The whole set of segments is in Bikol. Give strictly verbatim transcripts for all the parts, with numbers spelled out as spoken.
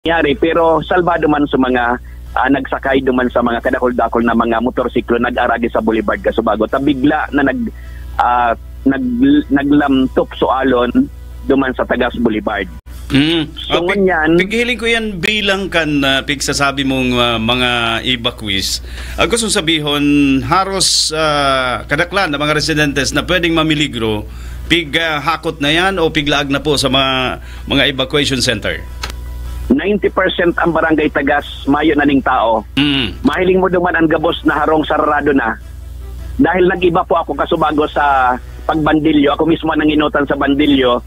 nangyari, pero salbado man sa mga, ah, nagsakay duman sa mga kadakul-dakul na mga motorsiklo nag-aragi sa Boulevard Casubago. Ta bigla na nag-, ah, nag-, naglamtop so alon duman sa Tagas Boulevard. Mm. So, Ah, pig-, ngunyan pighiling ko yan bilang kan, ah, pigsasabi mong, ah, mga evacuees. Ah, gustong sabihon, haros, ah, kadaklan na mga residentes na pwedeng mamiligro, pig, ah, hakot na yan o piglaag na po sa mga, mga evacuation center? Ninety percent ang barangay Tagas, mayo na ning tao. Mm. Mahiling mo duman ang gabos na harong sarado na. Dahil nag-iba po ako kasubago sa pagbandilyo, ako mismo ang nanginutan sa bandilyo.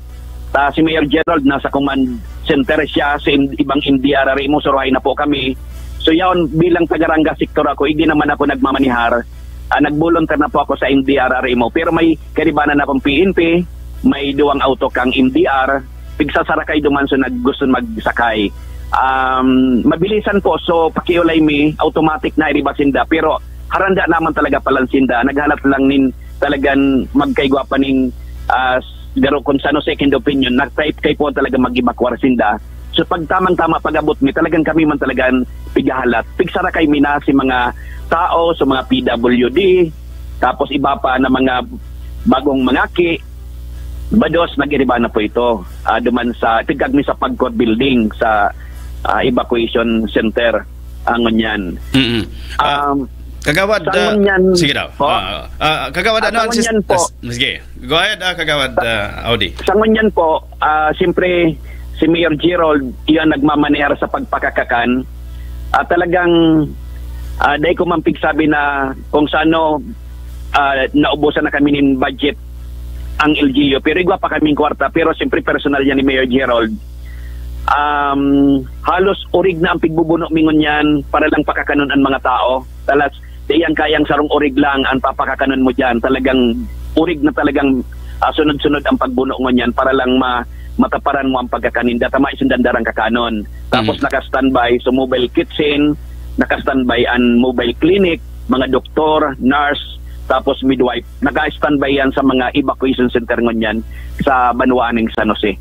Ta si Mayor Gerald nasa command center siya, sa im-, ibang M D R ari mo, suruhay na po kami. So yaon, bilang taga-Ranga sector ako, hindi naman ako nagmamanihar. Ah, nag-volunteer na po ako sa M D R ari mo. Pero may kaibanan akong P N P, may duwang auto kang M D R, pigsasarakay duman so nag-, gusto magsakay. Um, mabilisan po, so pakiulay mi, automatic na iriba sinda. Pero haranda naman talaga palan sinda. Naghalat lang nin talagang magkaigwa pa nin, ah, garo kung sano second opinion, na type kay po talaga mag-evacuar sinda. So pag tamang-tama pag-abot mi, talagang kami man talagang pighahalat. Pigsarakay mi na si mga tao, sa mga P W D, tapos iba pa na mga bagong mangaki, bados, nag-iriba na po ito. Ah, duman sa, tigkag mi sa Pagcor Building, sa, ah, evacuation center, ah, ngunyan. Mm-mm. Ah, Um, Kagawad, sa ah, ngunyan sige daw. po. Ah, ah, Kagawad, Ah, ano sa ang sis-, ngunyan po. ah, s-, sige. Go ahead, ah, Kagawad, ah, Audi. Sa ngunyan po, ah, siyempre, si Mayor Gerald, iyan nagmamanehar sa pagpakakakan. Ah, talagang, ah, dai ko man pigsabi na kung sano, ah, naubusan na kami nin budget ang L G U. Pero igwa pa kaming kwarta. Pero siyempre, personal yan ni Mayor Gerald. Um, halos urig na ang pigbubuno mi ngunyan para lang pakakanon ang mga tao. Talas, di yan kayang sarong urig lang ang papakakanon mo dyan. Talagang urig na talagang, ah, sunod-sunod ang pagbuno ngunyan para lang ma-, mataparan mo ang pagkakaninda. Tama, isindandarang kakanon. Tapos Mhm. naka-standby, so mobile kitchen, naka-standby ang mobile clinic, mga doktor, nurse, tapos midwife. Naka-standby yan sa mga evacuation center ngunyan sa banwaan ng San Jose.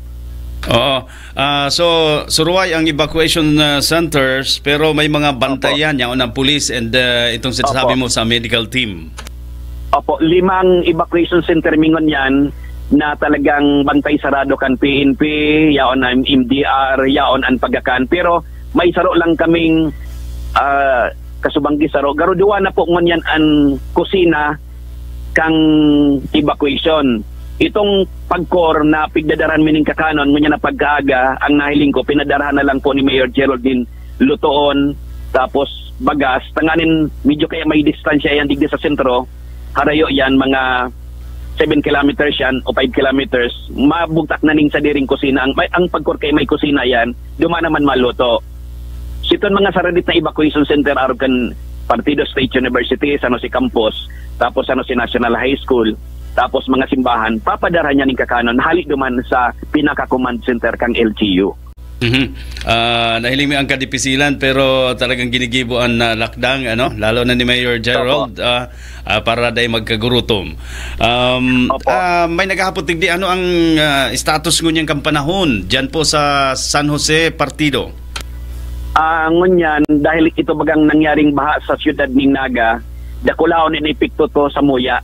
Oo. Ah, so, suruhay ang evacuation, ah, centers, pero may mga bantay Opo. yan, yaon ang police and, ah, itong sinasabi Opo. mo sa medical team. Opo, limang evacuation center mi ngunyan na talagang bantay sarado kan P N P, yaon ang M D R, yaon ang pagkakan. Pero may saro lang kaming, ah, kasubanggi saro. Garo duwa na po ngunyan ang kusina kang evacuation. Itong Pagcor na pigdadaran mi ning kakanon, ngunyan na pagkaaga, ang nahiling ko, pinadarahan na lang po ni Mayor Geraldine lutoon, tapos bagas. Tanganin, medyo kaya may distansya yan digdi sa sentro. Harayo yan, mga seven kilometers yan o five kilometers. Mabugtak na ning sadiring kusina. Ang, may, ang Pagcor kay may kusina yan, duman naman maluto. Siton mga saradit na evacuation center, arog kan Partido State University, San Jose Campus, tapos San Jose National High School, tapos mga simbahan, papadara niya ning kakanon, hali duman sa pinaka-command center kang L G U. Mhm. Ah, nahiling mi ang kadipisilan, pero talagang ginigibo an, ah, lakdang, ano, lalo na ni Mayor Gerald, Opo. ah, ah, para dai magkagurutom. Um, Opo. ah, may naghahapot digdi, ano ang, ah, status ngunyan kan panahon diyan po sa San Jose Partido? Ah, ngunyan, dahil ito bagang nangyaring baha sa siyudad ning Naga, dakulaon in epekto to sa muya.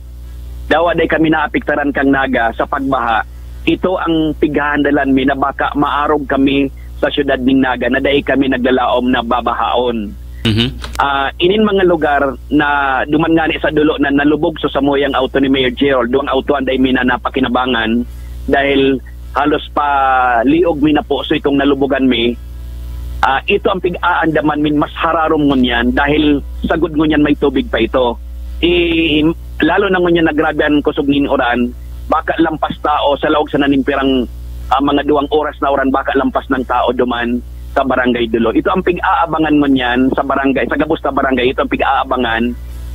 Dawa dai kami naapektaran kang Naga sa pagbaha. Ito ang pighahandalan mi na baka maarog kami sa siyudad ning Naga na dai kami naglalaom na babahaon. Mhm. Ah, inin mga lugar na duman ngani sa dulo na nalubog sa samuyang auto ni Mayor Gerald, duwang auto an dai mi na napakinabangan dahil halos pa liog mi na po. So itong nalubugan mi, ah, ito ang pig-aandaman min mas hararom ngunyan dahil sagod ngunyan may tubig pa ito. I, lalo na ngunyan na grabe ang kusog nin uran, baka lampas tao sa laog sa nanimpirang, ah, mga duwang oras na uran, baka lampas ng tao duman sa Barangay Dulo. Ito ang pig-aabangan ngunyan sa barangay, sa gabos na barangay, ito ang pig-aabangan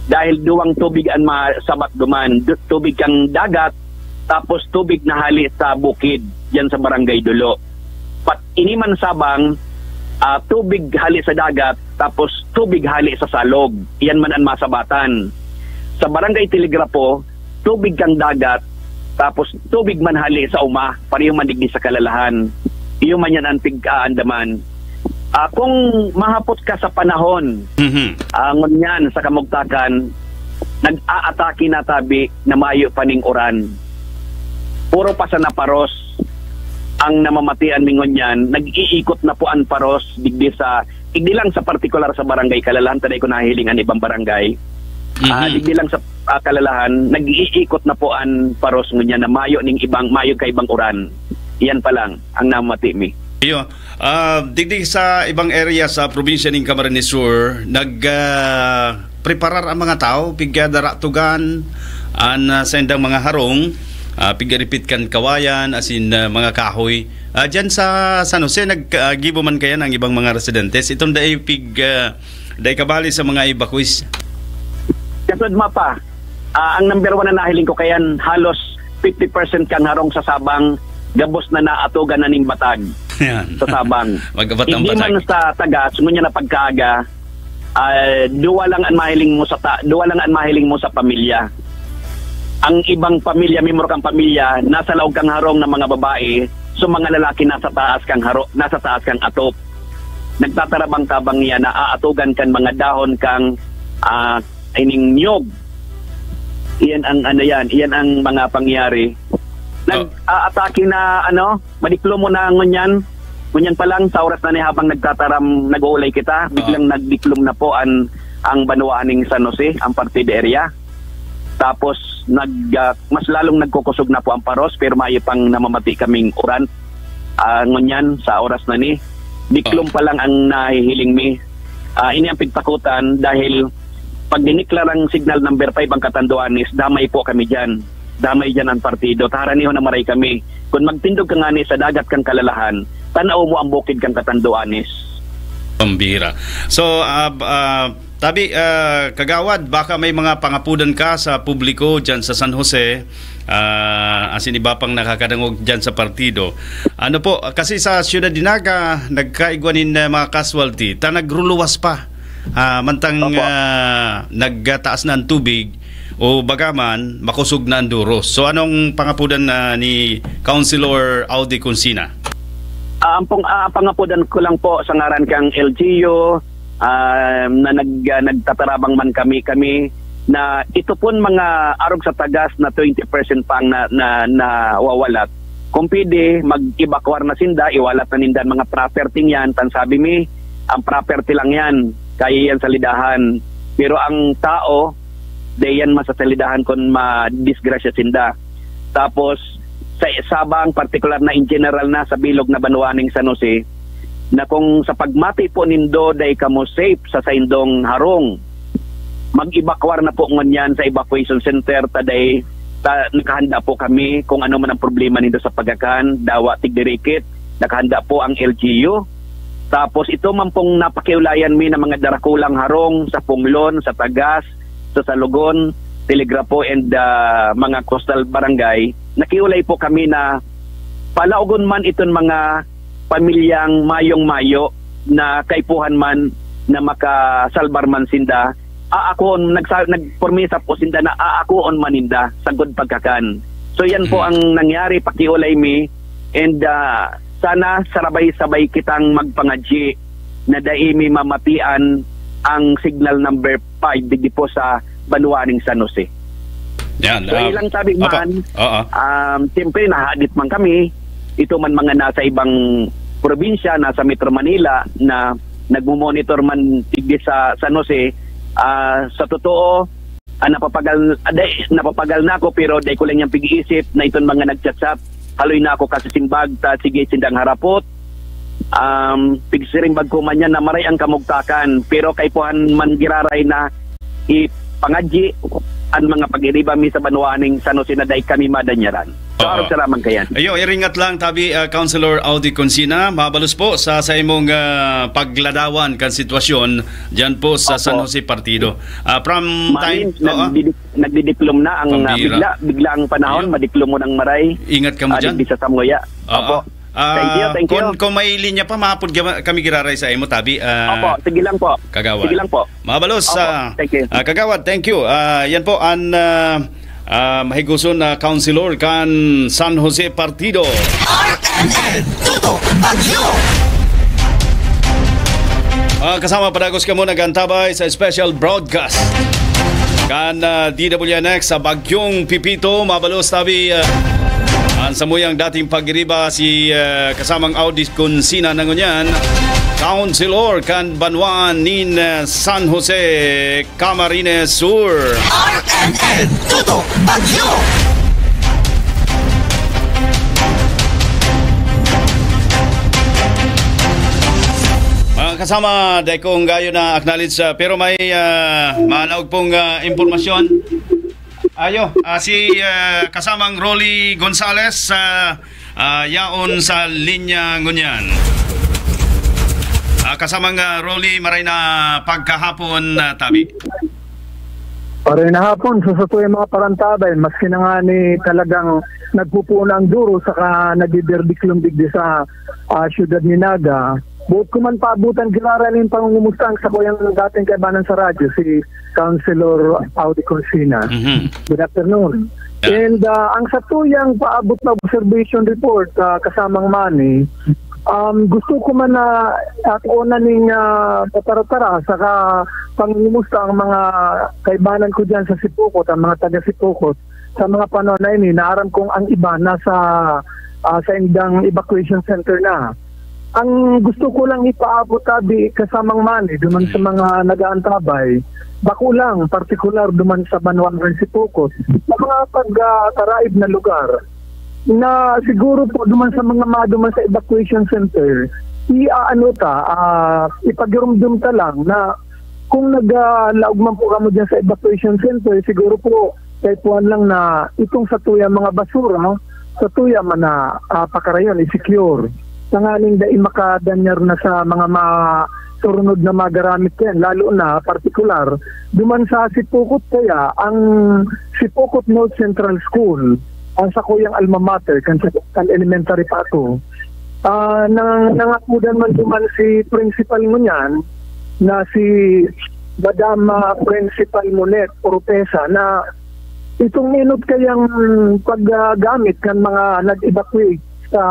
dahil duwang tubig ang masabat duman. Du-, tubig kang dagat, tapos tubig na hali sa bukid, diyan sa Barangay Dulo. Pat-, ini man sabang, ah, tubig hali sa dagat, tapos tubig hali sa salog. Iyan man ang masabatan. Sa Barangay Telegrapo, tubig kang dagat, tapos tubig man hali sa uma, pareho man digdi sa Kalalahan. Iyo man yan ang pig-aandaman. Ah, kung mahapot ka sa panahon, Mhm. ah, ngunyan sa kamugtakan, nag-aatake na tabi na mayo pa ning uran. Puro pa sana paros ang namamatian mi ngunyan. Nag-iikot na po an paros digdi sa, digdi lang sa partikular sa barangay Kalalahan, ta dai ko nahihiling an ibang barangay. Ah, Mhm. digdi lang sa, ah, Kalalahan, nag-iikot na po an paros ngunyan na mayo ning ibang, mayo ka ibang uran. Iyan pa lang ang namati mi. Iyo. Ah, digdi sa ibang area sa probinsya ning Camarines Sur, nag, ah, preparar ang mga tawo, pigdara tugan an, ah, saindang mga harong, ah, piggaripit kan kawayan, asin, ah, mga kahoy. Ah, diyan sa San Jose, nag, ah, gibo man kaya ang ibang mga residentes? Itong dai pig, ah, dai kabali sa mga evacuees? Kasud mapa, ah, ang number one na nahiling ko kayan, halos fifty percent kan harong sa Sabang, gabos na naatugan na ning batag Yan. sa Sabang. Mag-abot ang Hindi man batag. sa tagas, ngunyan na pagkaaga, ah, duwa lang ang mahiling mo sa ta-, duwa lang ang mahiling mo sa pamilya. Ang ibang pamilya, miyembro kang pamilya, nasa laog kang harong ng mga babae, so mga lalaki nasa taas kang haro-, nasa taas kang atop. Nagtatarabang-tabang niya na aatugan kan mga dahon kang, ah, ining niyog. Iyan ang ano yan, iyan ang mga pangyari. Nag-aatake na, ano, madiklo mo na ngunyan. Ngunyan pa lang, sa oras na ni habang nagtataram, nag-uulay kita, biglang nagdiklom na po an, ang banwaan ning San Jose, ang parte de area. Tapos, nag, ah, mas lalong nagkukusog na po ang paros, pero mayo pang namamati kaming uran. Ah, ngunyan, sa oras na ni, diklom pa lang ang nahihiling mi. Ah, ini ang pigtakutan dahil pag diniklarang signal number five ang Catanduanes, damay po kami diyan. Damay diyan ang partido. Taharanihon na maray kami. Kung magtindog ka ngani sa dagat kang Kalalahan, tanaw mo ang bukid kang Catanduanes. Pambira. So, ah, b-, ah, tabi, ah, Kagawad, baka may mga pangapodan ka sa publiko diyan sa San Jose, ah, asin iba pang nakakadangog diyan sa partido. Ano po, kasi sa Ciudad de Naga, nagkaigwa nin, ah, mga casualty, ta nagruluwas pa. Ah, mantang, Opo. ah, nagtaas na ang tubig, o bagaman, makosog na ang duros. So, anong pangapodan na ni Councilor Audi Consina? Ah, ang pong-, ah, pangapodan ko lang po sa ngaran kang L G U, ah, na nag-, ah, nagtatarabang man kami, kami na ito pon mga arog sa tagas na twenty percent pa ang na, na, nawawalat. Kung pwede, mag-evacuar na sinda, iwalat na ninda ang mga property niyan. Tan sabi mi, ang property lang yan, kaya yan salidahan. Pero ang tao, di yan masasalidahan kung madisgrasya sinda. Tapos, sa Sabang, partikular na in general na sa bilog na banwa ning San Jose, na kung sa pagmati po nindo, dai kamo safe sa saindong harong, mag-evacuar na po ngunyan sa evacuation center, ta dai, ta, nakahanda po kami kung ano man ang problema nindo sa pagkakan, dawa, tigdirikit, nakahanda po ang L G U. Tapos ito man pong napakiulayan mi ng mga darakulang harong sa Punglon, sa Tagas, sa Salugon, Telegrapo, and, ah, mga coastal barangay, nakiulay po kami na palaogon man iton mga pamilyang mayong-mayo na kaipuhan man na makasalbar man sinda, aakoon, nagsa-, nagpromesa po sinda na aakoon man ninda sagkod pagkakan. So, yan po Hmm. ang nangyari, pakiulay mi, and, ah, sana sarabay-sabay kitang magpangadyi na dai mi mamatian ang signal number five digdi po sa banwa ning San Jose. Yan, So, ah, ilang sabi opo. man, Oo. um, siyempre, nahadit man kami. Ito man mga nasa ibang probinsya, nasa Metro Manila, na nagmo-monitor man digdi sa San Jose, ah, sa totoo, ah, napapagal, ah, dai, napapagal na ako, pero dai ko lang yan pag-iisip na itong mga nagchat-chat, haloy na ako kasi simbag, ta sige, sindang harapot. Um, pigsirimbag ko man yan na maray ang kamugtakan, pero kaipuhan man giraray na ipangadyi an mga pag-iriba mi sa banwa ning San Jose na dai kami madanyaran. So, Oo. arog sa lamang kayan. Ayo, iringat lang, tabi, ah, Councilor Audi Consina, mabalos po sa, sa imong, ah, pagladawan kan sitwasyon diyan po sa Opo. San Jose Partido. Ah, from Manin, time, oo. nagdidi-, nagdidiklom na ang, ah, Pambira. bigla, bigla ang panahon, Iyo. madiklom mo ng maray. Ingat ka mo Ah, dyan. digdi sa Samoya. Oo. Opo. Ah, Thank you, thank you. kung, kung may linya pa, mahapon gama-, kami giraray sa imo, tabi, ah, Opo, sige lang po. Kagawad. Sige lang po. Mabalos, Opo, ah, thank you. ah, Kagawad, thank you. Ah, yan po, an, ah, ah, mahiguson na councilor kan San Jose Partido. R M N, Toto Bagyo. Ah, kasama padagos kamo nag-antabay sa special broadcast kan, ah, D W N X sa Bagyong Pipito. Mabalos tabi, ah, ang samuyang dating pagiriba si, ah, kasamang Audi Consina na ngunyan, Councilor kan Banwaan nin, ah, San Jose, Camarines Sur. R M N Tutok Bagyo. Mga kasama, dai ko gayo na acknowledge, ah, pero may, ah, malaog pong, ah, impormasyon. Ayo, ah, si, ah, kasamang Rolly Gonzales, ah, ah, yaon sa linya ngunyan. Ah, kasamang, ah, Rolly, maray na pagkahapon, ah, tabi. Maray na hapon, sa sato yung mga parantabay, maski na nga ni talagang nagpupuon ang duro saka nagbibirdiklombig di sa, ah, siyudad ni Naga. Buot ko man paabutan giraray ning pangungumusta ang sakuyang dating kaibanan sa radyo, si Councilor Audi Consina. Mhm. Good afternoon. Yeah. And, ah, ang satuyang paabot na observation report, ah, kasamang Manny, um, gusto ko man na at una ning, ah, patara-tara saka pangungumusta ang mga kaibanan ko dyan sa Sipocot, ang mga taga Sipocot, sa mga panahon na ini, na aram kong ang iba nasa, ah, sa indang evacuation center na. Ang gusto ko lang ipaabot, abi, kasamang Manny, duman sa mga nag-aantabay, bako lang, partikular duman sa Banwaan kan Sipocot, sa mga pag, ah, taraib na lugar, na siguro po duman sa mga maduman sa evacuation center, i-aano ta, ah, ipagirumdum ta lang na kung naglaog man po kamo diyan sa evacuation center, siguro po, kaipuhan lang na itong satuyang mga basura, satuya man na, ah, pakarayon, i-secure. Tanganing dai makadanyar na sa mga masurunod na magaramit yan, lalo na partikular, duman sa Sipocot kaya, ang Sipocot North Central School, ang sakuyang alma mater, kan, kan elementary pa ako. Ah, nang, nangakudan man duman si principal ngunyan, na si Madam, ah, Principal Monet Oropesa, na itong inot kayang paggamit kan mga nag-evacuate sa,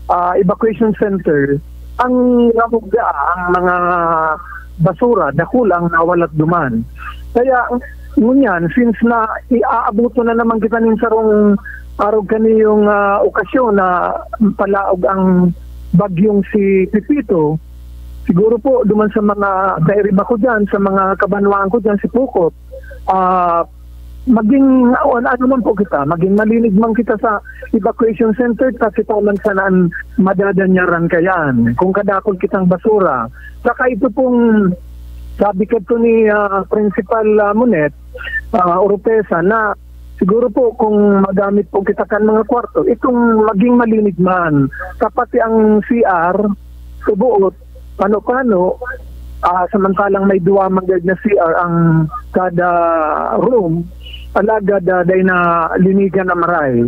ah, evacuation center, ang ramugda, ang mga basura, dakul ang nawalat duman. Kaya, ngunyan, since na iaabuto na naman kita nin sarong arog kaniyong, ah, okasyon na palaog ang bagyong si Pepito, siguro po, duman sa mga kairiba ko dyan, sa mga kabanwaan ko dyan, si Pukot, ah, maging, o, ano man po kita, maging malinig man kita sa evacuation center, ta kita man sana an madadanyaran kayan, kung kadakul kitang basura. Saka ito pong sabi kadto ni, ah, Principal, ah, Monet, ah, Oropesa, na siguro po kung magamit po kita kan mga kwarto, itong maging malinig man. Sa pati ang C R, subuot, pano-pano, ah, samantalang may duwa man gad na C R ang kada room, alagad, ah, dai na linigan na maray.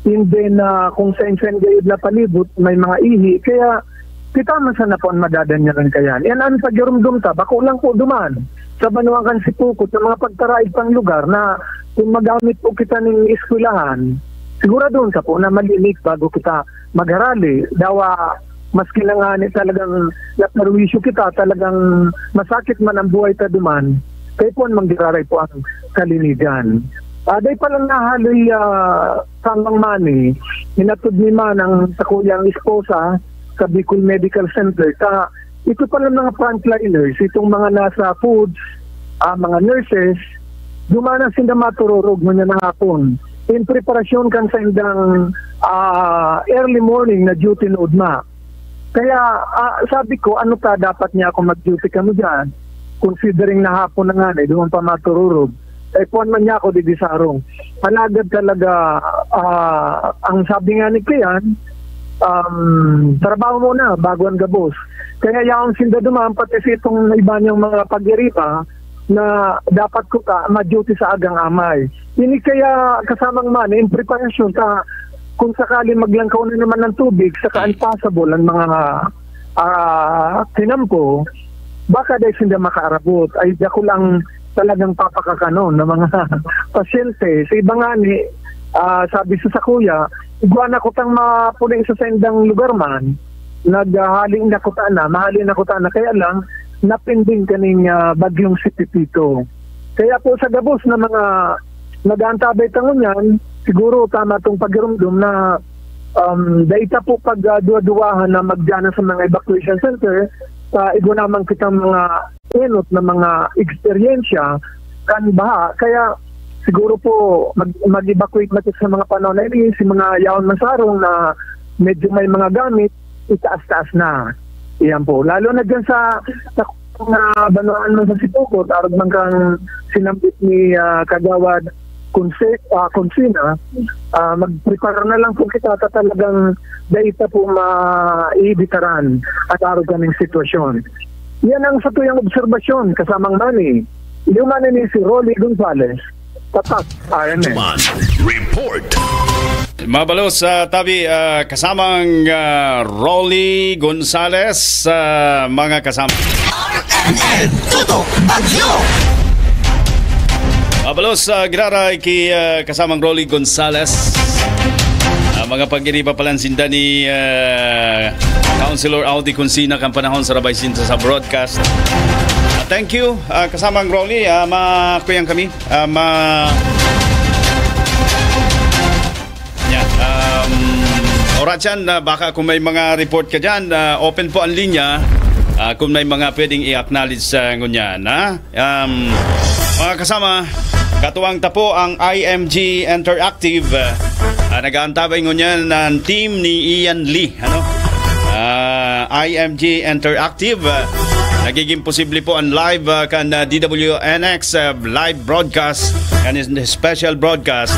And then, ah, kung sain-sain gayod na palibot, may mga ihi. Kaya, kita man sana po an madadanyaran kayan. Yan an pagirumdom ta, bako lang po duman. Sa banwa kan Sipukot, sa mga pagtaraig pang lugar na kung magamit po kita nin eskwelahan, siguradon ta po na malinig bago kita magharali. Dawa, maski na ngani talagang naperwisyo kita, talagang masakit man ang buhay ta duman, kaipuhan man giraray po ang kalinigan. Ah, dai pa lang nahaloy, ah, Samang Manny, inatod ni Manang sakuyang esposa sa Bicol Medical Center. Ka, ito pala mga frontliners, itong mga nasa foods, ah, mga nurses, duman na sinda matururog ngunyan na hapon. In preparasyon kan saindang, ah, early morning na duty na ugma. Kaya, ah, sabi ko, "Ano ka, dapat niya ako mag-duty kamo diyan? Considering na hapon na nga, eh, duman pa matururog." Eh, kuwan man niya ako, di, di sarong. Alagad talaga, ah, ang sabi nga ni Kian, um, "Trabaho muna bago ang gabos." Kaya yaon sinda duman, pati sa itong iba niyang mga pag-iriba, na dapat ko ta ma-duty sa agang amay. Ini kaya kasamang man, in preparasyon ta, kung sakali maglangkaw na naman ng tubig, saka unpassable ang mga, ah, kinampo, baka dahil sinda makaarabot, ay dako lang talagang papakakanon ng mga pasyente. Sa iba nga ni, ah, sabi sa sakuya, igwa na kutang mapuling sa sendang lugar man, naghahaling na kuta na, mahaling na kuta na. Kaya lang, napinding kaning, ah, bagyong si Pepito. Kaya po sa gabos na mga nag-aantabay ta ngunyan, siguro tama tong pagirumdom na, um, dai ta po pag, ah, duwa-duwahan na magdiyan sa mga evacuation center sa igwa namang kitang mga enot na mga eksperyensya kan baha. Kaya siguro po mag-, mag-evacuate na sa mga panahon na ini, si mga yaon masarong na medyo may mga gamit, itaas-taas na. Iyan po. Lalo na dyan sa, sa mga banwaan man sa Sipuko, arog man kang sinambit ni, ah, Kagawad Conse-, ah, Consina, ah, magprepara na lang po kita sa talagang dai ta po maibitaran at arog kaning sitwasyon. Yan ang satuyang obserbasyon, kasamang Manny. Iyo man ini si Rolly Gonzalez. Tatak, R M N. Duman Report. Mabalos sa tabi, ah, kasamang, ah, Rolly Gonzalez, ah, mga kasama. R M N Tutok Bagyo. Mabalos, ah, giraray ki, ah, kasamang Rolly Gonzalez. Ah, mga pagiriba pala sinda ni, ah, Councilor Audi Consina kan panahon sa Rabay Sinta sa broadcast. Ah, thank you, ah, kasamang Rolly. Ah, makuyang kami. Ah, ma-, yan, um, Oratyan, ah, baka kung may mga report ka dyan, ah, open po ang linya, ah, kung may mga pwedeng i-acknowledge sa ngunyan, ha? Um, mga kasama, katuwang ta po ang I M G Interactive, ah, nag-aantabay ngunyan ng team ni Ian Lee, ano? Ah, I M G Interactive, ah, nagiging posible po ang live, ah, kan, ah, D W N X, ah, live broadcast, kan special broadcast,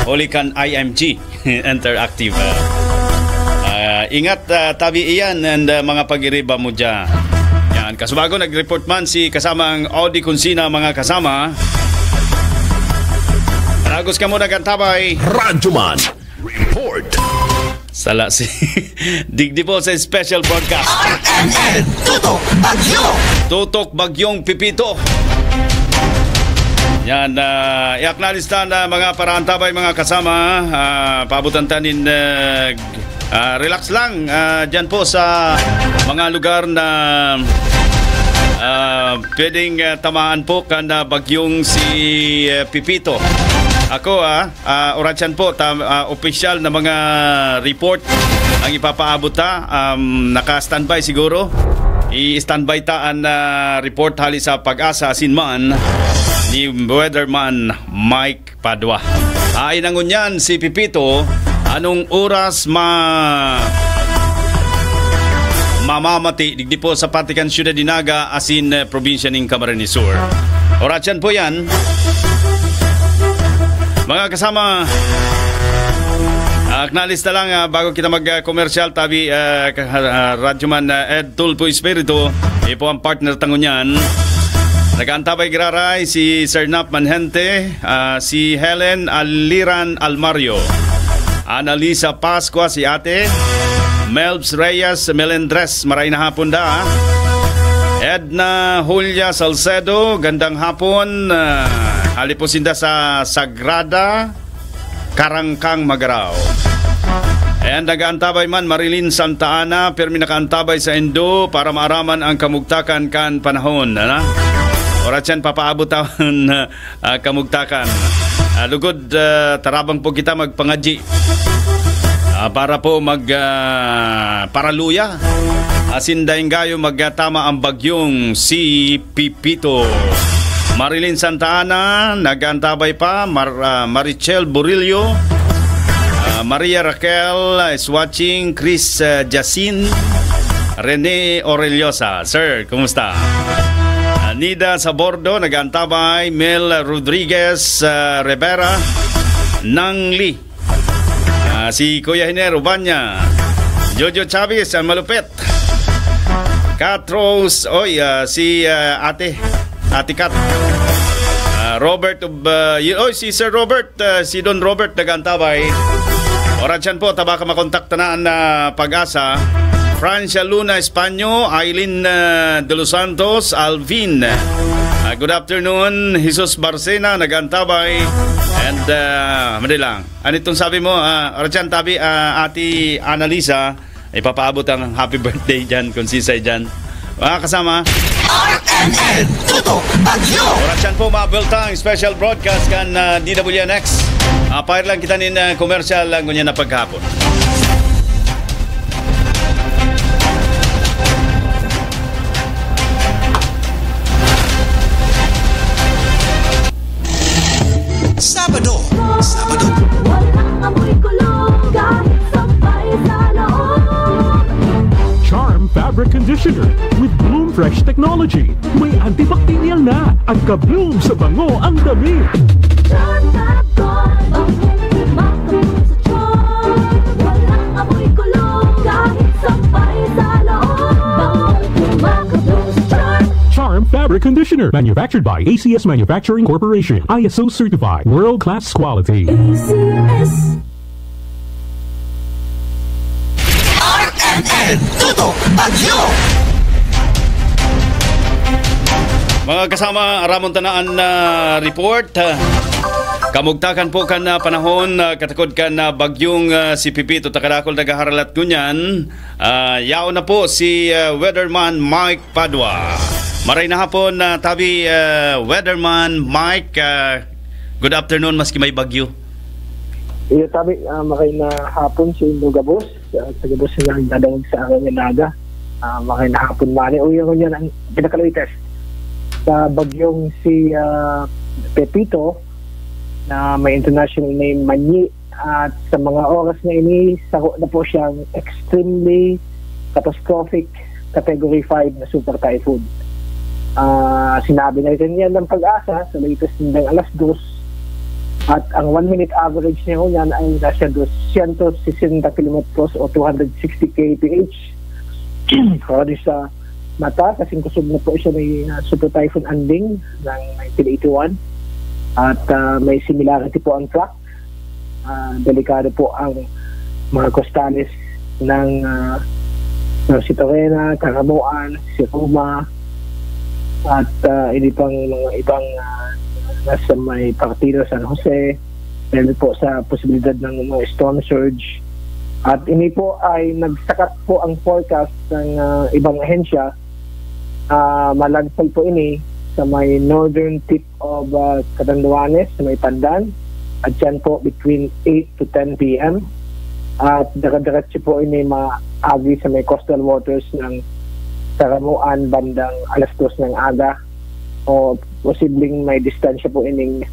huli kan I M G Interactive. Ah, ingat, ah, tabi iyan and, ah, mga pagiriba mo dyan. Yan, kasubago nag-report man si kasamang Audi Consina, mga kasama. Lagos ka muna, Gantabay. Radyoman Report. Sala si Digdi po sa special broadcast. R M N Tutok Bagyo. Tutok Bagyong Pepito. Yan, ah, i-acknowledge ta na mga paraantabay, mga kasama. Ah, paabutan ta nin, ah, ah, relax lang, ah, dyan po sa mga lugar na, ah, pwedeng, ah, tamaan po kan, ah, bagyong si, ah, Pepito. Ako, ah, Ah, Oratyan po, tam-, ah, opisyal na mga report ang ipapaabot ta. Um, naka-standby siguro. I-standby ta an, ah, report hali sa Pag-asa asin man ni Weatherman Mike Padua. Ay, nangunyan si Pipito, anong oras ma-, mamamati digdi po sa Patikan, Syudad ni Naga, asin, eh, probinsya ning Camarines Sur. Oratyan po yan. Mga kasama, ah, acknowledge na lang, ah, bago kita mag, ah, komersyal, tabi, ah, ka-, ah, Radyoman, ah, Ed Tulfo Espiritu, ipo ang partner tango niyan. Nag-aantabay giraray si Sir Nap Manhente, ah, si Helen Aliran Almario, Annalisa Pascua, si Ate Melbs Reyes Melendres, maray na hapon da. Edna Julia Salcedo, gandang hapon. Ah, hali po sinda sa Sagrada, Karangkang, Magarao. And nag-aantabay man, Marilyn Santa Ana, pirmi nakaantabay sa indo para maaraman ang kamugtakan kan panahon, ana? Oras yan, papaabot taon, ah, kamugtakan. Ah, lugod, ah, tarabang po kita magpangadyi. Ah, para po mag, ah, paraluya. Asin daing gayo magtama ang bagyong si Pipito. Marilyn Santa Ana, nag-aantabay pa. Mar-, ah, Marichel Burillo, ah, Maria Raquel is watching. Chris, ah, Jasin, Rene Orellosa. Sir, kumusta? Ah, Nida Sabordo, nag-aantabay. Mel Rodriguez, ah, Rivera, Nangli. Ah, si Kuya Hiner Ubanya. Jojo Chavez, ang malupit. Kat Rose, oy, ah, si, ah, Ate, Ate Kat. Ah, Robert, Ub-, ah, y-, oy, si Sir Robert, ah, si Don Robert nag-aantabay. Oras yan po, tabaka makontak ta na ang, ah, Pag-asa. Francia Luna Españo, Aileen, ah, De Los Santos, Alvin. Ah, good afternoon, Jesus Barcena, nag-aantabay. And, ah, madali lang. Ano itong sabi mo, ah, Oras yan, tabi, ah, Ate Annalisa, ipapaabot ang happy birthday dyan, kung sisay dyan. Mga kasama, R M N Tutok Bagyo. Oras yan po, mga bultang special broadcast kan ah, D W N X. Ah, pair lang kita nin ah, commercial lang ngunyan na paghapon. Sabado, Sabado. Walang amoy kulog kahit sampay sa loob. Charm Fabric Conditioner with Bloom Fresh Technology. May antibacterial na at ka-bloom sa bango ang damit. Charm Fab Gold, bangong kumakabloom sa charm. Walang amoy kulog kahit sampay sa loob. Bangong kumakabloom sa charm. Charm Fabric Conditioner, manufactured by A C S Manufacturing Corporation, I S O certified, world class quality. A C S. R M N Tutok Bagyo. Mga kasama, aramon tanaan na report. Ah, Kamugtakan po kan ah, panahon, ah, katakod kan ah, bagyong ah, si Pepito, ta kadakul naghaharalat ngunyan. Ah, yaon na po si ah, Weatherman Mike Padua. Maray na hapon, ah, tabi, ah, Weatherman Mike. Ah, good afternoon, maski may bagyo. Iyo tabi, ah, makay na hapon sa indo gabos, ah, sa gabos na nagdadangog sa araw nga naga. Ah, makay na hapon mani, uyo ko niyan ang pinaka-latest sa bagyong si ah, Pepito na may international name Manyi. At sa mga oras na ini, saro na po siyang extremely catastrophic category five na super typhoon. Ah, sinabi na rin yan ng pag-asa sa latest nindang alas dos. At ang one minute average niya ngunyan ay nasa dosyentos sesenta kilometros o two hundred sixty K P H. Sorry sa mata, kasing kusog na po siya ni ah, Super Typhoon Anding ng nineteen eighty-one. At ah, may similarity po ang track. Ah, delikado po ang mga kostales ng ah, North Torena, Caramoan, Siruma, at ah, ini pang mga ibang ah, nasa may Partido San Jose, dahil po sa posibilidad ng mga storm surge. At ini po ay nagsakat po ang forecast ng ah, ibang ahensya. Ah, malandfall po ini sa may northern tip of ah, Catanduanes, sa may Pandan. At yan po between eight to ten P M. At dire-diretso po ini maagi sa may coastal waters ng Saramuan bandang alas dos ng aga. O posibleng may distansya po ining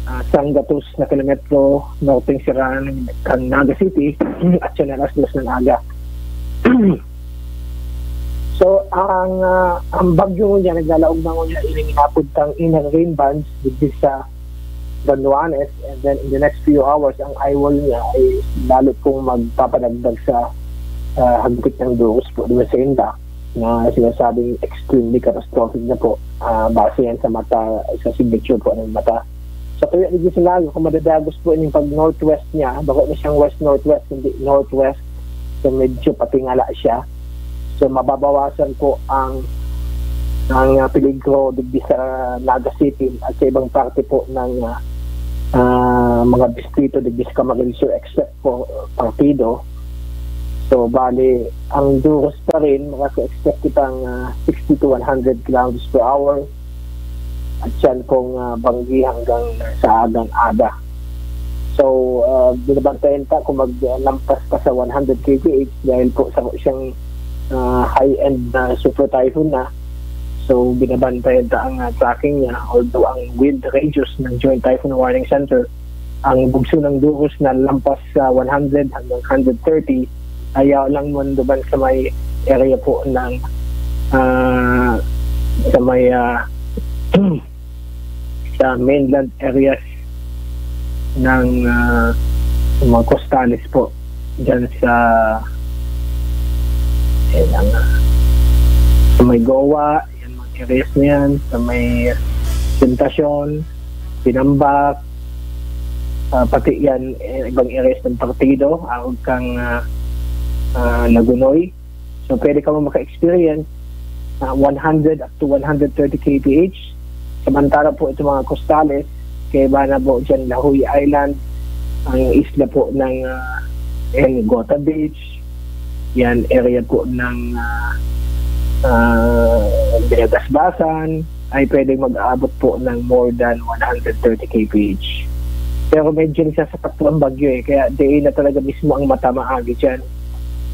ah, sanggatos na kilometro norteng siraan kan Naga City at yan alas dos ng aga. So, ang ah, ang bagyo niya, naglalaog na niya ining inapod kang inner rain bands digdi sa Catanduanes, and then in the next few hours, ang eye wall niya ay lalo pong magpapadagdag sa ah, hagupit ng Dugos po, di ba, sa Inda, na sinasabing extremely catastrophic na po. Ah, base yan sa mata, sa signature po ng mata. Sa tuyo ni Gisinago, kung madadagos po ining pag-northwest niya, bako na siyang west-northwest, hindi northwest, so medyo patingala siya. So mababawasan po ang ang ah, peligro digdi sa Naga City at sa ibang parte po ng ah, ah, mga distrito digdi sa Camarines Sur, except po Partido. So bali, ang Dugos pa rin, makaka-expect kitang ah, sixty to one hundred kilometers per hour at yan pong ah, banggi hanggang sa agang aga. So, uh, binabantayan ta kung maglampas pa sa one hundred K P H dahil po sa siyang ah, high-end na super typhoon na. So, binabantayan ta ang ah, tracking niya. Although ang wind radius ng Joint Typhoon Warning Center, ang bugso ng Dugos na lampas sa one hundred hanggang hundred thirty, ayaw lang man duman sa may area po ng ah, sa may ah, sa mainland areas ng ah, mga costales po dyan sa eh, ang, ah, sa may Goa, yan mga areas na yan, sa may Tentacion, Pinambak, ah, pati yan eh, ibang areas ng Partido, awag kang ah, ah, Lagunoy. So pwede ka mo maka-experience na one hundred up to one hundred thirty K P H. Samantala po itong mga costales, kaya ba na po dyan Lahuy Island, ang isla po ng ah, and Gota Beach, yan area po ng ah, ah, binagasbasan, ay pwedeng mag-aabot po ng more than one hundred thirty K P H. Pero medyo nagsasapat po ang bagyo eh, kaya diin na talaga mismo ang mata maagi dyan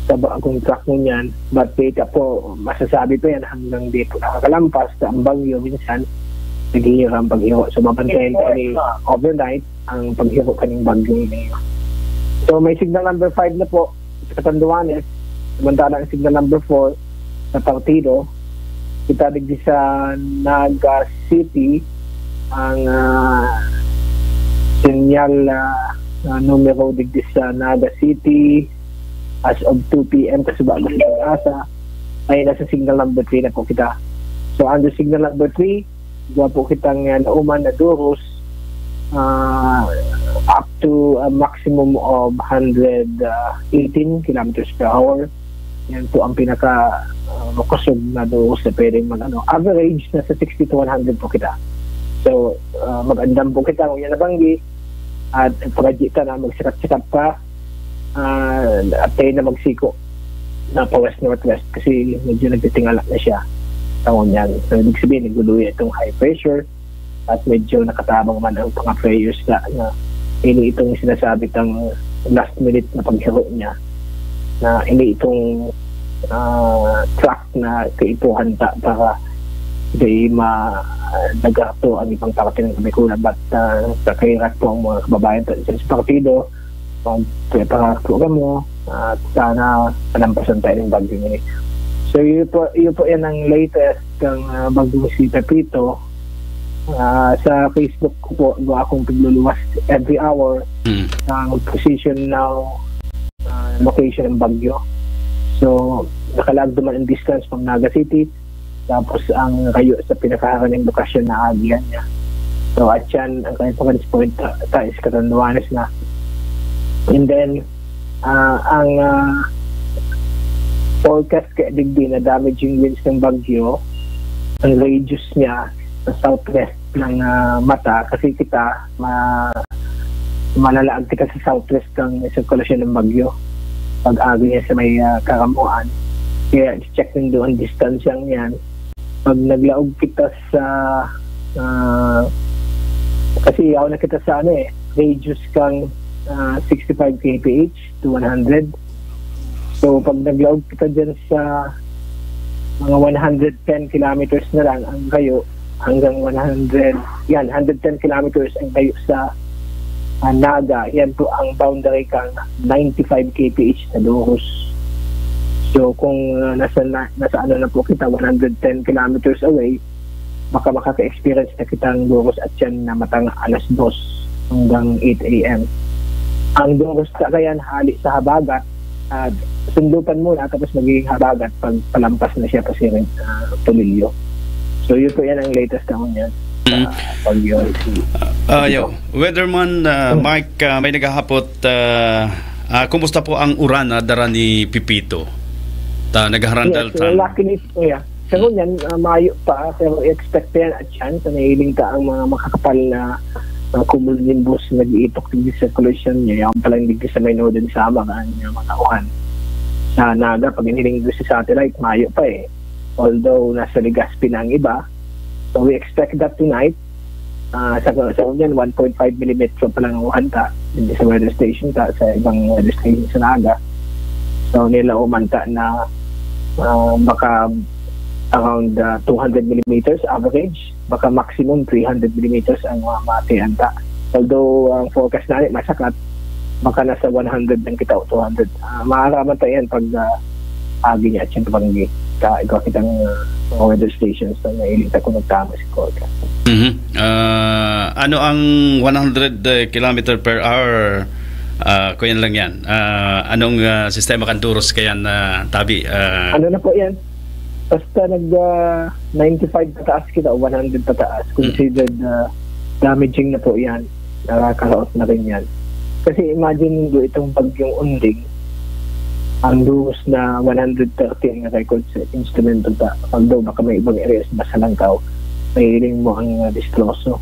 sa bagong track ngunyan. But di ka po masasabi pa yan hanggang di po nakakalampas sa ang bagyo. Minsan, naghihiram paghiro. So, babantayan ka ni overnight ang paghiro kaning bagyo ini. So, may signal number five na po sa Catanduanes. Samantala ang signal number four sa Partido. Kita digdi sa Naga City, ang ah, sinyal na numero digdi sa Naga City as of two p.m. kasubago sa pag-asa ay nasa signal number three na po kita. So, under signal number three, duwa po kitang ah, nauman na duros, ah, up to a maximum of one hundred eighteen kilometers per hour. Yan po ang pinaka ah, makusog na duros na pwedeng mag ano. Average, nasa sixty to one hundred po kita. So, ah, mag-andam po kita kung yan nabanggi. At pag-adjita na, magsikat-sikat pa. Ah, at tayo na magsiko na pa west northwest kasi medyo nagtitingala na siya. Tangon yan. So, ibig sabihin, nagluluya itong high pressure at medyo nakatabang man ang mga prayers na, na ini itong sinasabi tang last minute na paghiro niya, na ini itong ah, track na kaipuhan ta para di ma nagato ang ibang parte ng Kamikulan. But uh, sa kahirat po ang mga kababayan ta sa partido, magprepara po kamo at sana palampasan tayo ng bagyo ini. So, yun po, yun po yan ang latest ng uh, bagyong si Pepito. Ah, sa Facebook ko po, gawa akong pagluluwas every hour Mm. ng position now, ah, location ng bagyo. So, nakalaag naman ang distance from Naga City, tapos ang kayo sa pinakahakan ng lokasyon na agihan niya. So, at yan, ang kanyang focus point ta, ta is Catanduanes na. And then, ah, ang ah, forecast kaya digdi na damaging winds ng bagyo, ang radius niya sa southwest ng ah, mata kasi kita ma malalaag kita sa southwest ng sirkulasyon ng bagyo pag agi niya sa may ah, karamuan. Kaya check nindo ang distansya niyan. Pag naglaog kita sa ah, kasi yaw na kita sa ano eh, radius kang ah, sixty-five kph to one hundred. So pag naglaog kita dyan sa mga one hundred ten kilometers na lang ang kayo, hanggang one hundred, yan, one hundred ten kilometers ang kayo sa ah, Naga. Yan po ang boundary kang ninety-five kph na duros. So kung ah, nasa, na, nasa ano na po kita, one hundred ten kilometers away, baka makaka-experience na kitang duros at yan na matang alas dos hanggang eight a.m. Ang duros sa kayan hali sa habagat, at sundutan muna tapos magiging habagat pag palampas na siya pasiring uh, Polillo. So yun po yan ang latest na niya. Mm. Pag yun. Ah, yo, Weatherman ah, Mike, ah, may naghahapot, ah, ah, kumusta po ang uran na dara ni Pipito? Ta nagharandal Yes, tan. Luckily po, yeah. Sa ngunyan, ah, mayo pa, pero expect yan at yan. Sa nahiling ta ang mga makakapal na uh, cumulonimbus na nag-iitok digdi sa circulation niya. Yan pala yung digdi sa may Northern Samar, ah, yung mga uhan. Sa Naga, pag iniling digdi sa satellite, mayo pa eh. Although nasa Legazpi na ang iba. So we expect that tonight, ah, sa, sa ngunyan, one point five millimetro pa lang ang uhan ta. Hindi sa weather station ta, sa ibang weather station sa Naga. So nilauman ta na ah, baka around ah, two hundred millimeters average, baka maximum three hundred millimeters ang uh, matian ta. Although ang forecast na masakat, baka nasa one hundred lang kita o two hundred. Ah, maaraman ta yan pag ah, agi niya at yung tabanggi. Ka, ikaw kitang ah, mga weather stations na nailing ta kung nagtama si forecast. Mhm. Ah, ano ang one hundred kilometer per hour? Ah, kuyan lang yan. Ah, anong ah, sistema kan duros kayan na tabi? Ah, Ano na po yan? Basta nag ah, ninety-five pataas kita o one hundred pataas, considered ah, damaging na po yan. Nakakaraot na rin yan. Kasi imagine do itong bagyong Unding, ang duros na one hundred thirty ang record sa instrumento ta. Although baka may ibang areas basta lang tao, mahiling mo ang ah, distroso.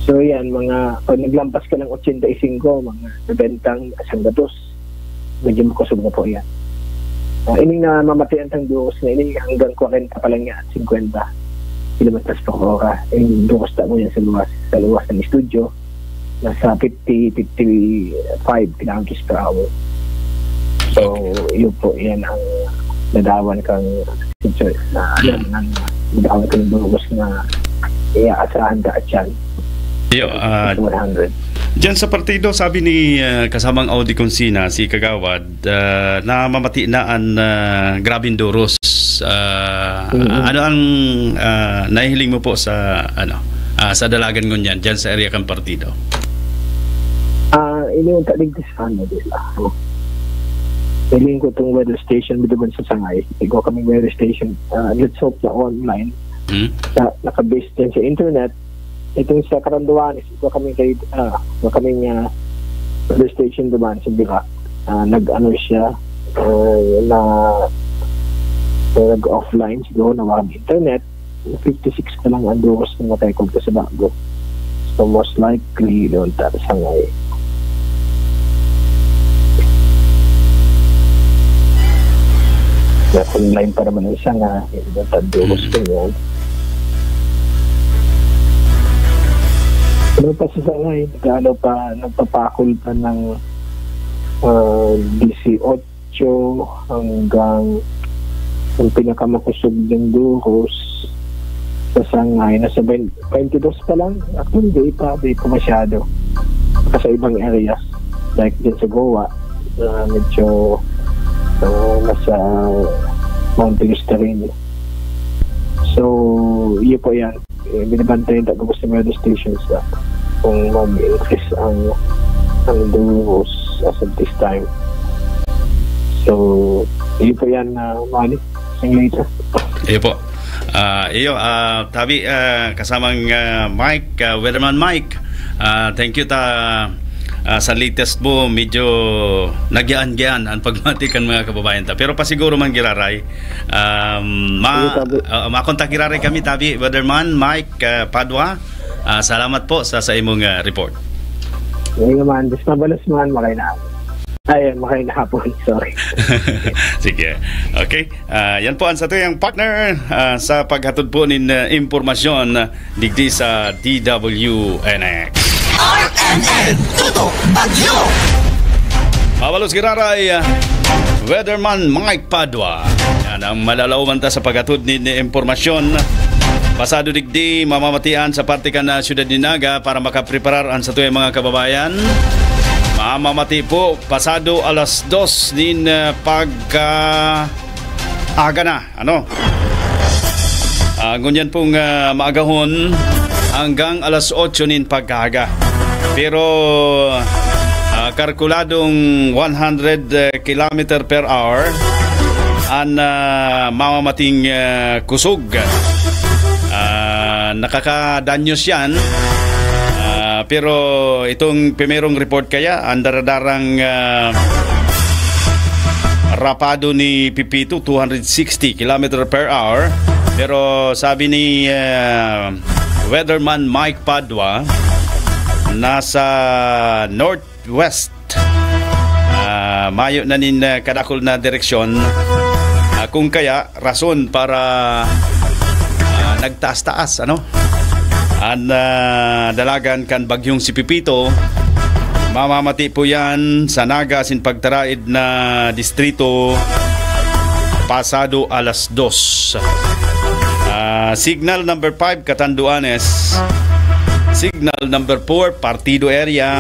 So yan, mga, pag naglampas ka ng eighty-five, mga nobenta, sanggatos, medyo makusog na po yan. Ah, ining namamatian tang duros na ini, hanggang kwarenta pa lang yan, singkwenta kilometers per hora. Yung duros ta mo yan sa luwas, sa luwas ng studio, nasa fifty, fifty-five kilometers per hour. So, yun po, yan ang nadawan kang, na, ano, ng nadawan kang duros na iaasahan ka at yan. Iyo, ah, one hundred. Diyan sa partido, sabi ni, ah, kasamang Audi Consina, si Kagawad, ah, namamati na an, ah, grabeng duros. Ah, Mm-mm. Ano ang, ah, nahihiling mo po sa, ano, ah, sa dalagan ngunyan, diyan sa area kan partido? Ah, ini yung talig sa ano, di ba? Hiling ko itong weather station, di ba, sa Sangay. Igwa kaming weather station, ah, let's hope na online. Hmm? Sa, naka-base din sa internet. Itong sa Catanduanes, igwa kaming kay, ah, igwa kaming, ah, weather station duman sa Bira. Ah, nag-ano siya, ah, na, na nag-offline siguro, na walang internet. Fifty-six pa lang ang duros na narecord ko sa bago. So, most likely, doon tayo sa Sangay. Na online pa naman ang Sangay, doon tayo duros Mm. ko yun. Ano pa sa Sangay? Nag-ano pa, nagpapakol pa ng, ah, dieciocho hanggang ang pinakamakusog ng duros sa Sangay, nasa twenty, twenty-two pa lang. Actually, di pa, di pa masyado. Sa ibang areas, like dyan sa Goa, na medyo, ah, nasa mountainous terrain. So, yun po yan. Eh, binabantayan ta gabos sa mga stations na kung mag-increase ang, ang duros as of this time. So, yun po yan, ah, Manny, ang latest. Iyo po. Ah, iyo, ah, tabi, ah, kasamang, ah, Mike, ah, Weatherman Mike. Ah, thank you ta, ah, sa latest mo. Medyo nagyaan-gyaan ang pagmati kan mga kababayan ta. Pero pasiguro man giraray, um, ma-, Sige, tabi. Ah, makontak giraray kami, tabi, Weatherman Mike, ah, Padua. Ah, salamat po sa, sa imong, ah, report. Sige man, basta balas man, makay na. Ay, makay na hapon, sorry. Sige. Okay. Ah, yan po ang satuyang partner, ah, sa paghatod po nin, ah, impormasyon, ah, digdi sa D W N X. R M N, Tutok Bagyo. Mabalos giraray, ah, Weatherman Mike Padua. Yan ang malalaoman ta sa paghatod nin impormasyon. Pasado digdi, mamamatian sa parte kan, ah, siyudad nin Naga para makapreparar ang satuyang mga kababayan. Mamamati po, pasado alas dos nin, ah, pagka aga na, ano? Ah, ngunyan pong, ah, maagahon hanggang alas otso nin pagkaaga. Pero, ah, kalkuladong one hundred, eh, kilometer per hour an, ah, mamamating, ah, kusog. Ah, nakakadanyos yan. Ah, pero itong primerong report kaya, ang daradarang, ah, rapado ni Pepito, two hundred sixty kilometer per hour. Pero sabi ni, ah, Weatherman Mike Padua, nasa northwest, ah, mayo na nin, ah, kadakul na direksyon. Ah, kung kaya, rason para, ah, nagtaas-taas, ano? An, ah, dalagan kan bagyong si Pepito, mamamati po yan sa Naga asin pagtaraid na distrito pasado alas dos. Ah, signal number five, Catanduanes. Signal number four, Partido Area.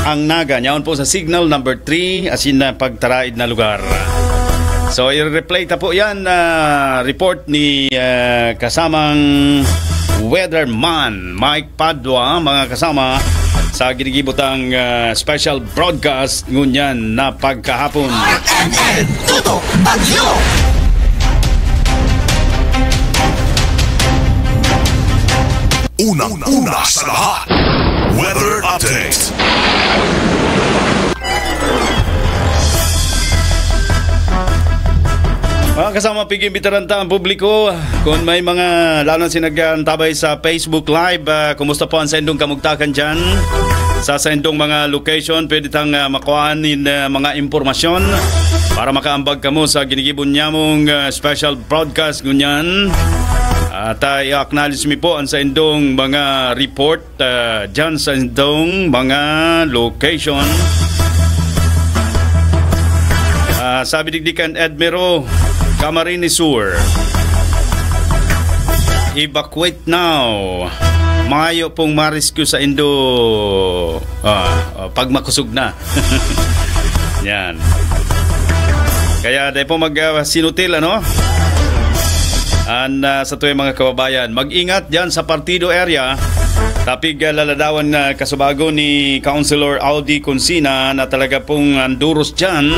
Ang Naga, nyaon po sa signal number three, asin na pagtaraid na lugar. So, i-replay ta po yan, ah, report ni, ah, kasamang Weatherman Mike Padua, mga kasama, sa ginigibotang, ah, special broadcast ngunyan na pagkahapon. R M N, Tutok Bagyo. Unang-una sa lahat, weather update. Mga kasama, pig-imbitaran ta ang publiko. Kung may mga, lalo na si nag-aantabay sa Facebook Live, ah, kumusta po ang saindong kamugtakan dyan? Sa saindong mga location, pwede tang, ah, makuhaan nin, ah, mga impormasyon para makaambag kamo sa ginigibo nyamong, ah, special broadcast ngunyan. At, ah, i-acknowledge mi po ang saindong mga report, ah, dyan sa indong mga location. Ah, sabi digdi kan Edmiro, Camarines Sur, "Evacuate now. Mayo pong ma-rescue sa indo, ah, ah, pag makusog na." Yan. Kaya dai po mag, ah, sinutil, ano? An, ah, sa tuwing mga kababayan, mag-ingat diyan sa Partido area. Tapig, ah, Laladawan na kasubago ni Councilor Audi Consina na talaga pong ang duros diyan.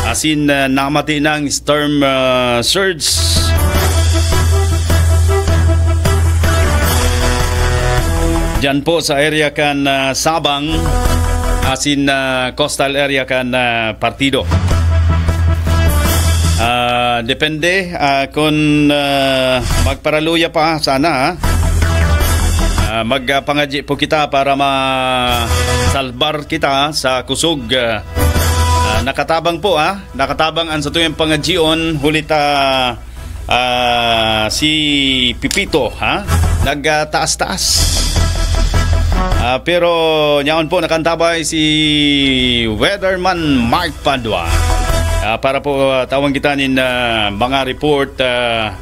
Asin, ah, namati na ang storm, ah, surge. Diyan po sa area kan, ah, Sabang, asin, ah, coastal area kan, ah, Partido. Ah, depende, ah, kun, ah, magparaluya pa sana, ah. Ah, magpangadyi po kita para masalbar kita sa kusog. Ah, nakatabang po, ah. Nakatabang ang satuyang pangadyion, huli ta, ah, si Pipito, ha? Nagtaas-taas. Ah, pero nyaon po, nakantabay si Weatherman Mike Padua. Ah, para po, ah, tawan kita nin, ah, mga report, ah,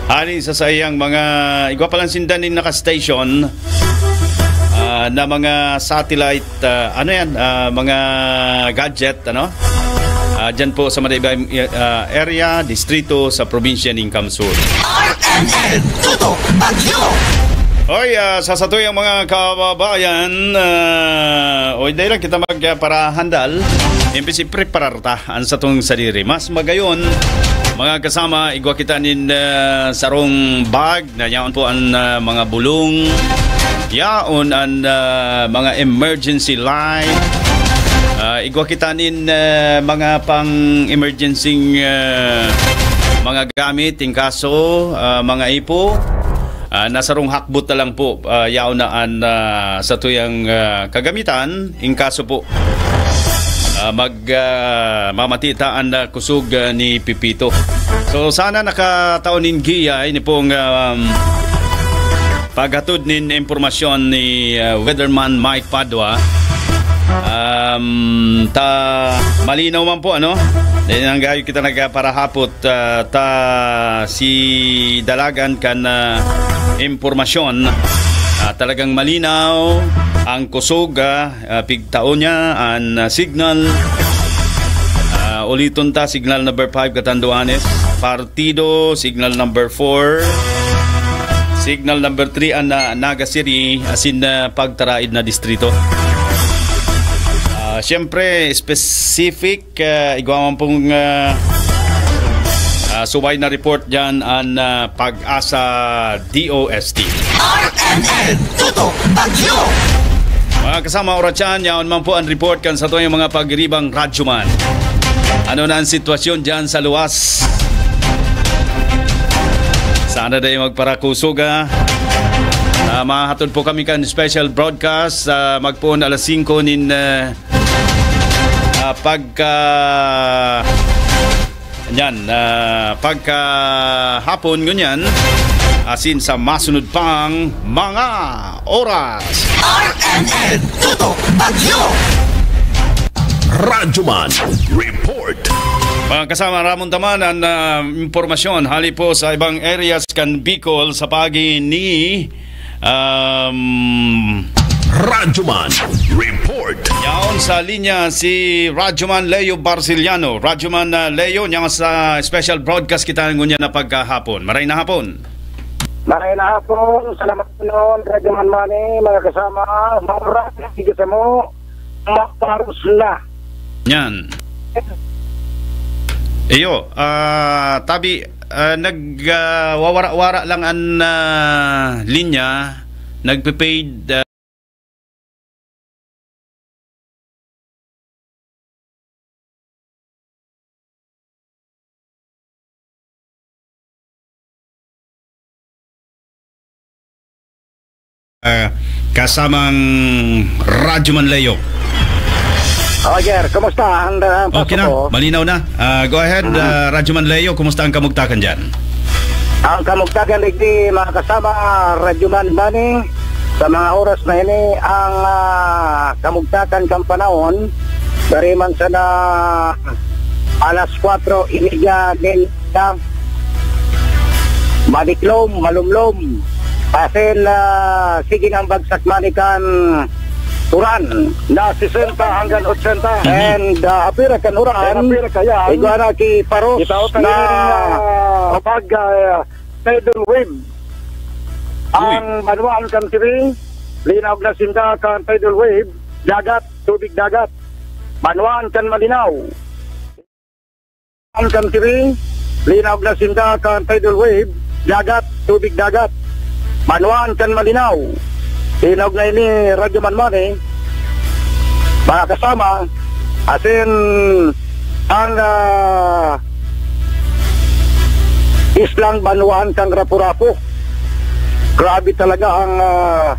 hali sa saiyang mga, igwa pa lang sinda nin naka-station, ah, na mga satellite, ah, ano yan, ah, mga gadget, ano? Ah, dyan po sa Manibay, ah, area, distrito sa probinsya nin Camsur. R M N Tutok Bagyo. Oy, ah, sa satuyang mga kababayan, ah, oy, dahil lang kita magparahandal, imbis ipreparar ta an satong sadiri. Mas magayon, mga kasama, igwa kita nin, ah, sarong bag, na yaon po an, ah, mga bulong, yaon an, ah, mga emergency light. Ah, igwa kita nin, ah, mga pang-emergency, ah, mga gamit, in kaso, ah, mga ipo. Ah, nasarong hakbot na lang po, ah, yaon na an, ah, satuyang, ah, kagamitan, in kaso po, ah, mag, ah, mamati ta an, ah, kusog, ah, ni Pipito. So, sana nakatao nin giya, ini pong, um, paghatod nin impormasyon ni, ah, Weatherman Mike Padua. Um, ta malinaw man po, ano? Dahil nanggayo kita nagparahapot, ah, ta si dalagan kan, ah, impormasyon. Ah, talagang malinaw ang kusog, ah, ah, pigtao niya, an, ah, signal. Ah, uliton ta, signal number five, Catanduanes. Partido, signal number four. Signal number three, an, ah, Naga City, asin, ah, pagtaraid na distrito. Ah, siyempre, specific, ah, igwa man pong, ah, ah, subay na report dyan, an, ah, Pag-asa D O S T. R M N Tutok Bagyo. Mga kasama, oras dyan, yaon man po an report kan satuyang mga pagiribang radyoman. Ano na ang sitwasyon dyan sa luwas? Sana dai magparakusog, ah. Ah, mahatod po kami kan special broadcast, ah, magpoon alas singko nin, ah, ah, pagka Yan, ah, pagkahapon ngunyan, asin sa masunod pang mga oras. R M N Tutok Bagyo. Radyoman Report. Mga kasama, ramon ta man an, ah, impormasyon hali po sa ibang areas kan Bicol sa paagi ni, um, Radyoman Report. Yaon sa linya si Radyoman Leo Barciliano. Radyoman, ah, Leo, nyaon sa special broadcast kita ngunyan na pagkahapon. Maray na hapon. Maray na hapon. Salamat po noon, Radyoman Manny, mga kasama. Maurag, sige sa mo. Maparos na. Yan. Iyo, ah, tabi, ah, nag, ah, wawara-wara lang an, ah, linya, nagpe-fade, ah, ah, kasamang Radyo Man Leo. Roger, kumusta ang, ang Okay na, paso ko? Malinaw na. Ah, go ahead, Mhm. ah, Radyo Man Leo, kumusta ang kamugtakan dyan? Ang kamugtakan digdi, mga kasama, Radyo Man Manny, sa mga oras na ini, ang, ah, kamugtakan kan panahon, dari man sana alas kwatro y media nin Madiklom, malumlom. Asin, ah, sige nang bagsak man kan uran na sesenta hanggang otsenta. Mhm. And, ah, apira kan uran, And apira kaya, igwa na ki paros kita utan na, ah, pag, ah, tidal wave. Uy. Ang banwaan kan Tiwi, linaog na sinda kan tidal wave, dagat, tubig dagat. Banwaan kan malinaw. Ang kan Tiwi, linaog na sinda kan tidal wave, dagat, tubig dagat. Banwaan kan malinaw. Linaog na ini, Radyo Man Manny, mga kasama, asin ang, ah, islang banwaan kan Rapu-Rapu. Grabe talaga ang, ah,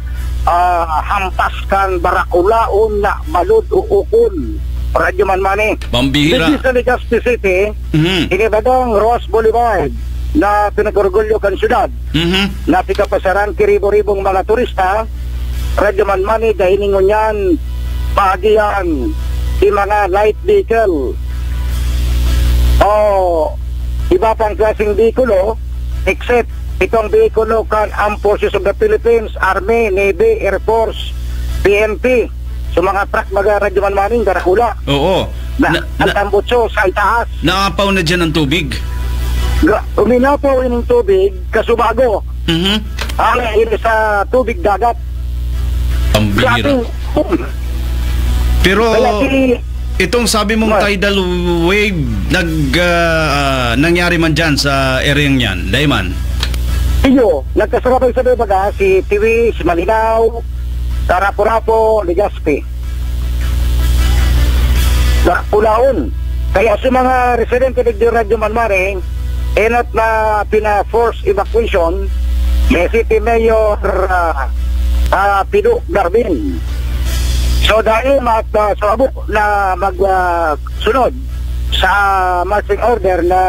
ah, hampas kan barakulaon na balod o ukon. Radyo Man Manny. Pambihira. Digdi sa Legazpi City, Mhm. ini bagong Roxas Boulevard na pinag-orgulyo kan syudad. Mhm. Na pikapasaran ki ribo-ribong mga turista, Radyo Man Manny, dahil ngunyan, paagihan, si mga light vehicle o iba pang klaseng bihikulo, except itong bihikulo kan Armed Forces of the Philippines, Army, Navy, Air Force, P N P. So, mga truck, mga Radyo Man Manny, darakula. Oo. Na, Na, na, ang tambutso sa itaas. Naapaw na dyan ang tubig? Ga-, uminapaw ining tubig, kasubago. Mhm. Ang ini sa tubig dagat. Pambihira. Grabe. Pero Kaya si itong sabi mong Mar- tidal wave, nag, ah, nangyari man dyan sa area yan, Dayman? Iyo, nagkasabay-sabay baga si Tiwi, si Malinao, Karapo-rapo, Legazpi. Sa Pulaon. Kaya sa mga residente digdi Radyo Manmari, enot na pina-force evacuation ni City Mayor, ah, ah, Pido Garbin. So, dahil mat-, ah, sa abot na mag, ah, sunod sa marching order na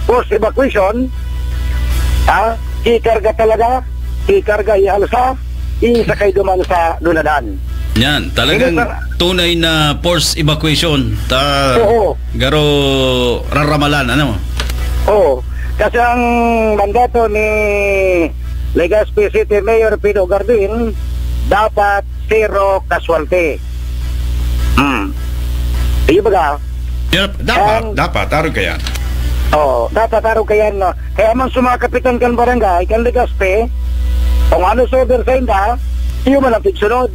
forced evacuation, ha, ikarga talaga, ikarga, ialsa, isakay duman sa lunadan. Yan, talagang Ini pa- tunay na forced evacuation. Ta-, Oo. garo raramalan, ano? Oo. Kasi ang mandato ni Legazpi City Mayor Pido Garbin, dapat zero casualty. Hmm. Iyo baga? Yep, dapat, Ang dapat, arog kaiyan. Oo, dapat arog kaiyan, no? Kaya man sa mga kapitan kan barangay, kan Legazpi, kung ano sa order sa inda, iyo man ang pigsunod.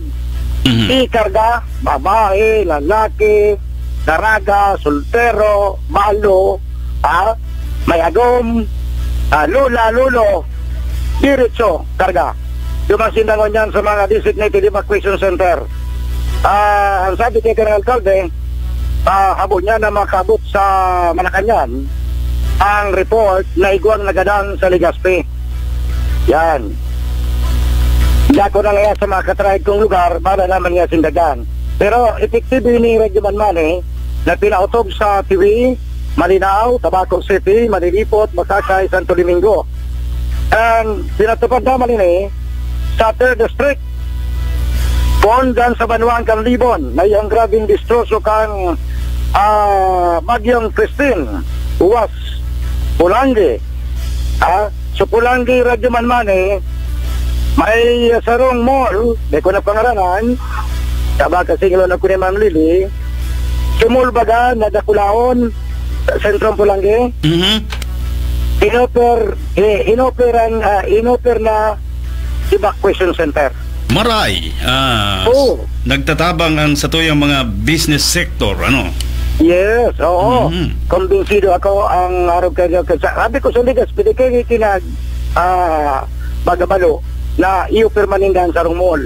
Mhm. Ikarga, babae, lalaki, daraga, soltero, balo, ha? May agom, ah, lola, lolo, diretso, karga. Duman sinda ngunyan sa mga designated evacuation center. Ah, ang sabi kay Colonel Alcalde, ah, habo niya na makaabot sa Malacañang ang report na igwang nagadan sa Legazpi. Yan. Dako na nga sa mga katrahid kong lugar, para naman nga sindagan. Pero epektibo ni Radyo Manmani na pinautob sa Tiwi, Malinao, Tabaco City, Manilipot, Boracay, Santo Domingo. And pinatupad naman ini sa third District. Poon dyan sa banwaan kan Libon, na iyang grabing distroso kan, ah, Bagyong Christine, Uwas, Pulangi. Ah, so Pulangi, Radyo Manmani, may sarong mall, di ko na pangaranan, taba kasi ngilon ako ni Ma'am Lily, si mall baga na dakulaon, sa sentrong Pulangi. Mhm. Inoper, eh, inoperan, ah, inoper na evacuation center. Maray, ah, Oo. nagtatabang ang satuyang mga business sector, ano? Yes, oo. Mhm. Kumbinsido ako ang arog kay, sabi ko sa Ligas, pwede kayo itinag, ah, magabalo na iyo permanindahan sa rong mall.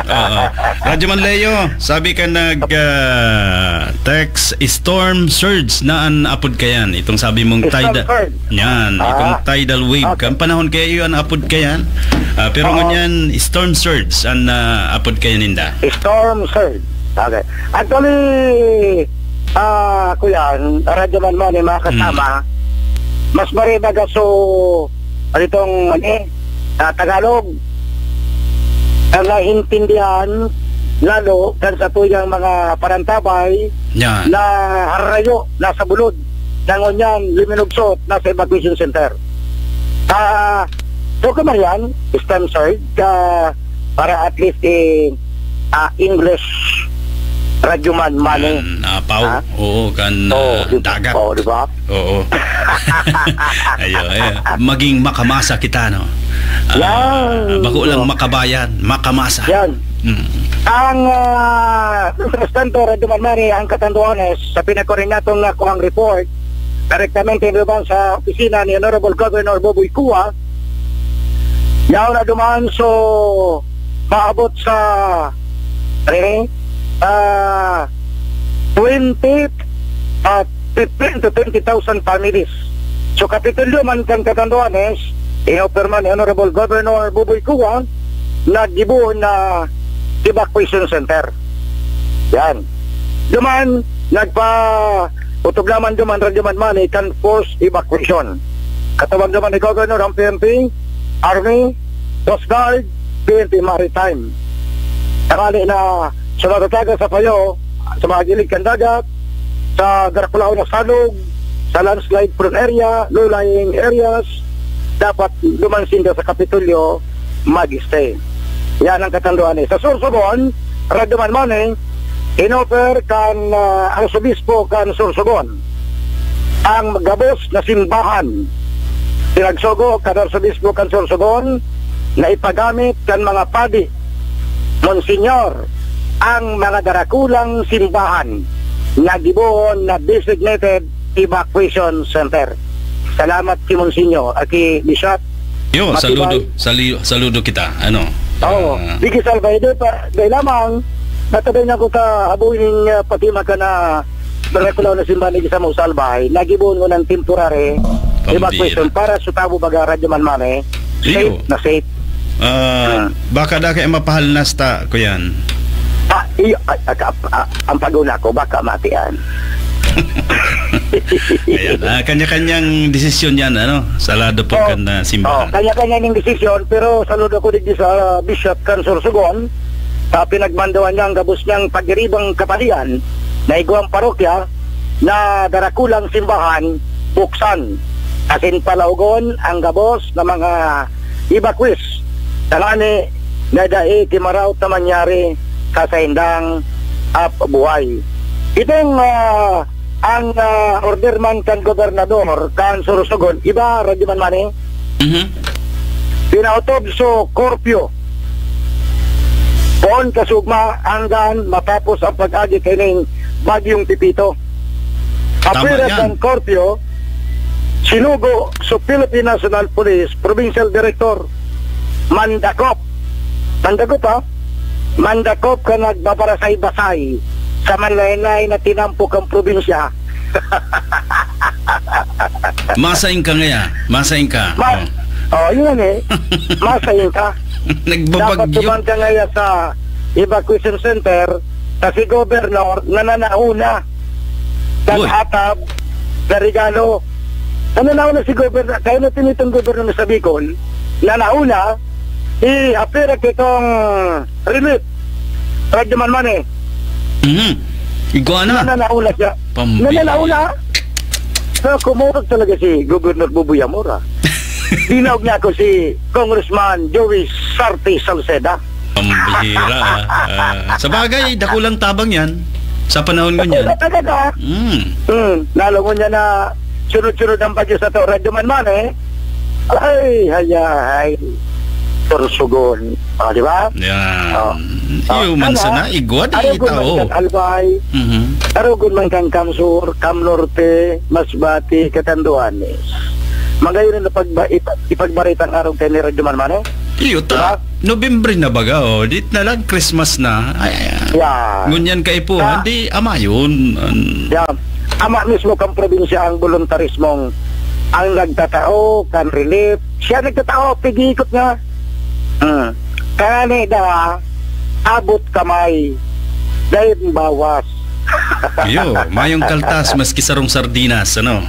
Oo. Radyo Man Leo, sabi ka nag, ah, text, storm surge na an apod kayan. Itong sabi mong Storm tidal, surge. yan, Ah. itong tidal wave. Okay. Kan panahon kaya iyo an apod kayan? Ah, pero Oo. ngunyan, storm surge an, ah, apod kayo ninda? Storm surge. Okay. Actually, ah, kuyan, Radyo Manmani, mga kasama, Mm. mas maribaga so, itong, ano eh, ah, Tagalog, ang naintindihan lalo kan sa tuyang mga parantabay Yan. na harayo, nasa bulod, na ngunyan, luminugsot, nasa evacuation center. Ah, so, kamarian, storm surge, ah, para at least, eh, ah, English Radyo Manmani. Yan, apaw. Ha? Oo, kan, Oo, ah, di ba? dagat. Oo, di ba? Oo. Ayo, ayo. Maging makamasa kita, no? Ah, Yan. bako lang Oo. makabayan, makamasa. Yan. Mm. Ang, ah, mientras tanto, Radyo Manmani, ang katanduanes, sa pinagkuring natong, ah, kuhang report, direktamente naman sa opisina ni Honorable Governor Boboy Cua, yaon na duman, so, maabot sa, eh, ah, twenty, ah, fifteen to twenty thousand families. So, Kapitolyo man kan Catanduanes, inopirma ni Honorable Governor Boboy Cua, naggibo na evacuation center. Yan. Duman, nagpa-, utog naman duman, Radyo Manmani, kan forced evacuation. Katawag naman ni Governor ang P N P, Army, Coast Guard, P N P Maritime. Tangali na sa mga tataga sa payo, sa mga gilid kan dagat, sa darakulaon na salog, sa landslide prone area, low-lying areas, dapat duman sinda sa Kapitolyo mag-stay. Yan ang katanduan eh. Sa Sorsogon, Radyo Manmani, inoffer kan, ah, Arsobispo kan Sorsogon ang gabos na simbahan. Pinagsugo kan Arsobispo kan Sorsogon na ipagamit kan mga padi, Monsignor, ang mga darakulang simbahan na gibohon na designated evacuation center. Salamat ki Monsignor, ah, ki Bishop. Yo, Matibay. saludo, sali-, saludo kita. Ano? Oo. Ah. Sige, Salvay, di pa, di lamang, natabay na ko ta, abuhin, ah, pati maka na, darakulaw na simbahan ni Gisamo Salvay, nagibohon ko ng temporary Pambira. evacuation para sa tabo baga Radyo Manmani. Iyo. Safe na safe. Ah, Ah. baka da kay mapahalnas ta, kuyan. Ah, iyo, ah, ah, ah, ah, ang pag-una ko, baka matian. Ayan, ah, kanya-kanyang desisyon yan, ano? Sa lado po Oo. kan, ah, simbahan. Oo, kanya-kanya ning desisyon, pero saludo ko digdi sa Bishop kan Sorsogon, sa pinagmanduan niya ang gabos niyang pagiribang kapadian na igwang parokya na darakulang simbahan buksan. Asin palaogon ang gabos na mga evacuees. Tanani na dai ki maraot na mangyari sa saindang, ah, buhay. Itong, ah, ang, ah, order man kan gobernador kan Sorsogon, iba, Radyo Manmani, Mhm. pinautob so curfew. Poon kasugma hanggang matapos ang pag-agi kaining Bagyong Pepito. Tama Apwera yan. kan curfew, sinugo so Philippine National Police Provincial Director Mandakop. Mandakop, ha? Mandakop ka nagbabarasay-basay sa manlaen-laen na tinampo kang probinsya. Masaing ka ngaya. Masaing ka. Ma-, Oh. oh, yun eh. Masaing ka. Dapat Nagbabagyo. duman ka ngaya sa evacuation center, sa si Governor nananauna. Uy. Naghatab na regalo. Nananauna si Governor, kaya na tinitong Governor sa Bicol, nananauna, i-appear kitong relief. Radyo Manmani. Mhm. Igwa na. Nananauna siya. Pambira. Nananauna. Pero kumurot talaga si Governor Boboy Amor, ah. Tinawag niya ako si Congressman Joey Sarte Salceda. Pambihira, ah. Ah, sa bagay, dakulang tabang yan sa panahon ngunyan. Dakulang tabang, ah. Mm. Mm. Lalo ngunyan na sunod-sunod ang bagyo sa to, Radyo Manmani. Ay, ay, ay. Sorsogon. O, di ba? Yan. O. O, Iyo man sana. sana, igwa di Arugon man itaw. kan Albay. Mhm. Arugon man kan Camsur, Camnorte, Masbate, Catanduanes. Magayon na pagba-, ipa-, ipagbarita ang araw kayo ni Radyo Manmani. Iyo ta. Diba? Nobyembre na baga, oh. Dit na lang, Christmas na. Ay, ay, ay. Yeah. Ngunyan kaipuhan, Ta- di amayon. An- Yeah. Ama mismo kang probinsya ang voluntarismong ang nagtatao kan relief. Siya nagtatao, pigikot nga. Hmm. Kaya ni da, abot kamay, dahil bawas. Iyo, mayong kaltas, maski sarong sardinas, ano?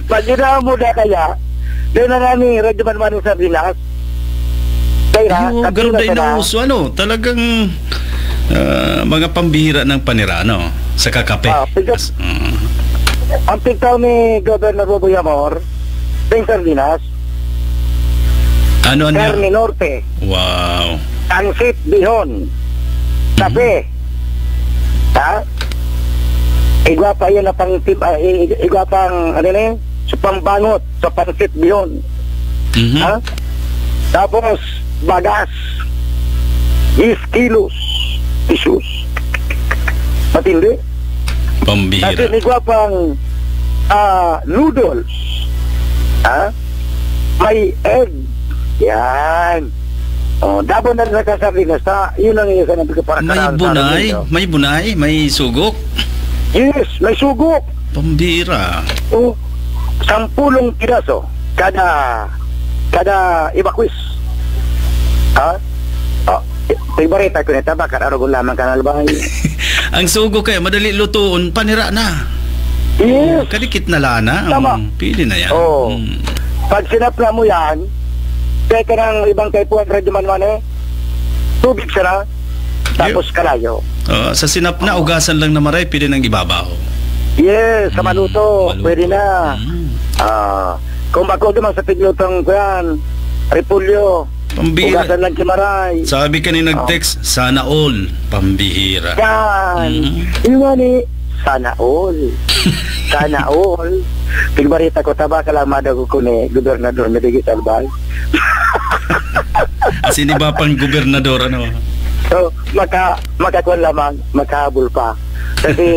Pag ginawa mo na kaya, doon na nga ni Radyo Manmano Sardinas. Kaya, Iyo, sardinas ganun din na. Nauso, ano? Talagang, ah, mga pambihira ng panira, ano? Sa kakape. Ah, pwede. As-, mm. Ang pigtaw ni Governor Boboy Amor, Ping Sardinas. Ano, ano? Carne Norte. Wow. Pansit Bihon. Kape. Mhm. Ha? Igwa pa yan na pang tib-, ah, i-, i-, igwa pang, ano na yun? Sa pambangot, sa Pansit Bihon. Mhm. Ha? Tapos, bagas. Diyes kilos. Jesus. Matindi. Pambihira. Kasi may igwa pang, ah, noodles. Ha? May egg. Yan. Oh, dabo na rin sa sardinas. Ta, yun ang isa na para May karaan sa bunay, amin, no? May bunay, may sugok. Yes, may sugok. Pambira. Oh, sampulong piraso kada, kada ibakwis. Ha? Oh, may bareta ko nito, baka arugon lamang ka na, Albay. Ang sugo kaya, madali lutuon, panira na. Yes. Kadikit na lana. Tama. Ang pili na yan. Oo. Hmm. Pag sinapla mo yan, teka ng ibang kaipuhan, Radyo Manmano, tubig sana, tapos Yo-, kalayo. Ah, sa sinapla, Oo. ugasan lang na maray, pili ng ibabaw. Yes, sa Hmm, maluto, maluto. Pwede na. Hmm. Ah, kung bako naman sa piglutong, kuyan, repolyo, Pambira. Ugasan lang si Maray. Sabi ka ni nag-text, Oh. "Sana all." Pambihira. Yan. Mm. Iwan ni, "Sana all." Sana all. Pigbarita ko, taba ka lang, madago ko ni Gobernador Miguel Salval. As in, iba pang gobernador, ano? So, maka-, makakuan lamang, makahabol pa. Kasi,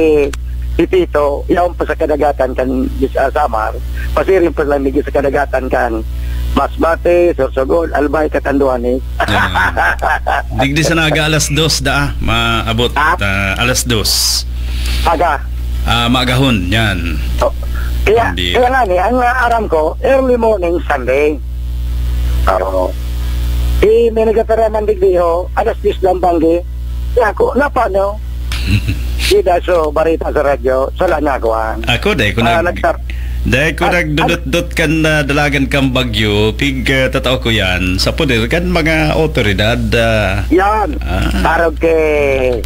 si Tito, yaon pa sa kadagatan kan, ah, Samar, pasiring pa lang digdi sa kadagatan kan Masbate, Sorsogon, Albay, Catanduanes. Ah. Digdi sa Naga, alas dos da, ah, maabot, Ah? ah, alas dos. Aga. Ah, maagahon, yan. Oh. Kaya, Hindi. kaya nga ni, ang, ah, aram ko, early morning, Sunday. Oo. Eh, may nagkataraman digdi, ho, alas diyes lang banggi. Kaya ako, napano? Di da so barita sa radyo, sala na ako, ah. Ako, dai ko Ah, nag-, nagtar- dai ko Ah, nagdudot-dot kan, ah, dalagan kan bagyo, pig, ah, tatao ko yan, sa poder kan mga otoridad, ah. Yan. Ah. Parang kay,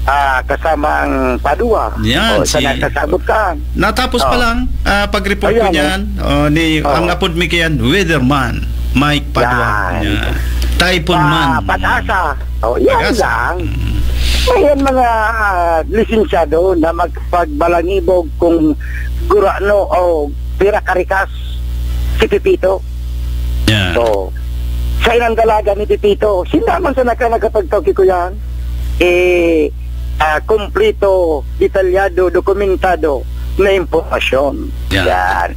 ah, kasamang Padua. Yan, O, sa si nagkasabot ka. Natapos pa Oh. lang, ah, pag-report ko Ayan, eh. niyan, oh, ni, Oh. ang apod mi kayan, Weatherman, Mike Padua. Yan. Yan. Typhoon Ah, Man. Pag-asa. Oh, yan Pag-asa. lang. Mm. Ayan, mga, ah, lisensyado na magpagbalangibog kung gurano o pira karikas si Pepito. Yan. So, sa inang dalaga ni Pepito, sinda man sa naka-, nakapagtao ki Kuyan, eh, ah, kumpleto, detalyado, dokumentado na impormasyon. Yan. Yan.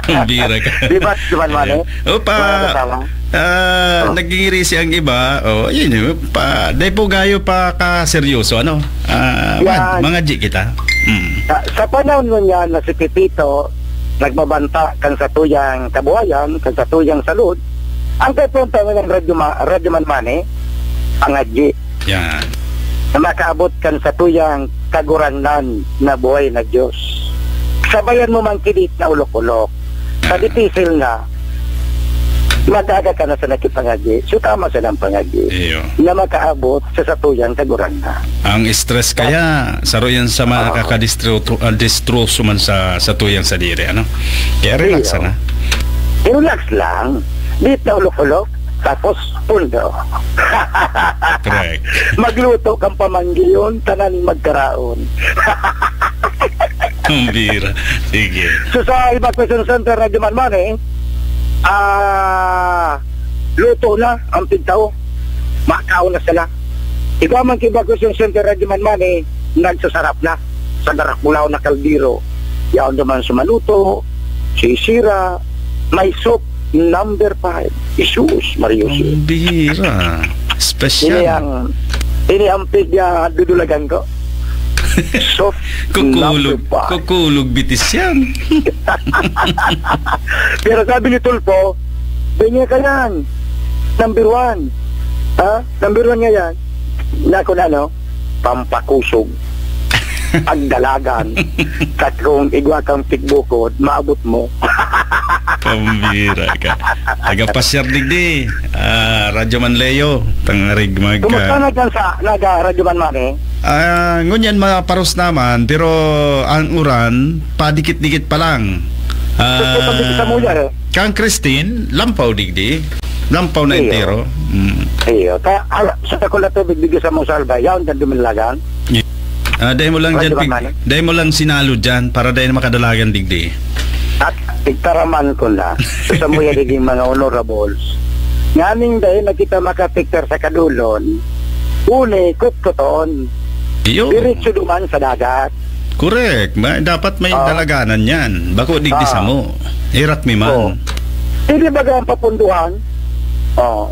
Ang bira ka. Di ba, Juan Mane? Ayan. Opa, Mga kasama? ah, Oh. nagigirisi ang iba. Oh, yun yun. Pa, dahil po gayo pa ka seryoso, ano? Ah, Yan. man, mga G kita. Mm. Sa, sa panahon ngunyan na si Pepito nagbabanta kan satuyang kabuhayan, kan satuyang salud, ang kaipuhan ng Radyo Ma-, Radyo Man Mane, pangadyi. Yan. Na makaabot kan satuyang Kagurangnan na buhay na Diyos. Sabayan mo man ki diti na olok-olok. Sa Ah. dipisil na, mag-aga ka na sa nakipangadyi. So, tama sa nang pangadyi Iyo. na makaabot sa satuyang Kagurangnan. Ang stress kaya, saro yan sa mga Oo. kakadistro-, ah, distroso man sa, sa tuyang sadiri, ano? Kaya relax Iyo. na. Relax lang. Di na ulok-ulok, tapos pundo. Correct. Magluto kang pamanggiyon, tanan magkaraon. Ang bira. Sige. So, sa evacuation center na duman man eh, ah, luto na ang pigtao. Makaon na sila. Igwa man ki evacuation center na duman man eh, nagsasarap na sa darakulaw na kaldero. Yaon naman sa maluto, sisira, may soup, number five. Jesus, Mario. Ang bihira. Special. Ini ang, ini ang pig, ah, dudulagan ko. Soup, Kukulog, number five. Kukulog bitis yan. Pero sabi ni Tulfo, Ganyan ka yan. Number one. Ha? Number one nga yan. Na kung ano, pampakusog. Pagdalagan. Kat kung igwa kang pigbukod, maabot mo. Pambira ka. Taga Pasyar digdi. Ah, Radyo Man Leo. Tangarig mag, Kumusta ah, na dyan sa, naga, Radyo Man Mani? Ah, ngunyan maparos naman, pero ang uran, padikit-dikit pa lang. Gusto ko dito sa Ah, Muya, eh. Kang Christine, lampaw digdi. Lampaw na Iyo. entero. Mm. Iyo. Kaya, ala, sa takol na tubig, digdi sa Musalba, yaon dyan dumilagan. Ah, dahil mo lang Wala dyan, naman pig-, ano? dahil mo lang sinalo dyan para dahil makadalagan digdi. At pigtaraman ko na sa samuya diging mga honorables. Nganing dahil na kita makapicture sa kadulon, uni, kutkuton. Iyo. Diretso duman sa dagat. Correct. Ma-, dapat may Ah. dalaganan yan. Bako digdi Ah. samo. Hirak mi man. Oo. Hindi baga ang papunduhan? Oo.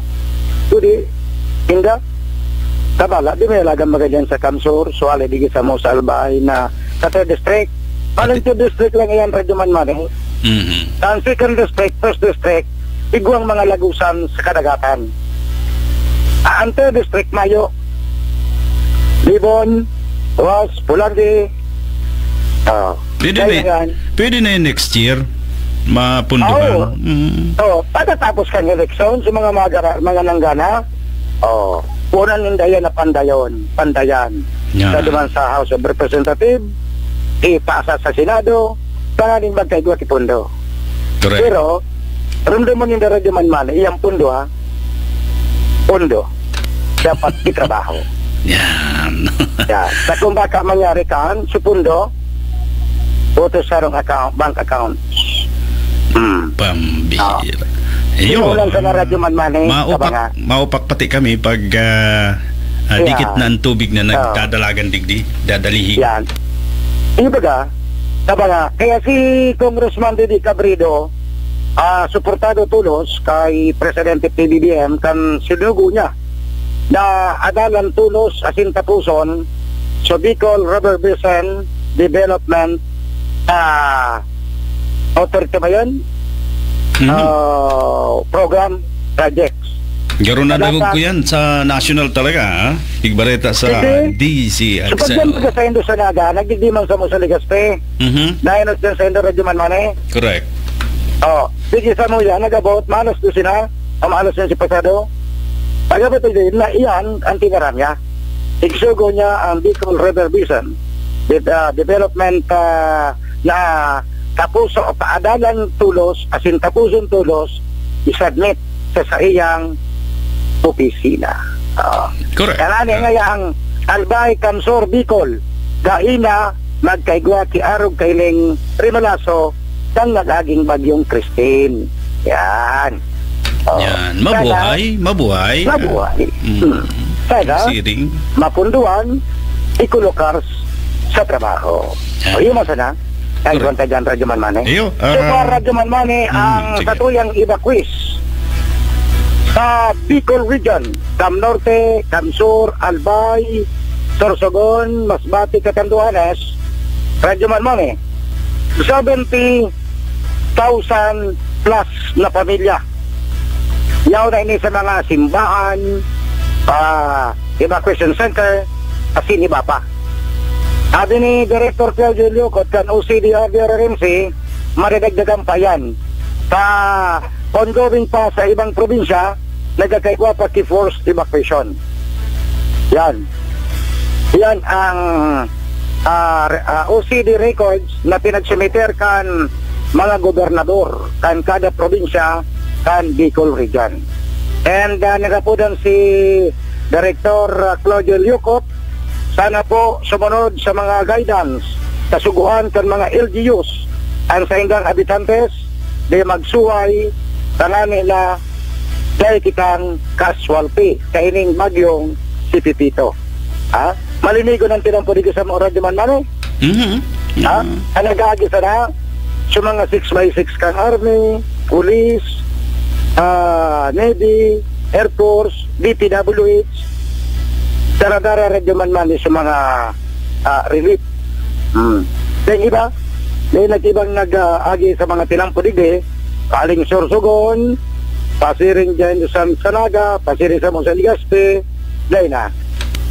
Hindi. Inda? Tabala, di may alagang mga dyan sa Kamsur, suwali di sa mo sa Albay na sa third district. Paano Ati- yung third district lang yan, Radyo Man Mani? Mhm. Ang second district, first district, igwang mga lagusan sa kadagatan. Ah, ang third district, mayo. Libon, Roxas, Pulandi. Ah, Pwede na kaya y-, yan. pwede na yung next year. Mapunduhan. Oo. Mm. So, pagkatapos kan eleksyon, sa mga magara-, mga nanggana, oh, kunan ninda yan na pandayon, pandayan. Yan. Sa duman sa House of Representatives, ipasa sa Senado, tanganing magkaigwa ki pundo. Correct. Pero, ramdam mo ninda Radyo Man Mani, iyang pundo, ha? Pundo. Dapat itrabaho. Yan. Yan. Sa kung baka mangyari kan, sa pundo, utos sa wrong account, bank account. Hmm. Pambira. Ah. Iyo. Sinuulan sa na Radyo Man Mani, Maupak, kabanga. maupak pati kami pag, ah, ah, Yeah. dikit na ang tubig na Ah. nagdadalagan digdi, dadalihi. Yan. Ibaga, kabanga. Kaya si Congressman Didi Cabredo, ah, suportado tolos kay Presidente P B B M kan sinugo niya na adalan tolos asin tapuson sa Bicol River Basin Development, ah, Authority ba yun? Mhm. Ah, program projects. Garo na Wala dagog pa. ko yan sa national talaga, ha? Igbareta sa Sige. D Z X L. So, pag yan, pag sa Indo sa Naga, nagdidiman sa mo sa Legazpi. Mhm. Nahinos din sa Indo Radyo Man Mani. Correct. Oh, sige sa mo yan, nag-abot, malos do sina, ang malos yan si pasado. Pag-abot din, na iyan, ang tinaram niya. Igsugo niya ang Bicol River Basin. With, ah, development, ah, na tapuso, paadalan tolos, asin tapuson tolos, isubmit sa saiyang opisina. Ah. Correct. Kaya nga, Ah. nga ang Albay, Kamsur, Bicol, dai na magkaigwa ki arog kaining rimalaso kan nag-aging Bagyong Christine. Yan. Oh. Yan. Sana Mabuhay, mabuhay. Mabuhay. Mm. Hmm. Sana Siring. mapunduan, ikulokar sa trabaho. Yan. O, yun, masana. Ang Correct. Kwan tagaan Radyo Man Mani. Iyo, So, ah, para Radyo Man Mani, mm, ang sige. satuyang evacuees sa Bicol Region, Cam Norte, Cam Sur, Albay, Sorsogon, Masbate, Catanduanes, Radyo Man Mani, seventy thousand plus na pamilya. Yaon na ini sa mga simbahan, ah, evacuation center, asin iba pa. Sabi ni Director Claudio Lucot kan O C D R D R R M C, madadagdagan pa yan. Sa ongoing pa sa ibang probinsya, nagkakaigwa pa ki forced evacuation. Yan. Yan ang, ah, re-, ah, O C D records na pinagsumiter kan mga gobernador kan kada probinsya kan Bicol Region. And, ah, nagapodan si Director, ah, Claudio Liucot, sana po sumunod sa mga guidance sa sugoan kan mga L G Us ang saindang habitantes, di magsuway, tangani na dai kitang casualty kaining bagyong si Pepito. Ha? Malinigon ang tinampo digdi sa mga Radyo Man Mani. Mhm. Ha? Mm. Ang nag-aagi sana sa mga six by six kan Army, Police, ah, Navy, Air Force, D P W H, daradara Radyo Man Mani sa mga, ah, relief. Hmm. Then iba, may nag-ibang nag-aagi sa mga tinampo digdi, kaling Sorsogon, pasiring dyan sa Sanaga, pasiring sa Mount San Legazpi, dai na.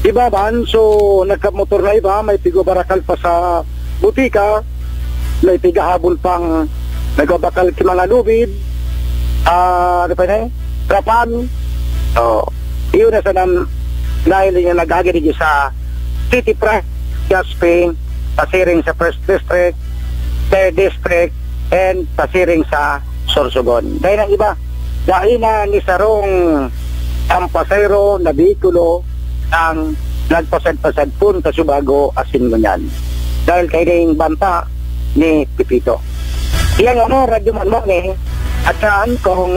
Iba man, so, nagkamotor na iba, may pigo barakal pa sa butika, may pigahabol pang nagbabakal ki mga lubid, ah, ano pa na eh? Trapan. Oh, iyon na sanang dahil yung nag-agi digdi sa City Press, Gasping, pasiring sa First District, Third District, and pasiring sa Sorsogon. Dahil ang iba, dahil na ni sarong ang pasahero na bihikulo ang nagpasad-pasad pun kasubago asin ngunyan. Dahil kaining banta ni Pipito. Iyang ano, Radyo Manmani, at saan kung,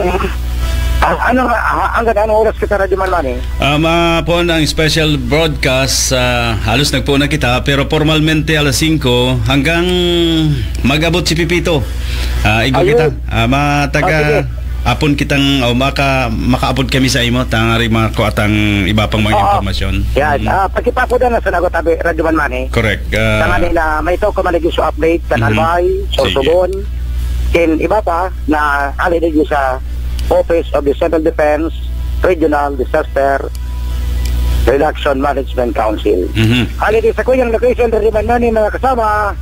ah, ano, ah, hanggang anong oras kita, Radyo Manmani? Ah, mapon ang special broadcast, ah, halos nagpo na kita, pero formalmente alas singko hanggang mag-abot si Pipito. Ah, igwa Ayun. kita. Ah, mataga Oh, sige. apon kitang, o maka-, makaabot kami sa imo, tangari mga kuatang iba pang mga Oo. impormasyon. Yan. Mm. Ah, pakipapo na sa nagot, abi, Radyo Manmani. Correct. Ah, Tangani na may to, kumaligis sa update, sa Mhm. Albay, Sige. Sorsogon, kin iba pa na ali digdi sa Office of the Civil Defense Regional Disaster Reduction Management Council. Mhm. Ali di sa kuyang location, Radyo Manmani, mga kasama.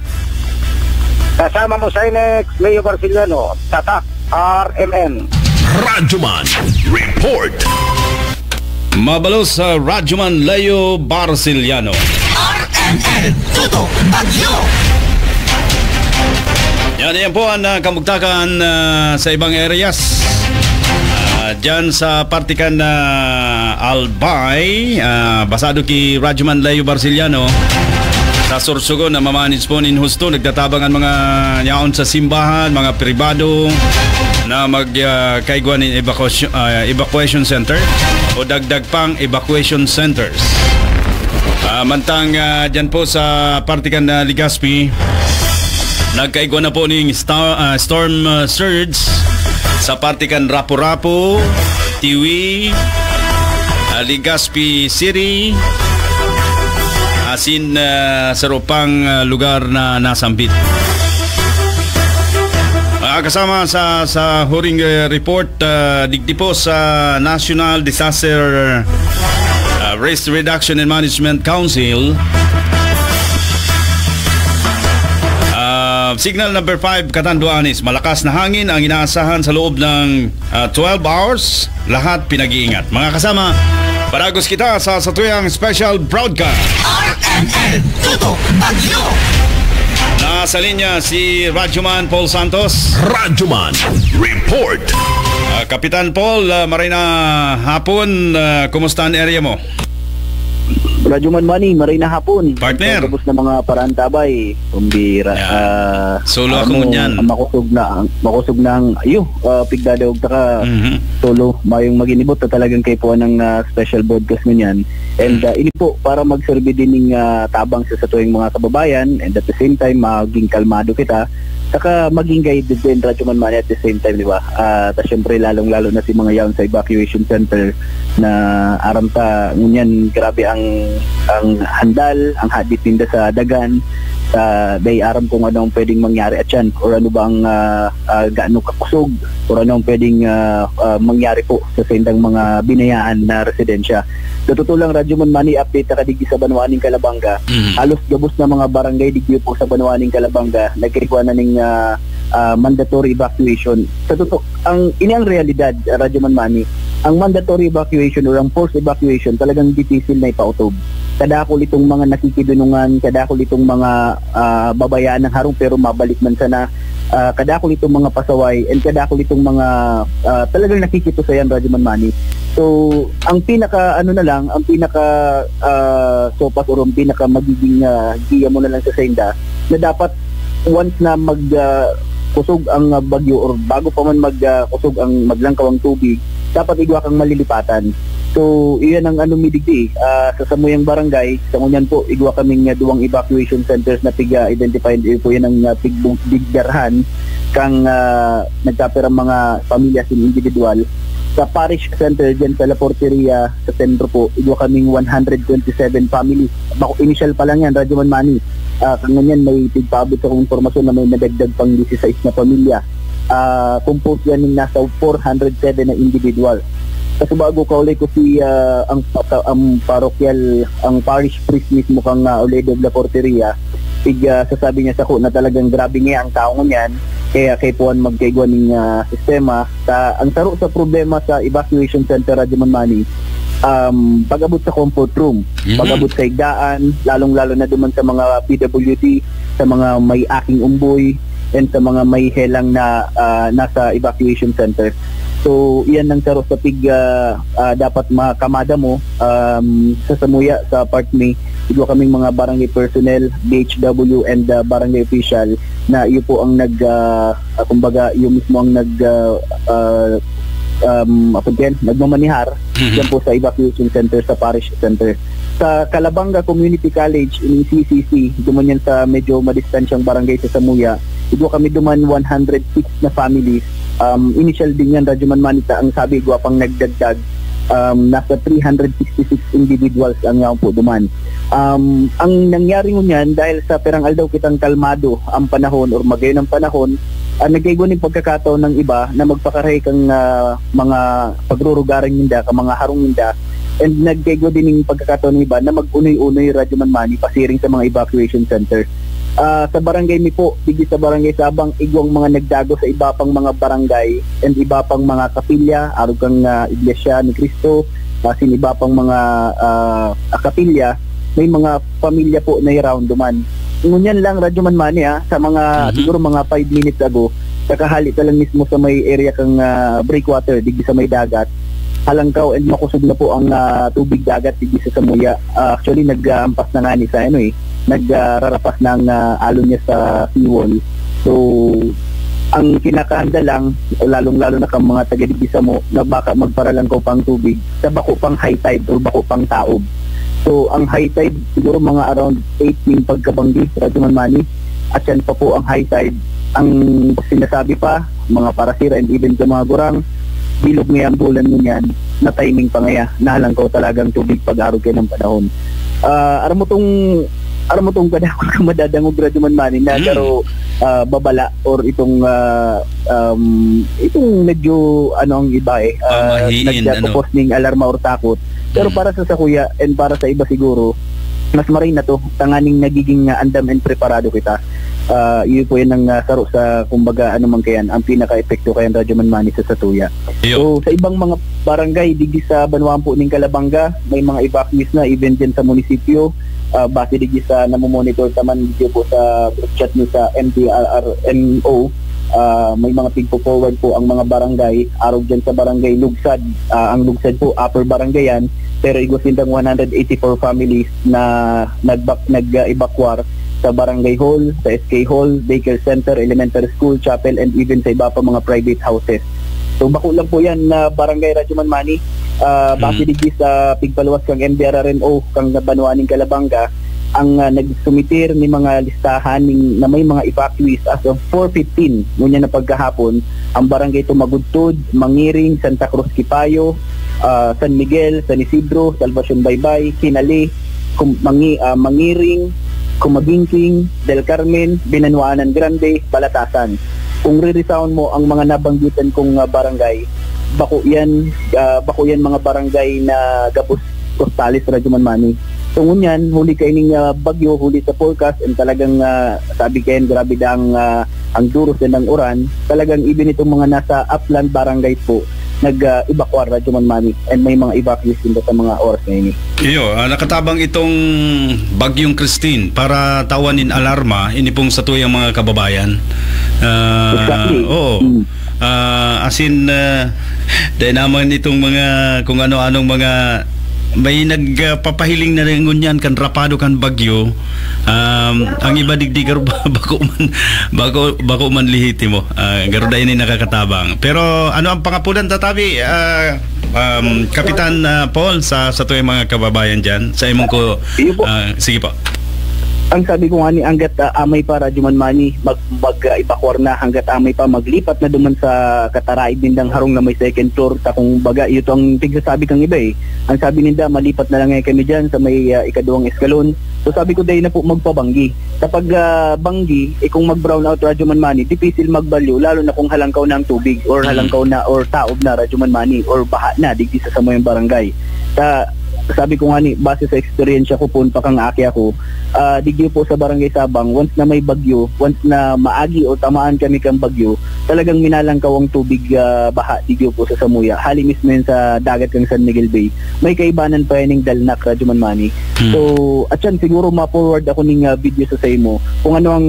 Kasama mo sa Inex, Leo Barciliano, Tatak, R M N. Radyoman Report. Mabalos sa Radyoman Leo Barciliano. R M N Tuto Bagyo. Yan, yan po ang, ah, kamugtakan, ah, sa ibang areas. Ah, dyan sa parte kan, ah, Albay, ah, basado ki Radyoman Leo Barciliano, sa Sorsogon na mamanage po nin husto, nagtatabang ang mga yaon sa simbahan, mga pribado na mag, ah, kaigwa nin evacuation, ah, evacuation center o dagdag pang evacuation centers. Ah, mantang, ah, dyan po sa parte kan, ah, Legazpi, nagkaigwa na po ning star-, ah, storm, ah, surge sa parte kan Rapu-Rapu, Tiwi, ah, Legazpi City, asin, ah, sa rupang, ah, lugar na nasambit. Ah, kasama sa, sa huring, eh, report, ah, digdi po sa National Disaster, ah, Risk Reduction and Management Council. Ah, signal number five, Catanduanes. Malakas na hangin ang inaasahan sa loob ng, ah, twelve hours. Lahat pinag-iingat. Mga kasama, paragos kita sa satuyang special broadcast. R M N Tuto Bagyo. Nasa linya si Radyoman Paul Santos. Radyoman Report. Ah, Kapitan Paul, ah, maray na hapon. Ah, kumusta ang area mo? Radyoman Manny, maray na hapon. Partner. Pagkabos na mga paraantabay, kumbira, Yan. ah, Solo ako ano, ngunyan. Makusog na ang, makusog na ang, iyo, ah, pigdadaog ta ka, Mhm. solo, mayong maginibot na talagang kaipuhan ng, ah, special broadcast ngunyan. And, Mm. ah, ini po, para magserbi din ning, ah, tabang sa satuwing mga kababayan, and at the same time, maging kalmado kita, saka maging guided din, Radyoman Manny, at the same time, di ba? Ah, ta syempre, lalong-lalo na si mga yaon sa evacuation center na aram ta, ngunyan, grabe ang, ang handal, ang hadit ninda sa dagan, sa, dai aram kung ano ang pwedeng mangyari at yan, or ano ba ang, ah, ah, gaano kakusog, or ano ang pwedeng, ah, ah, mangyari po sa saindang mga binayaan na residensya. Sa totoo lang, Radyoman Manny, update na kadigdi sa banwaan ning Calabanga. Mhm. Halos gabos na mga barangay digdi po sa banwaan ning Calabanga, nagkaigwa na ning, ah, ah, mandatory evacuation. Sa totoo, ang, ini ang realidad, Radyoman Manny. Ang mandatory evacuation or ang forced evacuation, talagang dipisil na ipautob. Kadakul itong mga nakikidunungan, kadakul itong mga, ah, babayaan ng harong pero mabalik man sana, ah, kadakul itong mga pasaway, and kadakul itong mga, ah, talagang nakikitusayan, Radyoman Manny. So, ang pinaka, ano na lang, ang pinaka, ah, sopas or ang pinaka magiging, ah, giya mo na lang sa sainda, na dapat once na mag, ah, kusog ang, ah, bagyo or bago pa man mag, ah, kusog ang maglangkaw ang tubig, dapat igwa kang malilipatan. So, iyan ang ano mi digdi, ah, sa samuyang barangay, sa ngunyan po, igwa kaming, ah, duwang evacuation centers na piga-identify, eh, po yan ang, ah, pigbug-, bigdarhan kang, ah, nagkapirang mga pamilya sin individual. Sa parish center, dyan sa La Porteria, sa sentro po, igwa kaming one hundred twenty-seven family. Bako, initial pa lang yan, Radyoman Manny. Ah, kanganyan, may tigpaabot akong impormasyon na may nadagdag pang disisais na pamilya. ah, composed yan ng nasa four hundred seven na individual. Kasi bago kauli ko si, ah, ang, ang parokyal, ang parish priest mismo kang, ah, Olay de la Porteria, tig, ah, sasabi niya sako na talagang grabe nga ang tao ngunyan, kaya kaipuhan magkaigwa ning, ah, sistema. Sa, ang saro sa problema sa evacuation center, Radyo Manmani, um, pag-abot sa comfort room, Mhm. pag-abot sa higdaan, lalong-lalo na duman sa mga P W D, sa mga may aking umboy, and sa mga may helang na, ah, nasa evacuation center. So, iyan ang saro sa pig, ah, ah, dapat makamada mo, um, sa samuya, sa part mi, igwa kaming mga barangay personnel, B H W, and, ah, barangay official na iyo po ang nag, ah, ah, kumbaga, iyo mismo ang nag, ah, ah, um, apod yan, nagmamanihar Mhm. diyan po sa evacuation center, sa parish center. Sa Calabanga Community College, in C C C, duman yan sa medyo madistansyang barangay sa Samuya, igwa kami duman one hundred six na families. Um, initial din yan, Radyo Manmani, ta ang sabi, igwa pang nagdagdag, um, nasa three hundred sixty-six individuals ang yaon po duman. Um, ang nangyari ngunyan, dahil sa perang aldaw kitang kalmado ang panahon or magayon ang panahon, ah, nagkaigwa nin pagkakataon ng iba na magpakarahay kang, ah, mga pagrurugaran ninda, kang mga harong ninda, and nagkaigwa din nin pagkakataon ng iba na mag-unoy-unoy, Radyo Manmani, pasiring sa mga evacuation center. Ah, sa barangay mi po, digdi sa Barangay Sabang, igwang mga nagdago sa iba pang mga barangay and iba pang mga kapilya, arog kang, ah, Iglesia ni Cristo, asin iba pang mga, ah, kapilya, may mga pamilya po na around duman. Ngunyan lang, Radyo Manmani, ah, sa mga, Mhm. siguro mga five minutes ago, kakahali ta lang mismo sa may area kang, ah, breakwater, digdi sa may dagat. Halangkaw and makusog na po ang, ah, tubig dagat digdi sa Samuya. Ah, actually, nag-aampas na nga ni sa, ano eh, nag, ah, rarapas na ang, ah, alon niya sa seawall. So, ang kinakahanda lang, lalong-lalo na kang mga taga digdi samo, na baka magparalangkaw pa ang tubig sa bako pang high tide or bako pang taob. So, ang high tide, siguro mga around eighteen pagkabanggi, Radyo Manmani. At yan pa po ang high tide. Ang sinasabi pa, mga parasira and even sa mga gurang, bilog ngaya ang bulan ngunyan, na timing pa ngaya, nahalangkaw talagang tubig pag-arog kayo ng panahon. Ah, aram mo tong, aram mo tong kadakol ka madadangog, Radyo Manmani, na Mm. garo, ah, babala or itong, ah, um, itong medyo, ano, ang iba eh, ah, Pamahiin, ano? nagkakapos ning alarma or takot. Pero Mm. para sa sakuya and para sa iba siguro, mas maray na to, tanganing nagiging, ah, andam and preparado kita. Ah, iyo po yan ang, ah, saro sa, kumbaga, ano man kayan, ang pinaka-epekto kayan, Radyo Manmani, sa satuya. Iyo. So, sa ibang mga barangay, digdi sa banwaan po ning Calabanga, may mga evacuees na, even dyan sa munisipyo, ah, base digdi sa namomonitor taman, digdi po sa group chat ni sa M D R R M O, ah, may mga pigpo-forward po ang mga barangay, arog dyan sa barangay Lugsad. Ah, ang Lugsad po, upper barangay yan, pero igwa sindang one hundred eighty-four families na nagbak-, nag-evacuar sa barangay hall, sa S K hall, daycare center, elementary school, chapel, and even sa iba pa mga private houses. So, bako lang po yan na barangay, Radyo Manmani. Ah, base Mm. digdi sa pigpaluwas kang M D R R M O, kang banwa ning Calabanga, ang, ah, nagsumitir ni mga listahan ning, na may mga evacuees as of four fifteen, ngunyan na pagkahapon, ang barangay Tumagudtod, Mangiring, Santa Cruz Quipayo, ah, San Miguel, San Isidro, Salvacion Baybay, Kinali, Kum-, Mangi-, ah, Mangiring, Kumagingking, Del Carmen, Binanwaanan Grande, Balatasan. Kung re-resound mo ang mga nabanggitan kong, ah, barangay, bako yan, ah, bako yan mga barangay na gabos costales, Radyo Manmani. So, ngunyan, huli kaining, ah, bagyo, huli sa forecast, and talagang, ah, sabi kayan, grabe da ang, ah, ang duros and ang uran, talagang even itong mga nasa upland barangays po, nag, ah, evacuar, Radyo Manmani, and may mga evacuees din sa mga oras na ini. Iyo, ah, nakatabang itong Bagyong Christine para tawan nin alarma, ini pong satuyang mga kababayan. Ah, Exactly. oo. Mm. Ah, as in, ah, dahil naman itong mga, kung ano-anong mga, may nagpapahiling na rin ngunyan kan rapado kan bagyo. Um, ang iba digdi garo ba-, bako man, bako, bako man lehitimo. Ah, garo dai ini nakakatabang. Pero ano ang pangapulan, tatabi, ah, um, Kapitan, ah, Paul, sa, sa tuyang mga kababayan dyan? Sa imong ko, Iyo po. ah, sige po. Ang sabi ko nga ni, hanggat, ah, amay pa, Radyo Manmani, mag, mag, ah, evacuar na, hanggat amay pa, maglipat na duman sa kataraid nindang harong na may second floor. Ta kung baga, iyo to ang tigsasabi kang iba eh. Ang sabi ninda, malipat na lang eh kami dyan sa may, ah, ikaduwang eskalon. So sabi ko, dahil na po magpabanggi. Kapag, ah, banggi, eh, kung mag-brown out, Radyo Manmani, dipisil magbalyo, lalo na kung halangkaw na ang tubig, or Mm. halangkaw na, or taob na, Radyo Manmani, or baha na, digdi sa samuyang barangay. Sa, sabi ko nga ni, base sa eksperyensya ko, poon pa kang aki ako, ah, digdi po sa Barangay Sabang, once na may bagyo, once na maagi o tamaan kami kang bagyo, talagang minalangkaw ang tubig, ah, baha, digdi po sa samuya. Hali mismo yun sa dagat kang San Miguel Bay. May kaibanan pa yan yung Dalnak, Radyo Manmani. Hmm. So, at yan, siguro ma-forward ako ning, ah, video sa saimo kung ano ang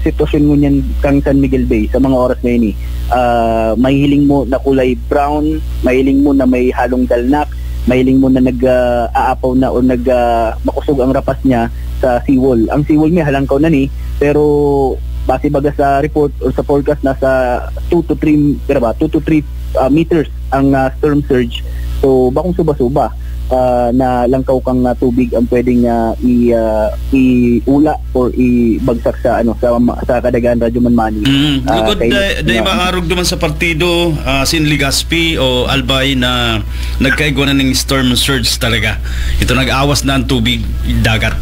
sitwasyon ngunyan kang San Miguel Bay sa mga oras na ini. Ah, mahihiling mo na kulay brown, mahiling mo na may halong Dalnak, mahiling mo na nag, ah, aapaw na o nag, ah, makusog ang rapas niya sa seawall. Ang seawall may halangkaw na ni, pero base baga sa report or sa forecast, nasa two to three, pira ba? Two to three, ah, meters ang, ah, storm surge. So, bakong suba-suba, ah, na langkaw kang, ah, tubig ang pwedeng, ah, i, ah, iula or ibagsak sa, ano, sa ma-, sa kadagaan, Radyo Manmani. Mm, Ah, lugod kaya dai, dai na maarog duman sa partido, ah, sin Legazpi o Albay na nagkaigwa na ning storm surge talaga. Ito, nag-awas na ang tubig dagat.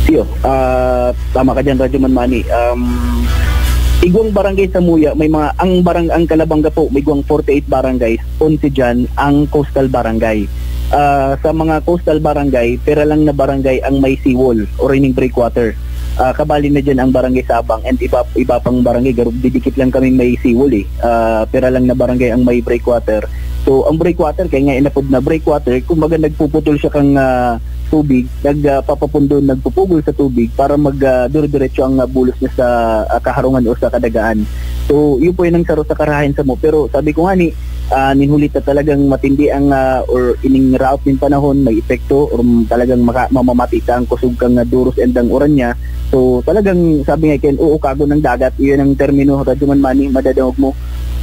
Siyo, ah, tama ka dyan, Radyo Manmani. Um, igwang barangay sa Muya, may mga, ang barang-, ang Calabanga po, may igwang forty-eight barangays, onse dyan ang coastal barangay. Ah, sa mga coastal barangay, pira lang na barangay ang may seawall or ining breakwater. Ah, kabali na dyan ang Barangay Sabang and iba, iba pang barangay, garo-, didikit lang kami may seawall eh. Ah, pira lang na barangay ang may breakwater. So, ang breakwater, kaya nga inapod na breakwater, kumbaga nagpuputol siya kang, ah, tubig, nagpapapundon, nagpupugol sa tubig para mag, ah, dire-diretso ang, ah, bulos niya sa, ah, kaharungan o sa kadagaan. So, yun po yun ang saro sa karahayan sa mo. Pero sabi ko nga ni, ah, nin huli ta talagang matindi ang, ah, or ining raot nin panahon, may epekto, or talagang maka-, mamamati ta ang kusog kang, ah, duros and ang uran niya. So, talagang sabi nga ken, uukagon ng dagat, iyon ang termino, Radyo Manmani, madadangog mo,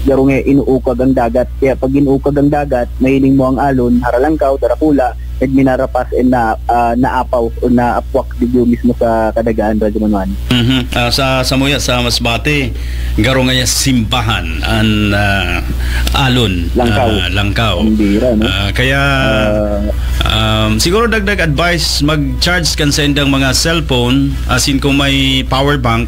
garo nga inuukag ang dagat. Kaya pag inuukag ang dagat, mahiling mo ang alon, haralangkaw, darakula, nagminarapas and na, ah, naapaw o naapwak digdi mismo sa kadagaan, Radyo Manmani. Mhm. Ah, sa, sa muya, sa Masbate, garo ngaya simbahan an, ah, alon, Langkaw. ah, Langkaw. Ang bira, no? Ah, kaya, Ah. um, siguro dagdag advice, mag-charge kan sa indang mga cellphone, asin kung may power bank,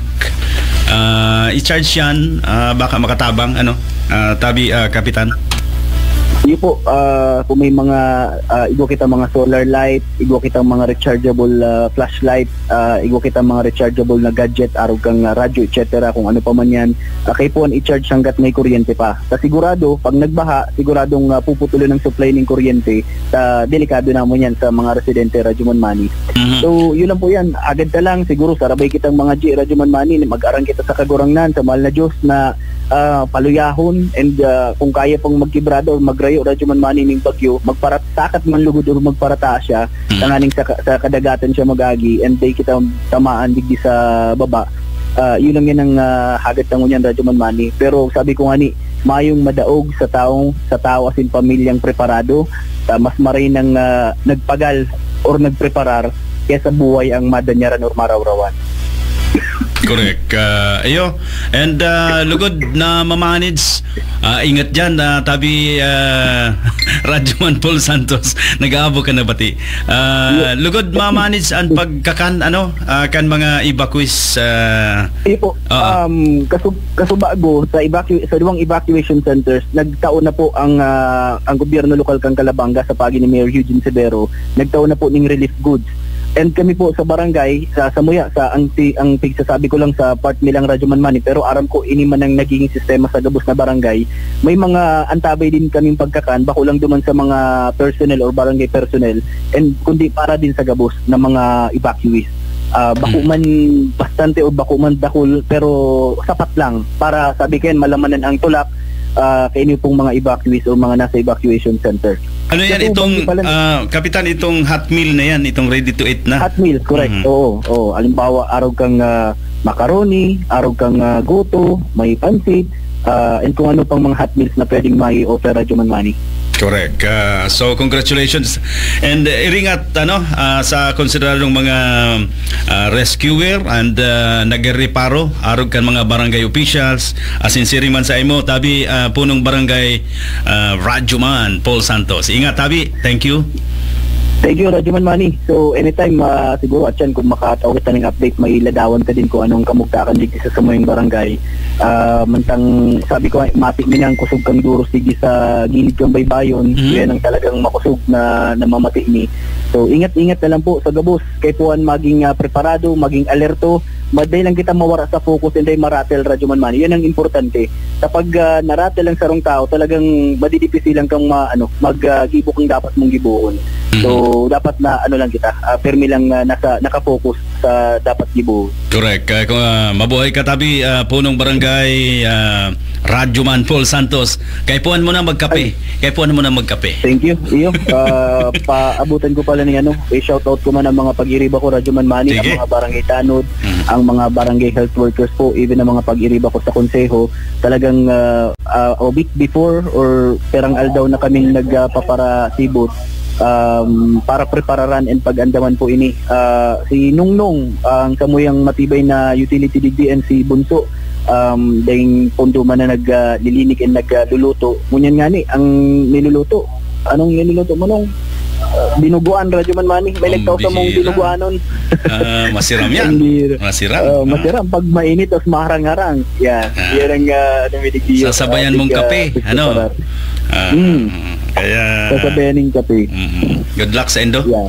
ah, i-charge yan, ah, baka makatabang, ano, ah, tabi, ah, Kapitan? Iyo po, ah, kung may mga, ah, igwa kita mga solar light, igwa kita mga rechargeable, ah, flashlight, ah, igwa kita mga rechargeable na gadget, arog kang, ah, radyo, et cetera, kung ano pa man yan, ah, kaipuhan i-charge hanggat may kuryente pa. Sa sigurado, pag nagbaha, siguradong, ah, puputulon ang supply ning kuryente. Sa delikado namon yan sa mga residente, Radyo Manmani. Mhm. So, yun lang po yan. Agad ka lang, siguro sarabay kitang mga G, Radyo Manmani, mag-arang kita sa Kagurangnan, sa mahal na Diyos na, ah, paluyahon, and, ah, kung kaya pang magkibrada o magrayo, Radyo Manmani, ning bagyo, magparatakat man lugod o magparata siya, Mhm. tanganing sa, ka- sa kadagatan siya mag-agi, and di kita tamaan digdi sa baba. Ah, yun lang yan ang, ah, hagad ta ngunyan, Radyo Manmani. Pero sabi ko nga ni, mayong madaog sa taong, sa tao asin pamilyang preparado, ta mas maray nang, ah, nagpagal or nagpreparar kaysa buhay ang madanyaran or marawrawan. Correct. Ah, iyo. And, ah, lugod na mamanage, ah, ingat dyan, ah, tabi, ah, Radyo Man Paul Santos, nag-aabo ka na bati. Ah, lugod mamanage ang pagkakan, ano, ah, kan mga evacuees, ah, Iyo po, Oo. um, kasu-, kasubago sa evacu-, sa duwang evacuation centers, nagtao na po ang, ah, ang gobyerno lokal kan Calabanga sa pagi ni Mayor Eugene Severo, nagtao na po ning relief goods. And kami po sa barangay, sa Samuya, sa ang ti-, ang pigsasabi ko lang sa part nilang Radyo Manmani, pero aram ko ini man ang nagiging sistema sa gabos na barangay. May mga antabay din kaming pagkakan, bako lang duman sa mga personnel or barangay personnel, and kundi para din sa gabos na mga evacuees. Ah, bako Mm. man bastante o bako man dakul, pero sapat lang para sabi kayan malamanan ang tulak, ah, kaini pong mga evacuees o mga nasa evacuation center. Ano yan, Sa itong, tubang pala ah, Kapitan, itong hot meal na yan, itong ready to eat na? Hot meal, correct. Mhm. Oo, oo. Halimbawa, arog kang, ah, macaroni, arog kang, ah, goto, may pansit, ah, and kung ano pang mga hot meals na pwedeng mai-offer, Radyo Manmani. Correct. Ah, so, congratulations. And, uh, iringat, ano, ah, sa konsideradong mga, ah, rescuer and, ah, nagreparo arog kan mga barangay officials. Asin siring man sa imo, tabi, ah, punong barangay, ah, Radyoman Paul Santos. Ingat, tabi. Thank you. Thank you, Radyoman Manny. So, anytime, ah, siguro, atyan, kung makatao kita ng update, may ladawan ka din kung anong kamugtakan dito sa samuyang barangay. Ah, mantang, sabi ko, mati mi nang kusog kang duros dito sa gilid kang baybayon. Mhm. Yan ang talagang makusog na namamati mi. So, ingat-ingat na lang po sa gabos. Kaipuhan maging, ah, preparado, maging alerto. Maday lang kita mawara sa focus, hindi maratel, Radyoman Manny. Yan ang importante. Kapag, ah, naratel ang sarong tao, talagang madidipisilan kang ma-, ano, mag, ah, gibo kang dapat mong gibohon. Mhm. So, dapat na, ano lang kita, ah, pirmi lang, ah, nasa, nakafocus sa dapat gibohon. Correct. Ah, kung, ah, mabuhay ka, tabi, ah, punong barangay, ah, Radyoman Paul Santos. Kaipuhan mo na magkape. Ay. Kaipuhan mo na magkape. Thank you. Iyo, ah, paabutan ko pala ni ano, i-shoutout ko man ang mga pag-iriba ko, Radyoman Manny, ang Sige. mga barangay tanod, Mhm. ang mga barangay health workers po, even ang mga pag-iriba ko sa konseho. Talagang, ah, ah, a week before or perang aldaw na kaming nagpaparasibot, um, para prepararan and pag-andaman po ini. Ah, si Nongnong, ang samuyang matibay na utility digdi, and si Bunso, um, daing pondo man na nag, ah, lilinig and nagluluto. Ngunyan nga ni, ang niluluto. Anong niluluto mo nung, ah, dinuguan, Radyoman Manny? May Ang nagtao sa mong bihira. dinuguanon. Ah, masiram yan. Ang bihira. Masiram. Ah, Ah. masiram. Pag mainit, tas maharang-harang. Yan. Ah. Yan ang, ah, ano, may digdi-, Sasabayan ah, mong dig-, ah, kape, ano? pagpreparar. Ah, Mm. mm. Kaya Sasabayan ng kape. Mm. Good luck sa indo. Yeah.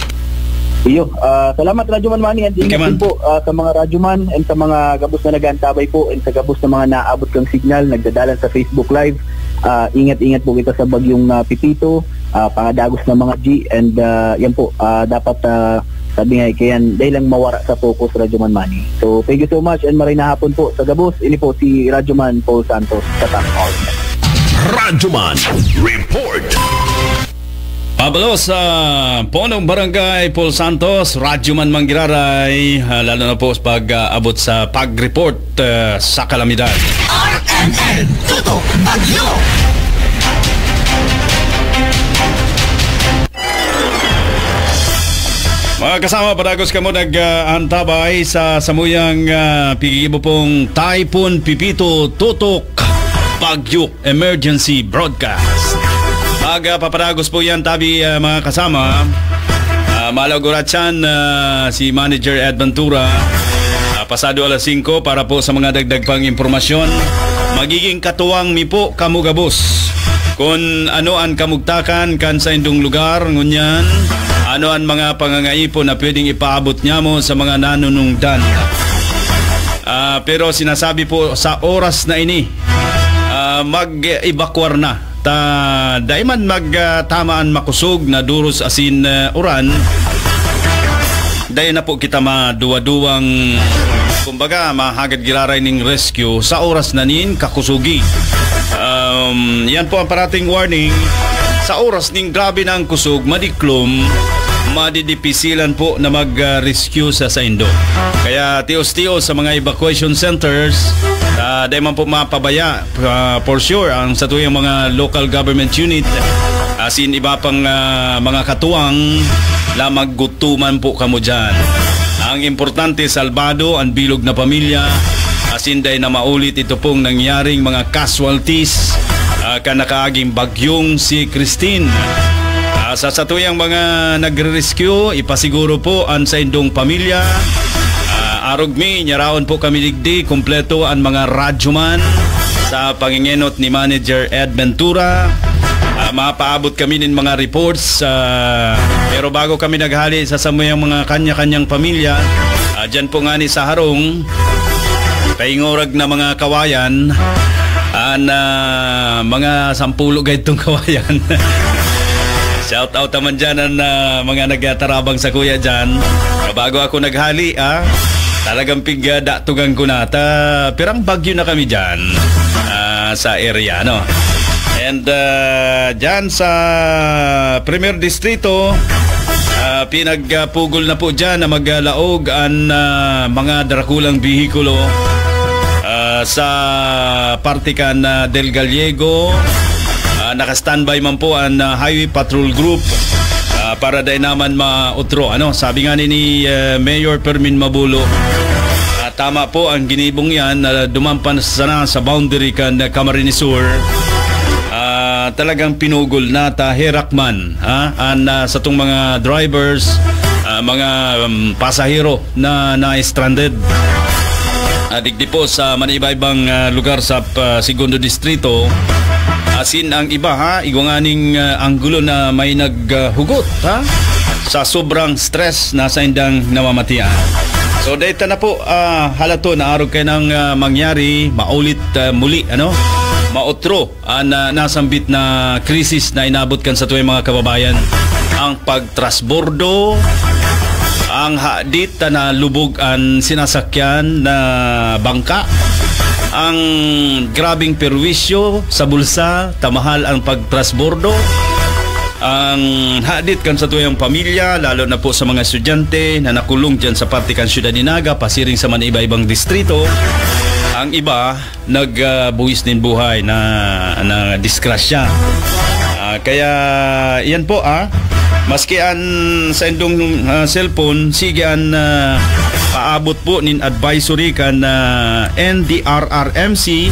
Iyo, ah, salamat, Radyoman Manny, and Okay, ingat man. din po, ah, sa mga Radyoman and sa mga gabos na nag-aantabay po and sa gabos na mga naabot kang signal, nagdadalan sa Facebook Live. Ah, ingat-ingat po kita sa bagyong, ah, Pepito, ah, pangadagos na mga G, and, ah, yan po, ah, dapat, ah, sabi nga, kaya yan, dahil lang mawara sa focus, Radyoman Manny. So, thank you so much and maray na hapon po sa gabos. Ini po si Radyoman Paul Santos, sa Tang All. Radyoman Report. Pabalo sa Punong Barangay Paul Santos, Radyoman Manggiraray, ah, lalo na po sa pag-aabot sa pag-report, ah, sa kalamidad. R M N Tutok Bagyo. Mga kasama, padagos kamo nag, ah, antabay sa samuyang, ah, pigigibo pong Typhoon Pipito Tutok Bagyo Emergency Broadcast. Mag, ah, papadagos po yan, tabi, ah, mga kasama. Ah, malaugurat yan, ah, si Manager Ed Ventura. Ah, pasado alas singko para po sa mga dagdag pang impormasyon. Magiging katuwang mi po kamo gabos. Kun ano an kamugtakan kan saindong lugar, ngunyan, ano an mga pangangaipo na pwedeng ipaabot nyamo sa mga nanunungdan. Ah, pero sinasabi po, sa oras na ini, ah, mag-evacuar na. Ta, dai man mag, ah, tama an makosog na duros asin, ah, uran. Dai na po kita maduwa-duwang, kumbaga, mahagad giraray ning rescue sa oras na nin kakusugi. Um, yan po ang parating warning. Sa oras ning grabe na ang kusog, madiklom, madidipisilan po na mag, ah, rescue sa saindo. Kaya tios-tios sa mga evacuation centers, ah, dai man po mapabaya, ah, for sure, ang satuyang mga local government unit, asin iba pang, ah, mga katuwang, la maggutuman po kamo dyan. Ang importante, salbado ang bilog na pamilya, asin dai na maulit ito pong nangyaring mga casualties, ah, kan nakaaging bagyong si Christine. Ah, sa satuyang mga nagre-rescue, ipasiguro po an saindong pamilya. Ah, arog mi, nyaraon po kami digdi, kompleto an mga radyoman sa pangingenot ni Manager Ed Ventura. Ah, mapaabot kami nin mga reports, ah, pero bago kami naghali sa samuyang mga kanya-kanyang pamilya, ah, dyan po ngani sa harong, paingorag na mga kawayan, an, ah, mga sampulo gaitong kawayan. Shout out naman dyan an, ah, mga nagtatarabang sa kuya dyan. Bago ako naghali, ah, talagang pig, ah, datugan ko na. Ta, pirang bagyo na kami dyan, ah, sa area, no? And, ah, dyan sa Primer Distrito, ah, pinagpugol na po dyan na maglaog an, ah, mga darakulang bihikulo, ah, sa parte kan, ah, Del Gallego, ah, Naka-standby man po ang, ah, Highway Patrol Group, ah, para dai naman mautro. Ano, sabi nga ni, ni, ah, Mayor Fermin Mabulo, ah, tama po ang ginibong yan na duman pa sana sa boundary kan Camarines Sur. Ah, talagang pinugol na ta, herak man, ha? An, ah, satong mga drivers, ah, mga, um, pasahero na na-stranded. Ah, digdi po sa maniiba-ibang, ah, lugar sa, ah, Segundo Distrito, asin ang iba, ha, igwa nganing, ah, anggulo na may naghugot, ha, sa sobrang stress na saindang namamatian. So, data na po, ah, halato na arog kayo ng, ah, mangyari, maulit, ah, muli, ano, maotro ang, ah, nasambit na krisis na inabot kan satuyang mga kababayan. Ang pagtrasbordo, ang hadit ta na lubog an sinasakyan na bangka, ang grabing perwisyo sa bulsa ta mahal ang pagtrasbordo, ang hadit kan satuyang pamilya, lalo na po sa mga estudyante na nakulong diyan sa parte kan Syudad ni Naga, pasiring sa maniiba-ibang distrito. Ang iba, nag, ah, buwis nin buhay na, na disgrasya. Ah, kaya, yan po, ah. Maski an saindong, ah, cellphone, sige an, ah, paabot po nin advisory kan, ah, N D R R M C.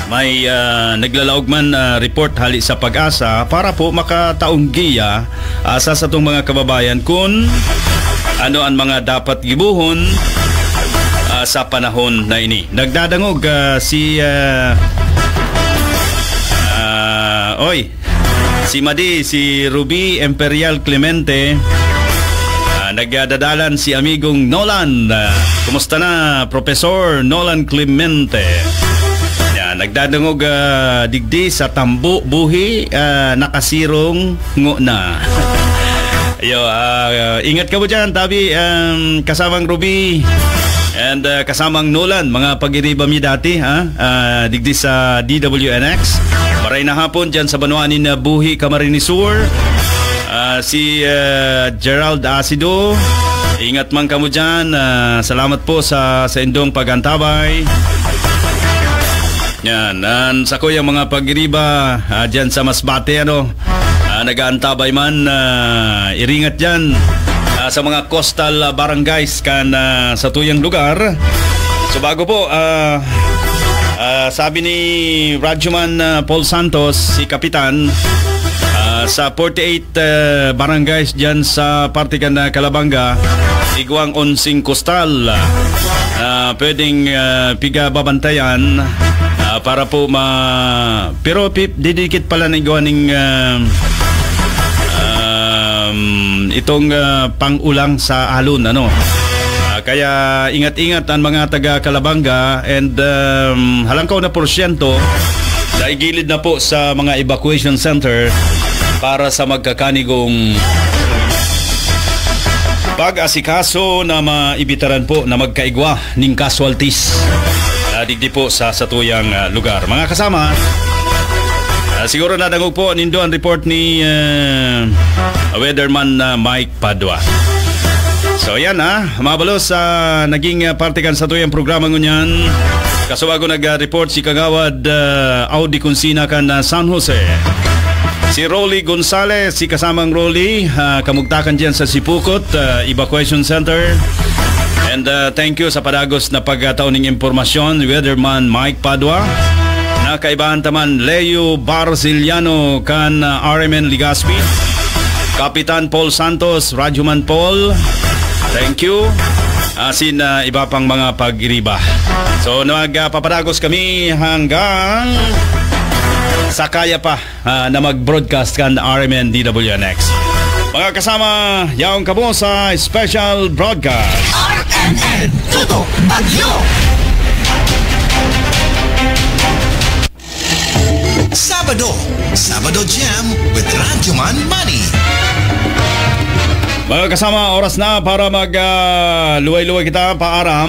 May, ah, naglalaog man, ah, report hali sa PAGASA para po makataong giya, ah, sa satong mga kababayan kun ano an mga dapat gibohon, ah, sa panahon na ini. Nagdadangog, ah, si, ah, ah, oy, si Madi, si Ruby Imperial Clemente, ah, nagdadalan si amigong Nolan. Ah, kumusta na, Professor Nolan Clemente? Yan, nagdadangog, ah, digdi sa Tambo, Buhi, ah, nakasirong ngona. Ayo, ah, ingat kamo diyan, tabi, um, kasamang Ruby and, ah, kasamang Nolan, mga pag-iriba mi dati, ha? Ah, digdi sa D W N X. Maray na hapon diyan sa banwa nin, ah, Buhi, Camarines Sur. Ah, si, ah, Gerald Asido, ingat man kamo diyan. Ah, salamat po sa, sa indong pag-antabay. Yan, an sakuyang mga pag-iriba, ah, diyan sa Masbate, ano, ah, nag-aantabay man, ah, iringat diyan, ah, sa mga coastal, ah, barangays kan, ah, satuyang lugar. So, bago po, ah, ah, sabi ni Radyoman, ah, Paul Santos, si Kapitan, ah, sa forty-eight, ah, barangays diyan sa parte kan, ah, Calabanga, igwang onseng kostal, ah, pwedeng, ah, pigababantayan, ah, para po ma-, pero pi-, didikit pala na igwa ning, ah, um, itong, ah, pang-ulang sa alon, ano. Ah, kaya ingat-ingat ang mga taga Calabanga and, um, halangkaw na porsyento, naigilid na po sa mga evacuation center para sa magkakanigong pag-asikaso na maibitaran po na magkaigwa ning casualties, ah, digdi po sa satuyang, ah, lugar. Mga kasama, ah, siguro nadangog po nindo ang report ni, ah, Weatherman, ah, Mike Padua. So, yan, ha. Mabalos sa naging, ah, parte kan satuyang programa ngunyan. Kasubago nag-report si Kagawad, ah, Audi Consina kan, ah, San Jose. Si Rolly Gonzalez, si kasamang Rolly, ah, kamugtakan diyan sa Sipukot, ah, Evacuation Center. And, ah, thank you sa padagos na pagkataon ning impormasyon, Weatherman Mike Padua. Nakaibahan taman, Leo Barziliano kan, ah, R M N Legazpi. Kapitan Paul Santos, Radyoman Paul. Thank you. Asin, ah, iba pang mga pag-iriba. So, nagpapadagos kami hanggang sa kaya pa, ah, na mag-broadcast kan R M N D W N X. Mga kasama, yaong kamo sa special broadcast. R M N Tuto Bagyo. Sabado, Sabado Jam with Radyoman Manny. Mga kasama, oras na para mag, ah, luway-luway kita, paaram.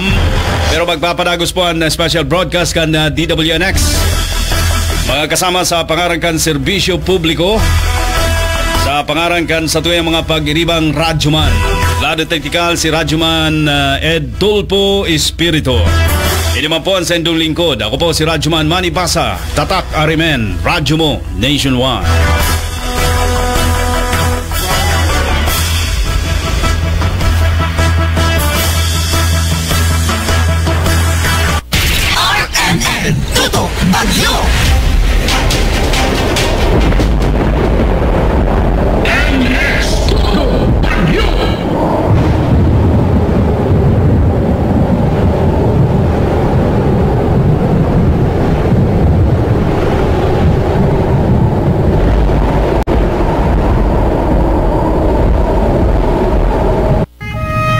Pero magpapadagos po ang special broadcast kan, ah, D W N X. Mga kasama, sa pangaran kan serbisyo publiko, sa pangaran kan satuyang mga pag-iribang radyoman, Lado Teknikal si Radyoman, ah, Ed Tulfo Espiritu. Yan man po ang saindong lingkod. Ako po si Radyoman Manny Basa, Tatak Arimen, Radyo Mo Nationwide. R M N Tutok Bagyo. M X Tutok Bagyo.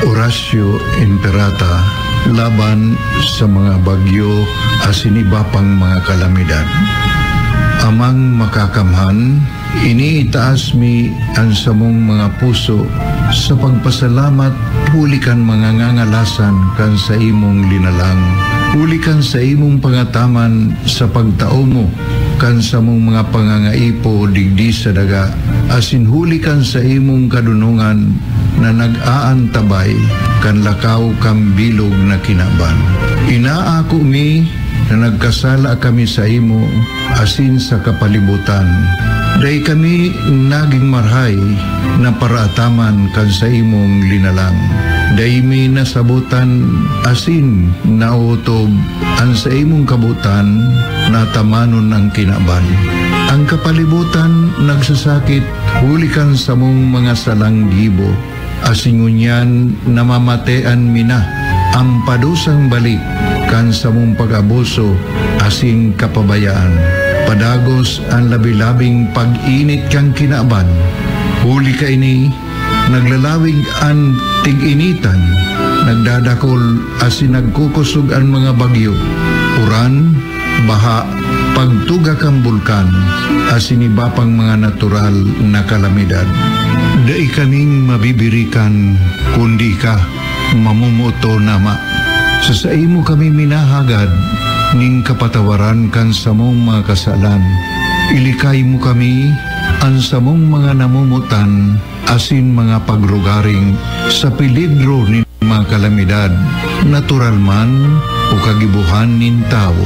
Horacio Imperata laban sa mga bagyo asin iba pang mga kalamidad. Amang Makakamhan, iniitaas mi an samong mga puso sa pagpasalamat huli kan mga ngangalasan kan saimong linalang, huli kan saimong pangataman sa pagtao mo kan samong mga pangangaipo digdi sa daga, asin huli kan saimong kadunongan na nag-aantabay kan lakaw kan bilog na kinaban. Inaako mi na nagkasala kami saimo asin sa kapalibutan. Dai kami nagin marahay na paraataman kan saimong linalang. Dai mi nasabotan asin naotob an saimong kabotan na tamanon an kinaban. An kapalibutan nagsasakit huli kan samong mga salang gibo, asin ngunyan namamatean mi na an padusang balik kan samong pag-abuso asin kapabayaan. Padagos an labi-labing pag-init kan kinaban. Huli kaini, naglalawig an tig-initan, nagdadakol asin nagkukosog an mga bagyo, uran, baha, pagtuga kan bulkan, asin iba pang mga natural na kalamidad. Dai kaming mabibirikan, kundi ika, mamomoton, Ama. Sa saimo kami minahagad nin kapatawaran kan samong mga kasalan. Ilikay mo kami, an samong mga namomotan, asin mga pagrugaring sa peligro nin mga kalamidad, natural man o kagibohan nin tawo.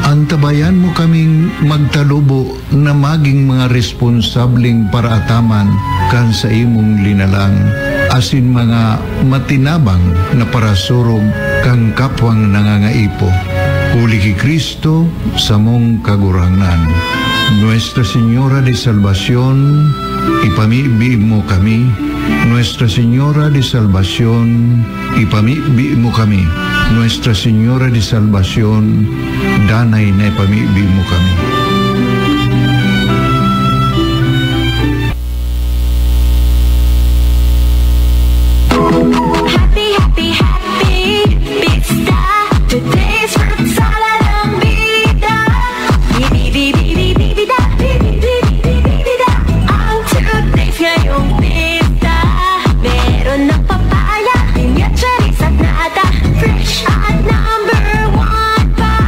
Antabayan mo kaming magtalubo na magin mga responsableng paraataman kan saimong linalang, asin mga matinabang na parasurog kan kapwang nangangaipo. Huli ki Cristo, samong Kagurangnan. Nuestra Señora de Salvacion, ipamibi mo kami. Nuestra Señora de Salvacion, ipamibi mo kami. Nuestra Señora de Salvacion, danay na ipamibi mo kami. Happy, happy, happy pista. Today's fruit salad ang bida. Bibi, bibi, bibi, bida. Bibi, bibi, bibi, bida. Ang today's ngayong pista. Meron ng papaya, pinya, cherries at nata. Fresh at number one pa.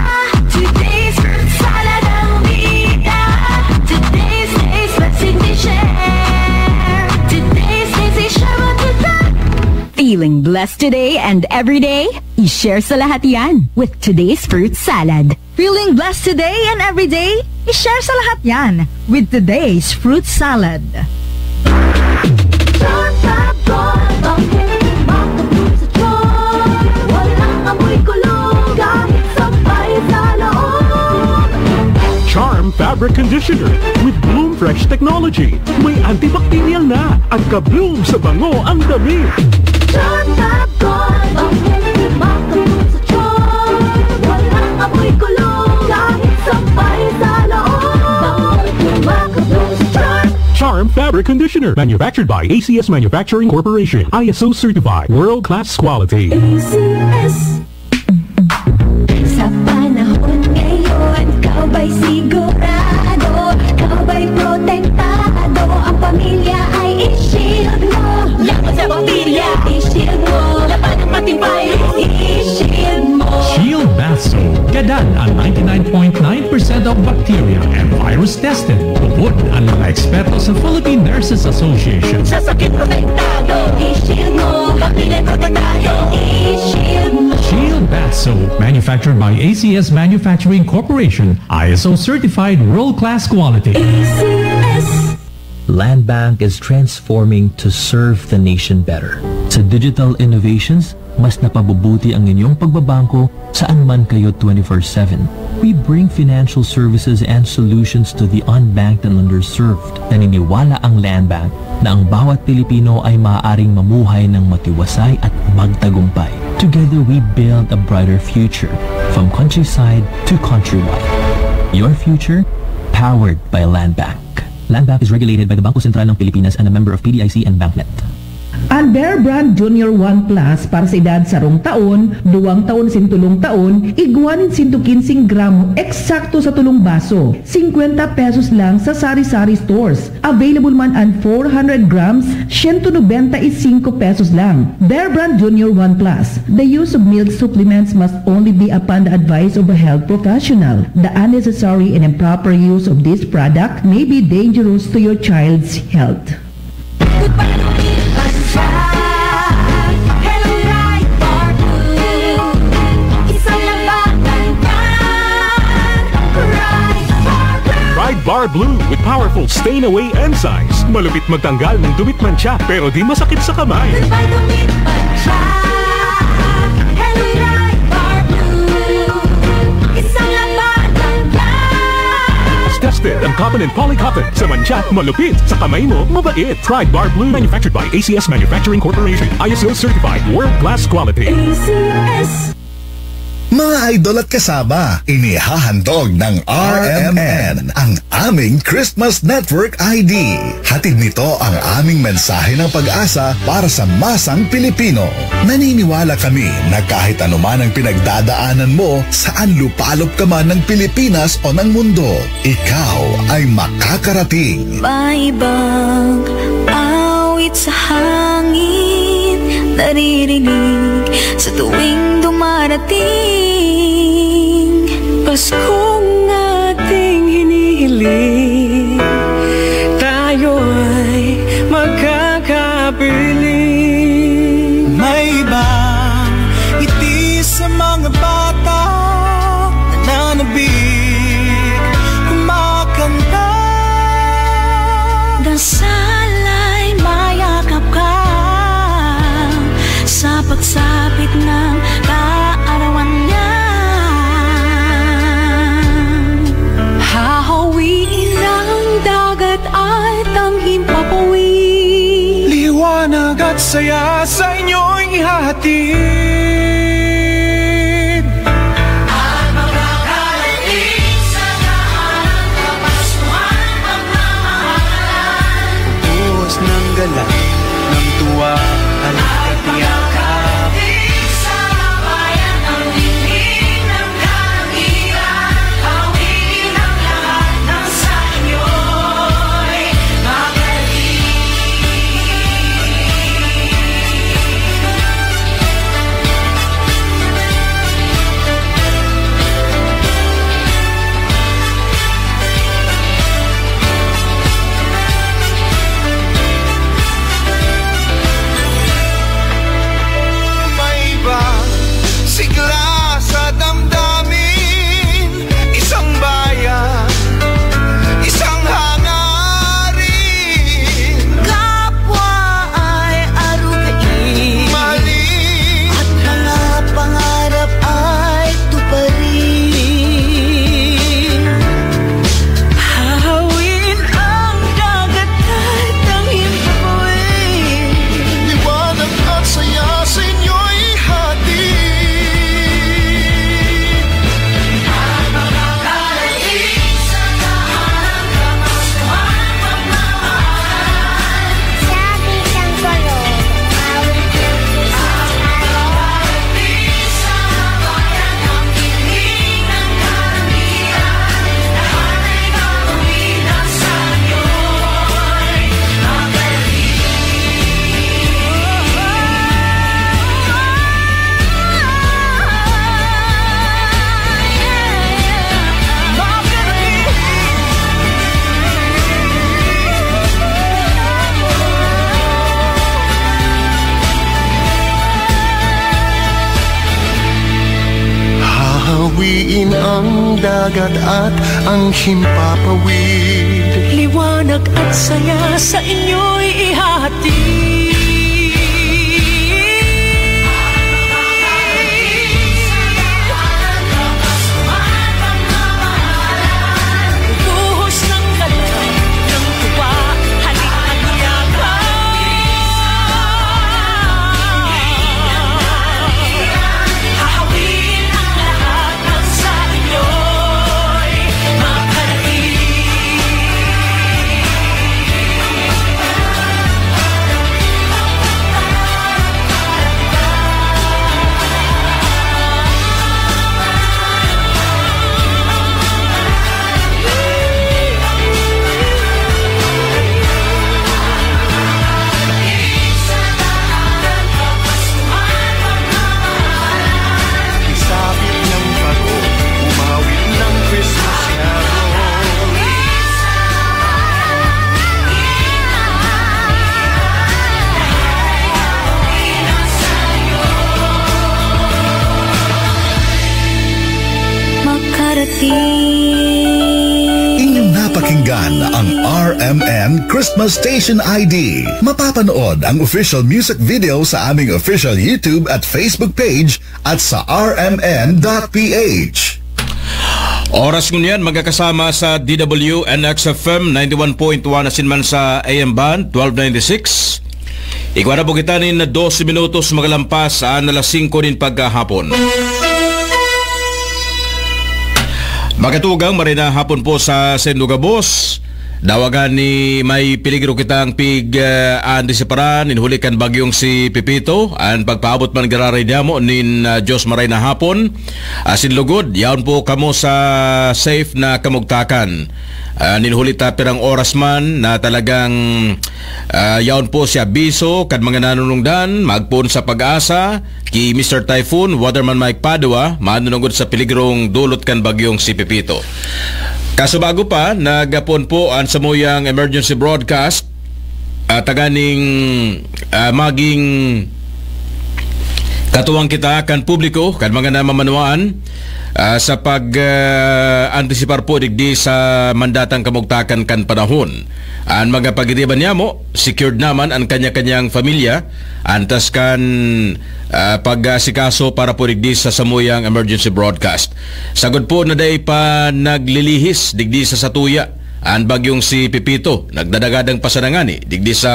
Today's fruit salad ang bida. Today's taste, blessing to share. Today's taste, i-share mo today. Feeling blessed today and every day? I-share sa lahat yan with today's fruit salad. Feeling blessed today and every day? I-share sa lahat yan with today's fruit salad. Charm Fab Gold, ang healthy makabulong sa tiyan. Walang amoy kulong, kahit sampay sa loob. Charm Fabric Conditioner with Bloom Fresh Technology. May antibacterial na at ka-bloom sa bango ang damit. Charm Fab Gold, ang healthy makabulong sa tiyan. Walang amoy kulong, kahit sampay sa loob. Bawal kumakabulong sa tiyan. Charm Fabric Conditioner, manufactured by A C S Manufacturing Corporation, I S O certified, world-class quality. A C S. Sa panahon ngayon, ikaw ba'y sigurado? Ikaw ba'y protektado? Ang pamilya ay i-shield mo. Laban sa bakterya, i-shield mo. Laban ng matibay, i-shield mo. Shield Bath Soap. Gadan ang ninety-nine point nine percent of bacteria and virus tested. Tubod ang mga eksperto sa Philippine Nurses Association. Sa sakit protektado, i-shield mo. Pamilya protektado, i-shield mo. Shield Bath soap manufactured by A C S Manufacturing Corporation, I S O certified world-class quality. A C S. Land Bank is transforming to serve the nation better. Sa digital innovations, mas napabubuti ang inyong pagbabangko saan man kayo twenty-four seven. We bring financial services and solutions to the unbanked and underserved. Naniniwala ang Land Bank na ang bawat Pilipino ay maaaring mamuhay ng matiwasay at magtagumpay. Together, we build a brighter future, from countryside to countrywide. Your future, powered by Land Bank. Land Bank is regulated by the Bangko Sentral ng Pilipinas and a member of P D I C and BancNet. An Bear Brand Junior One Plus para sa edad sarong taon, duwang taon asin tolong taon, igwa nin sento kinseng gramo eksakto sa tolong baso, singkwenta pesos lang sa sari-sari stores. Available man an four hundred grams, siyento nobenta y singko pesos lang. Bear Brand Junior One Plus. The use of milk supplements must only be upon the advice of a health professional. The unnecessary and improper use of this product may be dangerous to your child's health. Goodbye, Goodbye, Goodbye, Hello, Right Bar Blue. Isang labanan yan. Right Bar Blue. Pride Bar Blue with powerful stain away enzymes. Malupit magtanggal ng dumi't mantsa, pero di masakit sa kamay. Goodbye, dumi't mantsa. Hello, Right Bar Blue. Isang labanan yan. Tested ang cotton and polycotton. Sa mantsa, malupit. Sa kamay mo, mabait. Pride Bar Blue, manufactured by A C S Manufacturing Corporation. I S O certified, world-class quality. A C S. Mga idol at kasama, inihahandog ng R M N ang aming Christmas Network I D. Hatid nito ang aming mensahe ng pag-asa para sa masang Pilipino. Naniniwala kami na kahit anuman ang pinagdadaanan mo, saan lupalop ka man ng Pilipinas o ng mundo, ikaw ay makakarating. May ibang awit sa hangin naririnig sa tuwing dumarating Paskong ating hinihiling, tayo'y magkakabiling. May ibang ngiti sa mga bata, nananabik, kumakanta. Dasal ay mayakap ka sa pagsapit ng kaarawan niya. Hahawiin ang dagat at ang himpapawid. Liwanag at saya sa inyo'y ihahatid. At makakarating sa dahalang kapaskuhan, pagmamahal. Buhos ng galak, ng tuwa, halika't iyakap. At makakarating sa bayan ang dinig ng kalangitan. Hawiin ang lahat ng sa inyo'y magaling. Gad at ang himpapawid. Liwanag at saya sa inyo'y ihahatid. Buhos ng kalan, ng tuwa, halik at yakap. Hahawin ang lahat. Isapit ng baro, umawit ng Christmas carol. Makarating. Inyong napakinggan ang R M N Christmas Station I D. Mapapanood ang official music video sa aming official YouTube at Facebook page at sa R M N dot P H. Oras ngunyan, magkakasama sa D W N X F M ninety-one point one asin man sa A M band twelve ninety-six. Igwa na po kita nin dose minutos magalampas an alas singko nin pagkahapon. Makatugang, maray na hapon po sa saindo gabos. Dawagan ni may peligro kitang pig, ah, antisiparan nin huli kan bagyong si Pepito. An pagpaabot man giraray niyamo nin, ah, Diyos maray na hapon. Asin lugod, yaon po kamo sa safe na kamugtakan. Ah, nin huli ta pirang oras man na talagang, ah, yaon po si abiso kan mga nanunungdan, magpoon sa Pag-asa, ki Mister Typhoon, Waterman Mike Padua, manunungod sa peligrong dulot kan bagyong si Pepito. Kasubago pa, nagapon po an samuyang emergency broadcast, ah, tanganing, ah, maging katuwang kita kan publiko, kan mga namamanwaan, ah, sa pag, ah, antisipar po digdi sa mandatang kamugtakan kan panahon. An mga pagiriba niyamo, secured naman an kanya-kanyang pamilya, antas kan, ah, pag-asikaso para po digdi sa samuyang emergency broadcast. Sagod po na dai pa naglilihis digdi sa satuya an bagyong si Pepito. Nagdadagadang pa sana ngani digdi sa,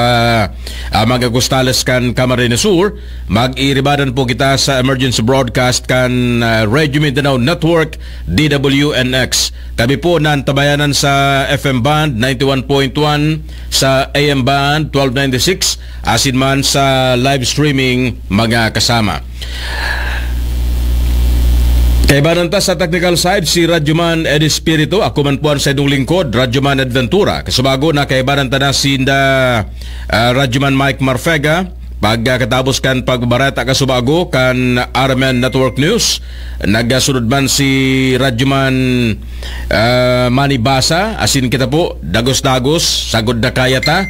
ah, mga kostales kan Camarines Sur. Mag-iiribadan po kita sa emergency broadcast kan, ah, Radio Mindanao Network, D W N X. Kami po nantabayanan sa F M band ninety-one point one, sa A M band twelve ninety-six, asin man sa live streaming, mga kasama. Kaibanan ta sa technical side, si Radyoman Ed Espiritu, ako man po an saindong lingkod, Radyoman Ed Ventura. Kasubago na kaibanan ta na sinda, ah, Radyoman Mike Marfega. Pagkatapos kan pagbabareta kasubago kan R M N Network News, nagasunod man si Radyoman, ah, Manny Basa, asin kita po, dagos-dagos, sagod na kaya ta.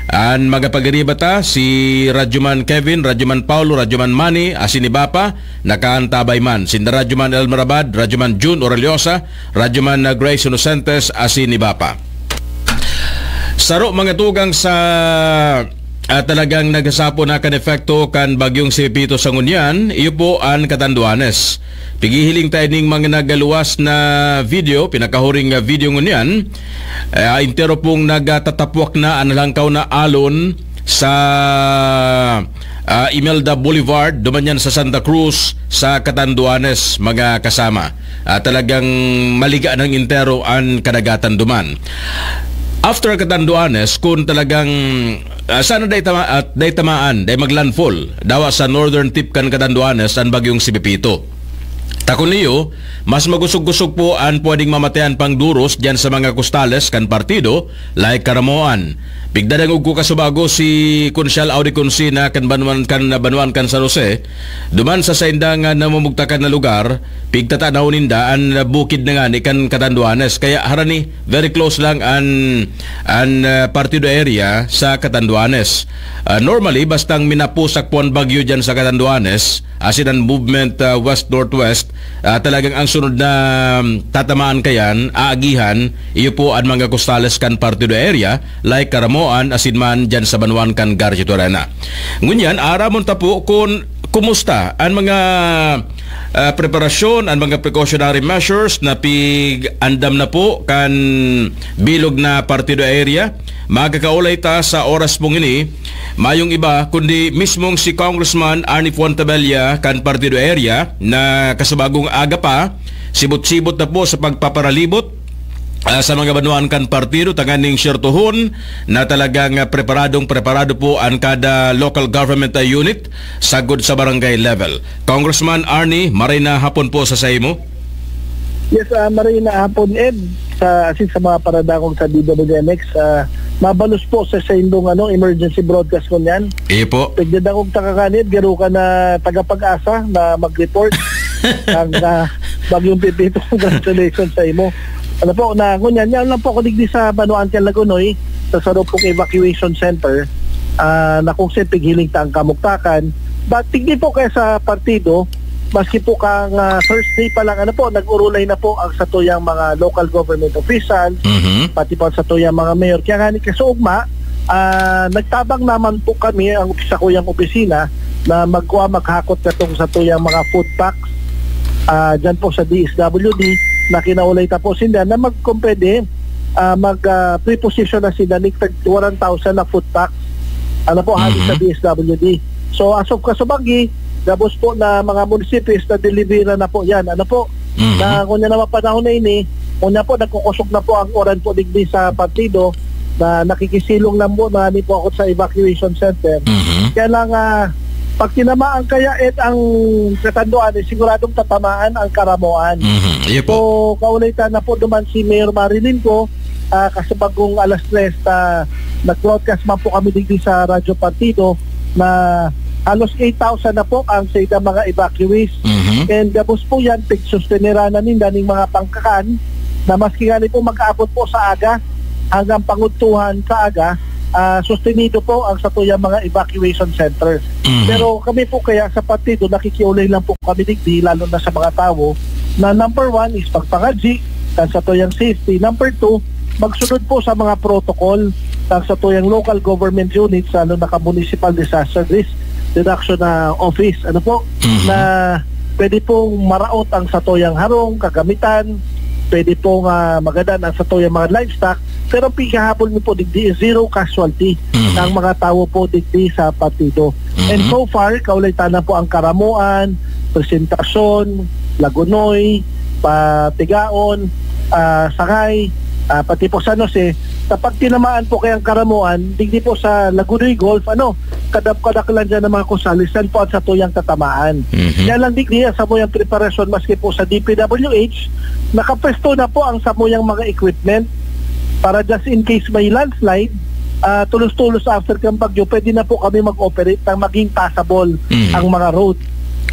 An mga pagiriba ta, si Radyoman Kevin, Radyoman Paulo, Radyoman Manny, asin iba pa, nakaantabay man. Sinda Radyoman Elmer Abad, Radyoman Jun Oreliosa, Radyoman, ah, Grace Innocentes, asin iba pa. Saro, mga tugang, sa, ah, talagang nagsasapon na kan epekto kan bagyong si Pepito sa ngunyan, iyo po an Catanduanes. Pighihiling ta ining mga nagaluwas na video, pinakahuring, ah, video ngunyan. Ah, entero pong nagtatapwak na an halangkaw na alon sa, ah, Imelda Boulevard, duman yan sa Santa Cruz, sa Catanduanes, mga kasama. Ah, talagang maliga ng entero an kadagatan duman. After Catanduanes, kung talagang, ah, sana dai tama-, at dai tamaan, dai maglandfall, dawa sa northern tip kan Catanduanes, an bagyong si Pepito. Ta kun iyo, mas magusog-gusog po an pwedeng mamatayan pang duros diyan sa mga kostales kan partido, like Caramoan. Pigdadangog ko kasubago si Konsyal Audi Consina kan banwan, kan banwaan kan San Jose, duman sa sainda nga namumugtakan na lugar, pigtatanaw ninda an bukid na ngani kan Catanduanes. Kaya harani, very close lang an, an, ah, partido area sa Catanduanes. Ah, normally, bastang minapusak po an bagyo diyan sa Catanduanes, asin an movement, ah, west-northwest, Ah, talagang ang sunod na, um, tatamaan kayan, aagihan, iyo po an mga costales kan Partido Area, like Caramoan, asin man dyan sa banwaan kan Garcia Torena. Ngunyan, aramon ta po kun kumusta an mga, ah, preparasyon, an mga precautionary measures na pig-andam na po kan bilog na Partido Area. Magkakaulay ta sa oras pong ini, mayong iba kundi mismong si Congressman Arnie Fuentebella kan Partido Area na kasabagong aga pa, sibot-sibot na po sa pagpaparalibot, ah, sa mga banwaan kan partido, tanganing sirtuhon na talagang, ah, preparadong-preparado po ang kada local government, ah, unit sagod sa barangay level. Congressman Arnie, maray na hapon po sa saimo. Yes, ah, maray na hapon, Ed. Sa, asin sa mga paradangog sa D W N X, ah, mabalos po sa saindong, ano, emergency broadcast ko niyan. Iyo po. Pagdadangog ta ka kanit, garo ka na taga-Pag-asa na mag-report. Ang, ah, Bagyong Pepito, congratulations sa imo. Ano po, na, ngunyan, yan lang po ako digdi sa Banwaan kan Lagonoy, sa saro pong evacuation center, ah, na kung saan pighiling ta ang kamugtakan. But tigdi po kaya sa partido, maski po kang, ah, Thursday pa lang, ano po, nag-urulay na po ang satuyang mga local government officials, Mhm. pati po ang satuyang mga mayor. Kaya nga ni kasuugma, ah, nagtabang naman po kami, ang sakuyang opisina, na magkuha, maghakot katong satuyang mga food packs, ah, dyan po sa D S W D, na kinaulay ta po sinda na mag-, kung pwede, ah, mag, ah, preposition na sila ni tag one thousand na food packs. Ano po, hali Mhm. sa D S W D. So, as of kasubagi, gabos po na mga munisipyo is na-deliveran na po yan. Ano po, Mhm. na kung yan naman panahon na ini, kung yan po, nagkukusog na po ang uran po digdi sa partido, na nakikisilong lang po na ni po ako sa evacuation center. Mhm. Kaya lang, ah, pag tinamaan kaya, Ed, ang katanduan, eh, siguradong tatamaan ang Caramoan. Mhm. Iyo po. So, kaulay ta na po duman si Mayor Marilyn ko, ah, kasi bagong alas tres, ah, nag-broadcast man po kami digdi sa Radyo Partido na halos eight thousand na po ang sa mga evacuees. Mhm. And gabos po yan, pigsusteneranan ninda ning mga pangkakan na maski nga ni po mag-abot po sa aga, hanggang pangudtuhan sa aga, ah, sustenido po ang satuyang mga evacuation centers. Mhm. Pero kami po kaya sa partido, nakikiulay lang po kami digdi, lalo na sa mga tawo, na number one is pagpangadyi kan satuyang safety. Number two, magsunod po sa mga protocol kan satuyang local government units, lalo na ka Municipal Disaster Risk Reduction na office. Ano po? Mhm. Na pwede pong maraot ang satuyang harong, kagamitan, pwede pong, ah, magadan ang satuyang mga livestock, pero pighahabol mi po digdi, zero casualty Mhm. ng mga tawo po digdi sa partido. Mhm. And so far, kaulay ta na po ang Caramoan, Presentacion, Lagonoy, Patigaon, ah, Sangay, ah, pati po San Jose. Kapag tinamaan po kayang Caramoan, digdi po sa Lagonoy Golf, ano, kadap-, kadaklan dyan ng mga kusali, saan po ang satuyang tatamaan. Mhm. Kaya lang digdi, ang samuyang preparasyon, maski po sa D P W H, nakapwesto na po ang samuyang mga equipment para just in case may landslide, ah, tulos-tulos after kang bagyo, pwede na po kami mag-operate nang maging passable Mhm. ang mga road.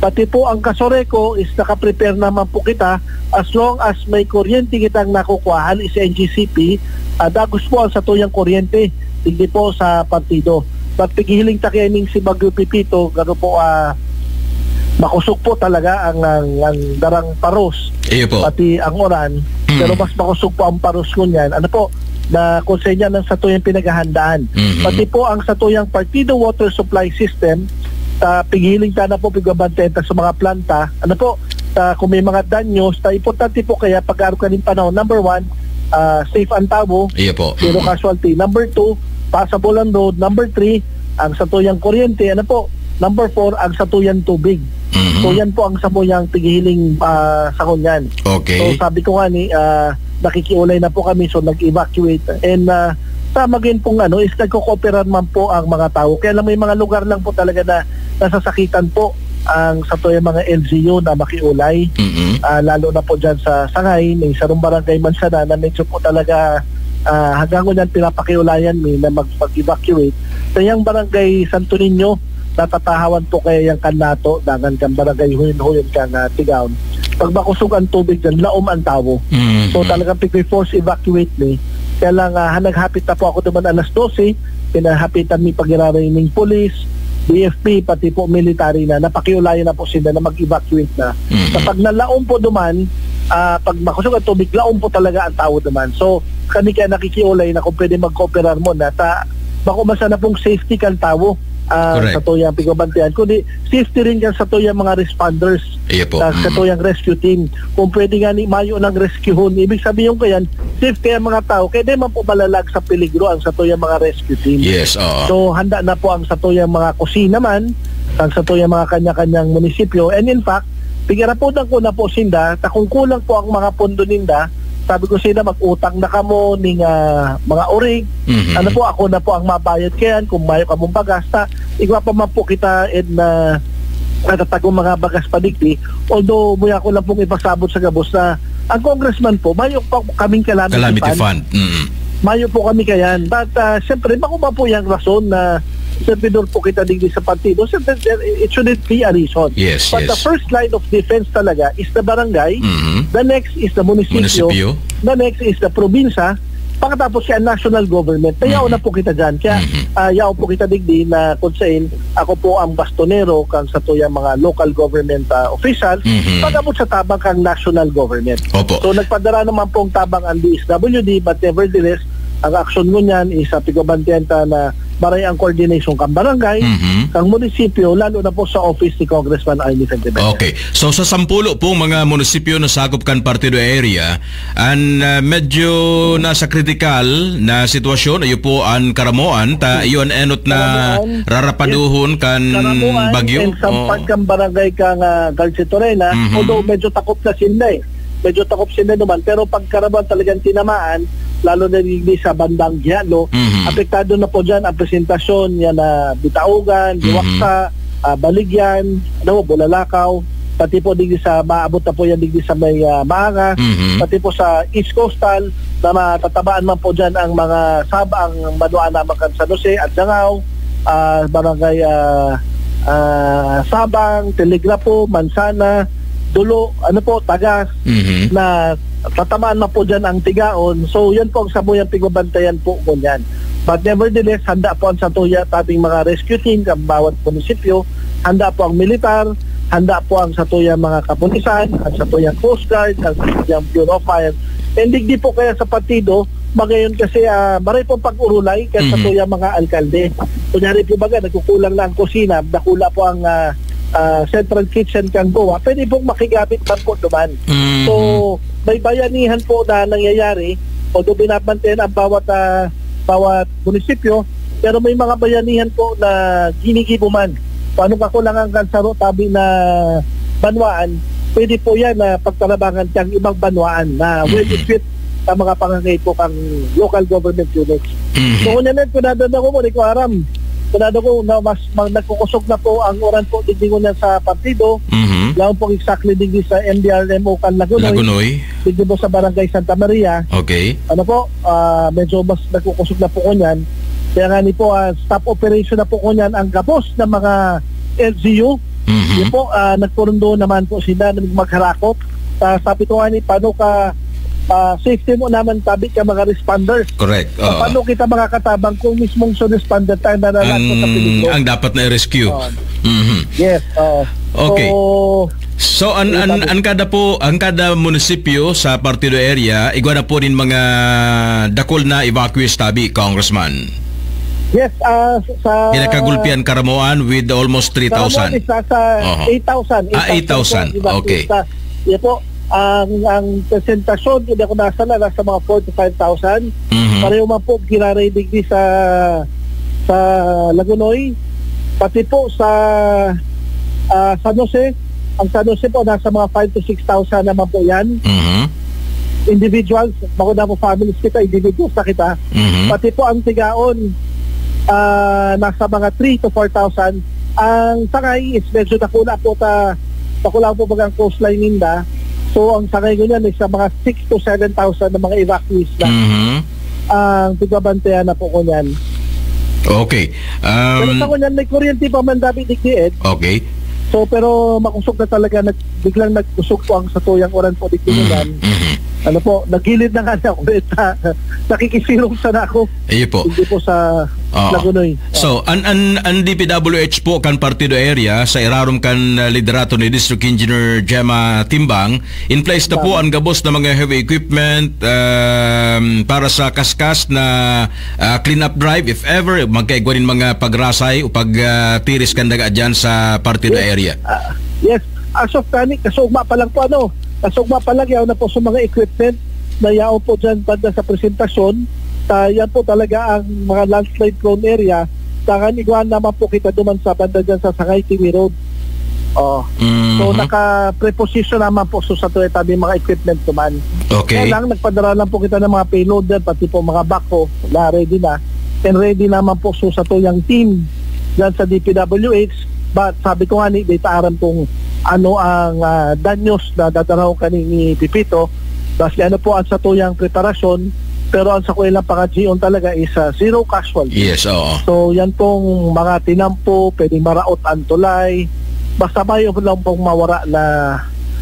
Pati po ang Casureco is nakaprepare naman po kita as long as may kuryente kitang nakukuha hali sa N G C P, ah, dagos po ang satuyang kuryente, hindi po sa partido. But pighihiling ta kaya ning si Bagyo Pepito, garo po, ah, makusog po talaga ang, ang, ang darang paros, Iyo po. pati ang uran, Mm. pero mas makusog po ang paros ngunyan. Ano po, na kung sa inyo ang satuyang pinaghahandaan. Mhm. Pati po ang satuyang partido water supply system, sa pighiling ta na po, pigbabantayan ta sa mga planta. Ano po, sa kung may mga danyos, ta importante po kaya pag-arog kaning panahon, number one, ah, safe ang tawo, Iyo po. zero Mhm. casualty. Number two, passable ang road. Number three, ang satuyang kuryente. Ano po? Number four, ang satuyang tubig. Mhm. So, yan po ang satuyang pighihiling, ah, sa ngunyan. Okay. So, sabi ko nga ni, ah, nakikiulay na po kami, so nag-evacuate. And, ah, sa magin pong ano, is nagko-cooperar man po ang mga tao. Kaya lang may mga lugar lang po talaga na nasasakitan po ang satuyang mga L G U na makiulay. Mhm. Ah, lalo na po dyan sa Sangay, may sarong barangay man sana na medyo po talaga, ah, hanggang ngunyan pinapakiulayan mi na mag-, mag-evacuate. Sa yang barangay Santo Niño, natatahawan po kaya yang kan Nato, dangan kan barangay Huyon-Huyon kan, ah, Tigaon. Pag makusog ang tubig dyan, laom ang tawo. Mhm. So, talagang pigpi-force evacuate ni. Kaya lang, ah, naghapit na po ako duman alas dose, pinahapitan mi pagiraray ning pulis, B F P, pati po military na, napakiulayan na po sila na mag-evacuate na. Mhm. Kapag nalaom po duman, ah, pag makusog ang tubig, laom po talaga ang tao duman. So, kami kaya nakikiulay na kung pwede magkooperar mo na ta, bako man sana pong safety kan tawo, ah, Correct. sa tuyang pigbabantayan, kundi safety rin kan sa tuyang mga responders, Iya po. ah, sa Mm. tuyang rescue team. Kung pwede nga ni mayo nang rescuehon, ibig sabihin ko yan, safe kaya mga tao, kaya di man po malalag sa peligro ang sa tuyang mga rescue team. Yes, oo. So, handa na po ang sa tuyang mga kusina man, ang sa tuyang mga kanya-kanyang munisipyo. And in fact, pigirapodan ko na po sinda, ta kung kulang po ang mga pondo ninda, sabi ko sila, mag-utang na kamo ning, ah, mga orig. Mhm. Ano po, ako na po ang mabayad kayan kung mayo kamong bagas. Ta, igwa pa man po kita in, ah, natatagong mga bagas pa digdi. Although, muya ko lang pong ipasabot sa gabos na ang congressman po, mayo pa kaming calamity Calamity fund. fund. Mm. Mayo po kami kayan. But, ah, siyempre, bako man po yung rason na servidor po kita digdi sa partido. Siyempre, it shouldn't be a reason. Yes, But the yes. first line of defense talaga is the barangay. Mhm. The next is the munisipyo. Munisipyo. The next is the probinsya. Pagkatapos, kaya national government. Kaya Mhm. una po kita dyan. Kaya, Mhm. ah, yaon po kita digdi na kung saan ako po ang bastonero kang sa tuyang mga local government, ah, official. Mhm. Pag-abot sa tabang kang national government. Opo. So, nagpadara naman pong tabang ang D S W D, but nevertheless, ang aksyon ngunyan is, ah, pigbabantayan ta na maray ang coordination kang barangay, Mhm. kang munisipyo, lalo na po sa office ni Congressman Arnie Fentebella. Okay. So, sa sampulo pong mga munisipyo na sakop kan partido area, an, ah, medyo nasa kritikal na sitwasyon, iyo po an Caramoan, ta iyo an enot na Caramoan, rarapaduhon kan Caramoan bagyo. and Sampag Oo. kang barangay kang, ah, Calcetorena, Mhm. although medyo takop na sila eh. Medyo takop sila naman, pero pag Caramoan talagang tinamaan, lalo na digdi sa bandang Gialo, Mhm. apektado na po dyan ang presentasyon yan na Bitaugan, Mhm. Diwaksa, ah, Baligyan, ano, Bulalakaw, pati po digdi sa maabot na po yan digdi sa may, ah, Maanga, Mhm. pati po sa East Coastal na matatamaan man po dyan ang mga sab-, ang banwaan naman kan San Jose, Anjangao, ah, barangay, ah, ah, Sabang, Telegrafo, Mansana, Dulo, ano po, Tagas, Mhm. na tatamaan man po dyan ang tigaon. So, yan po ang samuyang pigbabantayan po ngunyan. But nevertheless, handa po ang satuya tabing mga rescue team, ang bawat munisipyo, handa po ang militar, handa po ang satuyang mga kapulisan, ang satuyang Coast Guard, ang satuyang Bureau of Fire. And digdi po kaya sa partido, magayon kasi, ah, maray pong pag-urulay kan Mhm. satuyang mga alkalde. Kunyari po baga, nagkukulang na ang kusina, dakula po ang, ah, ah, central kitchen kan gowa, pwede pong makigamit man po duman. Mhm. So, may bayanihan po na nangyayari, although binabantayan ang bawat, ah, bawat munisipyo, pero may mga bayanihan po na ginigibo man. Kung anong kakulangan kan saro tabi na banwaan, pwede po yan na pagtarabangan kang ibang banwaan na well Mhm. equipped sa mga pangangaipo kang local government units. Mhm. So, ngunyan, kunada na ko mo, di ko aram. Kunada ko na mas mag-, nagkukusog na po ang uran po digdi ngunyan sa partido. Mhm. Laon po exactly digdi sa M D R M O kan Lagunoy. Lagunoy. Digdi po sa Barangay Santa Maria. Okay. Ano po, ah, medyo mas nagkukusog na po ngunyan. Kaya nga ni po, ah, stop operation na po ngunyan ang gabos na mga L G U. Mhm. Yun po, ah, nagpurundo naman po sila na magharakop. Ah, sabi ko nga ni, paano ka, ah, safety mo naman, sabi ka, mga responders. Correct. Ah, Oo. paano kita makakatabang kung mismong sa responder tayo na Ang, nalagpas sa peligro? ang dapat na i-rescue. Oo. Mhm. Yes, oo. Okay. So, So, an, yun, an, sabi. an kada po, ang kada munisipyo sa partido area, igwa na po nin mga dakul na evacuees tabi, Congressman. Yes, ah, sa Pinakagulpian Caramoan with almost three thousand. Caramoan is nasa Oho. eight thousand. Ah, eight thousand. Evacuees Okay. na. Yan po, ang, ang presentasyon, hindi ako nasa na, nasa mga four to five thousand. Mhm. Pareho man po, giraray digdi sa, sa Lagunoy. Pati po sa, ah, San Jose, ang San Jose po, nasa mga five to six thousand naman po yan. Mhm. Individuals, bako na po families kita, individuals na kita. Mhm. Pati po ang tigaon, ah, nasa mga three to four thousand. Ang Sangay is medyo dakula po ta, dakula po bagang coastline ninda. So, ang Sangay ngunyan is sa mga six to seven thousand na mga evacuees na Mhm. ang pigbabantayan na po ngunyan. Okay. Pero Um, sa ngunyan, may kuryente pa man, David, digdi, Ed. Okay. So, pero makusog na talaga, nag-, biglang nagkusog po ang satuyang uran po digdi Mm, ngunyan. mhm. Ano po, nagilid na nga ako, bet, ah, nakikisirong sana ako. Iyo po. Hindi po sa Oo. Lagunoy. So, an, an, an D P W H po kan Partido Area, sa irarom kan, ah, liderato ni District Engineer Gemma Timbang, in place na po Tama. Ang gabos na mga heavy equipment, um, para sa kaskas na, ah, clean-up drive, if ever, magkaigwa nin mga pagrasay o pag, ah, tiris kan daga dyan sa Partido Yes. Area. Ah, yes. As of kani, kasugma pa lang po, ano, kasugma pa lang, yaon na po sa mga equipment na yaon po dyan banda sa presentasyon. Ta, yan po talaga ang mga landslide prone area. Tangan igwaan naman po kita duman sa banda dyan sa Sangay T V Road. Oh. Mhm. So, naka-preposition naman po so sa tuya tabi mga equipment duman. Okay. Kaya lang, nagpadala lang po kita ng mga payloader, pati po mga backhoe na ready na. And ready naman po so sa tuyang team dyan sa D P W H. But sabi ko nga ni, di ta aram kung ano ang, ah, danyos na dadarahon kani ni Pipito. Basta ano po ang sa tuyang preparasyon, pero ang sa ko ilang pangadjion talaga is, ah, zero casualty. Yes, oo. So, yan pong mga tinampo, pwedeng maraot ang tulay. Basta mayo lang pong mawara na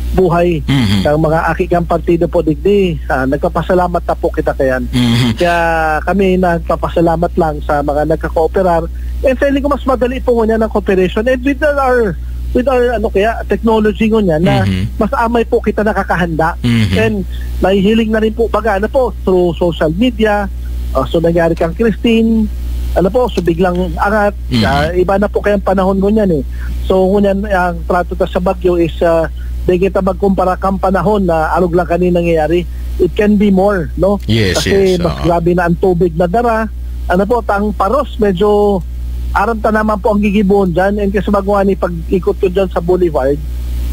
buhay Mhm. ng mga aki kang partido po digdi. Ah, nagpapasalamat na po kita kayan. Mhm. Kaya kami nagpapasalamat lang sa mga nagkakooperar. And feeling ko mas madali po ngunyan ang cooperation. And with our, with our, ano kaya, technology ngunyan na Mhm. mas amay po kita nakakahanda. Mhm. And nahihiling na rin po, baga, ano po, through social media. Ah, so, nangyari kang Christine, ano po, so biglang angat. Mhm. Ah, iba na po kayang panahon ngunyan eh. So, ngunyan, ang trato ta sa bagyo is, ah, di kita magkumpara kang panahon na arog lang kanina nangyayari. It can be more, no? Yes, Kasi yes, mas oo. grabe na ang tubig na dara. Ano po, tang paros, medyo aram ta naman po ang gigibohon dyan. And kasi bago nga ni pag-ikot ko dyan sa Boulevard,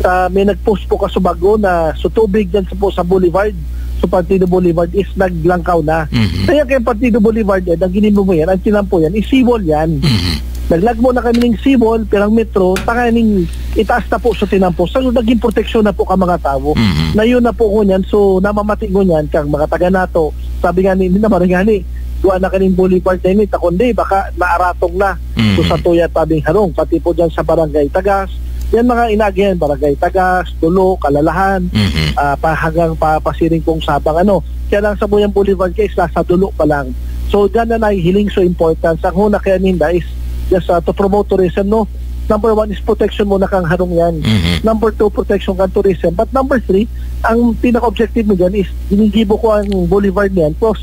sa, may nag-post po ka sa bago na so tubig dyan sa, po sa Boulevard, sa Partido Boulevard is naglangkaw na. Mhm. Kaya kaya Partido Boulevard yan, ang ginimo mo yan, ang tinampo yan, is seawall yan. Mhm. Naglagmo na kami ng seawall, pirang metro, tanganing itaas na po sa tinampo. So, naging proteksyon na po ka mga tao. Mhm. Na yun na po ngunyan, so, namamati ngunyan kang mga taga nato. Sabi nga ni, hindi naman nga ni, duwa na kaning boulevard na ini, ta kundi, baka naaratong na. Mhm. So, sa tuya tabing harong, pati po dyan sa Barangay Tagas, yan mga inaagihan, Barangay Tagas, Dulo, Kalalahan, Mhm. ah, pa, hanggang pa, pasiring kong sabang, ano. Kaya lang sa Buyang Boulevard, guys, nasa Dulo pa lang. So, dyan na nahihiling so importance. Ang huna kaya ninda is just, ah, to promote tourism, no? Number one is protection muna kang harong yan. Mhm. Number two, protection kang tourism. But number three, ang pinaka-objective mo dyan is ginigibo ko ang boulevard niyan. Plus,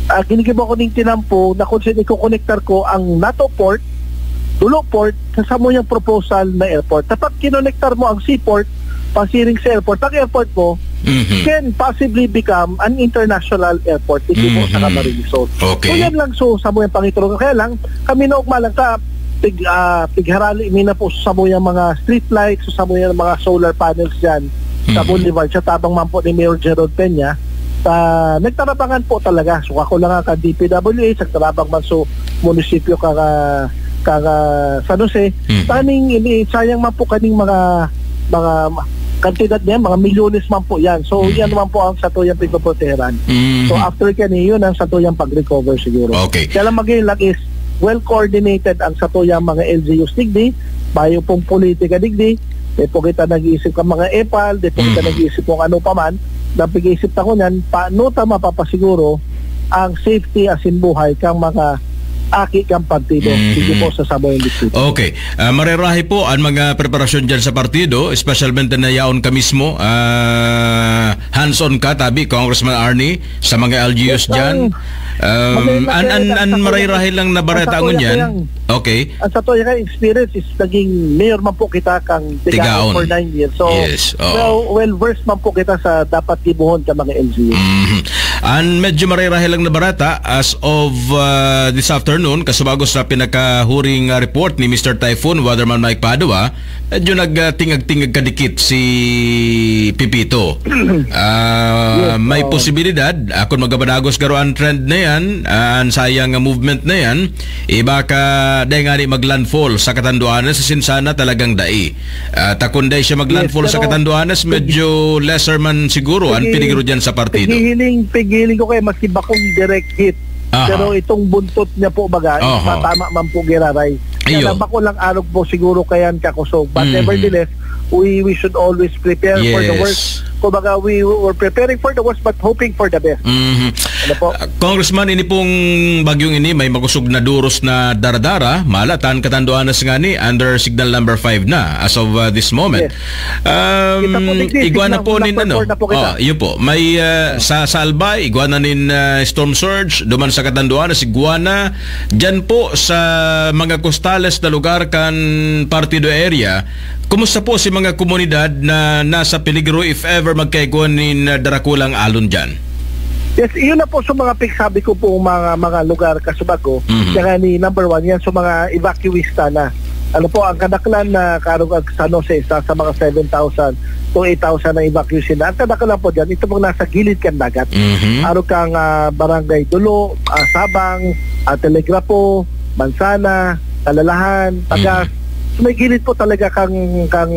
ah, ginigibo ko ning tinampo na kung saan ikokonektar ko ang Nato Port, Dulo Port, sa samuyang proposal na airport. Dapat kinonektar mo ang seaport, pasiring sa airport. Ang airport mo, Mhm. can possibly become an international airport. Hindi po sa Mhm. Camarines Sur. Okay. So, yan lang. So, samuyang pangitulong. Kaya lang, kami na ugma lang sa pig, ah, pigharali mi na po sa samuyang mga street lights, sa samuyang mga solar panels dyan sa Mhm. Boulevard, sa tabang man po ni Mayor Gerald Peña. Sa, nagtarabangan po talaga. So, ako lang ang ka-D P W H, nagtarabang man so munisipyo kang, ah, kang, ah, San Jose. Mhm. Taning ini, sayang man po kaning mga, mga kantidad niya, mga milyones man po yan. So, Mhm. yan man po ang satuyang pagpoproteheran. Mhm. So, after kani, yun ang satuyang pag-recover siguro. Okay. Kaya lang magayon lang is well coordinated ang satuyang mga L G Us digdi, mayo pong politika digdi, di po kita nag-iisip ka mga epal, di po kita Mhm. nag-iisip kung ano pa man, na pag-iisip ta ko niyan, paano ta mapapasiguro ang safety asin buhay kang mga aki kang partido. Mhm. Sige po sa Samoyang Distrito. Okay. Ah, marerahi po ang mga preparasyon dyan sa partido, espesyalmente na yaon ka mismo, ah, hands-on ka, tabi, Congressman Arnie, sa mga L G Us Yes, dyan. sir. Um, Magandang an, an, gabi, an ang marerahi lang na ang bareta satuya ngunyan. Kayang Okay. Ang satuya kayang experience is naging mayor man po kita kang Tigaon Tigaon. for nine years. So, Yes, oo. well, well versed man po kita sa dapat gibuhon ka mga L G U. Mhm. An medyo marerahe lang na bareta, as of, ah, this afternoon, kasubagos na pinakahuring, ah, report ni Mister Typhoon, Weatherman Mike Padua, medyo nag, ah, tingag-tingag kadikit si Pipito. Ah, Yes, may oo. posibilidad, akon magabanagos garo ang trend na yan, ah, ang sayang nga movement na yan, iba ka, dahil nga ni maglandfall sa Catanduanes, sa Sinsana talagang dai. At akon dahil siya maglandfall Yes, sa pero Catanduanes, medyo lesser man siguro ang pigi-, peligro dyan sa partido. Pigihiling, pigihiling ko kayo, maski bakong direct hit. Aha. Pero itong buntot niya po, baga, Aha. matama man po giraray. Kaya Iyo. lang bako lang arog po siguro kayan kakusog. But Mhm. nevertheless, we, we should always prepare for the Yes. worst. Kumbaga, we were preparing for the worst but hoping for the best. Mhm. Ano po? Ah, Congressman, ini pong bagyong ini may makosog na duros na daradara, mala ta an Catanduanes ngani under signal number five na as of, ah, this moment. Yes. Um, Kita po, digdi, igwa na signal po nin number ano? four na po kita. Oh, yun po. May, ah, sa, sa Albay, igwa na nin, ah, storm surge, duman sa Catanduanes, igwa na. Diyan po sa mga kostales na lugar kan Partido area, kumusta po si mga komunidad na nasa peligro if ever magkaigwa nin, ah, darakulang alon diyan? Yes, iyon na po sa mga pigsabi ko po, mga, mga lugar, Kasubago. Mhm. Kaya ni number one, yan sa mga evacuees na. Ano po, ang kadaklan na karong ag San Jose, isa sa mga seven thousand to eight thousand na evacuees na. Ang kadaklan po dyan, ito pong nasa gilid kan dagat. Mhm. Arog kang, ah, Barangay Dulo, ah, Sabang, ah, Telegrapo, Mansana, Kalalahan, Tagas. Mhm. So, may gilid po talaga kang, kang,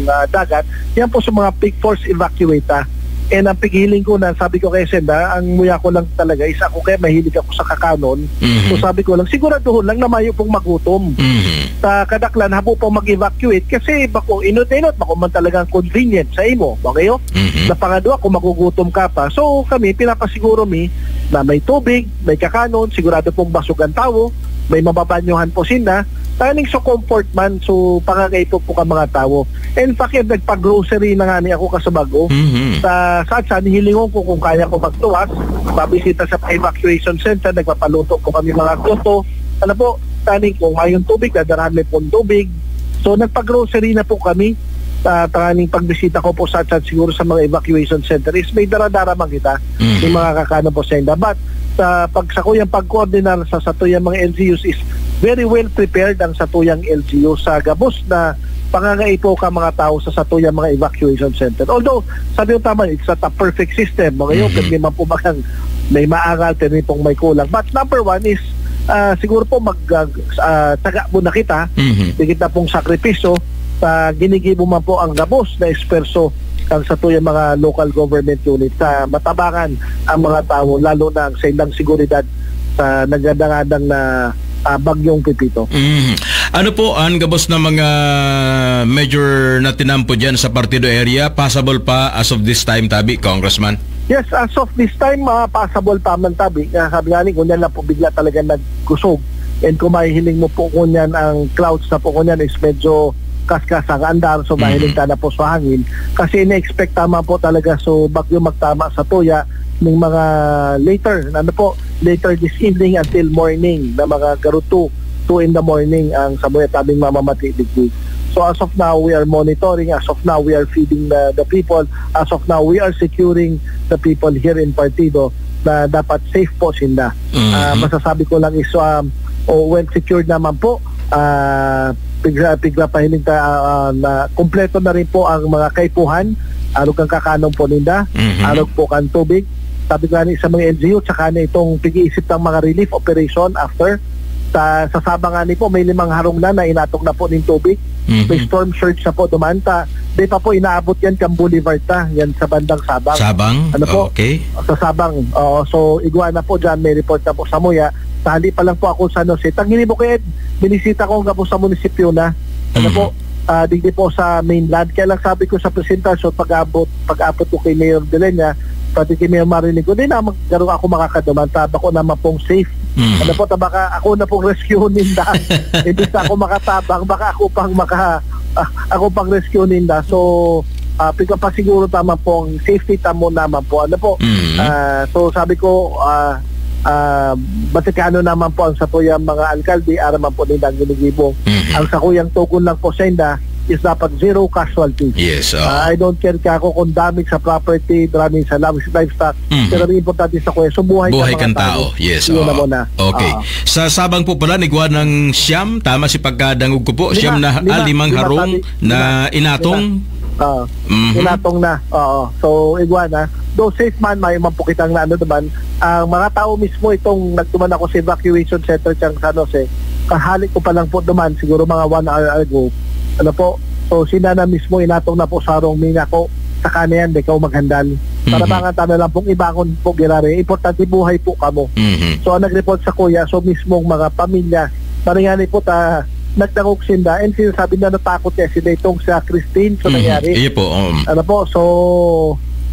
ah, dagat. Yan po sa mga big force evacuate, ah. And ang pighiling ko na, sabi ko kay Senda, ang muya ko lang talaga is ako kaya mahilig ako sa kakanon. Mhm. So, sabi ko lang, siguraduhon lang na mayo pong magutom. Mhm. Sa kadaklan, habo pang mag-evacuate kasi bako, inot-inot, bako man talagang convenient sa imo. Ba kayo? Mhm. Na pangadwa, kung magugutom ka pa. So, kami, pinapasiguro mi na may tubig, may kakanon, sigurado pong basog ang tawo, may mababanyohan po sinda. Taning sa comfort man, so, pangangaipo po ka mga tawo. In fact, yung nagpa-grocery na nga ni ako Kasubago. Mhm. Sa, sa, sa, nihilingon ko kung kaya ko magluwas, mabisita sa evacuation center, nagpapaluto po kami mga goto. Ano po, taning kung mayong tubig, dadarahan may pong tubig. So, nagpa-grocery na po kami. Sa tanganing pagbisita ko po sa, sa, siguro sa mga evacuation center is may dara-dara man kita, Mhm. yung mga kakano po sa inda. But, sa pag, sa kuyang pag-coordinar sa satuyang mga L G Us is very well prepared ang satuyang L G U sa gabos na pangangaipo ka mga tao sa satuyang mga evacuation center. Although, sabi ko tama, it's not a perfect system. Mga yun, Mhm. pwede man po magang may maangal, pwede pong may kulang. But number one is, ah, siguro po mag, ah, ah, taga muna kita, Mhm. di kita pong sakripisyo, sa ginigibo man po ang gabos na esperso kan satuyang mga local government unit sa matabangan ang mga tao, lalo na ang sa ilang seguridad sa nagdadangandang na, ah, Bagyong Pepito. Mhm. Ano po ang gabos na mga major na tinampo dyan sa Partido area? Passable pa as of this time, tabi, Congressman? Yes, as of this time, ah, passable pa man tabi. Nga, sabi nga ni, ngunyan lang po bigla talaga nagkusog. And kung mahihiling mo po ngunyan ang clouds na po ngunyan is medyo kaskas ang andar, so Mhm. mahiling ka na po sa hangin. Kasi ina-expect tama po talaga so bagyo magtama sa tuya ng mga later, ano po, later this evening until morning na mga garuto, two in the morning ang samuya tabing mamamati digdi. So as of now, we are monitoring. As of now, we are feeding the, the people. As of now, we are securing the people here in Partido na dapat safe po sinda. Mhm. Ah, masasabi ko lang is, um, oh, well secured naman po. Ah, pigra, pigra pa hiling ta, ah, na kumpleto na rin po ang mga kaipuhan. Arog ang kakanon po ninda. Mhm. Arog po kan tubig. Sabi ko nga ni sa mga L G U, tsaka na itong pig-iisip ng mga relief operation after. Sa, sa Sabang nga ni po, may limang harong na na inatong na po nin tubig. Mhm. May storm surge na po duman ta. Di pa po inaabot yan kan Boulevard ta, yan sa bandang Sabang. Sabang? Ano po? Okay. Sa Sabang. Oo, so, igwa na po dyan, may report na po sa Muya. Sa hali pa lang po ako sa San Jose. Tangini mo kay Ed, binisita ko ang gabos sa munisipyo na. Ano Mhm. po? Ah, digdi po sa mainland. Kaya lang sabi ko sa presentasyon, pag-abot, pag-abot ko kay Mayor Delenya, pati kay Mayor Marinig ko, di na mag-, garo ako makakaduman. Ta, bako naman pong safe. Mhm. Ano po, ta, baka ako na pong rescue ninda. Hindi sa ako makatabang, baka ako pang maka-, ah, ako pang rescue ninda. So, ah, pigpapasiguro ta man po ang safety ta mo naman po. Ano po? Mhm. Ah, so, sabi ko, ah, ah, Vaticano naman po ang satuyang mga alkalde, ara man po ninda ang ginigibo. Mhm. Ang sakuyang tugon lang po sa inda is dapat zero casualty. Yes, oo. Ah, I don't care ka ako kung damage sa property, damage sa live-, livestock, Mhm. pero ang importante sa kuya, so buhay Buhay ka, mga kan tao. tao. Yes, Yun na oo. muna. Okay. Oo. Sa Sabang po pala, nigwa ng siyam, tama si pagkadangog ko po, Lima, siyam na, lima, ah, limang lima harong tabi, na lima. inatong. Lima. Oo. Mhm. Inatong na. Oo. So, igwa na. Though safe man, may man po kitang na ano naman. Ang mga tao mismo, itong nagtuman ako sa evacuation center dyan sa San Jose, kahali ko pa lang po duman, siguro mga one hour ago. Ano po? So, sina na mismo, inatong na po sa harong, "Minga ko, saka na yan, di ka maghandal." Para Mhm. mga tao na lang pong ibangon po, girare. Importante, buhay po kamo. Mhm. So, ang nag-report sa kuya, so mismong mga pamilya, maringani po ta, nagdangog sinda, and sinasabi na natakot kaya sila itong sa Christine, so Mhm. nangyari. Iyo po, um. Ano po, so,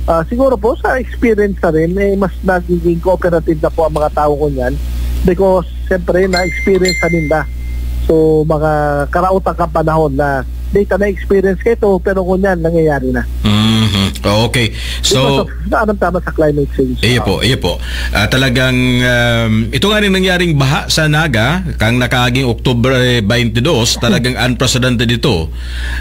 ah, siguro po sa experience na rin, eh, mas nagiging cooperative na po ang mga tao ngunyan because, siyempre, na-experience na ninda. So, mga karaotang kapanahon na data na experience kayo to, pero ngunyan, nangyayari na. Mhm. Okay. So, Because of, na, anong tama sa climate change? Iyo po, iyo po. Ah, talagang, um, ito nga rin nangyaring baha sa Naga, kang nakaaging Oktubre twenty-two, talagang unprecedented ito.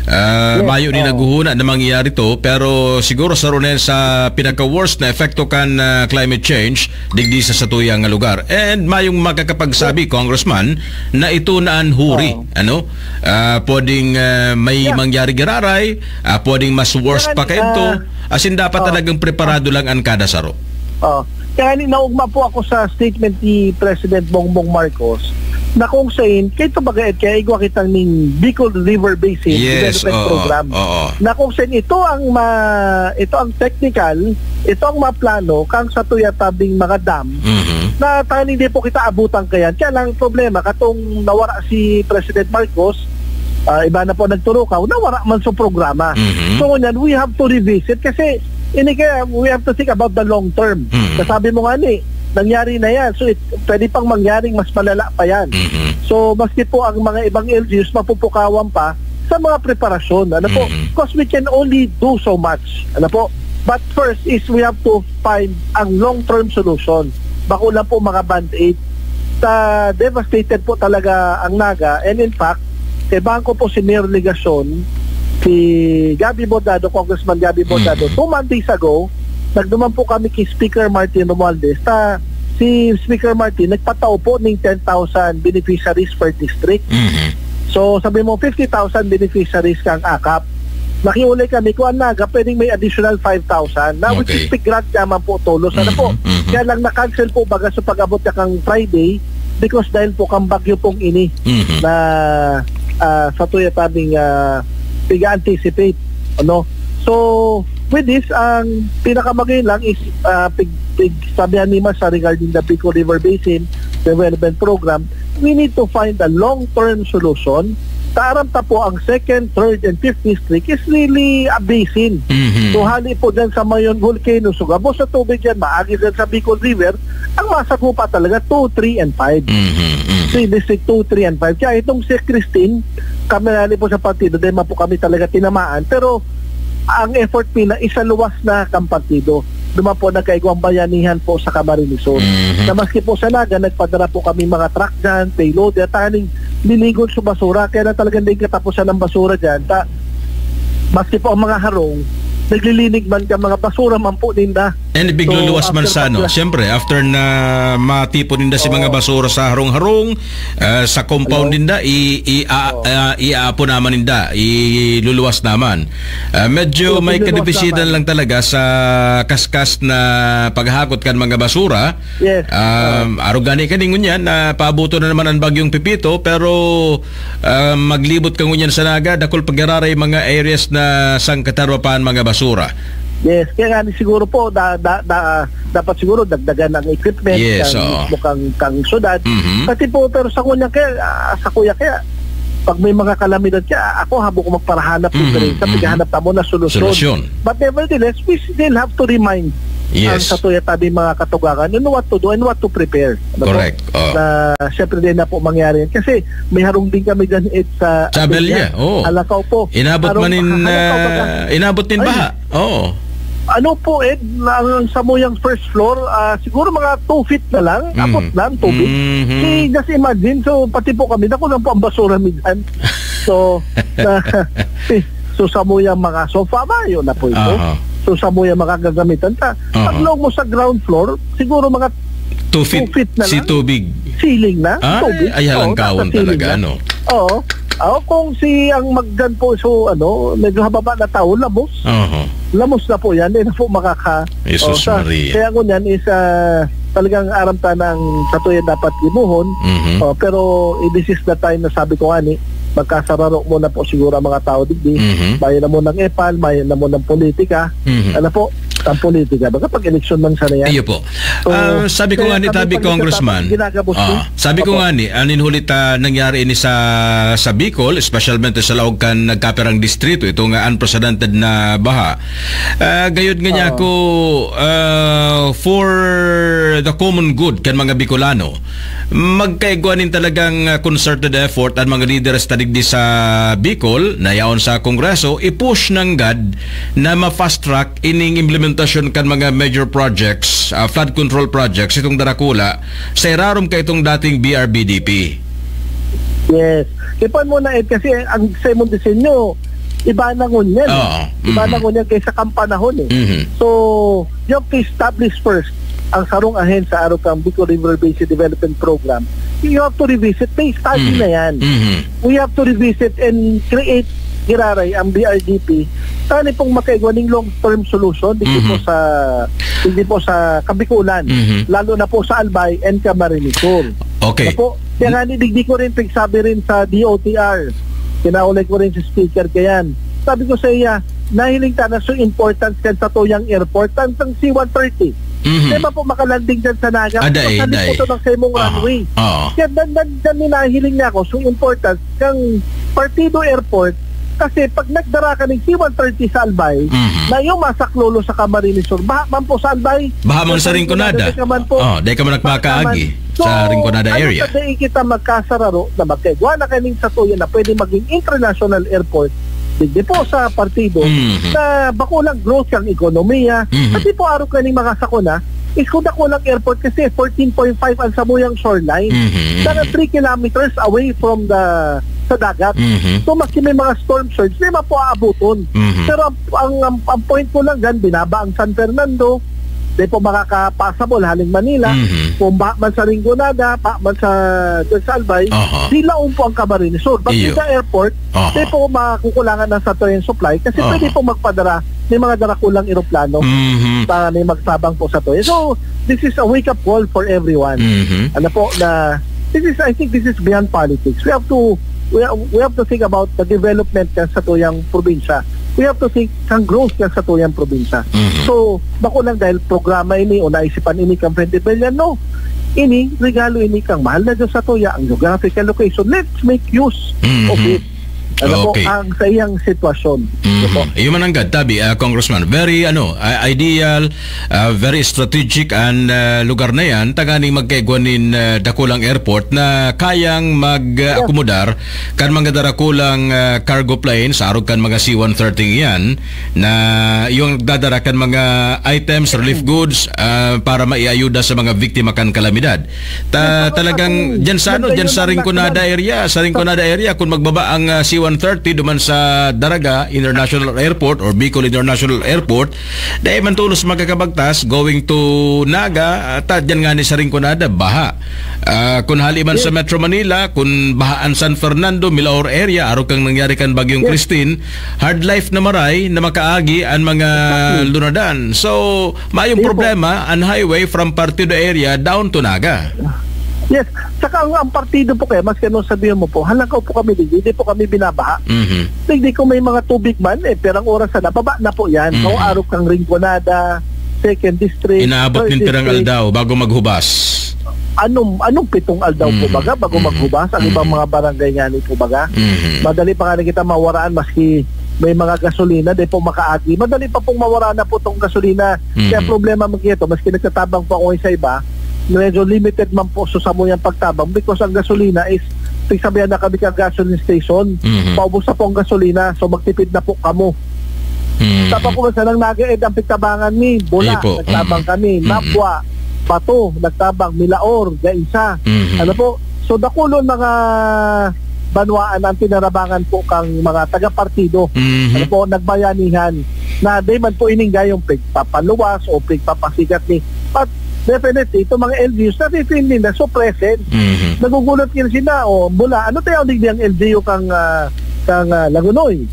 Ah, Yes, mayo ni oo. naghuhuna na mangyayari to, pero siguro sa runen sa pinaka-worst na epekto kan, ah, climate change, digdi sa satuyang nga lugar. And mayong makakapagsabi, Congressman, na ito na an huri, Oo. ano? Ah, pwedeng, ah, may Yeah. mangyari giraray, ah, pwedeng mas worse Kaya, pa kaidto. ah, As in, dapat oh. talagang preparado lang an kada saro. Oh. Kaya ni naugma po ako sa statement ni President Bongbong Marcos na kung saan, kaya ito baga, kaya igwa kitang ning Bicol River Basin Yes, Development oo, Program, oo. na kung saan ito ang ma-, ito ang technical, ito ang maplano kang sa tuyatabing mga dam Mhm. na tani hindi po kita abutan kayan. Kaya lang problema, katong nawara si President Marcos, ah, iba na po nagturukaw, nawara man sa programa. Mhm. So, ngunyan, we have to revisit kasi ini kaya, we have to think about the long term. Mhm. Kasabi mo nga ni, nangyari na yan. So, it, pwede pang mangyaring mas malala pa yan. Mhm. So, maski po ang mga ibang L G Us, mapupukawan pa sa mga preparasyon. Ano po? Mhm. Because we can only do so much. Ano po? But first is we have to find ang long-term solution. Bako lang po mga band-aid. Sa devastated po talaga ang Naga. And in fact, kaibahan ko po si Mayor Legacion, si Gabby Bordado, Congressman Gabby Bordado, Mhm. two Mondays ago, nagduman po kami kay Speaker Martin Romualdez. Ta, si Speaker Martin nagpatao po ning ten thousand beneficiaries per district. Mhm. So, sabi mo, fifty thousand beneficiaries kang akap. Nakiulay kami kung ang Naga, pwedeng may additional five thousand. Na, which Okay. is big grant naman po, tolos. Ano po? Mhm, mhm. Kaya lang na-cancel po baga sa pag-abot niya kang Friday because dahil po kang bagyo pong ini Mhm. na, ah, sa tuya tabing, ah, pig-anticipate. Ano? So, with this, ang pinakamagayon lang is, ah, pig-, pig-, sabihan ni Mas sa regarding the Bicol River Basin Development Program, we need to find a long-term solution. Kaaram ta po, ang second, third, and fifth district is really a basin. Mhm. So, hali po dyan sa Mayon Volcano, so gabos sa tubig yan, maagi dyan sa Bicol River, ang masagupa talaga two, three, and five. Mhm, mhm. So, District two, three, and five. Kaya itong si Christine, kami hali po sa partido, dahil man po kami talaga tinamaan. Pero, ang effort mi na isaluwas na kang partido. Duman po nagkaigwang bayanihan po sa Camarines Sur. Mhm. Na maski po sa Naga, nagpadara po kami mga truck dyan, payloader, taning linigon sa basura. Kaya na talagang di katapusan ng basura dyan. Ta, maski po ang mga harong, naglilinig man ka, mga basura man po ninda. And So, bigluluwas man after sa, ano, pagka- siyempre, after na matipon ninda si mga Oo. basura sa harong-harong, ah, sa compound Hello? ninda, i-, i-, a-, Oo. ah, iaapon naman ninda, iluluwas naman. Ah, medyo So, may binuluwas kadebisidan naman. lang talaga sa kaskas na paghakot kan mga basura. Yes. Um, Oo. arog gani kani ngunyan na paabuton na naman ang Bagyong Pepito, pero, ah, maglibot ka ngunyan sa Naga, dakul pa giraray mga areas na sangkatarwa pa ang mga basura. Yes, kaya nga ni siguro po, da-, da-, da-, dapat siguro dagdagan ang equipment Yes, kang oo. mismo kang, kang syudad. Mhm. Pati po, pero sa kunya kaya, ah, sa kuya kaya, pag may mga kalamidad kaya, ako habo ko magparahanap ng Mhm, diferensya, mhm. paghahanap tamo na solusyon. Solusyon. But nevertheless, we still have to remind Yes. ang sa tuya tabi mga katugangan on what to do and what to prepare. Ano po? Correct. Oh. Na siyempre din na po mangyari yan. Kasi may harong din kami dyan, it's, ah, Sa Abella, Abella, oo. Alakaw po. Inabot Harong man in, Alakaw ba ah, ka? inabot din Ay. baha? Oo. Ano po, Ed, ang samuyang first floor, ah, siguro mga two feet na lang, Mhm. abot lang, tubig. Mhm. Eh, just imagine, so, pati po kami, naku lang po ang basura minsan. So, na, so, samuyang mga sofa, mayo na po ito. Aha. So, samuyang mga gagamitan. Ta, Aha. pag loob mo sa ground floor, siguro mga Two feet two feet na si lang. tubig. Ceiling na, Ay, tubig. ay, Oo, halangkawon nasa ceiling talaga, na. ano? Oo. Oo, kung si ang magdan po, so, ano, medyo hababa na tao, lamos. Aha. Lamos na po yan, hindi na po makaka-, Jesus oh, sa, Maria. kaya ngunyan is, ah, talagang aram ta na ang satuyan dapat gibohon. Mhm. Oh, pero this is the time na sabi ko nga ni, magkasararo muna po siguro ang mga tao digdi. Mhm. Mayo na munang epal, mayo na munang politika. Mhm. Ano po? ang politika. Baga pag-eleksyon man sana yan. Iyo po. So, Ah, sabi ko kaya nga ni kami Tabi, pag Congressman, ginagabos ah, din. Sabi ko Opo. nga ni, anin huli ta nangyari ini sa, sa Bicol, espesyalmente sa laog kan nagkapirang distrito, ito nga unprecedented na baha. Ah, gayod nga niya Oo. ako, ah, for the common good kan mga Bicolano, magkaigwa nin talagang, ah, concerted effort ang mga lideres ta digdi sa Bicol na yaon sa Kongreso, i-push nanggad na ma-fast track ining implementasyon kan mga major projects, ah, flood control projects, itong darakula, sa irarom ka itong dating B R B D P. Yes. Ipan mo na, Ed, kasi ang sa imong disenyo, iba na ngunyan. Oo. Iba na Mhm. ngunyan kaysa kang panahon eh. Mhm. So, you have to establish first ang sarong ahensya arog kang Bicol River Basin Development Program. You have to revisit. May study Mhm. na yan. Mhm. We have to revisit and create, giraray, ang B R D P. Tani pong makaigwa ning long-term solution dito Mhm. po sa, dito po sa Kabikulan, Mhm. lalo na po sa Albay and Camarines Sur. Okay. Opo. Kaya nga ni, digdi ko rin pigsabi rin sa D O T R. Kinaulay ko rin si Speaker Kayan. Sabi ko sa iya, nahiling ta na so importance kan satuyang airport, tan sang C one thirty. Mhm. Di ba po makalanding dyan sa Naga? Aday, Mas halip aday. po ito ng sa imong Aha. runway. Oo. Kaya dan, dan, dan ni nahiling niya ako, so importance kang Partido Airport, kasi pag nagdara ka ng C one thirty sa Albay, Mhm. na yung masaklolo sa Camarines Sur, baha man po sa Albay. Baha man Sa sa Rinconada. Rinconada, di ka man po. Oh, di ka man Baha nagpakaagi naman. sa So, Rinconada ano area. sa di kita magkasararo na magkaigwa na kaning satuya na pwede maging international airport, digdi po sa partido, Mhm. na bako lang growth ang ekonomiya. Mhm. Kasi po, arog kaning mga sakuna, is kung dakulang airport kasi fourteen point five ang samuyang shoreline. Mhm. Sana three kilometers away from the, sa dagat. Mhm. So, maski may mga storm surge, di man po aabuton. Mhm. Pero ang, ang, ang, ang point ko lang dyan, binaba ang San Fernando, di po makakapasabol haling Manila. Mhm. Kung ba man sa Rinconada, pa man sa, dyan sa Albay, Aha. di laon po ang Camarines Sur. But Iyo. with the airport, Aha. di po makukulangan ang satuyan supply kasi Aha. pwede po magpadara ng mga darakulang eroplano Mhm. para may magtabang po sa tuya. So, this is a wake-up call for everyone. Mhm. Ano po, na this is, I think this is beyond politics. We have to, we have, we have to think about the development kan satuyang probinsya. We have to think kan growth kan satuyang probinsya. Mhm. So, bako lang dahil programa ini o naisipan ini kang Fred Rebellion, no. Ini, regalo ini kang mahal na Diyos satuya, ang geographical location. Let's make use Mhm. of it. Ano po, Okay. ang sa iyang sitwasyon. Mhm. Ano po? Iyo man nanggad, tabi, ah, Congressman. Very, ano, ah, ideal, ah, very strategic an, ah, lugar na yan. Tanganing magkaigwa nin, ah, dakulang airport na kayang mag, ah, Yeah. akomodar kan mga darakulang, ah, cargo plane sa arog kan mga C one thirty yan na yung nagdadara kan mga items, relief goods, ah, para maiayuda sa mga biktima kan kalamidad. Ta-, Yes, talagang ako, dyan sa, ano, dyan sa Rinconada area, sa Rinconada area, kung magbaba ang, ah, C one thirty duman sa Daraga International Airport or Bicol International Airport, dahil man tulos magkakabagtas going to Naga, at, ah, dyan nga ni sa Rinconada, baha. Ah, kung hali man sa Yes. Metro Manila, kung baha ang San Fernando, Milaor area, arog kang nangyari kan Bagyong Yes. Christine, hard life na maray na makaagi ang mga Exactly. lunadan. So, mayong Yes po. problema ang highway from Partido area down to Naga. Yes. Saka ang, ang partido po kaya, mas kano sabihin mo po, halakaw po kami din, hindi po kami binabaha. Mhm. Hindi ko may mga tubig man, eh, perang oras na, baba na po yan. Mhm. No, arog kang Rinconada, Second District, Inaabot Third nin pirang District. aldaw bago maghubas. Anong, anong pitong aldaw po Mhm. baga bago Mhm. maghubas? Ang ibang Mhm. mga barangay nga ni po baga? Mhm. Madali pa nga na kita mawaraan maski may mga gasolina, di po makaagi. Madali pa pong mawaraan na po tong gasolina. Kaya Mhm. problema mo kito, maski nagtatabang po ako sa iba, medyo limited man po sa samuyang pagtabang because ang gasolina is, pagsabihan na kami ka gasoline station, Mhm. paubos na po ang gasolina, so magtipid na po kamo. Mhm. Tapos kung saan ang nag-e-, ang pagtabangan ni Bula, Iyo po. nagtabang Mhm. kami, Mhm. Nabua, Bato, nagtabang, Milaor, Gaisa. Mhm. Ano po? So, dakulon mga banwaan ang tinarabangan po kang mga taga-partido. Mhm. Ano po, nagbayanihan na di man po ining gayong pigpapaluwas o pigpapasikat ni. But definitely, itong mga L G Us, nafe-feel nila so present. Mhm. Nagugulat nila sila, o, Bula, ano tayo ang digdi ang L G U kang, ah, kang, ah, Lagonoy?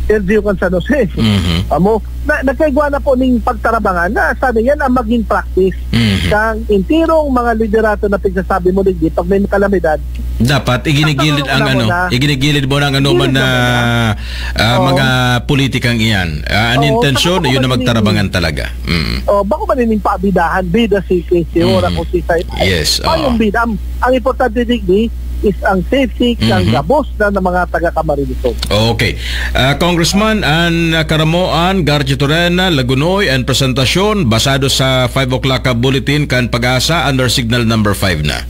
L G U kang San Jose? Mhm. Amo, na, nagkaigwa na po ning pagtarabangan na sana yan ang maging practice Mhm. kang intirong mga liderato na pigsasabi mo, digdi, pag may kalamidad. Dapat iginigilid ang Tatanungin mo ano, na. Iginigilid mo na ang anuman Gilid na, mo na. Ah, Oo. mga politikang iyan. Ah, ang Oo, intensyon, saka yun na baka magtarabangan talaga. Mm. Oh, bako ba nin paabidahan, bida si K C o Mm. ako si Sai-, Yes, Ay, oo. yung bida. Ang, ang importante, digdi, is ang safety kang Mhm. gabos na ng mga taga-Camarines Sur. Okay. Ah, Congressman, an Caramoan, Garchitoren, Lagonoy, and presentasyon basado sa five o'clock, ah, bulletin kan PAGASA under signal number five na.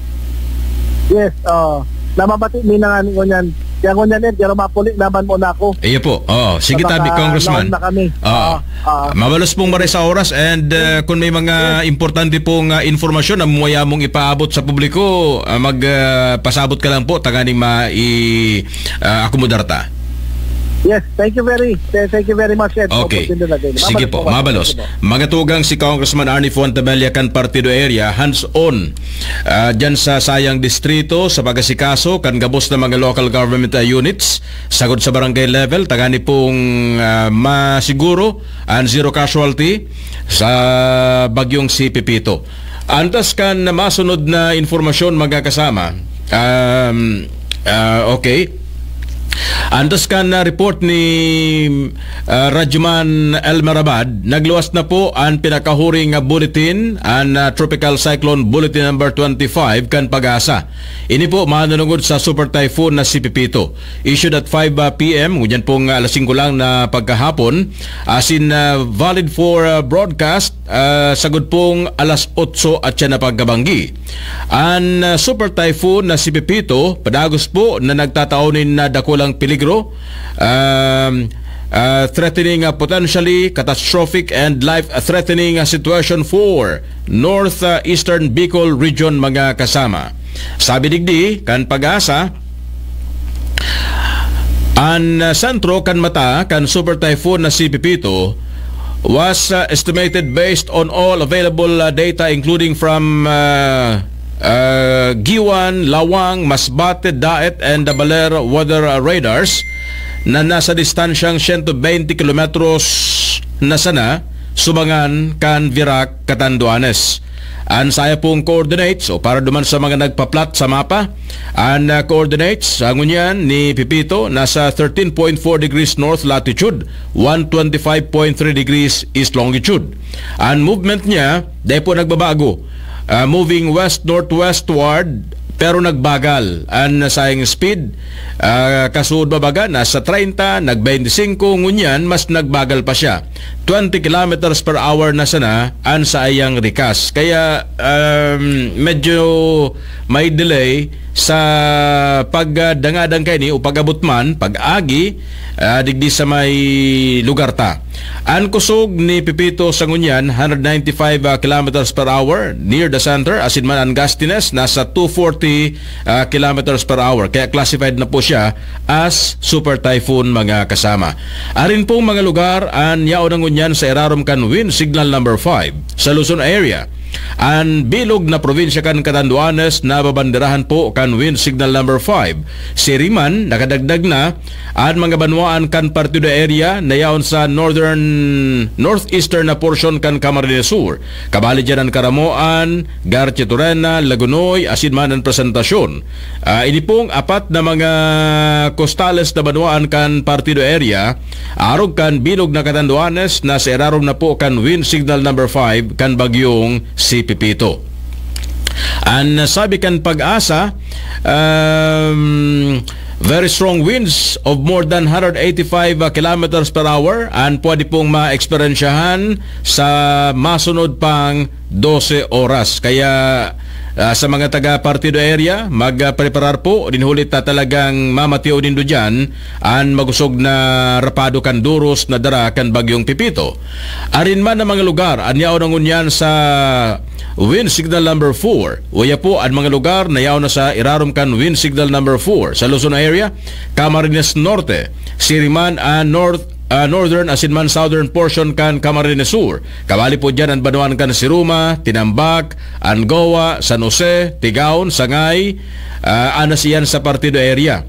Yes, oh, namabati mi na nga ni ngunyan. Kaya ngunyan, eh, pero mapuli naman muna ako. Iyo po. Oo. Sige, Sa tabi, baka Congressman. naon na kami. Oo. Ah, ah. Mabalos pong maray sa oras and, uh, kung may mga Yes. importante pong, uh, informasyon na muya mong ipaabot sa publiko, uh, mag, uh, pasabot ka lang po, tanganing mai-, uh, akomodar ta. Yes, thank you very, th-, thank you very much, Ed. Okay. Opportunity na din. Sige Mabalos po, po, mabalos. Sige po. Magatugang si Congressman Arnie Fuentebella kan Partido Area, hands-on, uh, dyan sa sayang distrito, sa pag-asikaso, kan gabos na mga local government, uh, units, sagod sa barangay level, tangani pong, uh, masiguro, an zero casualty sa bagyong si Pepito. Antas kan masunod na impormasyon, mga kasama, um, ah, okay. Antas kan na report ni, ah, Radyoman Elmer Abad, nagluwas na po an pinakahuring nga bulletin, an, ah, Tropical Cyclone Bulletin Number twenty-five kan PAGASA. Ini po manunungod sa Super Typhoon na si Pepito. Issued at five p m, ngunyan pong alas singko lang na pagkahapon, asin, ah, valid for, ah, broadcast, ah, sagod pong alas otso at siya na pagkabanggi. An, ah, Super Typhoon na si Pepito, padagos po na nagtatao nin, ah, dakulang peligro, um, ah, threatening, ah, potentially catastrophic and life-threatening, ah, situation for North, ah, Eastern Bicol Region, mga kasama. Sabi digdi kan PAGASA, an, ah, sentro kan mata kan Super Typhoon na si Pepito was, ah, estimated based on all available, ah, data, including from, ah, ah, Guiuan, Laoang, Masbate, Daet, and the Baler weather, ah, radars, na nasa distansyang siyento beynte kilometros na sana sumangan kan Virac, Catanduanes. An saya pong coordinates, o para duman sa mga nagpa-plot sa mapa, an, ah, coordinates, ah, ngunyan ni Pepito, nasa thirteen point four degrees north latitude, one twenty-five point three degrees east longitude. An movement niya, dai po nagbabago. Ah, moving west-northwestward, pero nagbagal an sayang speed. Ah, kasuod pa baga, nasa treinta, nag-beynte singko, ngunyan mas nagbagal pa siya. Twenty kilometers per hour na sana an saiyang rikas. Kaya, um, medyo may delay sa pagdangadang kaini o pag-abot man, pag-agi, ah, digdi sa may lugar ta. An kusog ni Pepito sa ngunyan, hundred ninety-five, ah, kilometers per hour near the center, asin man an gustiness nasa two forty, ah, kilometers per hour. Kaya classified na po siya as super typhoon, mga kasama. Arin pong mga lugar an yaon na ngunyan sa irarom kan wind signal number five sa Luzon area. An bilog na probinsya kan Catanduanes nababanderahan po kan wind signal number five. Siring man, nakadagdag na an mga banwaan kan Partido Area na yaon sa northern, northeastern na porsyon kan Camarines Sur. Kabali diyan an Caramoan, Garchitorena, Lagonoy, asin man an Presentacion. Ah, ini pong apat na mga kostales na banwaan kan Partido Area, arog kan bilog na Catanduanes, nasa irarom na po kan wind signal number five kan bagyong si Pepito. An sabi kan PAGASA, um, very strong winds of more than hundred eighty-five kilometers per hour an pwede pong maeksperiensyahan sa masunod pang dose oras. Kaya, ah, sa mga taga Partido Area, magpreparar po, din huli ta talagang mamateo nindo diyan an magusog na rapado kan duros na dara kan Bagyong Pepito. Arin man ang mga lugar an yaon na ngunyan sa Wind Signal Number four, uya po an mga lugar na yaon na sa irarom kan Wind Signal Number four sa Luzon area, Camarines Norte, siring man an North, ah, northern asin man southern portion kan Camarines Sur. Kabali po diyan an banwaan kan Siruma, Tinambac, Angoa, San Jose, Tigaon, Sangay, ah, anas iyan sa Partido area.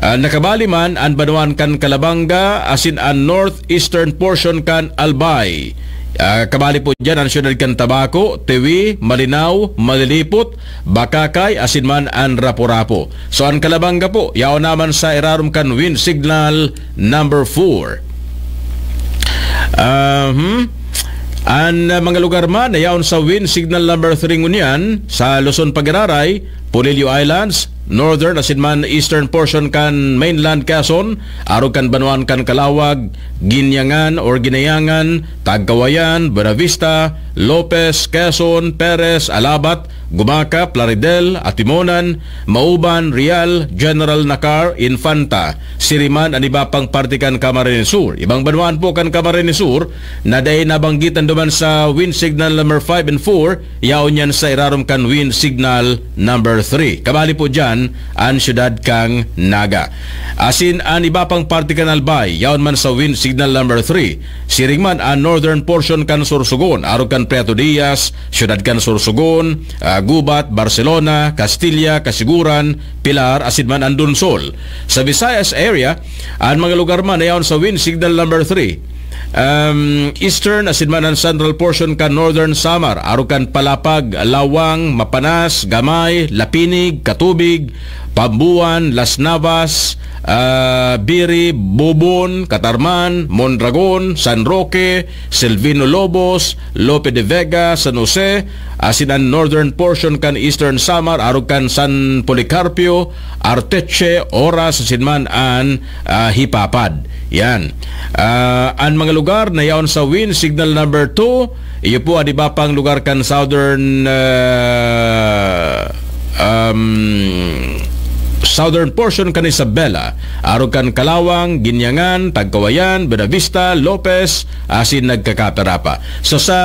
Ah, nakabali man an banwaan kan Calabanga asin an northeastern portion kan Albay. Ah, kabali po diyan an siyudad kan Tabaco, Tiwi, Malinao, Malilipot, Bacacay, asin man an Rapu-Rapu. So, an Calabanga po, yaon naman sa irarom kan wind signal number four. Ah, hmm. An, ah, mga lugar man na yaon sa wind signal number three ngunyan, sa Luzon pag-araray, Polillo Islands, northern asin man eastern portion kan mainland Quezon, arog kan banwaan kan Calauag, Guinangan or Ginayangan, Tagkawayan, Buenavista, Lopez, Quezon, Perez, Alabat, Gumaca, Plaridel, Atimonan, Mauban, Real, General Nakar, Infanta, siriman an iba pang parte kan Camarines Sur. Ibang banwaan po kan Camarines Sur na dai nabanggitan duman sa wind signal number five and four, yaon yan sa irarom kan wind signal number three. Kabali po dyan an siyudad kan Naga. Asin an iba pang parte kan Albay, yaon man sa wind signal number three. Siring man an northern portion kan Sorsogon, arog kan Prieto Diaz, siyudad kan Sorsogon, ah, Gubat, Barcelona, Castilla, Casiguran, Pilar, asin man an Donsol. Sa Visayas area, an mga lugar man na yaon sa wind signal number three. Um, eastern asin man an central portion kan Northern Samar, arog kan Palapag, Lawang, Mapanas, Gamay, Lapinig, Katubig, Pambuan, Las Navas, ah, Biri, Bobon, Catarman, Mondragon, San Roque, Silvino Lobos, Lope de Vega, San Jose, asin an northern portion kan Eastern Samar, arog kan San Policarpio, Arteche, Oras, asin man an, ah, Hipapad. Yan. Ah, an mga lugar na yaon sa wind signal number two, iyo po an iba pang lugar kan southern, ah, um, southern portion kan Isabela, arog kan Calauag, Guinangan, Tagkawayan, Buenavista, Lopez, asin nagkakapira pa. So, sa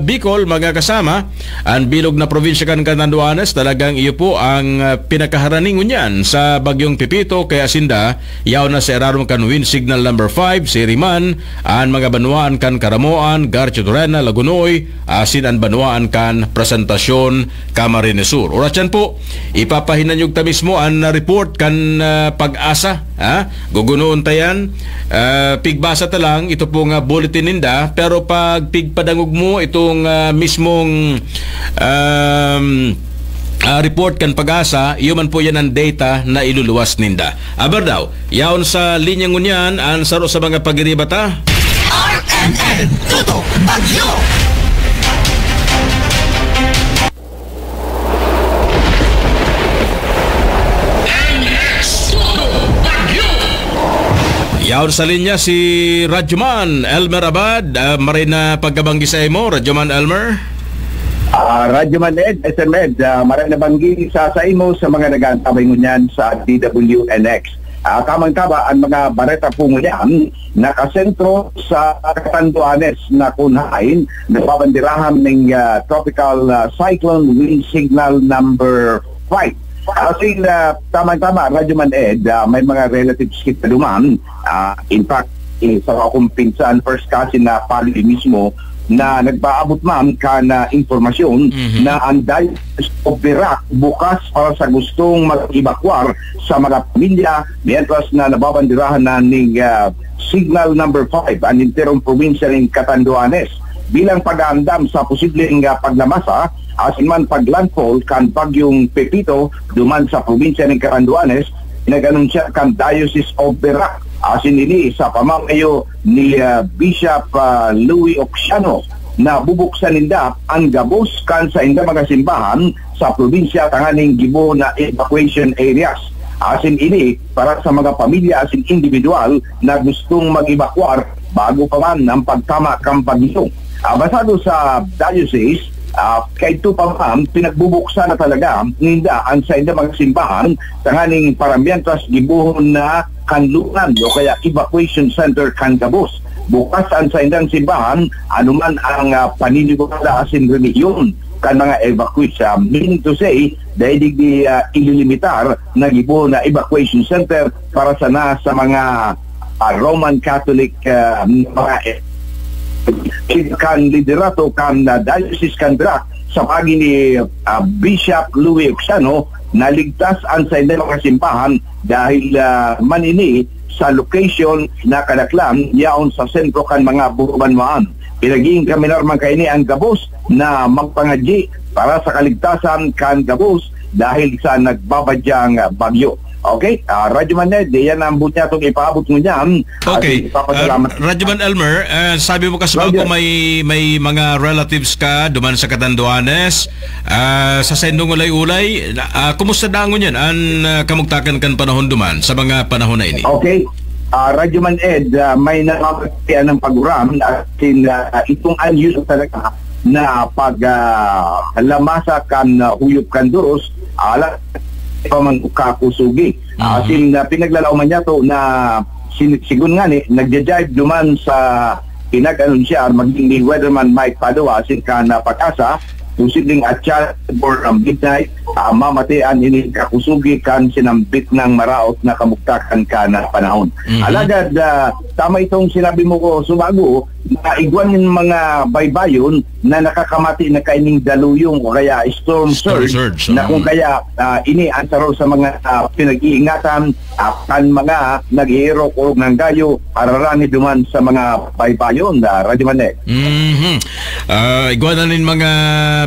Bicol, mga kasama, an bilog na probinsya kan Catanduanes, talagang iyo po ang, ah, pinakaharani ngunyan sa Bagyong Pepito, kaya sinda, yaon na sa irarom kan wind signal number five, siriman, an mga banwaan kan Caramoan, Garchitorena, Lagonoy, asin an banwaan kan Presentacion, Camarines Sur. Oras yan po, ipapahinanyog ta mismo an, ah, report kan, ah, PAGASA, ha? Gugunoon ta yan. Ah, pigbasa ta lang, ito pong, ah, bulletin ninda, pero pag pigpadangog mo itong, ah, mismong, um, ah, report kan PAGASA, iyo man po yan ang data na iluluwas ninda. Aber daw, yaon sa linya ngunyan, an saro sa mga pagiriba ta. R M N Toto Bagyo. M X Todo Bagyo. Yaon sa linya si Radyoman Elmer Abad. Ah, maray na pagkabanggi sa imo, Radyoman Elmer. Ah, Radyoman Ed, S M Ed, ah, maray na banggi sa, sa imo sa mga nag-aantabay ngunyan sa D W N X. Ah, tamang-tama, ang mga bareta po ngunyan nakasentro sa Catanduanes na kun hain nababandirahan ning, ah, Tropical, ah, Cyclone Wind Signal number five. Asin, ah, tamang-tama, Radyoman Ed, ah, may mga relatives kita duman. Ah, in fact, eh, sa akong pinsan, first cousin na pali mismo, na nagpaabot man kan, ah, impormasyon Mhm. na ang Diocese of Virac bukas para sa gustong mag-evacuar sa mga pamilya, mientras na nababandirahan na ning, ah, Signal number five ang enterong probinsya ning Catanduanes. Bilang pag-aandam sa posibleng, ah, paglamasa, asin man pag-landfall kan Bagyong Pepito duman sa probinsya ning Catanduanes, nag-anunsya kan Diocese of Virac. Asin ini sa pamamayo ni, ah, Bishop, ah, Louis Oxiano, na bubuksan ninda an gabos kan sainda mga simbahan sa probinsya tanganing gibo na evacuation areas. Asin ini para sa mga pamilya asin individual na gustong mag-evacuar bago pa man ang pagtama kan bagyo. Ah, basado sa diocese, ah, kaidto pa man, pinagbubuksan na talaga ninda ang sainda mga simbahan tanganing para mientras gibohon na kanlungan o kaya evacuation center kan gabos. Bukas ang saindang simbahan, anuman ang, ah, paniniwala asin relihiyon kan mga evacuees. Ah, meaning to say, dai digdi, ah, ililimitar na gibo na evacuation center para sana sa mga, ah, Roman Catholic, ah, mga e-, kan liderato kan, ah, Diocese kan Virac, Sa paagi ni, ah, Bishop Louis Oxiano, naligtas an saindang mga simbahan dahil, ah, man ini sa location na kadaklan yaon sa sentro kan mga burubanwaan. Pinaging kaminar man kaini ang gabos na magpangadyi para sa kaligtasan kan gabos dahil sa nagbabadyang bagyo. Okay, ah, Radyo Man Ed, yan ang buot niya itong ipaabot mo niyan. Okay. At ipapasalamat Ah, Radyo Man Elmer, ah, sabi mo kasi Radyo. Ako may, may mga relatives ka duman sa Catanduanes. Ah, sa saindong ulay-ulay, ah, kumusta dangon yan an, ah, kamugtakan kan panahon duman sa mga panahon na ini? Okay. Ah, Radyo Man Ed, ah, may namamagtian ng paguram at sin, ah, itong anyo talaga na pag, ah, lamasa kan, ah, huyop kan duros, ala pa man kakusugi. Ah, Mhm. Sin, ah, pinaglalaoman niya to na sin-, sigun nga ni, nagja-jibe duman sa pinag-anunsiyar maging ni Weatherman Mike Padua asin kan, ah, PAGASA, posibleng atyat or, ah, midnight, ah, mamatian ini kakusugi kan sinambit ng maraot na kamugtakan kan, ah, panahon. Mhm. Alagad, ah, tama itong sinabi mo ko, Subago, na igwa nin mga baybayon na nakakamati na kaining daluyong o kaya storm Storm surge, surge, na oo. Kung kaya, ah, ini ang saro sa mga, ah, pinag-iingatan, ah, kan mga nag-iirok o nanggayo, ararani duman sa mga baybayon, ah, Radyo Manek. Mhm. Ah, igwa na nin mga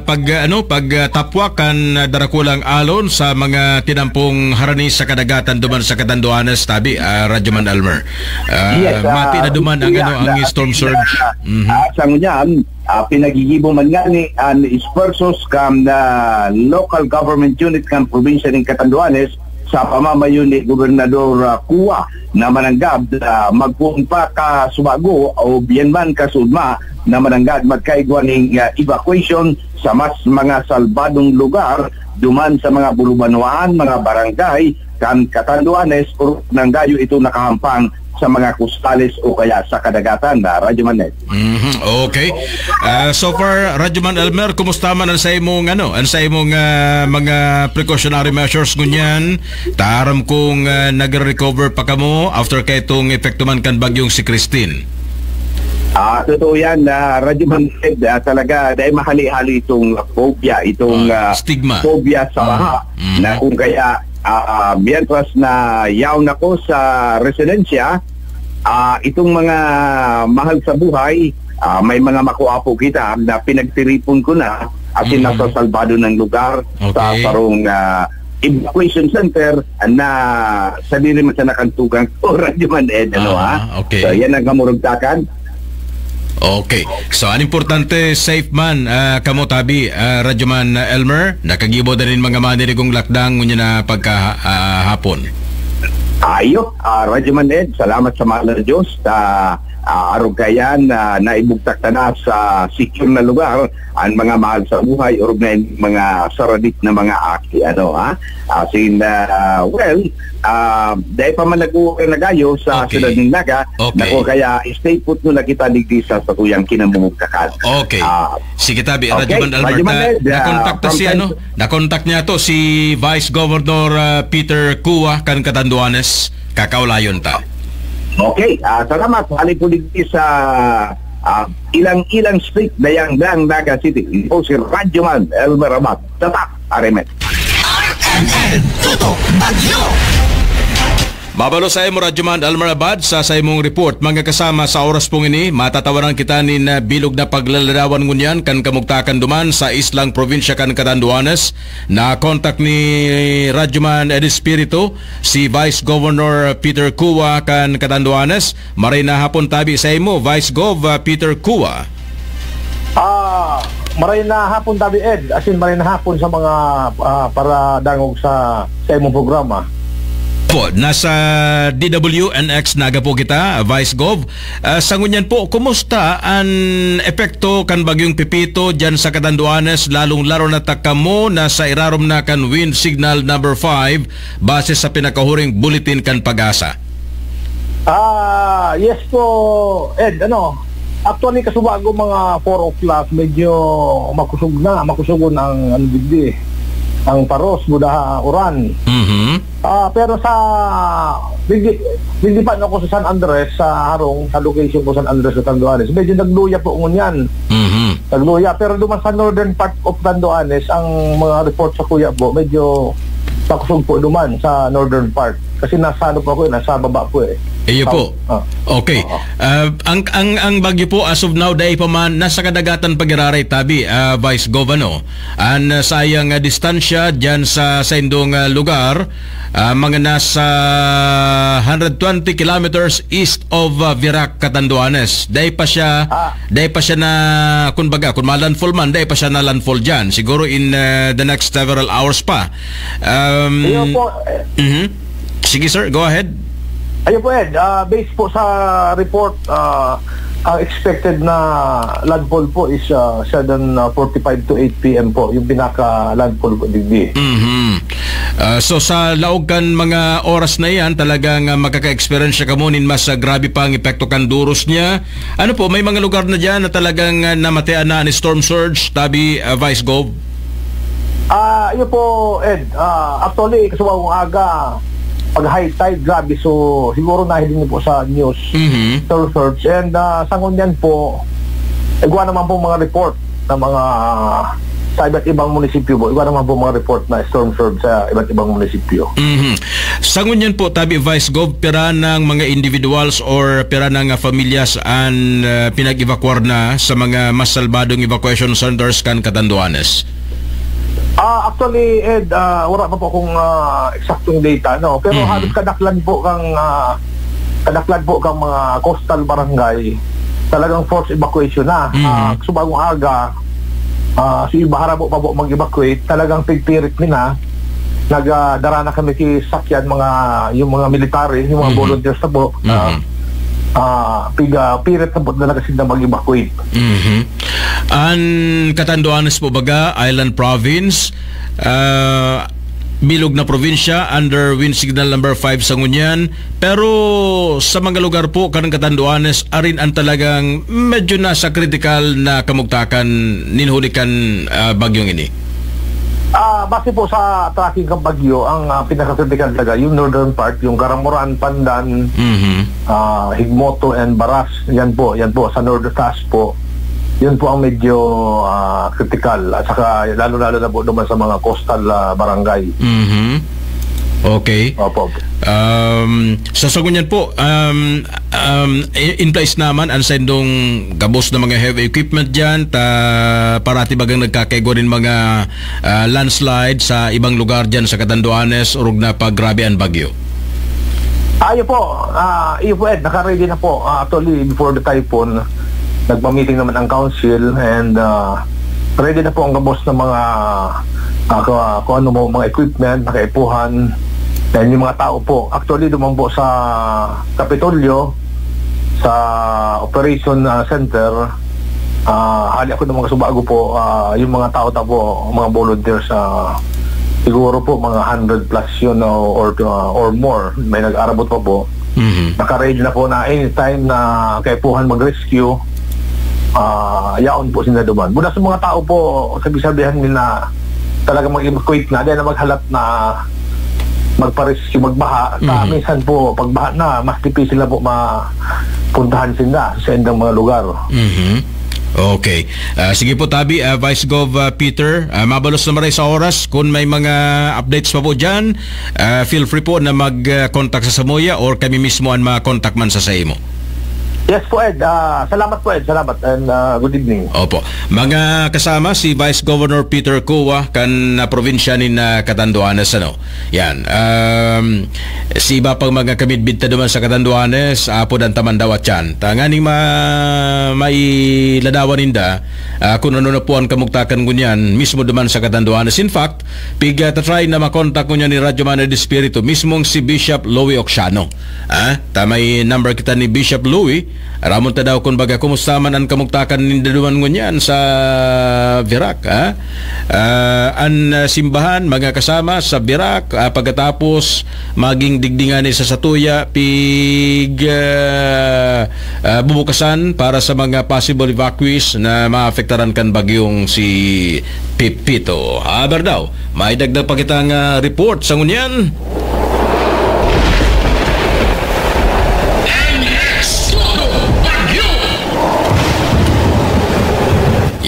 pag, ano, pag, ah, tapwak kan, ah, darakulang alon sa mga tinampong harani sa kadagatan duman sa Catanduanes, tabi, ah, Radyo Man Elmer. Ah, Yes, mati ah, na duman ang, istorya ano, ang na storm surge. Ah, Mhm. ah, sa ngunyan, ah, pinagigibo man ngani an esfuerzos kan, ah, local government unit kan probinsya nin Catanduanes sa pamamayo ni Gobernador, ah, Cua na mananggad, ah, magpoon pa ka Subago o biyan man ka Sugma na mananggad magkaigwa ning, ah, evacuation sa mas mga salbadong lugar duman sa mga burubanwaan, mga barangay kan Catanduanes, o nanggayo ito nakahampang sa mga kostales o kaya sa kadagatan, ah, Radyo Manet. Mhm, okay. Ah, so far, Radyo Man Elmer, kumusta man ang sa imong, ano, ang sa imong, ah, mga precautionary measures ngunyan? Taram kung, ah, nagre-recover pa kamo after kaitong epekto man kan bagyong si Christine. Ah, totoo yan, ah, Radyo Man Ed, ah, talaga, dahil mahali-hali itong phobia, itong, Ah, ah, stigma. Phobia sa Ah, baha, mm. na kung kaya, ah, ah, mientras na yaon ako sa residensya, ah, itong mga mahal sa buhay, ah, may mga makuapo kita na pinagtiripon ko na, as in, Mhm. nasa salbado ng lugar sa Okay. sarong, ah, evacuation center na sadiri man sa nakantugang ko, Radyo Man Ed, ano, ha? Ah, okay. So, yan ang kamurugtakan. Okay. So, ang importante, safe man, ah, kamo tabi, ah, Radyo Man, ah, Elmer, nakagibo na nin mga manirigong lakdang ngunyan na pagka, ah, hapon. Ayo, ah, Radyo Man Ed, salamat sa mahal na Diyos. Ah, ah, arog kayan, ah, naibugtak ta na sa secure na lugar ang mga mahal sa buhay, orog na yung mga saradit na mga aki, ano, ha? As in, ah, well, ah, dahil pa man nag-uwi na gayo sa Okay. siyudad ng Naga, Okay. nako, kaya stay put muna kita digdi sa satuyang kinamumugtakan. Okay. Ah, Sige, tabi, okay, Radyo Man Elmer, Radyo Man na, Ed, ah, nakontak ta from si, time ano, to nakontak niya to, si Vice Governor, ah, Peter Cua kan Catanduanes. Kakaulayon ta. Okay, ah, salamat. Hali po digdi sa, ah, ilang-ilang street, Dayangdang, Naga City. Ito si Radyo Man Elmer Abad. Tatak, Arimet. R M N Tutok Bagyo. Mabalo sa imo, Radyo Man Elmer Abad, sa, sa imong report. Mga kasama, sa oras pong ini, matatawanan kita nin, ah, bilog na paglaladawan ngunyan kan kamugtakan duman sa islang probinsya kan Catanduanes. Na-contact ni Radyo Man Ed Espiritu, si Vice Governor Peter Cua kan Catanduanes. Maray na hapon tabi sa imo, Vice Gov, ah, Peter Cua. Ah, maray na hapon, Tabi Ed. As in, maray na hapon sa mga, ah, paradangog sa, sa imong programa. Po, nasa D W N X Naga po kita, Vice Gov. Ah, sa ngunyan po, kumusta an epekto kan Bagyong Pepito diyan sa Catanduanes, lalong-lalo na ta kamo na sa irarom na kan Wind Signal number five, base sa pinakahuring bulletin kan PAGASA? Ah, yes po, Ed. Ano, actually, kasubago mga four o'clock, medyo makusog na, makusogon ang, ano, digdi, ang paros, buda uran. Mhm. Ah, pero sa, hindi, hindi pa, no, ako sa San Andres, sa harong, sa location ko, San Andres, sa Tanduanes. Medyo nagluya po ngunyan. Mhm. Nagluya. Pero duman sa northern part of Tanduanes, ang mga report sa kuya po, medyo makusog po duman sa northern part. Kasi nasa ano po ako eh, nasa baba po eh. Iyo po. South. Ah. Okay. Oo. Ah, ang, ang, ang bagyo po, as of now, dai pa man, nasa kadagatan pa giraray tabi, ah, Vice Gov, ano? An, ah, saiyang, ah, distansya diyan sa saindong, ah, lugar, ah, mga nasa hundred twenty kilometers east of, ah, Virac, Catanduanes. Dai pa siya, Ah. dai pa siya na, kumbaga, kung ma-landfall man, dai pa siya na-landfall diyan. Siguro in, ah, the next several hours pa. Um, Iyo po, eh. Mhm. Sige, sir, go ahead. Ayun po, Ed. Ah, based po sa report, ah, ang expected na landfall po is, ah, seven forty-five to eight P M po, yung pinaka-landfall po, digdi. Mhm. Ah, so, sa laog kan mga oras na iyan, talagang, ah, makaka-experience siya kamo nin mas, ah, grabe pa ang epekto kan duros niya. Ano po, may mga lugar na diyan na talagang, ah, namatean na ni storm surge, tabi, ah, Vice Gov? Ah, yun po, Ed. Ah, actually, kasubago ng aga, pag high tide, grabe. So, siguro nahiling niyo po sa news, Mhm. storm surge. And, ah, sa ngunyan po, igwa naman po mga report na mga sa iba't ibang munisipyo po. Igwa naman po mga report na storm surge sa iba't ibang munisipyo. Mhm. Sa ngunyan po, tabi Vice Gov, pira ng mga individuals or pira ng, ah, familias an, ah, pinag-evacuar na sa mga mas salbadong evacuation centers kan Catanduanes? Ah, actually, Ed, ah, wala pa po akong, ah, eksaktong data, no? Pero Mhm. halos kadaklan po kang, ah, kadaklan po kang mga coastal barangay, talagang forced evacuation na. Mhm. Ah, so bagong aga, ah, si iba harabo pa po mag-evacuate, talagang pigpirit mi na. Nag, ah, dara na kami ki sakyan, mga, yung mga military, yung mga Mhm. volunteers na po. Ah, Mhm. ah, pig, ah, pirit na po talaga sila mag-evacuate. Mhm. An Catanduanes po baga, Island Province, ah, bilog na probinsya, under wind signal number five sa ngunyan. Pero sa mga lugar po, kanang Catanduanes, arin ang talagang medyo nasa kritikal na kamugtakan nin huli kan, ah, bagyong ini. Ah, base po sa tracking ng bagyo, ang, ah, pinaka-critical talaga, yung northern part, yung Caramoran, Pandan, Mhm. ah, Higmoto, and Baras. Yan po, yan po, sa north, taas po. Yun po ang medyo, ah, critical. At saka, lalo-lalo na po naman sa mga coastal, ah, barangay. Mhm. Okay. Opo. Um, sa sagunyan po, um, um, i-, in place naman ang sendong gabos na mga heavy equipment dyan, ta parati bagang nagkakaigwa rin mga, ah, landslide sa ibang lugar dyan sa Catanduanes, orog na pag grabe ang bagyo. Ah, iyo po, ah, iyo po, Ed, naka-ready na po. Ah, actually, before the typhoon, nagpa-meeting naman ang council and, ah, ready na po ang gabos ng mga, ah, ku-, kung ano mo, mga equipment, nakaipuhan. And yung mga tao po, actually, duman po sa Kapitolyo, sa operation, ah, center, ah, hali ako ng mga subago po, ah, yung mga tao ta po, mga volunteers, ah, siguro po mga hundred plus yun, o, or, ah, or more. May nag-arabot pa po. Mhm. Naka-ready na po na anytime na kaipuhan mag-rescue, ah, yaon po sila duman. Mula sa mga tao po, sabi-sabihan nila talaga mag-evacuate na, di na maghalat na magpa-rescue, magbaha. Ta Mhm. minsan po, pagbaha na, mas difícil na po mapuntahan sila sa indang mga lugar. Mhm. Okay. Ah, sige po, tabi, ah, Vice Gov, ah, Peter, ah, mabalos na maray sa oras. Kung may mga updates pa po dyan, ah, feel free po na mag, ah, contact sa samuya or kami mismo ang ma-contact man sa, sa imo. Yes po, Ed. Ah, salamat po, Ed. Salamat and, ah, good evening. Opo. Mga kasama, si Vice Governor Peter Cua kan, ah, probinsya nin, ah, Catanduanes, ano. Yan. Um, si iba pang mga kamidbid ta duman sa Catanduanes, apod ang taman daw at yan. Tanganing ma-, mailadawan ninda, ah, kung ano na po ang kamugtakan ngunyan, mismo duman sa Catanduanes. In fact, pig, ah, tatry na makontak ngunyan ni Radyo Man Ed Espiritu, mismong si Bishop Louie Oxiano. Ah, ta may number kita ni Bishop Louie. Aramon ta daw kun baga kumusta man an kamugtakan ninda duman ngunyan sa Virac, ah. Ah, an, ah, simbahan, mga kasama, sa Virac, ah, pagkatapos maging digdi ngani sa satuya, pig, ah, ah, bubukasan para sa mga possible evacuees na maapektaran kan bagyong si Pepito. Aber daw, may dagdag pa kitang, ah, report sa ngunyan.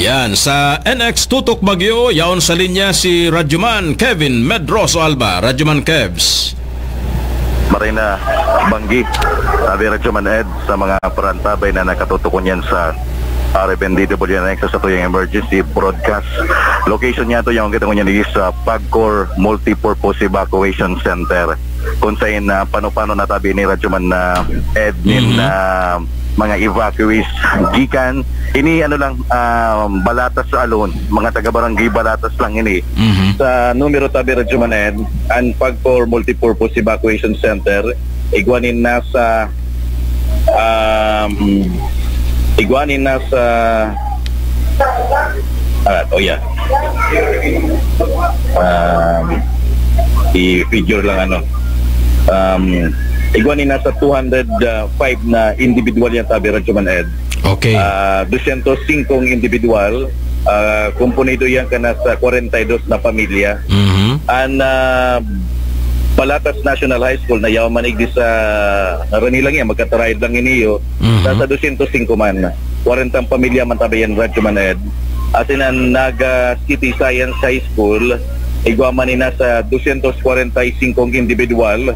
Yan, sa N X Tutok Bagyo, yaon sa linya si Radyoman Kevin Medroso Alba. Radyoman Kevs. Maray na banggi, sabi Radyoman Ed, sa mga parantabay na nakatutok ngunyan sa R F N D W N X sa tuyang emergency broadcast. Location niya to, yung kita ngunyan is sa Pagcor Multipurpose Evacuation Center. Kung sa in, ah, pano-pano natabi ni Radyoman na Ed nin, Mhm. ah, mga evacuees gikan. Ini ano lang, ah, Balatas alone, mga taga-barangay Balatas lang ini. Mhm. Sa numero tabi Radyoman Ed, ang Pagcor Multipurpose Evacuation Center, igwa nin nasa, um, igwa nin nasa, ah, oh yeah. Um, i-figure lang ano. Um, igwa nin nasa two hundred five na individual yan tabi Radyoman Ed. Okay. Ah, dosyentos singko individual, ah, komponido yan ka nasa kwarenta y dos na pamilya. Mhm. Ang, ah, Balatas National High School na yaman igdi sa Ranila niya, magkataraid lang iniyo, Mhm. nasa dosyentos singko man. Kwarentang pamilya man tabi yan, Radyoman Ed. Asin ang Naga City Science High School, igwa man ni nasa dosyentos kwarenta y singko individual,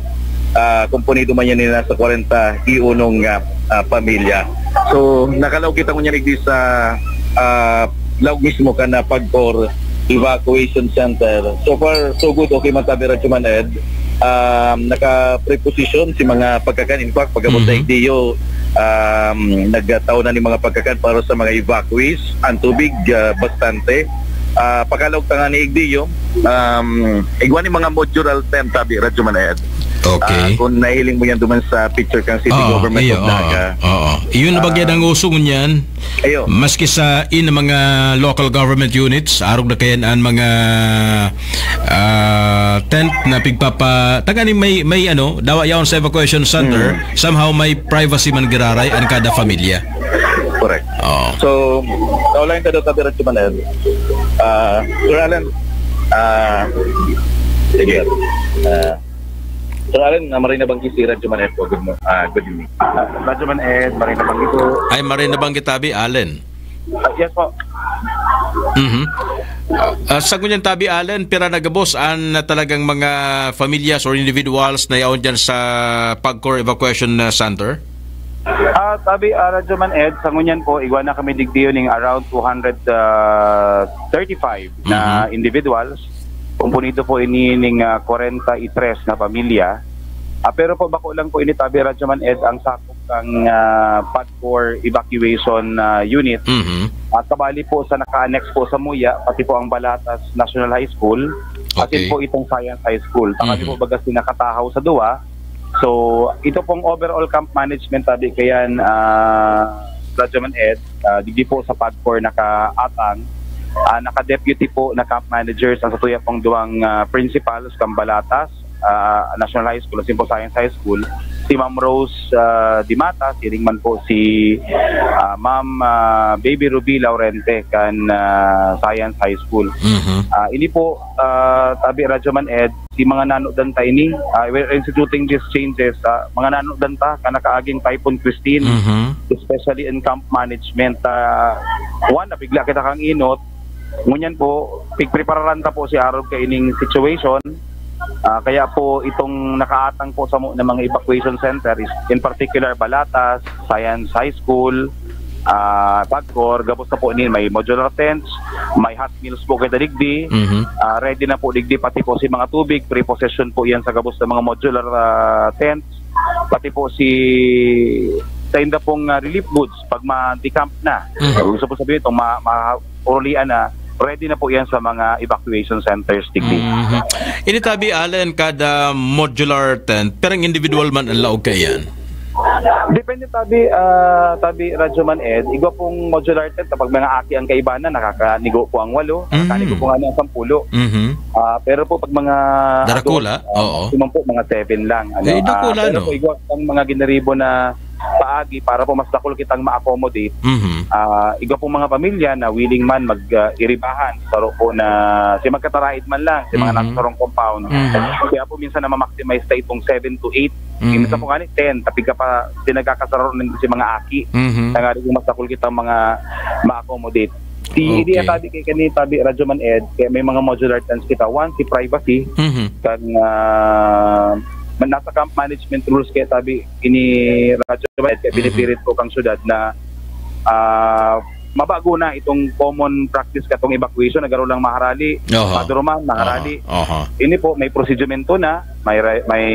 ah, komponido man yan ni nasa kwarenta y unong, ah, ah, pamilya. So, nakalaog kita ngunyan igdi sa, ah, laog mismo ka na Pagcor Evacuation Center. So far, so good. Okay man tabi Radyoman Ed. Um, naka-preposition si mga pagkakan. In fact, pagkabot sa Mhm. igdiyo, um, nagtao na ni mga pagkakan para sa mga evacuees. Ang tubig, ah, bastante. Ah, pagkalaog ta nga ni igdiyo, um, igwa ni mga modular tent tabi Radyoman Ed. Okay. Ah, kung nahiling mo yan duman sa picture kang City Oo, Government iyo, of Naga. Oo, oo. Iyon na bagay Ah. ang uso ngunyan. Ayo. Maski sa in mga local government units, arog na kayan ang mga, ah, tent na pigpapa-, tagani may, may ano, dawa yaon sa evacuation center, Mm. somehow may privacy man giraray ang kada pamilya. Correct. Oo. So, kaulayan ta daw tabi Radyoman Ed. Ah, Sir Alan, ah, sige. Ah, Sir Alan, ah, maray na banggi si Radyoman Ed po. Good mo-, ah, good evening. Ah, Radyoman Ed, maray na banggi po. Ay, maray na banggi tabi, Allen. Ah, yes po. Mhm. Ah, sa ngunyan tabi, Allen, pira na gabos an talagang mga familias or individuals na yaon dyan sa Pagcor Evacuation, ah, Center? Ah, tabi, ah, Radyoman Ed, sa ngunyan po, igwa na kami digdiyo ning around two hundred thirty-five na Mhm. individuals. Komponido po ini ning, ah, kwarenta y tres na pamilya. Ah, pero po, bako lang po ini tabi, Radyoman Ed, ang sakop kang, ah, Pagcor Evacuation, ah, Unit. Mhm. At kabali po sa naka-annex po sa Muya, pati po ang Balatas National High School, pati Okay. po itong Science High School. Tangali Mhm. po baga sinakatahaw sa duwa. So, ito pong overall camp management, tabi kayan, ah, Radyoman Ed, ah, digdi po sa Pagcor nakaatang, ah, naka-deputy po na camp managers ang satuya pong duwang, ah, principals kang Balatas, ah, National High School, asin po Science High School, si Ma'am Rose, ah, Dimata, siring man po si, ah, Ma'am, ah, Baby Ruby Laurente kan, ah, Science High School. Mhm. Ah, ini po, ah, tabi Radyoman Ed, si mga nanodan ta ini, ah, we're instituting these changes, ah, mga nanodan ta, ka nakaaging Typhoon Christine, Mhm. especially in camp management. Ah, one, nabigla kita kang inot. Ngunyan po, pigprepararan ta po si arog kaining situation. Ah, kaya po itong nakaatang po sa mo ng mga evacuation center is in particular Balatas, Science High School, ah, Pagcor, gabos na po ini may modular tents, may hot meals po kita digdi. Mhm. Ah, ready na po digdi pati po si mga tubig, pre-possession po yan sa gabos ng mga modular, ah, tents. Pati po si sa inda pong, ah, relief goods pag ma-decamp na. Mhm. Gusto po sabihin itong ma, ma urulian na, ready na po yan sa mga evacuation centers digdi. Mhm. Ini tabi, Allen, kada modular tent, pirang individual man ang laog kaiyan? Depende tabi, ah, tabi Radyo Man Ed, igwa pong modular tent, kapag mga aki ang kaibanan, nakakanigo po ang walo, nakakanigo Mm. po nga ang sampulo. Mhm. Ah, pero po pag mga Darakula? adult, ah, Oo. maximum po mga seven lang. Ano? Eh, dakula, Ah, pero no? po igwa pang mga giniribo na paagi para po mas dakul kitang ma-accommodate. Mhm. Ah, igwa pong mga pamilya na willing man mag, ah, iribahan, saro po na si magkataraid man lang, si mga Mhm. nasa sarong compound. Mhm. Kaya po minsan na ma-maximize ta itong seven to eight. Mhm. Minsan po nga ni ten, tapi ka pa, pinagkakasaro rin si mga aki. Mhm. Kaya nga rin mas dakul kitang mga ma-accommodate. Si Okay. idea tabi kay kani tabi Radyo Man Ed, kaya may mga modular tents kita. One, si privacy, Mhm. kan, ah, man-, nasa camp management rules kaya tabi ini Radyo Man Ed, kaya Mhm. pinipirit po kang syudad na, ah, mabago na itong common practice katong evacuation, nagaro lang maharali, Oho. maduruman, maharali. Oho. Oho. Ini po, may prosedimento na, may re-, may,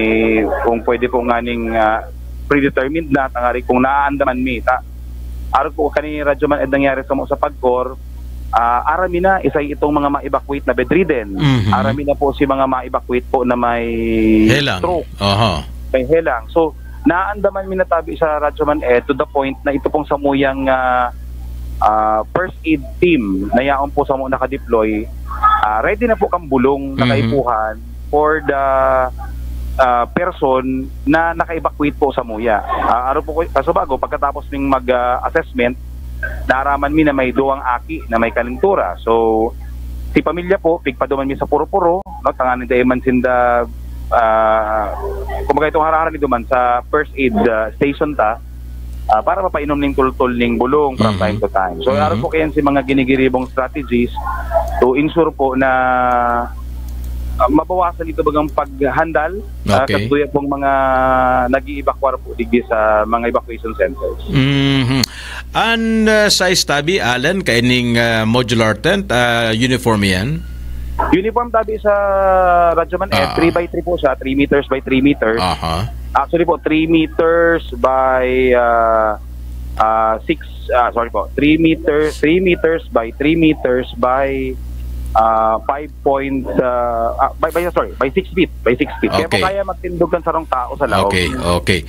kung pwede po nganing, ah, predetermined na, tangari kung naaandaman mi, ta-, arog po kani Radyo Man Ed nangyari sa mo sa Pagcor, ah, arami na, isa itong mga ma-evacuate na bedridden. Mhm. Arami na po si mga ma-evacuate po na may Helang. stroke, Oho. may helang. So, naandaman mi na tabi sa Radyo Man Ed to the point na ito pong samuyang, ah, ah, first aid team na yaon po sa mo nakadeploy, ah, ready na po kang bulong na Mhm. kaipuhan for the, ah, person na naka-evacuate po sa muya. Ah, aro po ko, kaso bago, pagkatapos ning mag, ah, assessment, naaraman mi na may duwang aki na may kalentura. So, si pamilya po, pigpaduman mi sa puro-puro, no? Tanganing dai man sinda, ah, kumbaga itong harahara ni duman sa first aid, ah, station ta, ah, para mapainom ning tultol ning bulong from Mhm. time to time. So, Mhm. aro po kayan si mga ginigiribong strategies to ensure po na, ah, mabawasan ito bagang paghandal, ah, Okay. katuya pong mga nag-i-evacuar po digdi sa mga evacuation centers. Mhm. An, ah, size tabi, Alan, kaining, ah, modular tent, ah, uniform yan? Uniform tabi sa Radyo Man Ed, Ah. three by three po siya, three meters by three meters. Aha. Actually po, three meters by, ah, ah, six, ah, sorry po, three meter, three meters by three meters by, ah, five point, ah, ah, by, by, sorry, by six feet, by six feet. Kaya po Okay. kaya magtindog kan sarong tao sa loob. Okay, okay.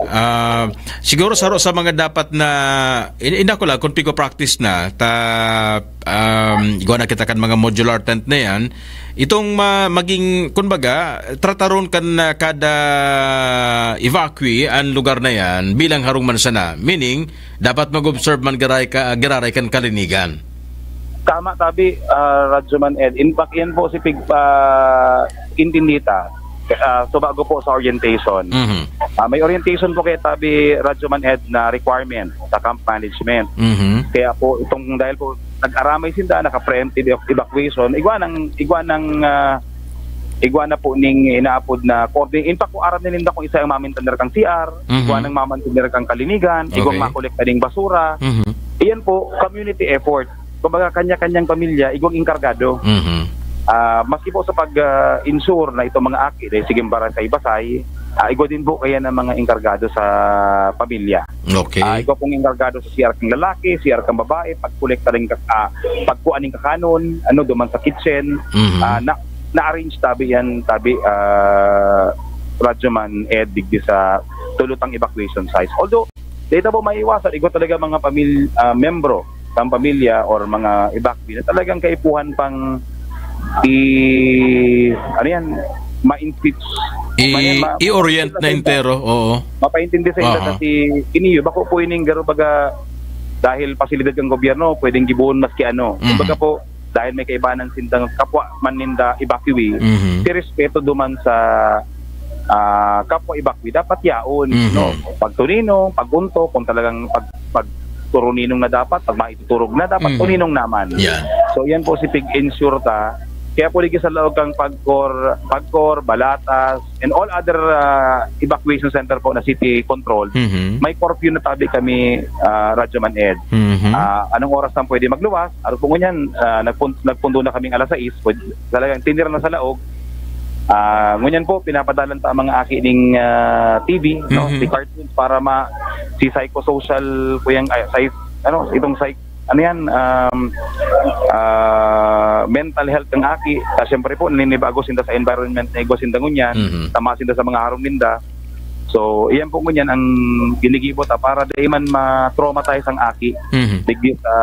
Ah, siguro saro sa mga dapat na, in-, ina ko lang, kung pigo practice na, ta, um, igwa na kita kan mga modular tent na yan, itong ma-, maging, kumbaga, trataron kan, ah, kada evacuee an lugar na yan bilang harong man sana. Meaning, dapat mag-observe man garay ka, giraray kan kalinigan. Tama, tabi, ah, Radyo Man Ed. In fact, yan po si pig-, ah, intindita. Ah, so, bago po sa orientation. Mhm. Ah, may orientation po kaya tabi, Radyo Man Ed, na requirement sa camp management. Mhm. Kaya po, itong dahil po, nag-aramay sinda, naka-preemptive evac-, evacuation, igwa ng, igwa ng, ah, igwa na po ning inaapod na coordinate. In fact, kung aram na ninda kung isa ang mamintaner kang C R, Mhm. igwa nang mamantaner kang kalinigan, igwang Okay. makolekta ning basura. Mhm. Iyan po, community effort. Kumbaga, kanya-kanyang pamilya, igwang inkargado. Mhm. Ah, maski po sa pag, ah, ensure na itong mga aki, dahil sige, barangay Basay, ah, igwa din po kaya ng mga inkargado sa pamilya. Okay. Ah, igwa pong inkargado sa C R kang lalaki, C R kang babae, pagkolekta rin ka-, ah, pagkuha ning kakanon, ano, duman sa kitchen, Mhm. ah, na, na-arrange tabi yan, tabi, ah, Radyo Man Ed, digdi sa tulutang evacuation sites. Although, dito po maiiwasan, igwa talaga mga pamil-, ah, membro ng pamilya or mga evacuee na talagang kaipuhan pang i-, ano yan, ma-, I-, ma-, ma-, i-orient na entero, oo. Mapaintindi sa inyo Oo. kasi iniyo, bako po ining garo baga dahil pasilidad kang gobyerno, pwedeng gibohon maski ano. Mhm. Kumbaga po, dahil may kaibanan sindang kapwa man ninda evacuee, Mhm. si respeto duman sa, ah, kapwa evacuee, dapat yaon, Mhm. no? Pagtuninong, pagunto, kung talagang pag-, pagturuninong na dapat, pag maituturog na, dapat Mhm. tuninong naman. Yan. So, yan po si pig-ensure ta. Kaya po, ligi sa laog kang Pagcor, Pagcor, Balatas, and all other, ah, evacuation center po na city controlled, Mhm. may curfew na tabi kami, ah, Radyo Man Ed. Mhm. Ah, anong oras lang pwede magluwas? Aro po ngunyan, ah, nagpun-, nagpundo na kaming alas sais, pwede, talagang tinira na sa laog. Ah, ngunyan po, pinapadalan ta ang mga aki ning, ah, T V, no? Mhm. Si cartoons para ma-, si psychosocial, kuyang, ay, psy-, ano, itong psych-, ano yan, um, ah, mental health ng aki. Ah, siyempre po, naninibago sinda sa environment na igwa sinda ngunyan, Mhm. tama sinda sa mga harong ninda. So, iyan po ngunyan ang ginigibo ta para di man ma-traumatize ang aki Mhm. digdi sa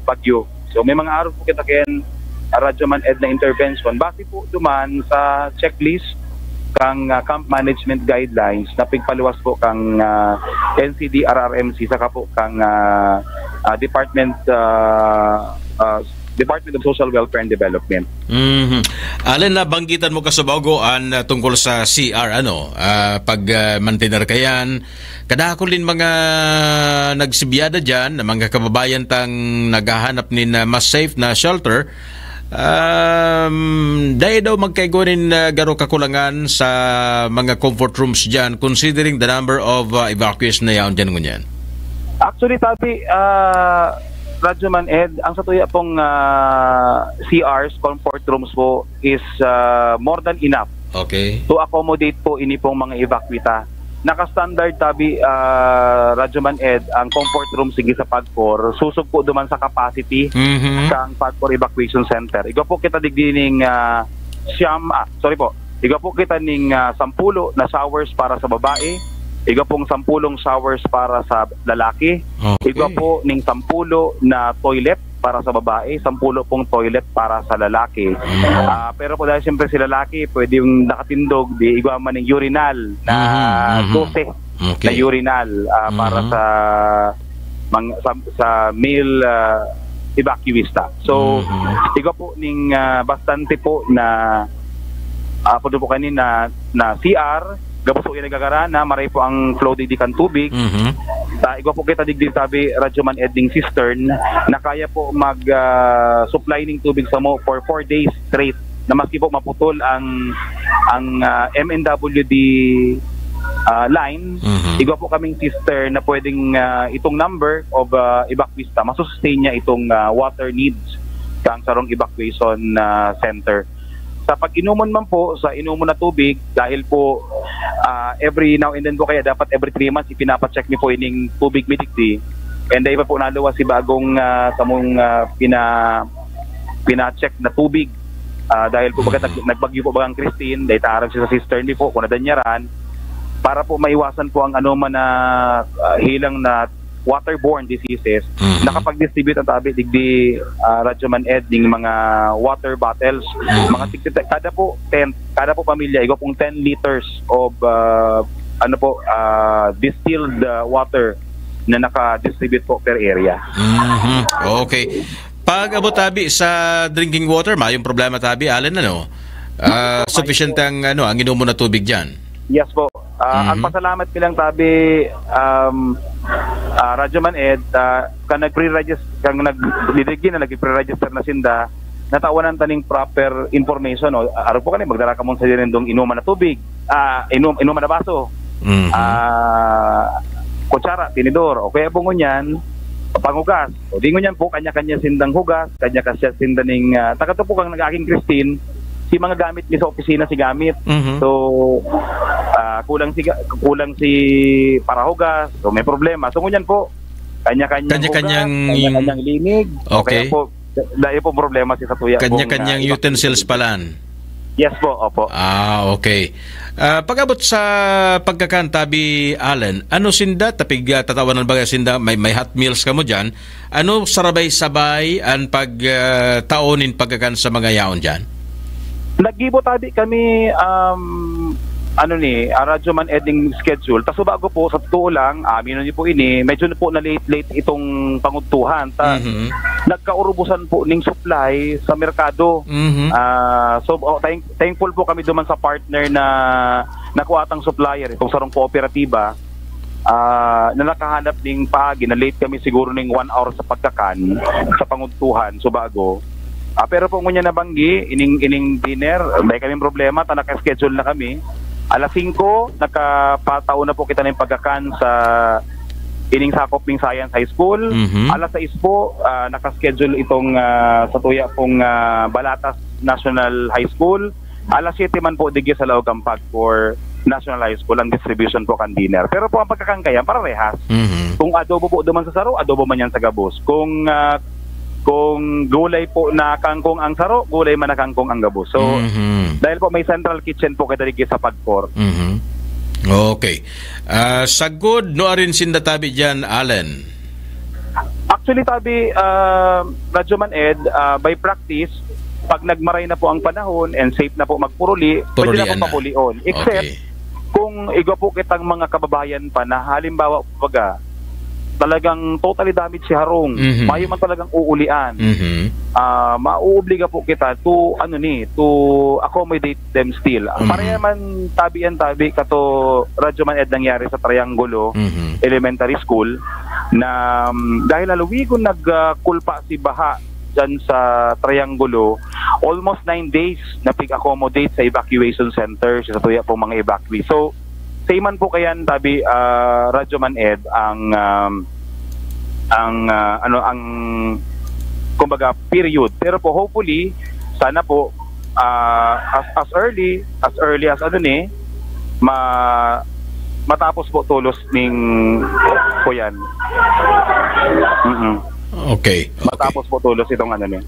bagyo. So, may mga arog po kita kayan, ah, Radyo Man Ed na intervention. Base po duman sa checklist kang, ah, camp management guidelines na pigpaluwas po kang, ah, N C D R R M C saka po kang, ah, ah, Department, ah, ah, Department of Social Welfare and Development. Mhm. Alin na banggitan mo kasubago an, ah, tungkol sa C R, ano, ah, pag, ah, mantener kayan, kadakol din mga nagsibiyada diyan na mga kababayan tang naghahanap nin, ah, mas safe na shelter. Um, dai daw magkaigwa nin, ah, garo kakulangan sa mga comfort rooms diyan, considering the number of, ah, evacuees na yaon diyan ngunyan. Actually, tabi, ah, Radyo Man Ed, ang sa tuya pong, ah, C Rs, comfort rooms po, is, ah, more than enough Okay. to accommodate po ini pong mga evacuee ta. Naka-standard, tabi, ah, Radyo Man Ed, ang comfort room sige sa PAGCOR, susog po duman sa capacity Mhm. sa PAGCOR Evacuation Center. Igwa po kita digdi ning, ah, siyam, ah, sorry po, igwa po kita ning, ah, sampulo na showers para sa babae, igwa pong sampulong showers para sa lalaki, Okay. igwa po ning sampulo na toilet para sa babae, sampulo pong toilet para sa lalaki. Mhm. Ah, pero po dahil siyempre si lalaki, pwede yung nakatindog, di igwa man ng urinal na Mhm, mhm. dose Okay. na urinal, ah, para Mhm. sa mang-, sa, sa male, ah, evacuees ta. So, Mhm. igwa po ning, ah, bastante po na, ah, pwede po kanina na C R, gabos po yung nagagarana, maray po ang flow digdi kan tubig. Mhm. Ah, igwa po kita digdi tabi, Radyo Man Ed, ning cistern, na kaya po mag, ah, supply ning tubig sa mo for four days straight, na maski po maputol ang, ang, ah, M N W D, ah, line, Mhm. igwa po kaming cistern na pwedeng, ah, itong number of, ah, evacuees ta, masustain niya itong, ah, water needs sa sarong evacuation, ah, center. Sa pag-inomon man po, sa inomon na tubig, dahil po, ah, every now and then po, kaya dapat every three months, ipinapa-check mi po ining tubig mi digdi. And dahil pa po naluwas si bagong, ah, samong, ah, pina-, pina-check na tubig. Ah, dahil po baga Mhm. nag-, nagbagyo po bagang Christine, dahil taarang siya sa cistern mi po, kung nadanyaran, para po maiwasan po ang anoman na, ah, hilang na waterborne diseases, Mhm. nakapag-distribute ang tabi digdi, ah, Radyo Man Ed, ding mga water bottles, Mhm. mga tig-, kada po tent, kada po pamilya, igwa pong ten liters of, ah, ano po, ah, distilled, ah, water na naka-distribute po per area. Mhm. Okay. Pag abot tabi sa drinking water, mayong problema tabi, Allen, ano? Ah, Mayong sufisyente ang, ano, ang inumo na tubig diyan. Yes po. Ah, ang Mhm. pasalamat ko lang tabi, um, ah, Radyo Man Ed, ah, kan nag-pre-register, kan nag-, didigdi na nag-pre-register na sinda, natawanan ta ning proper information, no? Araw po kani, magdara ka mong sa nindong inuman na tubig, ah, inum-, inuman na baso, Mhm. ah, kutsara, tinidor, o kaya po ngunyan, panghugas. O di ngunyan po, kanya-kanya sindang hugas, kanya-kanya sinda ning, ah, taga to po kang nag-aking Christine, si mga gamit mi sa opisina, si gamit. Mhm. So, ah, kulang si ga-, kulang si parahugas, so may problema. So, ngunyan po, kanya-kanyang Kanya-kanyang hugas, kanya-kanyang linig. O kaya Okay. po, dahil po problema si sa tuya pong, Kanya-kanyang ah, utensils evacuation. palan. Yes po, opo. Ah, okay. Ah, pag-abot sa pagkakan, tabi, Allen, ano sinda? Tapig, ah, tatawanan ba sinda? May, may hot meals kamo diyan? Ano sarabay-sabay an pag, ah, tao nin pagkakan sa mga yaon diyan? Naggibo tabi kami, um, ano ni, ah, Radyo Man Ed ning schedule. Ta subago po, sa totoo lang, aminin niyo po ini, medyo na po na-late-late itong pangudtuhan. Ta Mhm. nagkaurubusan po ning supply sa merkado. Mhm. Ah, so, oh, thank-, thankful po kami duman sa partner na nakuha tang supplier, itong sarong kooperatiba, ah, na nakahanap ning paagi na late kami siguro ning one hour sa pagkakan, sa pangudtuhan, subago. Ah, pero po ngunyan nabanggi, ining, ining dinner, may kaming problema, ta naka-schedule na kami. Alas singko, nakapatao na po kita ning pagkakan sa ining sakop ning Science High School. Mhm. Alas sais po, ah, naka-schedule itong, ah, sa tuya pong, ah, Balatas National High School. Alas siyete man po, digdi sa Laog ang PAGCOR National High School, ang distribution po kan dinner. Pero po, ang pagkakangkayan, parehas. Mhm. Kung adobo po duman sa saro, adobo man yan sa gabos. Kung, ah, kung gulay po na kangkong ang saro, gulay man na kangkong ang gabos. So, Mhm. dahil po may central kitchen po kita digdi sa PAGCOR. Mhm. Okay. Ah, sagkod, no, arin sinda tabi diyan, Allen? Actually, tabi, ah, Radyo Man Ed, ah, by practice, pag nagmaray na po ang panahon and safe na po magpuruli, pwede na Purulian po na. papulion. Except Okay. kung igwa po kitang mga kababayan pa na halimbawa, baga, talagang totally damaged si harong, Mhm. mayo man talagang uulian, Mhm. ah, mauobliga po kita to, ano ni, to accommodate them still. Mhm. Pareha man tabi an tabi kato, Radyo Man Ed, nangyari sa Triangulo Mhm. Elementary School na, um, dahil halawigon nagkulpa si baha diyan sa Triangulo, almost nine days na pig-accommodate sa evacuation center sa tuya pong mga evacuees. So, same man po kayan, tabi, ah, Radyo Man Ed, ang, um, ang, ah, ano, ang, kumbaga, period. Pero po, hopefully, sana po, ah, as, as early, as early as ano ni, ma-, matapos po tolos ning kuyan. Mm-mm. Okay, okay. Matapos po tolos itong ano ni.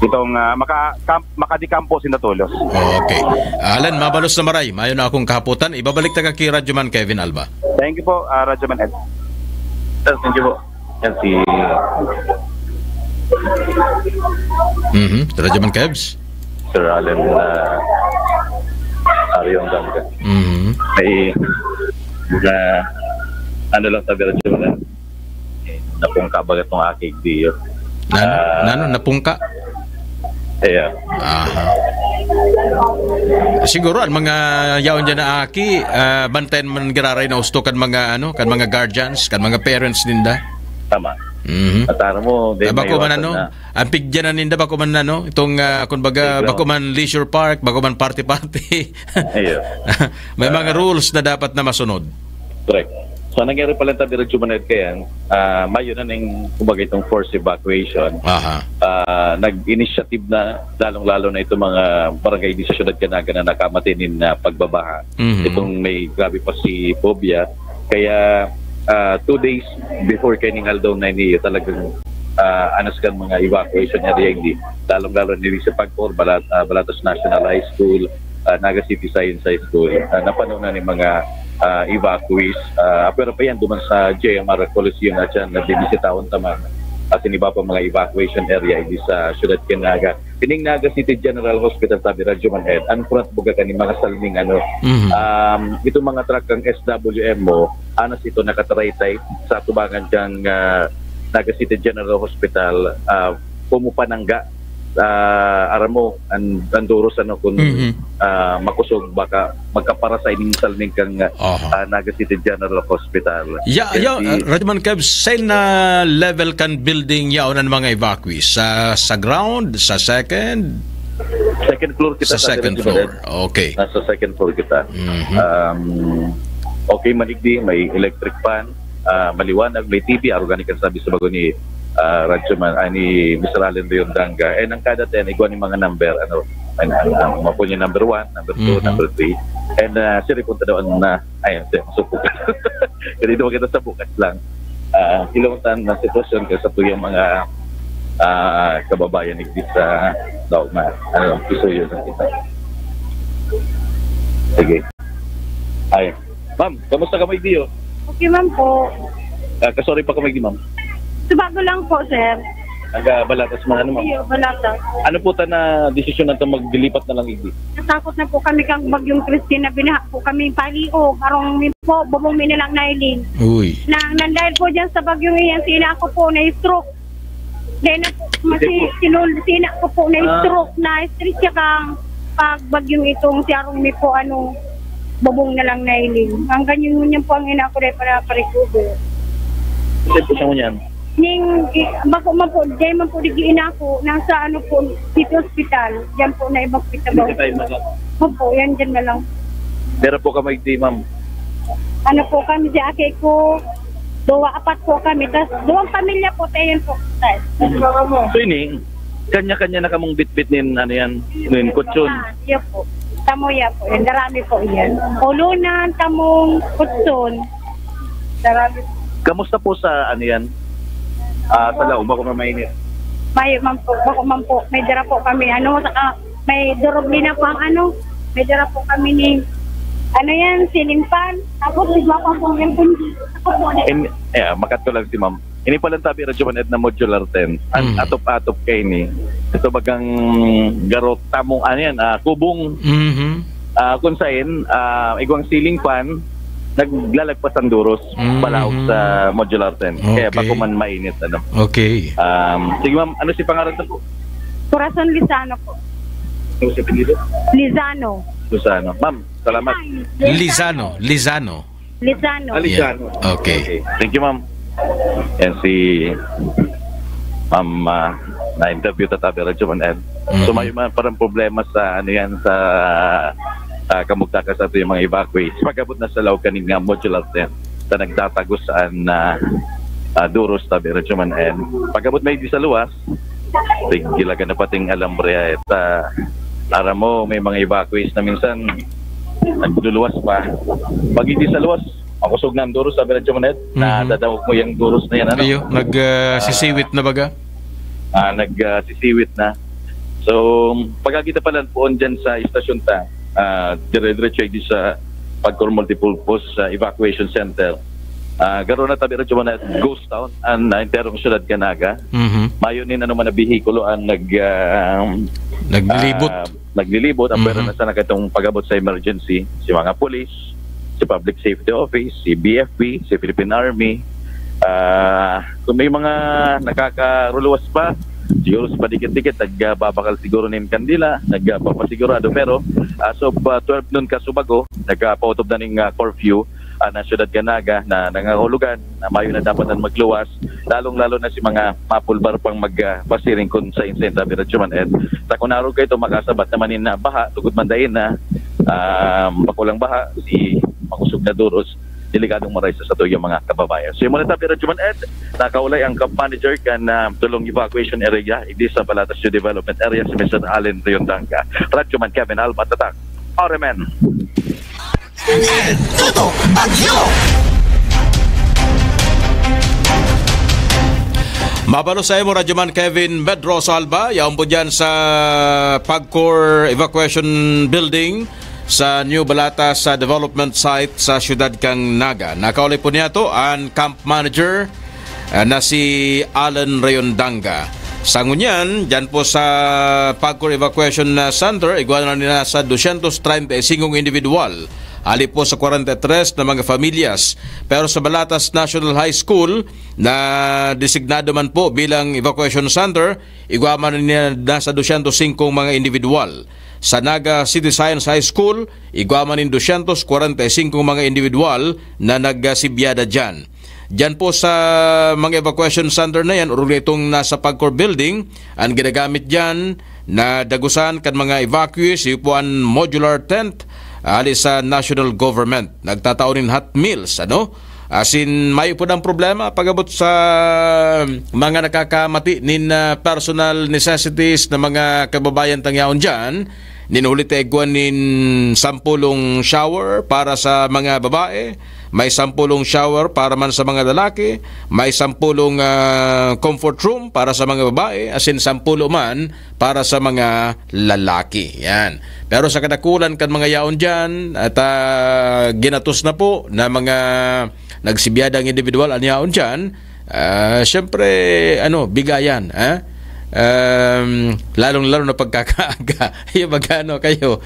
Itong, ah, maka-, kam-, makadikampo sinda tolos. Okay. Alan, mabalos na maray. Mayo na akong kahapotan. Ibabalik ta ka ki Radyo Man Kevin Alba. Thank you po, ah, Radyo Man Ed. Sir, thank you po. Yan si Mhm. Radyo Man Kevs? Sir Allen, ah, Ariong Gangga. Mhm. May, na, ano lang sabi, Radyo Man, eh, napungka baga tong aki digdi. Nano? Ah. Nano? Napungka? Iya. Aha. Siguro, ang mga yaon dyan na aki, ah, bantayan man giraray na husto kan mga, ano, kan mga guardians, kan mga parents ninda. Tama. Mhm. At aram mo, di Ah, bako man maiwasan ano, na. ang pigyan na ninda, bako man ano, itong, ah, kumbaga, Playground. bako man leisure park, bako man party-party. Iyo. May mga Ah. rules na dapat na masunod. Correct. So, ang nangyari pala, tabi Radyo Man Ed, kayan, ah, mayo na ning, kumbaga, itong forced evacuation. Aha. Ah, nag-initiative na, lalong-lalo na itong mga barangay di sa siyudad kan Naga na nakamati nin, ah, pagbabaha. Mhm. Itong may grabe pa si Pobia. Kaya, ah, two days before kaining aldaw na ini, talagang, ah, anas kan mga evacuation area, hindi. Lalong-lalo na sa Pagcor, Balat-, ah, Balatos National High School, ah, Naga City Science High School. Ah, napano na ni mga, ah, evacuees. Ah, pero pa yan, duman sa J M R Coliseum na dyan, nabibisitahon taman. At iba pa mga evacuation area, hindi sa siyudad kan Naga. Ining Naga City General Hospital, tabi Radyo Man Ed, ang front buga kan mga salming, ano, Mhm. um, itong mga truck ng S W M mo, anas ito nakataraytay sa tubangan diyang, ah, Naga City General Hospital, ah, pumupanangga. Ah, aram mo, ang, ang duros, ano, kung, Mhm. ah, makusog, baka magkapara sa ining salming kang, Aha. ah, Naga City General Hospital. Ya, Kaya ya, si uh, Radyo Man Kev, sa na level kan building yaon ang mga evacuees? Sa, sa ground, sa second? Second floor kita, Sa sa second Radyo Man floor. Ed. Okay. Nasa second floor kita. Mhm. Um, okay, maligdi, may electric fan, ah, maliwanag, may T V, arog gani kan sabi sa bago ni, ah, Radyo Man, ah, ni Mister Allen Leon Danga. And ang kada ten, igwa ni mga number, ano, ang, ang, ang, mapo niya number one, number two, Mhm. number three. And, ah, siya rin punta daw ang na, ayun, siya, masuko. Ganito kita sa bukas lang. Ah, kilungtan na sitwasyon ka sa tuyang mga, ah, kababayan ni sa daog na, ano, kisuyo na kita. Sige. Ay, ma'am, kamusta ka mo, Igdi, oh? Okay man po. Ah, kasorry pa ka mo, Igdi, ma'am. Subago lang po, sir. Ang, ah, Balatas, mga ano, ma'am? Iyo, Balatas. Ano po ta na desisyon na ito, maglilipat na lang, Igdi? Natakot na po kami kang Bagyong Christine na binaha po kami paliog. Arong mi po, bubong mi nilang nailing. Uy. Na, nandahil po dyan sa bagyong iyan, sila ako po na-stroke. Dahil na po, masi, Hindi po. sinul, sina ko po na-stroke, Ah. na-stress siya kang pag bagyong itong si Arong mi po, ano, bubong na lang nailing. Ang ganyan ngunyan po ang ina ko dahil para pa-recover. Kasi po siya ngunyan. Ning, i-, bako man po, dahil man po digi ina ko, nasa ano po, dito hospital. Diyan po na ibang hospital. Hindi tayo mag- Opo, yan dyan na lang. Pero po ka may di, ma'am. Ano po kami, si ate ko, duwa, apat po kami. Tas, duwang pamilya po, tayo po, tayo. So, ini, kanya-kanya na kamong bitbit nin, ano yan, nin kutsyon? Ah, iya po. Tamuya po, yan. Darami po yan. Ulunan, tamong, kutsyon. Darami po. Kamusta po sa, ano yan? Ah, sa laog, bako man mainit? Mayo man po, bako man po. May dara po kami, ano, saka may durog din na po ang ano, may dara po kami ni, ano yan, ceiling fan. Tapos, igwa pa po yung kundi. Ako po, ano. Em, eh, makatulad si ma'am. Ini palang tabi, Radyo Man Ed, na modular tent. An Mm. atop-atop kay ni. Ito bagang garot tamong, ano yan, ah, kubong. Mhm. Ah, kung sain, ah, igwang ceiling fan, naglalagpas ang duros, Mhm. palaog sa modular tent. Kaya Okay. bako man mainit, ano. Okay. Um, sige, ma'am, ano si pangalan na po? Corazon Lizano po. Ano si apelyido? Lizano. Lizano. Ma'am, salamat. Ay, Lizano, Lizano. Lizano. Ah, Lizano. Yeah. Okay. Okay. Thank you, ma'am. Yan si ma'am, ah, na-interview ta tabi Radyo Man Ed. So, Mhm. may mga parang problema sa, ano yan, sa, ah, kamugtakan sa ato yung mga evacuees. Pag-abot na sa laog kaning, ah, modular tent, sa nagtatagos an, ah, ah, duros, tabi Radyo Man Ed. Pag-abot may di sa luwas, sige, laga na pating alambre, eh. Ta, aram mo, may mga evacuees na minsan nagluluwas pa. Pag hindi sa luwas, makusog na ang duros, sabi ng Chumanet, Mhm. nadadangog mo yung duros na yan, ano? Iyo, nag, ah, Ah, sisiwit na baga? Ah, nag, ah, sisiwit na. So, pagkakita pala po dyan sa istasyon ta, ah, dire-diretso di sa Pagcor Multipurpose, ah, Evacuation Center. Ah, garo na tabi rin na ghost town ang, ah, enterong syudad kan Naga. Mhm. Mayo nin ano man na behikulo ang nag, ah, Naglilibot. ah, naglilibot. Ang Mhm. pwera na sana katong pag-abot sa emergency, si mga pulis, si Public Safety Office, si B F P, si Philippine Army. Ah, kung may mga nakakaruluwas pa, siguro sa padikit-dikit, nagbabakal siguro nin kandila, nagpapasigurado. Pero as of, ah, twelve noon kasubago, nagpautob na ning, ah, curfew, ah, na syudad kan Naga na nangangahulugan na mayo na dapat ang magluwas, lalong-lalo na si mga mapulbar pang mag, ah, pasiring kun sa insensa, Diretso Man Ed. Sa kunaro kayo ito, makasabat naman in, ah, baha, tugod man dahil na, ah, makulang baha, si makusog na duros, delikadong maray sa satuyang mga kababayan. So, yung muna tabi, Radyo Man Ed, nakaulay ang camp manager kan, ah, Tulong Evacuation Area, hindi sa Balatas New Development Area, si Mister Allen Riondanga. Radyo Man Kevin Alba, Tatak, R M N. Tutok Bagyo! Mabalo sa imo, Radyo Man Kevin Medros Alba, yaon po dyan sa Pagcor Evacuation Building sa New Balata sa development site sa siyudad kan Naga. Nakauli po niya to ang camp manager, ah, na si Alan Rayondanga. Sa ngunyan, dyan po sa Pagcor Evacuation, ah, Center, igwa na nila sa dosyentos treinta y singkong individual, hali po sa kwarenta y tres na mga familyas. Pero sa Balatas National High School, na designado man po bilang evacuation center, igwa man nila nasa dosyentos singkong mga individual. Sa Naga City Science High School, igwa man nin dosyentos kwarenta y singkong mga individual na nagsibyada dyan. Diyan po sa mga evacuation center na yan, orog na itong nasa Pagcor Building, ang ginagamit diyan na dagusan kan mga evacuees, iyo po an modular tent, hali sa national government. Nagtatao nin hot meals, ano? Asin, mayo po ang problema pag-abot sa mga nakakamati nin, ah, personal necessities na mga kababayan tang yaon diyan. Nin huli ta igwa nin sampulong shower para sa mga babae, may sampulong shower para man sa mga lalaki, may sampulong, ah, comfort room para sa mga babae, asin sampulo man para sa mga lalaki. Yan. Pero sa kadakulan kan mga yaon diyan, at, ah, ginatos na po na mga nagsibyadang individual an yaon diyan, ah, siyempre, ano, bigayan, ah? Um, lalong-lalo na pagkakaaga. Yung magkano kayo?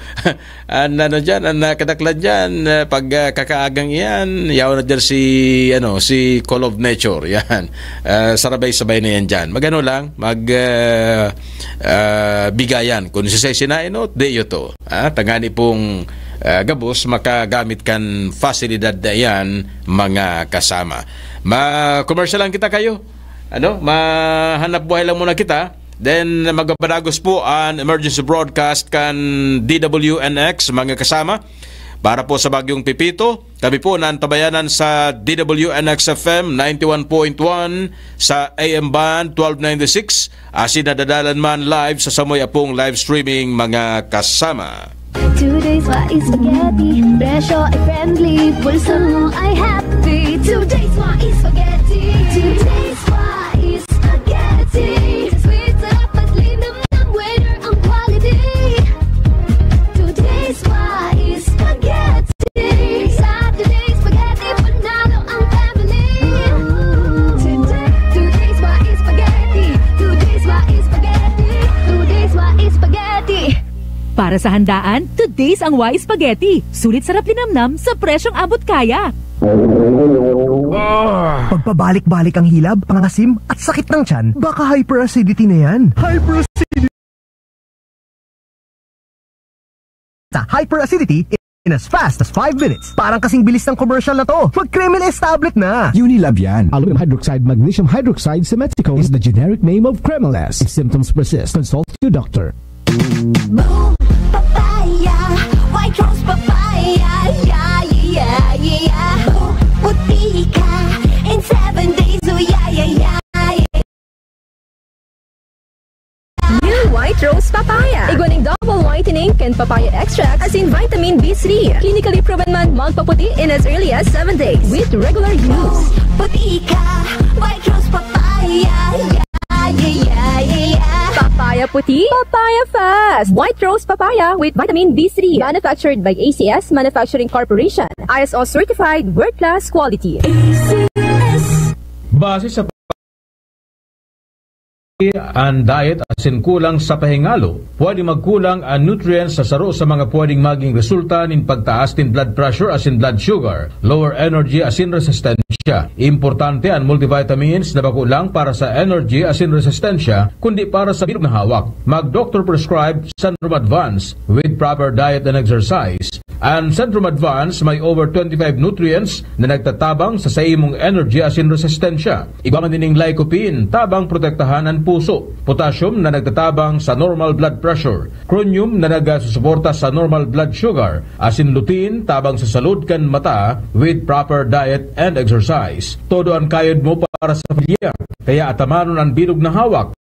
An ano diyan, an, ah, kadaklan diyan, ah, pag, ah, kakaagang iyan, yaon na diyan si, ano, si Call of Nature, yan. Ah, sarabay-sabay na yan diyan. Magano lang, mag, ah, ah, bigayan. Kung sisay sinainot, di yun to. Ah, tangani pong, ah, gabos makagamit kan fasilidad na iyan, mga kasama. Ma-commercial lang kita kayo. Ano? Mahanap buhay lang muna kita. Then, magbabalagos po an emergency broadcast kan D W N X, mga kasama. Para po sa Bagyong Pepito, kami po na antabayanan sa D W N X F M ninety-one point one sa A M band twelve ninety-six, asin nadadalan man live sa samoy apong live streaming, mga kasama. Today's Wise Spaghetti. Presyo ay friendly, bulsa mo ay happy. Today's Wise Spaghetti. Today's Wise Spaghetti. Sweet, sarap at linamnam, winner ang quality. Today's Wise Spaghetti. Sa Today's Spaghetti, panalo ang family. Today, Today's Wise Spaghetti. Today's Wise Spaghetti. Today's Wise Spaghetti. Para sa handaan, today's ang Y Spaghetti. Sulit sarap linamnam sa presyong abot kaya. Pagpabalik-balik ang hilab, pangasim, at sakit ng tiyan, baka hyperacidity na yan. Hyperacidity! Sa hyperacidity in as fast as five minutes. Parang kasing bilis ng commercial na to. Mag-Kremil S tablet na! Unilab yan. Aluminum hydroxide, magnesium hydroxide, simethicone is the generic name of Kremil S. If symptoms persist, consult your doctor. Boo, papaya, white rose papaya, yeah, yeah, yeah, yeah. Boo, puti ka in seven days, oh yeah, yeah, yeah. New White Rose Papaya. Igwa ning double whitening kan papaya extract asin vitamin B three. Clinically proven man magpaputi in as early as seven days with regular use. Puti ka, white rose papaya, yeah, yeah, yeah, yeah, yeah. Papaya puti, papaya fast. White Rose Papaya with vitamin B three. Manufactured by A C S Manufacturing Corporation. I S O certified, world class quality. A C S. Base sa an diet asin kulang sa pahingalo, pwede magkulang an nutrients sa saro sa mga pwedeng maging resulta nin pagtaas nin blood pressure asin blood sugar, lower energy asin resistensya. Importante an multivitamins na bako lang para sa energy asin resistensya, kundi para sa bilog na hawak. Mag-doctor prescribed Centrum Advance with proper diet and exercise. An Centrum Advance may over twenty-five nutrients na nagtatabang sa saimong energy asin resistensya. Igwa man ining lycopene, tabang protektahan an puso. Potassium na nagtatabang sa normal blood pressure. Chromium na nagasusuporta sa normal blood sugar. Asin lutein, tabang sa salud kan mata with proper diet and exercise. Todo an kayod mo para sa pamilya. Kaya atamanon an bilog na hawak.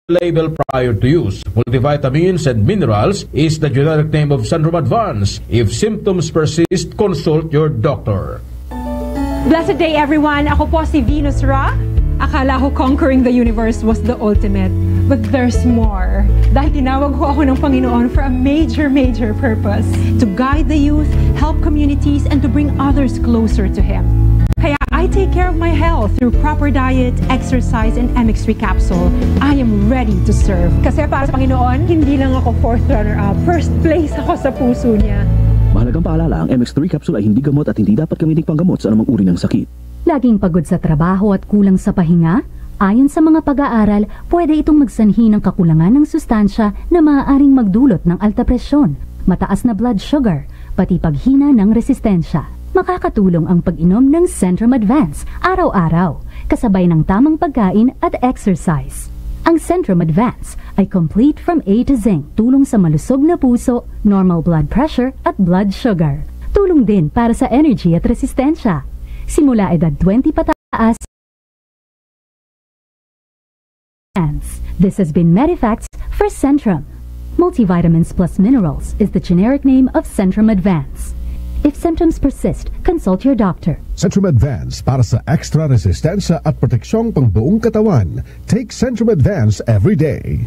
Label prior to use. Multivitamins and minerals is the generic name of Centrum Advance. If symptoms persist, consult your doctor. Blessed day, everyone. Ako po si Venus Ra. Akala ko conquering the universe was the ultimate. But there's more. Dahil tinawag ko ako ng Panginoon for a major, major purpose. To guide the youth, help communities, and to bring others closer to Him. Kaya I take care of my health through proper diet, exercise, and M X three capsule. I am ready to serve. Kasi para sa Panginoon, hindi lang ako fourth runner-up. First place ako sa puso niya. Mahalagang paalala, ang M X three capsule ay hindi gamot at hindi dapat gamiting panggamot sa anumang uri ng sakit. Laging pagod sa trabaho at kulang sa pahinga? Ayon sa mga pag-aaral, pwede itong magsanhi ng kakulangan ng sustansya na maaaring magdulot ng alta presyon, mataas na blood sugar, pati paghina ng resistensya. Makakatulong ang pag-inom ng Centrum Advance araw-araw, kasabay ng tamang pagkain at exercise. Ang Centrum Advance ay complete from A to Zinc, tulong sa malusog na puso, normal blood pressure at blood sugar. Tulong din para sa energy at resistensya. Simula edad twenty pataas, Advance. This has been Medifax for Centrum. Multivitamins plus minerals is the generic name of Centrum Advance. If symptoms persist, consult your doctor. Centrum Advance para sa extra resistensya at proteksyong pangbuong katawan. Take Centrum Advance every day.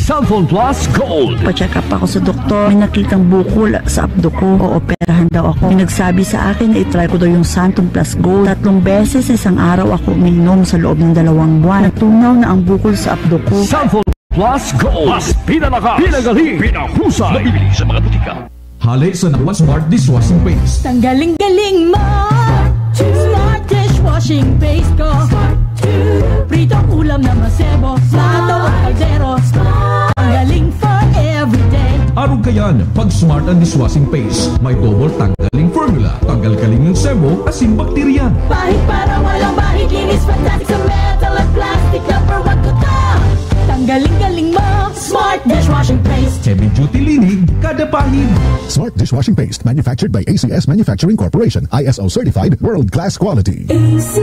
Santon Plus Gold. Pa-check up ako sa doktor. May nakitang bukol sa apdo ko. Ooperahan daw ako. May nagsabi sa akin na itry ko daw yung Santon Plus Gold. Tatlong beses sa isang araw ako uminom sa loob ng dalawang buwan. Natunaw na ang bukol sa apdo ko. Santon Plus Gold. Mas pinalakas, pinagaling, pinahusay. Mabibili sa mga butika. Hale sa Number One Smart Dishwashing Paste. Tanggaling galing mo! Smart dishwashing paste ko. Pritong ulam na masebo. Plato o kaldero. Tanggaling for everyday. Arog kayan, pag Smart ang dishwashing paste. May double tanggaling formula. Tanggal galing ng sebo, asin bakterya. Pahid para walang bahid. Linis fantastic sa metal at plastic. Number one ko to. Tanggaling galing mo. Smart dishwashing paste. Heavy duty linig, kada pahid. Smart dishwashing paste, manufactured by A C S Manufacturing Corporation, I S O certified, world class quality. A C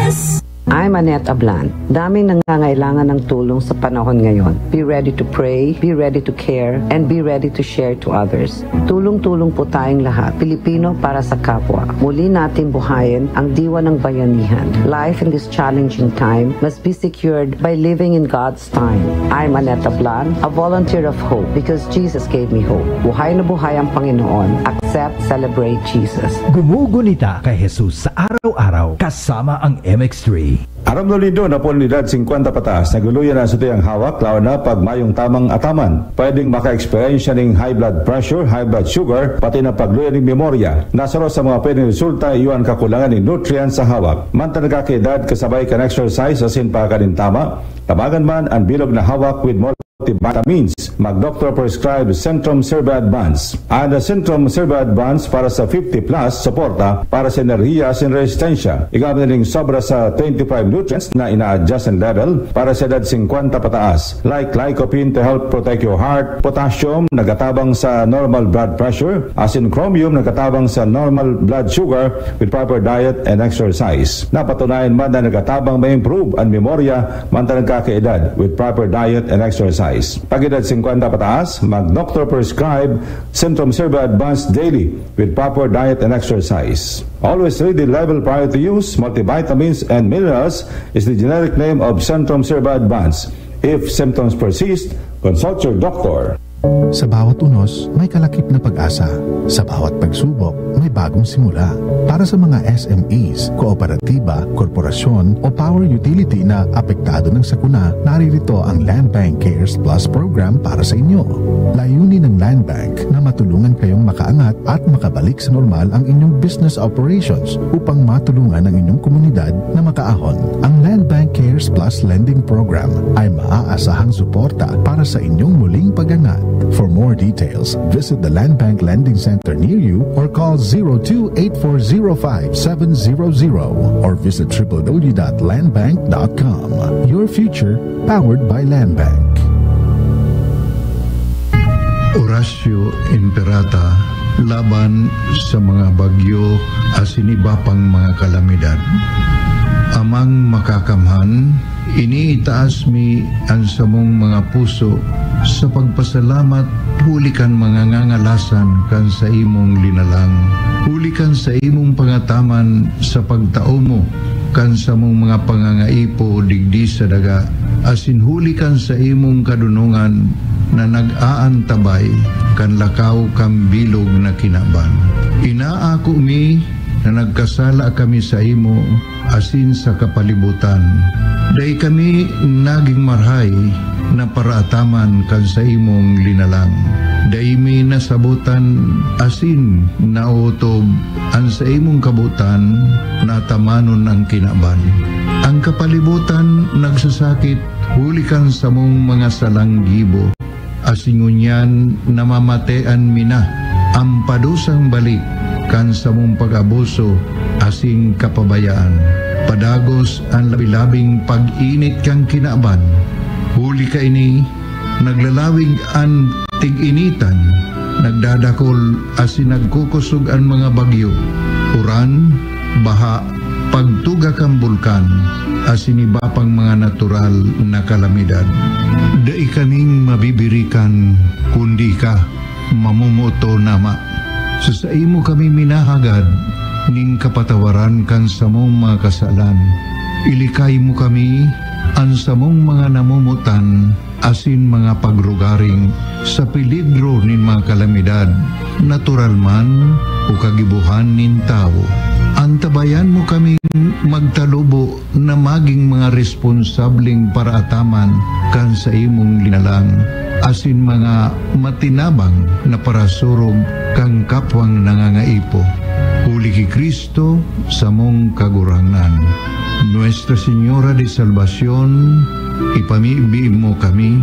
S. I'm Annette Ablan. Daming nangangailangan ng tulong sa panahon ngayon. Be ready to pray, be ready to care, and be ready to share to others. Tulong-tulong po tayong lahat, Pilipino para sa kapwa. Muli nating buhayin ang diwa ng bayanihan. Life in this challenging time must be secured by living in God's time. I'm Annette Ablan, a volunteer of hope because Jesus gave me hope. Buhay na buhay ang Panginoon. Accept, celebrate Jesus. Gumugunita kay Jesus sa araw-araw kasama ang M X three. Aram na nindo na poon edad singkwenta pataas, naguluyan na sa tuyang hawak, laon na pag mayong tamang ataman. Pwedeng maka-eksperyensya ning high blood pressure, high blood sugar, pati na pagluya ning memorya. Nasaro sa mga pwedeng resulta, iyo an kakulangan ning nutrients sa hawak. Mantang nagkakaedad, kasabay kan exercise asin pakanin tama, tabangan man an bilog na hawak with multivitamins. Mag-doktor prescribe Centrum Serba Advance. An Centrum Serba Advance para sa fifty plus, suporta para sa enerhiya asin resistensya. Igamit ning sobra sa twenty-five nutrients na ina-adjust ang level para sa edad singkwenta pataas, like lycopene to help protect your heart, potassium nagatabang sa normal blood pressure, asin chromium nagatabang sa normal blood sugar with proper diet and exercise. Napatunayan man na nagatabang ma-improve an memorya mantang nagkakaedad with proper diet and exercise. Pag-edad singkwenta pataas, mag-doktor prescribe Centrum Serba Advance daily with proper diet and exercise. Always read the label prior to use. Multivitamins and minerals is the generic name of Centrum Serba Advance. If symptoms persist, consult your doctor. Sa bawat unos, may kalakip na pag-asa. Sa bawat pagsubok, may bagong simula. Para sa mga S M Es, kooperatiba, korporasyon o power utility na apektado ng sakuna, naririto ang Land Bank Cares Plus Program para sa inyo. Layunin ng Land Bank na matulungan kayong makaangat at makabalik sa normal ang inyong business operations upang matulungan ang inyong komunidad na makaahon. Ang Land Bank Cares Plus Lending Program ay maaasahang suporta para sa inyong muling pag-angat. For more details, visit the Land Bank Lending Center near you or call zero two eight four zero five seven zero zero or visit triple w dot land bank dot com. Your future, powered by Land Bank. Oratio Imperata laban sa mga bagyo asin iba pang mga kalamidad. Amang Makakamhan, iniitaas mi an samong mga puso sa pagpasalamat huli kan mga ngangalasan kan saimong linalang, huli kan saimong pangataman sa pagtao mo kan samong mga pangangaipo digdi sa daga, asin huli kan saimong kadonongan na nag-aantabay kan lakaw kan bilog na kinaban. Inaako mi na nagkasala kami saimo asin sa kapalibutan. Dai kami nagin marahay na paraataman kan saimong linalang. Dai mi nasabotan asin naotob an saimong kabotan na atamanon an kinaban. An kapalibutan nagsasakit huli kan samong mga salang gibo, asin ngunyan namamatean mi na an padusang balik kan samong pag-abuso asin kapabayaan. Padagos an labi-labing pag-init kan kinaban. Huli kaini, naglalawig an tig-initan, nagdadakol asin nagkukosog an mga bagyo, uran, baha, pagtuga kan bulkan, asin iba pang mga natural na kalamidad. Dai kaming mabibirikan, kundi ika, mamomoton, Ama. Sa saimo kami minahagad nin kapatawaran kan samong mga kasalan. Ilikay mo kami, an samong mga namomotan, asin mga pagrugaring sa peligro nin mga kalamidad, natural man o kagibohan nin tawo. Antabayan mo kaming magtalubo na magin mga responsableng paraataman kan saimong linalang, asin mga matinabang na parasurog kan kapwang nangangaipo. Huli ki Cristo, samong Kagurangnan. Nuestra Señora de Salvacion, ipamibi mo kami.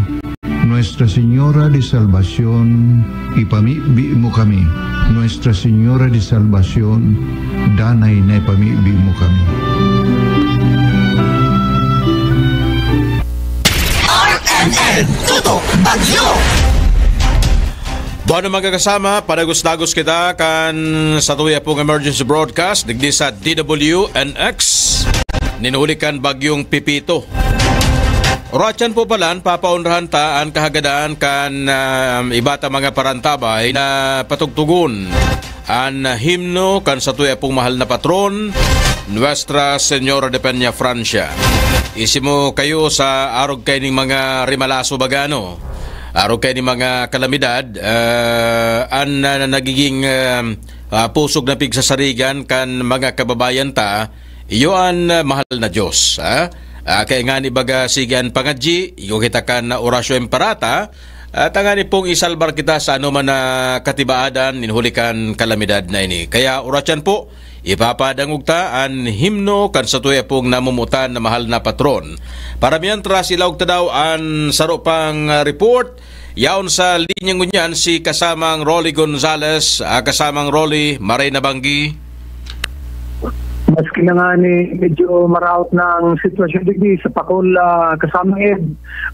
Nuestra Señora de Salvacion, ipamibi mo kami. Nuestra Señora de Salvacion, danay na ipamibi mo kami. R M N Tutok Bagyo. Buwan na, mga kasama, padagos-dagos kita kan sa tuya pong emergency broadcast digdi sa D W N X. Nin huli kan Bagyong Pepito. Oratyan po palan, papaonrahan ta an kahagadan kan, ah, iba ta mga parantabay na patugtugon an himno kan satuya pong mahal na patron, Nuestra Señora de Peña Francia. Isimo kayo sa arog kaining mga rimalaso bagano. Arog kaining mga kalamidad, ah, an, ah, nagiging, ah, ah, pusog na pigsasarigan kan mga kababayan ta, Iyo an, ah, mahal na Dios, ha? Ah, kaya nga ni baga, sige an pangadyi, iyo kita kan orasyon parata, at tangani pong isalbar kita sa anoman na katibaadan nin huli kan kalamidad na ini. Kaya oras yan po, ipapadangog ta an himno kan satuya pong namumutan na mahal na patron. Para mientras, ilaog ta daw an saro pang, ah, report. Yaon sa linya ngunyan si kasamang Rolly Gonzales. Ah, kasamang Rolly, maray na banggi. Maski na nga ni medyo maraot na ang sitwasyon digdi sa Pacol, ah, kasamang Ed,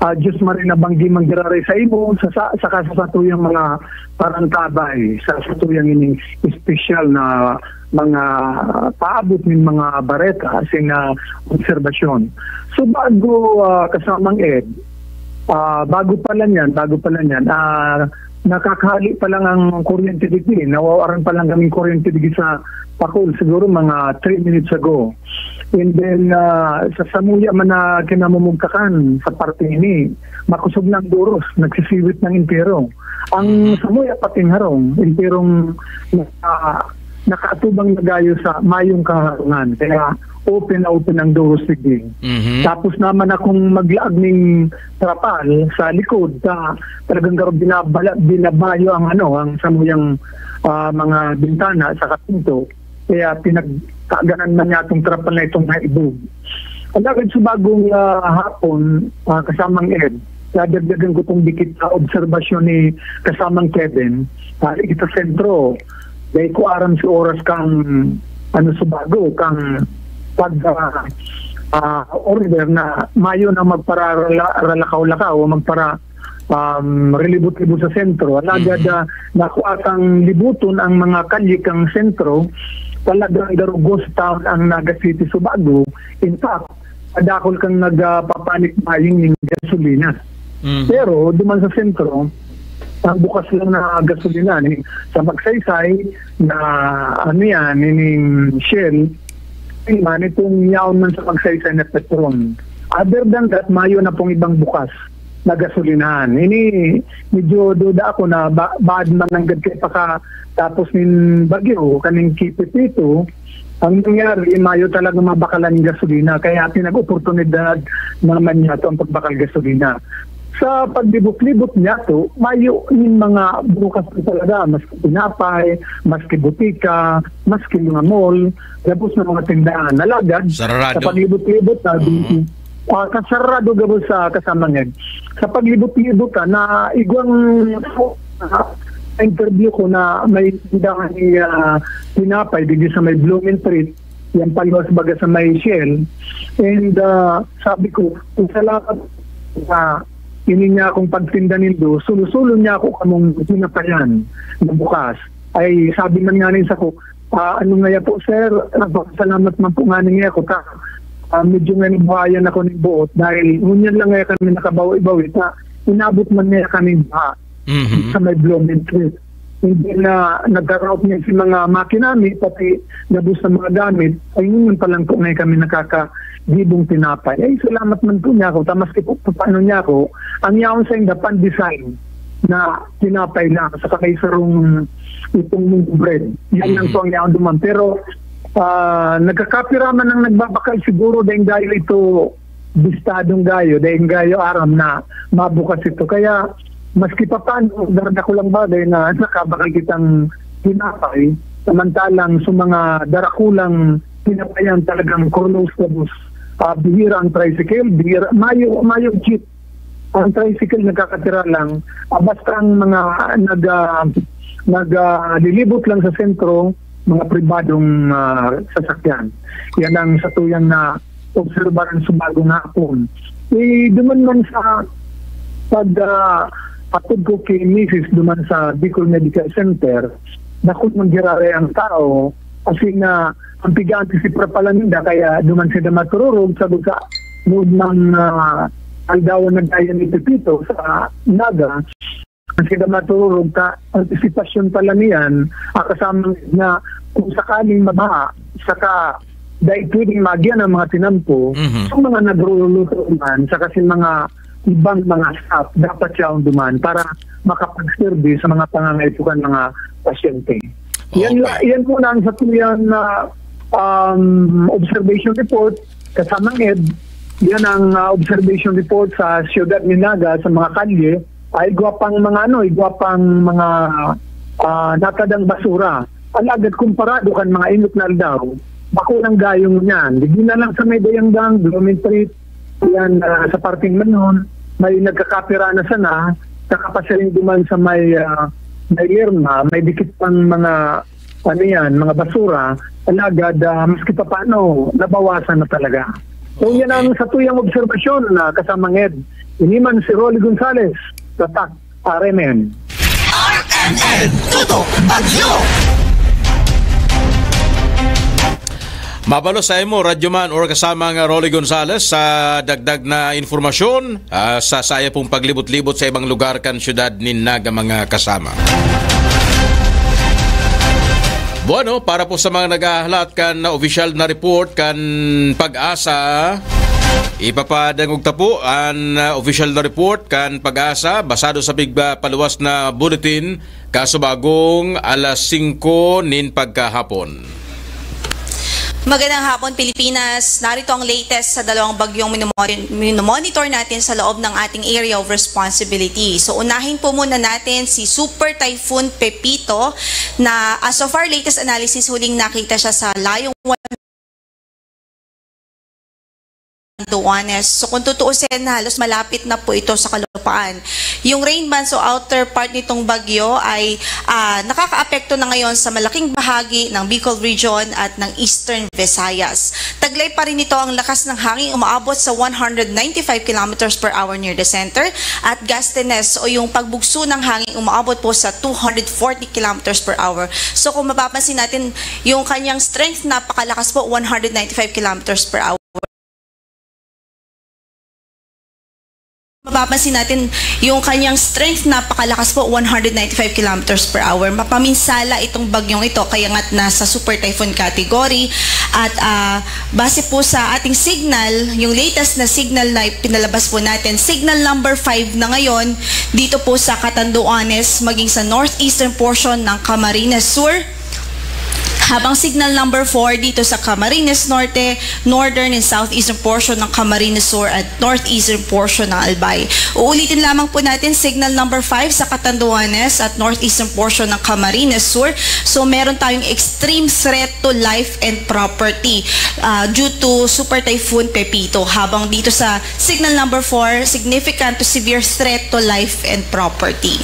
ah, Diyos maray na banggi manggiraray sa imo, sa, sa, saka sa satuyang mga parantabay, sa satuyang ining espesyal na mga paabot nin mga bareta, asin na obserbasyon. So, bago, ah, kasamang Ed, ah, bago pa lang yan, bago pa lang yan, ah, nakakahali pa lang ang kuryente digdi. Nawawaran pa lang kaming kuryente digdi sa Pacol, siguro mga three minutes ago. And then, ah, sa samuya man na kinamumugtakan sa parte ini, makosog na ang doros, nagsisiwit ng entero. Ang samuya pating harong, enterong naka-, nakaatubang na gayo sa mayong kaharungan. Kaya open na open ang doros digdi. Mhm. Tapos naman akong maglaag ning trapal sa likod, sa talagang garo binabala-, binabayo ang ano, ang samuyang, ah, mga bintana sa kapinto. Kaya pinagkaganan man niya itong trapal na itong haibog. Alagad sa bagong, ah, hapon, ah, kasamang Ed, dadagdagan ko itong dikit na obserbasyon ni kasamang Kevin, ah, kita sentro. Dahil ko aram sa oras kang, ano, subago, kang pag, ah, ah, order na mayo na magpararalakaw-lakaw o magpara, um, rilibot-libot sa sentro. Alagad, Mhm. ah, nakuha kang libuton ang mga kalye kang sentro, talagang darugos taon ang Naga City, Subago. In fact, padakol kang nagpapanik buying ning gasolina. Mhm. Pero duman sa sentro, ang bukas lang na gasolina ni sa Magsaysay na, ano yan, ining Shell, man itong yaon man sa Magsaysay na Petron. Other than that, mayo na pong ibang bukas na gasolinahan. Ini, medyo duda ako na ba, baad man nanggad kay paka tapos nin bagyo, kaning Kipipito, ang nangyari, mayo talaga mabakalan ng gasolina. Kaya pinag-oportunidad naman niya ito ang pagbakal gasolina. Sa paglibot-libot niya to, mayo yung mga bukas na talaga, maski tinapay, maski butika, maski mga mall, gabos na mga tindahan. Alagad, Sarado. sa paglibot-libot na, Mhm. ah, kasarado gabos sa kasamangin. Sa paglibot-libot ka, na igwang interview ko na may tindahan ni, ah, tinapay, digdi sa may Blumentritt, yan paluwas baga sa may Shell. And, ah, sabi ko, "Salamat sa ini niya akong pagtinda nindo, sulo-sulo niya ako kamong tinapayan na bukas." Ay, sabi man nga rin sa ko, "Ah, ano nga po, sir? Nagpapasalamat man po nga niya ako. Ta, ah, medyo nga nabuhayan ako ng buot dahil ngunyan lang nga kami nakabawi-bawi. Ta, inabot man nga kami baha Mhm. sa may Blumentritt." Hindi na nagkaraot niya si mga makinami, pati gabos na mga gamit, ay ngayon pa lang po ngayon kami nakakagibong tinapay. Ay, salamat man po niya ako. Tamas ko po, paano niya ako? Ang yaon sa inda, pan-design na tinapay lang sa kakaisarong itong bread. Yan lang Mhm. po ang yaon duman. Pero, ah, nagkakapira man ang nagbabakal, siguro dahil gayo ito bistadong gayo, dahil gayo aram na mabukas ito. Kaya, maski pa paano, darda ko lang bagay na nakabakal kitang tinapay, samantalang sa mga darakulang tinapayan talagang kurlos gabos, ah, bihira ang tricycle, bihira, mayo, mayo jeep. Ang tricycle nagkakatira lang, ah, basta ang mga nag, ah, nag, ah, lilibot lang sa sentro, mga pribadong, ah, sasakyan. Yan ang satuyang na obserbaran sa bagong hapon. Eh, duman man sa pag, ah, atod ko kay misis duman sa Bicol Medical Center, dakul man giraray ang tao, kasi nga, ang piga-antisipar pala ninda, kaya duman sila matururog, sabi ka, nood mang, ah, aldaw na gaya ni Pepito sa Naga, ang sila matururog ka, antisipasyon pala niyan, ah, kasama na kung sakaling mabaha, saka dahil pwedeng magiyan ang mga tinampo, Mhm. sa mga nagluluto man, saka sa mga ibang mga staff, dapat siya ang duman para makapag-serve sa mga pangangaipuhan mga pasyente. Yan, Okay. yan muna ang sa tuyan na um, observation report, kasamang ed, yan ang, ah, observation report sa siyudad ni Naga, sa mga kalye, ay igwa pang mga, ano, igwa pang mga, ah, natadang basura. Alagad, komparado kan mga inot na aldaw, bako nang gayong niyan. Digdi na lang sa may Dayanggang, Blooming Street, yan, ah, sa parting Manon, may nagkakapira na sana, nakapasiring duman sa may, ah, may Lerma, may dikit pang mga, ano yan, mga basura, alagad, ah, maski pa paano, nabawasan na talaga. So, yan ang satuyang obserbasyon na kasamang ed. Ini man si Rolly Gonzales, Tatak, R M N. R M N, Tutok Bagyo! Mabalo sa imo, Radyoman or kasama nga Rolly Gonzales, sa dagdag na informasyon, ah, sa saya pong paglibot-libot sa ibang lugar kan syudad ni Naga, mga kasama. Bueno, para po sa mga naghahalat kan opisyal na report kan Pag-asa, ipapadangog ta po an, ah, opisyal na report kan Pag-asa basado sa pigpaluwas na bulletin kasubagong alas singko nin pagkahapon. Magandang hapon, Pilipinas. Narito ang latest sa dalawang bagyong minomoni- minomonitor natin sa loob ng ating area of responsibility. So, unahin po muna natin si Super Typhoon Pepito na, as of our latest analysis, huling nakita siya sa layong Catanduanes. So, kung tutuusin, halos malapit na po ito sa kalupaan. Yung rain bands o outer part nitong bagyo ay, ah, nakakaapekto na ngayon sa malaking bahagi ng Bicol Region at ng Eastern Visayas. Taglay pa rin ito ang lakas ng hangin, umaabot sa one hundred ninety-five kilometers per hour near the center, at gustiness o yung pagbugso ng hangin, umaabot po sa two hundred forty kilometers per hour. So, kung mapapansin natin, yung kanyang strength, napakalakas po, one hundred ninety-five kilometers per hour. Mapapansin natin yung kanyang strength, napakalakas po, one hundred ninety-five kilometers per hour. Mapaminsala itong bagyong ito, kaya nga't nasa super typhoon category. At, ah, base po sa ating signal, yung latest na signal na pinalabas po natin, signal number five na ngayon dito po sa Catanduanes, maging sa northeastern portion ng Camarines Sur. Habang signal number four dito sa Camarines Norte, northern and southeastern portion ng Camarines Sur at northeastern portion ng Albay. Uulitin lamang po natin, signal number five sa Catanduanes at northeastern portion ng Camarines Sur. So, meron tayong extreme threat to life and property, ah, due to Super Typhoon Pepito. Habang dito sa signal number four, significant to severe threat to life and property.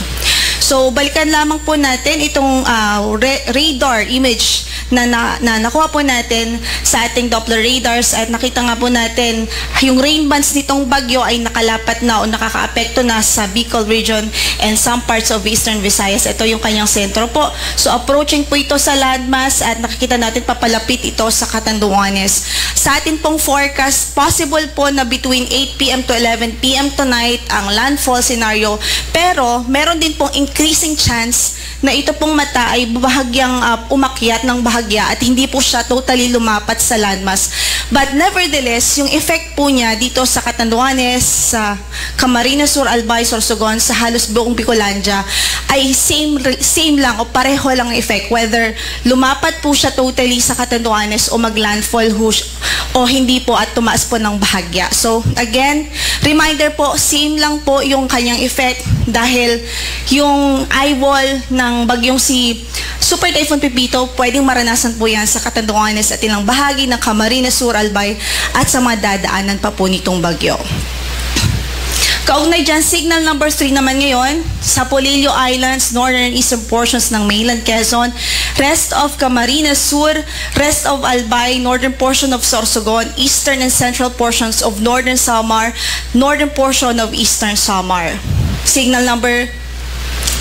So, balikan lamang po natin itong, ah, re- radar image na, na, na nakuha po natin sa ating Doppler radars, at nakita nga po natin yung rain bands nitong bagyo ay nakalapat na o nakakaapekto na sa Bicol Region and some parts of Eastern Visayas. Ito yung kanyang sentro po. So, approaching po ito sa landmass at nakikita natin papalapit ito sa Catanduanes. Sa atin pong forecast, possible po na between eight p.m. to eleven p.m. tonight ang landfall scenario, pero meron din pong increasing chance na ito pong mata ay bahagyang, ah, umakyat ng bahagya at hindi po siya totally lumapat sa landmass. But nevertheless, yung effect po niya dito sa Catanduanes, sa Camarines Sur, Albay, Sorsogon, sa halos buong Bicolandia ay same, same lang o pareho lang ang effect, whether lumapat po siya totally sa Catanduanes o maglandfall ho o hindi po at tumaas po ng bahagya. So, again, reminder po, same lang po yung kanyang effect dahil yung eye wall ng bagyong si Super Typhoon Pepito, pwedeng maranasan po yan sa Catanduanes at ilang bahagi ng Camarines Sur, Albay at sa mga dadaanan pa po nitong bagyo. Kaugnay dyan, signal number three naman ngayon, sa Polillo Islands, northern and eastern portions ng mainland Quezon, rest of Camarines Sur, rest of Albay, northern portion of Sorsogon, eastern and central portions of northern Samar, northern portion of eastern Samar. Signal number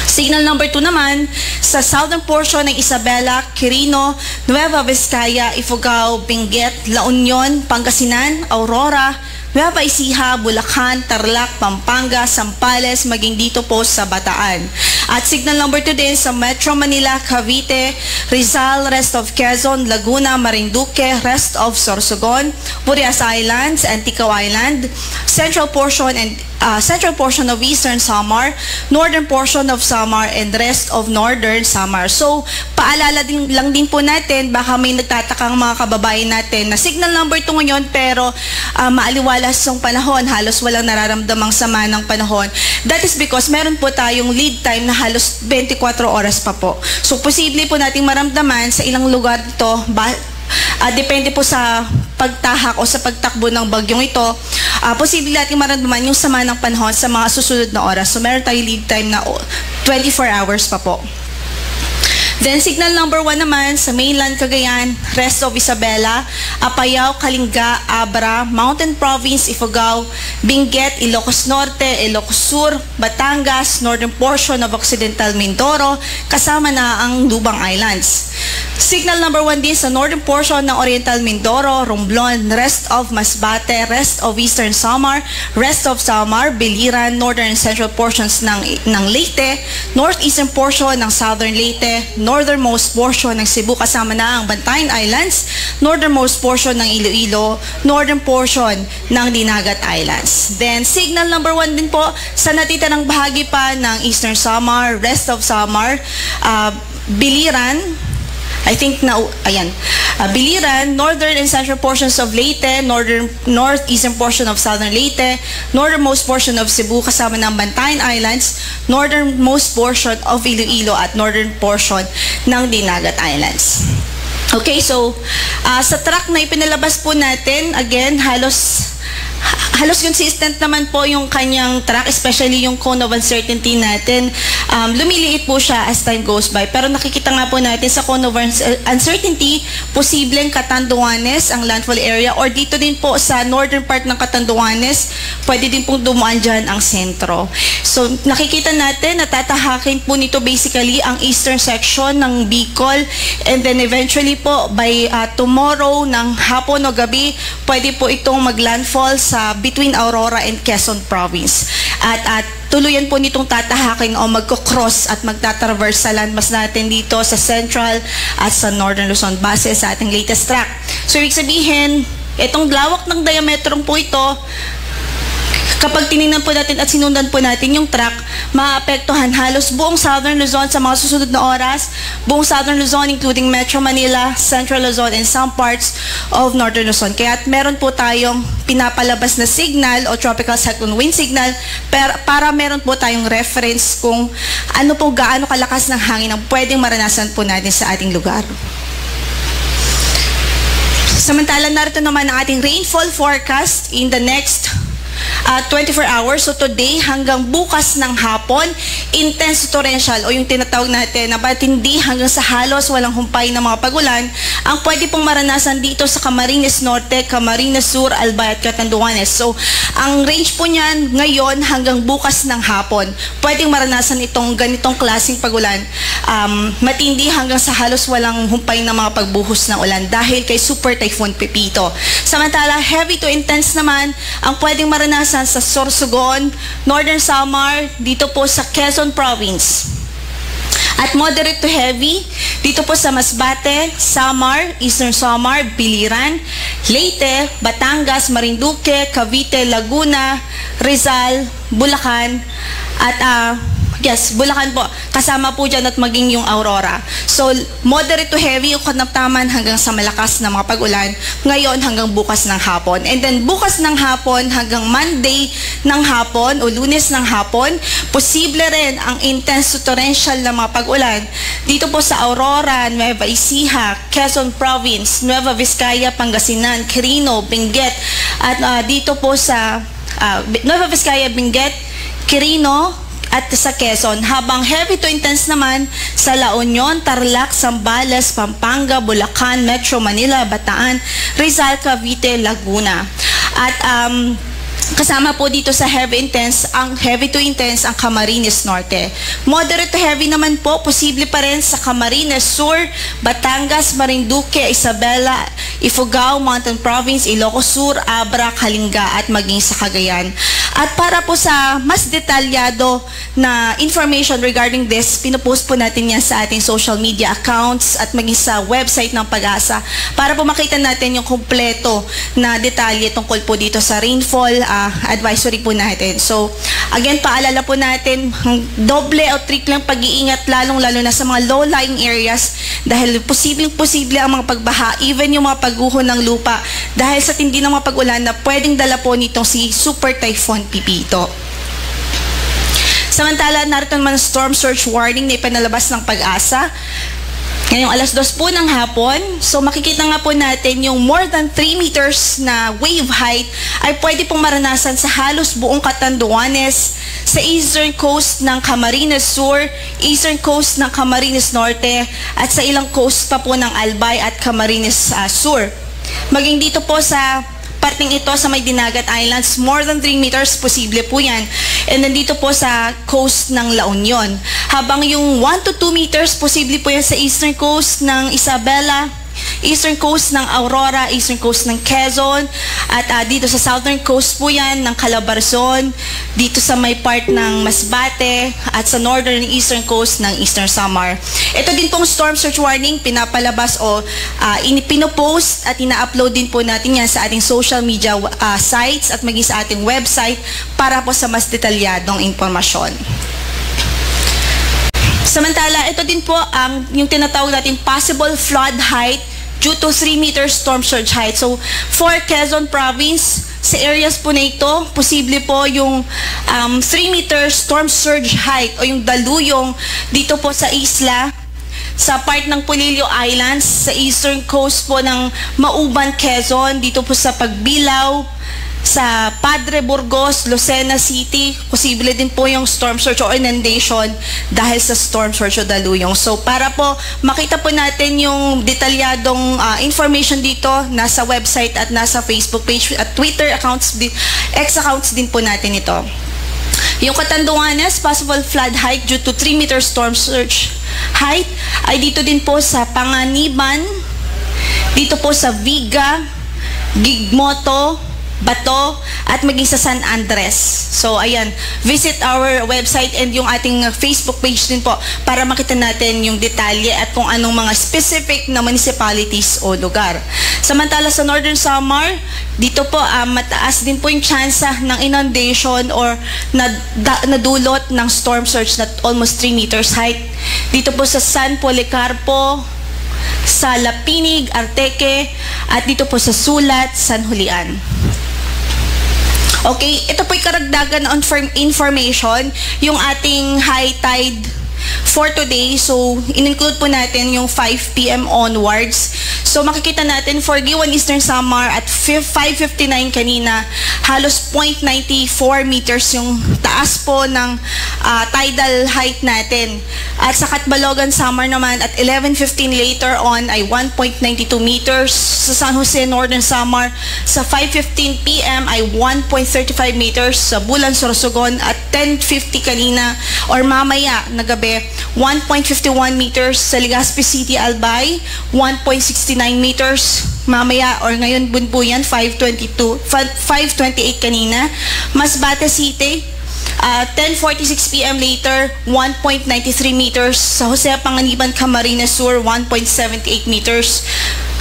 Signal number two naman, sa southern portion ng Isabela, Quirino, Nueva Vizcaya, Ifugao, Benguet, La Union, Pangasinan, Aurora, Nueva Ecija, Bulacan, Tarlac, Pampanga, Zambales, maging dito po sa Bataan. At signal number two din sa Metro Manila, Cavite, Rizal, rest of Quezon, Laguna, Marinduque, rest of Sorsogon, Burias Islands, Antico Island, central portion and ah, central portion of Eastern Samar, northern portion of Samar, and rest of northern Samar. So, paalala din, lang din po natin, baka may nagtatakang mga kababayan natin na signal number two ngayon, pero ah, maaliwalas yung panahon, halos walang nararamdamang sama ng panahon. That is because meron po tayong lead time na halos twenty-four oras pa po. So, posible po nating maramdaman sa ilang lugar ito, ba, ah, depende po sa pagtahak o sa pagtakbo ng bagyong ito, ah, posible nating maramdaman yung sama ng panahon sa mga susunod na oras. So, meron tayong lead time na, oh, twenty-four hours pa po. Then, signal number one naman sa mainland Cagayan, rest of Isabela, Apayao, Kalinga, Abra, Mountain Province, Ifugao, Benguet, Ilocos Norte, Ilocos Sur, Batangas, northern portion of Occidental Mindoro, kasama na ang Lubang Islands. Signal number one din sa northern portion ng Oriental Mindoro, Romblon, rest of Masbate, rest of Eastern Samar, rest of Samar, Biliran, northern and central portions ng, ng Leyte, northeastern portion ng Southern Leyte, northernmost portion ng Cebu kasama na ang Bantayan Islands, northernmost portion ng Iloilo, northern portion ng Dinagat Islands. Then, signal number one din po sa natitirang bahagi pa ng Eastern Samar, rest of Samar, ah, Biliran, I think na, ayan, ah, Biliran, northern and central portions of Leyte, northern, northeastern portion of southern Leyte, northernmost portion of Cebu kasama ng Bantayan Islands, northernmost portion of Iloilo at northern portion ng Dinagat Islands. Okay, so ah, sa track na ipinalabas po natin, again, halos halos consistent naman po yung kanyang track, especially yung cone of uncertainty natin. Um, lumiliit po siya as time goes by. Pero nakikita nga po natin sa cone of uns- uncertainty, posibleng Catanduanes ang landfall area, or dito din po sa northern part ng Catanduanes, pwede din pong dumuan dyan ang sentro. So, nakikita natin, natatahakin po nito basically ang eastern section ng Bicol, and then eventually po by ah, tomorrow ng hapon o gabi, pwede po itong maglandfall sa between Aurora and Quezon Province. At, at tuluyan po nitong tatahakin o magko-cross at magtatraverse sa landmass natin dito sa Central at sa Northern Luzon base sa ating latest track. So, ibig sabihin, itong lawak ng diametrong po ito, kapag tinignan po natin at sinundan po natin yung track, maapektuhan halos buong Southern Luzon sa mga susunod na oras, buong Southern Luzon including Metro Manila, Central Luzon, and some parts of Northern Luzon. Kaya meron po tayong pinapalabas na signal o tropical cyclone wind signal per, para meron po tayong reference kung ano po, gaano kalakas ng hangin ang pwedeng maranasan po natin sa ating lugar. Samantala, narito naman ang ating rainfall forecast in the next ah, twenty-four hours. So today hanggang bukas ng hapon, intense torrential o yung tinatawag natin na matindi hanggang sa halos walang humpay na mga pagulan ang pwede pong maranasan dito sa Camarines Norte, Camarines Sur, Albay at Catanduanes. So ang range po niyan ngayon hanggang bukas ng hapon, pwedeng maranasan itong ganitong klaseng pagulan. Um, matindi hanggang sa halos walang humpay na mga pagbuhos ng ulan dahil kay Super Typhoon Pepito. Samantala, heavy to intense naman ang pwedeng maranasan sa Sorsogon, Northern Samar, dito po sa Quezon Province. At moderate to heavy dito po sa Masbate, Samar, Eastern Samar, Biliran, Leyte, Batangas, Marinduque, Cavite, Laguna, Rizal, Bulacan, at ah, yes, Bulacan po. Kasama po dyan at maging yung Aurora. So, moderate to heavy o katamtaman hanggang sa malakas na mga pag-ulan ngayon hanggang bukas ng hapon. And then bukas ng hapon hanggang Monday ng hapon o Lunes ng hapon, posible rin ang intense to torrential na mga pag-ulan dito po sa Aurora, Nueva Ecija, Quezon Province, Nueva Vizcaya, Pangasinan, Quirino, Benguet, at ah, dito po sa ah, Nueva Vizcaya, Benguet, Quirino, at sa Quezon, habang heavy to intense naman sa La Union, Tarlac, Zambales, Pampanga, Bulacan, Metro Manila, Bataan, Rizal, Cavite, Laguna. At um, kasama po dito sa heavy intense, ang heavy to intense ang Camarines Norte. Moderate to heavy naman po, posible pa rin sa Camarines Sur, Batangas, Marinduque, Isabela, Ifugao, Mountain Province, Ilocos Sur, Abra, Kalinga at maging sa Cagayan. At para po sa mas detalyado na information regarding this, pinopost po natin yan sa ating social media accounts at maging sa website ng PAGASA para po makita natin yung kompleto na detalye tungkol po dito sa rainfall, ah, advisory po natin. So, again, paalala po natin, ang doble o triple ang pag-iingat, lalong-lalo na sa mga low-lying areas, dahil posibleng-posible ang mga pagbaha, even yung mga pagguho ng lupa, dahil sa tindi ng mga pag-ulan na pwedeng dala po nitong si Super Typhoon Pepito. Samantala, narito naman ang storm surge warning na ipinalabas ng PAGASA ngayong alas dos po ng hapon. So, makikita nga po natin yung more than three meters na wave height ay pwede pong maranasan sa halos buong Catanduanes, sa eastern coast ng Camarines Sur, eastern coast ng Camarines Norte, at sa ilang coast pa po ng Albay at Camarines, ah, Sur. Maging dito po sa parteng ito sa may Dinagat Islands, more than three meters, posible po yan. And then dito po sa coast ng La Union. Habang yung one to two meters, posible po yan sa eastern coast ng Isabela, eastern coast ng Aurora, eastern coast ng Quezon, at, ah, dito sa southern coast po yan ng Calabarzon, dito sa may part ng Masbate, at sa northern eastern coast ng Eastern Samar. Ito din pong storm surge warning, pinapalabas o, ah, ini-, pinopost at ina-upload din po natin yan sa ating social media, ah, sites at maging sa ating website para po sa mas detalyadong impormasyon. Samantala, ito din po ang yung tinatawag natin possible flood height due to three meter storm surge height. So, for Quezon Province, sa areas po na ito, posible po yung, um, three meter storm surge height o yung daluyong dito po sa isla, sa part ng Polillo Islands, sa eastern coast po ng Mauban, Quezon, dito po sa Pagbilao, sa Padre Burgos, Lucena City, posible din po yung storm surge o inundation dahil sa storm surge o daluyong. So, para po makita po natin yung detalyadong, ah, information dito, nasa website at nasa Facebook page at Twitter accounts, di-, X accounts din po natin ito. Yung Catanduanes, possible flood height due to three meter storm surge height ay dito din po sa Panganiban, dito po sa Viga, Gigmoto, Bato, at maging sa San Andres. So, ayan, visit our website and yung ating Facebook page din po para makita natin yung detalye at kung anong mga specific na municipalities o lugar. Samantala sa Northern Samar, dito po, ah, mataas din po yung tsansa ng inundation or na, da, nadulot ng storm surge na almost three meters height. Dito po sa San Policarpo, sa Lapinig, Arteque, at dito po sa Sulat, San Julian. Okay, ito po'y karagdagan na inform-, information, yung ating high tide for today. So, in-include po natin yung five P M onwards. So, makikita natin for Guiuan, Eastern Samar at fi-, five fifty-nine kanina, halos point nine four meters yung taas po ng, ah, tidal height natin. At sa Catbalogan, Samar naman at eleven fifteen later on ay one point nine two meters. Sa San Jose, Northern Samar, sa five fifteen P M ay one point thirty-five meters. Sa Bulan, Sorsogon at ten fifty kanina or mamaya na gabi, one point fifty-one meters. Sa Legazpi City, Albay, one point sixty-nine meters. Mamaya or ngayon bunbuyan, five twenty-two, fa-, five twenty-eight kanina. Masbate City, ah, ten forty-six P M later, one point nine three meters. Sa Jose Panganiban, Camarines Sur, one point seven eight meters.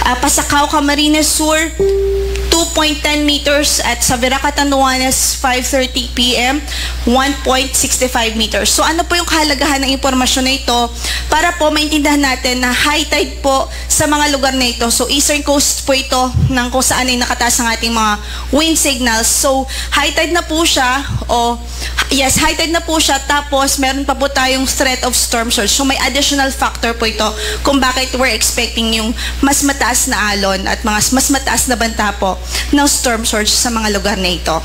Ah, Pasacao, Camarines Sur, two point ten meters. At sa Virac, Catanduanes, five thirty P M, one point six five meters. So, ano po yung kahalagahan ng impormasyon na ito? Para po maintindihan natin na high tide po sa mga lugar na ito. So, eastern coast po ito ng kung saan ay nakataas ang ating mga wind signals. So, high tide na po siya, o yes, high tide na po siya, tapos meron pa po tayong threat of storm surge. So, may additional factor po ito kung bakit we're expecting yung mas mataas na alon at mga mas mataas na banta po ng storm surge sa mga lugar na ito.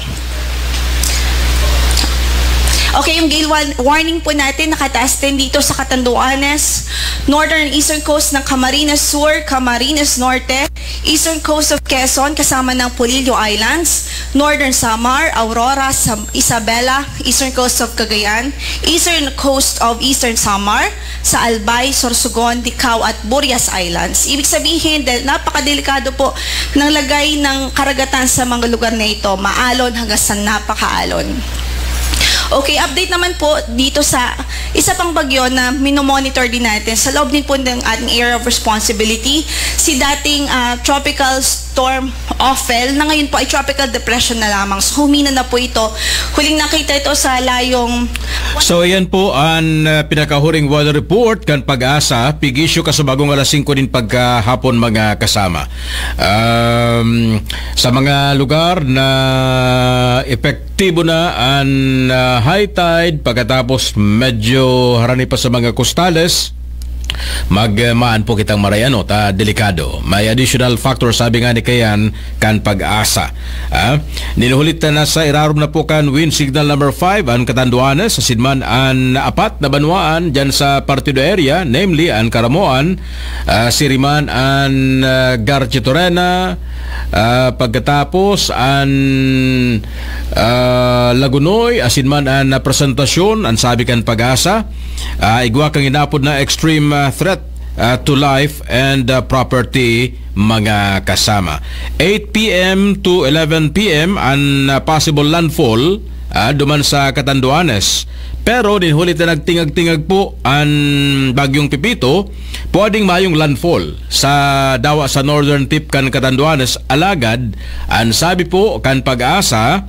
Okay, yung gale wa-, warning po natin nakataas din dito sa Catanduanes, northern eastern coast ng Camarines Sur, Camarines Norte, eastern coast of Quezon kasama ng Polillo Islands, northern Samar, Aurora, Sam-, Isabela, eastern coast of Cagayan, eastern coast of eastern Samar, sa Albay, Sorsogon, Dicao at Burias Islands. Ibig sabihin, dahil napakadelikado po ng lagay ng karagatan sa mga lugar na ito, maalon hanggang sa napakaalon. Okay, update naman po dito sa isa pang bagyo na minomonitor din natin sa loob din po ng ating area of responsibility, si dating, ah, Tropical Storm Ophel, na ngayon po ay Tropical Depression na lamang. So, humina na po ito. Huling nakita ito sa layong So, ayan po ang, ah, pinakahuring weather report kan PAGASA. Pigisyo kasubagong alas singko nin pagkahapon, mga kasama. Um, sa mga lugar na epektibo na ang, ah, high tide, pagkatapos medyo harani pa sa mga kostales, mag, ah, maan po kitang maray, ano, ta delikado. May additional factor, sabi nga ni Kayan, kan PAGASA. Ah, ninuhulit na nasa irarom na po kan wind signal number five an Catanduanes, asin man an apat na banwaan dyan sa Partido area, namely an Caramoan, ah, siriman an, ah, Garchitorena, ah, pagkatapos an, ah, Lagonoy, asin man an, ah, Presentacion, an sabi kan PAGASA, ah, igwa kan inapod na extreme, ah, threat, ah, to life and, ah, property, mga kasama. Eight p m to eleven p m an, ah, possible landfall, ah, duman sa Catanduanes. Pero nin huli ta nagtingag-tingag po an Bagyong Pepito, pwedeng mayong landfall sa dawa sa northern tip kan Catanduanes. Alagad, an sabi po kan PAGASA,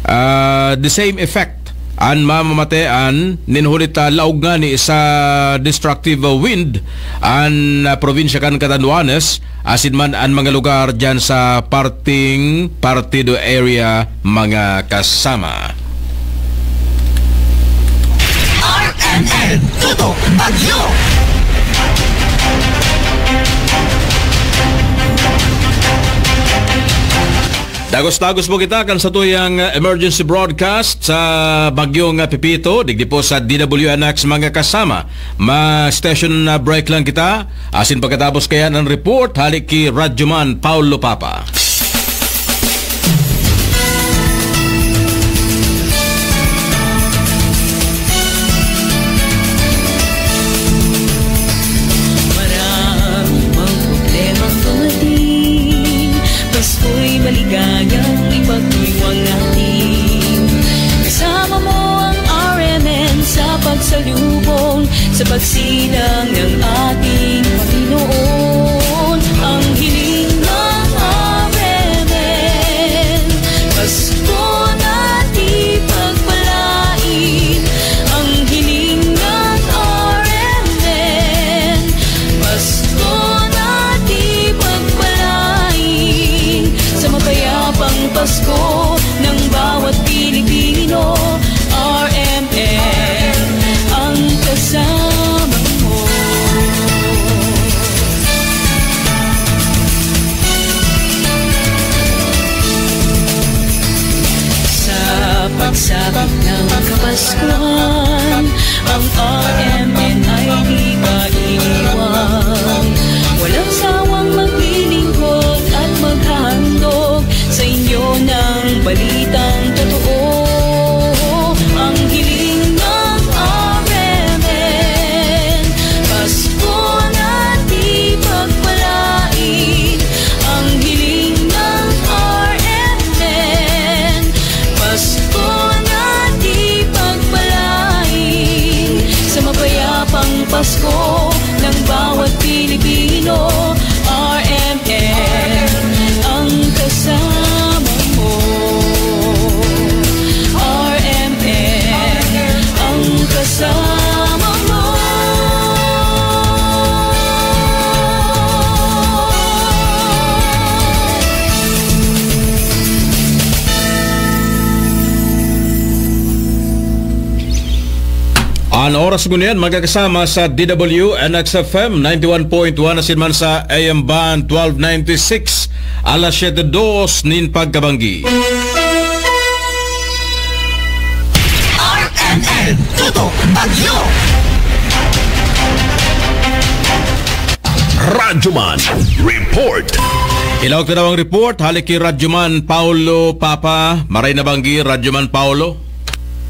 ah, the same effect an mamamatean nin huli ta laog ngani sa destructive wind an, ah, probinsya kan Catanduanes, asin man an mga lugar diyan sa parting Partido area, mga kasama. R M N Tutok Bagyo. Dagos-dagos po kita kan satuyang, uh, emergency broadcast sa Bagyong, uh, Pepito, digdi po sa D W N X, mga kasama. Ma-station, uh, break lang kita. Asin pagkatapos kaya ng report, halik ki Radyoman Paulo Papa. Marami mang problemang dumating, Pasko'y maligayang ipagdiwang natin. Kasama mo ang R M N sa pagsalubong, sa pagsilang ng ating Panginoon. Ang hiling ng R M N, Pasko na di pagpalain. Ang hiling ng R M N, Pasko na di pagpalain. Sa mapayapang Pasko ng bawat Pilipino, R M N ang kasama mo. Sa pagsapit ng Kapaskuhan, ang R M N ay di pa iniwan. Walang sawang maglilingkod at maghahandog sa inyo ng balitang totoo. Ang hiling ng R M N, Pasko na di pagpalain. Ang hiling ng R M N, Pasko na di pagpalain. Sa mapayapang Pasko ng bawat Pilipino, R M N ang kasama mo. R M N ang kasama mo. An oras ngunyan, mga kasama, sa D W N X F M ninety-one point one asin man sa A M band twelve ninety-six, alas siyete dos nin pagkabanggi. R M Tutok Bagyo. Radyoman Report. Ilaog ta daw ang report, hali ki Radyoman Paulo Papa. Maray na banggi, Radyoman Paulo.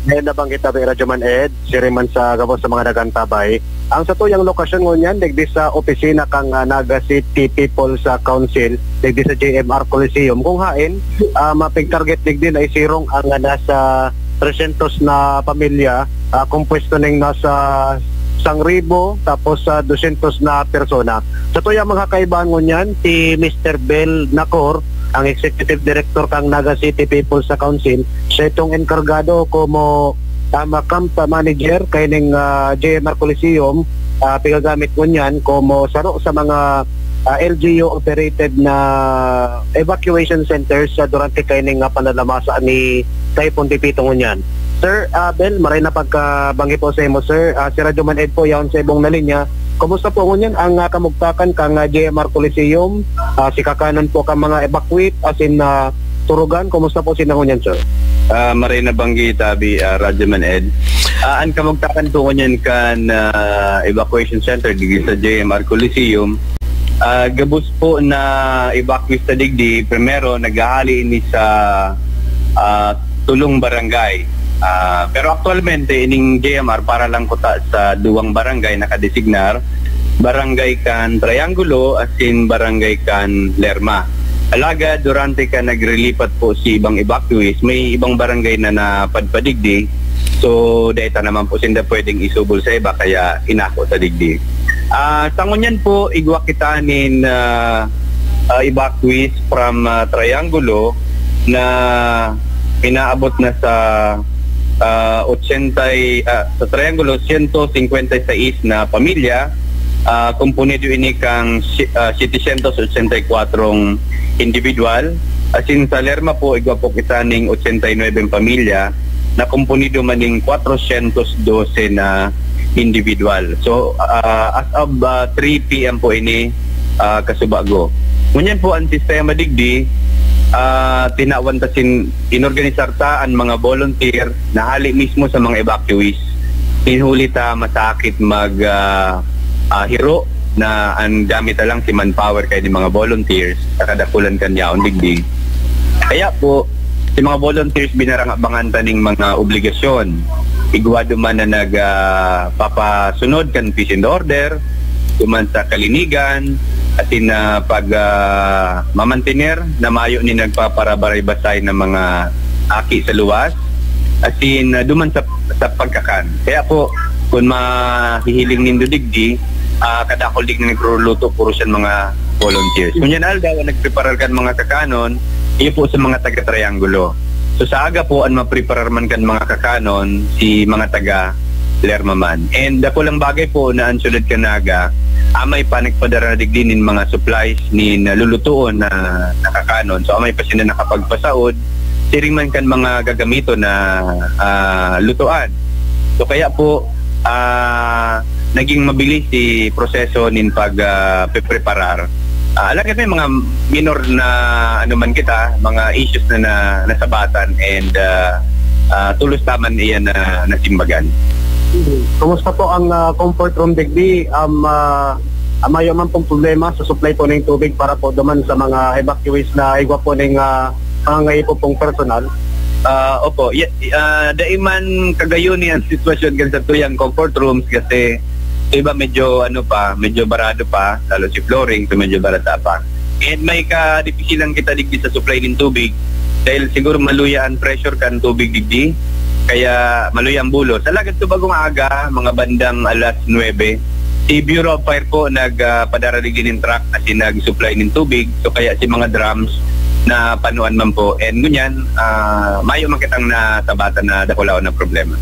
Ngayon nabanggit natin, Radyoman Ed, siriman sa gabos sa mga nagantabay. Ang satuyang lokasyon ngunyan, digdi sa opisina kan, ah, Naga City People's, ah, Council, digdi sa J M R Coliseum. Kung hain, ah, mapigtarget digdi na isirong ang, ah, nasa tresyentos na pamilya, ah, kompwesto ning nasa sangribo, tapos sa dosyentos na persona. Sa tuyang mga kaibahan ngunyan, si Mister Bel Nacor, ang Executive Director kan Naga City People's Council, siya itong enkargado komo, ah, camp manager kaining, ah, J M R Coliseum, ah, pigagamit ngunyan komo saro sa mga, ah, L G U operated na evacuation centers sa durante kaining, ah, pananamasa ni Typhoon Pepito ngunyan. Sir, ah, Bel, maray na pagkabangi po sa imo, sir. Ah, si Radyo Man Ed po, yaon sa ibong na linya. Kumusta po ngunyan ang, ah, kamugtakan kan, ah, J M R Coliseum? Ah, si kakanon po kan mga evacuees, as in, ah, turugan. Kumusta po sila ngunyan, sir? Ah, maray na banggi, tabi, ah, Radyo Man Ed. Ah, ang kamugtakan po ngunyan kan, ah, evacuation center digdi sa J M R Coliseum. Ah, gabos po na evacuees sa digdi, primero, naghahali ini sa, ah, tulong barangay. Ah, pero aktualmente, ining J M R para lang kuta sa duwang barangay nakadesignar, barangay kan Triangulo, asin barangay kan Lerma. Alagad, durante kan nagrilipat po si ibang evacuees, may ibang barangay na napadpadigdi. So, dai ta naman po sinda pwedeng isubol sa iba, kaya inako ta digdi. Ah, sa ngunyan po, igwa kita nin, ah, ah, evacuees from, ah, Triangulo na inaabot na sa, ah, ochenta y, ah, sa Triangulo, siyento singkwenta y seis na pamilya. Ah, komponido ini kan si-, ah, setecientos ochenta y kuwatrong individual. Asin sa Lerma po, igwa po kita ning ochenta y nuebe pamilya na komponido man ning kwatrosyentos dose na individual. So, ah, as of, ah, three p m po ini, ah, kasubago. Ngunyan po, ang sistema digdi, ah, tinawan ta sin, inorganisar ta an mga volunteer na hali mismo sa mga evacuees. Huli ta masakit mag, ah, ah, hiro na an gamit ta lang si manpower kaya ni mga volunteers sa kadakulan kan yaon digdi. Kaya po, si mga volunteers, binarang-abangan ta ning mga obligasyon. Igwa duman na nag, ah, papasunod kan peace and order, duman sa kalinigan, asin na pag, ah, mamantener na mayo ni nagpaparabaray-basay na mga aki sa luwas, asin, ah, duman sa, sa pagkakan. Kaya po, kung mahihiling nindo digdi, ah, kadakul digdi nagruluto, puro siyan mga volunteers. Ngunyan aldaw, ang nagpreparar kan mga kakanon, iyo po sa mga taga-Triangulo. So, sa aga po, ang mapreparar man kan mga kakanon, si mga taga Lerma man. And dakulang bagay po na ang syudad kan Naga, amay pa nagpadara na digdi nin mga supplies nin lulutuon na nakakanon. So, amay pa sila nakapagpasaod, siring man kan mga gagamiton na, ah, lutuan. So, kaya po, ah, naging mabilis si proseso nin pag, ah, pe-, preparar. Ah, alagad may mga minor na, ano man kita, mga issues na, na nasabatan and, ah, ah, tulos ta man iyan na nasimbagan. Kumusta po ang, ah, comfort room digdi? Um, ah, ah, mayo man pong problema sa supply po ning tubig para po duman sa mga evacuees na igwa po ning, ah, mga ngaipo pong personal? Ah, opo. Ya-, ah, dai man kagayon ni ang sitwasyon kan sa tuyang comfort rooms kasi sa iba medyo ano pa, medyo barado pa, lalo si flooring, so medyo barata pa. And may kadipisilan kita digdi sa supply nin tubig dahil siguro maluya ang pressure kan tubig digdi, kaya maluya ang bulos. Alagad sa bagong aga, mga bandang alas nuebe, si Bureau of Fire po nag, ah, padara digdi nin truck asin nag-supply nin tubig. So, kaya si mga drums na panuan man po. And ngunyan, ah, mayo man kitang nasabatan na dakulaon na problema.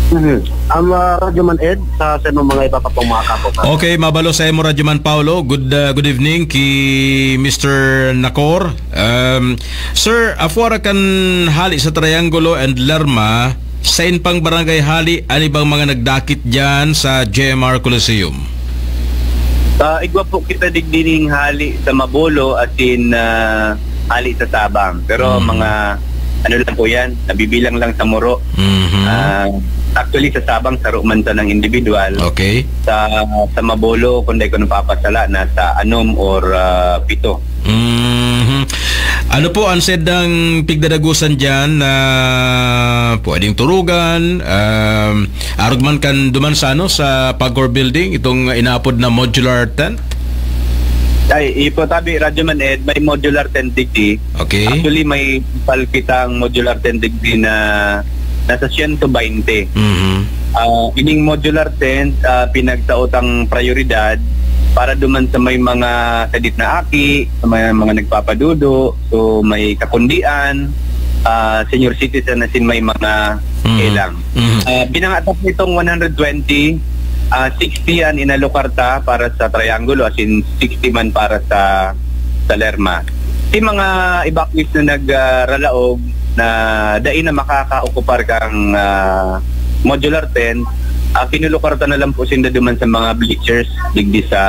Mhm. Ang, ah, Radyo Man Ed, sa, sa mga iba pa pong mga kapo. Okay, mabalo sa imo, Radyo Man Paulo. Good, ah, good evening ki Mister Nakor. Um, sir, afuera kan hali sa Triangulo and Lerma, sain pang barangay hali an ibang mga nagdakit diyan sa J M R Coliseum? Ah, igwa po kita digdi ning hali sa Mabolo, asin, ah, hali sa Sabang. Pero Mm. mga, ano lang po yan, nabibilang lang sa Moro. Mhm. Ah, Actually, sa Sabang, saro man sanang individual. Okay. Sa, sa Mabolo, kung di ko napapasala, nasa anom or, ah, pito. Mhm. Ano po ang saindang pigdadagusan diyan na pwedeng turugan, um, arog man kan duman sa, ano, sa Pagcor Building, itong inaapod na modular tent? Ay, iyo po, tabi, Radyo Man Ed, may modular tent digdi. Okay. Actually, may palpitang modular tent digdi na nasa siyento baynte. Mhm. Ah, ining modular tent, ah, pinagtao tang prayoridad para duman sa may mga sadit na aki, sa may mga nagpapadudo, so may kakundian, ah, senior citizen asin may mga Mhm. kailang. Mhm. Ah, binangat na po itong one hundred twenty, ah, sixty an inalokar ta para sa Triangulo, asin sixty man para sa, sa Lerma. Si mga evacuees na nag, ah, ralaog na dai na makakaokupar kang, ah, modular tent, ah, kinulokar ta na lang po sinda duman sa mga bleachers digdi sa,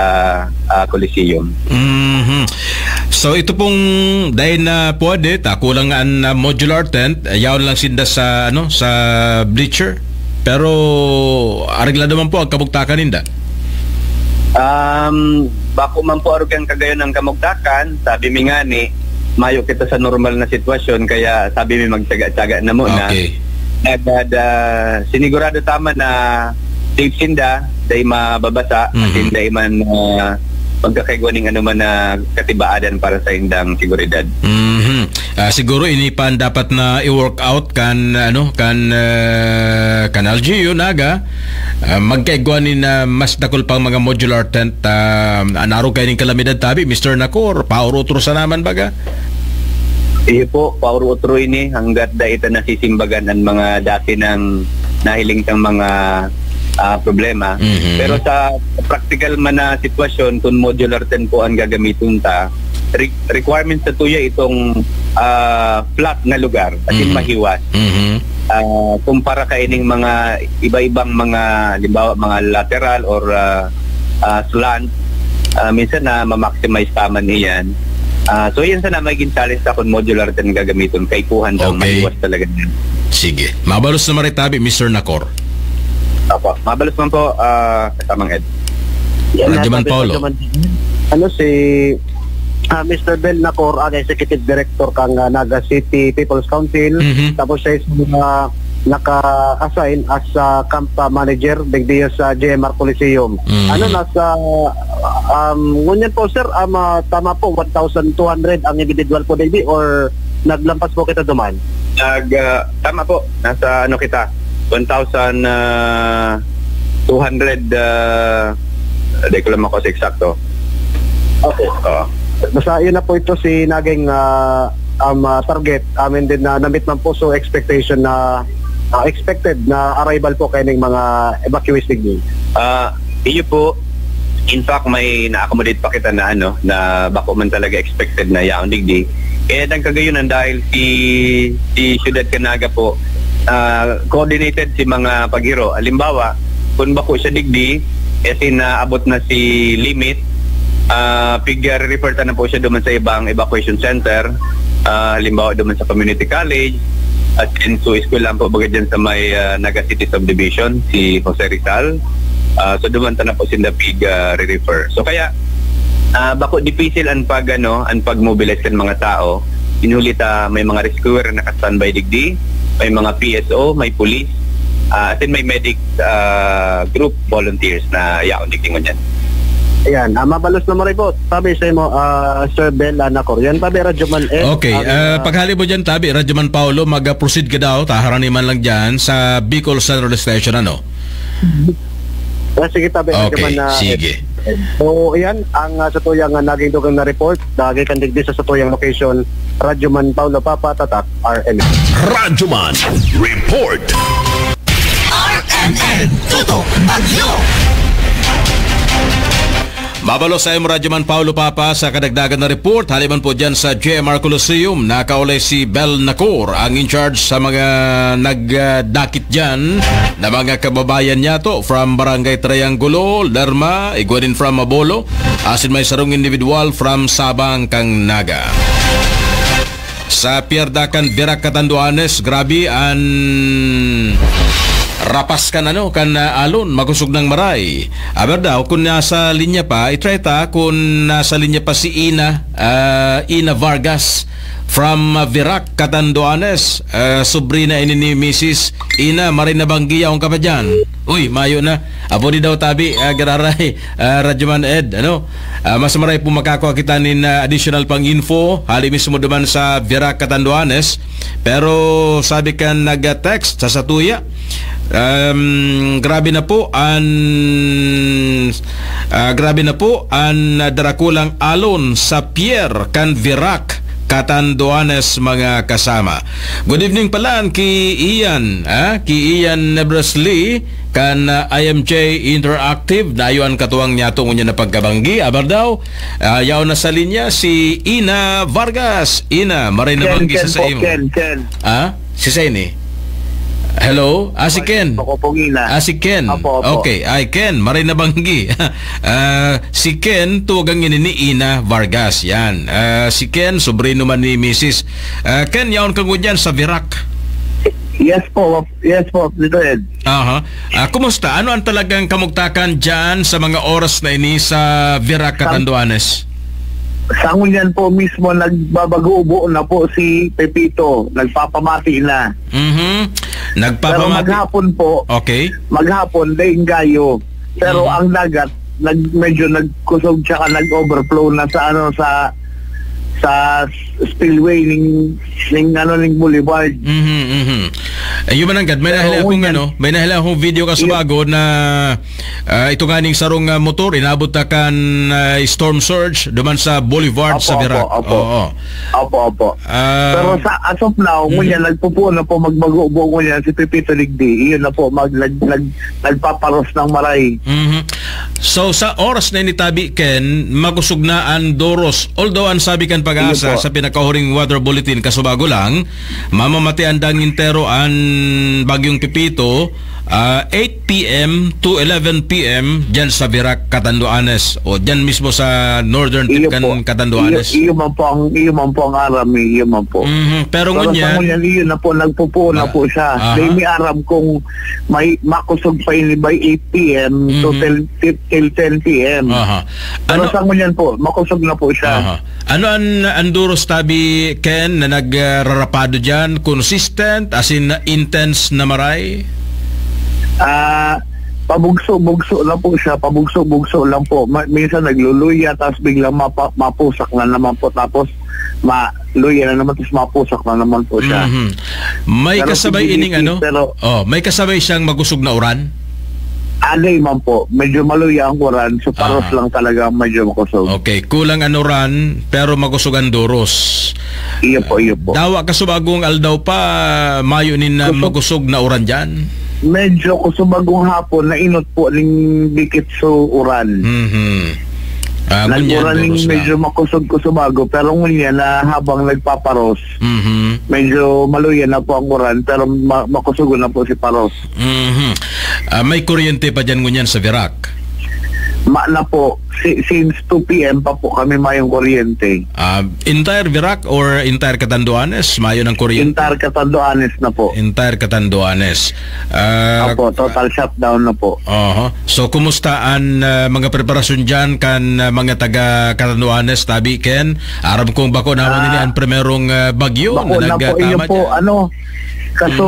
ah, Coliseum. Mhm. So, ito pong dai na pwede, ta kulang an, ah, modular tent, yaon lang sinda sa, ano, sa bleacher. Pero aregla naman po ang kabugtakan ninda. Um, bako man po arog kan kagayon ang kamugtakan, sabi mi ngani, mayo kita sa normal na sitwasyon, kaya sabi mi magtsaga-tsaga na muna. Okay. Nagada, sinigurado ta man na safe sinda, dai mababasa, Mhm. asin dai man, ah, magkakaigwa ning anoman na katibaadan para sa indang seguridad. Mhm. Ah, siguro ini pa an dapat na i-work out kan, ano, kan, ah, kan L G U, Naga. Ah, magkaigwa nin, ah, mas dakul pang mga modular tent, ah, an arog kaining kalamidad tabi, Mister Nakor, paurutro sa naman baga? Iyo po, paurutro ini, hanggat dai ta nasisimbagan an mga dati nang nahiling tang mga, ah, problema. Mhm. Pero sa praktikal man na sitwasyon, kung modular tent po an gagamiton ta, re-, requirements sa tuya itong, ah, flat na lugar, as in Mhm. mahiwas. Mhm. Ah, kumpara kaining mga iba-ibang mga, halimbawa, mga lateral or, ah, ah, slant, ah, minsan na ma-maximize ta man iyan. Ah, so, yan sana magiging challenge ta kung modular tent gagamiton, kaipuhan daw, Okay. mahiwas talaga yan. Sige. Mabalos na maritabi, Mister Nakor. Opo. Mabalos man po, ah, kasamang Ed. Yan, Radyo Man sabi Paulo. Radyo Man. Ano si, ah, Mister Bel Nakor, ang executive director kang, ah, Naga City People's Council. Mhm. Tapos siya is, ah, naka-assign as, ah, camp, ah, manager digdi sa J M R Coliseum. Mhm. Ano, nasa, um, ngunyan po, sir, um, ah, tama po, one thousand two hundred ang individual po digdi or naglampas po kita duman? Nag, ah, tama po, nasa ano kita, one thousand, ah, two hundred, ah, di ko lang makuha sa eksakto. Okay. Oo. Basta yun na po ito si naging, ah, um, ah, target. Amin din na namit man po so expectation na, ah, expected na arrival po kaining mga evacuees digdi. Ah, iyo po. In fact, may na-accommodate pa kita na ano, na bako man talaga expected na yaon digdi. Kaya nagkagayon ang dahil si, si Siyudad Canaga po, ah, coordinated si mga paghiro. Halimbawa, kung bako siya digdi, as in, naabot na si limit, ah, pig-, refer ta na po siya duman sa ibang evacuation center. Ah, halimbawa, duman sa community college, at then, so, eskwelahan po baga dyan sa may, ah, Naga City Subdivision, si Jose Rizal. Ah, so, duman ta na po sinda pig, ah, re-refer. So, kaya, ah, bako dipisil an pag, ano, an pag-mobilize kan mga tao. Inuli ta may mga rescuer na naka-standby digdi, may mga P S O, may police, ah, as in may medic, ah, group volunteers na yaon digdi ngunyan. Ayan, ah, mabalos na mo rin po. Sabi sa imo, ah, Sir Bel, ah, Nakor. Yan pa, Radyo Man Ed. Okay, Ang, ah, ah, paghali mo dyan, tabi, Radyo Man Paulo, mag-proceed ka daw, taharani man lang dyan sa Bicol Central Station, ano? Ah, sige, tabi, Radyo Okay, Man, ah, sige. Ed. So, yan ang, ah, sa tuyang, ah, naging dugang na report. Dagi kan digdi sa, sa tuyang location, Radyo Man Paulo Papa, Tatak, R M N. Radyo Man Report. R M N Tutok Bagyo. Mabalo sa imo, Radyo Man Paulo Papa, sa kadagdagan na report. Hali man po dyan sa J M R Coliseum, nakaulay si Bel Nakor, ang in charge sa mga nagdakit dyan na mga kababayan niya to, from Barangay Triangulo, Lerma, igwa din from Mabolo, asin may sarong individual from Sabang kang Naga. Sa Piardakan, Virac, Catanduanes, grabe an Rapas kan ano, kan, ah, alon, makosog nang maray. Aber daw, kun nasa linya pa, i-try ta kun nasa linya pa si Ina, ah, Ina Vargas from, ah, Virac, Catanduanes. Ah, sobrina ini ni Misis Ina, maray na banggi, yaon ka pa diyan. Uy, mayo na. Apo di daw tabi, ah, giraray, ah, Radyoman Ed, ano? Ah, mas maray po makakua kita nin, ah, additional pang info, hali mismo duman sa Virac, Catanduanes. Pero sabi kan nag-text sa satuya, um, grabe na po an, ah, grabe na po an darakulang alon sa pier kan Virac, Catanduanes, mga kasama. Good evening palan ki Ian, ah, ki Ian Nebresli kan, ah, I M J Interactive. Nayo an katuwang niyato ngunyan na pagkabanggi. Aber daw, ah, yaon na sa linya si Ina Vargas. Ina, maray na Ken, banggi Ken sa po, saimo. Ken, Ken. Ah? Si Seni? Hello? Ah, si Ken. Ako pong ina. Ah, si Ken. Opo, opo. Okay. Ay, Ken, maray na banggi. Ah, si Ken, tugang ini ni Ina Vargas. Yan. Ah, si Ken, sobrino man ni Misis. Ah, Ken, yaon ka ngunyan sa Virac. Yes po, yes po, Tito Ed. Aha. Ah, kumusta? Ano ang talagang kamugtakan dyan sa mga oras na ini sa Virac, Sa Catanduanes? Sa ngunyan po mismo, nagbabago-ubo na po si Pepito. Nagpapamati na. Mhm. Pero Nagpapamati. maghapon po, Okay. maghapon, daing gayo. Pero Mhm. ang dagat, nag-, medyo nagkusog tsaka nag-overflow na sa, ano, sa, sa spillway ning, ning, ano, ning boulevard. Mhm, mhm. Ayun man, nanggad, may Pero nahila akong, ngunyan ano, may nahila akong video ka Yun. subago na, ah, ito nga ning sarong, ah, motor, inabot na kan, ah, storm surge duman sa boulevard Opo, sa Virac. opo, opo. Oo. Opo, opo. Ah, Pero sa, as of now, mhm. ngunyan, nagpupuon na po, magbago-bago ngunyan si Pepito Digdi. Iyon na po, mag-, nag-, nag-, nagpaparos ng maray. Mhm. So, sa oras na ini tabi, Ken, makusog na an doros. Although, an sabi kan Pag-asa Iyo po. sa pinakahuring weather bulletin, kasubago lang, mamamati an dangin tero an Bagyong Pepito, ah, eight p m to eleven p m diyan sa Virac, Catanduanes. O, diyan mismo sa northern tip Iyo kan po. Catanduanes. Iyo, iyo man po ang, iyo man po ang aram, eh. Iyo man po. Mhm. Pero Pero sa ngunyan, ngunyan, iyo na po, nagpupuon na Ah, po siya. aha. Dahil may aram kung may makusog pa ini by eight p m to Mhm. till, till, till ten p m. Aha. Pero Ano sa ngunyan po, makusog na po siya. Aha. Ano an, an duros tabi, Ken, na nagrarapado diyan? Consistent, as in, intense na maray? Ah, pabugso-bugso lang po siya, pabugso-bugso lang po. Ma-, minsan nagluluya, tapos biglang mapa-, mapusak na naman po, tapos maluya na naman, tapos mapusak na naman po siya. Mhm. May Pero kasabay ining sigilid, ano? pero Oh, may kasabay siyang magusog na uran? Agay man po, medyo maluya ang uran, so paros Aha. lang talaga ang medyo makusog. Okay, kulang an uran, pero makusog an duros. Iyo po, iyo po. Dawa kasubagong aldaw pa, mayo nin na Kusog. makusog na uran diyan? Medyo kasubagong hapon, nainot po ning dikit sa uran. Mhm. Ah, ngunyan, Nag-uran ning duros medyo lang. makusog-kusubago, pero ngunyan na habang nagpaparos, Mhm. medyo maluya na po ang uran, pero ma-, makusog na po si paros. Mhm. Ah, may kuryente pa diyan ngunyan sa Virac? Ma na po, si-, since two p m pa po kami mayong kuryente. Ah, entire Virac or entire Catanduanes, mayo ng kuryente? Entire Catanduanes na po. Entire Catanduanes. Ah, Opo, total shutdown na po. Oho. So, kumusta an, ah, mga preparasyon diyan kan, ah, mga taga Catanduanes, tabi, Ken? Aram kong bako naman Ah, ini an primerong, ah, bagyo bako na na po, iyo nagtama po, diyan. ano, kaso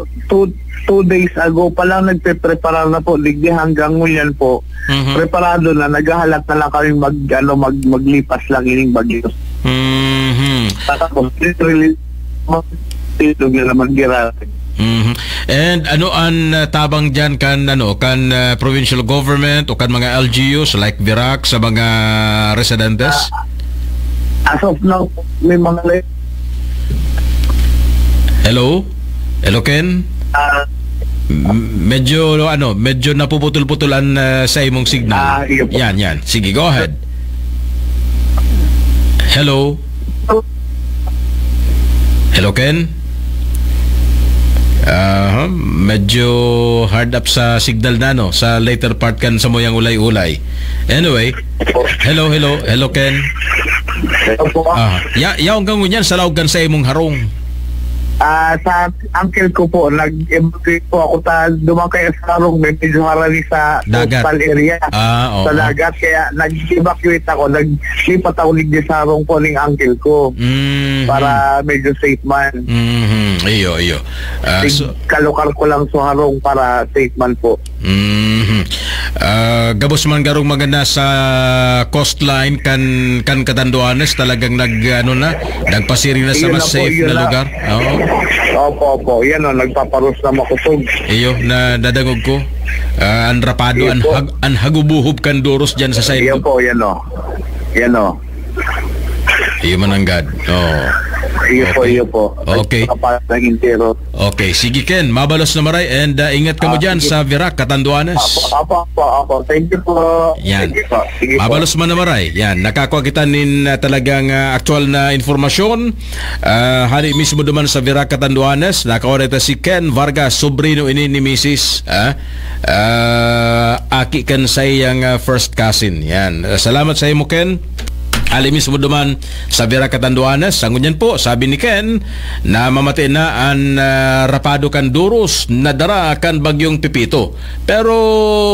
Hmm. two, two days ago pa lang nagpe-prepara na po, digdi hanggang ngunyan po, Mhm. preparado na, naghahalat na lang kami mag, ano, mag, maglipas lang ining bagyo. Mhm. Tapos, literally, mag-, tindog na naman gira. Mhm. And ano an, uh, tabang diyan kan, ano, kan, uh, provincial government o kan mga L G Us like Virac sa mga residentes? Ah, as of now, may mga li- Hello? Hello, Ken? Ah. M-, medyo, ano, medyo napuputol-putol an, uh, sa imong signal. Ah, iyo po. Yan, yan. Sige, go ahead. Hello? Hello, Ken? Aha, medyo hard up sa signal na, no? Sa later part kan samuyang ulay-ulay. Anyway, hello, hello, hello, Ken. Hello po. Ah, ya-, yaon ka ngunyan sa laog kan sa imong harong. Ah, sa uncle ko po, nag-evacuate po ako ta duman kaya sa harong, may medyo harani sa Dagat. Coastal area. Ah, oo. Sa dagat, kaya nag-evacuate ako, naglipat ako digdi sa harong po ning uncle ko Mhm. para medyo safe man. Mhm. Iyo, iyo. Ah, Sig- so kalokal ko lang sa harong para safe man po. Mhm. Ah, gabos man garong maganda sa coastline kan, kan Catanduanes, talagang nag, ano na, nagpasiring na sa Iyon mas na po, safe iyon na na. lugar. Oo. Opo, opo. Yan o, nagpaparos na makusog. Iyo, na dadangog ko. Ah, an rapado, Iyo an po. hag-, an hagubuhob kan Duros dyan sa side Iyo ko. po, yan o. Yan o. Iyo mananggad. Oo. Iyo po, Okay. iyo po. Okay. Nagpaparos na entero. Okay, sige Ken, mabalos na maray and, ah, ingat ka mo Ah, dyan sige. sa Virac, Catanduanes. Apo, apo, apo, apo. Thank you po. Yan. Thank you po. Sige po. Mabalos man na maray. Yan, nakakua kita nin, ah, talagang, ah, aktual na impormasyon. Ah, hali mismo duman sa Virac, Catanduanes, nakaoreta si Ken Vargas, sobrino ini ni misis, ah, ah, aki kan saiyang, ah, first cousin. Yan. Ah, salamat sa imo, Ken. Hali mismo duman sa Virac, Catanduanes. Sa ngunyan po, sabi ni Ken, na mamati na an, ah, rapado kan Duros na dara kan Bagyong Pepito. Pero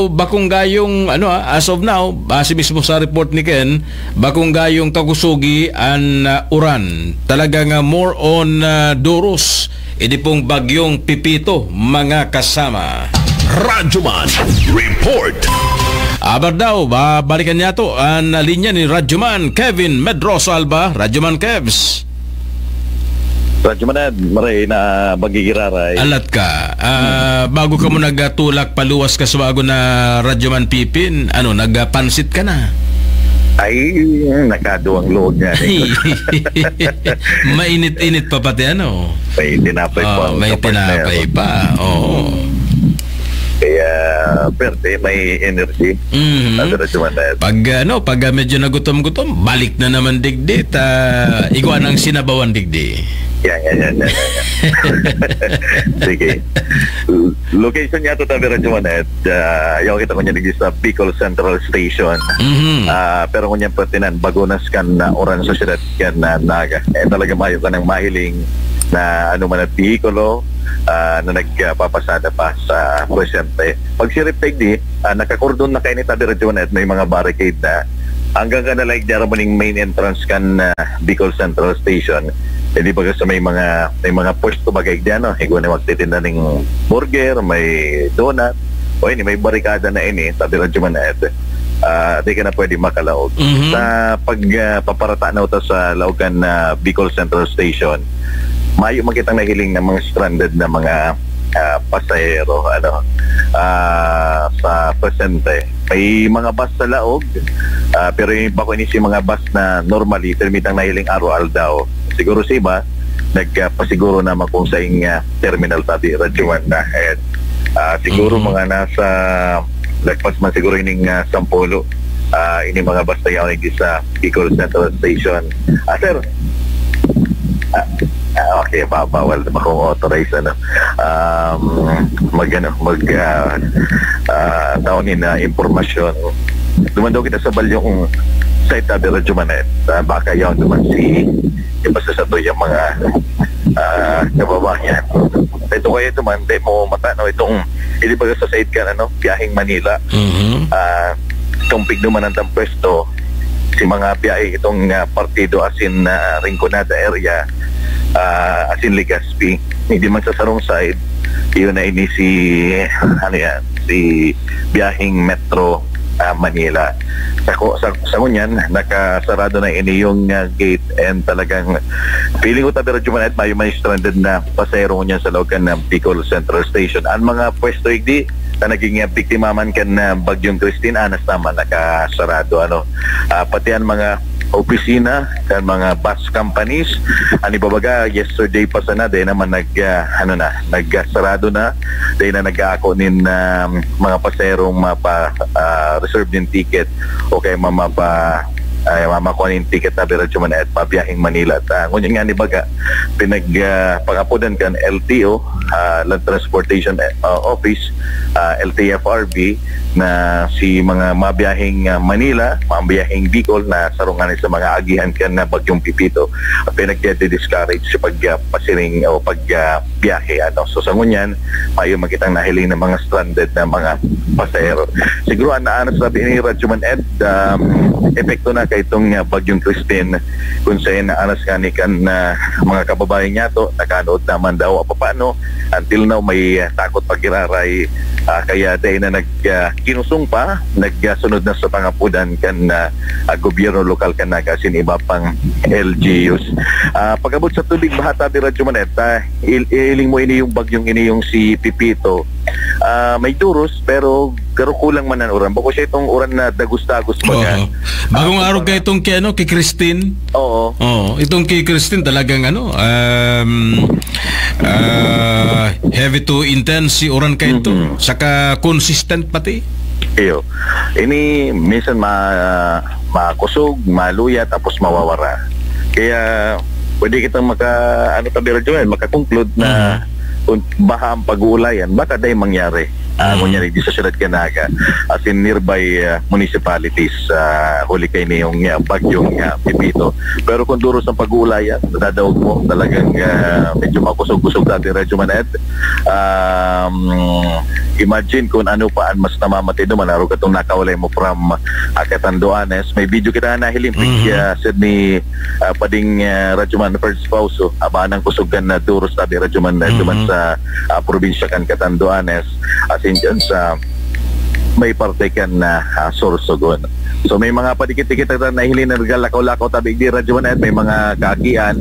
bakong gayong, ano, ah, as of now, base mismo sa report ni Ken, bakong gayong kakusugi an, ah, uran. Talaga nga more on, ah, Duros, idi pong Bagyong Pepito, mga kasama. Radyoman Report. Aber daw, babalikan niya to an linya ni Radyoman Kevin Medroso Alba. Radyoman Kevs. Radyo Manad, maray na magigiraray. Alat ka. Ah, Hmm. bago ka mo nagatulak paluwas ka sa bago na Radyo Man Pipin, ano, nagpansit ka na? Ay, nakaduwang luog nga. Mainit-init pa pati, ano? May tinapay Oh, pa. may Kapag tinapay meron. pa. Oo. Kaya, perte, may energy. Mhm. Sabi na si Manad. Pag, ano, pag, ah, medyo nagutom-gutom, balik na naman digdi, ta igwa ng sinabawan digdi. Yan, yan, yan, yan, yan. Sige. Location niya to, Tabi Radyo Manad. Ah, yaw kita ko niya digdi sa Bicol Central Station. Mhm. Ah, pero ngunyan pertinan, bago na scan na oran sa syudad kan na naga. Eh, talaga mayo ka nang mahiling na ano man at bihikulo, ah, na nagpapasada pa sa presente. Pag sirip digdi, ah, nakakordon na kaini, Tabi Radyo Manad, may mga barricade na. Hanggang ka na, like, diyan mo ning main entrance kan, ah, Bicol Central Station. Eh, di ba sa may mga, may mga pwesto bagay diyan, no? Igwa na magtitinda ning burger, may donut, o ini, may barikada na ini, Tabi Radyo Manad. Ah, di ka na pwede makalaog. Mhm. Sa pag, ah, paparata na uta sa laog kan, ah, Bicol Central Station, mayo man kitang nahiling na mga stranded na mga, ah, pasahero, ano, ah, sa presente. May mga bus sa laog, ah, pero yung bako ini si mga bus na normally, permitang nahiling araw-aldaw. Siguro sa iba, nagpasiguro naman kung saing, ah, terminal, Tabi Radyo Manad. Ah, siguro Mhm. mga nasa lagpas man siguro ining, ah, sampulo, ah, ini mga basta yaon sa Bicol Central Station. Ah, sir. Ah, ah, okay, ba-, bawal na akong authorize, ano. Um, mag, ano, mag, ah, ah, taon ni na impormasyon. Duman daw kita sa balyong site, Tabi Radyo Manad. Ah, baka yaon duman si, yung basta sa to yung mga, ah, kababayan. Ito kaya duman, di mo mata, no? Itong, hindi ba sa side ka, ano, biyaheng Manila. Mhm. Ah, tumpig duman ang pwesto, si mga biyahe itong, ah, partido asin, ah, Rinconada area, ah, asin Legazpi. Hindi man sa sarong side, yun na ini si, ano yan, si biyaheng Metro, ah, Manila. Sa ko-, sa, sa ngunyan, nakasarado na ini yung, ah, gate and talagang feeling ko, Tabi Radyo Manad, mayo man stranded na pasahero ngunyan sa laog kan, ah, Bicol Central Station. Ang mga pwesto igdi na naging, ah, biktima man kan, ah, Bagyong Christine, anas naman, nakasarado, ano. Ah, pati ang mga opisina kan mga bus companies, ang ibabaga, yesterday pa sana, dahil naman nag, ah, ano na, nagsarado na, dahil na nag-aako nin, ah, mga pasaherong mapa, ah, reserve nin ticket o kaya mamapa, ay, mamakon yung ticket na Radyo Manad at pabiyaheng Manila. At, ah, ngunyan nga ni baga, pinag, ah, pangapodan kan L T O, ah, Land Transportation, ah, Office, ah, L T F R B, na si mga mabiyaheng, ah, Manila, mabiyaheng Bicol na sarungan sa mga agihan kan na Bagyong Pipito, ah, pinagde-discourage sa pag, ah, pasiring o pag, ah, biyahe, ano. So, sa ngunyan, mayo makitang nahiling ng mga stranded na mga pasahero. Siguro, ang naanas na ni Radyo Man Ed, um, epekto na kay itong, ah, Bagyong Christine, kung sa naanas nga ni kan, ah, mga kababayan niya to, nakanood naman daw papaano. Until now, may, ah, takot pag-iraray, ah, kaya dahil na nag, ah, kinusong pa, nagsunod na sa pangapudan kan, ah, ah, gobyerno lokal kan Naga asin iba pang L G Us. Ah, pag-abot sa tubig, bahata di Radyo Manet, ah, il-, iling mo ini yung bagyong ini yung si Pipito. Ah, may duros, pero, pero kulang man ang uran. Bako siya itong uran na dagos-dagos baga. Oo. Bagong Ah, araw kumbaga. Ka itong kay, ano, kay Christine? Oo. Oo, itong kay Christine talagang, ano, um, ah, heavy to intense si uran ka ito. Mhm. Saka consistent pati. Iyo. Ini minsan ma-, makusog, maluya, tapos mawawara. Kaya pwede kitang maka-, ano, tabi radyo yan, maka-conclude na Mhm. kung baha ang pag-uulayan, baka dahil mangyari. Ah, Mhm. kunyari, di sa siyudad ka Naga, as in nearby, ah, municipalities, ah, huli kay niyong, ah, bagyong, ah, Pipito. Pero kung duros ang pag-uulayan, nadadaog mo, talagang, ah, medyo makusog-kusog dati, Radyo Maned. Um, imagine kung ano pa ang mas namamatay doon, manarog katong nakawalay mo from, ah, Catanduanes. May video kita na nahiling, Mhm. ah, Sydney, ah, pading, ah, Radyo Man, Ferds Pauso, abanang kusugan na duros, tabi Radyo Man, Radyo Man Mhm. sa, ah, probinsya kan Catanduanes, asin dyan sa may parte kan, ah, ah, Sorsogon. So, may mga padikit-dikit na nahiling na nagalakaw-lakaw tabi di Radyo Man, at may mga kaakian.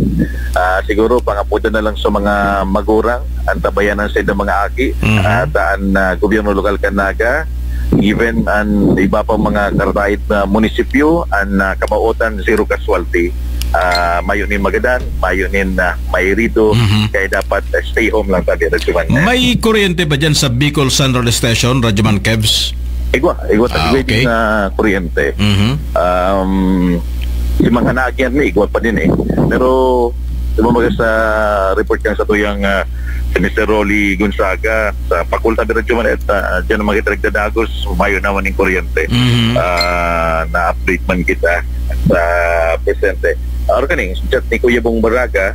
Ah, siguro, pangapudan na lang sa mga magurang, antabayanan sa ilang mga aki, Mhm. at, ah, an, ah, gobyerno lokal kan Naga, even an iba pang mga karataid na munisipyo, an, ah, kamaotan, zero casualty. Ah, mayo nin magadan, mayo nin, ah, mairido, Mhm. kaya dapat, ah, stay home lang tabi, Radyo Man. May kuryente ba dyan sa Bicol Central Station, Radyo Man Kevs? Igwa, igwa, Ah, igwa okay. Din na kuryente. Mhm. Um, si mga naagyan na igwa pa din eh. Pero, di ba, mga sa report kan sa tuyang, ah, si Mister Rolly Gonzaga, sa Facultad de Radyo Maneta, diyan naman kita nagdadagos, mayo naman yung kuryente. Mhm. Ah, na-update man kita sa presente. Aro kani, chat ni Kuya Bong Baraga,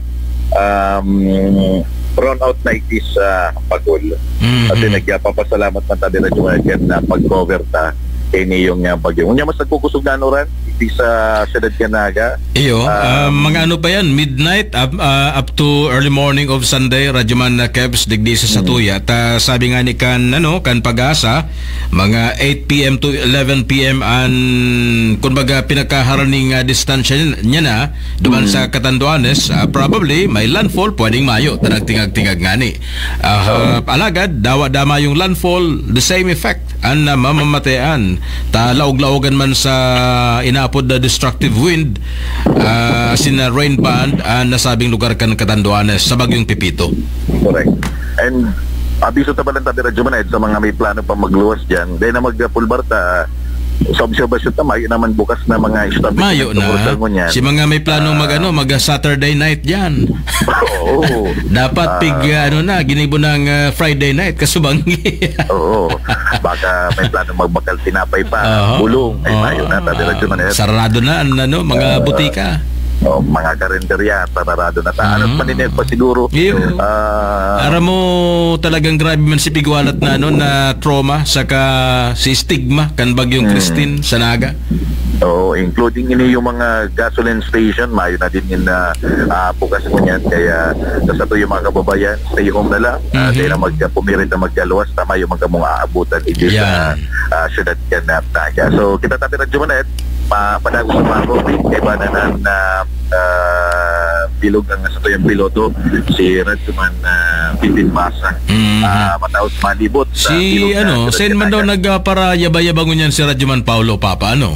um, brown out na iti sa Pagol. Mhm. Kasi nagpapasalamat man tabi na dumagan na pag-cover ta kay niyong, ah, bagyo. Unya, mas nagkukusog na anuran, iti sa siyudad kan Naga. Iyo, Um, ah, mga ano pa yan, midnight up, ah, up to early morning of Sunday, Radyo Man na Kebs, digdi sa Hmm. Satuya. Ta, sabi nga ni kan, ano, kan Pag-asa, mga eight P M to eleven P M an, kumbaga, pinagkaharaning, ah, distansya niya na, duman Hmm. sa Catanduanes, ah, probably, may landfall, pwedeng mayo, tanag tingag-tingag ngani. Ah, Oo. Alagad, dawa dama yung landfall, the same effect. An, ah, mamamatean, ta laog-laogan man sa inaapod na destructive wind, ah, asin na rain band, an nasabing lugar kan Catanduanes sa Bagyong Pipito. Correct. And abiso ta balang tabi, Radyo Maned, sa mga may plano pa magluwas dyan, dahil na magpulbar ta, sa obserbasyon ta, mayo naman bukas na mga establishment Mayo na. Commercial mo niyan. Si mga may plano mag, Ah. ano, mag, ah, Saturday night dyan. Oo. Dapat pig, Ah. ah, ano na, ginibo ng, ah, Friday night, kasubanggi. Oo. Baka may plano magbakal tinapay pa, Aha. bulong. Ay, Oo. mayo na, tabi, Ah, Radyo Maned. Sarado na ang, ano, mga Ah. butika. Oh, mga karinderya, sarado na ta. Ano Mm. pa rin pa siguro? Iyo. Ah. Aram mo, talagang grabe man si pigwalat na, ano, na trauma, saka si stigma, kan Bagyong Mm. Christine sa Naga. Oo, including ini yung mga gasoline station, mayo na din in, ah, ah, bukas mo niyan. Kaya, sa to yung mga kababayan, stay home na lang. Ah, Mhm. Dahil na mag-, pumirit na magkaluwas, tama yung mga mong aabutan. Hindi sa, Yan. ah, syudad ka na, Naga. So, kita tabi, Radyo Maned, ma-, padagos sa mga COVID, kaibanan na, ah, bilog ang sa tuyang piloto, si Radyo Man, ah, Pimpin Basa. Mhm. Ah, mataos malibot sa Si, bilog na ano, syudad saan ka man daw Naga. Nag, ah, para yaba-yaba ngunyan si Radyo Man Paulo Papa, ano?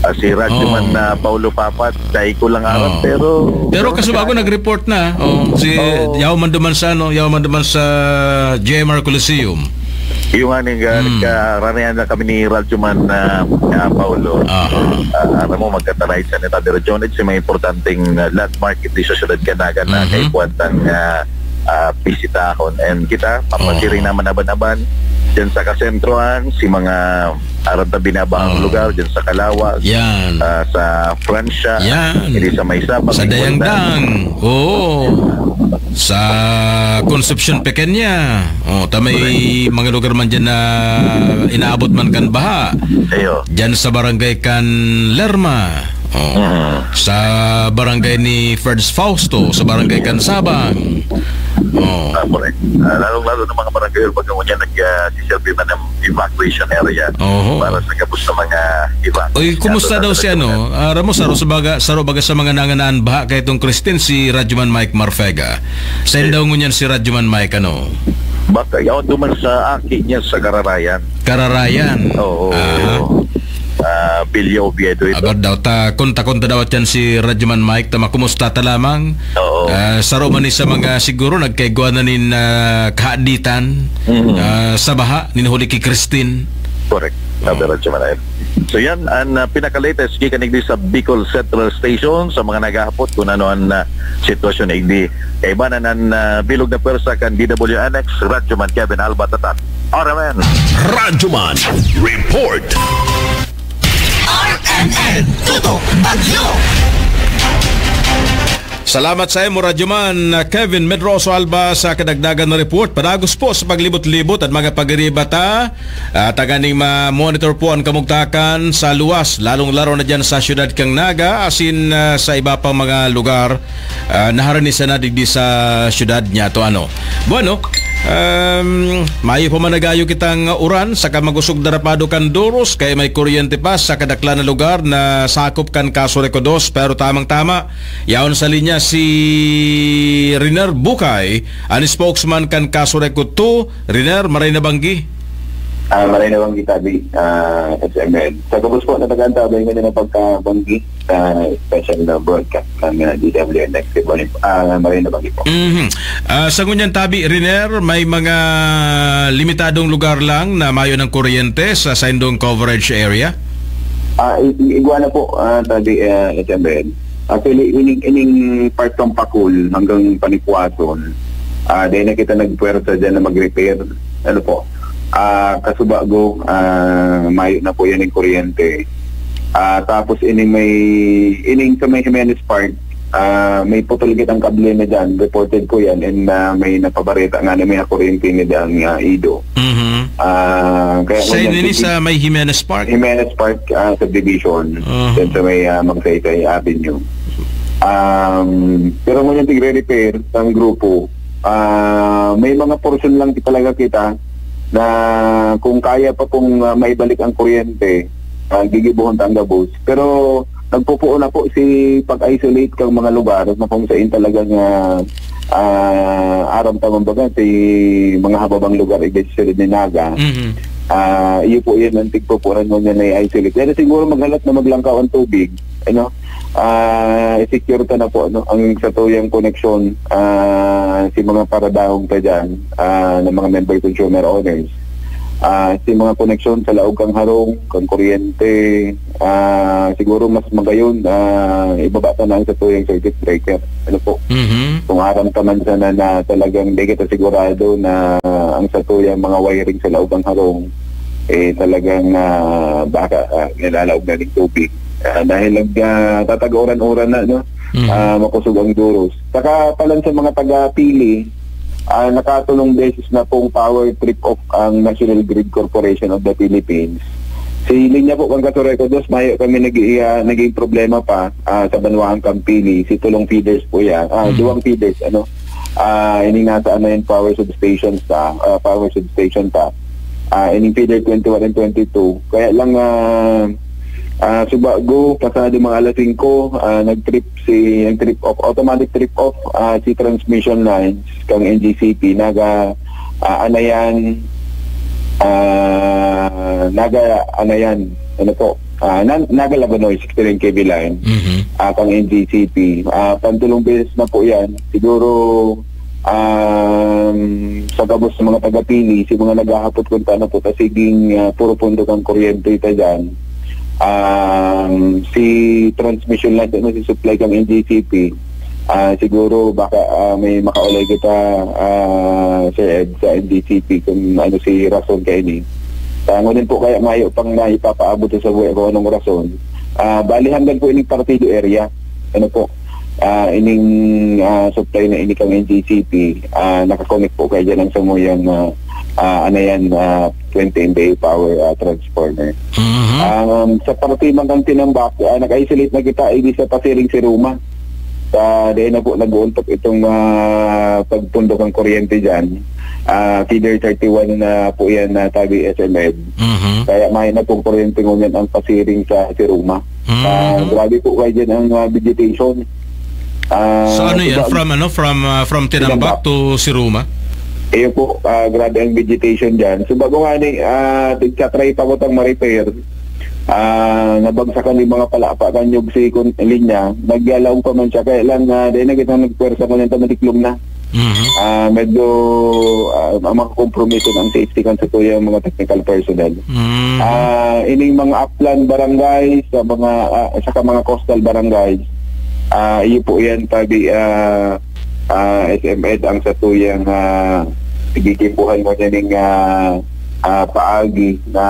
Ah, si Radyo Oo. Man, ah, Paulo Papa, dahil ko lang aram, Oo. pero Pero pero kasubago kasi nag-report na. Oh, si Oo. Yao man duman sa, ano, Yao man duman sa G M R Coliseum. Yung nga, ning, ah, Hmm. nagkaranian na kami ni Radyo Man, ah, ah, Paulo. Aha. Ah, alam mo, magkataray sa ni Tabi Radyo, si mga importanteng, ah, landmark, ito sa syudad ka Naga na Mhm. kaipuhan tang, ah, ah, bisitahon. And kita, papasiring Oo. naman aban-aban dyan sa kasentrohan, si mga aram ta binabahang Oo. lugar, dyan sa Calauag, Yan. ah, sa Francia, Yan. hindi sa may Sabang, Sa Dayangdang. Oo. Sa Concepcion Pequeña. Oh, ta may Correct. mga lugar man dyan na inaabot man kan baha. Ayo. Dyan sa barangay kan Lerma. Oh. Mm. Sa barangay ni Ferds Fausto, sa barangay kan Sabang. Oh. Ah, correct. Ah, lalong-lalo ng mga barangay, pag ngunyan nag, ah, siserbi man ng evacuation area Oho. para sa gabos na mga evacuees Uy, kumusta natin daw sa si ano? Laguna. Ah, Ramos, saro sa baga, saro baga sa mga nanganaan baha kay itong Christine, si Radyoman Mike Marfega. Sain Eh. daw ngunyan si Radyoman Mike, ano? Baka yaon duman sa aki niya sa Kararayan. Kararayan. Oo. Aha. Ah, Villa Oviedo ito. Abar daw ta, konta-konta daw yan si Radyoman Mike, ta makumusta ta lamang. Oo. Ah, saro man ni sa mga siguro nagkaigwa na nin, ah, kahaditan, Mhm. ah, sa baha, nin huli ki Christine. Correct. Sabi Oo. Radyoman Mike. So yan, ang, ah, pinaka-latest gikan digdi sa Bicol Central Station sa mga naghahapot kung ano ang, ah, sitwasyon na igdi. Kaibanan ang, ah, bilog na pwersa kan D W N X, Radyoman Kevin Alba Tatan. R M N. Radyoman Report. R M N Tutok Bagyo. Salamat sa imo, Radyoman Kevin Medroso Alba, sa kadagdagan na report. Padagos po sa paglibot-libot at mga pagiriba ta. At tanganing ma-monitor po ang kamugtakan sa luwas, lalong-laro na dyan sa siyudad kang Naga, asin, ah, sa iba pang mga lugar, ah, naharani sana digdi sa siyudad niya to, ano. Bueno, um, mayo pa man nagayo kitang uran, saka magusog darapado kan Duros, kay may kuryente pa sa kadaklan na lugar na sakop kan Casureco Dos, pero tamang-tama, yaon sa linya si Riner Bukay, an spokesman kan Casureco Two. Riner, maray na banggi. Ah, maray na banggi, tabi, ah, S M N. Sa gabos po na tagaan, tabi, ngayon na pagkabanggi sa special na broadcast ng, ah, D W N X. Ah, maray na banggi po. Mhm. Ah, sa ngunyan, tabi, Riner, may mga limitadong lugar lang na mayo ng kuryente sa saindong coverage area? Ah, i-, i-, igwa na po, ah, tabi, ah, S M N. Actually, ining, ining part ng Pakul hanggang Panipuason, ah, dahil na kita nagpwersa dyan na mag-repair. Ano po? Ah, kasubago, ah, mayo na po yan yung kuryente. Ah, tapos ining may, ining sa may Jimenez Park, ah, may putol kitang kable na dyan. Reported ko yan and, ah, may napabareta nga na may nakuryente na dyan nga ido. Mhm. Ah, kaya Sa ngunyan ini sige. sa may Jimenez Park? Jimenez Park, ah, subdivision. Aha. Dyan sa may, ah, Magsaysay Avenue. Um, pero ngunyan tigre-repair ng grupo. Ah, may mga portion lang talaga kita na kung kaya pa pong, ah, maibalik ang kuryente, ah, gigibohon ta ang gabos. Pero nagpupuon na po si pag-isolate kang mga lugar na kung saan talagang, ah, ah, aram ta, kumbaga, si mga hababang lugar, iglesia ni Naga. Mhm. Ah, iyo po yan ang tigpupunan mo niya na i-isolate. Pero siguro maghalat na maglangkaw ang tubig, ano, ah, i-secure ta na po, no, ang satuyang koneksyon, ah, si mga paradahong ta dyan, ah, ng mga member consumer owners. Ah, si mga koneksyon sa laog kang harong, kang kuryente, ah, siguro mas magayon, ah, ibaba ta na ang satuyang circuit breaker. Ano po? Mhm. Kung aram ka man sana na talagang di kita sigurado na ang satuyang mga wiring sa laog kang harong, eh, talagang, ah, baka, ah, nilalaog na rin tubig. Ah, dahil nag, ah, tatag-uran-uran na, no? Mhm. Ah, makusog ang Duros. Saka palan sa mga taga-Pili, ah, nakatulong beses na pong power trip off ang National Grid Corporation of the Philippines. Si linya po, kan Casureco Dos, mayo kami nag-, ah, naging problema pa, ah, sa banwaan kan Pili. Si Tulong Feeders po yan. Ah, Mhm. duwang feeders, ano. Ah, ining nasa ano yan, power substation sa, ah, power substation pa. Ah, ining feeder twenty-one and twenty-two. Kaya lang, ah, ah, subago, pasado mga alas singko, ah, nag-trip si, nag-trip off, automatic trip off, ah, si transmission lines kang N G C P, Naga, ah, Anayan, ah, Naga Anayan, ano po, ah, Na-, Naga Labanoy, sixty-nine K V line, Mhm. ah, kang N G C P. Ah, pantulong beses na po yan. Siguro, um, sa gabos sa mga taga-Pili, si mga naghahapot kung tano po, ta siging, ah, puro pondo kang kuryente ta dyan. Um, si transmission line, ano, si supply kang N G C P, Ah, siguro baka, ah, may makaulay kita, ah, Sir Ed, sa N D C P kung ano si rason kaini. Ah, ngunyan po kaya mayo pang naipapaabot sa buhay kung anong rason. Ah, bali hanggang po ining partido area. Ano po? Ah, ining, ah, supply na ini kang N D C P, ah, nakakonek po kaya dyan ang samuyang, ah, ah, ano yan, ah, twenty M V A power, ah, transformer. Mhm. Um, sa parte man kang Tinambak, ah, nag-isolate na kita, hindi sa pasiring si Roma. Sa, dahil na po nag-uuntok itong, ah, pagpundok ang kuryente dyan. Ah, feeder thirty-one na po yan na tabi S M Ed. Mhm. Kaya may na pong kuryente ngunyan ang pasiring sa si Roma. Ah, Mhm. grabe po kayo dyan ang, ah, vegetation. Ah, So ano yan? suba- From ano? From, ah, from Tinambak Tinambak. to Siruma? Iyo po, ah, grabe ang vegetation dyan. So bago nga ni, ah, tigtatry pa ko tang ma-repair. Ah, nabagsakan yung mga palapa kan yung si kun-, linya. Nagyalaw pa man siya. Kaya lang, ah, dahil na kita nagpwersa ko nito, matiklom na. Mhm. Ah, medyo, ah, ang mga kompromiso ng safety kan sa tuya ang mga technical personnel. Mhm. Ah, ining mga upland barangay, sa mga, ah, saka mga coastal barangay, ah, iyo po yan, tabi, ah, ah, S M Ed ang sa tuyang, ah, gigimbuhan mo niya ning, ah, ah, paagi na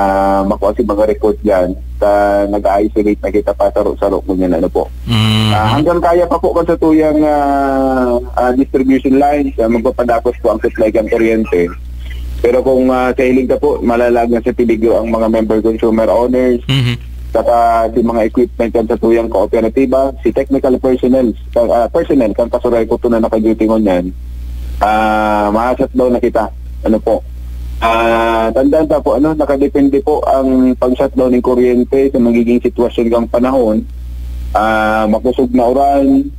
makuha si mga report dyan. Sa nag-isolate na kita pa saro-saro mo niyan, ano po. Mhm. Ah, hanggang kaya pa po kan sa tuyang, ah, ah, distribution lines, ah, magpapadakos po ang supply kan kuryente. Pero kung, ah, sa hiling ka po, malalaag na sa peligro ang mga member consumer owners, Mhm. saka si mga equipment kan sa tuyang kooperatiba, si technical personnel, ka-, ah, personnel kan Kasuray Kuto na naka-duty ngunyan, ah, ma-shutdown na kita. Ano po? Ah, tandaan ta po, ano, nakadepende po ang pag-shutdown ng kuryente sa magiging sitwasyon kang panahon. Ah, makusog na uran,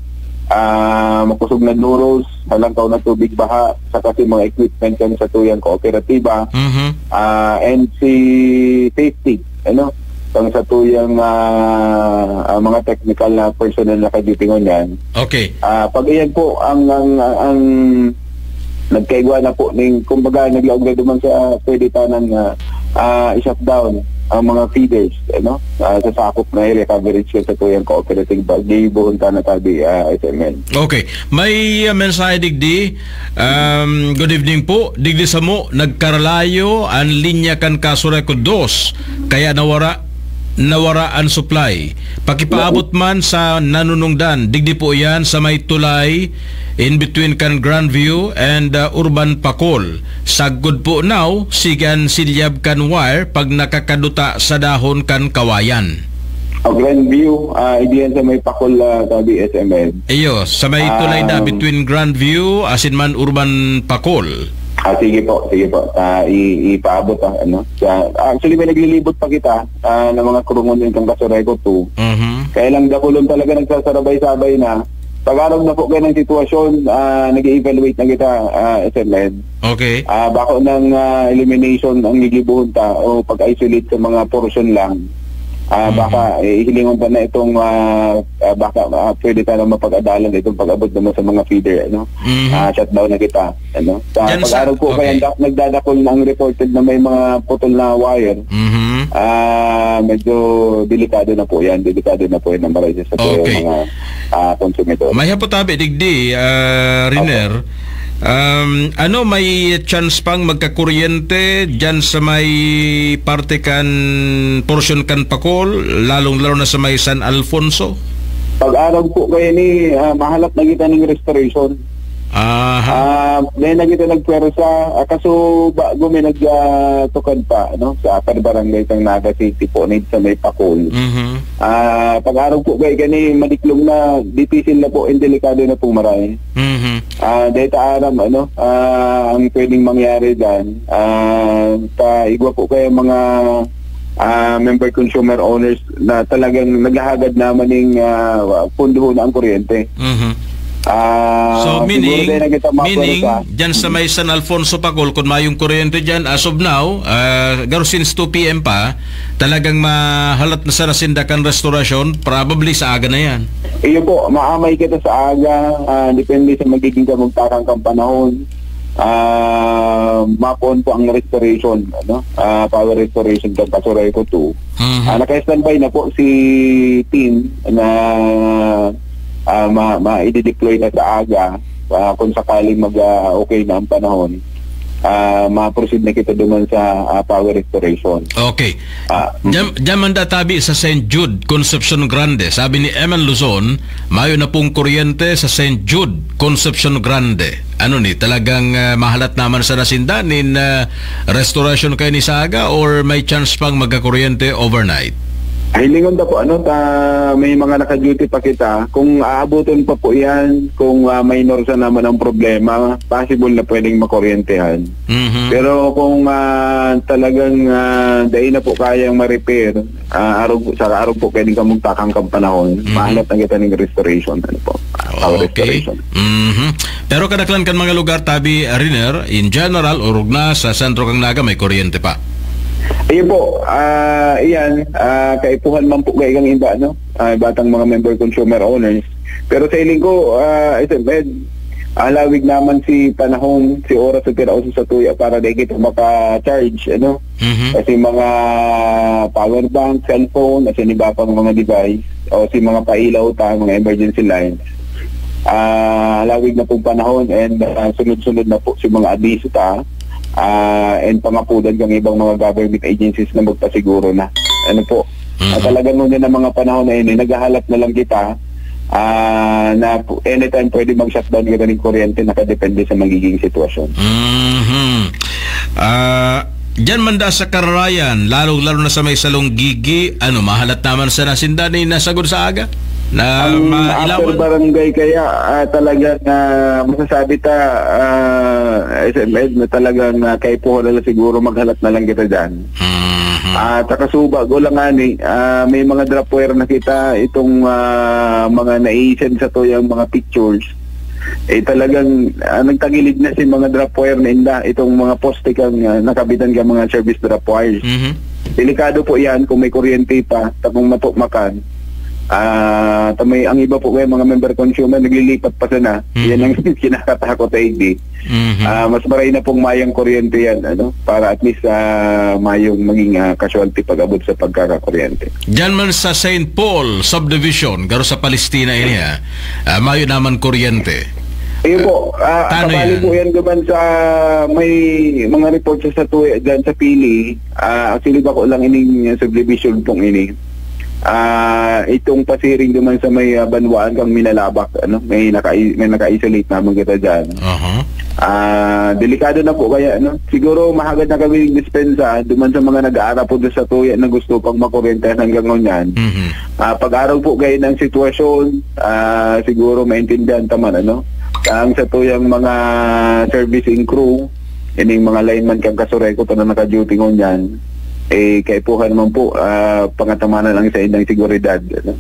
ah, makusog na duros, halangkaw na tubig baha, saka si mga equipment kan sa tuyang kooperatiba, Mhm. ah, and si safety, ano, kang sa tuyang, ah, ah, mga technical na personnel na kadutingon yan. Okay. Ah, pag iyan po, ang, ang, ang nagkaigwa na po ning, kumbaga, naglaog na duman sa pwede tanang, ah, ah, i-shutdown ang mga feeders, ano, ah, sa sakop na area coverage sa tuyang cooperative, gigibohon ta na tabi, ah, S M N. Okay. May, ah, mensahe digdi. Um, good evening po. Digdi samo, nagkaralayo an linya kan Kasuray ko dos, kaya nawara, nawara an supply. Pakipaabot man sa nanunungdan. Digdi po iyan sa may tulay in between kan Grandview and, ah, Urban Pacol. Sagkod po now, sige an silyab kan wire pag nakakaduta sa dahon kan kawayan. O, Grandview, ah, idiyan sa may Pacol, ah, tabi S M N. Iyo, sa may tulay na Ah. between Grandview, asin man Urban Pacol. Ah, sige po, sige po. Ah, i-, ipaabot, ah, ano. Sa, actually, may naglilibot pa kita, ah, ng mga krungon yung kang Kasuray ko two. Mhm. Kaya lang, dakulon talaga nagsasarabay-sabay na. Pag-arog na po kayo ng sitwasyon, ah, nag-i-evaluate na kita, ah, S M N. Okay. Ah, bako ng, ah, elimination ang gigibohon ta o pag-isolate sa mga portion lang. Ah, Mhm. baka, eh, hilingon ta na itong, ah, ah, baka, ah, pwede ta na mapag-adalan itong pag-abot naman sa mga feeder, ano? Mhm. Ah, shutdown na kita, ano? Sa Diyan sa pag-arog po, kaya okay. dak-, nagdadakol na ang reported na may mga putol na wire. Mhm. Ah, medyo delikado na po yan. Delikado na po yan ang maray sa Okay. mga, ah, konsumidor. May hapot tabi, digdi, ah, Riner. Opo. Um, ano, may chance pang magkakuryente dyan sa may parte kan, portion kan Pacol, lalong-lalo na sa may San Alfonso? Pag-arog po kayo ni, ah, mahalap na kita ng restoration. Aha. Ah, may na kita nagpwersa, ah, kaso bago may nag, ah, tukad pa, ano, sa upper barangay kang Naga City po, need sa may Pacol. Mhm. Ah, pag-arog po kayo gani, madiklom na, dipisil na po, and delikado na po maray. Mhm. Ah, dahil ta aram, ano, ah, ang pwedeng mangyari dyan, ah, ta igwa po kayo mga, ah, member consumer owners na talagang naghahagad naman ng, ah, punduhon na ang kuryente. Mhm. Ah, So, siguro meaning, dahil na kita meaning, mapwersa. dyan sa may San Alfonso Pacol, kung mayong kuryente dyan, as of now, ah, garo since two P M pa, talagang mahalat na sana sinda kan restorasyon, probably sa aga na yan. Iyo po, maamay kita sa aga, ah, depende sa magiging kamugtakan kang panahon. Ah, mapoon po ang restoration, ano? Ah, power restoration kang Kasuray ko two. Mhm. Ah, naka-standby na po si team na, ah, ma, ma, i-deploy na sa aga, ah, kung sakaling mag, ah, okay na ang panahon, ah, ma-proceed na kita duman sa, ah, power restoration. Okay. Ah, mm. Diyan, diyan man da tabi sa Saint Jude, Concepcion Grande. Sabi ni Eman Luzon, "Mayo na pong kuryente sa Saint Jude, Concepcion Grande." Ano ni, talagang, ah, mahalat naman sa nasinda nin, ah, restoration kayo ni sa aga, or may chance pang magkakuryente overnight? Ay, lingon ta po, ano, ta, may mga naka-duty pa kita. Kung aabutin pa po yan, kung, ah, minor sa naman ang problema, possible na pwedeng makuryentehan. Mhm. Pero kung, ah, talagang, ah, dai na po kayang ma-repair, ah, arog, sa arog po pwedeng kamong takang kang panahon, Mhm. mahanap na kita ng restoration, ano po, ah, power Okay. restoration. Mhm. Pero kadaklan kan mga lugar, tabi, Riner, in general, orog na sa sentro kang Naga, may kuryente pa. Ayun po, ah, iyan, ah, kaipuhan man po kay kang iba, no? Ah, iba tang mga member consumer owners. Pero sa hiling ko, ah, ito, med, halawig naman si panahon, si oras sa tiraw sa tuya para di kita maka-charge, ano? Mhm. Kasi mga power bank, cellphone, as in iba pang mga device, o si mga pailaw ta, mga emergency lines. Ah, halawig na pong panahon and, ah, sunod-sunod na po si mga abiso ta, ah, and pangapudan kang ibang mga government agencies na magpasiguro na. Ano po? Mhm. At talaga ngunyan ang mga panahon na yun, eh, naghahalat na lang kita, ah, na pu-, anytime pwede mag-shutdown kita ng kuryente, nakadepende sa magiging sitwasyon. Mhm. Ah, diyan man da sa Kararayan, lalong-lalo na sa may Salonggigi, ano, mahalat naman sa nasinda ni nasagod sa aga? Na Ang mailawan? Upper Barangay kaya, ah, talaga na masasabi ta, ah, S M Ed, na talagang, ah, kaipuhan na lang siguro, maghalat na lang kita dyan. Mhm. Ah, takasuba ko lang ani, ah, may mga drop wire na kita, itong, ah, mga naisen sa tuyang mga pictures. Eh, talagang, ah, nagtagilid na si mga drop wire na inda, itong mga poste kang, ah, nakabitan ka mga service drop wires. Mhm. Delikado po yan kung may kuryente pa, tapos matukmakan. Ah, ta may, ang iba po kaya mga member consumer, naglilipat pa sana. Mhm. Yan ang kinakatakot, A D. Mhm. Ah, mas maray na pong mayang kuryente yan, ano, para at least, ah, mayong maging, ah, casualty pag-abot sa pagkakakuryente. Diyan man sa Saint Paul Subdivision, garo sa Palestina ini, ah. Ah, mayo naman kuryente. Ayun po, ah, Tano kabali yan? po yan naman sa may mga report sa, sa tuya dyan sa Pili. Ah, actually, bako lang ining subdivision pong ini. Ah, itong pasiring duman sa may, ah, banwaan kang Minalabak, ano, may naka-, may naka-isolate naman kita dyan. Aha. Ah, delikado na po kaya, no? Siguro mahagad na kami ng dispensa duman sa mga nag-aarapod sa tuya na gusto pang makuryente hanggang ngunyan. Mhm. Ah, pag-araw po kayo ng sitwasyon, ah, siguro maintindihan ta man, ano? Ang sa tuyang mga servicing crew, ining mga lineman kang Kasureco pa na naka-duty ngunyan, eh, kaipuhan man po, ah, pangatamanan ang sa indang seguridad, ano?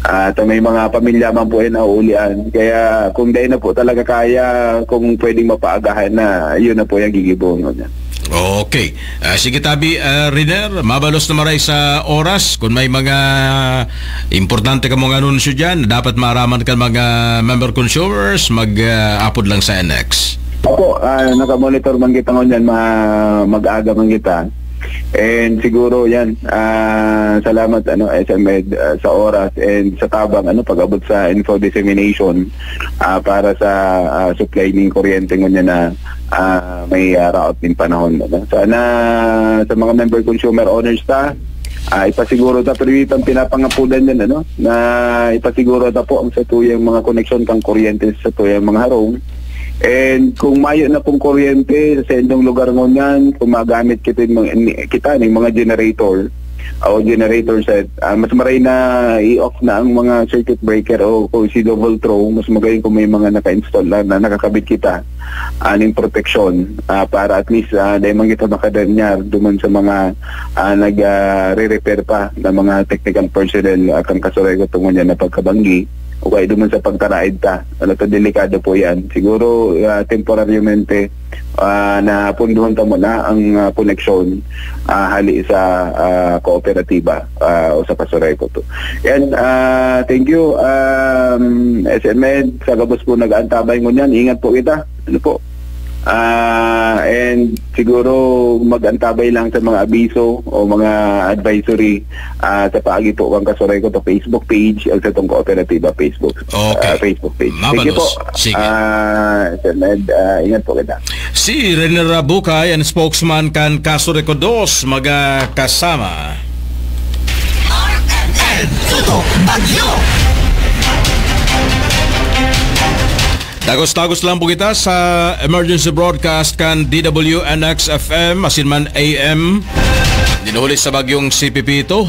At may mga pamilya man po ay nauulian. Kaya kung dahil na po talaga kaya, kung pwedeng mapaagahan na, yun na po yung gigibohon ngunyan. Okay. Ah, sige, tabi, ah, Riner, mabalos na maray sa oras. Kung may mga importante ka mong anunsyo dyan, dapat maaraman ka mga member consumers, mag, ah, apod lang sa N X. Opo, ah, nakamonitor man kita ngunyan, ma-, mag-aga man kita. And siguro yan, ah, salamat, ano, S M Ed, ah, sa oras and sa tabang, ano, pag-abot sa info dissemination, ah, para sa, ah, supply ning kuryente ngunyan na, ah, may, ah, raot ning panahon, ano. Sana sa mga member consumer owners ta, ah, ipasiguro ta, pero itong pinapangapudan yan, ano, na ipasiguro ta po ang sa tuyang mga koneksyon kang kuryente sa tuyang mga harong. And kung mayo na pong kuryente sa indong lugar ngunyan, kung magamit kita, kita ning mga generator, o generator set, ah, mas maray na i-off na ang mga circuit breaker o kung si double throw, mas magayon kung may mga naka-install na, na nakakabit kita aning proteksyon, ah, para at least, ah, dahil man kita makadanyar duman sa mga, ah, nag, ah, re-repair pa na mga technical personnel, ah, kan Kasureco tungod yan na pagkabanggi o kaya duman sa pagkaraid ta. Ano to, delikado po yan. Siguro, ah, temporaryamente, ah, napunduhan ta muna ang, ah, koneksyon, ah, hali sa, ah, kooperatiba, ah, o sa Kasureco to. Yan, ah, thank you, um, S M Ed, sa gabos po nag-aantabay ngunyan. Ingat po kita. Ano po? Ah, and siguro mag-antabay lang sa mga abiso o mga advisory, ah, sa paagi po kan Kasurekot sa Facebook page o sa tong Kooperatiba Facebook, Okay. ah, Facebook page. Sige Mabalos. po. Sige. Ah, Sir Ned, ah, ingat po kita. Si Rene Rabukay, ang spokesman kan Kasurekot dos, magkasama. R M N Tutok Bagyo. Dagos-dagos lang po kita sa emergency broadcast kan D W N X F M, asin man A M. Dinuhuli sa bagyong si Pepito.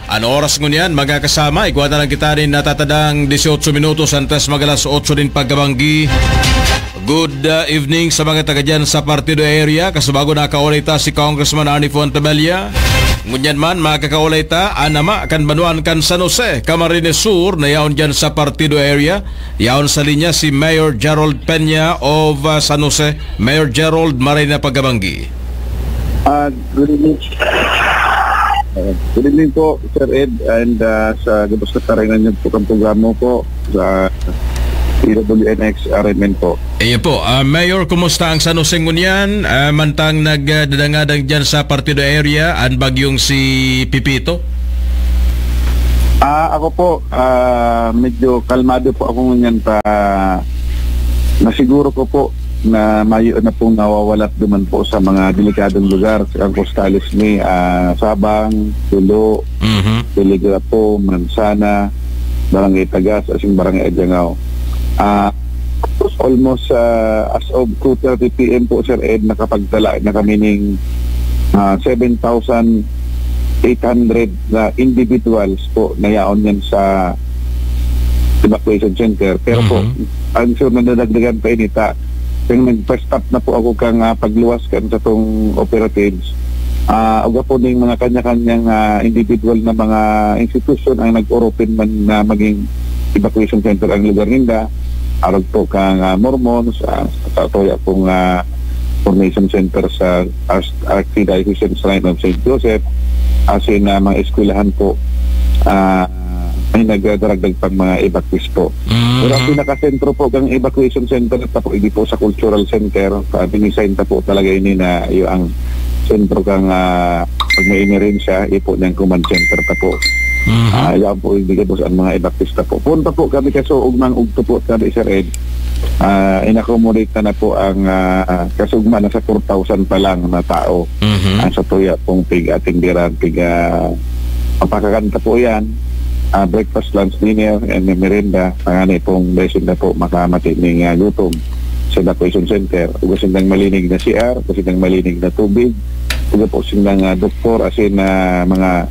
An oras ngunyan, mga kasama, igwa na lang kita nin natatadang dieciocho minutos antes mag alas otso nin pagkabanggi. Good, uh, evening sa mga taga dyan sa Partido Area. Kasubago nakaulay ta si Congressman Arnie Fuentebella. Ngunyan man, makakaulay ta, an ama kan banwaan kan San Jose, Camarines Sur, na yaon dyan sa Partido Area. Yaon sa linya si Mayor Gerald Peña of, uh, San Jose. Mayor Gerald, maray na pagkabanggi. Ah, good evening. Ah, good evening po, Sir Ed, and, ah, sa gabos na tarangan niyo po kang programa po sa D W N X R M N po. Iyo po. Ah, Mayor, kumusta ang San Jose ngunyan? Ah, mantang nagdadangadang dyan sa Partido Area, an bagyong si Pepito? Ah, ako po, ah, medyo kalmado po ako ngunyan pa nasiguro ko po na mayo na pong nawawalat duman po sa mga delikadong lugar, sa Costales ni, ah, Sabang, Tulo, Mhm. Telegrafo, Mansana, Barangay Tagas, asin Barangay Adiangao. Ah, almost, ah, as of two thirty P M po, Sir Ed, nakapagtala na kami ning, ah, seven thousand eight hundred na individuals po na yaon yan sa evacuation center. Pero po, Mhm. ang sure na nadagdagan pa ini ta, yung nag-stop na po ako kang, ah, pagluwas kan sa tong operatives. Ah, uga po ning mga kanya-kanyang, ah, individual na mga institusyon ang nag-open man na maging evacuation center ang lugar ninda. Arog po kang, ah, Mormon, sa, sa tuya pong, ah, formation center sa Arch-, Archdiocese Shrine of Saint Joseph, asin, ah, mga eskwelahan po, ah, may nagdaragdag pang mga evacuees po. Mhm. Pero ang pinakasentro po kang evacuation center, ta po, hindi po sa cultural center, ah, dinisign ta po talaga ini na iyo ang sentro kang, ah, pag may emerensya, iyo po niyang command center ta po. Mhm. Ah, yan po, hindi po ang mga evacuees ta po. Punta po kami kaso ugmang ugto po kami, Sir Ed. Ah, in-accommodate na, na po ang, ah, kasugma na sa four thousand pa lang na tao Mhm. ang sa tuya pong pig-atindiran, pig, ah, mapakakanta po yan. Ah, breakfast, lunch, dinner, and merienda. Pangani pong blessing na po, makamati ning, ah, gutom sa evacuation center. Ug sindang malinig na C R, ug sindang malinig na tubig. Ug po sindang, ah, doktor, asin, ah, mga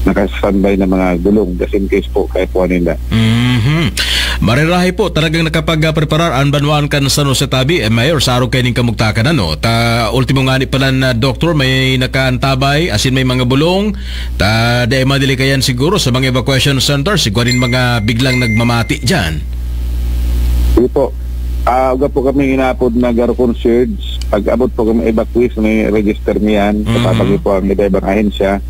naka-standby na mga gulong, just in case po, kaya po ninda. Mhm. Marirahay po, talagang nakapag-preparar an banwaan kan San Jose tabi, eh, Mayor, sa arog kaining kamugtakan, ano? Ta, ultimo ngani pala na doktor, may nakaantabay, asin may mga bulong. Ta, dai madali kayan siguro sa mga evacuation centers, siguro rin mga biglang nagmamati dyan. Sige po. Ah, uga po kami inaapod na Garo Concierge. Pag abot po kami evacuees, may register niyan. Mhm. Papapagi po ang iba-ibang ahensya.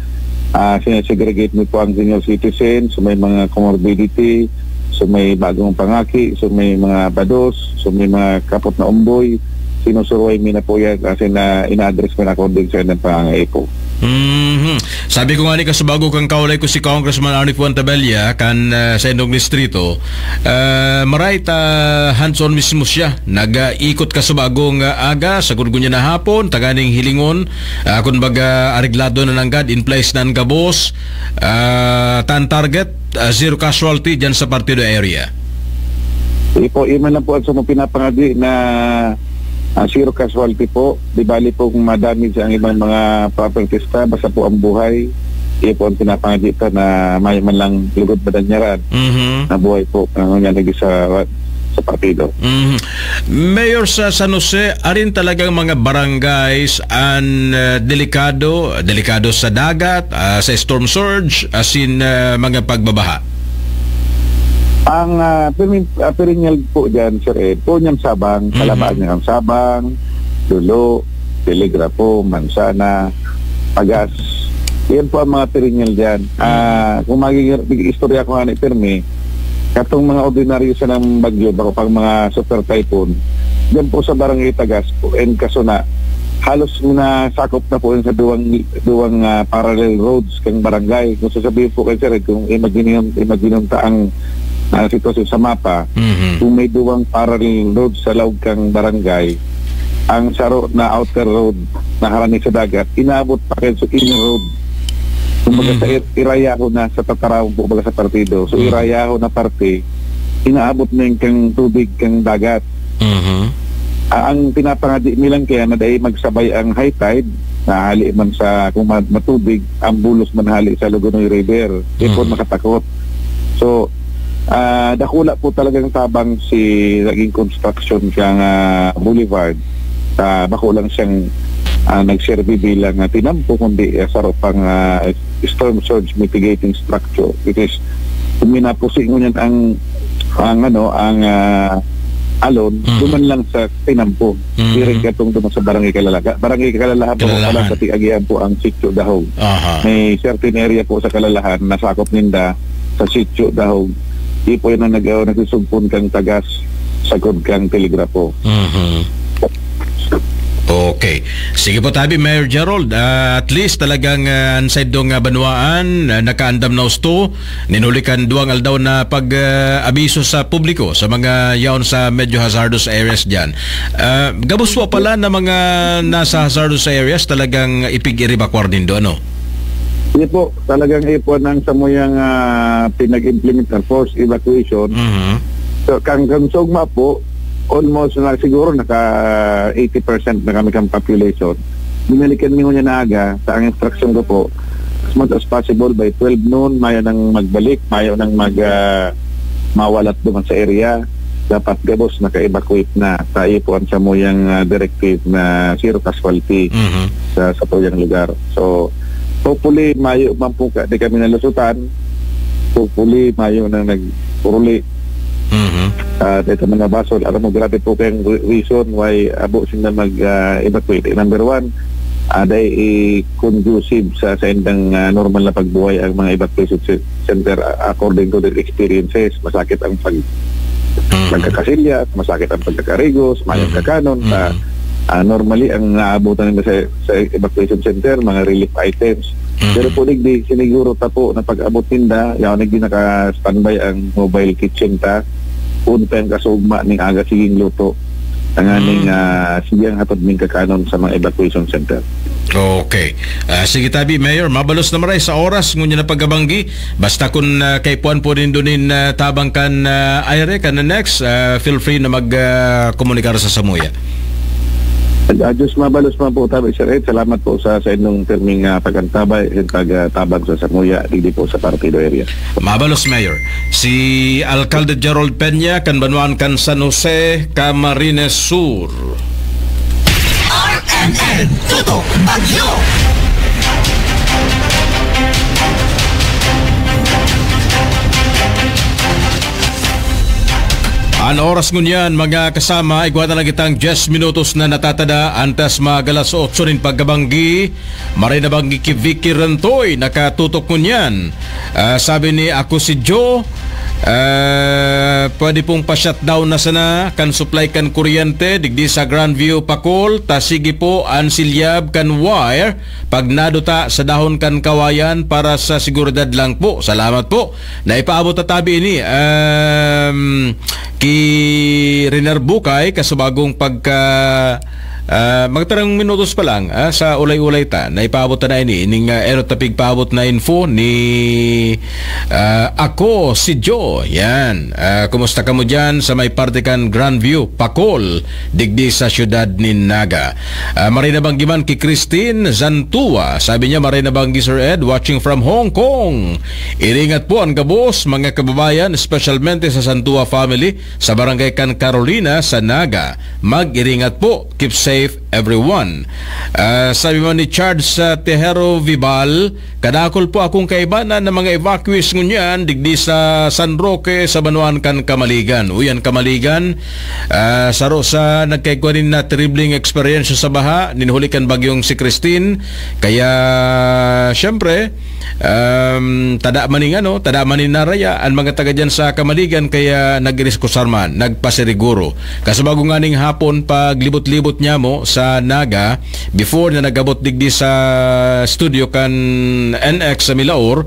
Ah, sinesegregate mi po ang senior citizens, may mga comorbidity, so may bagong pangaki, so may mga bados, so may mga kapot na umboy. Sinusuruhay mi na po yan kasi na ina-address mi na according sa kanilang pangangaipo. Mhm. Sabi ko nga ni kasubago kang kaulay ko si Congressman Arnie Fuentebella kan, ah, sa Indong Distrito, ah, maray ta hands-on mismo siya. Nag-ikot kasubagong, ah, aga, sa gudgunya na hapon, taganing hilingon, ah, kun baga areglado na nanggad, in place na ang gabos, ah, tan target, ah, zero casualty dyan sa Partido area. Sige po, iman lang po ang sa mga pinapangadi na, ah, zero casualty po. Di bali po kung ma-damage ang ibang mga properties ta, basta po ang buhay, iyo po ang pinapangadi ta na may man lang lugod madanyaran Mhm. na buhay po ang nangyari sa, sa partido. Mhm. Mayor, sa San Jose, arin talagang mga barangays an, ah, delikado, delikado sa dagat, ah, sa storm surge, asin, ah, mga pagbabaha? Ang, ah, pirmi-, ah, perennial po dyan, Sir Ed, po niyang Sabang, Mhm. kalabaan niya ang Sabang, Dulo, Telegrafo, Mansana, Pagas. Yan po ang mga perennial dyan. Mhm. Ah, kung magiging istorya ko nga ni Pirmi, katong mga ordinaryo sa ng bagyo, bako pang mga super typhoon, Diyan po sa Barangay Tagas po and Kasuna, halos nasakop na po yun sa duwang, duwang, ah, parallel roads kang barangay. Kung sasabihin po kayo, sir, kung imagine yun, imagine yun ta ang, ah, sitwasyon sa mapa, Mhm. kung may duwang parallel roads sa laog kang barangay, ang saro na outer road na harani sa dagat, inaabot pa kayo sa inner road. Kumbaga, sa Mhm. ir-, irayahon na sa tatarawon po, baga sa partido. So, Mhm. irayahon na parte, inaabot na yun kang tubig, kang dagat. Mhm. Ah, ang pinapangadi mi lang kaya na dai magsabay ang high tide, na hali man sa, kung ma-, matubig, ang bulos man hali sa Lugonoy River, di po Mhm. makatakot. So, ah, dakula po talagang tabang si naging construction kang, ah, Boulevard. Ah, bako lang siyang, ah, nagserbi bilang, ah, tinampo, kundi, ah, saro pang, ah, storm surge mitigating structure, which is, kung minapusi ngunyan ang, ang, ano, ang, ah, alon, Mhm. duman lang sa tinampo. Mhm. Diri katong duman sa Barangay Kalalaga. Barangay Kalalahan po, Kalalahan. Pala sa Tiagihan po ang Sitio Dahog. Aha. May certain area po sa Kalalahan na sakop ninda sa Sitio Dahog. Di po yun ang nag-, nagsusugpon kang Tagas, sagkod kang Telegrafo. Mhm. Okay. Sige po, tabi, Mayor Gerald. Ah, at least talagang, ah, an saindong, ah, banwaan, ah, nakaandam na husto, nin huli kan duwang aldaw na pag, ah, abiso sa publiko sa mga yaon sa medyo hazardous areas diyan. Ah, gabos po pala na mga nasa hazardous areas talagang ipig-evacuar nindo, ano? Sige po, talagang ipon ang samuyang, ah, pinag-implement na forced evacuation. Mhm. So, kang, kang sa ugma po, almost na siguro naka eighty percent na kami kang population. Binalikan mi ngunyan na aga, sa ang instruction ko po, as much as possible, by twelve noon, mayo nang magbalik, mayo nang mag, ah, mawalat duman sa area. Dapat gabos naka-evacuate na. Tayo po ang samuyang, ah, directive na zero casualty Mhm. sa, sa tuyang lugar. So, hopefully, mayo man po ka, di kami nalusutan. Hopefully, mayo nang nagpuruli. Mhm. Ah, dito mga basol, alam mo, grabe po kayong re-, reason why abo sila mag, ah, evacuate. Eh, number one, ah, dahil i-, conducive sa, sa indang, ah, normal na pagbuhay ang mga evacuation ce-, center, ah, according to their experiences. Masakit ang pag-, Mhm. pagkakasilyas, masakit ang pagkakarigos, mayong Mhm. kakanon. Sa, Mhm. ah, normally, ang naabutan nila sa, sa evacuation center, mga relief items. Mhm. Pero po, digdi, siniguro ta po na pag-abot ninda, yaon digdi naka-standby ang mobile kitchen ta, kun pa ang kasugma ning aga siging luto, tanganing, Mm. ah, sige ang hatod ning kakanon sa mga evacuation center. Okay. Ah, sige, tabi, Mayor, mabalos na maray sa oras, ngunyan na pagkabanggi. Basta kun, ah, kaipuhan po nindo nin, ah, tabang kan, ah, aire, kan next, ah, feel free na mag, ah, komunikar sa samuya. Ah, Diyos mabalos man po, tabi, Sir Ed. Salamat po sa, sa inyong pirming, ah, pag-antabay, yung pag, ah, tabang sa samuya, digdi po sa Partido Area. Mabalos, Mayor. Si Alcalde Gerald Peña, kan banwaan kan San Jose, Camarines Sur. R M N Tutok Bagyo. An oras ngunyan, mga kasama, igwa na lang kitang diyes minutos na natatada antas mag alas otso nin pagkabanggi. Maray na banggi ki Vicky Rentoy, nakatutok ngunyan. Ah, sabi ni Ako Si Joe, ah, pwede pong pa-shutdown na sana kan supply kan kuryente, digdi sa Grandview, Pacol, ta sige po an silyab kan wire pag naduta sa dahon kan kawayan para sa seguridad lang po. Salamat po. Naipaabot na tabi ini, um, ki Riner Bukay, kasubagong pagka, ah, magtarang minutos pa lang, ah, sa ulay-ulay ta. Naipaabot na ini, ining, ah, enot na pigpaabot na info ni, ah, Ako Si Joe. Yan. Ah, kumusta kamo dyan sa may parte kan Grandview, Pacol, digdi sa siyudad nin Naga? Ah, maray na banggi man ki Christine Zantua. Sabi niya, "Maray na banggi, Sir Ed, watching from Hong Kong." Iringat po an gabos, mga kababayan, espesyalmente sa Zantua family, sa barangay kan Carolina, sa Naga. Mag-iringat po. Keep safe everyone. Ah, sabi man ni Charles, ah, Tejero Vibal, "Kadakul po akong kaibanan na mga evacuees ngunyan digdi sa San Roque sa banwaan kan Camaligan." Uyan, Camaligan, ah, saro sa nagkaigwa nin na terribleng eksperyensya sa baha, nin huli kan bagyong si Christine. Kaya, syempre, um, tada maning ano, tada maning naraya, ang mga taga dyan sa Camaligan, kaya nagriskusar man, nagpasiriguro. Kasubago nga ning hapon, paglibot-libot niya mo sa Naga, before na nagabot digdi sa studio kan N X sa Milaor,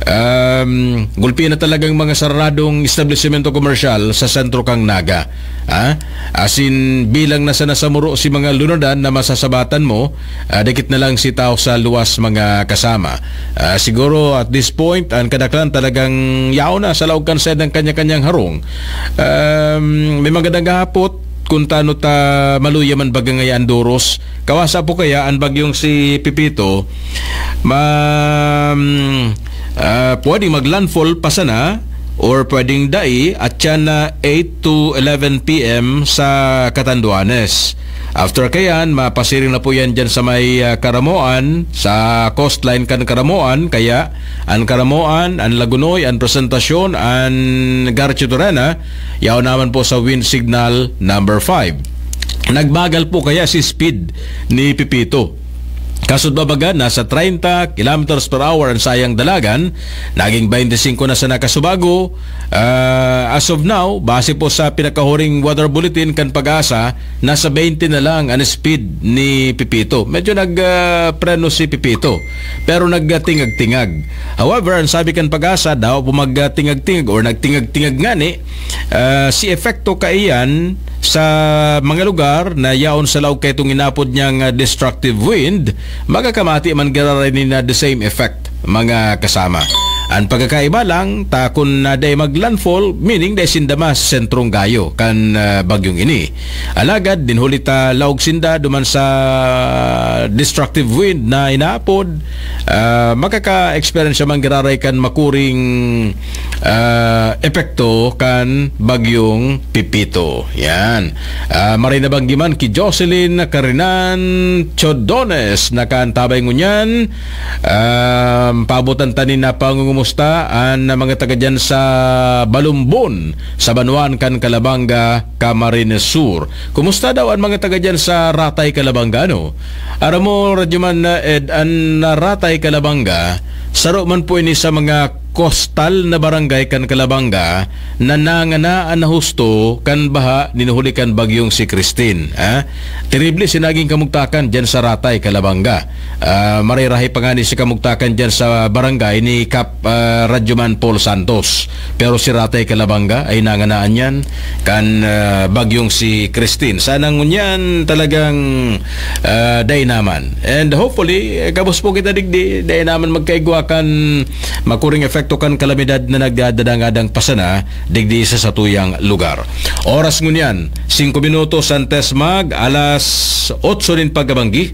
um, gulpi na talagang mga saradong establishmento komersyal sa sentro kang Naga. Ah, asin bilang na sana sa muro si mga lunadan na masasabatan mo, ah, dikit na lang si tao sa luwas mga kasama. Ah, siguro at this point, ang kadaklan talagang yaon na sa laog kan sed ng kanya-kanyang harong. Um, may magandang hapot kung tano ta maluya man baga ngaya ang doros. Kawasa po kaya ang bagyong si Pipito, ma-, ah, pwedeng mag-landfall pa sana or pwedeng dai at yan na eight to eleven p m sa Catanduanes. After kayan, mapasiring na po yan dyan sa may, ah, Caramoan, sa coastline kan Caramoan, kaya an Caramoan, an Lagonoy, an Presentacion, an Garchitorena, yaon naman po sa wind signal number five. Nagbagal po kaya si speed ni Pipito? Kasod babaga, nasa treinta kilometers per hour ang sayang dalagan, naging twenty-five na sa nakasubago. Ah, as of now, base po sa pinakahuring weather bulletin kan Pag-asa, nasa twenty na lang ang speed ni Pipito. Medyo nag, ah, preno si Pipito, pero nagtingag-tingag. However, ang sabi kan Pag-asa, daw po magtingag-tingag or nagtingag-tingag ngani, ah, si epekto kaiyan sa mga lugar na yaon sa laog kaitong inapod niyang, ah, destructive wind, magakamati man giraray ni na the same effect, mga kasama. Ang pagkakaiba lang, ta kun na dai mag-landfall, meaning dai sinda mas sentrong gayo kan, ah, bagyong ini. Alagad, din huli ta laog sinda duman sa destructive wind na inaapod, ah, makaka-experience man giraray kan makuring, ah, epekto kan bagyong Pipito. Yan. Ah, maray na banggi man ki Jocelyn Karinan Chodones na kan tabay ngunyan. Um, paabotan ta nin na pangungumusta an mga taga dyan sa Balumbon, sa banwaan kan Calabanga, Camarines Sur. Kumusta daw an mga taga dyan sa Ratay, Calabanga, ano? Aram mo, Radyo Man, uh, Ed, an Ratay, Calabanga, saro man po ini sa mga kostal na barangay kan Calabanga na nanganaan na husto kan baha nin huli kan bagyong si Christine, ha? Terrible si naging kamugtakan diyan sa Ratay, Calabanga. Ah, marirahay pa nga ni si kamugtakan diyan sa barangay ni Kap, ah, Radyoman Paul Santos. Pero si Ratay, Calabanga ay nanganaan yan kan, ah, bagyong si Christine. Sana ngunyan talagang, ah, dai naman. And hopefully, eh, gabos po kita digdi, dai naman magkaigwa kan makuring epekto kan kalamidad na nagdadadangadang pasana digdi sa satuyang lugar. Oras ngunyan, singko minutos antes mag alas otso nin pagkabanggi.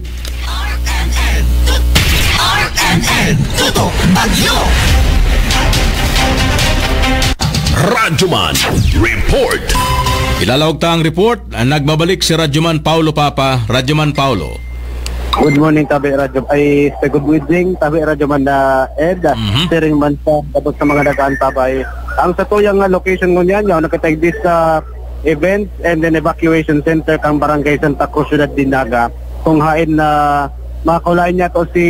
R M N Tutok Bagyo. Radyoman Report. Ilalawag ta ang report. Nagbabalik si Radyoman Paulo Papa. Radyoman Paulo. Good morning, Tabi Radyo. Ay, good evening, Tabi Radyoman na Ed. Mhm. Siring man sa tapos sa mga nag-aantabay. Ang satuyang, ah, location ngunyan, yaon na kita digdi sa events and then evacuation center kan Barangay Santa Cruz, Ciudad de Naga. Kung hain na makakulayan niya to si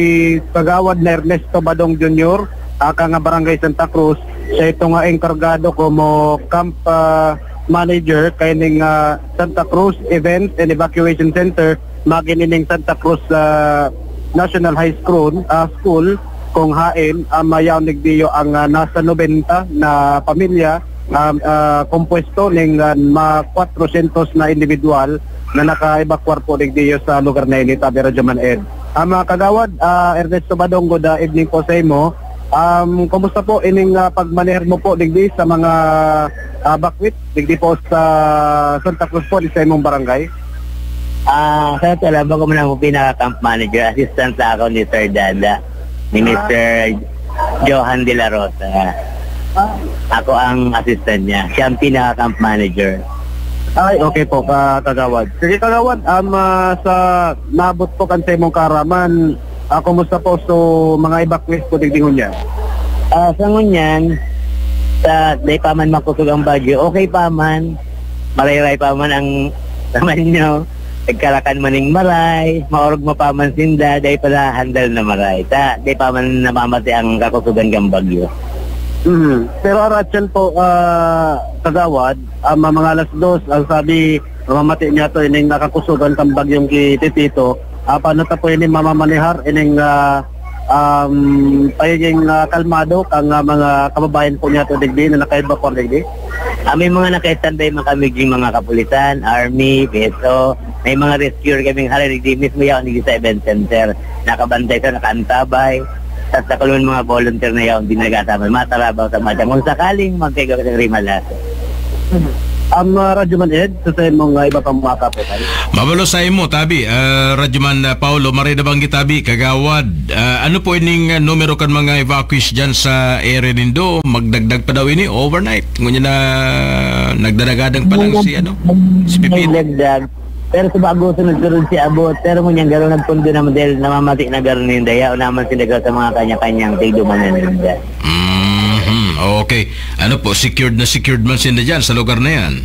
Kagawad na Ernesto Badong Junior, ah, kan Barangay Santa Cruz. Siya itong, ah, enkargado komo camp, ah, manager kaining, ah, Santa Cruz Events and Evacuation Center, magin ining Santa Cruz, ah, National High School, ah, School, kung hain, ah, mayaon digdiyo ang, ah, nasa nobenta na pamilya, ah, ah, kompuesto ning, ah, mga kwatrosyentos na individual na naka-evacuar po digdiyo sa lugar na ini, Tabi Radyoman Ed. Ah, mga kagawad, ah, Ernesto Badong, good, ah, evening po sa imo. Um, kumusta po ining, ah, pagmaneher mo po digdi sa mga, ah, bakwit digdi po sa Santa Cruz po, di sa imong barangay? Ah, sa totoo lang, bako man ako pinaka-camp manager, assistant lang ako ni Sir Dada, ni Ah. Mister Johan De La Rosa. Ah. Ako ang assistant niya. Siya ang pinaka-camp manager. Ay, okay po, ka-, kagawad. Sige, kagawad, um, ah, sa naabot po kan sa imong kaaraman, ah, kumusta po so mga evacuees po digdi ngunyan? Ah, sa ngunyan, sa, di pa man makusog ang bagyo, okay pa man. Maray-ray pa man ang naman nyo. Nagkarakan man ning maray, maorog mo pa man sinda, dai pa na handle na maray. Ta, di pa man namamati ang kakusugan kang bagyo. Mhm. Pero aratyan po, ah, kagawad, ah, ma-, mga alas dos, ang sabi, mamamati niya to, ining nakakusugan kang bagyong ki Pepito. Ah, paano ta po ini mamamanehar, ining, ah, um, pagiging, ah, kalmado kang, ah, mga kababayan po niya to digdi na naka-evacuar digdi? Ah, may mga naka-standby man kami, yung mga kapulisan, army, P S O, may mga rescuer kaming hali digdi mismo yaon digdi sa event center. Nakabantay sa, nakaantabay. Tas sa kulungan mga volunteer na yaon din nagkasama, matarabaw sa mga kung sakaling magkaiga sa rimala. Ang, ah, Radyo Man Ed, sa, sa imong, ah, iba pang mga kaputan. Mabalo sa imo, tabi, ah, Radyo Man, ah, Paulo, maray nabanggit, tabi, kagawad. Ah, ano po ining, ah, numero kan mga evacuees dyan sa area nindo? Magdagdag pa daw ini, overnight. Ngunyan na nagdadagadang pa lang si, ano, si Pipit. Nagdagdag. Pero sa bago, sunod-sunod si abot. Pero ngunyan garo nagpundo naman dahil namamati na garo ninda. Yaon naman sila garo sa mga kanya-kanyang tigduman na ninda. Mhm. Okay. Ano po, secured na secured man sinda dyan sa lugar na yan?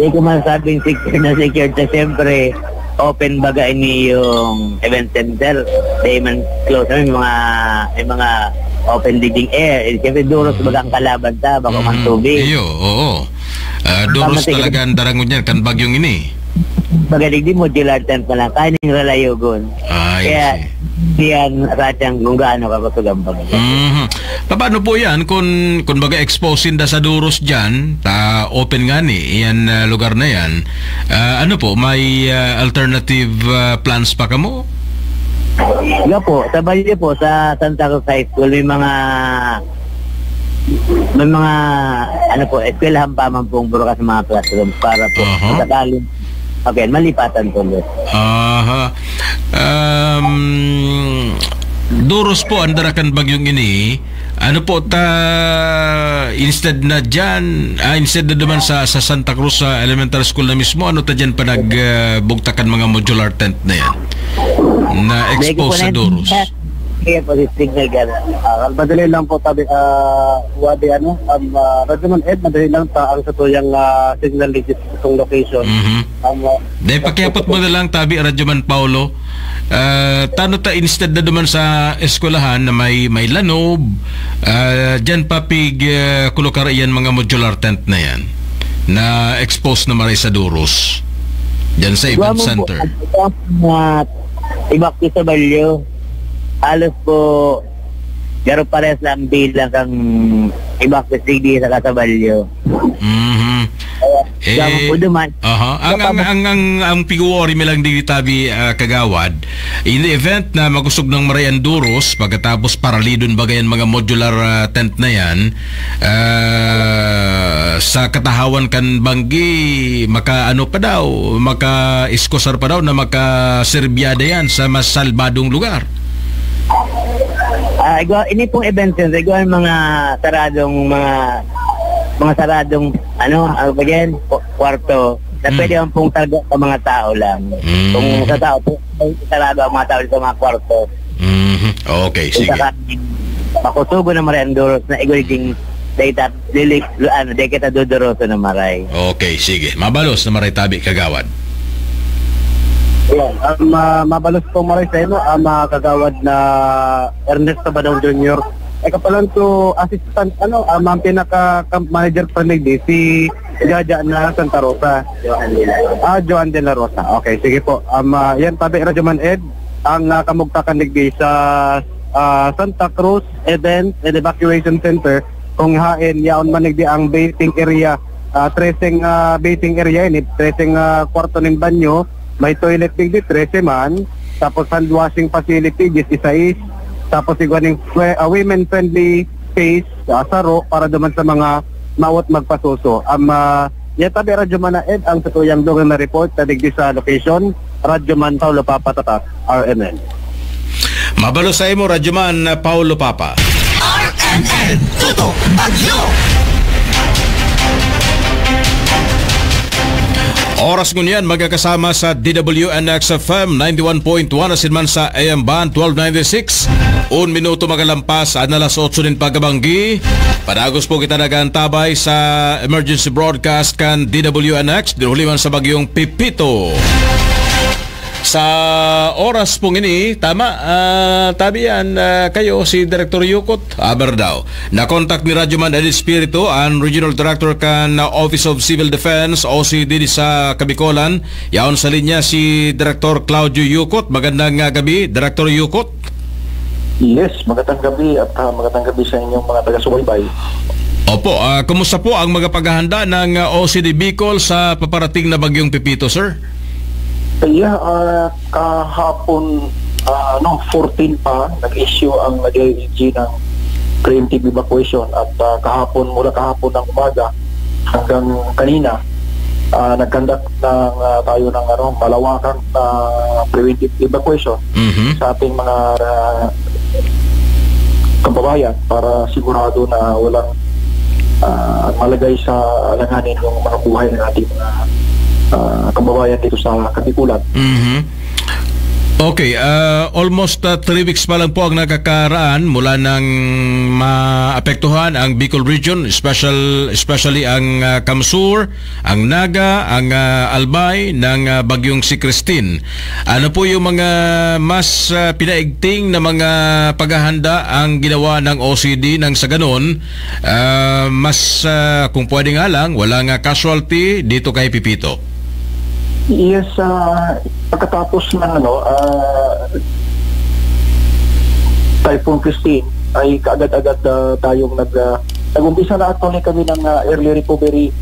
Di ko masasabing secured na secured. Kasi siyempre, open baga ini yung event center. Di man close. May mga, may mga open digging air. Eh, siyempre, duros baga ang kalaban ta. Bako man tubig. Iyo, oo. Ah, duros talaga ang darangon niyan, kan bagyong ini. Baga digdi, modular tent na lang, kaya ning ralayogon. Ah, I see. Kaya, diyan, ratyang kung gaano kakusog ang bagyo. Mhm. Paano po yan kung, kung baga exposed sinda sa duros dyan, ta open nga ni, yan, ah, lugar na yan, ah, ano po, may, ah, alternative, ah, plans pa kamo? Nga po, sa Balyo po, sa Santa Cruz High School, may mga May mga, ano po, eskwelahan pa man pong burukas sa mga classrooms para po Aha. sa sakaling, okay, malipatan po ulit. Aha. Um, duros po ang darakan bagyong ini. Ano po ta, instead na dyan, ah, instead na duman sa, sa Santa Cruz, sa elementary school na mismo, ano ta dyan pa nag, ah, bugtakan mga modular tent na yan? Na Dahil ko expose po sa na duros. Kaya po, si signal gano'n. Ah, madali lang po, tabi, ah, Wadi, ano, um, ah, Radyo Man Ed, madali lang ta ang satuyang, ah, signal digit sa itong location. Mhm. Um, ah, Dahil pakiapot mo na lang, tabi, Radyo Man Paulo. Ah, tano ta instead na duman sa eskwelahan na may, may lanob, ah, dyan pa pig, ah, kulukar iyan mga modular tent na yan na expose na maray sa duros. Dyan sa event Igwa mo po, center. Ang mga ibak ko sa Balyo, halos po, garo parehas lang bilang kang ibak sa C D sa Kasabalyo. Mhm. Kaya, Eh, gamo po duman. Aha. Ang, ang, Kapag ang, ang, ang pig-worry mi lang di tabi, ah, kagawad, in the event na makusog ng maray ang duros, pagkatapos paralidon bagay ang mga modular, ah, tent na yan, ah, sa katahawan kan banggi, maka-ano pa daw, maka-iskusar pa daw na makaserbyada yan sa mas salbadong lugar. Ah, igwa, ini pong event center, igwa ang mga saradong, mga, mga saradong, ano, ano ba yan? Ku-, kwarto, na Hmm. pwede man pong talaga sa mga tao lang. Hmm. Kung sa tao po, sarado ang mga tao sa mga kwarto. Mhm. Okay, Kung sige. sakaling makusugo na maray ang duros na igwa ding data, lilik, ano, di kita dudoroso na maray. Okay, sige. Mabalos na maray tabi, kagawad. Ayan, ang, ah, mabalos po maray sa imo, ang, ah, kagawad na Ernesto Badong Junior. Eh, kapalan to, assistant, ano, ah, ang pinaka camp manager pa ni D C, Jaja na Santa Rosa. Johan de la Rosa. Ah, Johan de la Rosa. Okay, sige po. Um, ah, yan, tabi, Radyo Man Ed, ang, ah, kamugtakan digdi sa, ah, Santa Cruz Event and Evacuation Center, kung haen, yaon man digdi ang bathing area, ah, trese, ah, bathing area ini, trese, ah, kwarto nin banyo, may toilet digdi, trese man, tapos hand washing facility, dieciséis, tapos igwa ning fre-, ah, women friendly space, ah, saro para duman sa mga mawot magpasuso. Ang, ah, yan tabi, Radyo Man Ed, ang satuyang dugang na report na digdi sa location, Radyo Man Paulo Papa Tatak, R M N. Mabalo sa imo, Radyo Man Paulo Papa. R M N, Tuto Bagyo. Oras ngunyan, magkakasama sa D W N X F M ninety-one point one asin man sa A M band twelve ninety-six. Un minuto magalampas an alas otso nin pagkabanggi. Padagos po kita nag-aantabay sa emergency broadcast kan D W N X, dinuli man sa bagyong Pepito. Sa oras pong ini, tama, ah, tabi yan, ah, kayo, si Director Yukot, aber daw. Na-contact ni Radyo Man Ed Espiritu, ang Regional Director kan Office of Civil Defense, O C D, sa Kabikolan. Yaon sa linya si Director Claudio Yukot. Magandang, ah, gabi, Director Yukot. Yes, magandang gabi at, ah, magandang gabi sa inyong mga taga-subaybay. Opo, ah, kumusta po ang mga paghahanda ng, ah, O C D Bicol sa paparating na Bagyong Pepito, sir? Yeah, ah, kahapon, ah, ano, fourteen pa, nag-issue ang D I L G ng preemptive evacuation at, ah, kahapon, mula kahapon ng umaga hanggang kanina, ah, nag-conduct ng, ah, tayo ng, ano, malawakang, ah, preventive evacuation Mhm. sa ating mga, ah, kababayan para sigurado na walang, ah, malagay sa alanganin yung mga buhay ng ating mga, ah, kababayan dito sa Kabikulan. Mhm. Okay, ah, almost, ah, three weeks pa lang po ang nakakaraan mula nang maapektuhan ang Bicol Region, special, especially ang, ah, Kamsur, ang Naga, ang, ah, Albay ng, ah, bagyong si Christine. Ano po yung mga mas, ah, pinaigting na mga paghahanda ang ginawa ng O C D nang sa ganon, ah, mas, ah, kung pwede nga lang, walang, ah, casualty dito kay Pepito? Yes, ah, pagkatapos ng, ano, ah, Typhoon Christine, ay kaagad-agad, ah, tayong nag, ah, nag-umpisa na actually kami ng, ah, early recovery,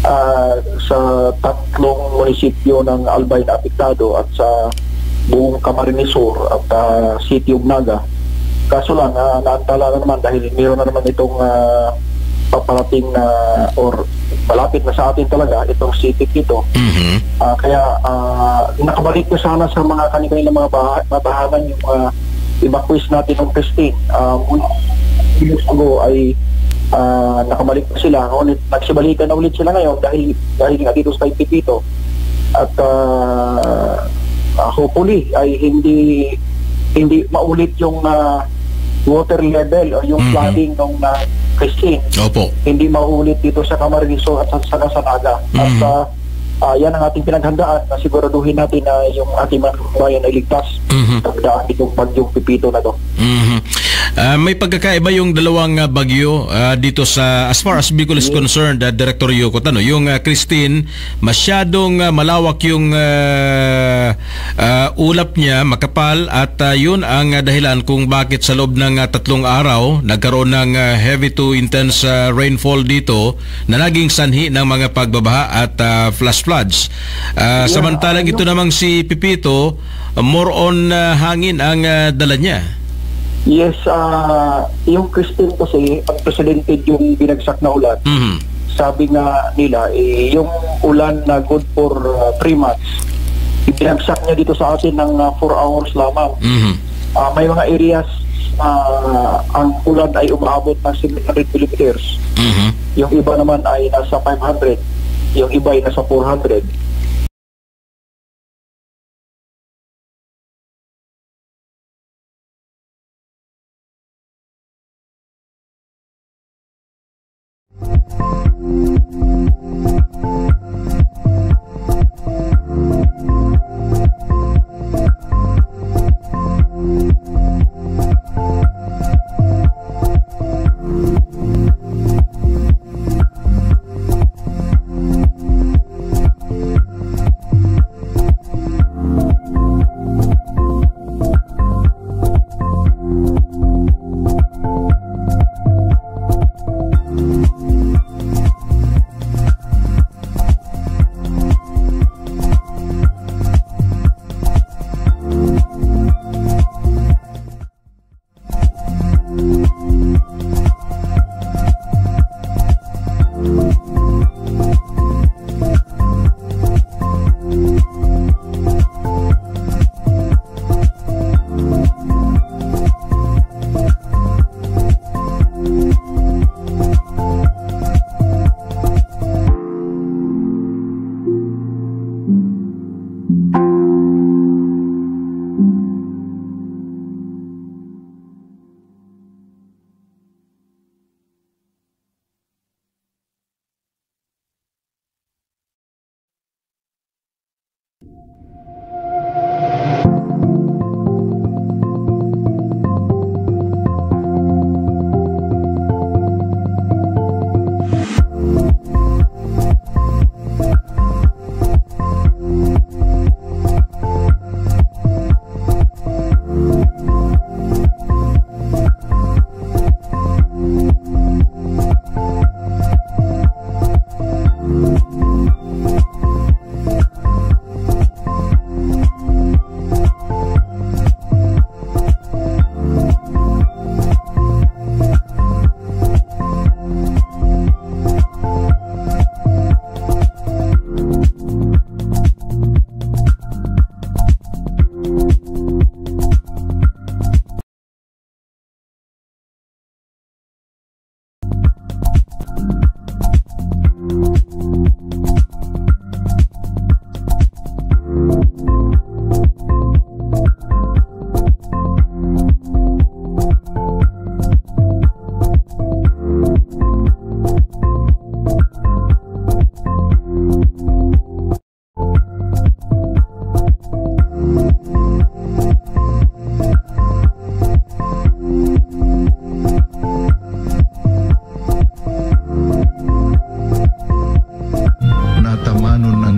ah, sa tatlong munisipyo ng Albay na apektado at sa buong Camarines Sur at, ah, City of Naga. Kaso lang, ah, naantala na naman dahil meron na naman itong, ah, paparating na or malapit na sa atin talaga itong City Pito. Mhm. Ah, kaya, ah, nakabalik na sana sa mga kani-kanilang mga baha-, mga tahanan yung mga evacuees natin ng Christine. Ah, mula years ago ay, ah, nakabalik na sila. Ngunit nagsibalikan na ulit sila ngayon dahil, dahil nga dito sa Pepito. At, ah, ah, hopefully ay hindi, hindi maulit yung, ah, water level o yung Mhm. flooding nung, ah, Christine. Opo. Hindi maulit dito sa Camarines Sur at sa, sa Naga. At, Mhm. ah, ah, yan ang ating pinaghandaan na siguraduhin natin na yung ating mga kababayan ay ligtas Mhm. pagdaan nitong bagyong Pepito na to. Mhm. Ah, may pagkakaiba yung dalawang, ah, bagyo, ah, dito sa, as far as Bicol is Yes. concerned, ah, Director Yukot, ano, yung, ah, Christine, masyadong, ah, malawak yung, ah, ah, ulap niya, makapal, at, ah, yun ang, ah, dahilan kung bakit sa loob ng, ah, tatlong araw, nagkaroon ng, ah, heavy to intense, ah, rainfall dito na naging sanhi ng mga pagbabaha at, ah, flash floods. Ah, Yeah, samantalang ah, ito yung namang si Pepito, more on, ah, hangin ang, ah, dala niya. Yes, ah, yung Christine kasi, unprecedented yung binagsak na ulan. Mhm. Sabi nga nila, eh, yung ulan na good for, ah, three months, binagsak niya dito sa atin ng, ah, four hours lamang. Mhm. Ah, may mga areas, ah, ang ulan ay umaabot ng seven hundred millimeters. Mhm. Yung iba naman ay nasa five hundred. Yung iba ay nasa four hundred.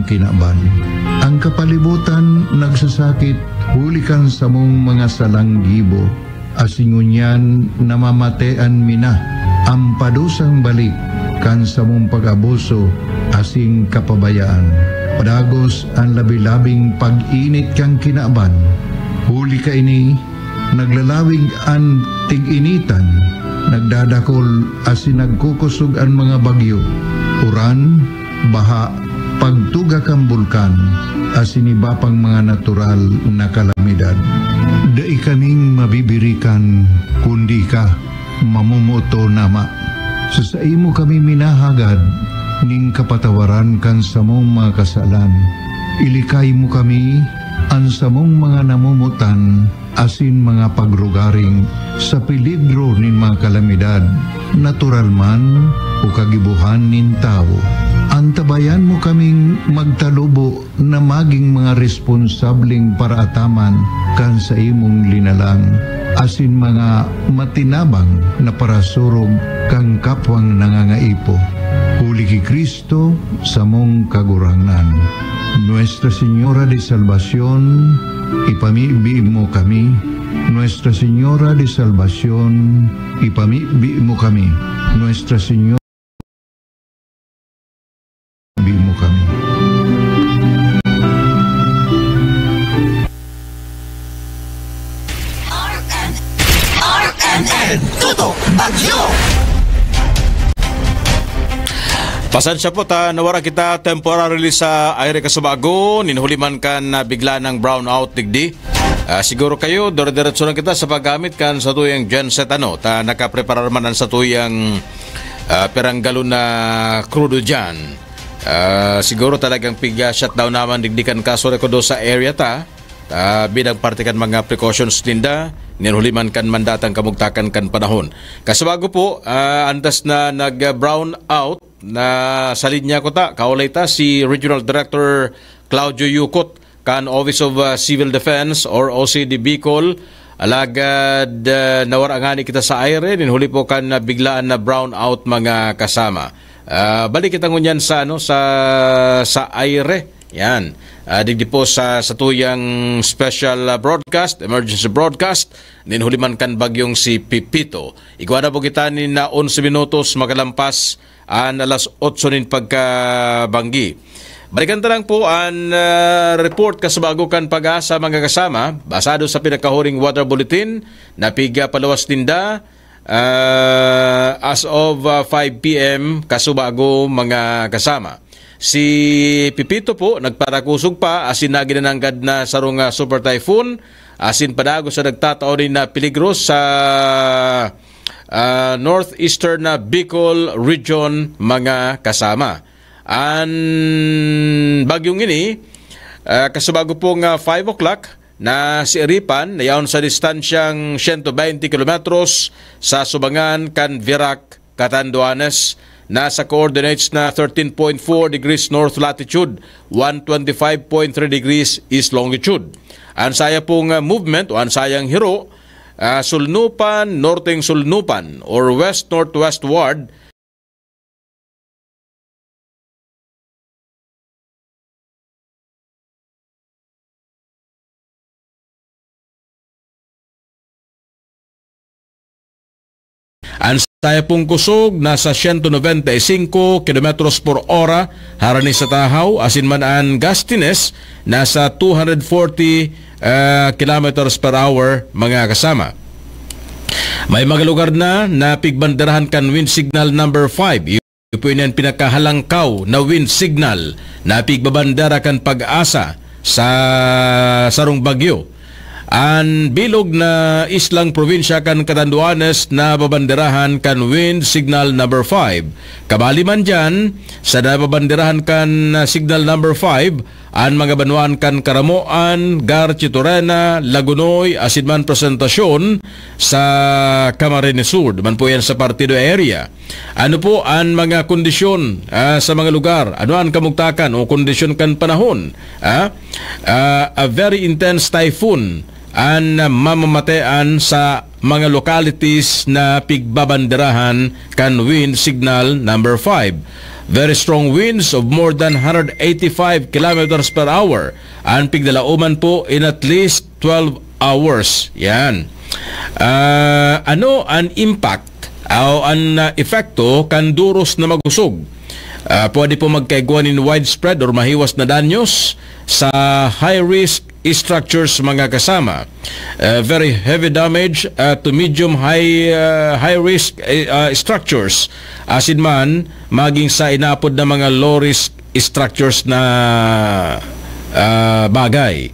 kinaban. Ang kapalibutan nagsasakit huli kan samong mga salang gibo, asin ngunyan namamatean mi na an padusang balik kan samong pag-abuso asin kapabayaan. Padagos an labi-labing pag-init kan kinaban. Huli kaini, naglalawig an tig-initan, nagdadakol asin nagkukosog an mga bagyo, uran, baha, pagtuga kan bulkan, asin iba pang mga natural na kalamidad. Dai kaming mabibirikan, kundi ika, mamomoton, Ama. Sa saimo kami minahagad nin kapatawaran kan samong mga kasalan. Ilikay mo kami, an samong mga namomotan, asin mga pagrugaring sa peligro nin mga kalamidad, natural man o kagibohan nin tawo. Antabayan mo kaming magtalubo na magin mga responsableng paraataman kan saimong linalang, asin mga matinabang na parasurog kan kapwang nangangaipo. Huli ki Cristo, samong Kagurangnan. Nuestra Señora de Salvacion, ipamibi mo kami. Nuestra Señora de Salvacion, ipamibi mo kami. Nuestra Señora, ipamibi mo kami. R M N, R M N, Tutok Bagyo. Pasensya po ta, nawara kita temporarily sa aire kasubago, nin huli man kan, ah, bigla nang brownout digdi. Ah, siguro kayo, dire-diretso lang kita sa paggamit kan satuyang genset, ano, ta nakapreparar man an satuyang, ah, pirang galon na krudo diyan. Ah, siguro talagang pig, ah, shutdown naman digdi kan kaso rekodo sa area ta. Ah, bilang parte kan mga precautions ninda, nin huli man kan mandatang kamugtakan kan panahon. Kasubago po, ah, antas na nag-brown out na sa linya ko ta, kaulay ta si Regional Director Claudio Yucot kan Office of, ah, Civil Defense or O C D Bicol. Alagad, ah, nawara ngani kita sa aire, nin huli po kan, ah, biglaan na brown out, mga kasama. Ah, balik kita ngunyan sa, ano, sa, sa aire. Yan. Ah, digdi po sa, sa tuyang special, ah, broadcast, emergency broadcast, nin huli man kan bagyong si Pepito. Igwa na po kita nin, ah, onse minutos makalampas an alas otso nin pagkabanggi. Balikan ta lang po an, ah, report kasubago kan PAGASA, mga kasama, basado sa pinakahuring weather bulletin na pigpaluwas ninda, ah, as of, ah, five P M kasubago, mga kasama. Si Pepito po nagparakosog pa asin nagin na nanggad na sarong, ah, super typhoon asin padagos na nagtatao nin, ah, peligro sa, ah, northeastern na Bicol region, mga kasama. An bagyong ini, ah, kasubago pong, ah, five o'clock, na si Eripan na yaon sa distansyang siyento beinte kilometros sa subangan kan Virac, Catanduanes, nasa coordinates na thirteen point four degrees north latitude, one twenty-five point three degrees east longitude. An saya pong, ah, movement o an sayang hiro, ah, sulnupan, norteng sulnupan or west-northwestward, An saya pong kusog nasa siyento nobenta y singko kilometros por ora harani sa tahaw, asin man an gustiness nasa two hundred forty, ah, kilometers per hour, mga kasama. May mga lugar na napigbanderahan kan wind signal number five. Iyo po ini an pinakahalangkaw na wind signal na pigbabandera kan PAGASA sa sarong bagyo. An bilog na islang probinsya kan Catanduanes nababanderahan kan wind signal number five. Kabali man diyan, sa nababanderahan kan, ah, signal number five, an mga banwaan kan Caramoan, Garchitorena, Lagonoy, asin man Presentacion sa Camarines Sur, duman po yan sa Partido area. Ano po an mga kondisyon, ah, sa mga lugar? Ano an kamugtakan o kondisyon kan panahon? Ah, ah, a very intense typhoon an mamamatean sa mga localities na pigbabanderahan kan wind signal number five. Very strong winds of more than one hundred eighty-five kilometers per hour an pigdalaoman po in at least twelve hours. Yan. Ah, ano an impact o an, ah, epekto kan duros na magusog? Ah, pwede po magkaigwa nin widespread or mahiwas na danyos sa high-risk structures, mga kasama. Ah, very heavy damage, ah, to medium high, ah, high risk, eh, ah, structures. Asin man, maging sa inapod na mga low risk structures na, ah, bagay.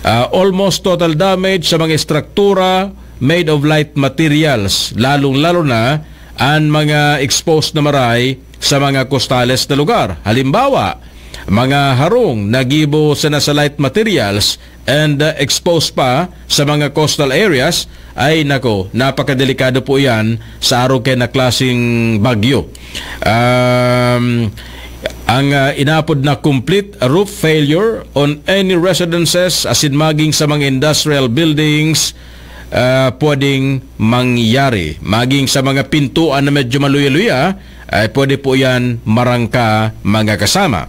Ah, almost total damage sa mga estruktura made of light materials, lalong-lalo na an mga exposed na maray sa mga kostales na lugar. Halimbawa, mga harong na gibo sana sa light materials and, uh, exposed pa sa mga coastal areas, ay nako, napakadelikado po iyan sa arog kaya na klaseng bagyo. Um, ang, uh, inapod na complete roof failure on any residences asin maging sa mga industrial buildings, ah, pwedeng mangyari. Maging sa mga pintuan na medyo maluya-luya, ay pwede po yan marangka, mga kasama.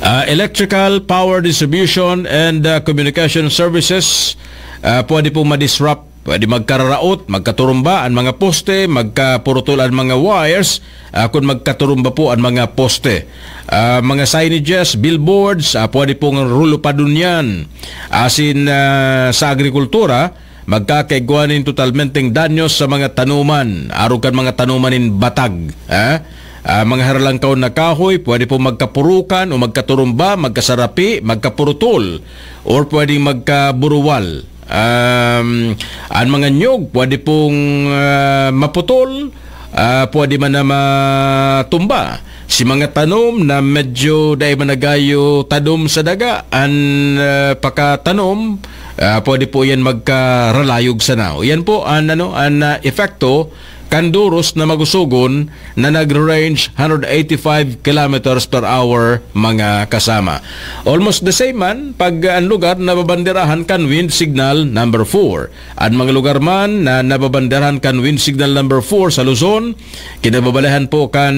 Ah, electrical, power distribution, and, ah, communication services, ah, pwede po madisrupt. Pwede magkararaot, magkaturumba ang mga poste, magkapurutol ang mga wires, ah, kun magkaturumba po ang mga poste. Ah, mga signages, billboards, ah, pwede pong rulupadon yan. Asin, ah, sa agrikultura, magkakaigwa nin totalmenteng danyos sa mga tanuman, arog kan mga tanuman nin batag, ha? Ah, mga haralangkaw na kahoy, pwede pong magkapurukan o magkaturumba, magkasarapi, magkapurutol, or pwedeng magkaburuwal. Um, ang mga nyog, pwede pong, ah, maputol, ah, pwede man na matumba. Si mga tanom na medyo dai managayo tanom sa daga, an, ah, pakatanom, ah, pwede po yan magkaralayog sana. Yan po an, ano, an, ah, epekto kan duros na magusugon na nag-range hundred eighty-five kilometers per hour, mga kasama. Almost the same man, pag an lugar nababanderahan kan wind signal number four. An mga lugar man na nababanderahan kan wind signal number four sa Luzon, kinababalehan po kan,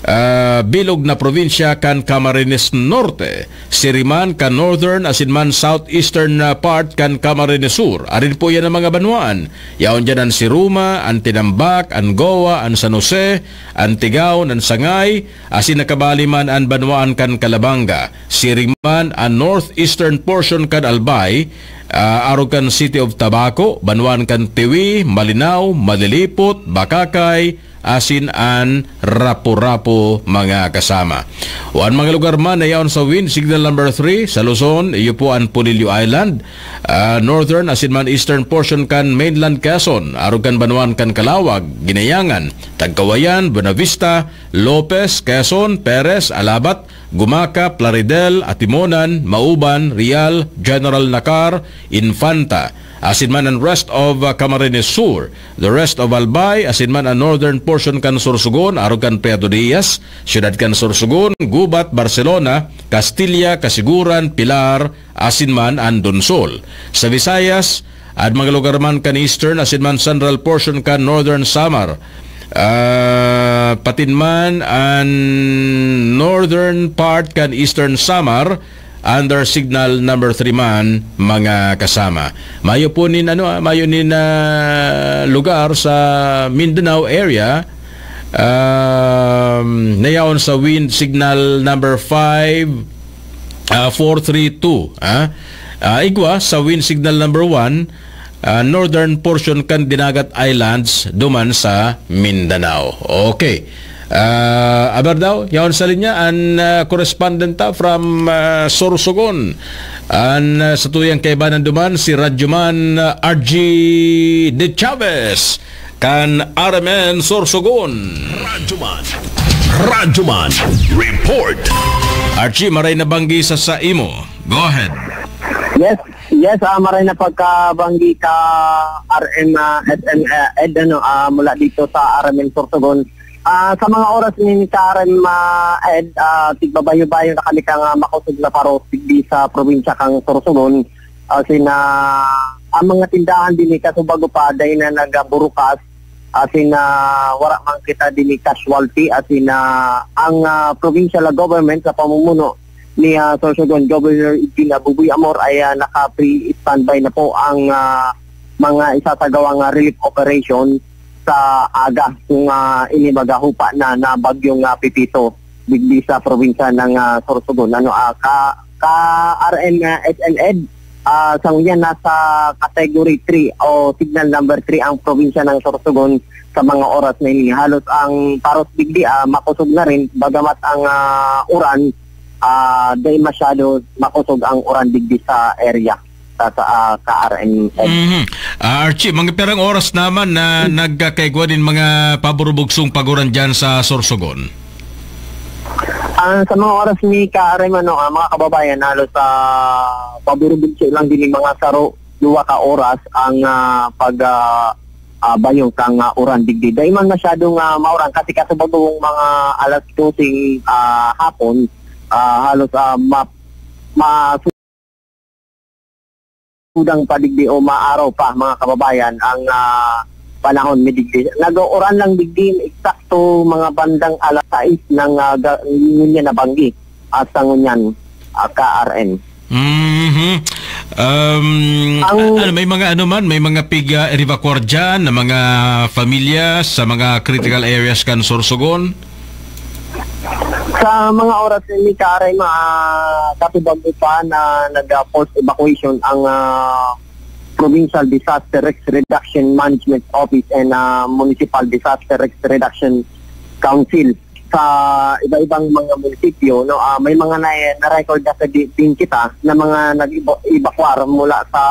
ah, bilog na probinsya kan Camarines Norte, siriman kan northern asin man southeastern na part kan Camarines Sur. Arin po yan ang mga banwaan. Yaon dyan an Siruma, an Tinambac, an Goa, an San Jose, an Tigaon, an Sangay, asin nakabali man an banwaan kan Calabanga. Siring man an northeastern portion kan Albay, ah, arog kan City of Tabaco, banwaan kan Tiwi, Malinao, Malilipot, Bacacay, asin an Rapu-Rapu, mga kasama. O an mga lugar man na yaon sa wind signal number three, sa Luzon, iyo po an Polillo Island, ah, northern asin man eastern portion kan mainland Quezon, arog kan banwaan kan Calauag, Ginayangan, Tagkawayan, Buenavista, Lopez, Quezon, Perez, Alabat, Gumaca, Plaridel, Atimonan, Mauban, Real, General Nakar, Infanta, asin man an rest of, uh, Camarines Sur, the rest of Albay, asin man an northern portion kan Sorsogon, arog kan Pedro Diaz, siyudad kan Sorsogon, Gubat, Barcelona, Castilla, Casiguran, Pilar, asin man an Donsol. Sa Visayas, an mga lugar man kan eastern asin man central portion kan northern Samar, ah, patin man an northern part kan eastern Samar, under signal number three man, mga kasama. Mayo po nin, ano, ah, mayo nin, ah, lugar sa Mindanao area, um, nayaon sa wind signal number five, ah, four three two, ah. Ah, igwa sa wind signal number one, ah, northern portion kan Dinagat Islands duman sa Mindanao. Okay. Ah, aber daw, yaon sa linya an, ah, correspondent ta from, ah, Sorsogon. An, ah, sa tuyang kaibanan duman, si Radyoman, ah, R G De Chavez kan R M N Sorsogon. Radyoman. Radyoman. Report. Archie, maray na banggi sa sa imo. Go ahead. Yes, yes, ah, maray na pagkabanggi ka R M, ah, S M, ah, Ed, ano, ah, mula dito sa R M N Sorsogon. Ah, sa mga oras ni sa R M, ah, Ed, ah, tigbabayo-bayo na kami kang, ah, makusog na parosig di sa probinsya kang Sorsogon. Asin, ah, ang mga tindahan dinhi kasubago pa, dai na nagaburukas. Asin, ah, wara man kita dinhi casualty. Asin, ah, ang, ah, provincial government sa pamumuno ni, ah, Sorsogon Governor Edwin Abuboy Amor ay, ah, naka-pre-standby na po ang, ah, mga isasagawang, ah, relief operation sa aga kung, ah, ini magahupa na, na bagyong, ah, Pepito digdi sa probinsya ng, ah, Sorsogon. Ano, ah, ka, ka R N, ah, S N Ed, ah, sa ngunyan nasa category three o signal number three ang probinsya ng Sorsogon sa mga oras na ini. Halos ang paros digdi, ah, makusog na rin, bagamat ang, ah, uran, ah, dai masyado makusog ang uran digdi sa area sa, sa, ah, ka R N Ed. Mhm. Ah, Archie, mga pirang oras naman na nagkakaigwa din mga paburubugsong paguran dyan sa Sorsogon? Ah, sa mga oras ni ka R M, ano, ah, mga kababayan, halos, ah, paburubugso lang din yung mga saro, duwa ka oras ang, ah, pag, ah, ah, bayo kang, ah, uran digdi. Dai man masyadong, ah, mauran kasi kasubagong mga alas dose, ah, hapon, ah, halos, ah, ma-, ma-, udang pa digdi o maaraw pa, mga kababayan, ang, ah, panahon mi digdi. Nag-uuran lang digdi, eksakto mga bandang alas sais ng, ah, ga-, ngunyan na banggi, ah, sa ngunyan, ah, ka R N. Mhm. Um, Ang a-, ano, may mga ano man, may mga pig, ah, evacuar dyan na mga pamilya sa mga critical areas kan Sorsogon? Sa mga oras na ini, Karay, ma-, katubag pa na nag-, ah, forced evacuation ang, ah, Provincial Disaster Risk Reduction Management Office and, ah, Municipal Disaster Risk Reduction Council. Sa iba-ibang mga munisipyo, no, ah, may mga na-, na-record na sa di-, din kita na mga nag-evacuar mula sa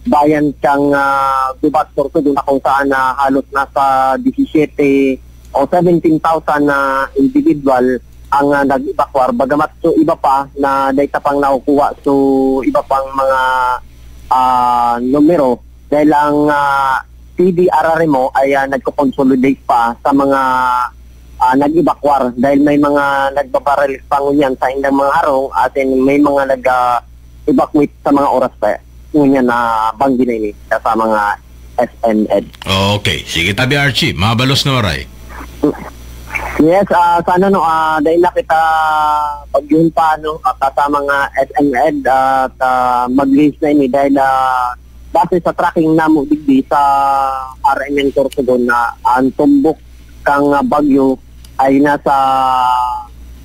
bayan kang, ah, Gubat, Sorsogon, na kung saan na halos nasa disisyete o seventeen thousand na individual ang, ah, nag-evacuar. Bagamat so iba pa na dai ta pang nakukuha, so iba pang mga, ah, numero, dahil ang, ah, C D R R M O ay, ah, nagko-consolidate pa sa mga, ah, nag-evacuar dahil may mga nagbabaril pa ngunyan sa indang mga harong, as in may mga nag, ah, evacuate sa mga oras pa ngunyan na banggi na ini sa mga S N Ed. Okay. Sige, tabi Archie, mabalos na waray. Yes, ah, sana no, ah, dahil na kita pagyuhon pa, no, ah, kasama nga S N Ed at, ah, maglihis na ini dahil, ah, base sa tracking namo digdi sa R M N Sorsogon na ang tumbok kang, ah, bagyo ay nasa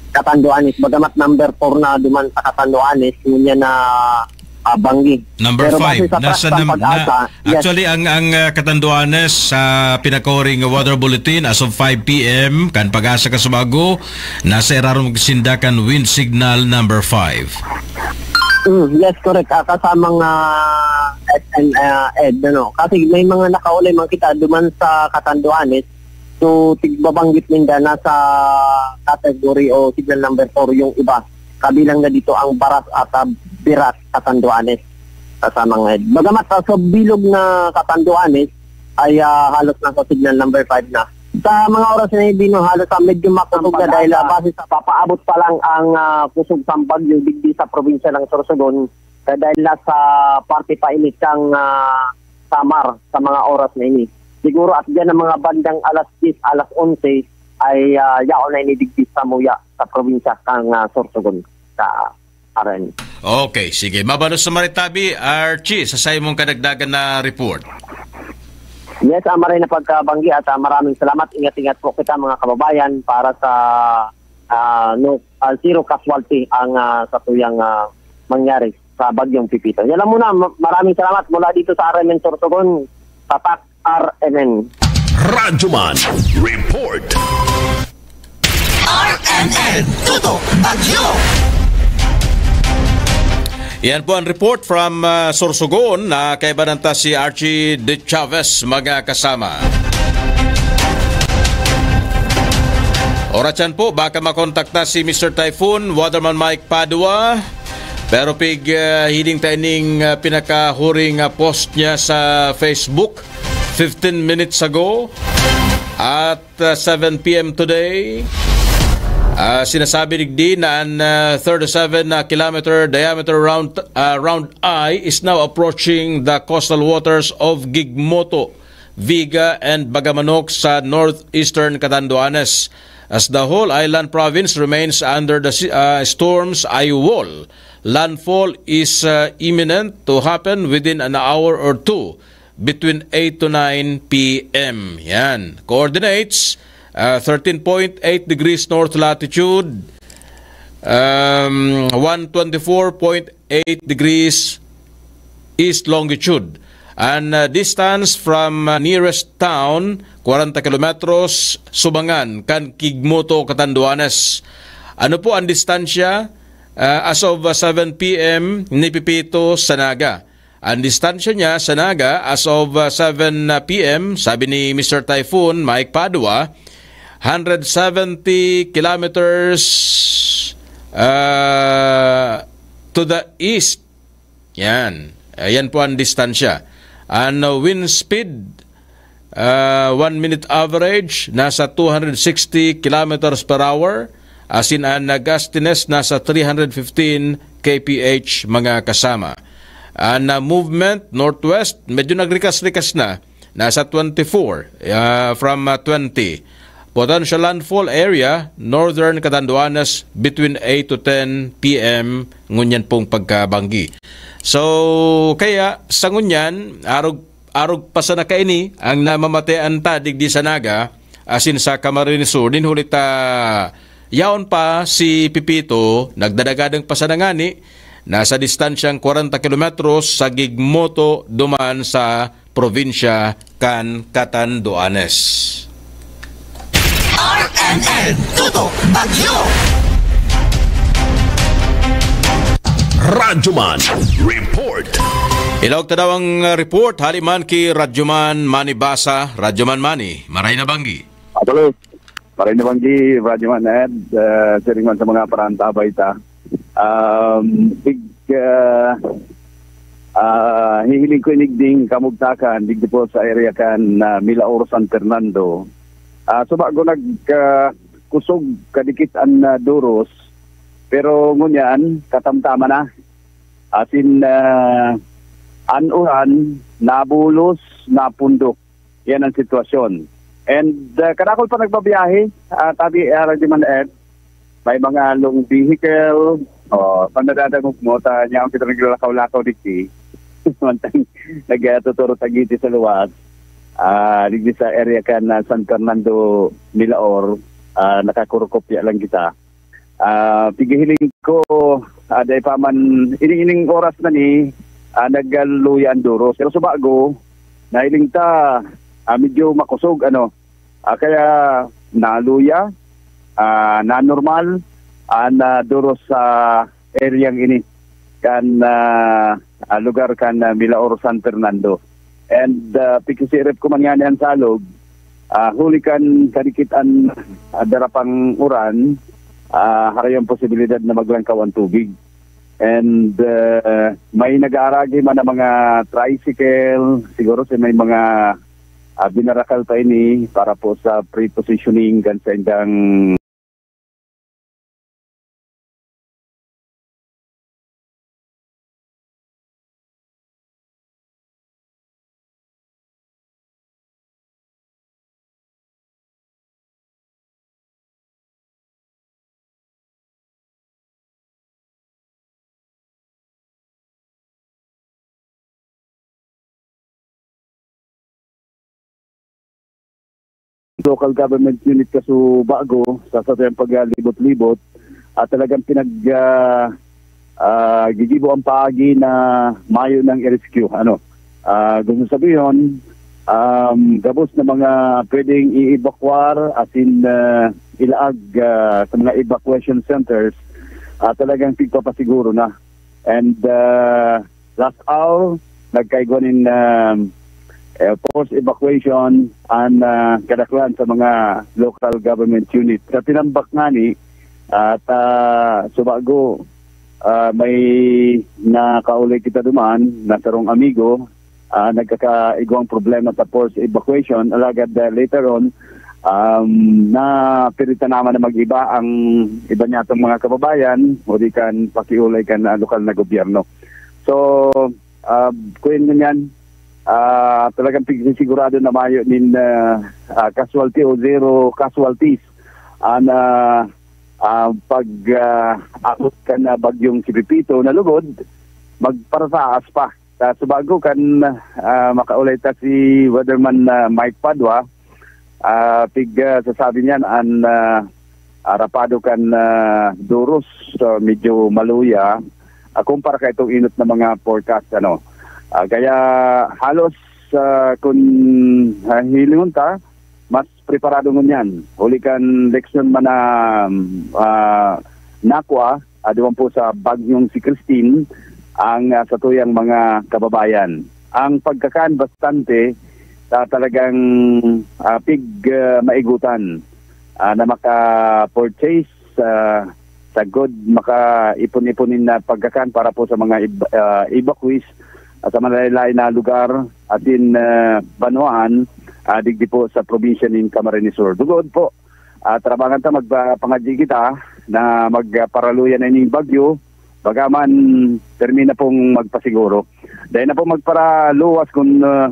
Catanduanes. Bagamat number four na duman sa Catanduanes, ngunyan na, ah, banggi. Number Pero base five. Sa Nasa track ng nam-, na, Pag-asa, yes. Actually, ang, ang, ah, Catanduanes sa pinakahuring weather bulletin as of five P M, kan Pag-asa Kasubago, nasa irarom sinda kan wind signal number five. Mm, yes, correct. Ah, kasamang, ah, S N, ah, Ed, ano. Kasi may mga nakaulay man kita duman sa Catanduanes. So, tigbabanggit ninda nasa category o signal number four yung iba. Kabilang na dito ang Baras at, ah, Biras, Catanduanes, kasamang Ed. Bagamat sa, sa bilog na Catanduanes ay, ah, halos nasa signal number five na. Sa mga oras na hindi, no, halos, ah, medyo makusog na dahil, ah, base sa papaabot pa lang ang, ah, kusog sa bagyo digdi sa probinsya ng Sorsogon, kaya dahil nasa parte pa ini kang, ah, Samar sa mga oras na ini. Siguro at diyan ang mga bandang alas diyes, alas onse ay, ah, yaon na ini digdi sa Muya sa probinsya kang, ah, Sorsogon sa Aran. Okay, sige. Mabalos na maritabi, Archie, sa saimong kadagdagan na report. Yes, ah, maray na pagkabanggi at, ah, maraming salamat. Ingat-ingat po kita, mga kababayan, para sa, ah, no, ah, zero casualty ang, ah, sa tuyang, ah, mangyari sa Bagyong Pipito. Yan lang muna. Ma-, maraming salamat mula dito sa R M N Sorsogon, Tatak R M N. Radyoman Report. R M N Tutok Bagyo. Yan po ang report from, ah, Sorsogon na kaibanan ta si Archie De Chavez, mga kasama. Oras yan po, baka makontak na si Mister Typhoon, Waterman Mike Padua. Pero pig, ah, hiling ta ining, ah, pinakahuring, ah, post niya sa Facebook fifteen minutes ago. At, ah, seven P M today, Ah, sinasabi digdi na an, ah, thirty-seven na kilometer diameter round, ah, round eye is now approaching the coastal waters of Gigmoto, Viga, and Bagamanok sa northeastern Catanduanes. As the whole island province remains under the si-, ah, storm's eye wall, landfall is, ah, imminent to happen within an hour or two, between eight to nine P M. Yan. Coordinates, ah, thirteen point eight degrees north latitude, um, one twenty-four point eight degrees east longitude. An, ah, distance from, ah, nearest town, kwarenta kilometros, subangan kan Kigmoto, Catanduanes. Ano po ang distansya? Ah, as of, ah, seven P M, ni Pepito sa Naga. Ang distansya niya sa Naga as of, ah, seven P M, sabi ni Mister Typhoon Mike Padua, hundred seventy kilometers, ah, to the east. Yan. Ayan po ang distansya. Ang, ah, wind speed, ah, one minute average, nasa two hundred sixty kilometers per hour. Asin an, ah, gustiness, nasa three hundred fifteen K P H, mga kasama. An, ah, movement, northwest, medyo nagrikas-rikas na. Nasa twenty-four, ah, from, ah, twenty. Potential landfall area, northern Catanduanes, between eight to ten P M, ngunyan pong pagkabanggi. So, kaya, sa ngunyan, arog, arog pa sana kaini ang namamatean ta digdi sa Naga, asin sa Camarines Sur, nin huli ta yaon pa si Pepito, nagdadagadang pa sana ngani, nasa distansyang kwarenta kilometros sa Gigmoto duman sa probinsya kan Catanduanes. R M N Tutok Bagyo. Radyoman Report. Ilaog ta daw ang, uh, report hali man ki Radyoman Manny Basa. Radyoman Manny, maray na banggi. Atuloy, maray na banggi, Radyoman Ed, uh, siring man sa mga parantabay ta. Um, big, uh, uh, hihiling ko inigding kamugtakan digdi po sa area kan, uh, Milaor, San Fernando. Uh, subago nag, uh, kusog kadikit an, uh, duros, pero ngunyan, katamtaman na. Asin, ah, an uran nabulos, napundok. Yan ang sitwasyon. And, ah, kadakol pa nagbabiyahe, ah, tabi, ah, Radyoman Ed, may mga long vehicle, o, pag nadadangog mo, ta, niya kita naglalakaw-lakaw digdi, mantang nagtuturo tagiti sa luwas, ah, digdi sa area kan, ah, San Fernando, Milaor, ah, nakakurukopya lang kita. Ah, pighihiling ko, ah, dai pa man, ining-ining oras na ni, ah, nagluya an duros. Pero subago, nahiling ta, ah, medyo makosog, ano. Ah, kaya naluya, ah, nanormal, ah, na duros sa area ini kan, ah, ah, lugar kan, ah, Milaor, San Fernando. And, ah, pikisirip ko man ngani an salog, ah, huli kan kadikit an, ah, darapang uran, ah, harayo an posibilidad na maglangkaw an tubig. And, ah, may nag-aaragi man na mga tricycle, siguro si may mga, ah, binarakal pa ini para po sa pre-positioning kan saindang local government unit kaso bago sa satuyang paglibot-libot at talagang pinag, ah, ah, gigibo ang paagi na mayo ng rescue. Ano, ah, gusto sabihin, um, gabos na mga pwedeng i-evacuar, as in, ah, ilaag, ah, sa mga evacuation centers, ah, talagang pigpapasiguro na. And, ah, last hour, nagkaigwa nin, um, eh, forced evacuation an, ah, kadaklan sa mga local government unit. Sa tinambak ngani, at, ah, subago, ah, may nakauli kita duman na sarong amigo, ah, nagkakaigwang problema sa forced evacuation. Alagad, ah, later on, Um, napiritan naman na mag-iba ang iba niyatong mga kababayan, o di kan pakiulay kan, ah, lokal na gobyerno. So, ah, kuyan ngunyan, ah, talagang pigsisigurado na mayo nin, ah, ah, casualty o zero casualties. An, ah, ah, pag, ah, abot kan, ah, bagyong si Pepito na lugod, magparataas pa. Sa subago kan, ah, makaulay ta si Weatherman, ah, Mike Padua, ah, pig, ah, sasabi niyan an, ah, ah, rapado kan, ah, Duros, so medyo maluya, ah, kumpara kaitong inot na mga forecast, ano. Ah, kaya halos, ah, kun, ah, hilingon ta, mas preparado ngunyan. Huli kan leksyon man na, ah, nakua, ah, duman po sa bagyong si Christine, ang, ah, satuyang mga kababayan. Ang pagkakan bastante, ah, talagang, ah, pig, ah, maigutan, ah, na maka-purchase, ah, sagkod makaipon-ipon nin, ah, pagkakan para po sa mga eb-, ah, evacuees, ah, sa malayo-layo na lugar asin, ah, banwaan, ah, digdi po sa probinsya nin Camarines Sur. Lugod po, ah, tabangan ta, magpa-, pangadyi kita na magparaluya na ining bagyo, bagaman permi na pong magpasiguro. Dai na po magparaluwas kun, ah,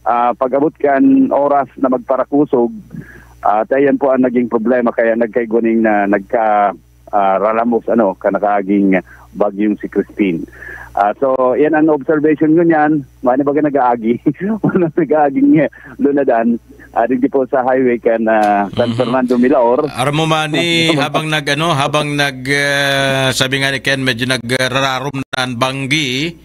ah, pag-abot kan oras na magparakusog, ah, ta iyan po ang naging problema, kaya nagkaigwa nin na nagka, ah, ralamos, ano, kan nakaaging bagyong si Christine. Ah, so, yan ang observation ngunyan. Mayo na baga nag-aagi. Wala nag-aaging, eh, lunadan. Ah, digdi po sa highway kan, ah, San Mhm. Fernando Milaor. Aram mo, Manny, habang nag-, ano, habang nag, ah, sabi nga ni Ken, medyo nagrararom na ang banggi,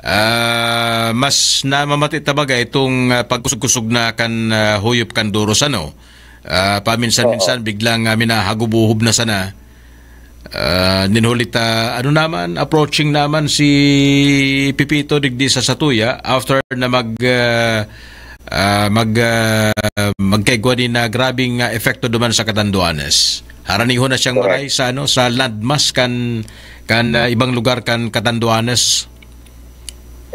ah, mas namamati ta baga itong, ah, pagkusog-kusog na kan, ah, huyop kan Duros, ano? Ah, paminsan-minsan, Oo. biglang, ah, minahagubuhob na sana. Ah, nin huli ta, ano naman, approaching naman si Pepito digdi sa satuya after na mag, ah, ah, mag, ah, magkaigwa nin na grabeng, ah, epekto duman sa Catanduanes. Haraniho na siyang Correct. maray sa, ano, sa landmass kan, kan, ah, ibang lugar kan Catanduanes.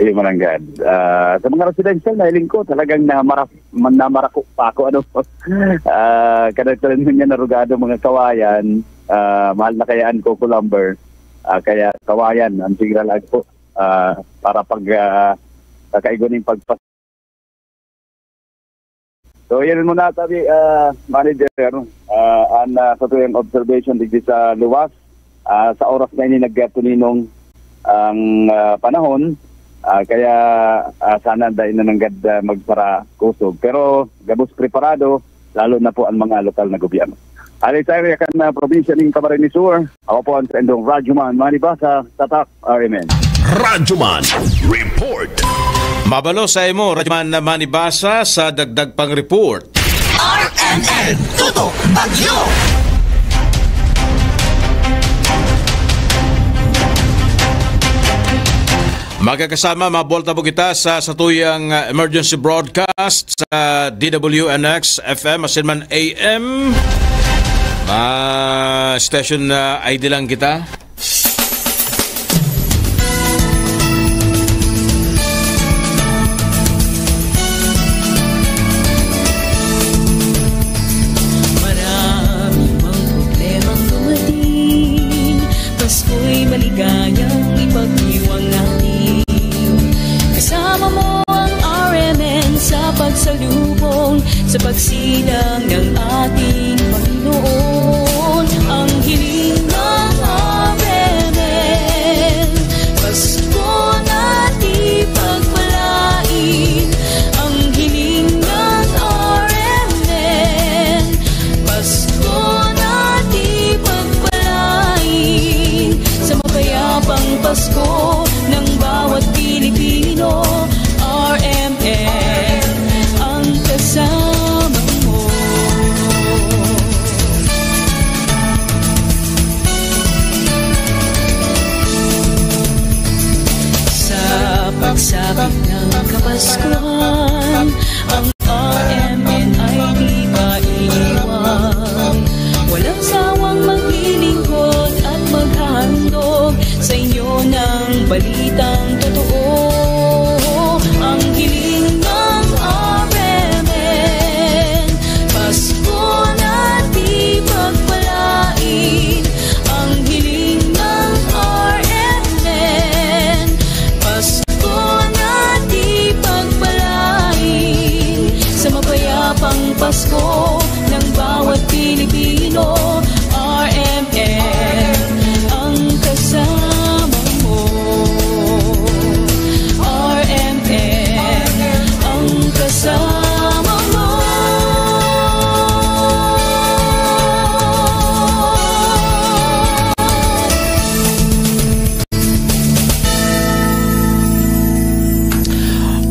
Ayun, mananggad. Ah, sa mga residential, nahiling ko, talagang namara-, man-, namarako pa ako, ano. Ah, kadagdagan mo niya narugado mga kawayan, ah, mahal na kaya ang Coco Lumber. Ah, kaya kawayan ang tigral agpo, ah, para pag, ah, kakaigwa ning pagpas-, So, yan muna sabi, ah, manager, ah, an, ah, sa tuyang observation digdi sa luwas, ah, sa oras na ini nagkatuninong ang, ah, panahon, ah, kaya, ah, sana dai na nanggad, ah, magparakusog. Pero gabos preparado, lalo na po ang mga lokal na gobyerno. Hali sa area kan, ah, probinsya ning Camarines Sur, ako po ang saindong Radyoman Manibasa, Tatak R M N. Radyoman Report. Mabalo sa imo, Radyoman Manibasa, sa dagdag pang report. R M N Tuto Bagyo. Magkakasama, mabuwalta po kita sa satuyang, ah, emergency broadcast sa D W N X F M, asin man A M. Ah, station na I D lang kita. Marami mang problemang dumating, Pasko'y maligayang ipagdiwang natin. Kasama mo ang R M N sa pagsalubong, sa pagsilang ng ating Panginoon. Ang hiling ng R M N, Pasko na di pagpalain. Ang hiling ng R M N, Pasko na di pagpalain. Sa mapayapang Pasko ng bawat Pilipino, R M N ang kasama mo. Sa pagsapit ng Kapaskuhan, ang R M N ay di pa iiwan. Walang sawang maglilingkod at maghahandog sa inyo ng balitang totoo. Ang hiling ng R M N, Pasko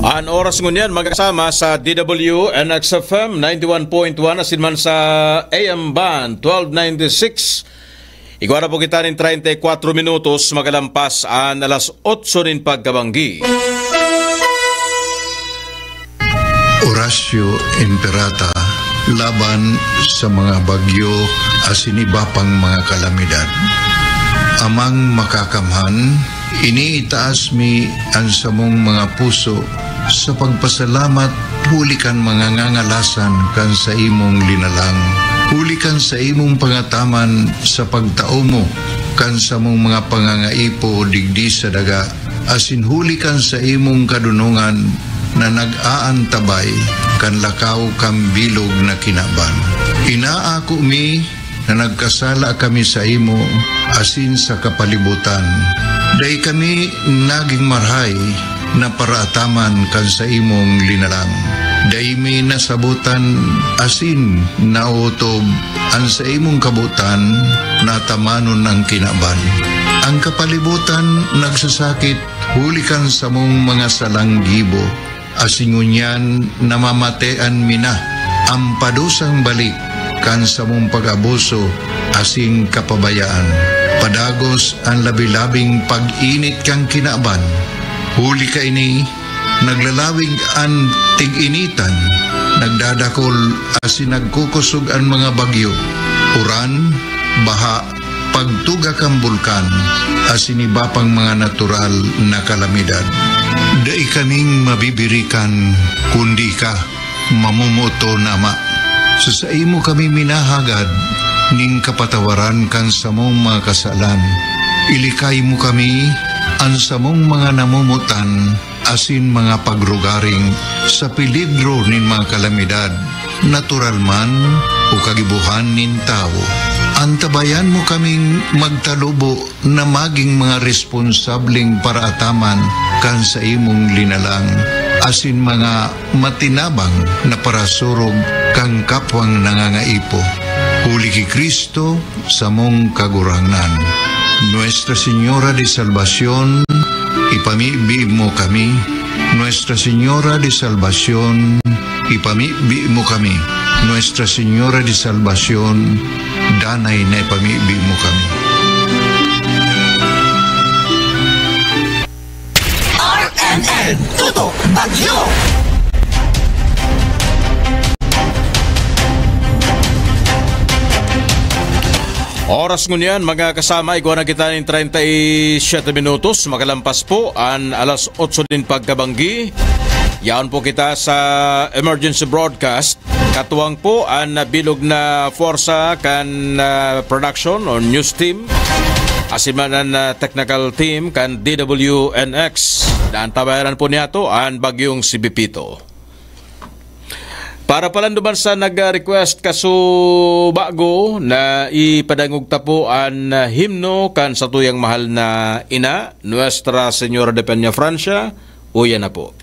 An oras ngunyan, magkasama sa D W N X F M ninety-one point one, asin man sa A M band twelve ninety-six. Igwa na po kita nin treinta y cuatro minutos, magalampas an alas otso nin pagkabanggi. Horacio Imperata, laban sa mga bagyo asin iba pang mga kalamidad. Amang Makakamhan, iniitaas mi an samong mga puso sa pagpasalamat huli kan mga ngangalasan kan saimong linalang, huli kan saimong pangataman sa pagtao mo kan samong mga pangangaipo digdi sa daga, asin huli kan saimong kadonongan na nag-aantabay kan lakaw kan bilog na kinaban. Inaako mi na nagkasala kami saimo asin sa kapalibutan. Dai kami nagin marahay na paraataman kan saimong linalang. Dai mi nasabotan asin naotob an saimong kabotan na atamanon an kinaban. An kapalibutan nagsasakit huli kan samong mga salang gibo, asin ngunyan namamatean mi na an padusang balik kan samong pag-abuso asin kapabayaan. Padagos an labi-labing pag-init kan kinaban. Huli kaini, naglalawig an tig-initan, nagdadakol asin nagkukosog an mga bagyo, uran, baha, pagtuga kan bulkan, asin iba pang mga natural na kalamidad. Dai kaming mabibirikan, kundi ika, mamomoton, Ama. Sa saimo kami minahagad nin kapatawaran kan samong mga kasalan. Ilikay mo kami, an samong mga namomotan, asin mga pagrugaring sa peligro nin mga kalamidad, natural man o kagibohan nin tawo. Antabayan mo kaming magtalubo na magin mga responsableng paraataman kan saimong linalang, asin mga matinabang na parasurog kan kapwang nangangaipo. Huli ki Cristo, samong Kagurangnan. Nuestra Señora de Salvacion, ipamibi mo kami. Nuestra Señora de Salvacion, ipamibi mo kami. Nuestra Señora de Salvacion, danay na ipamibi mo kami. R M N Tutok Bagyo. Oras ngunyan, mga kasama, igwa na kita nin treinta y siete minutos. Makalampas po an alas otso nin pagkabanggi. Yaon po kita sa emergency broadcast. Katuwang po an bilog na pwersa kan, ah, production o news team, asin man an, ah, technical team kan D W N X. Dantabayanan po niyato an bagyong si Pepito. Para palan duman sa nag-request kasubago na ipadangog ta po an, ah, himno kan satuyang mahal na ina, Nuestra Señora de Peñafrancia, uya na po.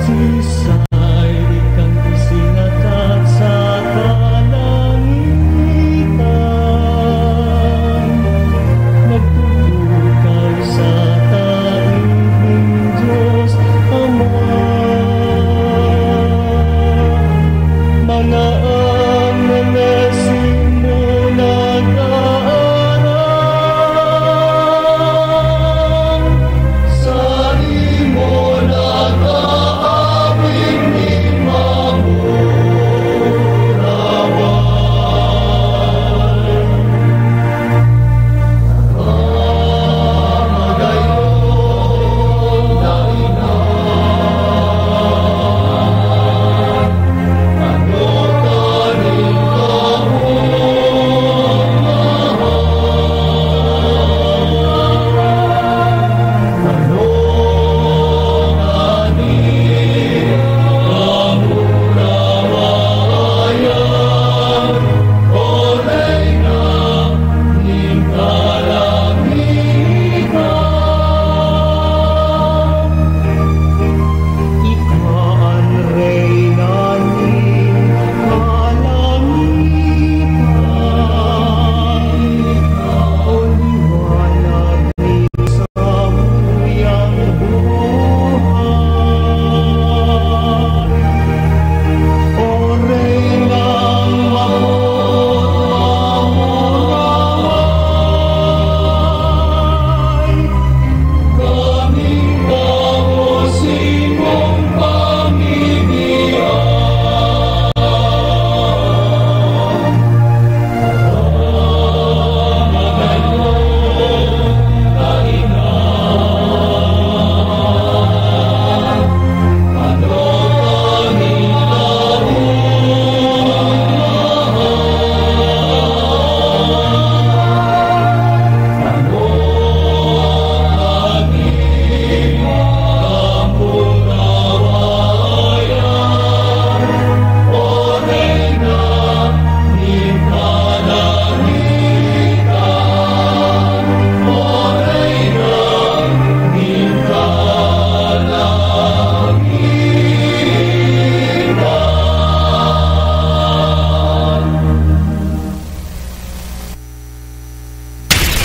Siisay ikang isingakat sa kalangitan, nagtutukaw sa taing nin Diyos Ama. Mga angeles simo nag-aaram, sa imo nag-aabing nin mamuraway. Ika an Reyna nin kalangitan, o liwanag nin samuyang buhay. O Reynang mapot mamuraway, kaming gabos imong pamibian.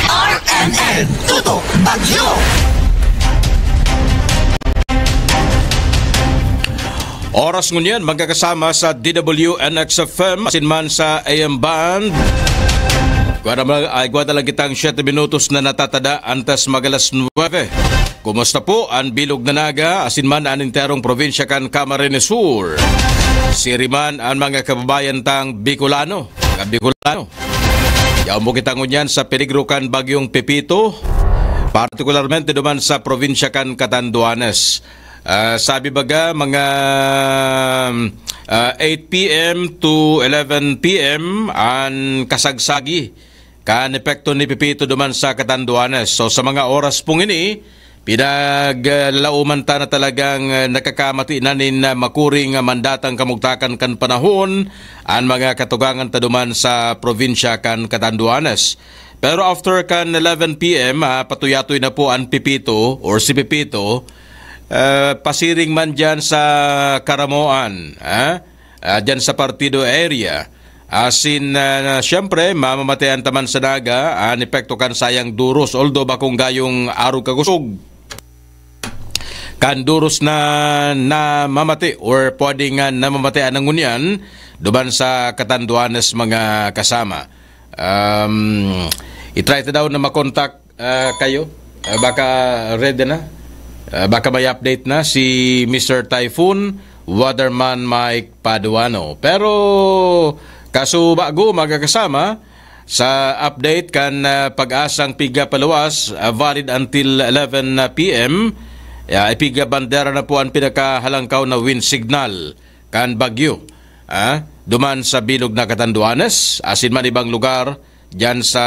R M N Tutok Bagyo. Oras ngunyan, magkakasama sa D W N X F M, asin man sa A M band. Igwa na, igwa na lang kitang siyete minutos na natatada antes mag alas nuwebe. Kumusta po an bilog na Naga, asin man an enterong probinsya kan Camarines Sur? Siring man an mga kababayan tang Bicolano, mga Bicolano. Yaon po kita ngunyan sa peligro kan Bagyong Pepito, partikularmente duman sa probinsya kan Catanduanes. Ah, sabi baga, mga, ah, eight P M to eleven P M an kasagsagi kan epekto ni Pepito duman sa Catanduanes. So, sa mga oras pong ini, pinaglalauman ta na talagang, ah, nakakamati na nin, ah, makuring, ah, mandatang kamugtakan kan panahon an mga katugangan ta duman sa probinsya kan Catanduanes. Pero after kan eleven P M, ah, patuyatoy na po an Pepito or si Pepito, ah, pasiring man diyan sa Caramoan, ah, ah, diyan sa Partido area. Asin, ah, siyempre, mamamatean ta man sa Naga an epekto kan sayang duros, although bakong gayong arog kagusog kan duros na namamate or pwede nga namamate an ngunyan duman sa Catanduanes, mga kasama. Um, i-try ta daw na makontak, ah, kayo. Ah, baka ready na. Ah, baka may update na si Mister Typhoon Waterman Mike Paduano. Pero kaso bago, magkakasama, sa update kan, ah, Pag-asang piga paluwas, ah, valid until eleven p m. Ah, ipiga bandera na po ang pinakahalangkaw na wind signal kan bagyo, ah, duman sa bilog na Catanduanes, asin man ibang lugar diyan sa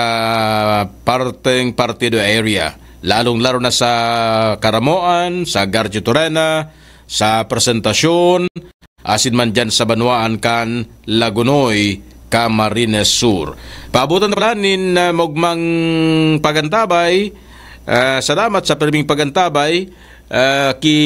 parteng Partido area, lalong-laro na sa Caramoan, sa Garcio Torena, sa Presentacion, asin man diyan sa banwaan kan Lagonoy, Camarines Sur. Paabutan na pala nin, ah, mogmang pagantabay. Ah, salamat sa pirming pagantabay, ah, ki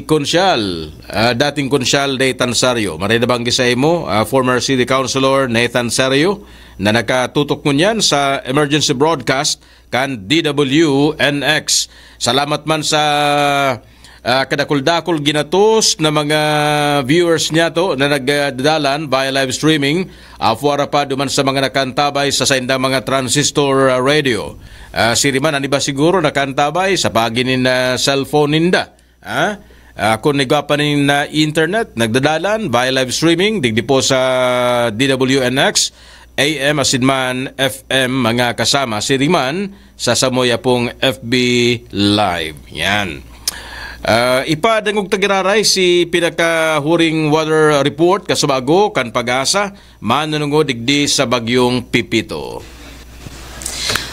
Konsyal, ah, dating Konsyal Nathan Serio. Maray na banggi sa imo, ah, former City Councilor Nathan Serio, na nakatutok ngunyan sa emergency broadcast kan D W N X. Salamat man sa, ah, kadakul-dakul ginatos na mga viewers niyato na nagdadalan via live streaming, ah, fuwara pa duman sa mga nakantabay sa saindang mga transistor, ah, radio. Ah, siriman, an iba siguro nakantabay sa paagi nin, ah, cellphone ninda. Ah, ah, kun igwa pa nin, ah, internet, nagdadalan via live streaming, digdi po sa D W N X, A M asin man F M, mga kasama. Siriman, sa samoya pong F B Live. Yan. Ah, ipadangog ta giraray si pinakahuring weather report, kasubago kan Pag-asa, manunungod digdi sa Bagyong Pepito.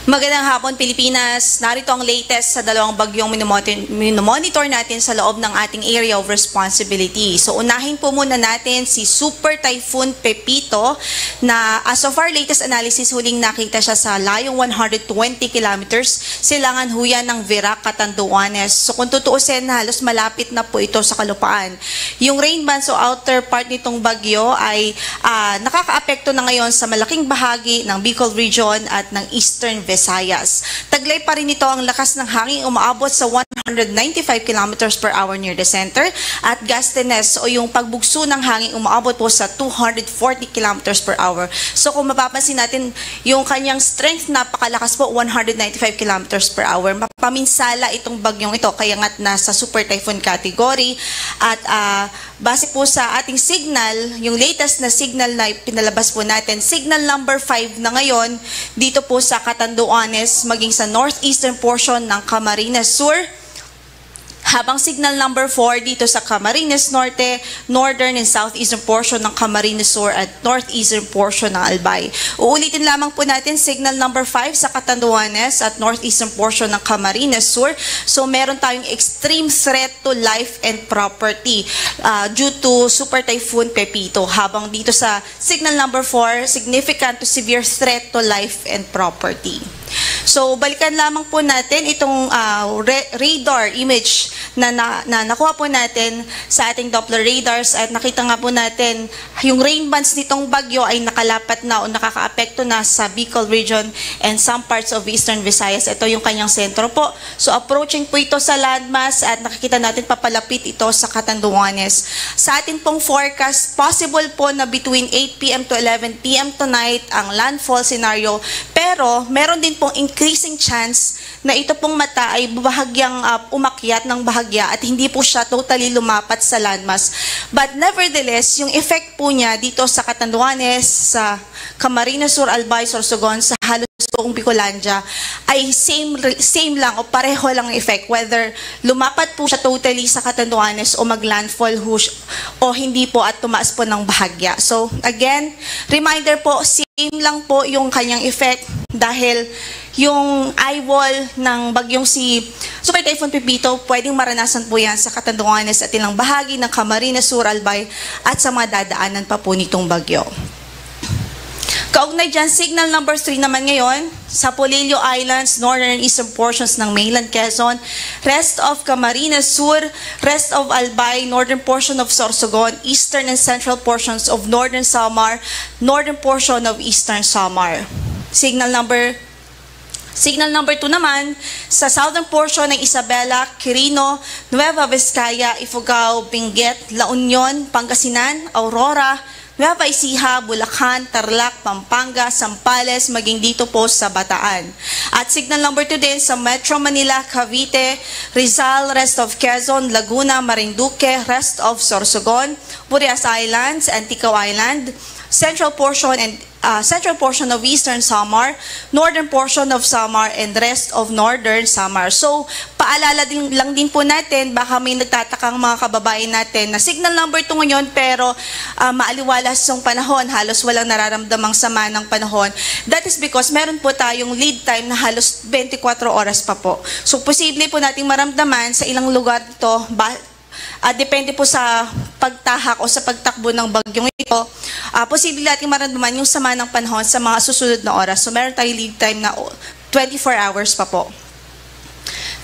Magandang hapon, Pilipinas. Narito ang latest sa dalawang bagyong minomoti-, minomonitor natin sa loob ng ating area of responsibility. So, unahin po muna natin si Super Typhoon Pepito na, as of our latest analysis, huling nakita siya sa layong one hundred twenty kilometers, silangan huyan ng Virac, Catanduanes. So, kung tutuusin, halos malapit na po ito sa kalupaan. Yung rain bands o outer part nitong bagyo ay, ah, nakakaapekto na ngayon sa malaking bahagi ng Bicol Region at ng Eastern Visayas. Taglay pa rin ito ang lakas ng hangin, umaabot sa one hundred ninety-five kilometers per hour near the center, at gustiness o yung pagbugso ng hangin, umaabot po sa two hundred forty kilometers per hour. So, kung mapapansin natin, yung kanyang strength, napakalakas po, one hundred ninety-five kilometers per hour. Mapaminsala itong bagyong ito, kaya nga't nasa super typhoon category. At, ah, base po sa ating signal, yung latest na signal na pinalabas po natin, signal number five na ngayon dito po sa Catanduanes, maging sa northeastern portion ng Camarines Sur, habang signal number four dito sa Camarines Norte, northern and southeastern portion ng Camarines Sur at northeastern portion ng Albay. Uulitin lamang po natin, signal number five sa Catanduanes at northeastern portion ng Camarines Sur. So, meron tayong extreme threat to life and property, ah, due to Super Typhoon Pepito. Habang dito sa signal number four, significant to severe threat to life and property. So, balikan lamang po natin itong, ah, re-, radar image na, na, na nakuha po natin sa ating Doppler radars, at nakita nga po natin yung rain bands nitong bagyo ay nakalapat na o nakakaapekto na sa Bicol Region and some parts of Eastern Visayas. Ito yung kanyang sentro po. So, approaching po ito sa landmass at nakikita natin papalapit ito sa Catanduanes. Sa atin pong forecast, possible po na between eight p m to eleven p m tonight ang landfall scenario, pero meron din pong increasing chance na ito pong mata ay bahagyang, ah, umakyat ng bahagya at hindi po siya totally lumapat sa landmass. But nevertheless, yung effect po niya dito sa Catanduanes, sa Camarines Sur, Albay, Sorsogon, sa halos buong Bicolandia ay same, same lang o pareho lang ang effect, whether lumapat po siya totally sa Catanduanes o mag-landfall ho siya, o hindi po at tumaas po ng bahagya. So, again, reminder po, same lang po yung kanyang effect dahil yung eye wall ng bagyong si Super Typhoon Pepito, pwedeng maranasan po yan sa Catanduanes at ilang bahagi ng Camarines Sur, Albay at sa mga dadaanan pa po nitong bagyo. Kaugnay dyan, signal number three naman ngayon, sa Polillo Islands, northern and eastern portions ng mainland Quezon, rest of Camarines Sur, rest of Albay, northern portion of Sorsogon, eastern and central portions of northern Samar, northern portion of eastern Samar. Signal number Signal number two naman, sa southern portion ng Isabela, Quirino, Nueva Vizcaya, Ifugao, Benguet, La Union, Pangasinan, Aurora, Nueva Ecija, Bulacan, Tarlac, Pampanga, Zambales, maging dito po sa Bataan. At signal number two din sa Metro Manila, Cavite, Rizal, rest of Quezon, Laguna, Marinduque, rest of Sorsogon, Burias Islands, Antico Island, central portion and uh, central portion of Eastern Samar, northern portion of Samar, and rest of northern Samar. So, paalala din, lang din po natin, baka may nagtatakang mga kababayan natin na signal number two ngayon, pero uh, maaliwalas yung panahon, halos walang nararamdamang sama ng panahon. That is because meron po tayong lead time na halos twenty-four oras pa po. So, posible po nating maramdaman sa ilang lugar to, ba, ah, depende po sa pagtahak o sa pagtakbo ng bagyong ito, ah, posible nating maramdaman yung sama ng panahon sa mga susunod na oras. So, meron tayong lead time na, oh, twenty-four hours pa po.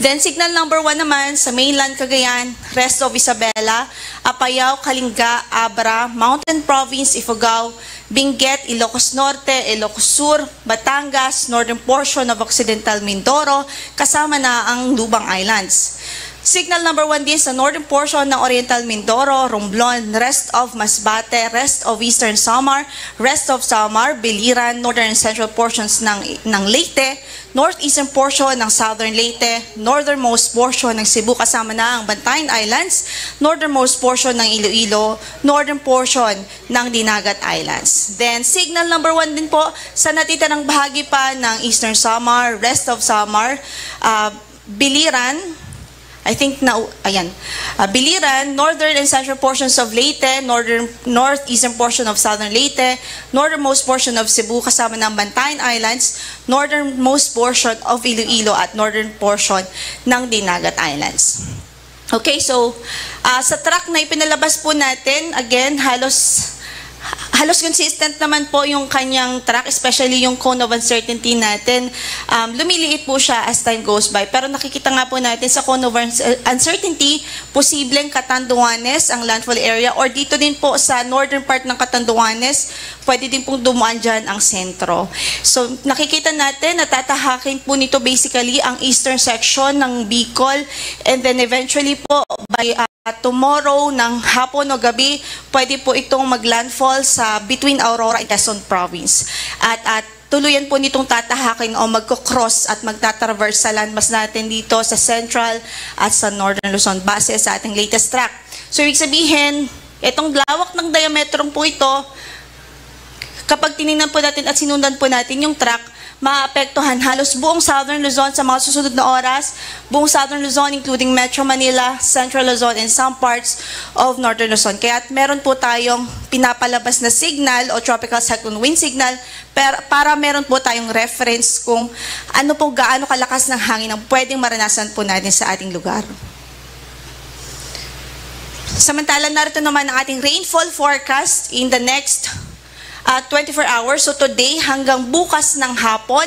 Then, signal number one naman sa mainland Cagayan, rest of Isabela, Apayao, Kalinga, Abra, Mountain Province, Ifugao, Benguet, Ilocos Norte, Ilocos Sur, Batangas, northern portion of Occidental Mindoro, kasama na ang Lubang Islands. Signal number one din sa northern portion ng Oriental Mindoro, Romblon, rest of Masbate, rest of Eastern Samar, rest of Samar, Biliran, northern and central portions ng, ng Leyte, northeastern portion ng Southern Leyte, northernmost portion ng Cebu kasama na ang Bantayan Islands, northernmost portion ng Iloilo, northern portion ng Dinagat Islands. Then, signal number one din po sa natitirang bahagi pa ng Eastern Samar, rest of Samar, ah, Biliran, I think na, ayan, ah, Biliran, northern and central portions of Leyte, northern, northeastern portion of Southern Leyte, northernmost portion of Cebu, kasama ng Bantayan Islands, northernmost portion of Iloilo, at northern portion ng Dinagat Islands. Okay, so, ah, sa track na ipinalabas po natin, again, halos, halos consistent naman po yung kanyang track, especially yung cone of uncertainty natin. Um, lumiliit po siya as time goes by. Pero nakikita nga po natin sa cone of uncer-, uncertainty, posibleng Catanduanes ang landfall area, or dito din po sa northern part ng Catanduanes, pwede din pong dumuan dyan ang sentro. So, nakikita natin, natatahakin po nito basically ang eastern section ng Bicol, and then eventually po, by, ah, tomorrow ng hapon o gabi, pwede po itong maglandfall sa between Aurora and Quezon Province. At, at tuluyan po nitong tatahakin o magko-cross at magtatraverse sa landmass natin dito sa Central at sa Northern Luzon, base sa ating latest track. So, ibig sabihin, itong lawak ng diametrong po ito, kapag tinignan po natin at sinundan po natin yung track, maapektuhan halos buong Southern Luzon sa mga susunod na oras, buong Southern Luzon, including Metro Manila, Central Luzon, and some parts of Northern Luzon. Kaya meron po tayong pinapalabas na signal o tropical cyclone wind signal per-, para meron po tayong reference kung ano po, gaano kalakas ng hangin ang pwedeng maranasan po natin sa ating lugar. Samantala, narito naman ang ating rainfall forecast in the next, ah, twenty-four hours. So today hanggang bukas ng hapon,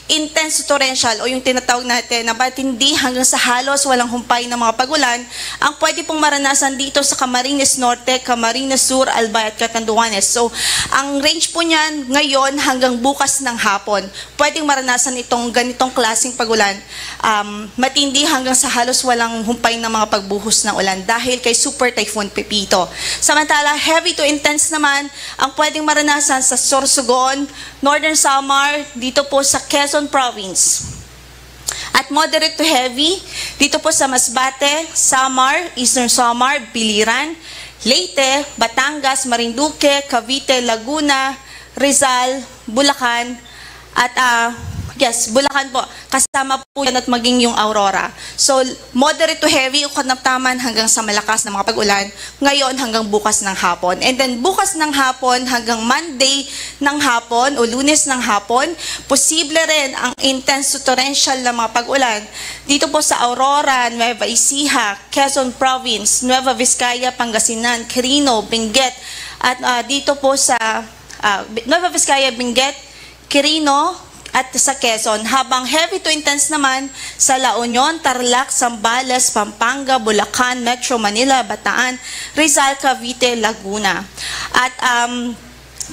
intense to torrential o yung tinatawag natin na matindi hanggang sa halos walang humpay na mga pag-ulan ang pwede pong maranasan dito sa Camarines Norte, Camarines Sur, Albay at Catanduanes. So, ang range po niyan ngayon hanggang bukas ng hapon, pwedeng maranasan itong ganitong klaseng pag-ulan, um, matindi hanggang sa halos walang humpay na mga pagbuhos ng ulan dahil kay Super Typhoon Pepito. Samantala, heavy to intense naman ang pwedeng maranasan sa Sorsogon, Northern Samar, dito po sa Quezon Province. At moderate to heavy dito po sa Masbate, Samar, Eastern Samar, Biliran, Leyte, Batangas, Marinduque, Cavite, Laguna, Rizal, Bulacan, at, ah, yes, Bulacan po. Kasama po yan at maging yung Aurora. So, moderate to heavy o katamtaman hanggang sa malakas na mga pag-ulan ngayon hanggang bukas ng hapon. And then, bukas ng hapon hanggang Monday ng hapon o Lunes ng hapon, posible rin ang intense to torrential na mga pag-ulan dito po sa Aurora, Nueva Ecija, Quezon Province, Nueva Vizcaya, Pangasinan, Quirino, Benguet, at, ah, dito po sa, ah, Nueva Vizcaya, Benguet, Quirino, at sa Quezon, habang heavy to intense naman sa La Union, Tarlac, Zambales, Pampanga, Bulacan, Metro Manila, Bataan, Rizal, Cavite, Laguna. At, um,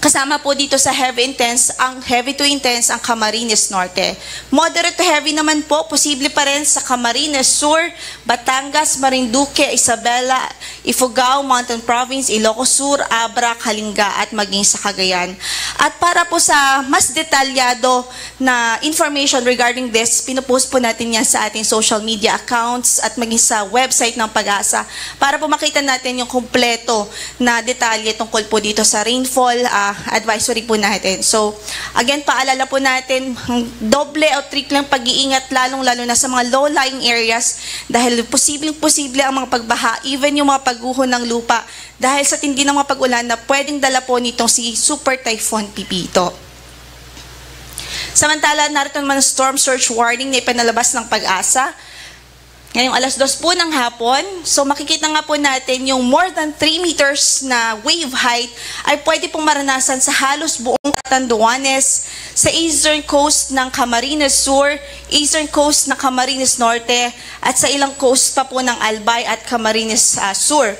kasama po dito sa heavy intense, ang heavy to intense ang Camarines Norte. Moderate to heavy naman po, posible pa rin sa Camarines Sur, Batangas, Marinduque, Isabela, Ifugao, Mountain Province, Ilocos Sur, Abra, Kalinga, at maging sa Cagayan. At para po sa mas detalyado na information regarding this, pinupost po natin yan sa ating social media accounts at maging sa website ng PAGASA para po makita natin yung kompleto na detalye tungkol po dito sa rainfall, ah, advisory po natin. So, again, paalala po natin, ang doble o triple ang pag-iingat, lalong-lalo na sa mga low-lying areas, dahil posibleng-posible ang mga pagbaha, even yung mga pagguho ng lupa, dahil sa tindi ng mga pag-ulan na pwedeng dala po nitong si Super Typhoon Pepito. Samantala, narito naman ang storm surge warning na ipinalabas ng PAGASA ngayong alas dos po ng hapon. So, makikita nga po natin yung more than three meters na wave height ay pwede pong maranasan sa halos buong Catanduanes, sa eastern coast ng Camarines Sur, eastern coast ng Camarines Norte, at sa ilang coast pa po ng Albay at Camarines, ah, Sur.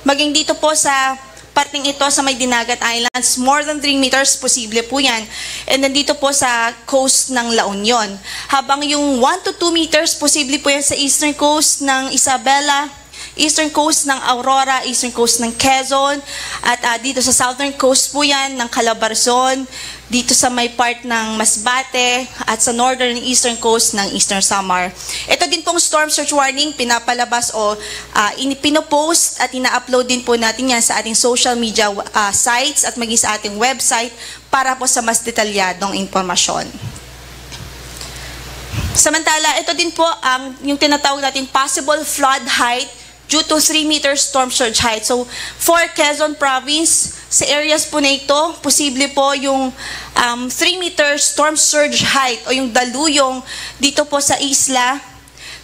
Maging dito po sa parteng ito sa may Dinagat Islands, more than three meters posible po yan. And then dito po sa coast ng La Union. Habang yung one to two meters posible po yan sa eastern coast ng Isabela, eastern coast ng Aurora, eastern coast ng Quezon, at, ah, dito sa southern coast po yan ng Calabarzon, dito sa may part ng Masbate, at sa northern eastern coast ng Eastern Samar. Ito din pong storm surge warning, pinapalabas o, ah, ini-, pinopost at ina-upload din po natin yan sa ating social media, ah, sites at maging sa ating website para po sa mas detalyadong impormasyon. Samantala, ito din po ang, yung tinatawag nating possible flood height due to three meter storm surge height. So, for Quezon Province, sa areas po na ito, posible po yung, um, three meter storm surge height o yung daluyong dito po sa isla,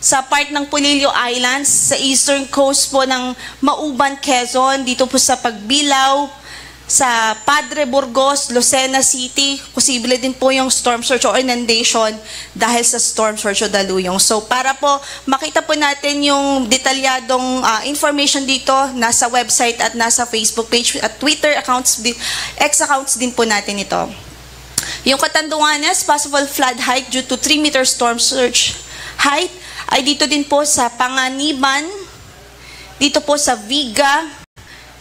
sa part ng Polillo Islands, sa eastern coast po ng Mauban, Quezon, dito po sa Pagbilao, sa Padre Burgos, Lucena City, posible din po yung storm surge o inundation dahil sa storm surge o daluyong. So, para po makita po natin yung detalyadong, ah, information dito, nasa website at nasa Facebook page at Twitter accounts, di-, X accounts din po natin ito. Yung Catanduanes, possible flood height due to three meter storm surge height ay dito din po sa Panganiban, dito po sa Viga,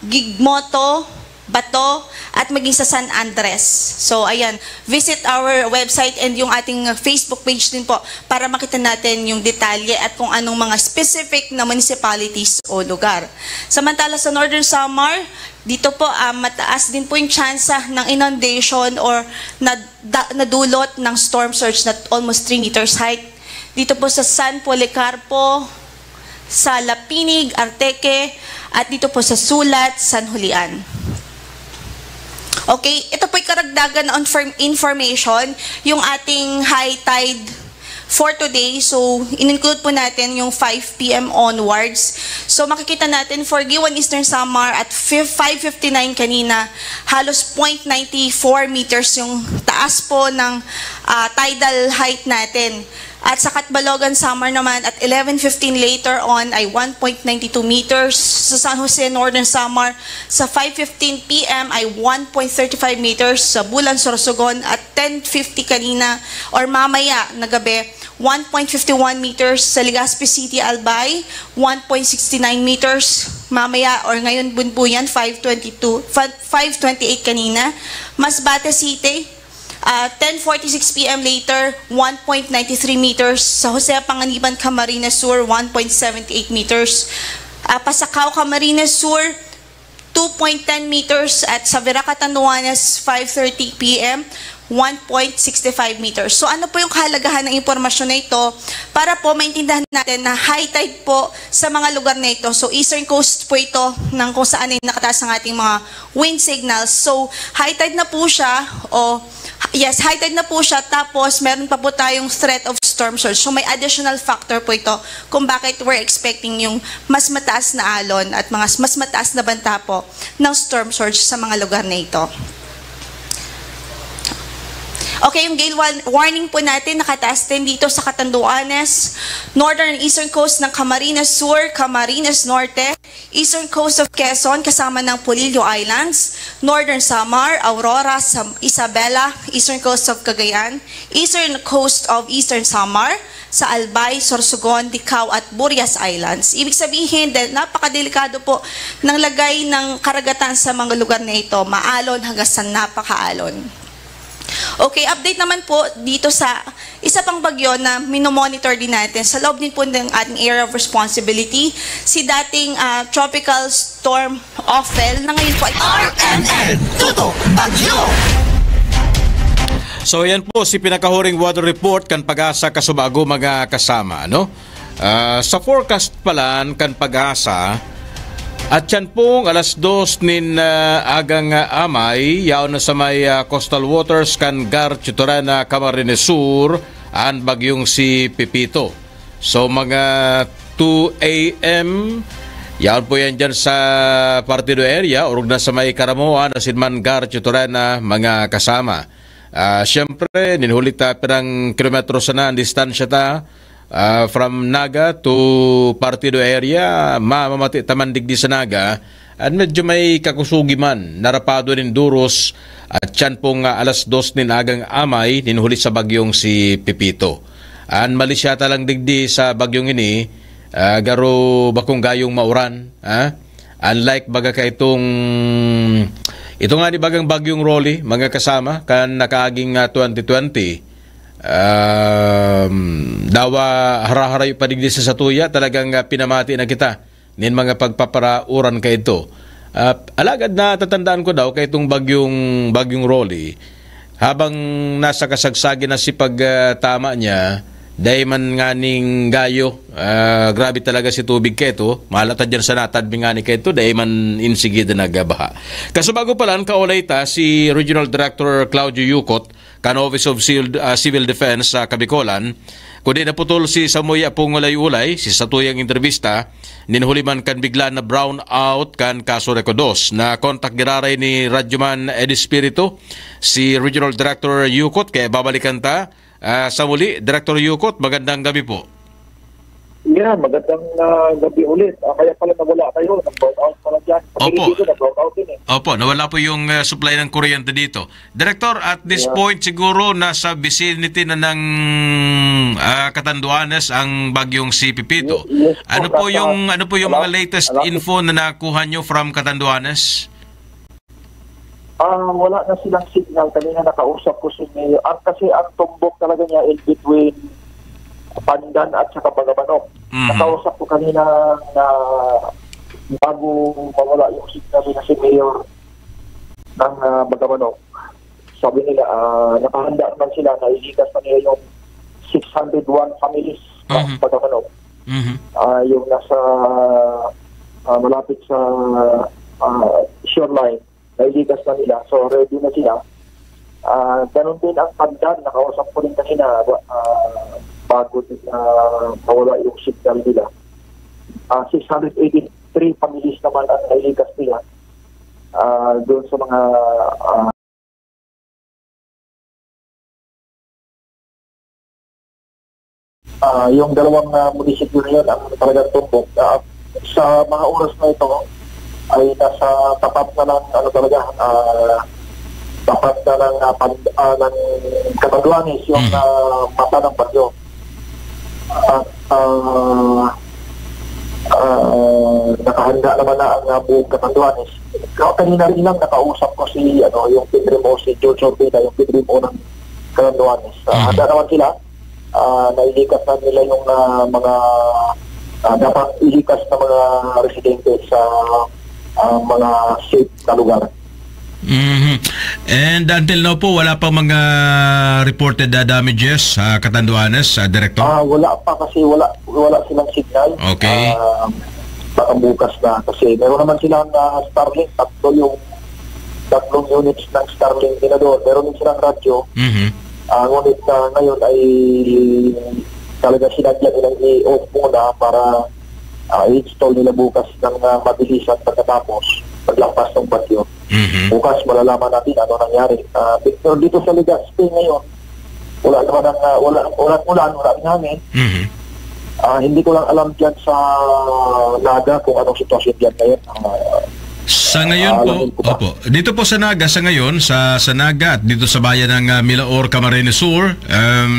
Gigmoto, Bato, at maging sa San Andres. So, ayan, visit our website and yung ating Facebook page din po para makita natin yung detalye at kung anong mga specific na municipalities o lugar. Samantala sa Northern Samar, dito po, ah, mataas din po yung tsansa ng inundation or nad-, da-, nadulot ng storm surge na almost three meters height. Dito po sa San Policarpo, sa Lapinig, Arteque, at dito po sa Sulat, San Julian. Okay, ito po'y karagdagan na inform-, information, yung ating high tide for today. So, in-include po natin yung five P M onwards. So, makikita natin for Guiuan, Eastern Samar at fi-, five fifty-nine kanina, halos point nine four meters yung taas po ng, ah, tidal height natin. At sa Catbalogan, Samar naman at eleven fifteen later on ay one point nine two meters. Sa San Jose, Northern Samar, sa five fifteen P M ay one point thirty five meters. Sa Bulan, Sorsogon at ten fifty kanina or mamaya na gabi, one point fifty one meters. Sa Legazpi City, Albay, one point sixty nine meters. Mamaya or ngayon din po yan, five twenty two, five twenty eight kanina. Masbate City, ah, ten forty six P M later, one point nine three meters. Sa Jose Panganiban, Camarines Sur, one point seven eight meters. Ah, Pasacao, Camarines Sur, two point ten meters. At sa Virac, Catanduanes, five thirty P M, one point six five meters. So, ano po yung kahalagahan ng impormasyon na ito? Para po maintindihan natin na high tide po sa mga lugar na ito. So, eastern coast po ito ng kung saan ay nakataas ang ating mga wind signals. So, high tide na po siya, o yes, high tide na po siya, tapos meron pa po tayong threat of storm surge. So, may additional factor po ito kung bakit we're expecting yung mas mataas na alon at mga mas mataas na banta po ng storm surge sa mga lugar na ito. Okay, yung gale wa-, warning po natin nakataas din dito sa Catanduanes, northern and eastern coast ng Camarines Sur, Camarines Norte, Eastern coast of Quezon kasama ng Polillo Islands, Northern Samar, Aurora, Sam-, Isabela, Eastern coast of Cagayan, Eastern coast of Eastern Samar, sa Albay, Sorsogon, Dicao at Burias Islands. Ibig sabihin, dahil napakadelikado po ng lagay ng karagatan sa mga lugar na ito, maalon hanggang sa napakaalon. Okay, update naman po dito sa isa pang bagyo na minomonitor din natin sa loob din po ng ating area of responsibility, si dating, ah, Tropical Storm Ophel, na ngayon po ay R M N Tutok Bagyo. So yan po si pinakahuring weather report kan PAGASA kasubago, mga kasama, no? Ah, sa forecast palan kan PAGASA, at yan pong alas dos nin, ah, agang, ah, amay, yaon na sa may, ah, coastal waters kan Gar Chuturana, Camarines Sur, an bagyong si Pepito. So, mga two a m, yaon po yan dyan sa Partido area, orog na sa may Caramoan, asin man Gar Chuturana, mga kasama. Ah, siyempre, nin huli ta, pirang kilometro sana ang distansya ta, ah, from Naga to Partido area, mamamati ta man digdi sa Naga, at medyo may kakusugi man, narapado nin duros, at siyan pong, ah, alas dos nin agang amay, nin huli sa bagyong si Pepito. An malisya ta lang digdi sa bagyong ini, ah, garo bakong gayong mauran, ha? Unlike baga ka itong, ito nga ni bagang bagyong Rolly, mga kasama, kan nakaaging, ah, twenty twenty, um, dawa haraharayo pa digdi sa satuya, talagang, ah, pinamati na kita nin mga pagpaparauran ka ito. Ah, alagad na tatandaan ko daw kay itong bagyong, bagyong Rolly, habang nasa kasagsagi na si pag, ah, tama niya, dai man nganing gayo. Ah, grabe talaga si tubig keto. Mahalata dyan sa natadbi ngani keto, dai man insigida nagabaha. Kasubago pa lang, kaulay ta si Regional Director Claudio Yucot, kan Office of Civil, ah, Civil Defense sa Kabicolan. Kundi naputol si samuya pong ulay-ulay, si satuyang interbista, nin huli man kan bigla na brown out kan Kaso Reco dos. Na kontak giraray ni Radyoman Ed Espiritu, si Regional Director Yucot, kaya babalikan ta. Ah, sa muli, Director Yucot, magandang gabi po. Yeah, magandang, ah, gabi ulit. Ah, kaya pala nawala kayo, nag-brown out pala dyan. Pati Opo. Dito, nag-brown out din eh. Opo, nawala po yung, ah, supply ng kuryente dito. Director, at this Yeah. point siguro nasa vicinity na ng, ah, Catanduanes ang bagyong si Pepito. Yes, yes po, Ano po nasa yung, ano po yung mga malap-, latest malapit. info na nakuha nyo from Catanduanes? Ah, wala na silang signal. Kanina nakausap ko si Mayor. Ang, kasi ang tumbok talaga niya in between Pandan at saka Bagamanok. Mhm. Nakausap ko kanina na bago mawala yung signal na si Mayor ng, ah, Bagamanok. Sabi nila, ah, nakahanda naman sila, nailikas na nila yung six hundred one families ng Mhm. Bagamanok. Mhm. Ah, yung nasa, ah, malapit sa, ah, shoreline, nailikas na nila. So, ready na sila. Ah, ganun din ang Pandan, nakausap ko rin kanina, ah, bago din, ah, mawala yung signal nila. Ah, six hundred eighty-three families naman ang nailikas nila. Ah, doon sa mga, ah, Ah, yung dalawang, ah, munisipyo na yun ang talagang tumbok. Ah, sa mga oras na ito ay nasa tapat na ng, ano talaga, ah, tapat na ng, ah, pag, ah, ng Catanduanes yung, Mhm. ah, mata ng bagyo. At, ah, ah, nakahanda naman na ang, ah, buong Catanduanes. Ka-, kanina rin lang nakausap ko si, ano, yung PDRMO, si George Orbita, yung PDRMO ng Catanduanes. Ah, Mhm. handa naman sila. Ah, nailikas na nila yung, ah, mga, ah, dapat ilikas na mga residente sa, ah, mga safe na lugar. Mhm. And until now po, wala pang mga reported na damages sa Catanduanes, ah, Director? Ah, wala pa kasi wala, wala silang signal. Okay. Ah, baka bukas na kasi meron naman silang, ah, Starlink, tatlo yung tatlong units ng Starlink nila doon. Meron din silang radyo. Mhm. Ah, ngunit, ah, ngayon ay talaga sinadya nilang i-off muna para, ah, i-install nila bukas ng, ah, mabilisan pagkatapos paglampas ng bagyo. Mhm. Bukas malalaman natin ano nangyari. Ah, pero dito sa Legazpi ngayon, wala naman ang, ah, wala, wala ulan, wala rin hangin. Mhm. Ah, hindi ko lang alam diyan sa Naga kung anong sitwasyon diyan ngayon. Ah, Sa ngayon po, aalamin ko pa. Opo. Dito po sa Naga, sa ngayon, sa, sa Naga at dito sa bayan ng, ah, Milaor, Camarines Sur, um,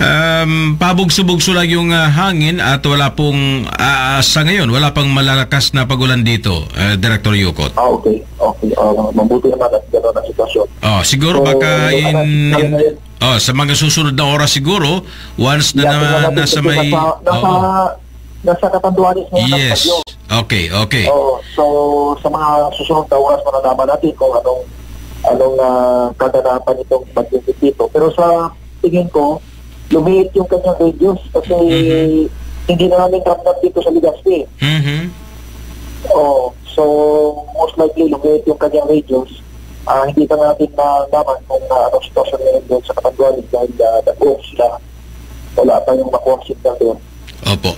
um, pabugso-bugso lang yung, ah, hangin at wala pong, ah, sa ngayon, wala pang malalakas na pag-ulan dito, eh, Director Yukot. Ah, okay. Okay. Ah, mabuti naman at gano'n ang sitwasyon. Oh, siguro So, baka in, ano, in, ngayon, oh, sa mga susunod na oras siguro, once na, Iyakin na na, natin nasa kasi may, nasa, nasa, oo. Nasa Catanduanes ngayon ang Yes. bagyo. Okay, okay. Oo. So, sa mga susunod na oras, malalaman natin kung anong, anong, ah, kaganapan itong bagyong Pepito. Pero sa tingin ko, lumiit yung kanyang radius kasi Mhm. hindi na namin ramdam dito sa Legazpi. Mhm. Oo. So, most likely, lumiit yung kanyang radius. Ah, hindi pa natin malaman kung, ah, anong sitwasyon ngayon doon sa Catanduanes dahil, ah, nag-off sila. Wala pa yung makuha signal doon. Opo.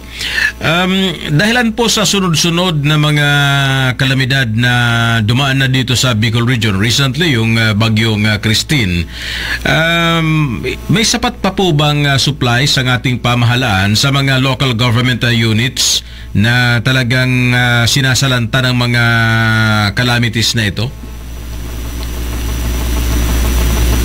Um, dahilan po sa sunod-sunod na mga kalamidad na dumaan na dito sa Bicol Region, recently yung, ah, bagyong, ah, Christine, um, may sapat pa po bang, ah, supply sa ating pamahalaan sa mga local government, ah, units na talagang, ah, sinasalanta ng mga calamities na ito?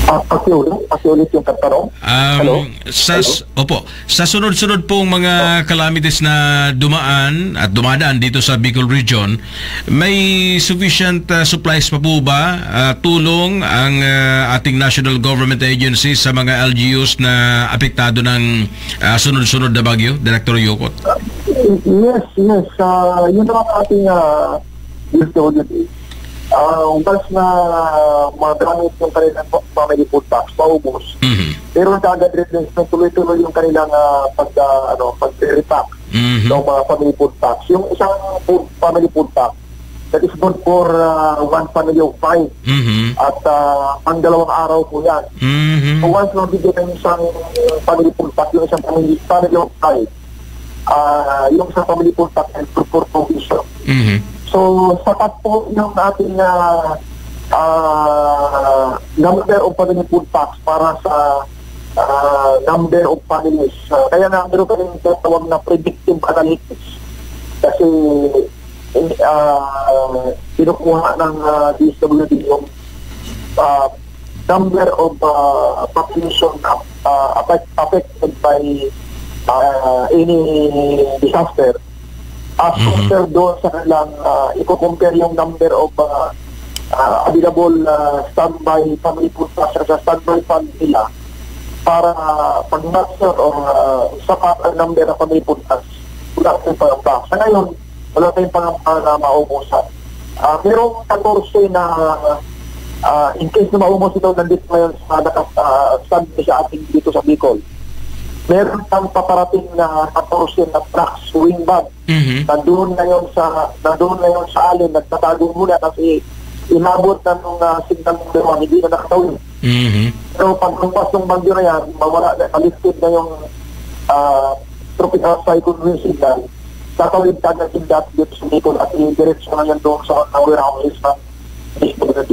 Ah, pakiulit, pakiulit yung tanong. Um, Hello? Sa s-, Hello? Opo, sa sunod-sunod pong mga Oh. calamities na dumaan at dumadaan dito sa Bicol Region, may sufficient, ah, supplies pa po ba, ah, tulong ang, ah, ating national government agencies sa mga L G Us na apektado ng, ah, sunod-sunod na bagyo, Director Yukot? Yes, yes. Ah, yun ang ating, ah, gusto ko yun eh. Ah, once na magamit yung kanilang pa-, family food packs, paubos. Mhm. Pero nag-address din sa tuloy-tuloy yung kanilang, ah, pag, ah, ano, pag-repack Mhm. ng mga family food packs. Yung isang food, family food pack, that is good for, ah, one family of five. Mhm. At, ah, pang dalawang araw po yan. Mhm. So, once na bigyan ng isang family food pack, yung isang family, family of five, ah, yung sa family food pack and for provision. Mhm. So, sapat po yung ating, ah, ah, number of family food packs para sa, ah, number of families. Ah, kaya nga, meron kaming tinatawag na predictive analytics. Kasi, eh, ah, kinukuha ng, ah, D S W D yung, ah, number of, ah, population, ah, affect-, affected by, ah, any disaster as Mhm. compared doon sa kanilang, ah, i-compare yung number of, ah, ah, available, ah, standby family food packs sa standby fund nila para pag-match or, ah, sapat ang number ng family food packs, wala tayong pangamba. Sa ngayon, wala tayong pangamba na maubusan. Ah, merong katorse na, ah, in case na maubos ito, nandito ngayon sa nakas-, ah, standby sa ating dito sa Bicol. Meron pang paparating na katorse na trucks, wing van, Mhm. na doon ngayon sa, na doon ngayon sa alin, nagtatago muna kasi inabot na nung, ah, signal number one, hindi na nakatawid. Mhm. Pero pag lumpas ng bagyo na yan, mawala na, malifted na yung, ah, tropical cyclone wind signal, tatawid kagad yung dati dito sa Bicol at idiretso na yan doon sa mga warehouses ng D S W D.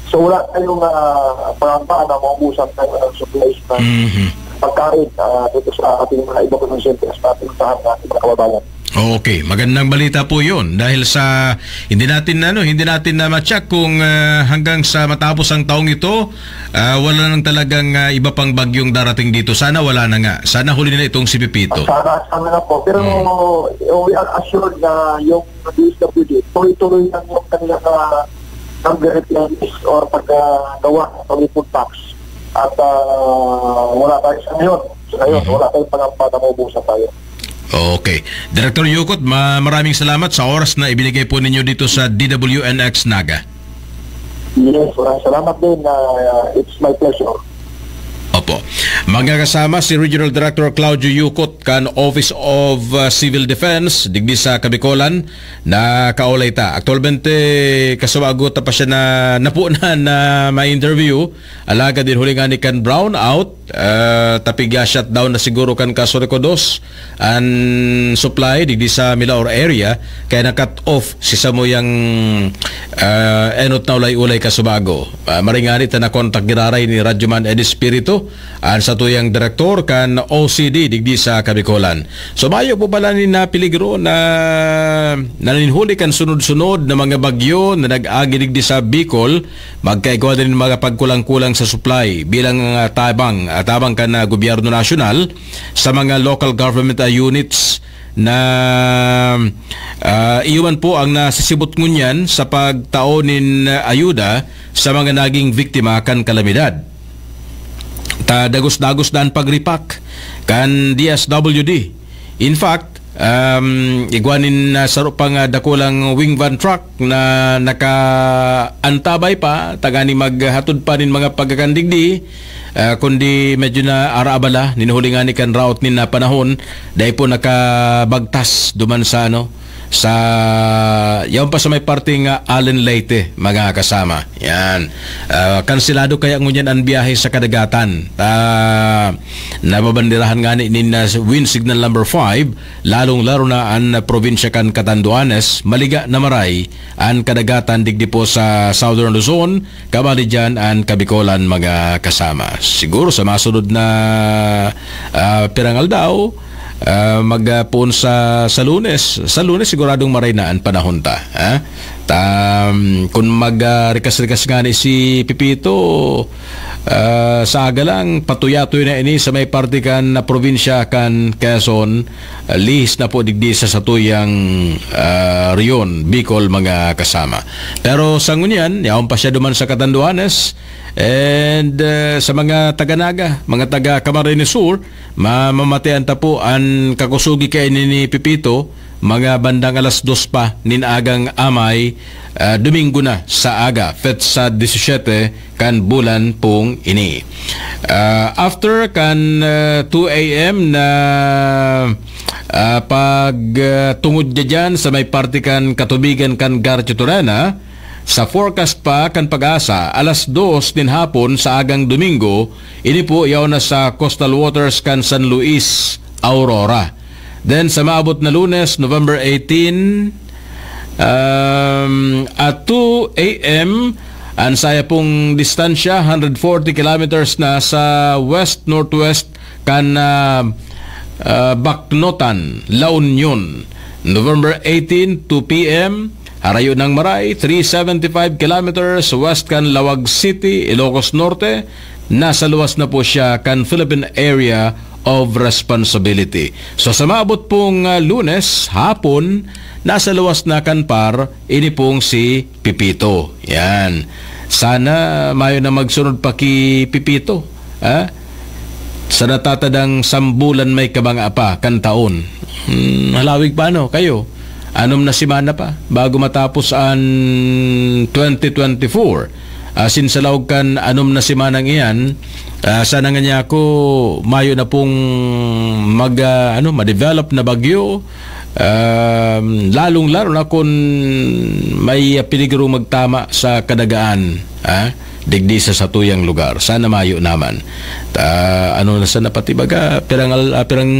So, wala tayong, ah, pangamba na maubusan tayo ng supplies ng Mhm. pagkain, ah, dito sa ating mga evacuation centers na pinuntahan ng ating mga kababayan. Okay, magandang balita po yun. Dahil sa, hindi natin, ano, hindi natin na ma-check kung, ah, hanggang sa matapos ang taong ito, ah, wala nang talagang, ah, iba pang bagyong darating dito. Sana wala na nga. Sana huli na itong si Pepito. Sana, sana nga po. Pero Mm. we are assured na yung D S W D, tuloy-tuloy lang yung kanilang, ah, pag-replenish or pag, ah, gawa ng food packs. At, ah, wala tayo sa ngayon. Sa ngayon, Mhm. wala tayong pangamba na maubusan tayo. Okay. Director Yukot, ma-, maraming salamat sa oras na ibinigay po ninyo dito sa D W N X Naga. Yes, maraming salamat din. Ah, it's my pleasure. Opo. Mga kasama, si Regional Director Claudio Yukot kan Office of, uh, Civil Defense digdi sa Kabikolan, nakaulay ta. Aktualmente, kasubago ta pa siya na napunan na ma-interview. Alagad din huli nga ni kan brownout, ah, tapiga shutdown na siguro kan Casureco dos an supply digdi sa Milaor area, kaya na-cut off si samuyang, ah, enot na ulay-ulay kasubago. Ah, maringani ta na-contact giraray ni Radyoman Ed Espiritu, an sa tuyang direktor kan O C D digdi sa Kabikolan. So, mayo po pala ni na peligro na naninhuli kan sunod-sunod na mga bagyo na nag-agi digdi sa Bicol, magkaigwa din mga pagkulang-kulang sa supply bilang, ah, tabang, ah, tabang kan, ah, gobyerno nasyonal sa mga local government, ah, units na, ah, iyo man po ang nasisibot ngunyan sa pagtao nin, ah, ayuda sa mga naging biktima kan kalamidad. Ta dagos-dagos na an pag-repack kan D S W D. In fact, um, igwa nin, ah, saro pang, ah, dakulang wing van truck na nakaantabay pa, tanganing maghatod pa nin mga pagkakan digdi, ah, kundi medyo na araabala, nin huli ngani kan rout nin, ah, panahon, dai po nakabagtas duman sa, ano, sa, yaon pa sa may parte nga Allen Leyte, mga kasama. Yan. Ah, kanselado kaya ngunyan an biyahe sa kadagatan. Ah, nababanderahan ngani nin, ah, wind signal number five, lalong-lalo na an probinsya kan Catanduanes, maliga na maray an kadagatan digdi po sa Southern Luzon, kabali diyan an Kabikolan, mga kasama. Siguro sa masunod na, ah, pirang aldaw, ah, mag, ah, poon sa, sa Lunes. Sa Lunes, siguradong maray na an panahon ta, ha? Ta, um, kun mag, ah, rikas-rikas ngani si Pepito, ah, sa aga lang, patuyatoy na ini sa may parte kan na probinsya kan Quezon, ah, lihis na po digdi sa satuyang, ah, rehiyon, Bicol, mga kasama. Pero sa ngunyan, yaon pa siya duman sa Catanduanes, and, ah, sa mga taga Naga, mga taga Camarines Sur, ma-, mamatian ta po an kakusugi kaini ni Pepito, mga bandang alas dos pa nin agang amay, ah, Domingo na sa aga, petsa disisiete kan bulan pong ini. Ah, after kan, ah, two A M na, ah, pag, ah, tungod niya dyan sa may parte kan katubigan kan Garchitorena, sa forecast pa kan PAGASA, alas dos nin hapon sa agang Domingo, ini po yaon na sa coastal waters kan San Luis, Aurora. Then, sa maabot na Lunes, November eighteen, um, at two A M, ang saya pong distansya, hundred forty kilometers na sa west-northwest kan, ah, ah, Baknotan, La Union. November eighteen, two P M, harayo nang maray, three seventy-five kilometers west kan Laoag City, Ilocos Norte, nasa luwas na po siya kan Philippine Area of Responsibility. So, sa maabot pong, ah, Lunes, hapon, nasa luwas na kan par, ini pong si Pipito. Yan. Sana mayo na magsunod pa ki Pipito. Ha? Sa natatadang sambulan may kabanga pa kan taon. Hmm, halawig pa ano, kayo? Anom na semana pa bago matapos an twenty twenty-four. Asin sa laog kan anom na semanang iyan, ah, sana nga niya ako mayo na pong mag, ah, ano, ma-develop na bagyo, um, lalong-lalo na kung may peligro magtama sa kadagaan, ah, digdi sa satuyang lugar. Sana mayo naman. Ta, ano na sana, pati baga, pirang al-, ah, pirang,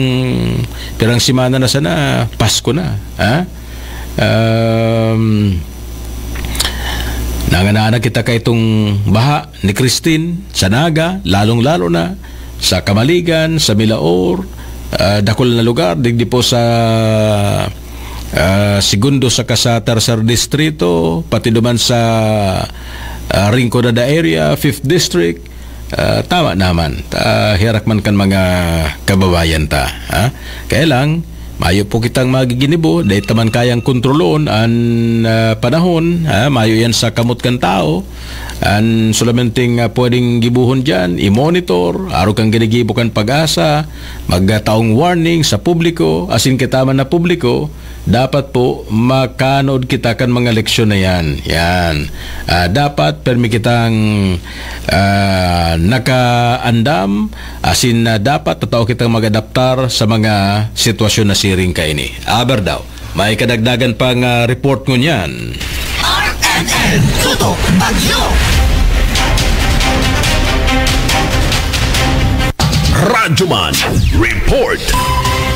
pirang semana na sana, Pasko na, ah? Um, nanganana kita kaitong baha ni Christine sa Naga, lalong-lalo na sa Camaligan, sa Milaor, ah, dakul na lugar, digdi po sa, ah, segundo saka sa tercer distrito, pati duman sa, ah, Rinconada area, fifth district. Ah, tama naman. Ah, herak man kan mga kababayan ta, ha? Kaya lang, mayo po kitang magiginibo, dai ta man kayang kontrolon an, ah, panahon, ha? Mayo yan sa kamot kan tao. An solamente nga pwedeng gibohon diyan, i-monitor, arog kan ginigibo kan PAGASA, magtaong warning sa publiko, asin kita man na publiko, dapat po makanood kita kan mga leksyon na yan. Yan. Ah, dapat permi kitang, ah, nakaandam, asin, ah, dapat tatao kitang mag-adaptar sa mga sitwasyon na siring kaini. Aber daw, may kadagdagan pang, ah, report ngunyan. R M N Tutok Bagyo. Radyoman Report.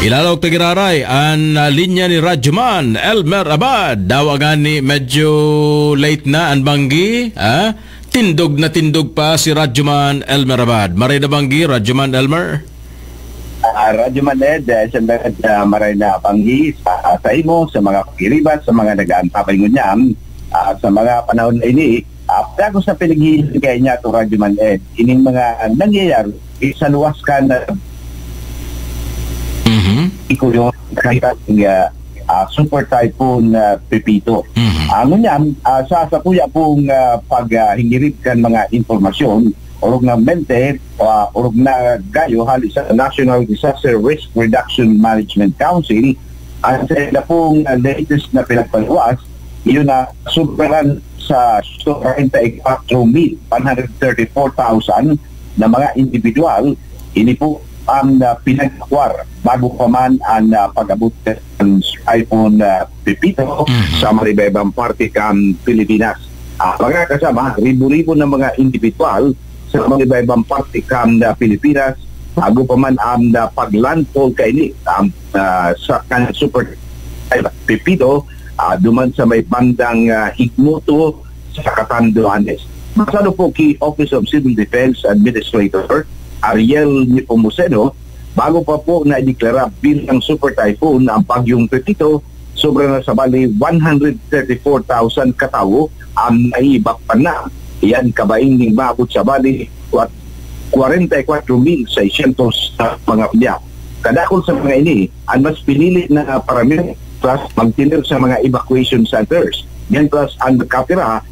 Ilalawag ta giraray an, ah, linya ni Radyoman Elmer Abad. Dawa gani medyo late na an banggi, ah? Tindog na tindog pa si Radyoman Elmer Abad. Maray na banggi, Radyoman Elmer. Ah, Radyoman Ed, eh, siyempre, ah, maray na banggi sa, sa imo, sa mga pagiribat, sa mga nag-aantabay ngunyan, ah, sa mga panahon na ini, ah, dagos na pinaghihiling kaya niya to, Radyoman Ed. Ining mga nangyayari sa luwas kan, ah, Mhm. ikuyo, kahit ang, ah, ah, Super Typhoon, ah, Pepito. Mhm. Ah, ngunyan, ah, sa, sa kuya pong, ah, pag, ah, hingirib kan mga impormasyon, orog na mente, ah, orog na gayo hali sa National Disaster Risk Reduction Management Council, ang sa ila pong, ah, latest na pinagpaluwas, yun na sobrang sa kwarenta y kwatro mil one hundred thirty-four thousand na mga individual, ini po ang, ah, pinagkwar bago pa man ang, ah, pag-abot ng Typhoon, ah, Pepito Mhm. sa mga iba-ibang parte kan Pilipinas. Ah, mga kasama, ribu-ribu na mga individual sa mga iba-ibang parte kan, ah, Pilipinas, bago pa man ang, ah, pag-landfall kaini, um, ah, sa kan Super Pepito, ah, duman sa may bandang, ah, Igmoto, sa Catanduanes. Basado po ki Office of Civil Defense Administrator Ariel Nepomuceno, bago pa po na ideklara bilang Super Typhoon ang Bagyong Pepito, sobra na sa bali one hundred thirty-four thousand katawo ang naiibakpan na. Iyan kabaing ning maabot sa bali kwat-, kwarenta y kwatro mil seiscientos na mga pamilya. Kadakul sa mga ini, ang mas pinili na paramihan plus magtener sa mga evacuation centers, mientras ang nakatira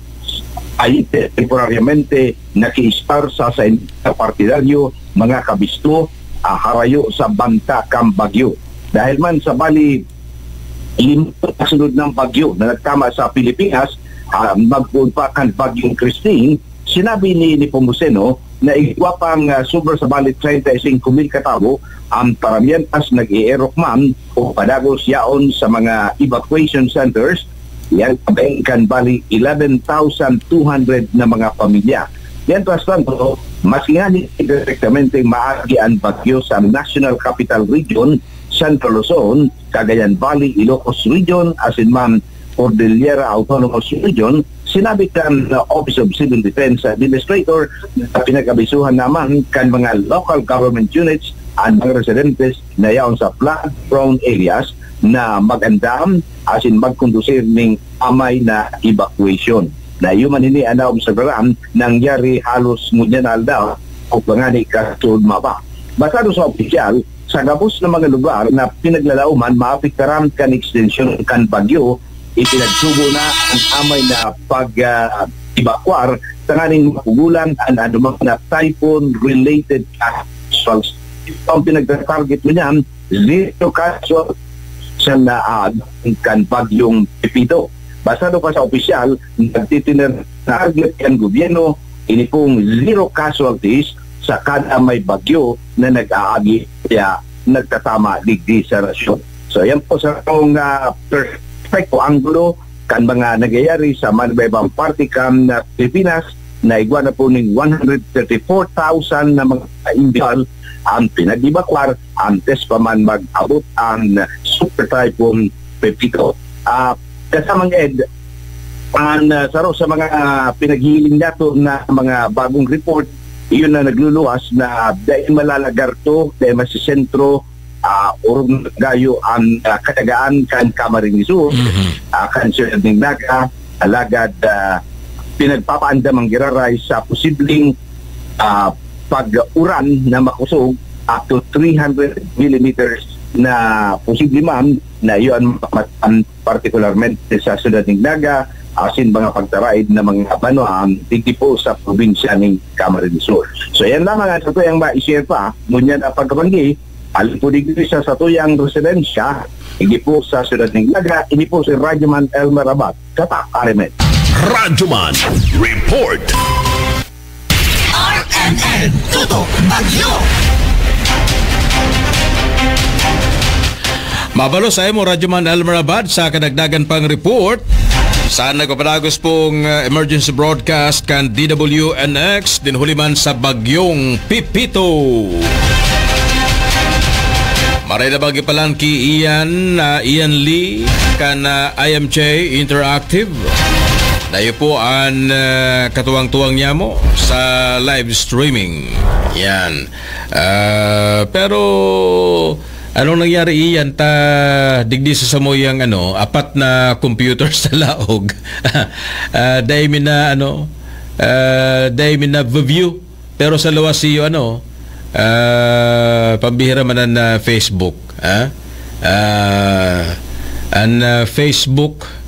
ay temporaryamente naki-estar sa, sa partidaryo, mga kabisto, ah, harayo sa banta kan bagyo. Dahil man sa bali, lima na kasunod na bagyo na nagtama sa Pilipinas, ah, magpoon pa kan Bagyong Christine, sinabi ni Nepomuceno na igwa pang, ah, sobra sa bali treinta y cinco mil katawo ang paramihan, tas nag-eerok man o padagos yaon sa mga evacuation centers. Yan, kabaing kan bali eleven thousand two hundred na mga pamilya. Mientras tanto, mas ngani direktamente maagi ang bagyo sa National Capital Region, Central Luzon, Cagayan Valley, Ilocos Region, asin man Cordillera Autonomous Region, sinabi kan, uh, Office of Civil Defense Administrator na pinag-abisuhan naman kan mga local government units an mga residentes na yaon sa flood-prone areas na mag-andam asin magkondusir ning amay na evacuation. Na iyo man ini an naobserbaran nangyari halos ngunyan na aldaw o pangani kasuod mapa. Basado sa opisyal, sa gabos na mga lugar na pinaglalaoman maapektaran kan ekstensyon kan bagyo, ipinagsugo na ang amay na pag, ah, evakuar tanganing mapugulan an anumang na typhoon-related casualties. Ang pinagtatarget mo niyan, zero casualties sa naag kan bagyong Pepito. Basado pa sa opisyal, nagtitiner target kan gobyerno ini pong zero casualties sa kada may bagyo na nag-aagi kaya nagtatama digdi sa nasyon. So, yan po sa akong, ah, perspektibo, anggulo kan mga nangyayari sa mga iba-ibang parte kan, ah, Pilipinas, na igwa na po ning one hundred thirty-four thousand na mga individual ang pinag-evakuar antes pa man mag-abot ang Super Typhoon Pepito. Ah, kasamang Ed, ang, ah, saro sa mga pinaghihiling nato na mga bagong report, iyon na nagluluwas na dai malalagar to, dai masisentro, ah, orog gayo ang, ah, katagaan kan Camarines Sur, Mhm. ah, kan Ciudad nin Naga, alagad, ah, pinagpapaandam ang giraray sa posibleng, ah, pag-uran na makusog up to three hundred millimeters na posible man na iyo ang matan, partikularmente sa Ciudad nin Naga, asin mga pagtaraid na mga banwa, um, digdi po sa probinsya nin Camarines Sur. So, yan lamang ang sato yang ma-share pa. Ngunyan ang pagkabanggi, alin po digdi sa satuyang residensya, digdi po sa Ciudad nin Naga, ini po si Radyoman Elmer Abad, Tatak Arimet. Radyoman Report. R M N Tutok Bagyo. Mabalo sa imo, Radyoman Elmer Abad, sa kadagdagan pang report. Sa nagpapadagos pong, uh, emergency broadcast kan D W N X, din huli man sa Bagyong Pepito. Maray na banggi pa lang ki Ian, uh, Ian Lee, kan, uh, I M J Interactive. Tayo po an, ah, katuwang-tuwang niya mo sa live streaming. Yan. Ah, pero anong nangyari iyan ta digdi sa samuyang ano, apat na computer sa laog? Ah, dai mi na ano, ah, dai mi na view. Pero sa luwas iyo ano, ah, pambihira man an, ah, Facebook, ah? Ah, an, ah, Facebook,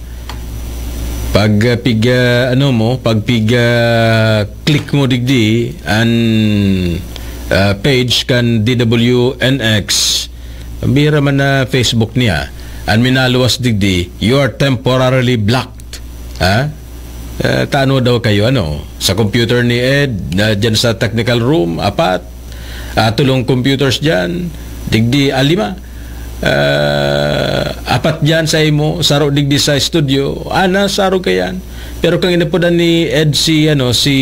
pag, ah, pig, ah, ano mo, pag pig, ah, click mo digdi, an, ah, page kan D W N X, pambihira man na Facebook niya. An minaluwas digdi, "You are temporarily blocked." Ha? Eh, tano daw kayo, ano? Sa computer ni Ed, na dyan sa technical room, apat. Ah, tulong computers dyan, digdi, ah, lima. Ah, apat dyan sa imo, saro digdi sa studio, ana, saro kayan. Pero kang inapudan ni Ed si, ano, si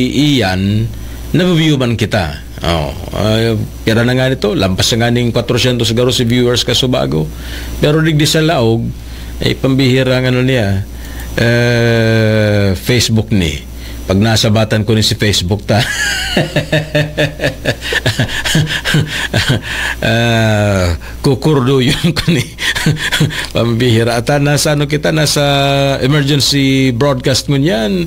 Ian, na-view man kita. Oh, ah, pira na nga nito? Lampas na nga ning kwatrosyentos garo si viewers kasubago. Pero digdi sa laog, ay pambihira ang ano niya, eh, Facebook ni. Pag nasabatan ko ni si Facebook ta. Ah, kukurdo yun ko ni. Pambihira. At, ah, nasa ano kita, nasa emergency broadcast ngunyan.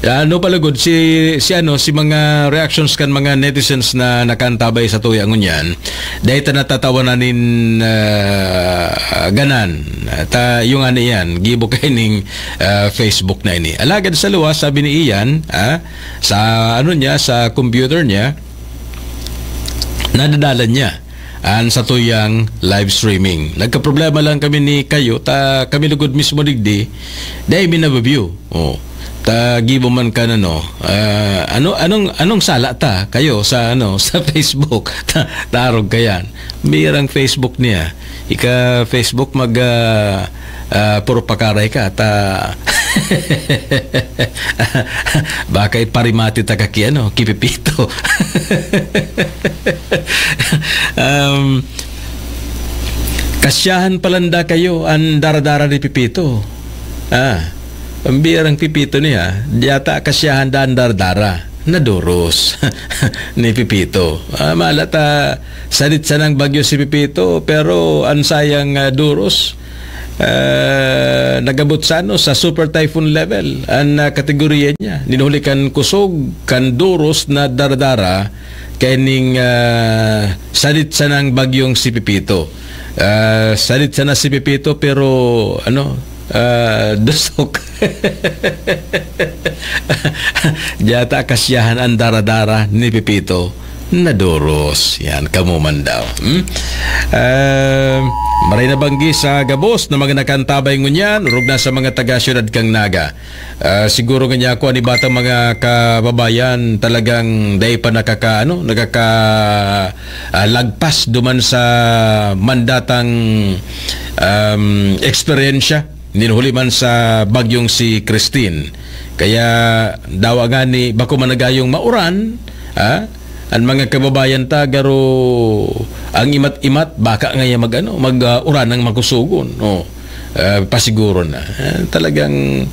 Ano pala gud, si, si ano, si mga reactions kan mga netizens na nakantabay sa tuya ngunyan. Dahil ta natatawanan nin, ah, ganan. At, ah, yung ano yan, gibo kayo ning, ah, Facebook na ini. Alagad sa luwas, sabi ni Ian, ah, sa ano niya, sa computer niya, nadadalan niya an satuyang live streaming. Nagkaproblema lang kami ni Kayo, ta kami lugod mismo digdi, dai mi nababyo. Oh. Ta gibo man ka na, no? Ah, ano, anong, anong sala ta kayo sa, ano, sa Facebook? Ta-, tarog ka yan. Mirang Facebook niya. Ika Facebook mag, ah, ah, puro pakaray ka. Ta-, baka iparimati ta ka ki, ano, ki Pepito. Um, kasyahan palanda kayo an daradara ni Pepito. Ah, pambirang Pepito niya, diyata kasyahan da an daradara. Naduros ni Pepito. Ah, malata, sadit sanang bagyo si Pepito, pero an sayang, ah, duros, ah, nagabot sa, ano, sa super typhoon level an, ah, kategorya niya. Ninhuli kan kusog, kan duros na daradara, kaining, ah, sadit sanang bagyong si Pepito. Ah, sadit sana si Pepito, pero, ano, ah, dusok. Diyata kasyahan an daradara ni Pepito. Naduros. Yan, kamo man daw. Hmm? Ah, maray na banggi sa gabos na mga nakantabay ngunyan, orog na sa mga taga-syudad kan Naga. Ah, siguro nga niya ako, an iba tang mga kababayan, talagang dai pa nakaka-, ano, nakaka-, ah, lagpas duman sa mandatang, um, eksperyensya nin huli man sa bagyong si Christine. Kaya dawa nga ni bako man nagayong mauran, ah, an mga kababayan ta, garo ang imat-imat, baka ngaya mag, ano, mag, ah, uran ang makusugon. Oh. Ah, pasiguro na. Ah, talagang,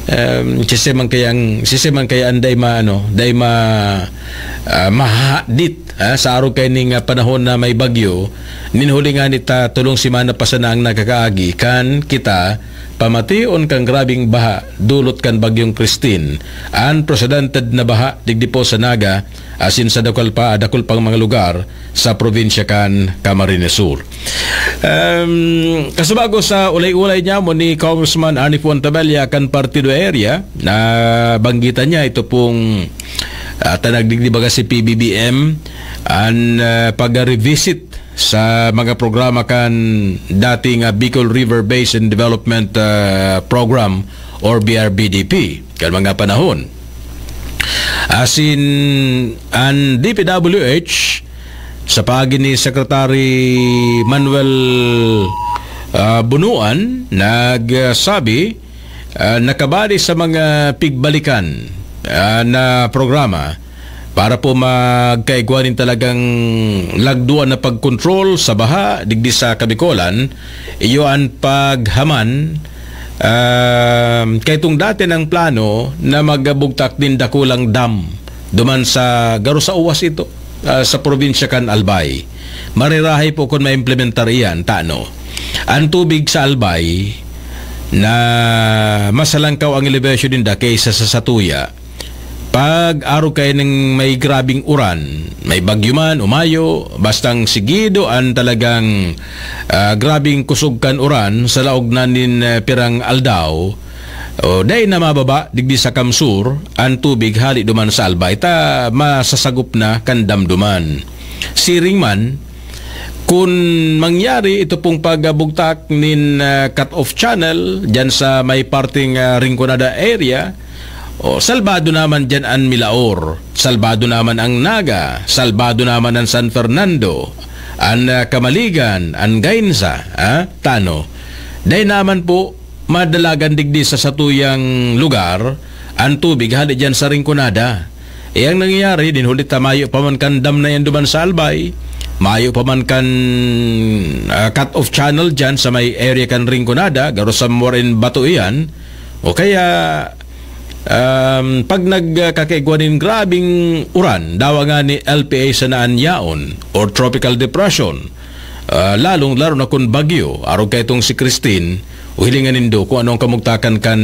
um, sisiman kayang, sisiman kaya ang dai ma-, ano, dai ma-, ah, mahadit, ah, sa araw kay ning, ah, panahon na may bagyo. Nin huli nga nita, tulong semana pa sana ang nakakaagi, kan kita pamation kan grabing baha, dulot kan bagyong Christine. Unprecedented na baha, digdi po sa Naga, asin sa dakul pa, dakul pang mga lugar sa probinsya kan Camarines Sur. Um, kasubago sa ulay-ulay niya mo ni Congressman Arnie Fuentebella kan Partido Area, na banggitan niya ito pong, ah, tanagdig di baga si P B B M, an, ah, pag-revisit sa mga programa kan dating, ah, Bicol River Basin Development, ah, Program or B R B D P kan mga panahon. Asin an D P W H sa paagi ni Secretary Manuel, ah, Bunuan nagsabi, ah, nakabali sa mga pigbalikan, ah, na programa para po magkaigwa nin talagang lagduan na pagkontrol sa baha digdi sa Kabikolan, iyo an paghaman Um, kay itong dati ng plano na magbugtak nin dakulang dam duman sa, garo sa Uwas ito, ah, sa probinsya kan Albay. Marirahay po kun maimplementar iyan, tano. Ang tubig sa Albay na mas halangkaw ang elevasyon ninda kaysa sa satuya. Pag arog kayo ning may grabing uran, may bagyo man o mayo, bastang sigido an talagang, ah, grabing kusog kan uran sa laog na nin, ah, pirang aldaw, o dai na mababa digdi sa Kamsur an tubig hali duman sa Albay, ta masasagop na kan damduman. Siring man, kun mangyari ito pong pagbugtak nin, ah, cut-off channel dyan sa may parting, ah, Rinconada area, o, salbado naman dyan an Milaor, salbado naman ang Naga, salbado naman ang San Fernando, an, ah, Kamaligan, ang Gainza, ah, tano. Dai naman po madalagan digdi sa satuyang lugar an tubig hali diyan sa Rinconada. E ang nangyayari, din huli ta mayo pa man kan dam na yan duman sa Albay, mayo pa man kan, ah, cut-off channel diyan sa may area kan Rinconada, garo somewhere in Bato iyan, o kaya, um, pag nagkakaigwa nin grabing uran, dawa nga ni L P A sana an yaon or tropical depression, ah, lalong-lalo na kun bagyo, arog kay itong si Christine, o hilingan nindo kung ano ang kamugtakan kan,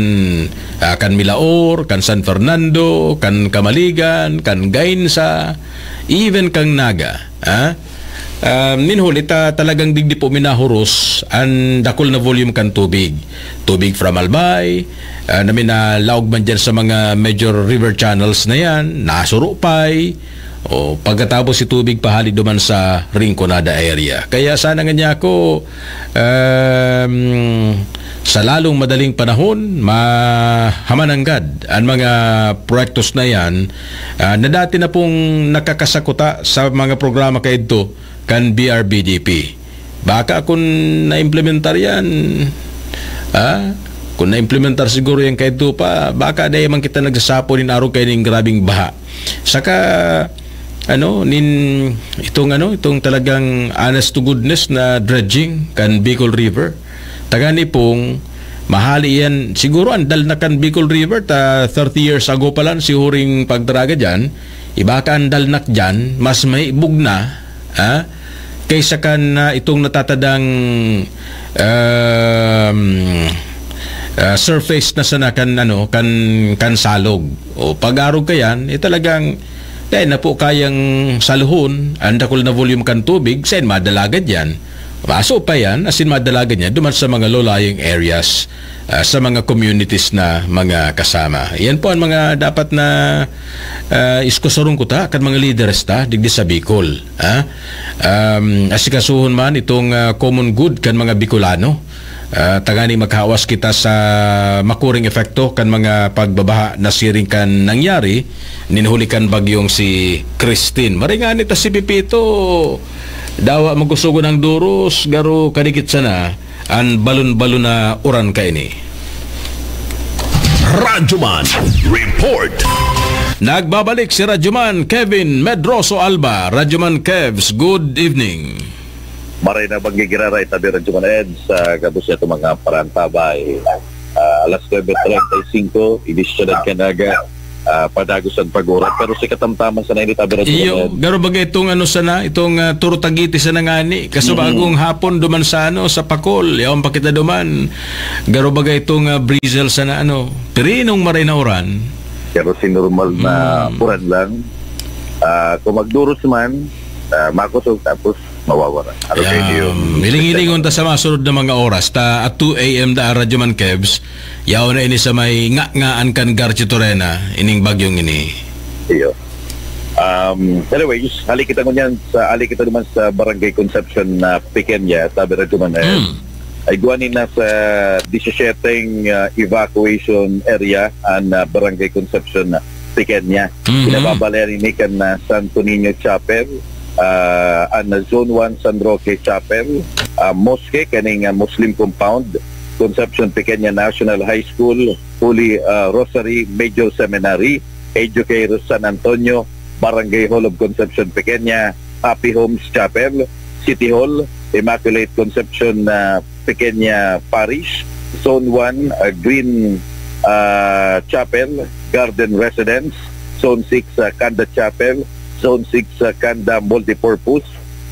ah, kan Milaor, kan San Fernando, kan Kamaligan, kan Gainza, even kan Naga, ah? Ah, nin huli ta talagang digdi po minahuros an dakul na volume kan tubig. Tubig from Albay, ah, na minalaog man dyan sa mga major river channels na yan, nasurupay, o pagkatapos si tubig pahali duman sa Rinconada area. Kaya sana nga niya ako, um, sa lalong madaling panahon, mahamananggad ang mga proyektos na yan, ah, na dati na pong nakakasakuta sa mga programa kaidto kan B R B D P. Baka kung naimplementar yan, ah, kung naimplementar siguro yan kay Dupa, baka dai man kita nagsasapo nin arog kay ning grabing baha. Saka, ano, nin, itong, ano, itong talagang honest to goodness na dredging kan Bicol River. Tagani pong mahali yan. Siguro ang dalnak kan Bicol River, ta thirty years ago pa lang, si huring pagdaraga dyan, iba ka ang dalnak dyan, mas maibog na, ah, kaysa kan, ah, itong natatadang, um, ah, surface na sana kan, ano, kan, kan salog. O pag-arog ka yan, eh, talagang, dahil na po kayang saluhon, ang dakul na volume kan tubig, sen madalagad yan. Maso pa yan, asin madalagad yan, duman sa mga low-lying areas, ah, sa mga communities na mga kasama. Yan po ang mga dapat na, ah, iskusurong ko ta, kan mga lideres ta, digdi sa Bicol. Ha? Um, asikasuhon man itong, ah, common good kan mga Bicolano. Ah, tanganing makahawas kita sa makuring epekto kan mga pagbabaha na siring kan nangyari nin huli kan bagyong si Christine. Maray ngani ta si Pepito, dawa magusugon ang duros, garo kadikit sana an balon-balon na uran kaini. Radyoman Report. Nagbabalik si Radyoman Kevin Medroso Alba. Radyoman Kevs, good evening. Maray na bang gigiraray, tabi Radyoman Ed, sa gabos niya itong mga parantabay. Ah, alas nuebe treinta y cinco, edisyon ng Kanaga, ah, padagos ang pag-uran. Pero si katamtaman sa nainit, tabi Radyoman Iyo, Ed. Garo bagay itong ano sana, itong, ah, Turo Tagiti sana ngani. Kaso Mm. bagong hapon duman sa ano, sa Pakol. Yaon pa kita duman. Garo bagay itong, ah, drizzle sana ano. Pirinong maray na uran. Pero si normal na Mm. uran lang. Ah, kung magduros man, ah, makusog tapos mawawara. Ano kayo Ayan. Hiling-hilingon ta sa masunod na mga oras. Ta at two A M da, Radyoman Kevs. Yaon na ini sa may nga-ngaan kan Garchito Rena, ining bagyong ini. Iyo. Um, anyways, hali kita ngunyan sa, hali kita naman sa Barangay Concepcion na Pequeña, tabi Radyoman Ed. Mm. Ay, igwa ni nasa disisyeteng, ah, evacuation area an, ah, Barangay Concepcion Pequeña. Mhm. Pinababalayan ini kan, ah, Santo Niño Chapel, ah, an, ah, Zone one San Roque Chapel, ah, Mosque, kaning, ah, Muslim Compound, Concepcion Pequeña National High School, Holy, ah, Rosary Major Seminary, Educare San Antonio, Barangay Hall of Concepcion Pequeña, Happy Homes Chapel, City Hall, Immaculate Concepcion, ah, Pequeña Parish, Zone one, ah, Green, ah, Chapel, Garden Residence, Zone six, ah, Kanda Chapel, Zone six, ah, Kanda Multipurpose,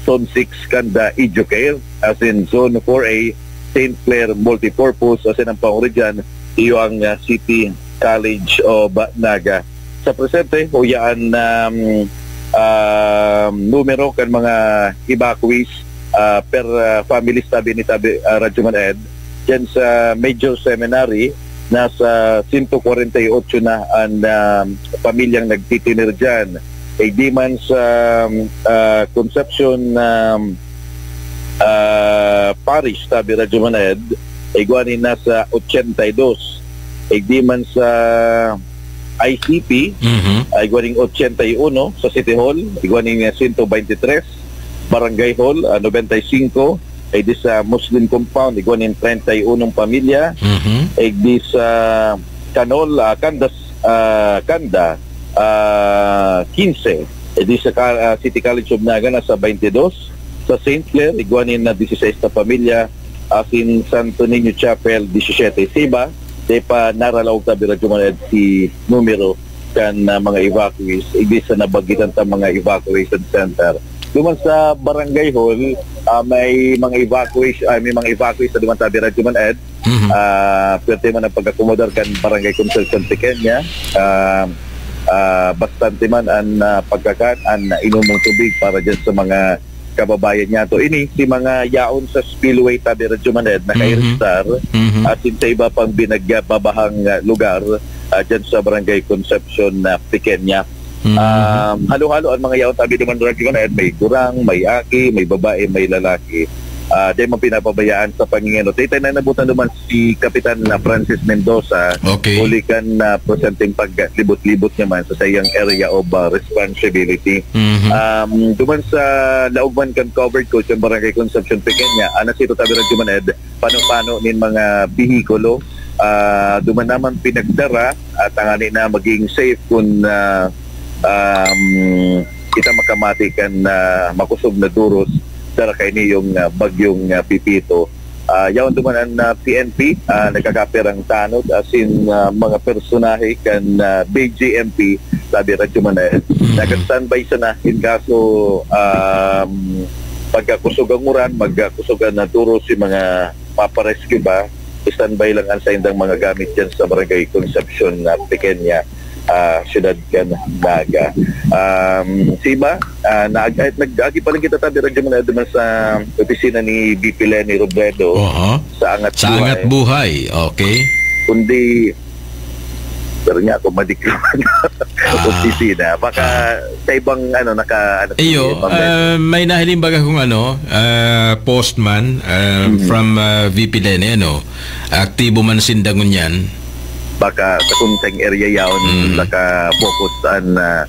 Zone six, Kanda Educare, as in Zone four A, Saint Clair Multipurpose, as in ang panguri dyan, iyo ang, ah, City College of Naga. Sa presente, uya an, um, um, numero kan mga evacuees, ah, per, ah, families tabi ni tabi, ah, Radyo Man Ed. Diyan sa Major Seminary, nasa sento kwarenta y ocho na an, um, pamilyang nagtitinir diyan. Eh, di man sa, um, ah, Concepcion, um, ah, Parish, tabi Radyo Man Ed, igwa nin nasa ochenta y dos. Eh, di man sa I C P, Mhm. ay igwa nin ochenta y uno, sa City Hall, igwa nin sento bente y tres, Barangay Hall, ah, nobenta y singko, ay di sa Muslim Compound, igwa nin treinta y unong pamilya, Mhm. ay di sa Kanol, ah, Kandas, ah, Kanda, ah, quince, ay di sa Ka-, ah, City College of Naga, nasa twenty-two, sa Saint Clair, igwa nin na dieciséis na pamilya, asin Santo Niño Chapel, diecisiete. Sa iba, di pa naralaog, tabi Radyo Man Ed, si numero kan, ah, mga evacuees, igdi sa nabagitan ta mga evacuation center. Duman sa barangay hall, ah, may mga evacuation, ah, may mga evacuees na duman, tabi Radyo Man Ed. Mhm. Ah, pwerte man ang pag-akomodar kan Barangay Concepcion Pequeña. Ah, ah, bastante man ang, ah, pagkakan, ang inomong tubig para dyan sa mga kababayan niya to. Ini, si mga yaon sa spillway, tabi Radyo Man Ed, na Mhm. ka-Airstar, Mhm. at sa iba pang binagbabahang, ah, lugar, ah, dyan sa Barangay Concepcion na Pequeña. Mhm. Um, halo-halo ang mga yaon, tabi naman Radyo Man Ed, may gurang, may aki, may babae, may lalaki. Ah, di man pinapabayaan sa pangingano. Tay, tay, nanabutan naman si Kapitan na Francis Mendoza, Okay. huli kan, ah, presenteng paglibot-libot naman sa sayang area of, ah, responsibility. Mhm. Um, duman sa laog man kan covered coach ang Barangay Concepcion Pequeña, ana sito, tabi Radyo Man Ed, pano-pano nin mga behikulo, ah, duman naman pinagdara at tangani na maging safe kun, ah, um, kita makamati kan, ah, makosog na duros, dara kaini yung, ah, bagyong, ah, Pepito. Ah, yaon duman an, ah, P N P, ah, nagkakapirang tanod asin, ah, mga personahe kan, ah, B J M P, tabi Radyo Man Ed. Mhm. Nag-standby sana in kaso, um, pagkakusog ang uran, magkakusog na duros si mga maparescue ba, standby lang ang saindang mga gamit dyan sa Barangay Concepcion na Pequeña, ah, siyudad kan Naga. Um, si iba, ah, naag-, nag-agi pa lang kita, tabi Radyo Man Ed, duman sa opisina ni V P Leni Robredo Oho. sa Angat Sa Buhay. Angat Buhay, okay. Kundi, pero niya ako madikit Ah. opisina. Baka Ah. sa ibang, ano, naka, ano, Iyo, si Ma'am Leni. ah, may nahiling baga kung ano, ah, postman, ah, Mhm. from, ah, V P Leni, ano, aktibo man sinda ngunyan. Baka sa Kunteng area yaon, Mm. naka-focus an, ah,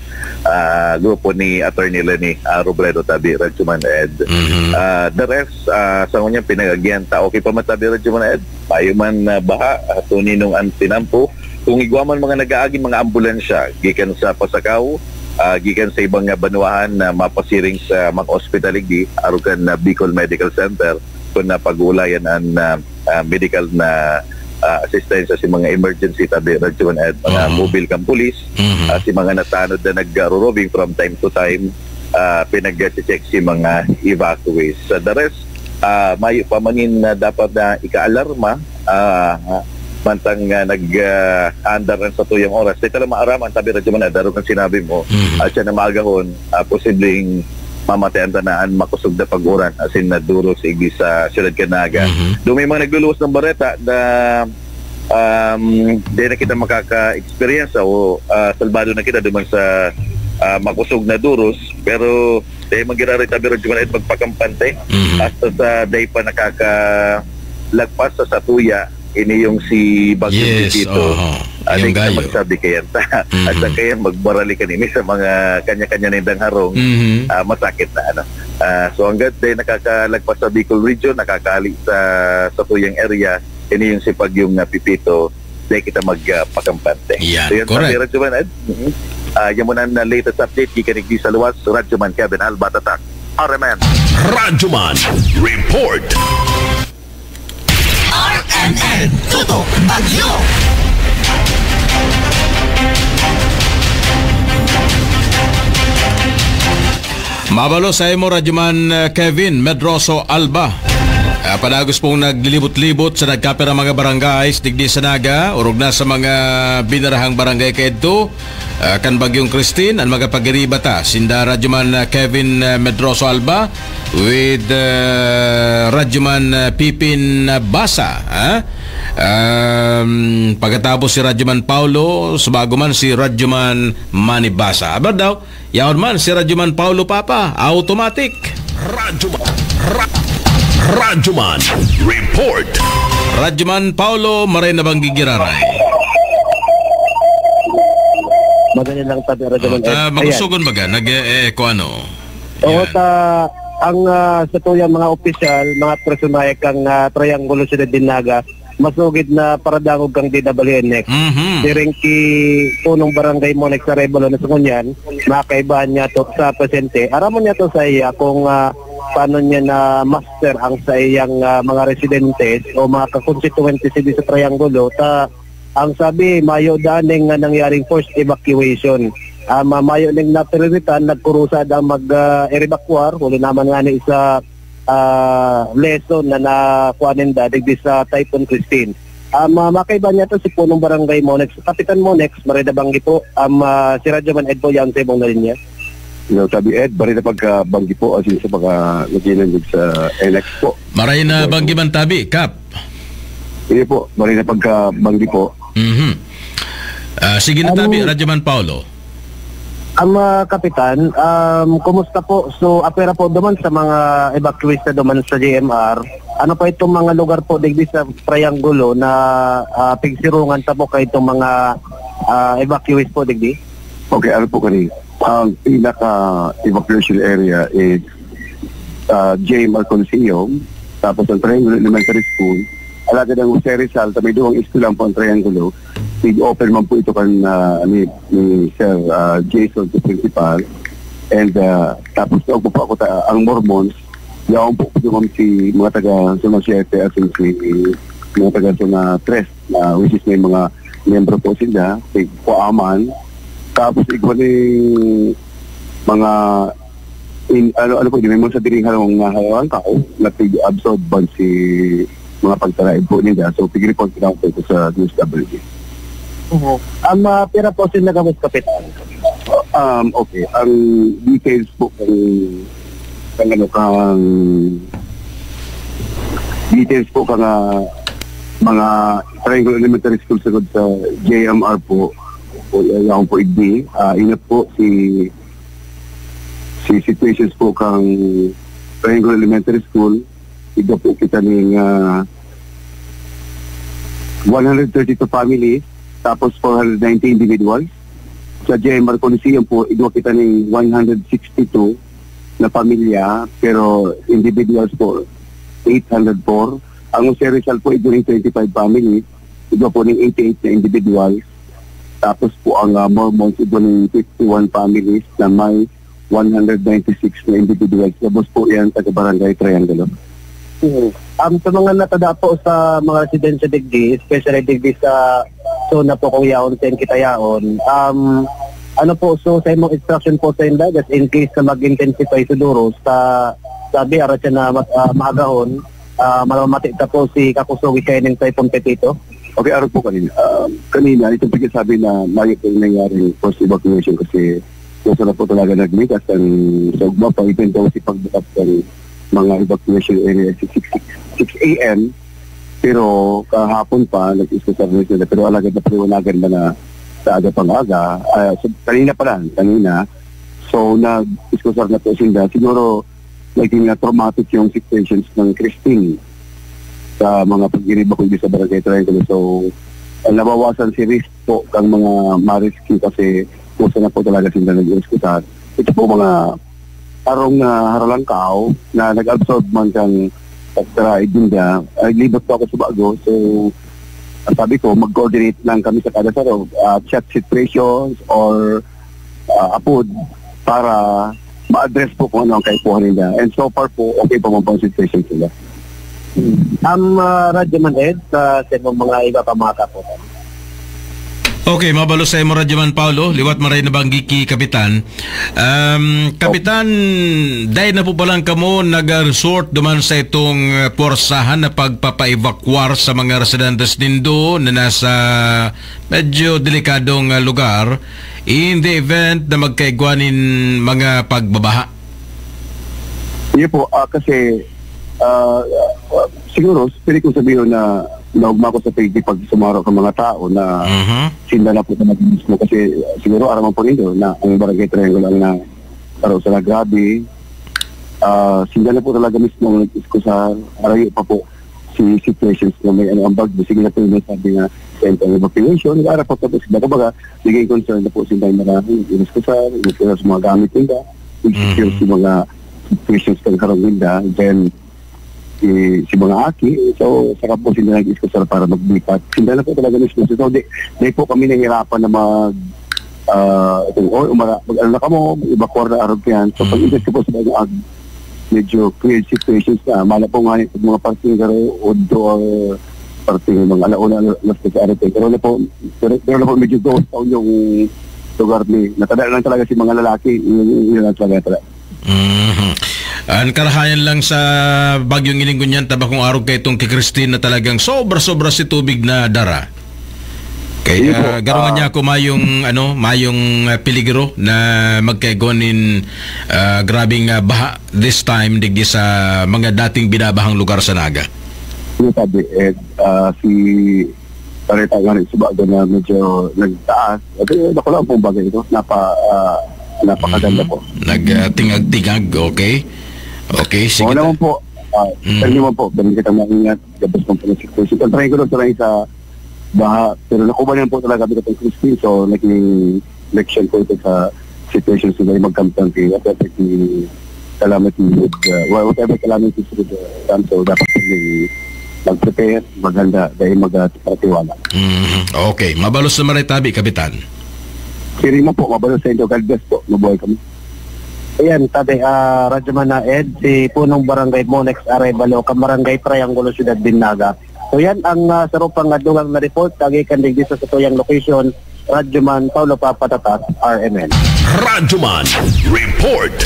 ah, grupo ni Attorney Leni, ah, Robredo, tabi Radyo Man Ed. Mhm. Ah, the rest, ah, sa ngunyan, pinag-agihan ta. Okay pa man, tabi Radyo Man Ed. Mayo man, ah, baha, ah, tuninong an tinampo. Kung igwa man mga nag-aagi, mga ambulansya, gikan sa Pasacao, ah, gikan sa ibang, ah, banwahan na mapasiring sa mga ospital, igdi, arog kan, ah, Bicol Medical Center, kung napag-uulayan an, ah, ah, medical na, ah, asistensya sa mga emergency, tabi Radyo Man Ed, mga Oo. mobile kan pulis, Mhm. ah, si mga natanod na nag-roving from time to time, ah, pinag-check si mga evacuees. Sa the rest, ah, mayo pa man nin, ah, dapat na ikaalarma, ah, mantang, ah, nag, ah, andar na sa tuyang oras. Dahil lang maaraman, tabi Radyo Man Ed, arog kan sinabi mo, Mhm. at siya na maagahon, ah, posibleng mamatean ta na an makosog na pag-uran, asin na duros igdi sa siyudad kan Naga. Mhm. Doon may mga nagluluwas ng bareta na, um, di na kita makaka-experience o, ah, salbado na kita duman sa, ah, makosog na duros. Pero di man giraray, tabi Radyo Man Ed, magpakampante. Mhm. Hasta sa di pa nakakalagpas sa satuya, ini yung si Bagyong Yes, Pepito. oho. Ah, Yung di kita gayo. magsabi kaya ta. Mhm. At sa kaya magbarali kanini sa mga kanya-kanya nindang harong, Mhm. ah, masakit na, ano. Ah, so hanggat di nakakalagpas sa Bicol Region, nakakali sa, sa tuyang area, ini yung si Bagyong, ah, Pepito, di kita mag, ah, pakampante. Yan, So yun, correct. Tabi Radyo Man Ed. Mhm. Ah, yan muna ang latest update. Gikan igdi sa luwas, Radyo Man Kevin Alba, Tatak, R M N. Radyo Man Report. M N Tutok Bagyo. Mabalo sa imo, Radyoman, eh, Kevin Medroso Alba. Ah, padagos pong naglilibot-libot sa nagkapirang mga barangay digdi sa Naga, orog na sa mga binarahang barangay kaidto, ah, kan Bagyong Christine, an mga pagiriba ta, sinda Radyoman, ah, Kevin, ah, Medroso Alba, with, ah, Radyoman, ah, Pipin, ah, Basa, ha? Um, pagkatapos si Radyoman Paulo, sa bago man si Radyoman Manny Basa. Aba daw, yaon man si Radyoman Paulo Papa, automatic. Radyoman, Ra-, Radyoman Report. Radyoman Paulo, maray na bang gigiraray? Madali lang sabi, Radyoman Oh, ta, Ed. Ayan. Magusugon baga, nag-e-echo ano? Oo, Yan. ta, ang, ah, sa tuyang mga opisyal, mga personahe kang, ah, Triangulo Ciudad de Naga, masugid na paradangog kang D W N X. Mhm. Siring ki punong barangay Monex Arevalo na sa ngunyan, mga kaibahan niya to sa presente. Aramon niya to sa iya kung, ah, paano niya na master ang sa iyang, ah, mga residentes o mga kakonstituwente sa Triangulo. Ta, ang sabi, mayo daning nga nangyaring forced evacuation. Ah, ma-, mayo ning natiriritan, nagkurusa daw mag, ah, evacuar, huli naman nga ni isa, ah, lesson na nakuha ninda digdi sa Typhoon Christine. Ah, ma-, makaiba niya to si Punong Barangay Monex. Kapitan Monex, maray na banggi po. Am, ah, si Radyo Man Ed po, yan sa ibong na linya. Hello, Tabi Ed, maray na pagkabanggi po, as in sa mga naginan din sa N X po. Maray na Hello. banggi man, Tabi, Kap. Hindi po, maray na pagkabanggi po. Mhm. Ah, sige na, Ano? Tabi, Radyo Man Paulo. Ang mga kapitan, um, kumusta po? So, apera po duman sa mga evacuees na duman sa J M R. Ano pa itong mga lugar po digdi sa Triangulo na, ah, pigsirungan ta po kay itong mga, ah, evacuees po digdi? Okay, ano po kani? Ang pinaka-evacuation area is, ah, J M R Coliseum, tapos ang Triangulo Elementary School. Alagad ang Jose Rizal, sa may duwang eskwelahan po ang Triangulo, tig-open man po ito kan, ah, ni, ni Sir, ah, Jason, si principal. And, ah, tapos na po po ako ta-, ang Mormons, yaon po po naman si mga taga Zona Siete at si mga taga Zona Tres, na which is may mga miyembro po sila, si Kuaman. Tapos igwa ni mga in, ano, ano po, di may mga sa diring harong nga harang tao, na pig-absorb ban si mga pagtaraib po nila. So, pig-report ko lang po ito sa D S W D. Oo. Ang, ah, pira po sila gabos, Kapitan? Um, okay. Ang details po kung, kung ano, kang details po kang, ah, mga Triangle Elementary School sa, sa J M R po, po, yaon po igdi. Ah, ingat po si, si situations po kang Triangle Elementary School. Igwa po kita ning, ah, one hundred thirty-two families, tapos four hundred ninety individuals. Sa J M R Coliseum po, igwa kita ning one hundred sixty-two na pamilya, pero individuals po, eight hundred four. Ang Jose Rizal po, igwa ning twenty-five families, igwa po ning eighty-eight na individuals. Tapos po ang, ah, Mormons, igwa ning fifty-one families na may one hundred ninety-six na individuals. Gabos po yan, taga Barangay Triangulo. Mhm. Um, sa mga natada po sa mga residensya digdi, especially digdi sa zona po kung yaon, ten kita yaon, um, ano po, so sa imong instruction po sa inda, just in case na mag-intensify siguro sa, sabi, arat siya na mas, ah, maagahon, ah, mamati ta po si kakusog kaya ng Typhoon Pepito? Okay, araw po kanina. Ah, kanina, itong pagkasabi na mayo po yung nangyaring forced evacuation kasi gusto na po talaga nagmitas ang sa ugma pa, even though si pagbukas ng mga evacuation area sa six, six, six a m. Pero kahapon pa, nag-iskusar na sila. Pero alagad na paliwanagan na na sa aga pang aga. Ah, so, kanina pa lang, kanina. So, nag-iskusar na po sila. Siguro, naging, ah, traumatic yung situations ng Christine sa mga pag-iriba ko sa Barangay Triangle. So, ah, nabawasan si risk po kang mga ma-rescue kasi gusto na po talaga sila nag-rescue sa ito po mga arong na haralangkaw na nag-absorb man kang extra agenda. Naglibot po ako sa bago. So, ang sabi ko, mag-coordinate lang kami sa kada saro, ah, chat situations or, ah, apod para ma-address po kung ano ang kaipuhan nila. And so far po, okay po ang situation sila. Ang, ah, Radyo Man Ed, sa, sa mga iba pa mga kaputan. Okay, mabalos sa imo, Radyo Man Paulo. Liwat maray na banggi ki Kapitan. Um, Kapitan, dahil na po palang kamo nag-resort duman sa itong, uh, puwersahan na pagpapa-evacuar sa mga residentes nindo na nasa medyo delikadong, uh, lugar in the event na magkaigwa nin mga pagbabaha? Iyo po, ah, kasi, ah, ah, siguro, pwede kong sabihin na naugma ko sa pagkikipagsumaro sa mga tao na Mhm. sila na po talaga mismo. Kasi, ah, siguro, aram man po ninyo na ang Barangay Triangle ang na, araw sa grabe. Ah, sila na po talaga mismo ang nag-iskusar. Arayo pa po si situations na may ano, ang bagyo. Sige na po yung sabi nga, send ang evacuation. Nag-aarap po tapos sila. Kumbaga, naging concern na po sila yung maraming iniskusar, iniskusar sa mga gamit nila, insecure Mhm. sa mga situations ng harong nila. Then, si, si mga aki, so, saka po sila nag-iskusar para maglipat. Sila na po talaga mismo. So, di, di po kami nahihirapan na mag, ah, itong, "Oh, umara-, mag-ano na kamo, mag-evacuar na arog yan." So, pag Mhm. ingat ko po sa mga ag-, medyo fluid situations na, mala po nga yung mga parting garo, Odo, or parting mga alauna, alas tres sa araw. Pero na po, pero, pero na po, medyo ghost town yung lugar ni, natada lang talaga si mga lalaki, yun, yun, yun lang talaga. Mhm. Ang karahayan lang sa bagyong ini ngunyan, ta bakong arog kay itong ki Christine na talagang sobra-sobra si tubig na dara. Kaya, Iyo po, garo nga ah, niya ako mayong, ano, mayong, ah, peligro na magkaigwa nin, ah, grabeng, ah, baha this time digdi sa mga dating binabahang lugar sa Naga. Iyo, sabi, eh, ah, si Pareta nga rin, subago na medyo nagtaas. At, eh, bako lang pong bagay ito. Napa-, ah, napakaganda Mhm. po. Nag, ah, tingag-tingag, okay? Okay, sige Oo ta- naman po. Ah, Mhm. Sabi naman po, dahil kita maingat, gabos ng police station. Ang try ko lang sa sa baha, pero nakuha naman po talaga kami itong Christine. So, naging leksyon po ito sa situation sa dahil magkamtang kayo. At, at, at, salamat with, uh, wha-, whatever calamity is with, uh, done, so dapat kami mag-prepare, maganda, dahil mag-, uh, patiwala. Mhm. Okay. Mabalos na maray tabi, Kapitan. Siri mo po, mabalos sa inyo. God bless po. Mabuhay kami. Ayan, tabi, ah, Radyo Man na Ed, si Punong Barangay Monex Arevalo, Kamarangay Triangulo, Siyudad Dinaga. So yan ang, ah, sarong pang dugang na report, kagikan digdi sa satuyang location, Radyo Man, Paulo Papa Tatas, R M N. Radyo Man Report.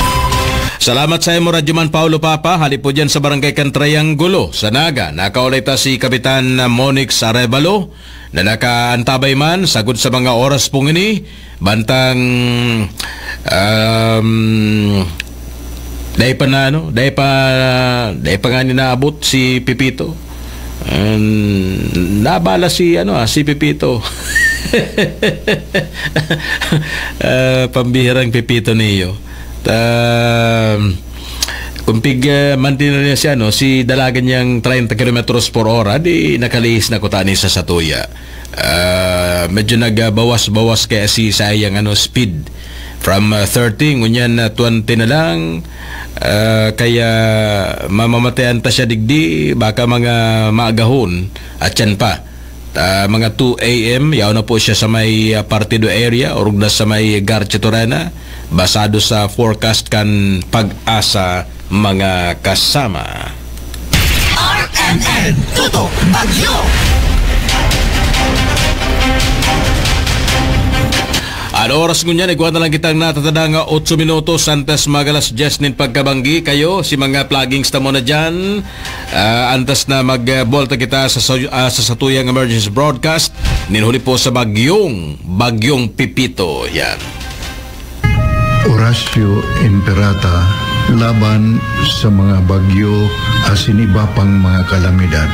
Salamat sa imo, Radyo Man Paulo Papa. Hali po dyan sa Barangay kan Triangulo, sa Naga. Nakaulay ta si Kapitan Monix Arevalo, na nakaantabay man, sagod sa mga oras pong ini, bantang, um, dai pa na, ano, dai pa, dai pa nga ni naabot si Pipito. Um, nabala si, ano, ah, si Pipito. Ah, pambihirang Pipito niyo. Ta-, kung pig, ah, mantin na niya si, ano, si dalagan niyang treinta kilometros por hora, di nakalihis na kuta ni sa satuya. Ah, medyo nagbawas-bawas kaya si sayang, ano, speed. From, ah, thirty, ngunyan na twenty na lang. Ah, kaya mamamatayan ta siya digdi, baka mga maagahon at yan pa. Ah, mga two a m, yaon na po siya sa may, ah, Partido area, orog na sa may Garchitorena, basado sa forecast kan Pag-asa, mga kasama. R M N Tutok Bagyo. An oras ngunyan, igwa na lang kitang natatada nga otso minutos antes mag alas dyes nin pagkabanggi. Kayo, si mga plugins ta mo na dyan, ah, antes na mag, ah, bolta kita sa, sa, ah, sa satuyang emergency broadcast, nin huli po sa bagyong, bagyong Pipito. Yan. Horacio Imperata laban sa mga bagyo asin iba pang mga kalamidad.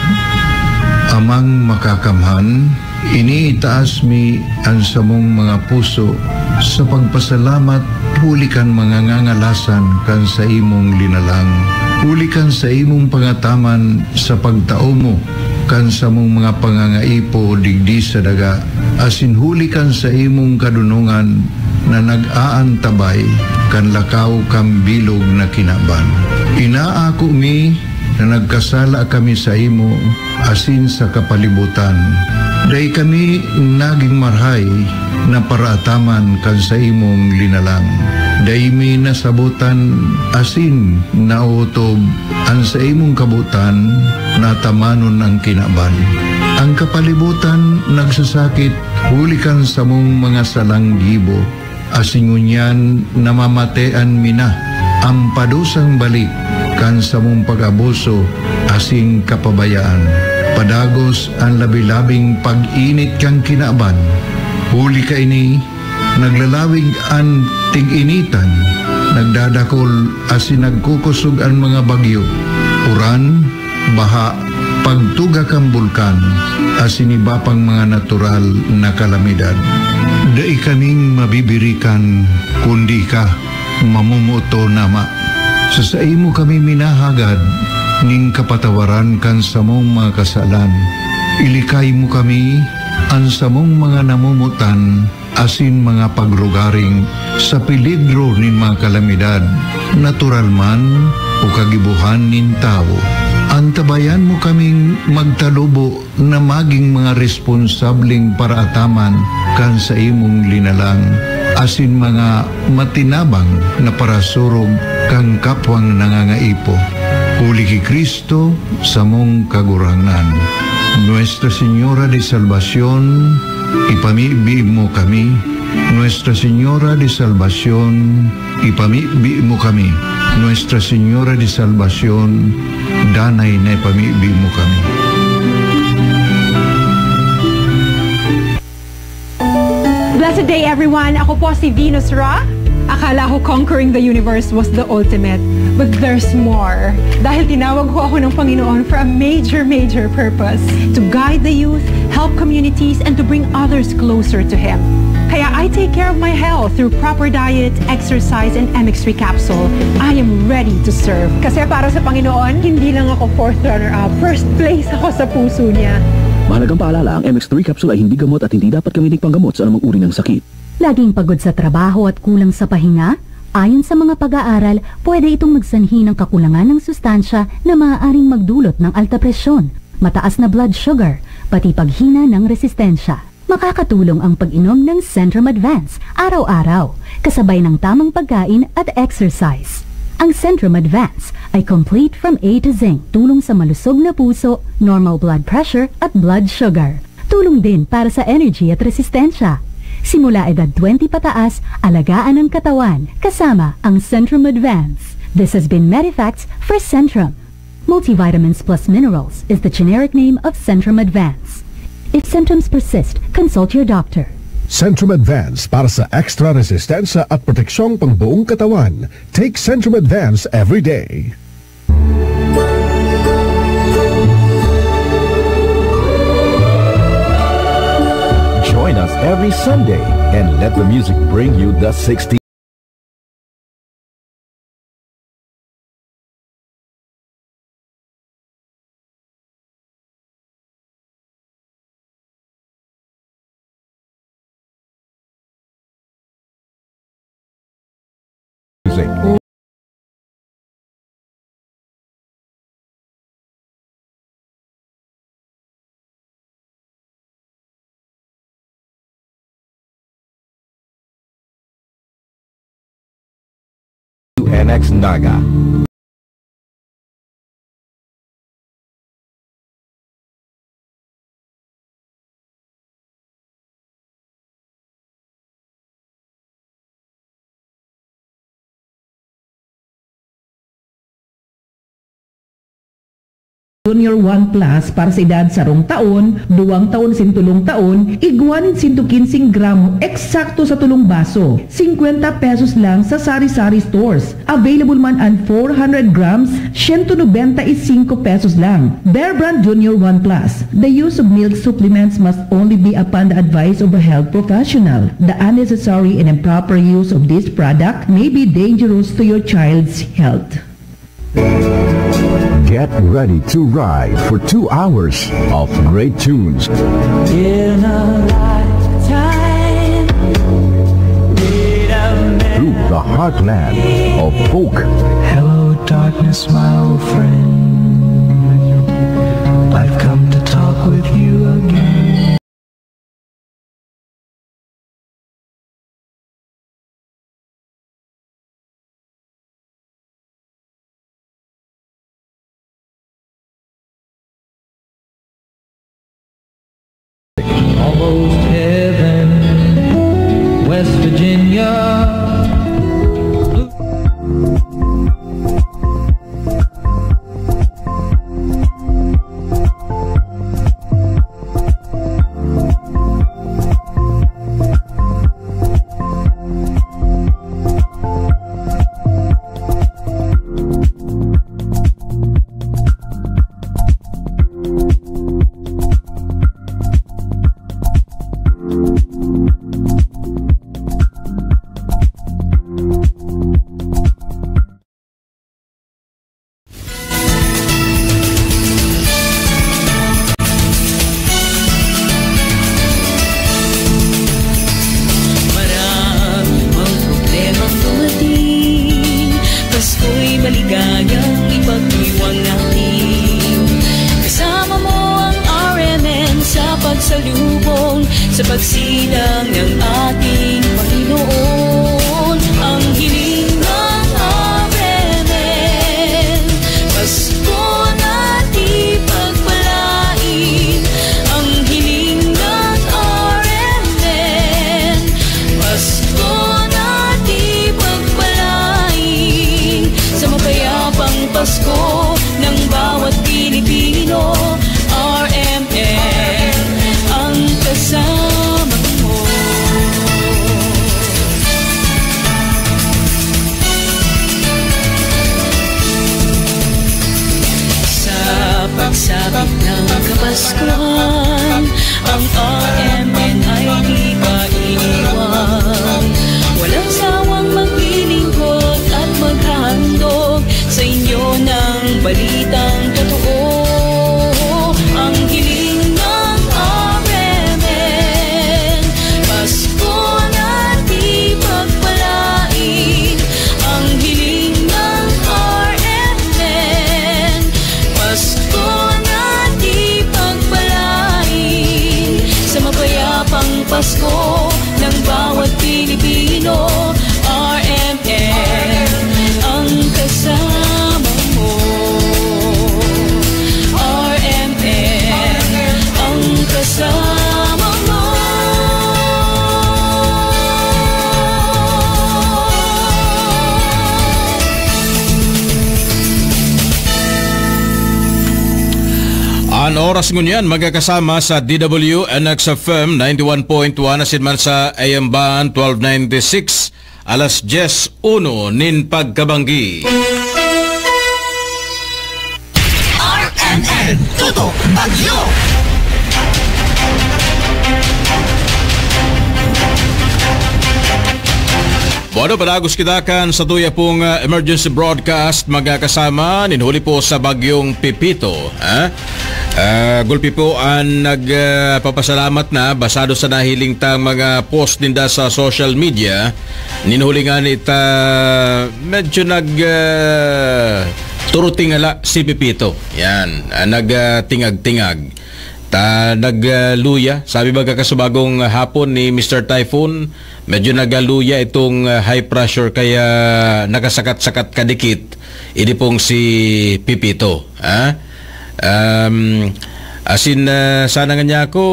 Amang Makakamhan, iniitaas mi an samong mga puso sa pagpasalamat huli kan mga ngangalasan kan saimong linalang, huli kan saimong pangataman sa pagtao mo kan samong mga pangangaipo digdi sa daga, asin huli kan saimong kadonongan na nag-aantabay kan lakaw kan bilog na kinaban. Inaako mi na nagkasala kami saimo asin sa kapalibutan. Dai kami nagin marahay na paraataman kan saimong linalang. Dai mi nasabotan asin naotob An saimong kabotan, natamanon an kinaban. An kapalibotan nagsasakit huli kan samong mga salang gibo, asin ngunyan namamatean mi na an padusang balik kan samong pag-abuso asin kapabayaan. Padagos an labi-labing pag-init kan kinaban. Huli kaini, naglalawig an tig-initan, nagdadakol asin nagkukosog an mga bagyo, uran, baha, pagtuga kan bulkan, asin iba pang mga natural na kalamidad. Dai kaming mabibirikan, kundi ika, mamomoton, Ama. Sa saimo kami minahagad nin kapatawaran kan samong mga kasalan. Ilikay mo kami, an samong mga namomotan, asin mga pagrugaring sa peligro nin mga kalamidad, natural man o kagibohan nin tawo. Antabayan mo kaming magtalubo na magin mga responsableng paraataman kan saimong linalang, asin mga matinabang na parasurog kan kapwang nangangaipo. Huli ki Cristo, samong Kagurangnan. Nuestra Señora de Salvacion, ipamibi mo kami. Nuestra Señora de Salvacion, ipamibi mo kami. Nuestra Señora de Salvacion, danay na ipamibi mo kami. Blessed day, everyone. Ako po si Venus Ra. Akala ko conquering the universe was the ultimate. But there's more. Dahil tinawag ko ako ng Panginoon for a major, major purpose. To guide the youth, help communities, and to bring others closer to Him. Kaya I take care of my health through proper diet, exercise, and M X three capsule. I am ready to serve. Kasi para sa Panginoon, hindi lang ako fourth runner-up. First place ako sa puso niya. Mahalagang paalala, ang M X three capsule ay hindi gamot at hindi dapat gamiting panggamot sa anumang uri ng sakit. Laging pagod sa trabaho at kulang sa pahinga? Ayon sa mga pag-aaral, pwede itong magsanhi ng kakulangan ng sustansya na maaaring magdulot ng alta presyon, mataas na blood sugar, pati paghina ng resistensya. Makakatulong ang pag-inom ng Centrum Advance araw-araw, kasabay ng tamang pagkain at exercise. Ang Centrum Advance ay complete from A to Z, tulong sa malusog na puso, normal blood pressure at blood sugar. Tulong din para sa energy at resistensya. Simula edad twenty pataas, alagaan ang katawan kasama ang Centrum Advance. This has been Medifacts for Centrum. Multivitamins plus minerals is the generic name of Centrum Advance. If symptoms persist, consult your doctor. Centrum Advance para sa extra resistensya at proteksyong pangbuong katawan. Take Centrum Advance every day. Join us every Sunday and let the music bring you the sixties. Music. N X Naga. Junior One Plus para sa edad sarong taon, duwang taon asin tolong taon, igwa nin sento kinseng gramo, eksakto sa tolong baso. Singkwenta pesos lang sa sari-sari stores. Available man an four hundred grams, siyento nobenta y singko pesos lang. Bear Brand Junior One Plus. The use of milk supplements must only be upon the advice of a health professional. The unnecessary and improper use of this product may be dangerous to your child's health. Get ready to ride for two hours of great tunes. In a lifetime, through the heartland of folk. Hello, darkness, my old friend. I've come to talk with you again. Heaven, West Virginia. Marag mang problemang dumating, Pasko'y maligayang ipagdiwang natin. Kasama mo ang R M N sa pagsalubong, sa pagsilang ng ating Panginoon. Ang hiling ng R M N, Pasko na di pagpalain. Ang hiling ng R M N, Pasko na di pagpalain. Sa mapayapang Pasko ng bawat Pilipino, R M N ang kasama mo. Sa pagsapit ng Kapaskuhan, ang R M N ay di pa iniwan. Walang sawang maglilingkod at maghahandog sa inyo ng balitang totoo. Ang hiling ng R M N, Pasko na di pagpalain. Ang hiling ng R M N, Pasko na di pagpalain. Sa mapayapang Pasko ng bawat Pilipino, R M N ang kasama mo. R M N ang kasama mo. An oras ngunyan, mga kasama, sa D W N X F M ninety-one point one, asin man sa A M band twelve ninety-six, alas dyes uno nin pagkabanggi. R M N Tutok Bagyo. Bueno, padagos kita kan satuya pong, ah, emergency broadcast, mga kasama, nin huli po sa Bagyong Pepito, ha? Ah, gulpi po an nag, ah, papasalamat na, basado sa nahiling tang mga post ninda sa social media. Nin huli nga nita, medyo nag, ah, turutingala si Pepito. Yan, ah, nag, ah, tingag-tingag. Ta, nag, ah, luya, sabi baga kasubagong hapon ni Mister Typhoon, medyo nagaluya itong, ah, high pressure, kaya nakasakat-sakat kadikit ini pong si Pepito, ha? Um, asin, ah, sana nga niya ako,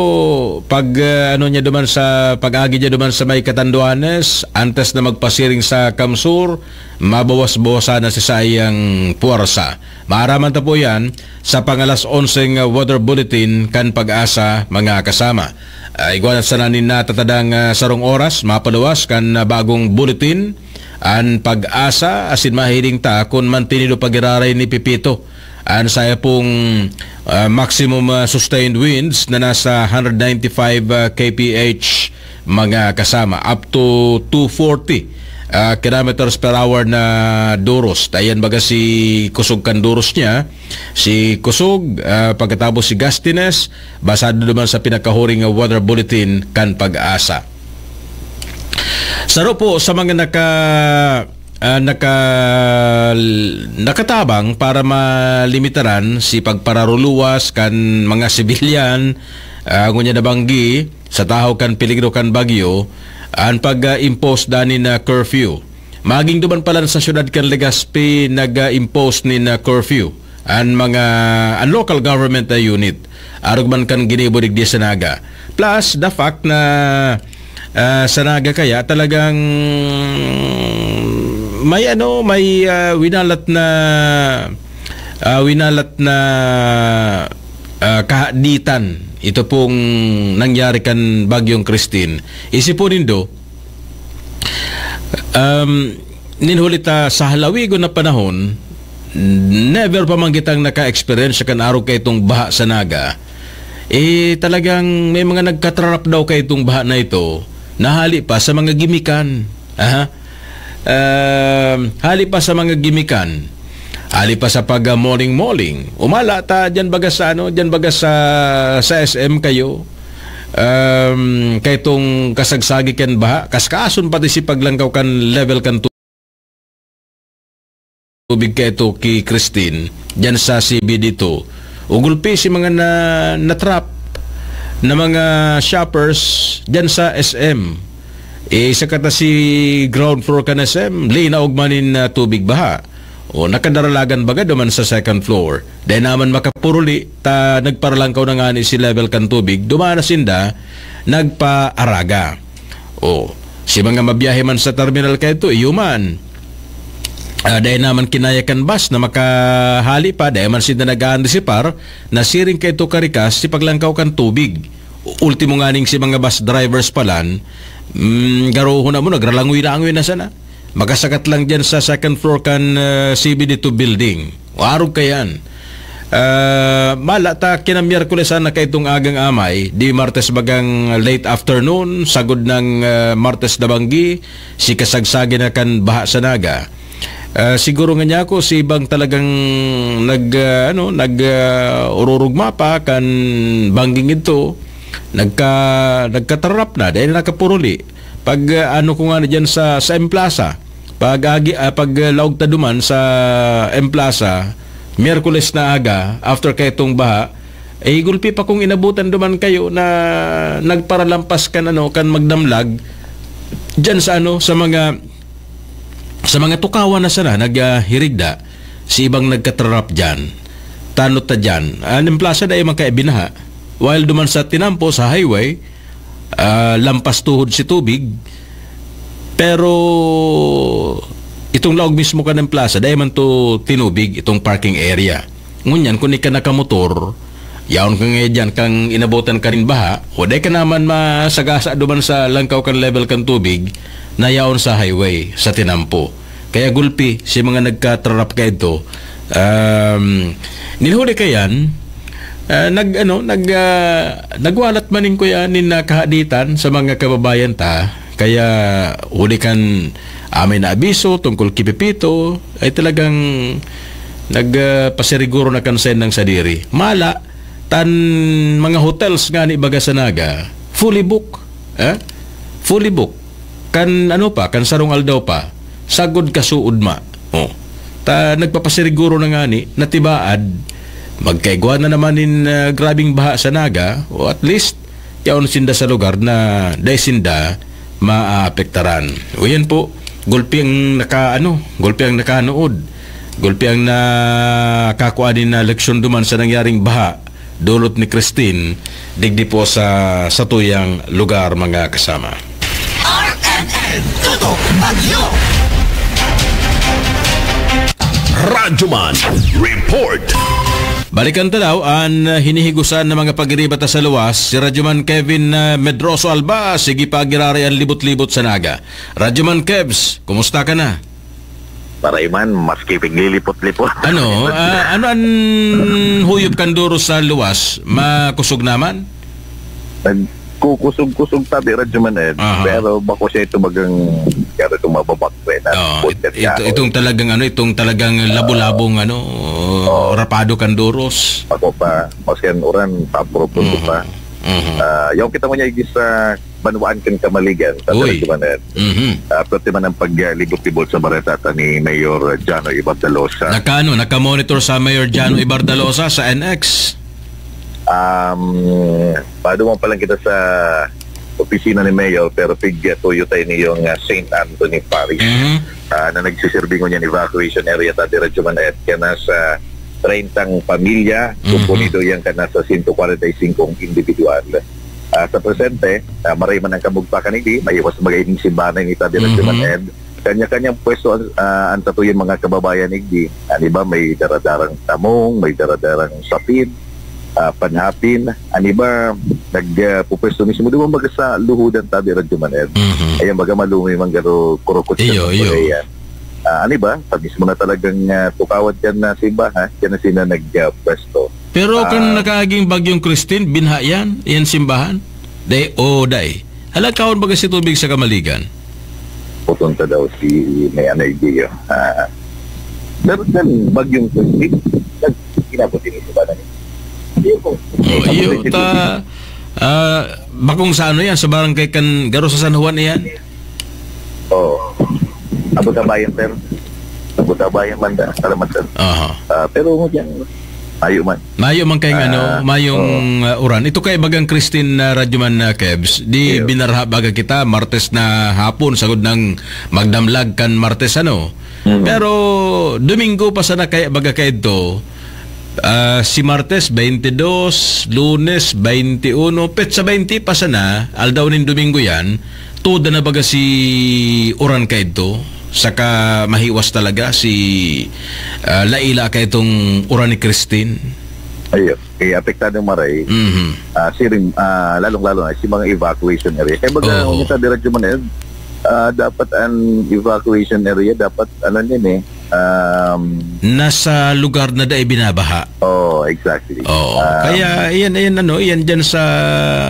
pag, ah, ano niya duman sa, pag-agi niya duman sa may Catanduanes, antes na magpasiring sa Kamsur, mabawas-bawasan na si sayang puwersa. Maaraman ta po yan sa pang-alas onseng weather bulletin kan Pag-asa, mga kasama. Ah, igwa na sana nin natatadang, ah, sarong oras, mapaluwas kan, ah, bagong bulletin an Pag-asa, asin mahiling ta kun mantinido pa giraray ni Pepito an saya pong, ah, maximum, ah, sustained winds na nasa hundred ninety-five, ah, K P H, mga kasama, up to two forty, ah, kilometers per hour na duros. Dayan baga si kusog kan duros niya, si kusog, ah, pagkatapos si gustiness, basado naman sa pinakahuring nga weather bulletin kan Pag-asa. Saro po sa mga naka, ah, naka, nakatabang para malimitaran si pagpararuluwas kan mga sibilyan, ah, ngunyan na banggi sa tahaw kan peligro kan bagyo, an pag, ah, impose danin na curfew. Maging duman palan sa syudad kan Legazpi nag, ah, impose nin, ah, curfew an mga, an local government na unit, arog man kan ginibo digdi sa Naga. Plus the fact na, ah, sa Naga kaya talagang may ano, may, ah, winalat na, ah, winalat na, ah, kahaditan ito pong nangyari kan Bagyong Christine. Isipon nindo, um, nin huli ta sa halawigon na panahon, never pa man kitang naka-experience kan arog kaitong baha sa Naga. Eh, talagang may mga nagkatrarap daw kaitong baha na ito, na hali pa sa mga gimikan. Aha. Um, hali pa sa mga gimikan. Hali pa sa pag, ah, moling-moling. Umala ta, dyan baga sa ano, dyan baga sa, sa S M kayo. Um, kaitong kasagsagi kan baha, kaskason pati si paglangkaw kan level kan tubig kaito ki Christine, dyan sa C B D two. Ugulpi si mga na, na-trap na mga shoppers dyan sa S M. Eh, sa kata si ground floor kan S M, linaog man nin, ah, tubig baha. O, nakadaralagan baga duman sa second floor. Dai naman makapuruli, ta nagparalangkaw na ngani si level kan tubig, duman na sinda, nagpaaraga. O, si mga mabiyahe man sa terminal kaito, iyo man. Ah, dai naman kinaya kan bus na makahali pa, dai man sinda nag-aantisipar na siring kaito karikas si paglangkaw kan tubig. Ultimo nganing si mga bus drivers palan, mm, garohon na mo, nagralangoy-langoy na sana. Makasakat lang dyan sa second floor kan, ah, C B D two building. Warog kayan. Ah, mala ta, kinamiyerkulesan na kaitong agang amay, di Martes bagang late afternoon, sagod ng, ah, Martes na banggi, si kasagsagi na kan baha sa Naga. Ah, siguro nga niya ako, si ibang talagang nag, ah, ano, nag, ah, ururugma pa kan bangging ito, nagka-, nagkatararap na, dahil nakapuruli. Pag, ah, ano ko nga na dyan sa, sa M Plaza, pag agi, ah, pag, ah, laog ta duman sa M Plaza, Miyerkules na aga, after kaitong baha, eh, gulpi pa kung inabutan duman kayo na nagparalampas kan, ano, kan magdamlag, dyan sa, ano, sa mga, sa mga tukawan na sana, nag, ah, hirigda, si ibang nagkatrarap dyan. Tanot ta dyan. An M Plaza dai man kaya binaha. While duman sa tinampo, sa highway, ah, lampas tuhod si tubig. Pero itong laog mismo kan M Plaza, dai man to tinubig itong parking area. Ngunyan, kung ika nakamotor, yaon ka nga dyan, kang inabotan ka rin baha, o dai ka naman masagasa duman sa langkaw kan level kan tubig na yaon sa highway, sa tinampo. Kaya gulpi si mga nagkatrarap kaidto. Um, nin huli kayan, ah, nag-, ano, nag-, ah, nagwalat man nin kuya nin, ah, kahaditan sa mga kababayan ta. Kaya huli kan amay na abiso tungkol ki Pepito, ay talagang nag-, ah, pasiriguro na kan saindang sadiri. Mala, tan mga hotels ngani baga sa Naga, fully book. Eh? Fully book. Kan ano pa, kan sarong aldaw pa, sagkod kasuod ma. Oh. Ta nagpapasiriguro na ngani na tibaad, magkaigwa na naman nin, ah, grabeng baha sa Naga, o at least, yaon sinda sa lugar na dai sinda maapektaran. O yan po, gulpi ang naka, ano, gulpi ang nakanood, gulpi ang nakakua nin, ah, leksyon duman sa nangyaring baha dulot ni Christine, digdi po sa satuyang lugar, mga kasama. R M N Tutok Bagyo. Radyoman Report. Balikan ta daw an hinihigusan na mga pagiriba ta sa luwas, si Radyoman Kevin, ah, Medroso Alba. Sige pa, giraray an libot-libot sa Naga. Radyoman Kevs, kumusta ka na? Maray man, maski piglilipot-lipot. Ano, ah, ano an huyop kan duro sa luwas? Makusog naman? Nagkukusog-kusog tabi, Radyo Man Ed, Aha. pero bako siya ito bagang, kaya itong mababakwe na Oo, bundad it-, ito, niya. itong talagang ano, itong talagang labo-labong ano, Oo. rapado kan duros. Ako pa, maski ang uran, papurupundo Mhm. pa. Mhm. Ah, yaw kita mo niya igis sa banwaan kan Kamaligan, sa Uy. Radyo Man Ed. Mhm. Ah, pwerte man ang paglibot-libot sa bareta ta ni Mayor Jano Ibardalosa. Naka, ano, naka-monitor sa Mayor Jano Ibardalosa sa N X? Um, paduman pa lang kita sa opisina ni Mayor, pero pig-, tuyo tayo niyong, ah, Saint Anthony Parish, Mhm. ah, na nagsisirbi ngunyan evacuation area ta, Radyo Man Ed, kaya nasa treintang pamilya, Mhm. kumpunido yan ka nasa sento kwarenta y singkong individual. Ah, sa presente, ah, maray man ang kabugtakan, igdi, mahiwas baga ining simbahan na ini, Tabi Radyo Man Ed. Kanya-kanyang pwesto ang, ah, ang satuyang mga kababayan, igdi. An iba may daradarang tamong, may daradarang sapin, ah, panhapin. An iba nag, ah, pupwesto mismo, di ba, baga sa luhudan, Tabi Radyo Man Ed. Ayan, baga malumi man garo kurukot Iyo, siya sa iyo. Korea. Ah, an iba, sa mismo na talagang, ah, tukawan kan na simbahan, diyan na sila nag, ah, pwesto. Pero kan Ah, nakaaging Bagyong Christine, binha yan, yan simbahan? Day, o day. Halakaon baga si tubig sa Kamaligan? Pupunta daw si May Anay Dio. Ah, pero kan Bagyong Christine, nag-, inabot din ito ba na niya? Hindi po. Oh, Inabot iyo, din si ta, ah, bakong sa ano yan, sa barangay kan, garo sa San Juan yan? Oo. Abot-abayan, sir. Abot-abayan man da. Salamat, sir. Aha. Ah, pero ngunyan, mayo man. Mayo man kayong Ah, ano, mayong, oo. ah, uran. Ito kay bagang Christine na Radyoman na Kebs. Di Iyo. binarha baga kita, Martes na hapon, sagod nang magdamlag kan Martes, ano? Mm. Pero Domingo pa sana kaya baga kaidto, ah, si Martes, twenty-dos, Lunes, twenty-uno, petsa twenty pa sana, aldaw nin Domingo yan, tuda na baga si uran kaidto, saka mahiwas talaga si, ah, laila kaitong uran ni Christine. Ayun. Kaya apektado maray, Mhm. ah, siring, ah, lalong-lalo na si mga evacuation area. Kaya baga, Oo. kung sa Diradyo Maned, ah, dapat ang evacuation area, dapat, ano yun eh, um, Nasa lugar na dai binabaha. Oh, exactly. Oo. Um, Kaya, iyan, iyan, ano, iyan dyan sa,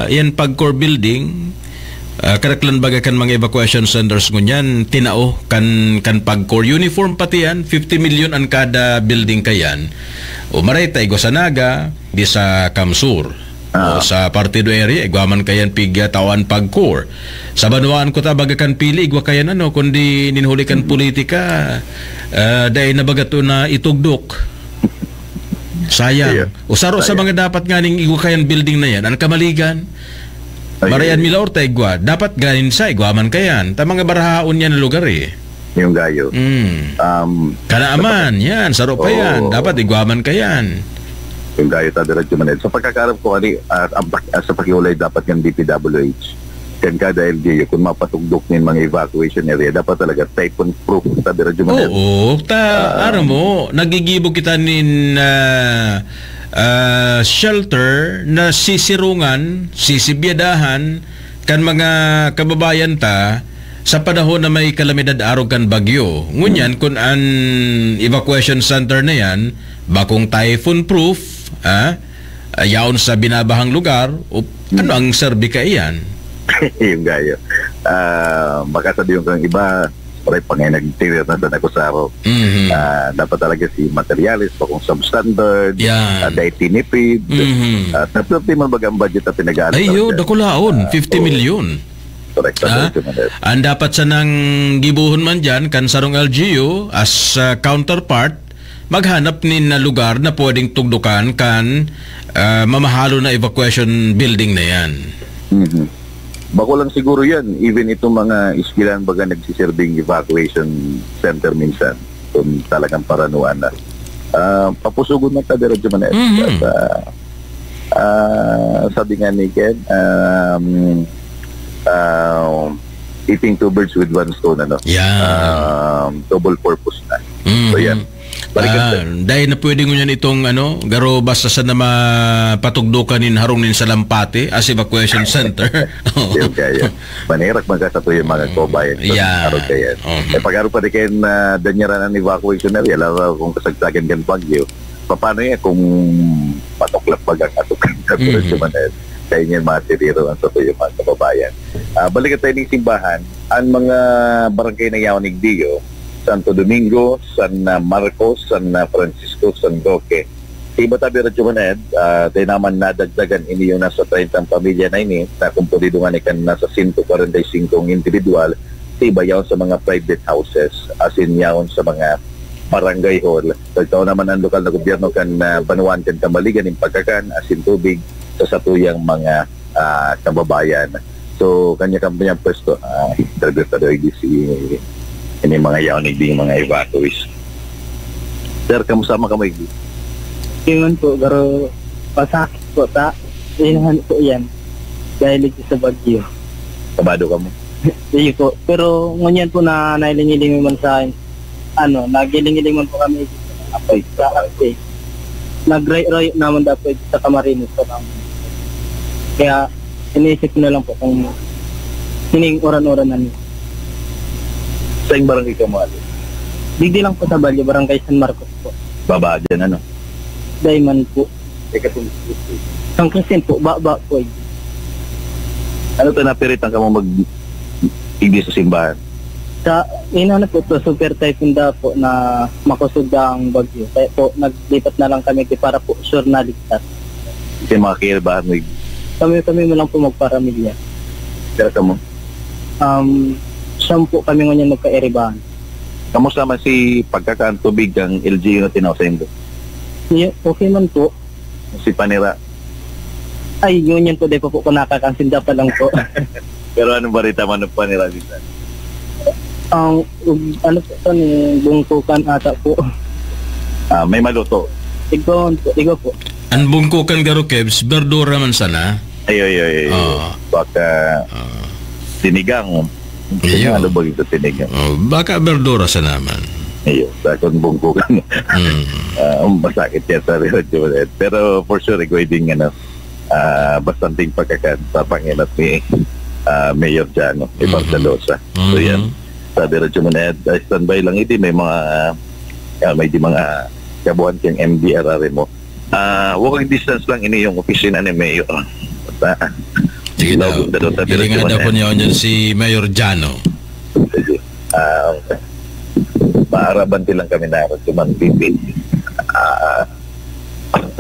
iyan Pagcor Building, ah, karaklan baga kan mga evacuation centers ngunyan, tinao kan, kan Pagcor. Uniform pati yan, fifty million ang kada building kayan. O maray ta, igwa sa Naga, di sa Kamsur. Ah. O sa Partido area, igwa man kayan pig, ah, tawan Pagcor. Sa banwaan ko ta, baga kan pili, igwa kayan ano, kundi nin huli kan politika, ah, dai na baga to na itugdok. Sayang. Iya. O saro sa Sayang. mga dapat nga ning igwa kayan building na yan, ang Kamaligan. Ay, Marayan ay. Mila Orta, igwa. Dapat ganin sa igwa man kayan. Ta mga barahaon yan na lugar eh. Yung gayo. Mm. Um, Kanaaman, sa pagka- yan. Saro pa yan. Oo. Dapat igwa man kayan. Yung gayo, Tabi Radyo Maned. Sa pagkakaarap ko, ani, ah, ang pak-, ah, sa pakiulay dapat ng D P W H. Kan kada L G U, kung mapatugdok nin mga evacuation area, dapat talaga typhoon proof, Tabi Radyo Maned. Oo, ta, Ah, ano mo, nagigibo kita nin, ah, ah, shelter na sisirungan, sisibyadahan, kan mga kababayan ta sa panahon na may kalamidad arog kan bagyo. Ngunyan, kun an evacuation center na yan, bakong typhoon proof, ah, yaon sa binabahang lugar, o ano ang serbi kaiyan? Yung gayo. Ah, baka sabihin kang iba, pare, pangay nagtirir na sa nakusaro. Mhm. Ah, dapat talaga si materyales, bakong substandard, Yan. ah, dahil tinipid. Mhm. Ah, tapos di man baga ang budget na pinag-aaral Ay, yo, talaga. dakulaon, Ah, fifty oo. million. Correct, Ah, correct, correct. Ang dapat sanang gibohon man dyan, kan sarong L G U, as, ah, counterpart, maghanap nin na lugar na pwedeng tugdukan kan, ah, mamahalon na evacuation building na yan. Mhm. Bako lang siguro yan, even itong mga eskwelahan baga nagsiserving evacuation center minsan, kung talagang paranuan na. Ah, papusugon na ka, Diradyo Manel. Mhm. At, ah, ah, sabi nga ni Ken, um, ah, hitting two birds with one stone, ano? Yan. Um, double purpose na. Mhm. So, yan. Balikan Ah, sa dahil na pwede ngunyan itong, ano, garo basta sa na mapatugdukan nin harong nin salampati as evacuation center. Yung kaya. Manirag man ka sa tuyo, mga Mm. kabayan. So, Yan. harong kaya. Mhm. Eh, pag harong pa di kayo na danyaran ang evacuation area, lalo kung kasagsagan kan bagyo, paano yan kung matuklap baga ang atukan sa Mm-hmm. Diretso Manel? Kaya niya masiriro ang sa tuyo, mga kababayan. Ah, balikan tayo ng simbahan. Ang mga barangay na yaon, Igdio, Santo Domingo, San, ah, Marcos, San, ah, Francisco, San Roque. Sa iba tabi, Radyo Maned, ah, tayo naman nadagdagan ini yung nasa treinta pamilya na ini, na kumpulido nga ni kan nasa sento kwarenta y singko individual, sa iba yaon sa mga private houses, as in yaon sa mga barangay hall. Pagtao naman ang lokal na gobyerno kan, ah, banwaan kan Kamaligan, yung pagkakan, asin tubig, sa satuyang mga, ah, kababayan. So, kanya-kanyang pwesto, ah, driver pa daw, hindi si, ini mga yaon, hindi yung mga evacuees. Sir, kamusta man kamo, Igdi? Ingon po, garo pasakit po ta. Inahan po yan. dahil ito sa bagyo. Kabado ka mo? Iyo po. Pero ngunyan po na nahiling-hiling man sa akin, ano, nagiling-hiling man po kami sa update. Nagray-ray naman dapat sa Camarines po naman. Kaya iniisip ko na lang po kung sining uran-uran na niya. Saing barangay ka mo, Ali? Digdi lang po sa Balyo, Barangay San Marcos po. Baba dyan, ano? Daiman po. Ika po. San Crispin po, baba po. Eh. Ano to, napiritan ka mo mag-, igdi sa simbahan? Sa, ino na po to, super typhoon da po na makusog da ang bagyo. Kaya po, naglipat na lang kami di para po sure na ligtas. Kasi mga kairibahan mo, ig- Kami, kami mo lang po magparamilya. Pero ka mo? Um, siyam po kami ngunyan magkairibahan. Kamusta man si pagkakaan tubig kang L G U na tinaw sa indo? Iyo, okay man po. Si Panira? Ay, ngunyan po, di pa po ko nakakansinda pa lang po. Pero anong balita man ng Panira dito? Ang, ug-, ano po to, ni bungkukan ata po. Ah, may maluto? Igpahon po, igo po. Ang bungkukan garo, Kebs, berdura man sana? Ay, ay, ay, ay. Oo. Baka Oo. sinigang. Iyo. Ano ba yung sinigang? Oh, baka berdura sa naman. Iyo, sa akong bungkukan. Mm. Ah, masakit yan sa radyo ulit. Pero for sure, ikaw din, ano, ah, bastanteng pagkakan sa panginat ni, ah, Mayor Jano, ni Mhm. Bartalosa. So, Mhm. yan. Sabi radyo mo na yan, ah, standby lang ito. May mga, ah, may di mga kabuhan kang M D R R mo. Ah, walking distance lang ini yung opisina ni Mayor. Basta, Sige daw. Lawag na daw, sabi Hiling radyo nga mo daw na po yan. niya yun si Mayor Jano. Sige. Ah, maaraban din lang kami na radyo man, P P. Ah,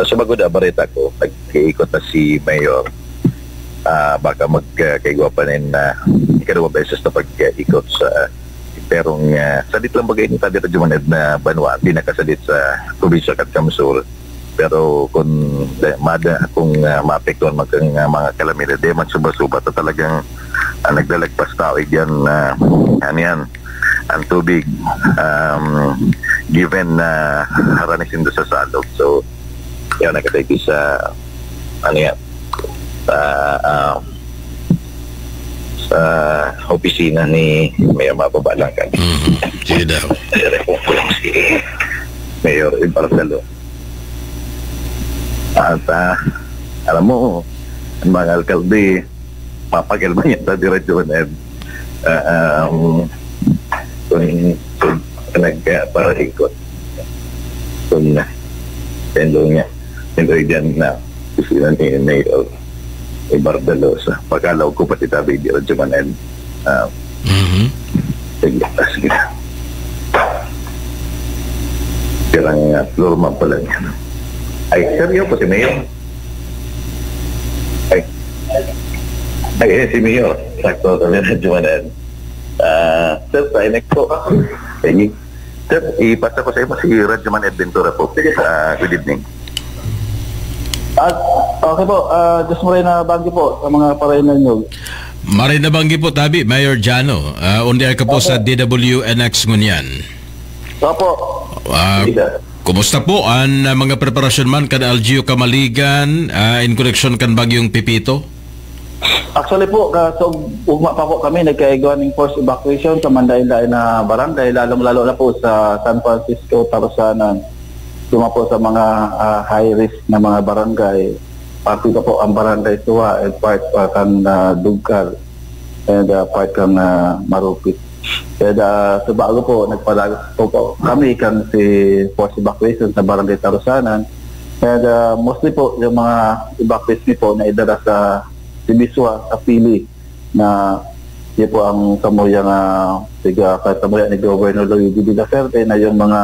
sa bago na, bareta ko, nag-iikot na si Mayor. Ah, baka mag, ah, kaigwa pa rin na ikaduwang beses na pag-ikot sa imperong, ah, sadit lang bagay ni Padre Jumaned na banwa, di nakasadit sa probinsya kan Camsur. Pero kung de-, mada, kung, ah, maapektuhan man kang, ah, mga kalamidad, di man suba-suba, ta talagang, ah, naglalagpas tao, yan, ah, ano yan, ang tubig, um, given na harani sindo sa salog. So, yan, nakasaypi sa, ano yan, sa, ah, sa opisina ni Mayor, mababa lang kami. Mhm. Sige daw. Kulang si Mayor Ibarcalo. At, ah, alam mo, ang mga alkalde, mapakil man yan sa direksyon, eh. Ah, um, kung, kung nagpapaikot. Kung na, tendo niya. Tendo dyan na, gusto na ni Mayor Ibardalosa. Pagkalaw ko pati tabi, direksyon man, eh. Ah, Mhm. sige, ah, sige. Kailangan nga, normal pala niya. Ay, seryo po si Mayor. Ay. Ay, eh, si Mayor. Sakto, sabi na, Jumanan. Ah, sir, sa next po. Sige. Sir, ipasa ko sa iyo si Radyo Man Ed Ventura po. Ah, good evening. Ah, okay po. Ah, Diyos mo rin na banggi po sa mga parayan ninyo. Maray na banggi po, tabi, Mayor Jano. Ah, undi ka po Opo. sa D W N X ngunyan. Opo. Ah, Sige, sir. kumusta po ang, ah, mga preparasyon man kan L G U Kamaligan, ah, in connection kan Bagyong Pepito? Actually po, ka, so, ugma pa po kami nagkaigwa ning forced evacuation sa manlain-lain na barangay, lalong-lalo na po sa San Francisco, Tarusanan, suma po sa mga, ah, high risk na mga barangay. Parte pa po ang barangay Suwa and part pa kan, ah, Dugkal and, ah, part kan, ah, Marupit. And, ah, sa bago po, nagpalagot po, po kami kan si forced evacuation sa barangay Tarusanan. And, ah, mostly po, yung mga evacuees mi po na idala sa Sibiswa, sa Pili, na yun po ang samuyang, ah, tiga, sa samuya ni Governor Luigi de la Fuente na yung mga,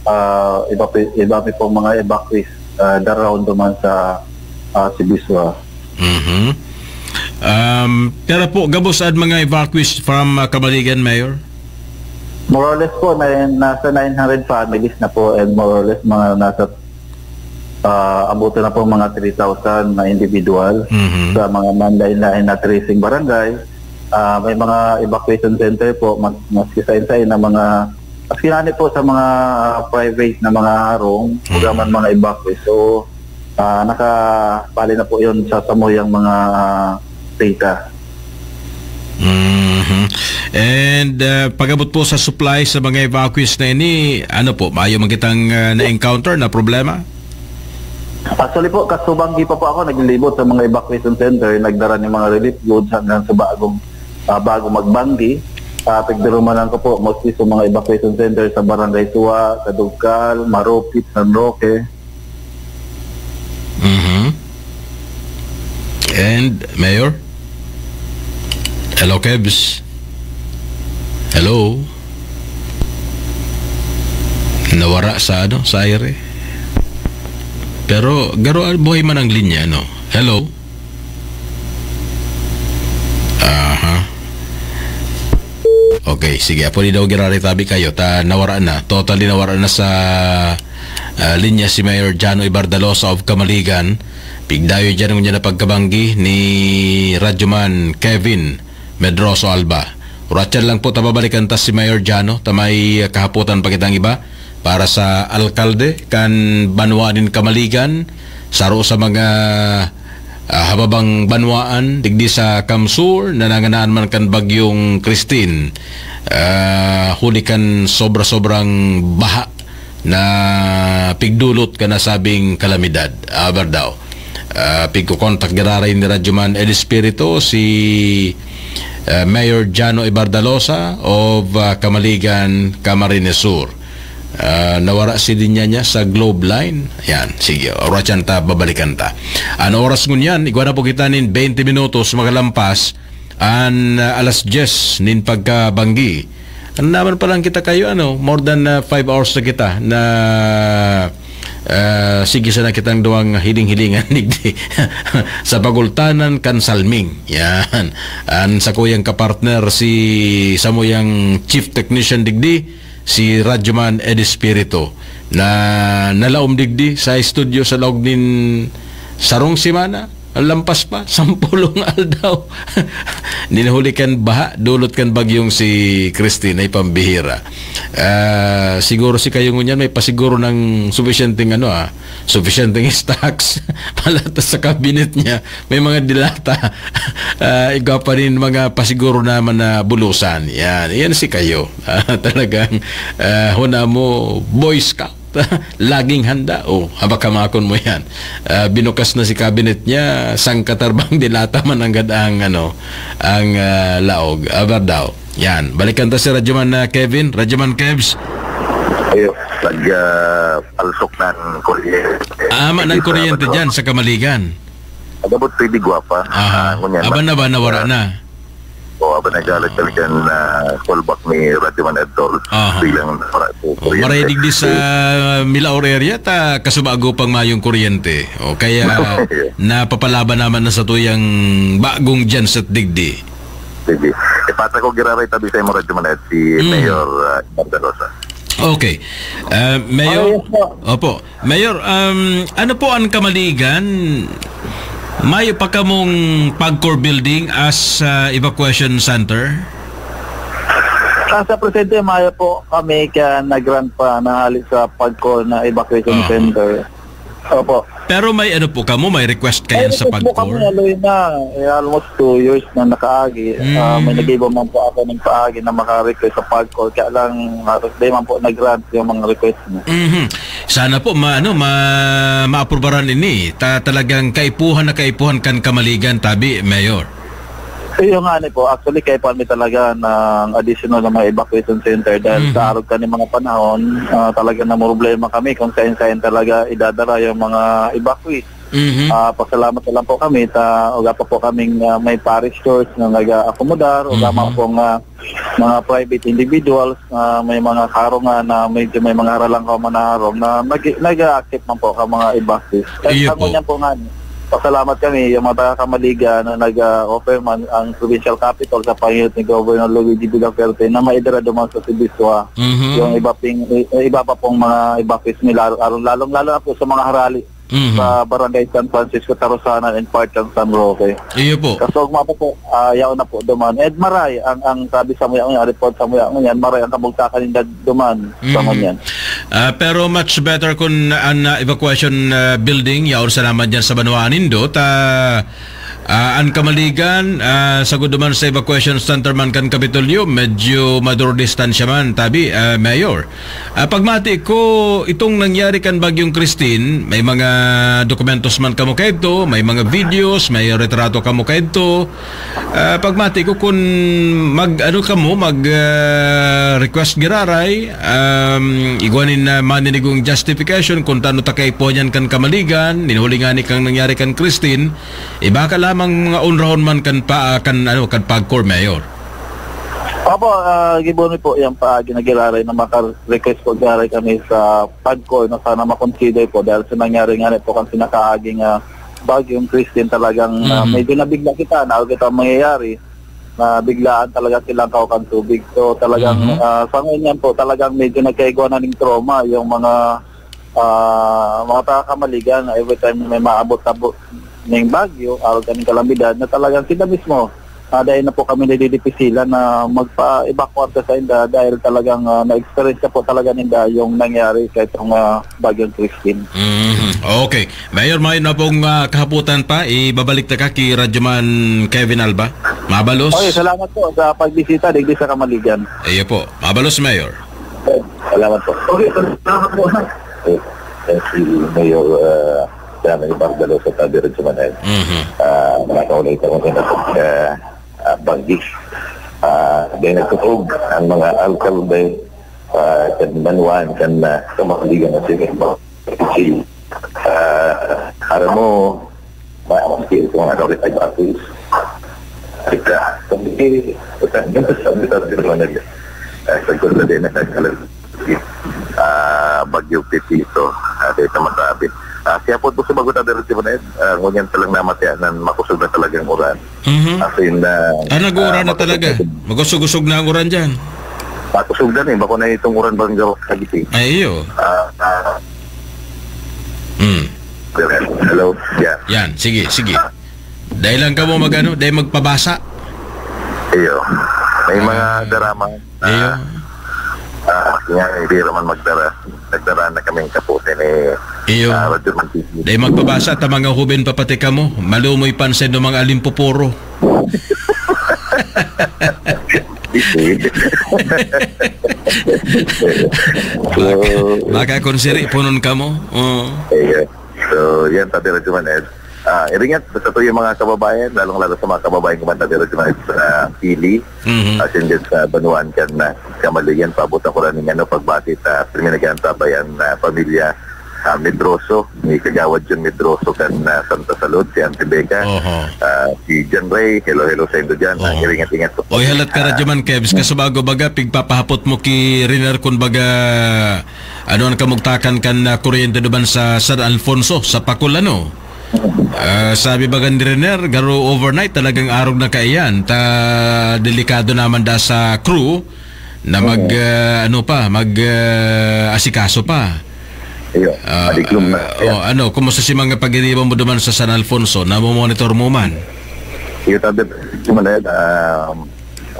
ah, iba, pi-, iba mi pong mga evacuees, ah, daraon duman sa, ah, Sibiswa. Mhm. Um, pero po, gabos ad mga evacuees from, ah, Kamaligan, Mayor? More or less po, na, nasa nine hundred families na po and more or less mga nasa, ah, abutan na po mga three thousand na individual Mhm. sa mga manlain-lain na tracing barangay. Ah, may mga evacuation center po, mas, maski sa insay na mga, maski nga po sa mga, ah, private na mga harong, Mhm. ugaman mga evacuees. So, ah, nakapali na po yun sa samuyang mga, ah, data. Mhm. And, ah, pag-abot po sa supply sa mga evacuees na ini, ano po, mayo man kitang, ah, na-encounter na problema? Actually po, kasubanggi pa po ako, naglilibot sa mga evacuation center, nagdara ng mga relief goods hanggang sa bagong, ah, bago magbanggi. Ah, pagdurumanan ko po, mostly sa mga evacuation center sa Barangay Suwa, Kadugkal, Marupit, San Roque. Mhm. And, Mayor? Hello, Kebs? Hello? Nawara sa ano, sa aire. Pero, garo, buhay man ang linya, no? Hello? Aha. Okay, sige. Apo ni daw girari tabi kayo. Ta, nawara na. Totally nawara na sa, ah, linya si Mayor Jano Ibardalosa of Kamaligan. Pigdayo dyan ngunyan na pagkabanggi ni Radyoman Kevin Medroso Alba. Uratyan lang po, tababalikan ta si Mayor Jano. Ta may kahapotan pa kitang iba para sa alkalde kan banwa nin Kamaligan, saro sa mga, ah, hababang banwaan digdi sa Kamsur na nanganaan man kan Bagyong Christine. Ah, huli kan sobra-sobrang baha na pigdulot kan nasabing kalamidad. Aber daw. Ah, pigkokontak giraray ni Radyoman El Espiritu, si, ah, Mayor Jano Ibardalosa of, ah, Kamaligan, Camarines Sur. Ah, nawara si linya niya sa Globe Line. Yan, sige, oras yan ta, babalikan ta. An oras ngunyan, igwa na po kita nin twenty minutos makalampas an, ah, alas diyes nin pagkabanggi. Ano naman palang kita kayo, ano, more than, ah, five hours na kita na, ah, sige sana kitang duwang hiling-hilingan digdi sa pagultanan kan Salming. Yan. An sakuyang kapartner, si samuyang chief technician digdi, si Radyoman Ed Espiritu, na nalaom digdi sa studio sa laog nin sarong semana, lampas pa, sampolong aldaw. Nin huli kan baha, dulot kan bagyong si Christine, ay pambihira. Ah, siguro si kayo ngunyan may pasiguro ng sufisyenteng ano, ah, sufisyenteng stocks. Palata sa cabinet niya, may mga dilata. Ah, igwa pa rin mga pasiguro naman na bulusan. Yan, yan si kayo. Ah, talagang, ah, huna mo, Boy Scout. Laging handa. Oh, habak hamakon mo yan. Ah, binukas na si cabinet niya, sangkatar bang dilata man nanggad ang, ano, ang, ah, laog. Aber daw. Yan. Balikan ta si Radyoman na Kevin. Radyoman Kevs. Ayun. Nag, ah, palsok ng kuryente. Ah, ama ng kuryente dyan sa Kamaligan. Agabot pwede gwapa. Aha. Ah, ngunyan, Aban na ba, nawara na? O, aban na galit talaga na callback ni Radyoman Edtol. Aha. Bilang para po. Oh, maray digdi sa Milaor area, ta kasubago pang mayong kuryente. O, kaya napapalaban naman na sa tuyang bagong genset digdi. Sige. Ipata ko giraray tabi sa imo, Radyoman Ed, si Mm. Mayor, ah, Barbarosa. Okay. Ah, Mayor? Ah, yes po. Opo. Mayor, um, ano po ang Kamaligan? Mayo pa kamong PAGCOR building as, ah, evacuation center? Ah, sa presente, mayo po kami kaya nag-grant pa na hali sa PAGCOR na evacuation Ah. center. Opo. Pero may ano po kamo, may request kayan Ay, sa request po kami, PAGCOR? Aloy na. Eh, almost two years na nakaagi. Ah, may Mm. nag-iba man po ako ng paagi na maka-request sa PAGCOR. Kaya lang, ah, di man po nag-grant yung mga request niya. Mhm. Sana po ma-, ano, ma-, maaprubaran ini. Ta-, talagang kaipuhan na kaipuhan kan Kamaligan, tabi, Mayor. Iyo nga ni po, actually, kaipuhan mi talaga ng additional na mga evacuation center dahil Mhm. sa arog kan mga panahon, ah, talaga namroblema kami kung saan-saan talaga idadara yung mga evacuees. Mhm. Ah, pasalamat na lang po kami ta uga pa po kaming, ah, may parish church na nag-aakomodar, uga Mhm. man pong, ah, mga private individuals na may mga karungan na medyo may mga haralang ka man na harong na nag-, nag-a-accept man po ka mga evacuees. At Iyo ang po. Ngunyan po nga, pasalamat kami, yung mga taga Kamaligan na nag-a-offer man ang provincial capital sa pangingit ni Governor Luigi Villaferte na maidara duman sa Sibiswa Mhm. yung iba ping, i-, iba pa pong mga evacuees nila, lalong, lalong-lalo na po sa mga harali Mhm. sa Barangay San Francisco, Tarusanan, and part ng San Roque. Iyo po. Kasugma po po, ah, yaon na po duman. And maray, ang, ang sabi sa muya ngunyan, ang report sa muya ngunyan, maray ang kabugtakan ninda duman sa Mhm. ngunyan. Ah, pero much better kung ang, ah, evacuation, ah, building, yaon sa naman dyan sa banwaan nindo, ta, Ah, an Kamaligan, ah, sagod duman sa evacuation center man kan Kapitolyo, medyo maduro distansya man, tabi, ah, Mayor. Ah, pagmati ko, itong nangyari kan Bagyong Christine, may mga dokumentos man kamo kaidto, may mga videos, may retrato kamo kaidto. Ah, pagmati ko, kun mag, ano kamo, mag, ah, request giraray, um, igwa nin, ah, maninigong justification kun tano ta kaipuhan yan kan Kamaligan, nin huli ngani kang nangyari kan Christine, iba ka lamang mga onrahon man kan pa, kan, ano, kan PAGCOR, Mayor. Opo, ah, gibohon po yang paagi na giraray na maka-request po giraray kami sa PAGCOR na sana makonsider po dahil sa nangyari nga po kan sinakaaging, ah, Bagyong Christine talagang, ah, Mhm. medyo nabigla kita na kita mangyayari na biglaan talaga silang kawakan tubig. So talagang, Mhm. ah, sa ngayon yan po talagang medyo nagkaigwa na ning trauma yung mga, ah, mga taga Kamaligan na every time may maabot-abot ning bagyo, araw kaming kalamidad na talagang sila mismo, ah, dahil na po kami nadidipisilan na magpa-evacuate sa inda dahil talagang, ah, na-experience na po talaga ninda yung nangyari sa itong, ah, Bagyong Christine. Mhm. Okay. Mayor, may na pong, ah, kahaputan pa. Ibabalik ta ka ki Radyoman Kevin Alba. Mabalos. Okay, salamat po sa pagbisita digdi sa Kamaligan. Iyo po. Mabalos, Mayor. Salamat po. Okay, salamat po. Eh, eh, si Mayor, ah, Dana Ibardalo sa Tabi Radyoman, eh. Mhm. Ah, nakakaulay ako sa, ah, ah, banggi. Ah, dahil nagtutuog ang mga alkalde, ah, kan banwaan, kan, ah, Kamaligan na sige. Ah, aram mo, ma-, maski sa mga kapit ay batis. Ika, sabi, ika, ganito sabi, sabi naman nila. Ah, sa ganda din na nagkalag-, ah, Bagyo Pepito. Ah, dito masabi. Ah, siya po po sa bago na dito, ah, ngunyan talang namatian, makusog na talagang uran. Mhm. As in, ah, Ah, nag-uuran ah, na talaga. Makusog-usog na ang uran dyan. Makusog na eh. Bako na itong uran bang gawak sa gising. Ay, iyo. Ah, ah. Hmm. Hello? Yeah. Yan, sige, sige. Dahil lang kamo mag-ano, dahil magpabasa. Iyo. May mga Ah. drama. Iyo. Ah, ah, nga, hindi naman magdara. Nagdara na kaming kapote ni, Iyo. ah, Radyoman T V. Dahil magpabasa ta mga hubin pa pati kamo, malumoy pansin ng mga alimpupuro. Isi. Baka, So, baka kung siri punon kamo. Oo. Iyo. So, yan, Tabi Radyoman Ed. Ah, iringat, basta to yung mga kababayan, lalong-lalo sa mga kababayan ko man, Tabi Radyoman Ed, sa Pili. Mhm. As in, din sa Banuan kan, ah, Kamaligan, paabot ako rin ng ano, pagbati sa Priminagyan Tabayan na pamilya, ah, Medroso, ni Kagawad Jun Medroso kan, ah, Santa Salud, si Auntie Becca. Oho. Ah, si John Ray, hello, hello sa indo dyan. Ah, Oho. Iringat-ingat po. Oy, halat ka, Ah. Radyoman Kevs, kasubago baga, pigpapahapot mo ki Riner kun baga, ano ang kamugtakan kan, ah, kuryente duman sa San Alfonso, sa Pacul, ano? Ah, sabi baga ni Riner, garo overnight talagang arog na kaiyan. Ta delikado naman da sa crew na mag, Oo. ah, ano pa, mag, ah, asikaso pa. Iyo, Ah, madiklom na. ah, Kaya oh, ano, kumusta si mga pag-iriba mo duman sa San Alfonso? Namomonitor mo man? Iyo, Tabi, si Manel, ah,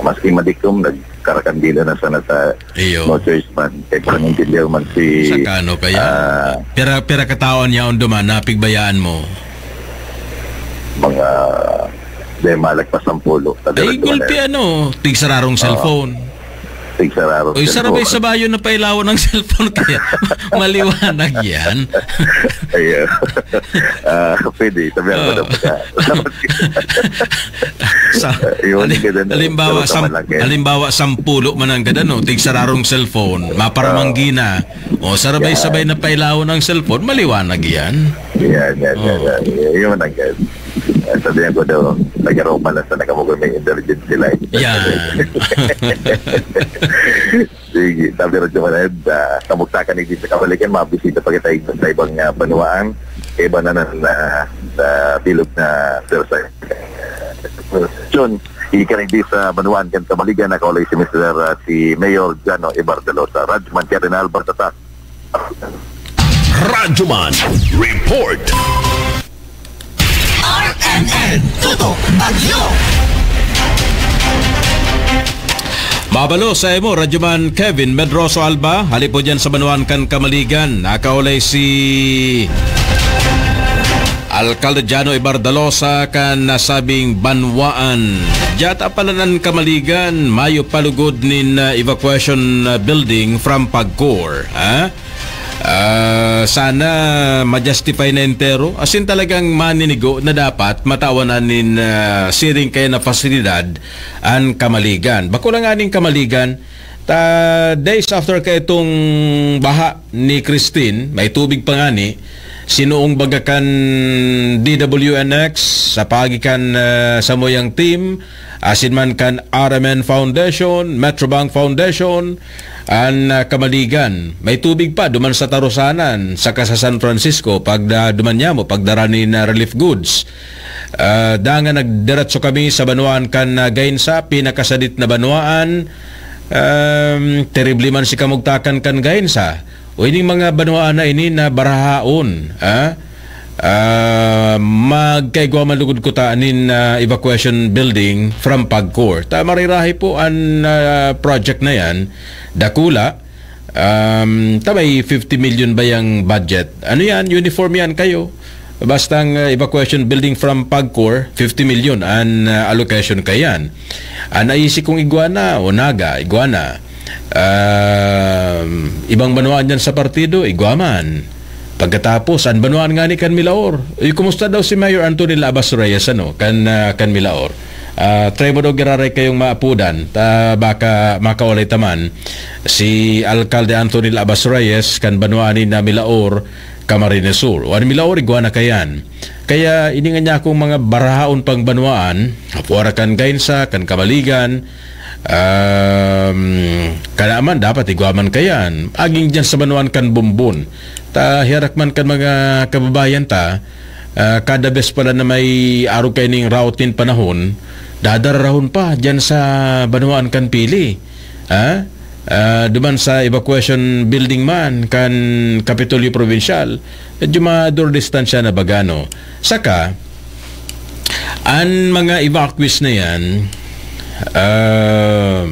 maski madiklom, nagkarakandila na sana sa Iyo. No choice man. Kaya kung naintindihan man si, Sa kano kaya? ah, Pira, pira kataon yaon duman, napigbayaan mo? Mga, di, malagpas ang pulo. Sa Ay, direct gulpi man, eh. ano, tigsararong Oo. cellphone. Tigsararong Uy, cellphone. Sarabay-sabayon na pailawan ng cellphone, kaya maliwanag yan. Ayun. Ah, pwede, sabihan ko Oo. na pagka-, Sa, Yun, ali-, ganun, no? halimbawa, Ganun sam-, naman lang yan. halimbawa, sampulo man ang gada, no? Tigsararong cellphone, maparamanggi Oo. na. O, sarabay-sabay Yeah. na pailawan ang cellphone, maliwanag yan. Yan, yan, yan, Oo. yan. Yun ang good. Ah, sabihan ko daw, nag-aroma na sa nakamugol may intelligence sila. Yan. Sige, sabi rin naman, Ed, ah, kamugtakan ni sa kabalikan, mabisita pa kita sa ibang, ah, banwaan. Iba na na, na, sa bilog na Versailles. Jun, ikanigdi sa banwaan kan Kamaligan, nakaulay si Mister, ah, si Mayor Jano Ibardalosa. Radman Cardinal, Bartatak. Radyoman Report. R M N Tutok Bagyo. Mabalo sa imo, Radyoman Kevin Medroso Alba, hali po dyan sa banwaan kan Kamaligan. Nakaulay si Alcalde Jano Ibardalosa kan nasabing banwaan. Diyata pala nan Kamaligan, mayo pa lugod nin, ah, evacuation, ah, building from PAGCOR, ha? Ah, sana ma-justify na entero. As in, talagang maninigo na dapat matawan na nin, ah, siring kaya na pasilidad an Kamaligan. Bako lang aning Kamaligan, ta days after kaitong baha ni Christine, may tubig pa ngani, sinuong baga kan D W N X, sa paagi kan, ah, samuyang team, asin man kan R M N Foundation, Metrobank Foundation, an, ah, Kamaligan. May tubig pa duman sa Tarusanan, saka sa San Francisco, pag da-, duman niya mo, pagdara nin, ah, relief goods. Ah, dangan nagdiretso kami sa banwaan kan, ah, Gainsa, pinakasadit na banwaan. Um, terrible man si kamugtakan kan Gainsa. O ining mga banwaan na ini na barahaon, ah? Ah, magkaigwa man lugod kuta nin, ah, evacuation building from PAGCOR. Ta marirahay po an, ah, project na yan, dakula. Um, ta may fifty million ba yang budget? Ano yan? Uniform yan kayo. Bastang, ah, evacuation building from PAGCOR, fifty million an, ah, allocation kayan. An naisip kong igwa na, o Naga, igwa na. Um, ibang banwaan dyan sa partido, igwa man. Pagkatapos, an banwaan ngani kan Milaor. Uy, kumusta daw si Mayor Anthony Labas Reyes, ano, kan, ah, kan Milaor? Ah, try mo daw giraray kayong maapudan, ta baka makaulay taman si Alcalde Anthony Labas Reyes kan banwaan ni na Milaor, Camarines Sur. O an Milaor, igwa na kayan. Kaya iningan niya akong mga barahaon pang banwaan, apwara kan Gainsa, kan Kamaligan, um, kana man dapat igwa man kayan. Aging dyan sa banwaan kan Bumbon. Ta hiyarak man kan mga kababayan ta, ah, kada bes pala na may arog kaining route nin panahon, dadarahon pa dyan sa banwaan kan Pili. Ha? Ah, duman sa evacuation building man kan Kapitolyo Provincial, medyo madurdistansya na baga, no? Saka, an mga evacuees na yan, ah,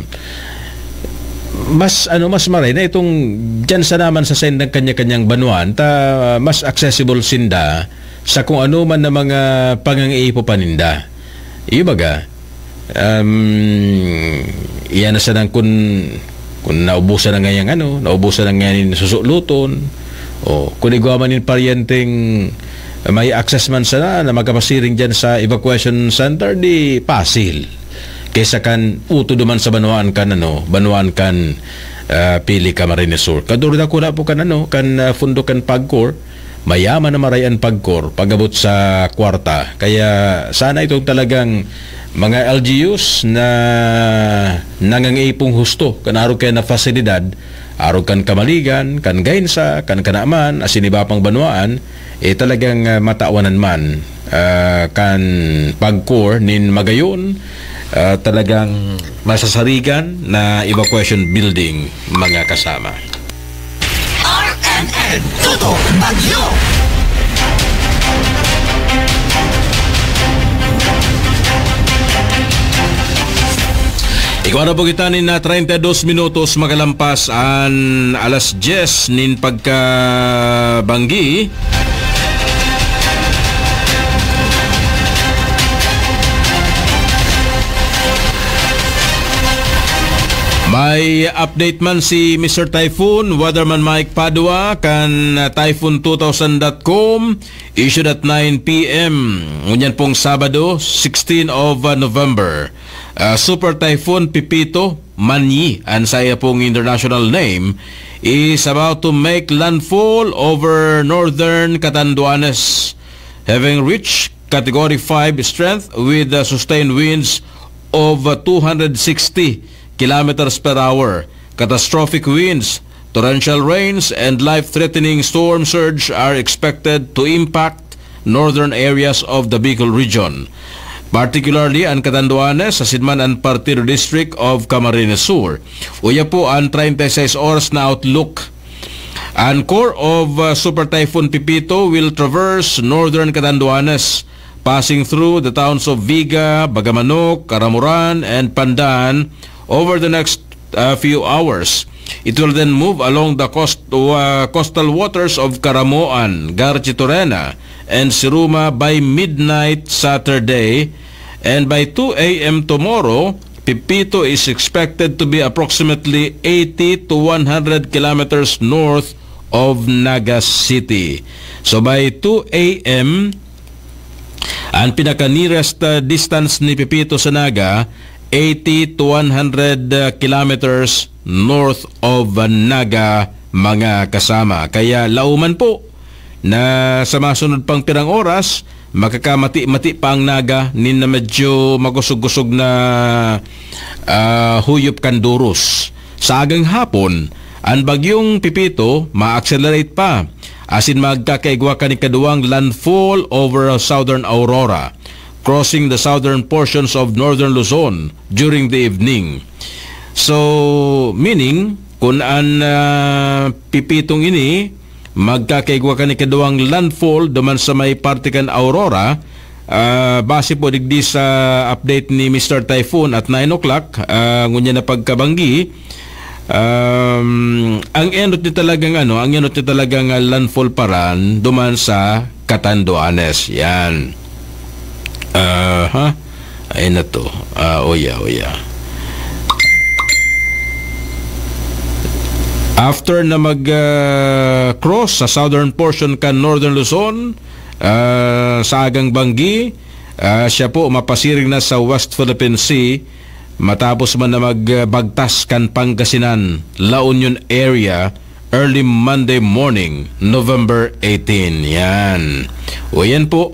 mas, ano, mas maray na itong dyan sa naman sa sendang kanya-kanyang banwaan, ta mas accessible sinda sa kung ano man na mga pangangaipo pa ninda. Iyo baga, um, iyan na sanang kun, kun naubusan na ngayang ano, naubusan na ngayon susuluton, o kun igwa man yung paryenteng may access man sana na magkapasiring dyan sa evacuation center, di pasil. Kaysa kan uto duman sa banwaan kan, ano, banwaan kan, ah, Pili, Camarines Sur. Kaduro na kuna po kan, ano, kan, ah, fundo kan PAGCOR, mayaman na maray an PAGCOR pag-abot sa kwarta. Kaya sana itong talagang mga L G Us na nangangaipong husto kan arog kaya na pasilidad, arog kan Kamaligan, kan Gainsa, kan Kanaman, asin iba pang banwaan, eh, talagang, ah, matawanan man, ah, kan PAGCOR nin magayon, ah, talagang masasarigan na evacuation building, mga kasama. R M N Tutok Bagyo. Igwa na po kita nin na treinta y dos minutos makalampas an alas dyes nin pagkabanggi. May update man si Mister Typhoon, Weatherman Mike Padua, kan, uh, typhoon two thousand dot com, issued at nine p m. Ngunyan pong Sabado, sixteen of, uh, November. Uh, Super Typhoon Pepito, Manyi, an saya pong international name, is about to make landfall over northern Catanduanes, having reached Category five strength with, uh, sustained winds of, uh, two hundred sixty kilometers per hour. Catastrophic winds, torrential rains, and life-threatening storm surge are expected to impact northern areas of the Bicol region, particularly an Catanduanes, asin man an Partido District of Camarines Sur. Uya po an treinta y seis oras na outlook. An core of, uh, Super Typhoon Pepito will traverse northern Catanduanes, passing through the towns of Viga, Bagamanok, Caramoran, and Pandan over the next, uh, few hours. It will then move along the coast, uh, coastal waters of Caramoan, Garchitorena, and Siruma by midnight Saturday, and by two a m tomorrow, Pepito is expected to be approximately eighty to one hundred kilometers north of Naga City. So by two a m, ang pinaka-nearest, uh, distance ni Pepito sa Naga, eighty to one hundred, uh, kilometers north of, uh, Naga, mga kasama. Kaya lauman po na sa masunod pang pirang oras, makakamati-mati pa ang Naga nin na medyo makusog-kusog na, ah, huyop kan duros. Sa agang hapon, ang bagyong Pepito ma-accelerate pa, asin magkakaigwa kan ikaduwang landfall over southern Aurora, crossing the southern portions of northern Luzon during the evening. So, meaning, kun an, ah, Pepitong ini magkakaigwa kan ikaduwang landfall duman sa may parte kan Aurora, ah, base po digdi sa update ni Mister Typhoon at nine o'clock, ah, ngunyan na pagkabanggi, um, ang enot niya talagang ano, ang enot niya talagang, ah, landfall paran duman sa Catanduanes. Yan. Aha. Ayun na to. Ah, oya, oya. After na mag, ah, cross sa southern portion kan Northern Luzon, ah, sa agang banggi, ah, siya po mapasiring na sa West Philippine Sea matapos man na magbagtas kan Pangasinan, La Union area, early Monday morning, November eighteen. Yan. O yan po,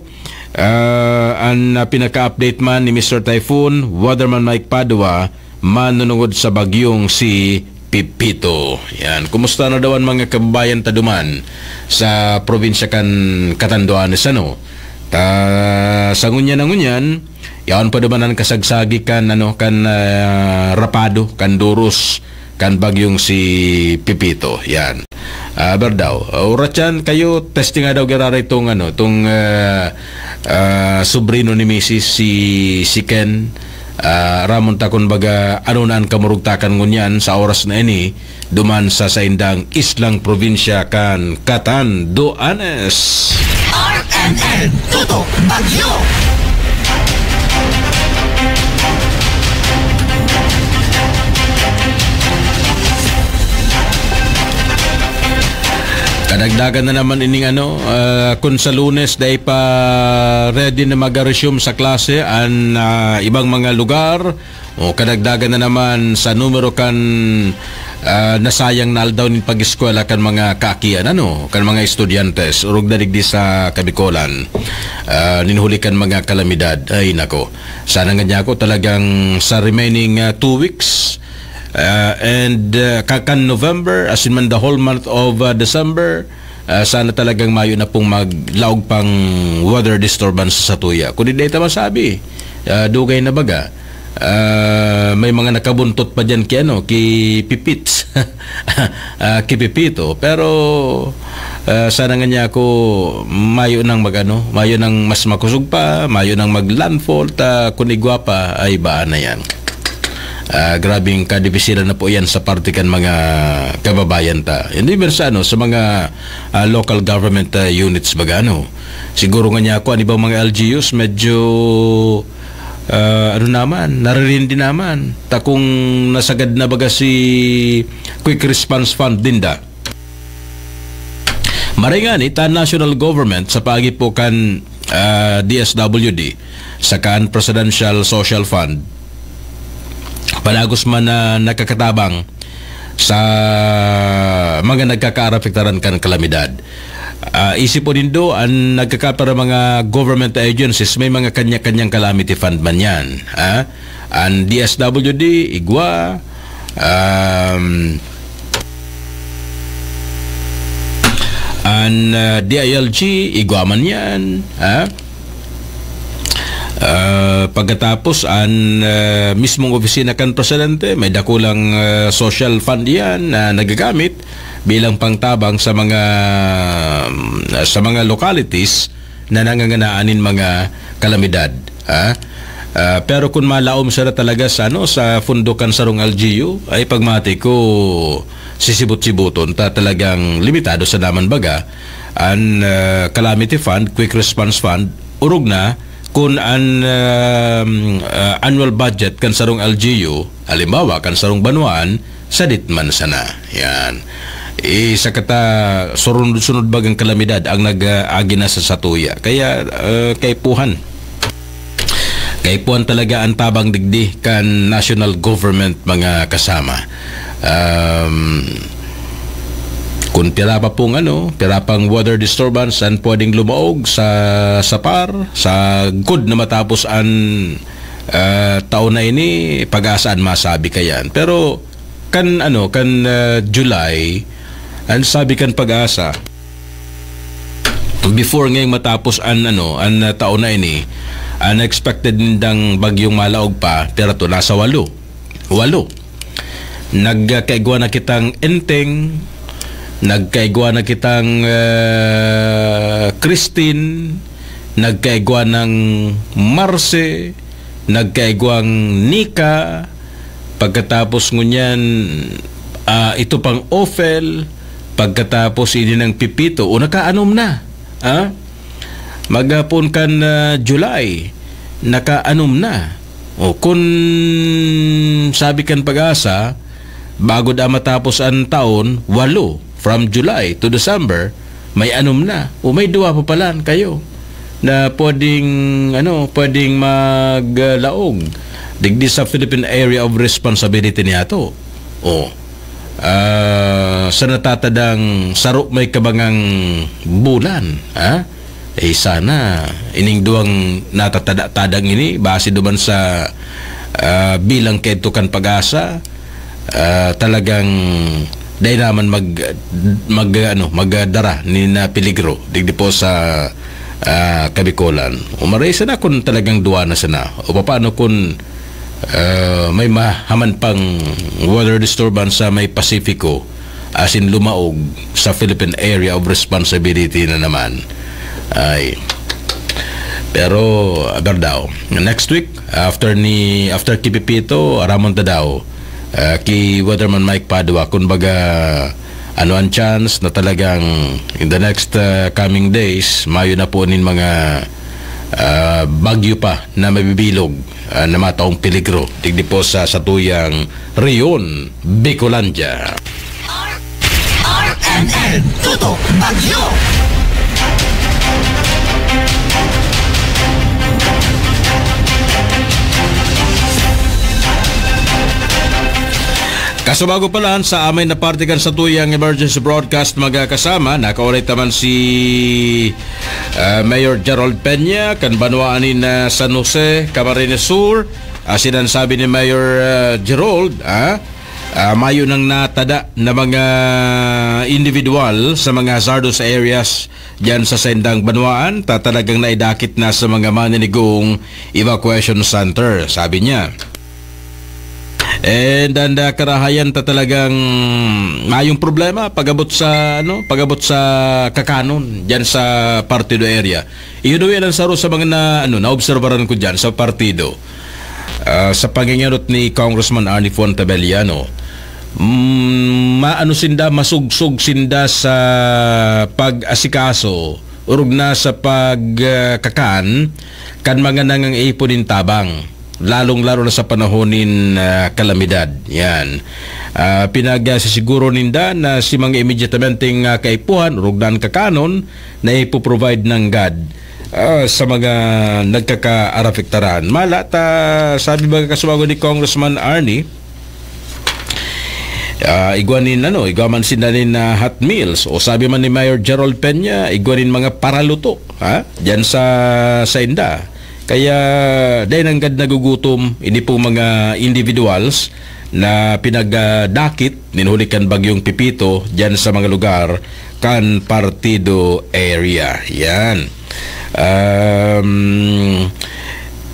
ah, an, ah, pinaka-update man ni Mister Typhoon, Weatherman Mike Padua, manunungod sa bagyong si Pepito. Yan. Kumusta na daw an mga kababayan ta duman sa probinsya kan Catanduanes, ano? Ta, sa ngunyan na ngunyan, yaon pa duman an kasagsagi kan, ano, kan, ah, rapado, kan duros, kan bagyong si Pepito. Yan. Ah, Berdaw, ah, oras yan kayo, testing nga daw giraray itong, ano, itong, ah, ah, sobrino ni Misis, si, si Ken. Ah, ramon ta kun baga, ano na an kamurugtakan ngunyan sa oras na ini, duman sa saindang islang probinsya kan Catanduanes. R M N Tutok Bagyo. Kadagdagan na naman ining ano, ah, kun sa Lunes dai pa ready na mag-resume sa klase an, ah, ibang mga lugar, o kadagdagan na naman sa numero kan, ah, nasayang na aldaw nin pag-eskwela kan mga kaakian, ano, kan mga estudyante, orog na digdi sa Kabikolan, ah, nin huli kan mga kalamidad. Ay, nako. Sana nga niya ako talagang sa remaining, ah, two weeks, ah, and, ah, kakan November, asin man the whole month of, ah, December, ah, sana talagang mayo na pong maglaog pang weather disturbance sa tuya. Kundi dai ta masabi, ah, dugay na baga. Ah, may mga nakabuntot pa diyan ki ano, ki Pipits. Ah, ki Pipito. Pero, ah, sana nga niya ako mayo nang mag-ano, mayo nang mas makusog pa, mayo nang mag-landfall, ta kun igwa pa, ay baan na yan. Ah, grabing kadibisilan na po yan sa parte kan mga kababayan ta. Hindi man sa ano, sa mga, ah, local government, ah, units baga ano. Siguro nga niya ako, ang ibang mga L G Us, medyo, ah, ano naman, naririndi naman. Ta kung nasagad na baga si Quick Response Fund dinda. Maray ngani ta national government sa paagi po kan, ah, D S W D, sa kan Presidential Social Fund, palagos man na nakakatabang sa mga nagkakaarapektaran kan kalamidad. Ah, isip po nindo, ang nagkakapira mga government agencies, may mga kanya-kanyang calamity fund man yan. Ha? Ang D S W D, igwa, um, ang, ah, D I L G, igwa man yan. Ha? Ah, pagkatapos, ang, ah, mismong opisina kan presidente, may dakulang, ah, social fund yan na nagagamit bilang pangtabang sa mga, mm, sa mga localities na nanganganaan nin mga kalamidad, ha? Ah, pero kun malaom sila talaga sa, ano, sa pundo kan sarong L G U, ay pagmati ko, sisibot-siboton ta talagang limitado sa naman baga an, ah, calamity fund, quick response fund, orog na kun an, um, ah, annual budget kan sarong L G U, halimbawa, kan sarong banwaan, sadit man sana. Yan. Isa kata surunod-sunod bagang kalamidad ang nag-, ah, agi na sa satuya. Kaya, ah, kaipuhan. Kaipuhan talaga ang tabang digdi kan national government, mga kasama. Um, kung pira pa pong ano, pira pang weather disturbance ang pwedeng lumaog sa, sa par, sa good na matapos ang, ah, taon na ini, pag-asa an masabi kayan. Pero kan ano, kan, ah, July, ang sabi kan pag-asa, before ngayong matapos an ano, an, ah, taon na ini, ang expected nindang bagyong malaog pa, pero to nasa walo. Walo. Nagkaigwa na kitang Enteng, nagkaigwa na kitang, ah, Christine, nagkaigwa ng Marce, nagkaigwang Nika, pagkatapos ngunyan, ah, ito pang Ophel, pagkatapos ini ng Pipito, o nakaanom na, ah? Maghapon kan, ah, July, nakaanom na. O kun sabi kan Pag-asa, bago da matapos an taon, walo, from July to December, may anom na. O may duwa pa palan kayo na pwedeng, ano, pwedeng maglaog digdi sa Philippine Area of Responsibility niyato. O, ah, sa natatadang saro may kabangang bulan, ha? Eh, sana, ining duwang natatada-tadang ini, base duman sa, ah, bilang kaidto kan Pag-asa, ah, talagang dai naman mag, mag, ano, magdara nin, ah, peligro digdi po sa, ah, Kabikolan. O maray sana kun talagang duwa na sana. O paano kun, ah, may mahaman pang weather disturbance sa may Pasifiko, asin lumaog sa Philippine Area of Responsibility na naman. Ay. Pero, aber daw, next week, after ni, after ki Pipito, aramon ta daw, ah, ki Weatherman Mike Padua, kun baga, ano ang chance na talagang in the next, ah, coming days, mayo na po nin mga, ah, bagyo pa na mabibilog, ah, na mataong peligro digdi po sa satuyang rehiyon, Bicolandia. R M N Tutok Bagyo. Kasubago pa lang sa amay na parte kan satuyang emergency broadcast, mga kasama, nakaulit naman si, ah, Mayor Gerald Peña, kan banwaan nin, ah, San Jose, Camarines Sur. Asin an sabi ni Mayor, ah, Gerald, ah, ah, mayo nang natada na mga individual sa mga hazardous areas diyan sa saindang banwaan, ta talagang naidakit na sa mga maninigong evacuation center, sabi niya. And ang, ah, karahayan ta talagang mayong problema pag-abot sa, ano, pag-abot sa kakanon diyan sa Partido area. Iyo daw yan ang saro sa mga na, ano, naobserbaran ko diyan sa partido. Ah, sa pangingenot ni Congressman Arnie Fuentabella, no, mm, maano sinda, masugsog sinda sa pag-asikaso, orog na sa pag, ah, kakan, kan mga nangangaipon nin tabang, lalong-lalo na sa panahon nin, ah, kalamidad. Yan. Ah, pinagsisiguro ninda na si mga immediatamenteng, ah, kaipuhan, orog na an kakanon, na ipo-provide nanggad, ah, sa mga nagkakaarapektaran. Mala ta, sabi mga kasubago ni Congressman Arnie, ah, igwa nin, ano, igwa man sinda nin, ah, hot meals. O sabi man ni Mayor Gerald Peña, igwa nin mga paraluto, ha? Diyan sa, sa inda. Kaya, dai nanggad nagugutom, ini pong mga individuals na pinagdakit nin huli kan Bagyong Pipito diyan sa mga lugar kan Partido Area. Yan. Um,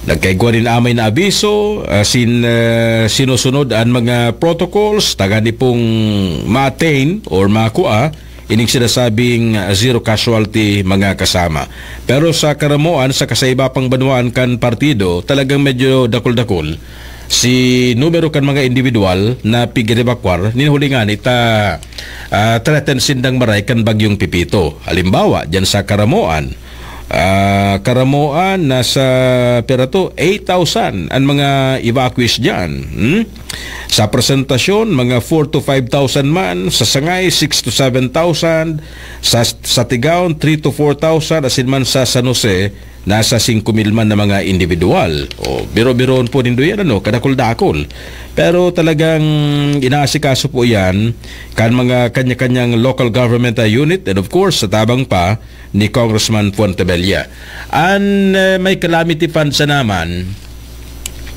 nagkaigwa nin amay na abiso, ah, sin, ah, sinusunod an mga protocols, tanganing pong ma-attain or makua ining sinasabing, ah, zero casualty, mga kasama. Pero sa karamoan, sa kasaiba pang banwaan kan partido, talagang medyo dakul-dakul si numero kan mga individual na pig-evacuar nin huli ngani ta, ah, threatened sindang maray kan Bagyong Pepito. Halimbawa, diyan sa Caramoan, ah, Caramoan, nasa, pira to, eight thousand an mga evacuees diyan. Hmm? Sa Presentacion, mga four to five thousand man. Sa Sangay, six to seven thousand. Sa, sa Tigaon, three to four thousand. Asin man sa San Jose, nasa singko mil man na mga individual. O, biro-biroon po nindo yan, ano, kadakul-dakul. Pero talagang inaasikaso po yan kan mga kanya-kanyang local government, ah, unit, and of course, sa tabang pa ni Congressman Fuentebella. An, eh, may calamity fund sa naman,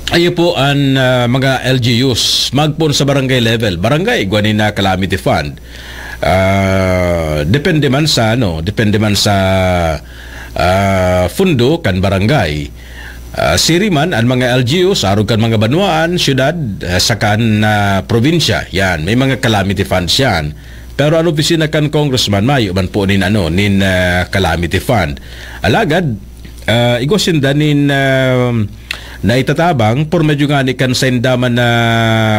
ayo po an, ah, mga L G Us, magpoon sa barangay level. Barangay, igwa nin na calamity fund. Ah, depende man sa, ano, depende man sa, ah, fundo kan barangay. Ah, siri man, an mga L G Us, arog kan mga banwaan, syudad, ah, saka an, ah, probinsya. Yan, may mga calamity funds yan. Pero an opisina kan congressman, mayo man po nin, ano, nin, ah, calamity fund. Alagad, ah, igwa sinda nin, ah, naitatabang por medyo ngani kan sainda man na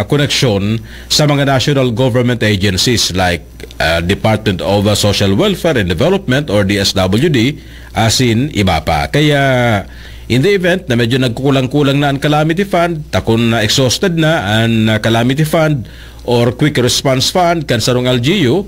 koneksyon sa mga national government agencies like, ah, Department of, ah, Social Welfare and Development or D S W D, asin iba pa. Kaya, in the event na medyo nagkukulang-kulang na an calamity fund, takon na exhausted na an, ah, calamity fund or quick response fund kan sarong L G U,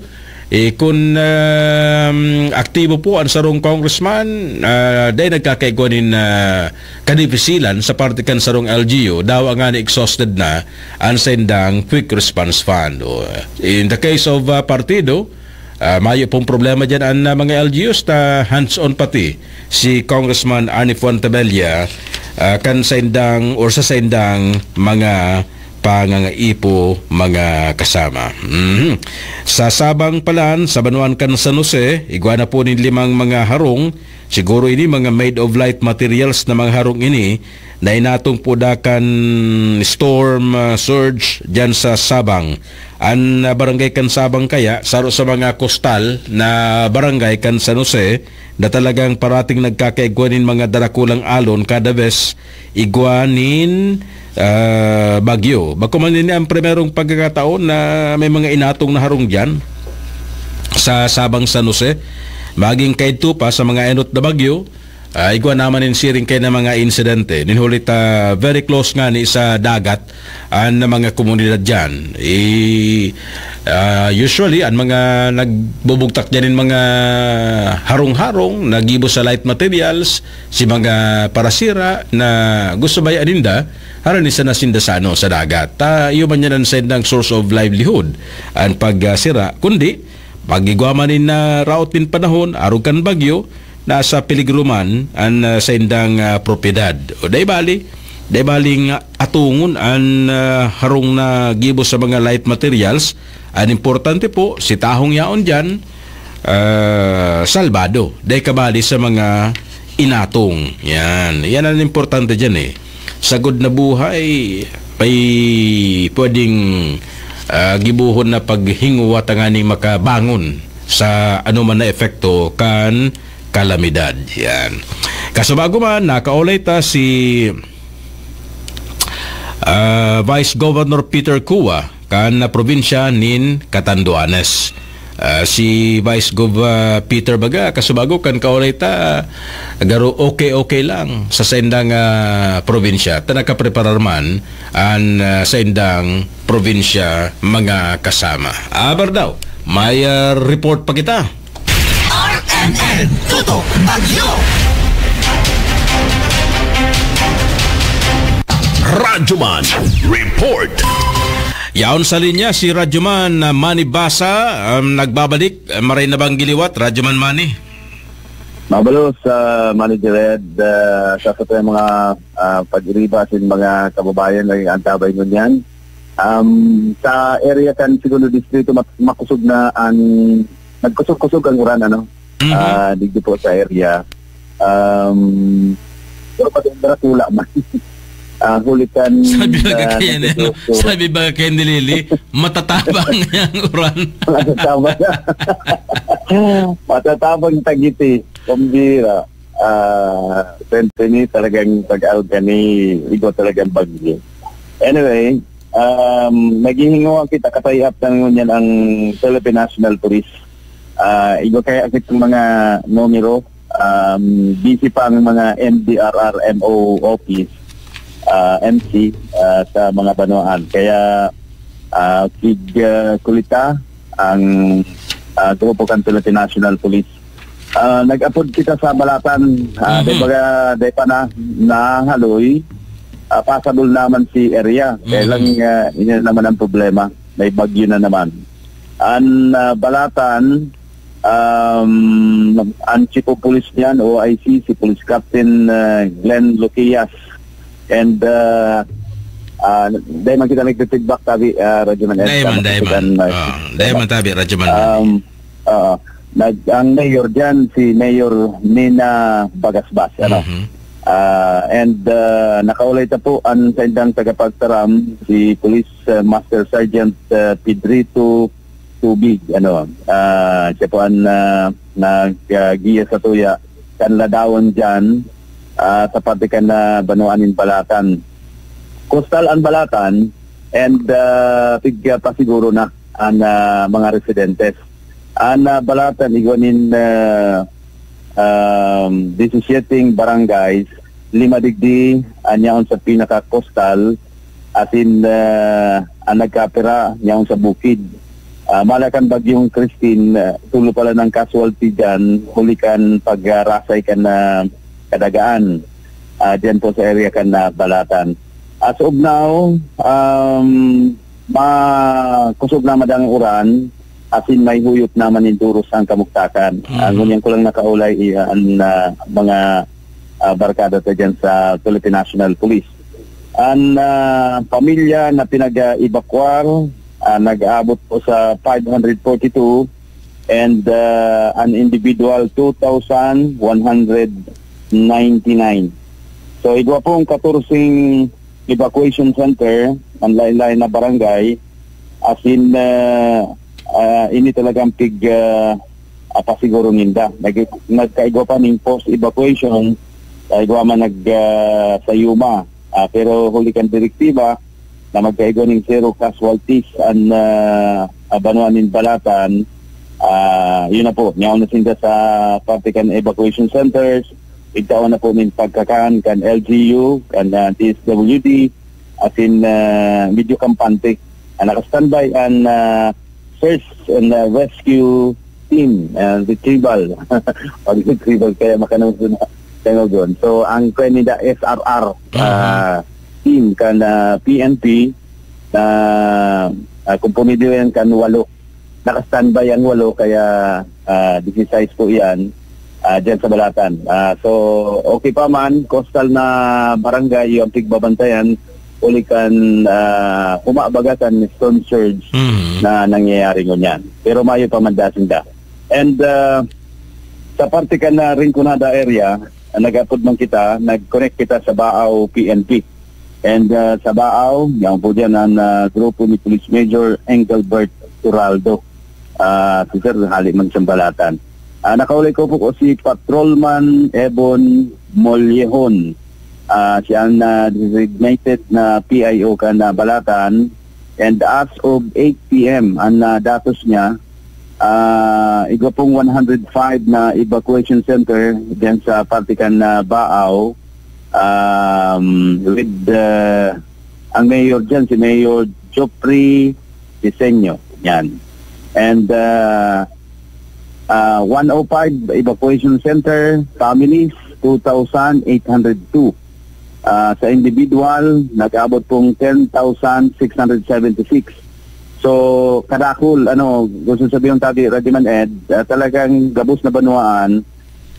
eh, kun, um, aktibo po an sarong congressman, ah, dai nagkakaigwa nin, ah, kadipisilan sa parte kan sarong L G U, dawa ngani exhausted na an saindang quick response fund. O, in the case of, ah, partido, ah, mayo pong problema diyan an, ah, mga L G Us ta hands-on pati si Congressman Arnie Fuentebella, ah, kan saindang or sa saindang mga pangangaipo, mga kasama. Mhm. Sa Sabang palan, sa banwaan kan San Jose, igwa na po nin limang mga harong. Siguro ini mga made of light materials na mga harong ini na inatong po da kan storm, ah, surge diyan sa Sabang. An, ah, barangay kan Sabang kaya, saro sa mga kostal na barangay kan San Jose, na talagang parating nagkakaigwa nin mga darakulang alon kada bes igwa nin, ah, bagyo. Bako man ini ang primerong pagkakataon na may mga inatong na harong diyan sa Sabang San Jose. Maging kaidto pa sa mga enot na bagyo, ah, igwa naman nin siring kaya na mga insidente. Nin huli ta very close ngani sa dagat an mga komunidad diyan. I, ah, usually, an mga nagbubugtak diyan nin mga harong-harong, nagibo sa light materials, si mga parasira na gusto bayaan ninda, harani sana sinda sa, ano, sa dagat. Ta, iyo man yan ang saindang source of livelihood, ang pagsira. Kundi, pag igwa man nin, ah, raot nin panahon, arog kan bagyo, nasa peligro man an, ah, saindang, ah, propiedad. O dai bali, dai bali nga atongon an, ah, harong na gibo sa mga light materials. An importante po, si tahong yaon diyan, ah, salbado. Dai kabali sa mga inatong. Yan. Yan ang importante diyan, eh. Sagod na buhay, may pwedeng, ah, gibohon na paghingwa tanganing makabangon sa anoman na epekto kan kalamidad. Yan. Kasubago man, nakaulay ta si, ah, Vice Governor Peter Cua kan probinsya nin Catanduanes. Ah, si Vice Gov, ah, Peter baga, kasubago kan kaulay ta, garo okay-okay lang sa saindang, ah, probinsya. Ta nakapreparar man an, ah, saindang probinsya, mga kasama. Aber daw, may, ah, report pa kita. R M N Tutok Bagyo. Radyoman Report. Yaon sa linya si Radyoman, ah, Manny Basa, um, nagbabalik, ah, maray na bang giliwat, Radyoman Manny? Mabalos, ah, Manager Ed, ah, sa satuyang mga, ah, pag-iriba sa mga kababayan na antabay ngunyan. Um, sa area kan Segundo Distrito, mak-, makusog na ang, nagkusog-kusog ang uran, ano? Mhm. Ah, digdi po sa area. Um, pero pag Darakula man. Ah, huli kan, Sabi ba ah, kaya ni, ano? Nagkakosog. Sabi ba kaya ni Lily, matatabang ang uran? Matatabang. Matatabang tagiti. Pambira. Ah, siyempre ni talagang pag-alga ni iba talagang bagyo. Anyway, um, naghihingoan kita, katayap na ngunyan ang Philippine National Police. Ah, igwa kaya kitang mga numero, um, busy pa ang mga M D R R M O office, ah, M C, ah, sa mga banwaan. Kaya, ah, kig, ah, kulita ang, ah, grupo kan Philippine National Police. Ah, nag-apod kita sa Balatan. Ah, Mhm. Di ba, di pa na nahaloy, ah, passable naman si area. Kaya Mhm. lang, ah, yun naman ang problema. May bagyo na naman. Ang, ah, Balatan, um, ang Chief of Police niyan, O I C, si Police Captain, ah, Glenn Luquias. And, ah, ah, dahil man kita nagtitidbak, tabi, ah, Radyo Man Ed, Dai man, tama dai ka man. kan, ah, Ah, dai man tabi, Radyo Man. Um, oo. Nag-, ang mayor diyan, si Mayor Nina Bagasbas, ano? Mhm. Ah, and, ah, nakaulay ta po ang saindang tagapagtaram, si Police, ah, Master Sergeant, ah, Pedrito Tubig, ano? Ah, siya po ang, ah, nag, ah, giya sa tuya kan ladawon diyan, ah, sa parte kan, ah, banwaan nin Balatan. Coastal ang Balatan, and, ah, tig, ah, pasiguro na ang, ah, mga residentes. Ang, ah, Balatan, igwa nin, ah, um, disisiyete barangays, lima digdi, ah, yaon sa pinaka-coastal, asin, ah, ang nagkapira yaon sa bukid. Ah, mala kan Bagyong Christine, ah, tulo pala ang casualty diyan, huli kan pagrasay kan, ah, kadagaan, ah, diyan po sa area kan, ah, Balatan. As of now, um, makosog na madang uran, asin may huyop naman nin duros ang kamugtakan. Mhm. Ah, ngunyan ko lang nakaulay, i-, an, ah, mga, ah, barkada ta diyan sa Philippine National Police. An, ah, pamilya na pinag-ebakwar, ah, nag-aabot po sa five hundred forty-two, and, ah, an individual, two thousand one hundred ninety-nine. So, igwa pong katorseng evacuation center, ang lain-lain na barangay, asin, ah, ah, ini talagang pig, ah, ah, pasiguro ninda. Nag-, nagkaigwa pa ning forced evacuation, kaigwa man nag, ah, sayuma. Ah, pero huli kan direktiba na magkaigwa ning zero casualties an, ah, ah, banwa nin Balatan, ah, yun na po, nyaon na sinda sa parte kan evacuation centers, igtaon na po nin pagkakan kan L G U, kan, ah, D S W D, asin, ah, medyo kampante. Ah, naka-standby an, ah, search and, ah, rescue team, ah, retrieval. Pag retrieval, kaya makanaw na tangogon. So, ang kaya nila S R R, Mhm. ah, team kan, ah, P N P, na, ah, komponedo yan kan walo. Naka-standby ang walo, kaya, ah, disisais po yan, ah, dyan sa Balatan. Ah, so, okay pa man, coastal na barangay yung pigbabantayan, huli kan, ah, humabaga kan storm surge Mhm. na nangyayari ngunyan. Pero mayo pa man dasin da. And, ah, sa parte kan, ah, Rinconada area, ah, nag-apod man kita, nag-connect kita sa Baao P N P. And, ah, sa Baao, yan po dyan ang, ah, grupo ni Police Major Engelbert Turaldo. Ah, si Sir, hali man siyang Balatan. Ah, nakaulay ko po, ko si Patrolman Ebon Mollehon. Ah, siya ang, ah, designated na P I O kan, ah, Balatan. And as of eight P M, ang, ah, datos niya, ah, igwa pong one hundred five na evacuation center dyan sa parte kan, ah, Baao, um, with, ah, ang mayor dyan, si Mayor Geoffrey Diseño. Yan. And, ah, ah, one oh five evacuation center, families, two thousand eight hundred two. Ah, sa individual, nag-abot pong ten thousand six hundred seventy-six. So, kadakul, ano, gusto sabihin tabi, Radiman Ed, ah, talagang gabos na banwaan,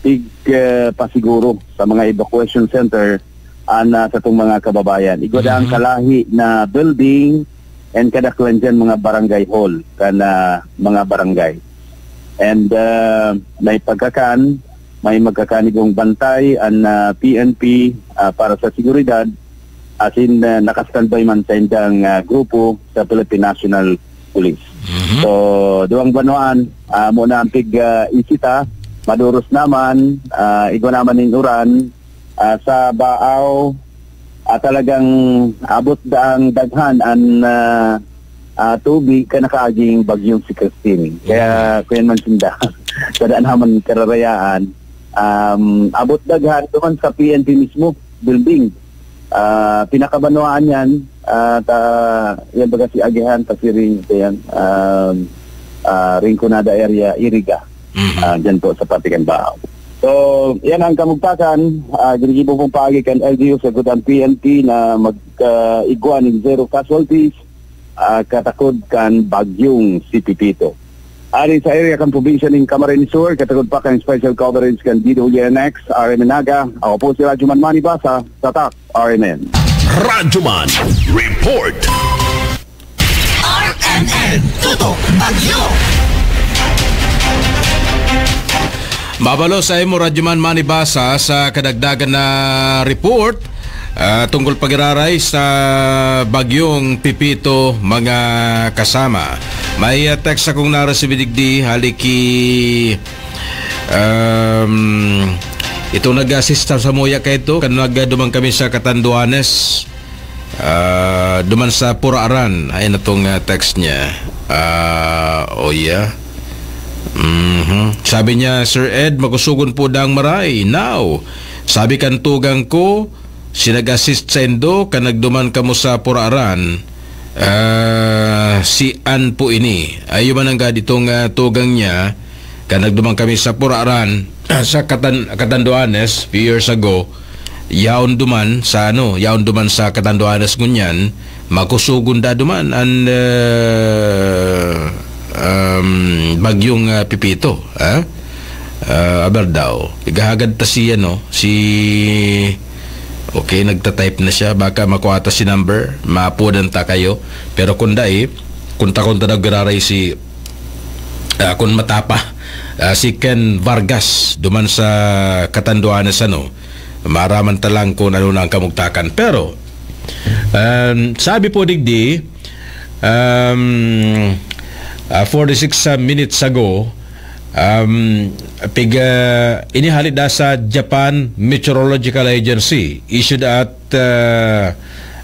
tig, ah, pasiguro sa mga evacuation center, ah, na sa itong mga kababayan. Igwa da ang Mhm. kalahi na building, and kadaklan dyan mga barangay hall, kan, ah, mga barangay. And, ah, may pagkakan, may magkakanigong bantay, an, ah, P N P, ah, para sa seguridad, asin, ah, naka-standby man sa indang, ah, grupo sa Philippine National Police. Mhm. So, duwang banwaan, ah, muna ang pig, ah, isita, maduros naman, ah, igwa naman nin uran, ah, sa Baao, ah, talagang abot daang daghan an, ah, ah, tubig kan nakaaging bagyong si Christine. Kaya, kuyan man sinda, sa daan naman kararayaan, um, abot daghan duman sa P N P mismo, building. Ah, pinakabanwaan yan, at, ah, yan baga si Agihan, Pasiring, ito yan, um, ah, Rinconada area, Iriga. Mhm. Ah, dyan po sa Patikan Bao. So, yan ang kamugtakan. Ah, ginigibo pong paagi kan L G U, sa Gutan P N P na mag, ah, igwa nin zero casualties, ah, katakod kan bagyong si Pepito. Ari sa area kan probinsya nin Camarines Sur, katakod pa kan special coverage kan D W N X, R M N Naga. Ako po si Radyoman Manny Basa, Tatak, R M N. Radyoman Report. R M N Tutok Bagyo. Mabalo sa imo, Radyoman Manny Basa, sa kadagdagan na report, ah, tungkol pag-iraray sa bagyong Pepito, mga kasama. May, ah, text akong naresibi digdi, hali ki, um, itong nag-assist sa, sa muya kaito, kan nagduman kami sa Catanduanes. Ah, duman sa Puraaran, ay natong, ah, text niya. Ah, oh yeah. Mhm. Sabi niya, "Sir Ed, makusugon po dang maray. Now, sabi kan tugang ko, si nag-assist sa indo, kan nagduman kamo sa Puraaran, ah, si Ann po ini." Ayun man ang gaditong, ah, tugang niya, kan nagduman kami sa Puraaran, sa Catan-, Catanduanes, few years ago, yaon duman sa, ano, yaon duman sa Catanduanes ngunyan, makusugon da duman an, ah, um, bagyong, ah, Pepito, ha? Ah, aber daw, igahagad ta si, ano, si, okay, nagta-type na siya, baka makuha ta si number, maapodan ta kayo. Pero kung dai, kung ta, kung ta daw giraray si, ah, kung matapa, ah, si Ken Vargas, duman sa Catanduanes, ano, maraman ta lang kung ano na ang kamugtakan. Pero, um, sabi po digdi, um, ah, forty-six, ah, minutes ago, um, pig-, ah, inihali da sa Japan Meteorological Agency, issued at, ah,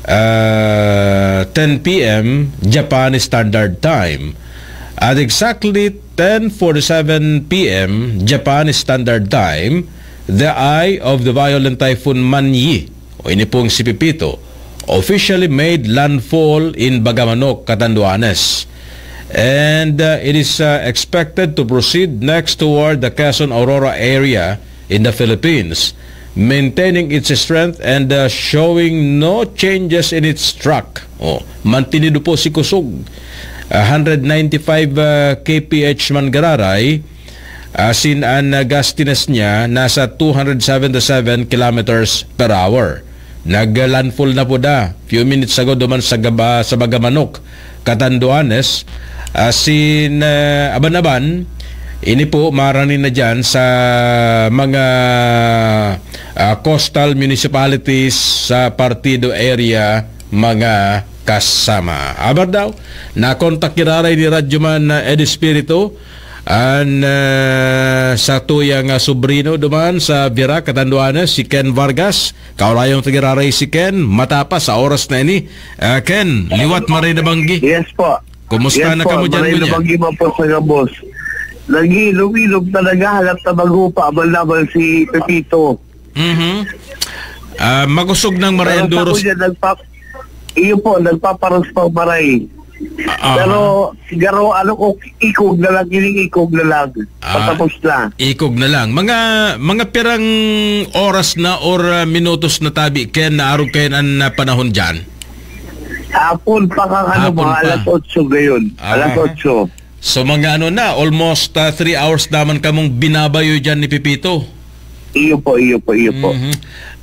ah, ten P M Japan Standard Time. At exactly ten forty-seven P M Japan Standard Time, the eye of the violent Typhoon Manye, o ini pong si Pepito, officially made landfall in Bagamanok, Catanduanes. And, uh, it is, uh, expected to proceed next toward the Quezon Aurora area in the Philippines, maintaining its strength and, uh, showing no changes in its track. Oh, mantinido po si kusog. A hundred ninety-five, uh, K P H man giraray, asin an, uh, gustiness niya nasa two hundred seventy-seven kilometers per hour. Nag-landfall na po da few minutes ago duman sa Gaba-, sa Bagamanok, Catanduanes. Asin, uh, aban-aban, ini po marani na diyan sa mga, ah, coastal municipalities sa partido area, mga kasama. Aber daw, nakontak giraray ni Radyoman, ah, Ed Espiritu, an, ah, satuyang, ah, sobrino duman sa Virac, Catanduanes, si Ken Vargas. Kaulayon ta giraray si Ken, matapa sa oras na ini. Ah, Ken, liwat maray na banggi. Yes po. Kumusta na kamo diyan ngunyan? Yes po, maray na banggi man po sa gabos. Nag-iinom-inom talaga, halat na magupa, abal-abal si Pepito. Mhm. Ah, makusog nang maray ang duros. Pero sa kuya, nagpa-, iyo po, nagpaparos pa maray. Ah, aha. Pero siguro, ano, kung ikog na lang, ining ikog na lang. Ah, patapos na. Ikog na lang. Mga, mga pirang oras na or, ah, minutos na tabi, Ken, naarog kayo an, ah, panahon dyan? Hapon pa kang ano, hapon mga pa. Alas otso gayon. Ah. Alas otso. So, mga ano na, almost, ah, three hours naman kamong binabayo dyan ni Pepito. Iyo po, iyo po, iyo po. Mhm.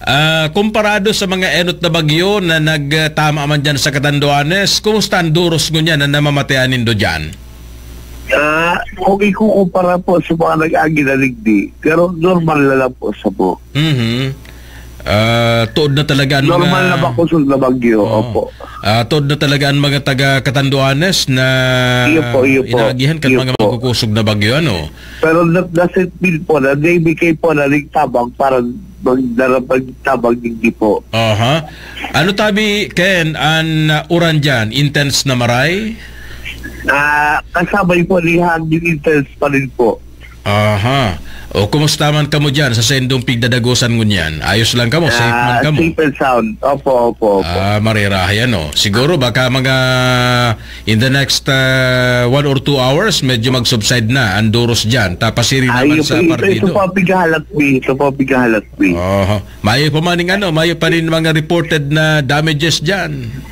Ah, komparado sa mga enot na bagyo na nagtama man dyan sa Catanduanes, kumusta ang duros ngunyan na namamatean nindo dyan? Ah, kung ikukumpara po sa mga nag-agi na ligdi, pero normal na lang po sa po. Mhm. Ah, tuod na talaga ang mga, normal na makusog na bagyo, oo. Opo. Ah, tuod na talaga ang mga taga Catanduanes na, iyo po, iyo po, inaagihan kan, iyo po, mga makukusog na bagyo, ano? Pero na-, nasipil po na nagbigay po na nagtabang para magdarapag tabang digdi po. Aha. Ano tabi, Ken, an, ah, uran diyan? Intense na maray? Ah, kasabay po ni hangin, intense pa rin po. Aha. O, kumusta man kamo diyan sa saindong pigdadagosan ngunyan? Ayos lang kamo? Safe man Ah, kamo? Safe and sound. Opo, opo, opo. Ah, marirahay, ano? Siguro baka mga in the next, ah, one or two hours, medyo mag-subside na ang duros diyan. Tapasiring naman Ayun sa po, ito, ito partido. po ang pighahalat, Pi. Ito po ang pighahalat, Pi. Oho. Mayo pa man ning ano, mayo pa rin mga reported na damages diyan.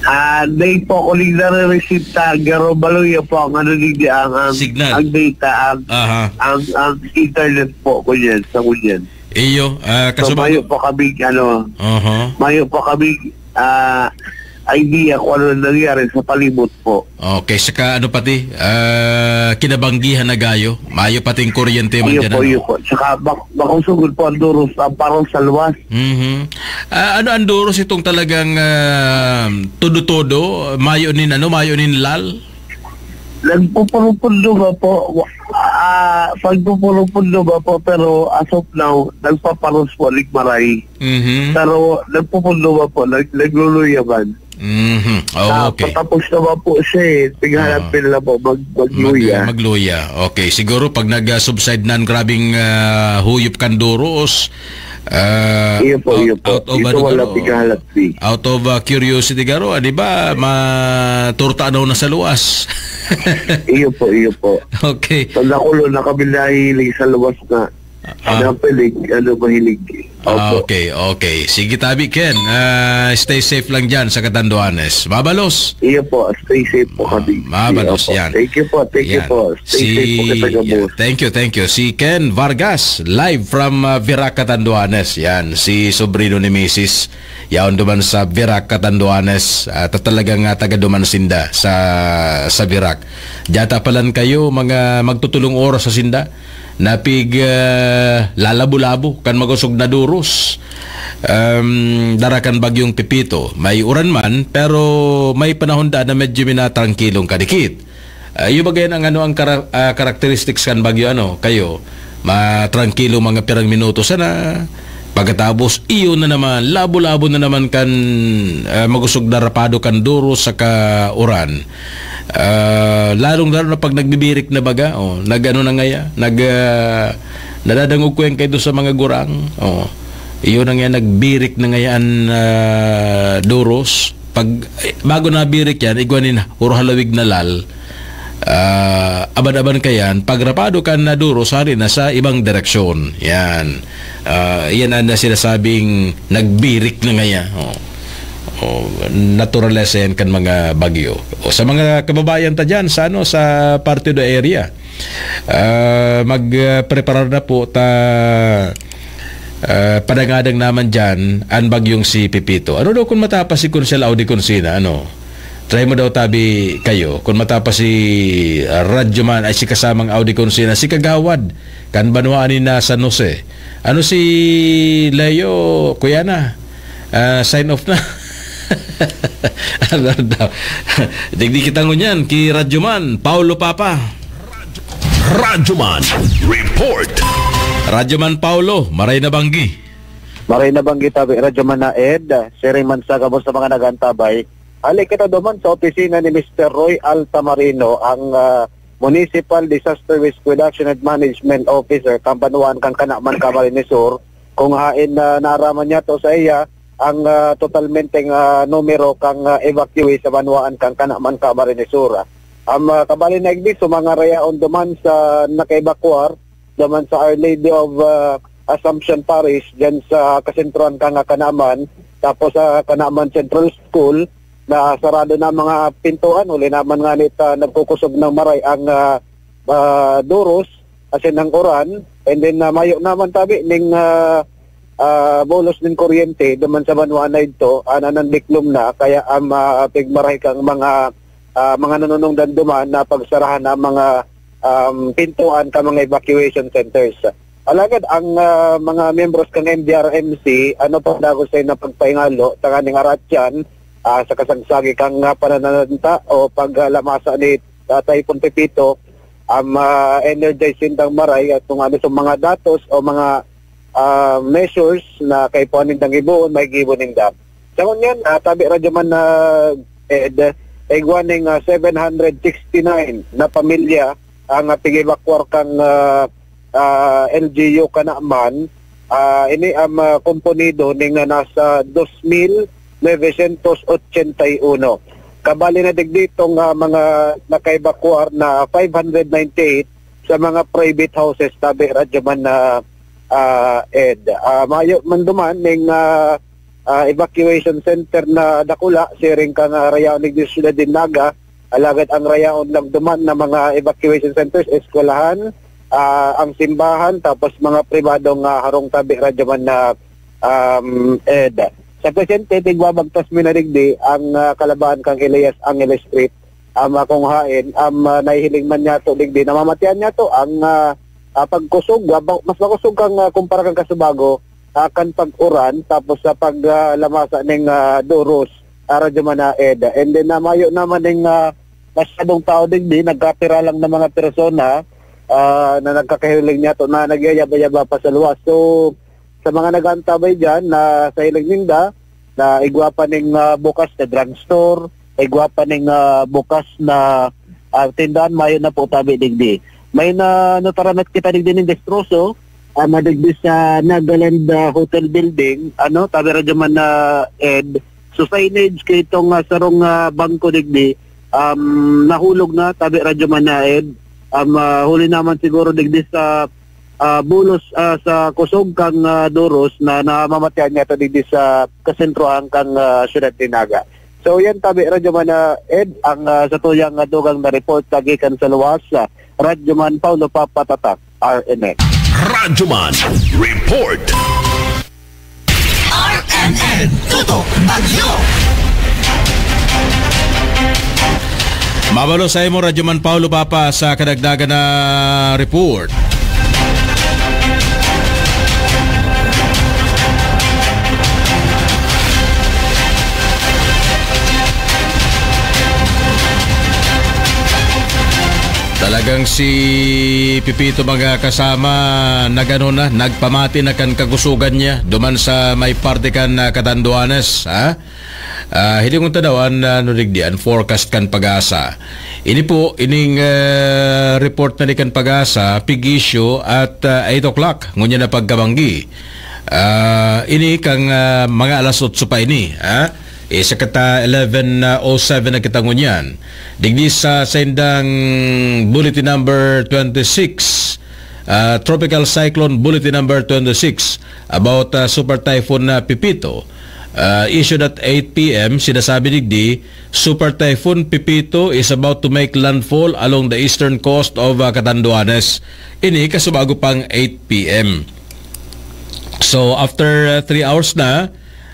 Ah, dai po ako ning nare-receive ta, garo maluya po ang ano, digdi, ang, ang, Signal. ang data, ang, Aha. ang, ang internet po ko yan, sa ko yan. Iyo, ah, So, kasubay mayo ko po kami, ano, Aha. mayo po kami, ah, idea kung ano nangyari sa palimot po. Okay, saka ano pati, ah, kinabanggihan na gayo, mayo pating kuryente man Iyo dyan, po, ano? iyo po. Saka bak-, bakong sugod po ang duros, ang parang sa luwas. Mhm. Ah, ano ang duros itong talagang, ah, todo-todo? Mayo nin ano, mayo nin lal? Nagpupurupundo ba po? Ah, pagpupurupundo ba po? Pero as of now, nagpaparos po, ligmaray. Mhm. Pero nagpupundo ba po? Nag-, nagluluya man? Mhm. Oh, Ah, okay. patapos na ba po siya eh? Tighanap Oo. nila po mag-, magluya. Mag-, magluya. Okay. Siguro pag nag-subside na ang grabing, ah, huyop kan duros, ah, Iyo po, out, iyo po. out of Ito ano wala garo? Tighanap, eh. Out of, ah, curiosity garo, ah, di ba? Maturta daw na sa luwas. Iyo po, iyo po. Okay. Sa Nakulo na kami nahihiling sa luwas na. Ah. Napilig, ano, mahilig. Ah, Opo. okay, okay. Sige, tabi, Ken. Ah, stay safe lang dyan sa Catanduanes. Mabalos. Iyo po, stay safe po Ah, kami. mabalos Iyo po. yan. Thank you po, thank you Yan. po. Stay Si, safe po kita, yeah, gabos. thank you, thank you. Si Ken Vargas, live from, ah, Virac, Catanduanes. Yan, si sobrino ni Misis. Yaon duman sa Virac, Catanduanes. Ah, ta-, talagang, ah, taga duman sinda sa, sa Virac. Diyata palan kayo, mga magtutulong oras sa sinda. Napig, ah, lalabo-labo kan magosog na duros. Um, dara kan bagyong Pepito. May uran man, pero may panahon daan na medyo minatrangkilong kadikit. Ah, iyo ba gayon ang ano, ang kara-, ah, characteristics kan bagyo, ano, kayo? Matrangkilo mga pirang minuto sana. Pagkatapos, iyo na naman, labo-labo na naman kan, ah, magosog na rapado kan duros saka uran. Ah, lalong-lalo na pag nagbibirik na baga, oh, nag-ano na ngaya, nag, ah, nadadangog ko yan kayo sa mga gurang, oh, iyo na ngaya, nagbirik na ngaya an, ah, duros. Pag, eh, bago nabirik yan, igwa nin huro halawig na lal, ah, aban-aban ka yan, pag rapado ka na duros, hari na sa ibang direksyon. Yan. Ah, yan ang sinasabing nagbirik na ngaya. Oh. Oh, naturalesa yan kan mga bagyo. O, sa mga kababayan ta dyan, sa, ano, sa Partido area, ah, mag, ah, preparar na po ta, ah, padangadang naman dyan an bagyong si Pepito. Ano daw kung matapas si Konsel Audi Consina, ano? Try mo daw tabi kayo. Kung matapas si, ah, Radyoman, ay, si kasamang Audi Consina, si Kagawad, kan banwaan ni na San Jose. Ano si Leo, kuya na? Ah, sign off na. Ano daw? Digdi kita ngunyan, ki Radyoman, Paulo Papa. Radyoman Report. Radyoman Paulo, maray na banggi. Maray na banggi tabi, Radyoman na Ed, siring man sa gabos sa mga nagantabay. Hali kita duman sa opisina ni Mister Roy Altamarino, ang, ah, Municipal Disaster Risk Reduction and Management Officer, kan banwaan kan Canaman, Camarines Sur, kung hain na naaraman niya to sa iya, ang, ah, totalmenteng, ah, numero kan, ah, evacuee sa banwaan kan Canaman, Camarines Sur. Ang, ah, kabali na igdi, sumangarayaon duman sa nakaebakwar, duman sa Our Lady of, ah, Assumption Parish, dyan sa kasentrohan kan Canaman, tapos sa Canaman Central School, na sarado na mga pintuan, huli naman nga nita nagkukusog ng maray ang, ah, ah, duros, asin ang uran, and then, ah, mayo naman tabi ning, ah, ah, bulos nin kuryente duman sa banwaan na idto, ana nang diklom na, kaya ang, ah, pigmaray kang mga, ah, mga nanunungdan duman na pagsarahan ang mga, um, pintuan ka mga evacuation centers. Alagad ang, ah, mga miyembros kang M D R M C, ano pa dago sa na pagpaingalo, tanganing aratyan, ah, sa kasagsagi kang, ah, pananalanta o paglamasa ni, ah, Typhoon Pepito, ang, ah, energize sindang maray at kung ano sa mga datos o mga, ah, measures na kaipuhan nindang gibohon, may gibo ninda. Sa ngunyan, ah, tabi Radyo Man na Ed, igwa ning, ah, seven hundred sixty-nine na pamilya ang, ah, pig-evacuar kan, ah, ah, L G U Canaman. Ah, ini ang, ah, komponido ning, ah, nasa dos mil novecientos ochenta y uno. Kabali na digdi itong, ah, mga naka-evacuar na five hundred ninety-eight sa mga private houses, tabi Radyo Man na, ah, Ed. Ah, mayo man duman ning, ah, ah, evacuation center na dakula, siring kan, ah, rayaon digdi sa syudad nin Naga. Alagad ang rayaon lang duman na mga evacuation centers, eskwelahan, ah, ang simbahan, tapos mga pribadong, ah, harong, tabi Radyo Man na, um, Ed. Sa presente, tigwa bagtas mi na digdi ang, ah, kalabahan kan Elias Angeles Street. Ama kung haen, am, ah, nahihiling man niyato digdi, namamatian niyato ang, ah, ah, pagkusog, ah, ba-, mas makusog kang, ah, kumpara kan kasubago, ah, kan pag-uran, tapos sa pag, ah, lamasa ning, ah, doros, ah, Radyo Man na Ed. And then, ah, mayo naman ning, ah, masyadong tao digdi, nagkapira lang na mga persona, ah, na nagkakahiling niyato na nagyayaba-yaba pa sa luwas. So, sa mga nag-aantabay diyan na sa hiling ninda, na igwa pa ning, ah, bukas na drugstore, igwa pa ning, ah, bukas na, ah, tindahan, mayo na po tabi digdi. May na, nataranat kita digdi ning destroso, ah, madigdi sa Nagaland, ah, Hotel Building, ano, tabi Radyo Man na Ed. So, signage kay itong, ah, sarong, ah, bangko digdi, um, nahulog na, tabi Radyo Man na Ed. Um, ah, huli naman siguro digdi sa, ah, bulos, ah, sa kusog kang, ah, doros na namamatian niyato digdi sa kasentrohan kang, ah, siyudad nin Naga. So, yan, tabi Radyo Man na Ed, ang, ah, sa tuyang, ah, dugang na report kagikan sa luwas, ah, Radyo Man Paulo Papa Tatak, R M N. Radyo Man Report. R M N Tutok Bagyo. Mabalo sa imo, Radyo Man Paulo Papa, sa kadagdagan na report. Talagang si Pipito, mga kasama, nagano na, nagpamati na kan kakusogan niya duman sa may parte kan, ah, Catanduanes, ha? Ah, hilingon ta daw an, ah, ano digdi, an forecast kan PAGASA. Ini po, ining, ah, report na ni kan PAGASA, pig-issue at, ah, eight o'clock, ngunyan na pagkabanggi. Ah, ini kang, ah, mga alas otso pa ini, ha? Eh, sa kata eleven oh seven na kita ngunyan. Digdi sa saindang bulletin number twenty-six, ah, Tropical Cyclone Bulletin Number twenty-six about, ah, Super Typhoon na Pepito, ah, issued at eight p m, sinasabi digdi, Super Typhoon Pepito is about to make landfall along the eastern coast of, ah, Catanduanes. Ini kasubago pang eight p m. So, after, ah, three hours na,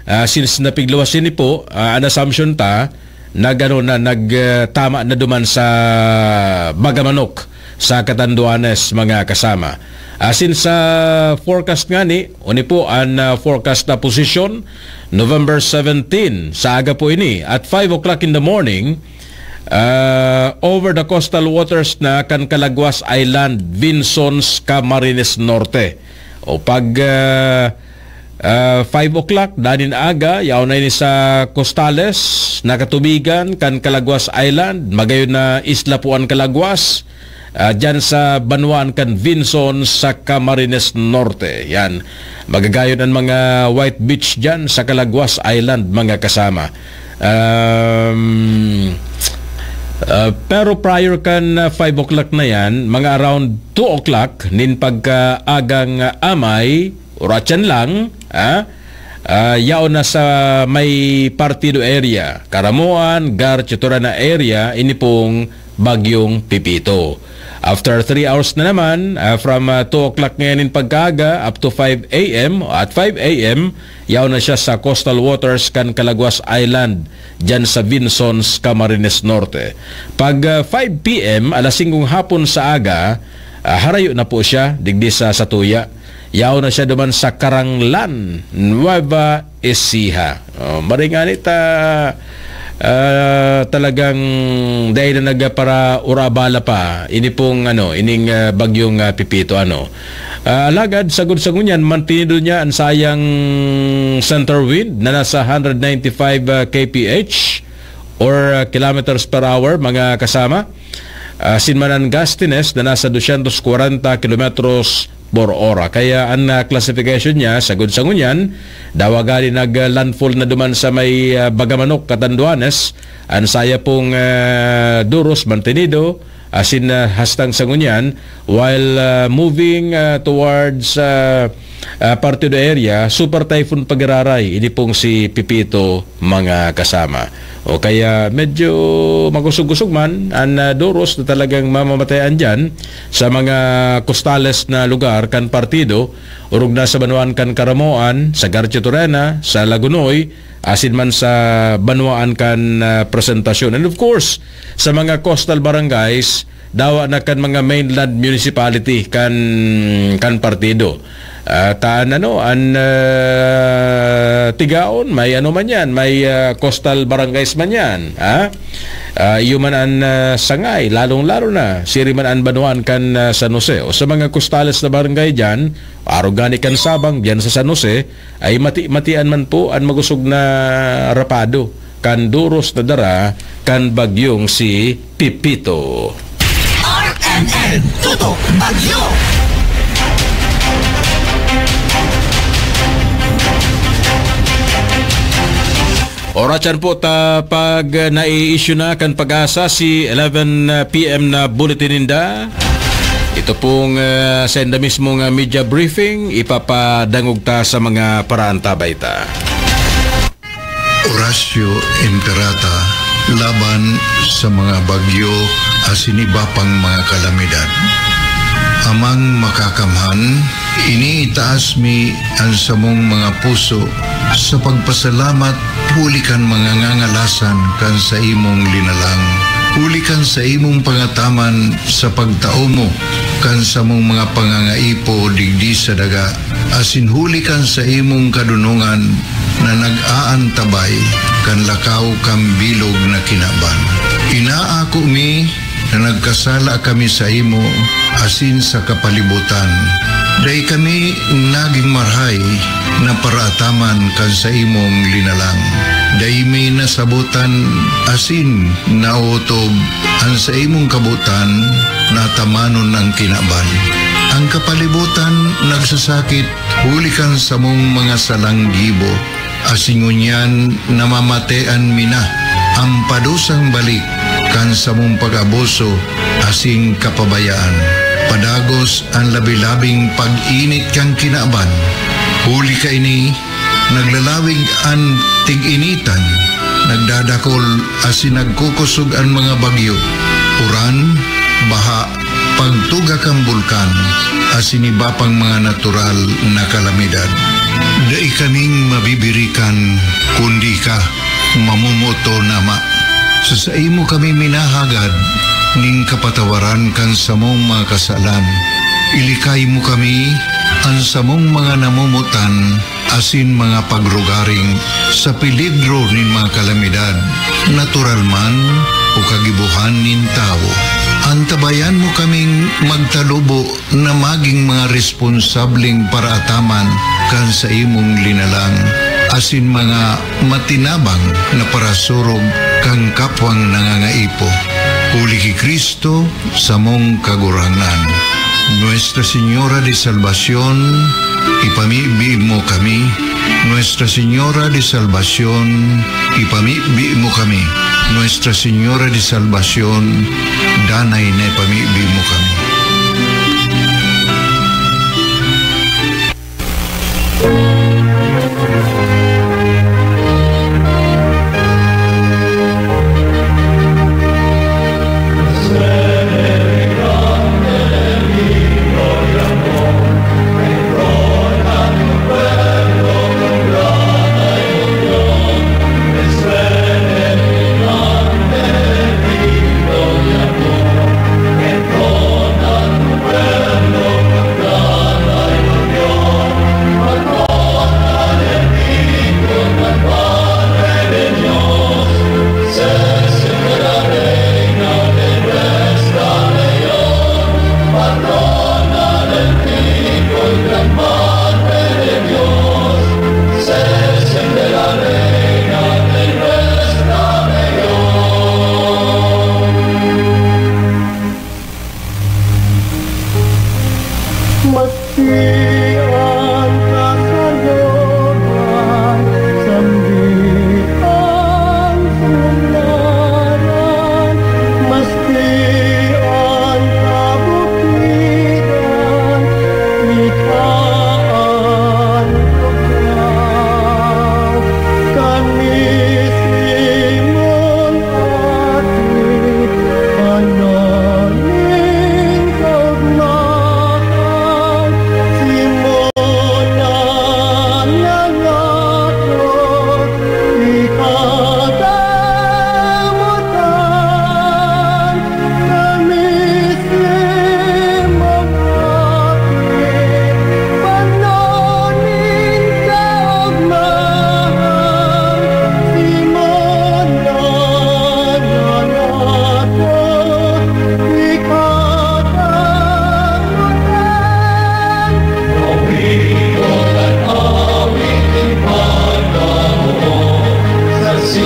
ah, since napigluwas ini po, ah, an assumption ta, nag-ano na, nag, ah, tama na duman sa Bagamanok, sa Catanduanes, mga kasama. Ah, since sa forecast ngani, ini po an, ah, forecast na posisyon, November seventeen, sa aga po ini, at five o'clock in the morning, ah, over the coastal waters na kan Calaguas Island, Vinzons, Camarines Norte. O pag, ah, ah, five o'clock, danin aga, yaon na ini sa Costales, na katubigan kan Calaguas Island, magayon na isla po an Calaguas, ah, dyan sa banwaan kan Vinzons sa Camarines Norte. Yan. Magagayon an mga white beach dyan sa Calaguas Island, mga kasama. Um, ah, pero prior kan, ah, five o'clock na yan, mga around two o'clock, nin pagkaagang amay, oratyan lang, ah, ah, yaon na sa may Partido area, Caramoan, Gar, Chetorana area, ini pong Bagyong Pepito. After three hours na naman, ah, from, ah, two o'clock ngayon in pagkaaga up to five a m, at five a m, yaon na siya sa coastal waters kan Calaguas Island, dyan sa Vinzons, Camarines Norte. Pag, ah, five p m, alas singkong hapon sa aga, ah, harayo na po siya digdi sa satuya. Yaon na siya duman sa Caranglan, Nueva Ecija. Oh, maring ani ta, ah, talagang dai na nagparaurabala pa ini pong, ano, ining, ah, bagyong, ah, Pepito, ano. Ah, alagad sagod sa ngunyan, mantinido niya an sayang center wind na nasa hundred ninety-five, ah, K P H or, ah, kilometers per hour, mga kasama. Ah, asin man an gustiness na nasa dosyentos kwarenta kilometros por ora. Kaya an, ah, classification niya, sagod sa ngunyan, dawa gani nag-landfall na duman sa may, ah, Bagamanok, Catanduanes, an saya pong, ah, Duros, mantinido, asin, ah, hastang sa ngunyan, while, ah, moving, ah, towards, ah, ah, Partido area, Super Typhoon Pagiraray, ini pong si Pipito, mga kasama. O kaya medyo magusog-gusog man an, ah, Duros na talagang mamamatayan diyan sa mga kostales na lugar kan partido, orog na sa banwaan kan Caramoan, sa Garchitorena, sa Lagonoy, asin man sa banwaan kan, ah, Presentacion. And of course, sa mga coastal barangays, dawa na kan mga mainland municipality kan, kan partido. Ah, ta an ano, an, ah, Tigaon, may ano man yan, may, ah, coastal barangays man yan, ha? Ah, iyo man an, ah, Sangay, lalong-lalo na, siri man an banwaan kan, ah, San Jose. O sa mga kostales na barangay diyan, arog gani kan Sabang, diyan sa San Jose, ay mati-matian man po an magusog na rapado kan duros na dara kan bagyong si Pipito. R M N Tutok Bagyo. Oras yan po ta pag nai-issue na kan Pag-asa si eleven P M na bulletin ninda. Ito pong, ah, sa inda mismong, ah, media briefing, ipapadangog ta sa mga paraantabay ta. Horacio Imperata laban sa mga bagyo asin iba pang mga kalamidad. Amang Makakamhan, iniitaas mi an samong mga puso sa pagpasalamat huli kan mga ngangalasan kan saimong linalang, huli kan saimong pangataman sa pagtao mo kan samong mga pangangaipo digdi sa daga, asin huli kan saimong kadonongan na nag-aantabay kan lakaw kan bilog na kinaban. Inaako mi na nagkasala kami saimo asin sa kapalibutan. Dai kami nagin marahay na paraataman kan saimong linalang. Dai mi nasabotan asin naotob an saimong kabotan na atamanon an kinaban. An kapalibutan nagsasakit huli kan samong mga salang gibo, asin ngunyan namamatean mi na an padusang balik kan samong pag-abuso asin kapabayaan. Padagos an labi-labing pag-init kan kinaban. Huli kaini, naglalawig an tig-initan, nagdadakol asin nagkukosog an mga bagyo, uran, baha, pagtuga kan bulkan, asin iba pang mga natural na kalamidad. Dai kaming mabibirikan, kundi ika, mamomoton, Ama. Sa saimo kami minahagad nin kapatawaran kan samong mga kasalan. Ilikay mo kami, an samong mga namomotan, asin mga pagrugaring sa peligro nin mga kalamidad, natural man o kagibohan nin tawo. Antabayan mo kaming magtalubo na magin mga responsableng paraataman kan saimong linalang, asin mga matinabang na parasurog kan kapwang nangangaipo. Huli ki Cristo, samong Kagurangnan. Nuestra Señora de Salvacion, ipamibi mo kami. Nuestra Señora de Salvacion, ipamibi mo kami. Nuestra Señora de Salvacion, danay na ipamibi mo kami. R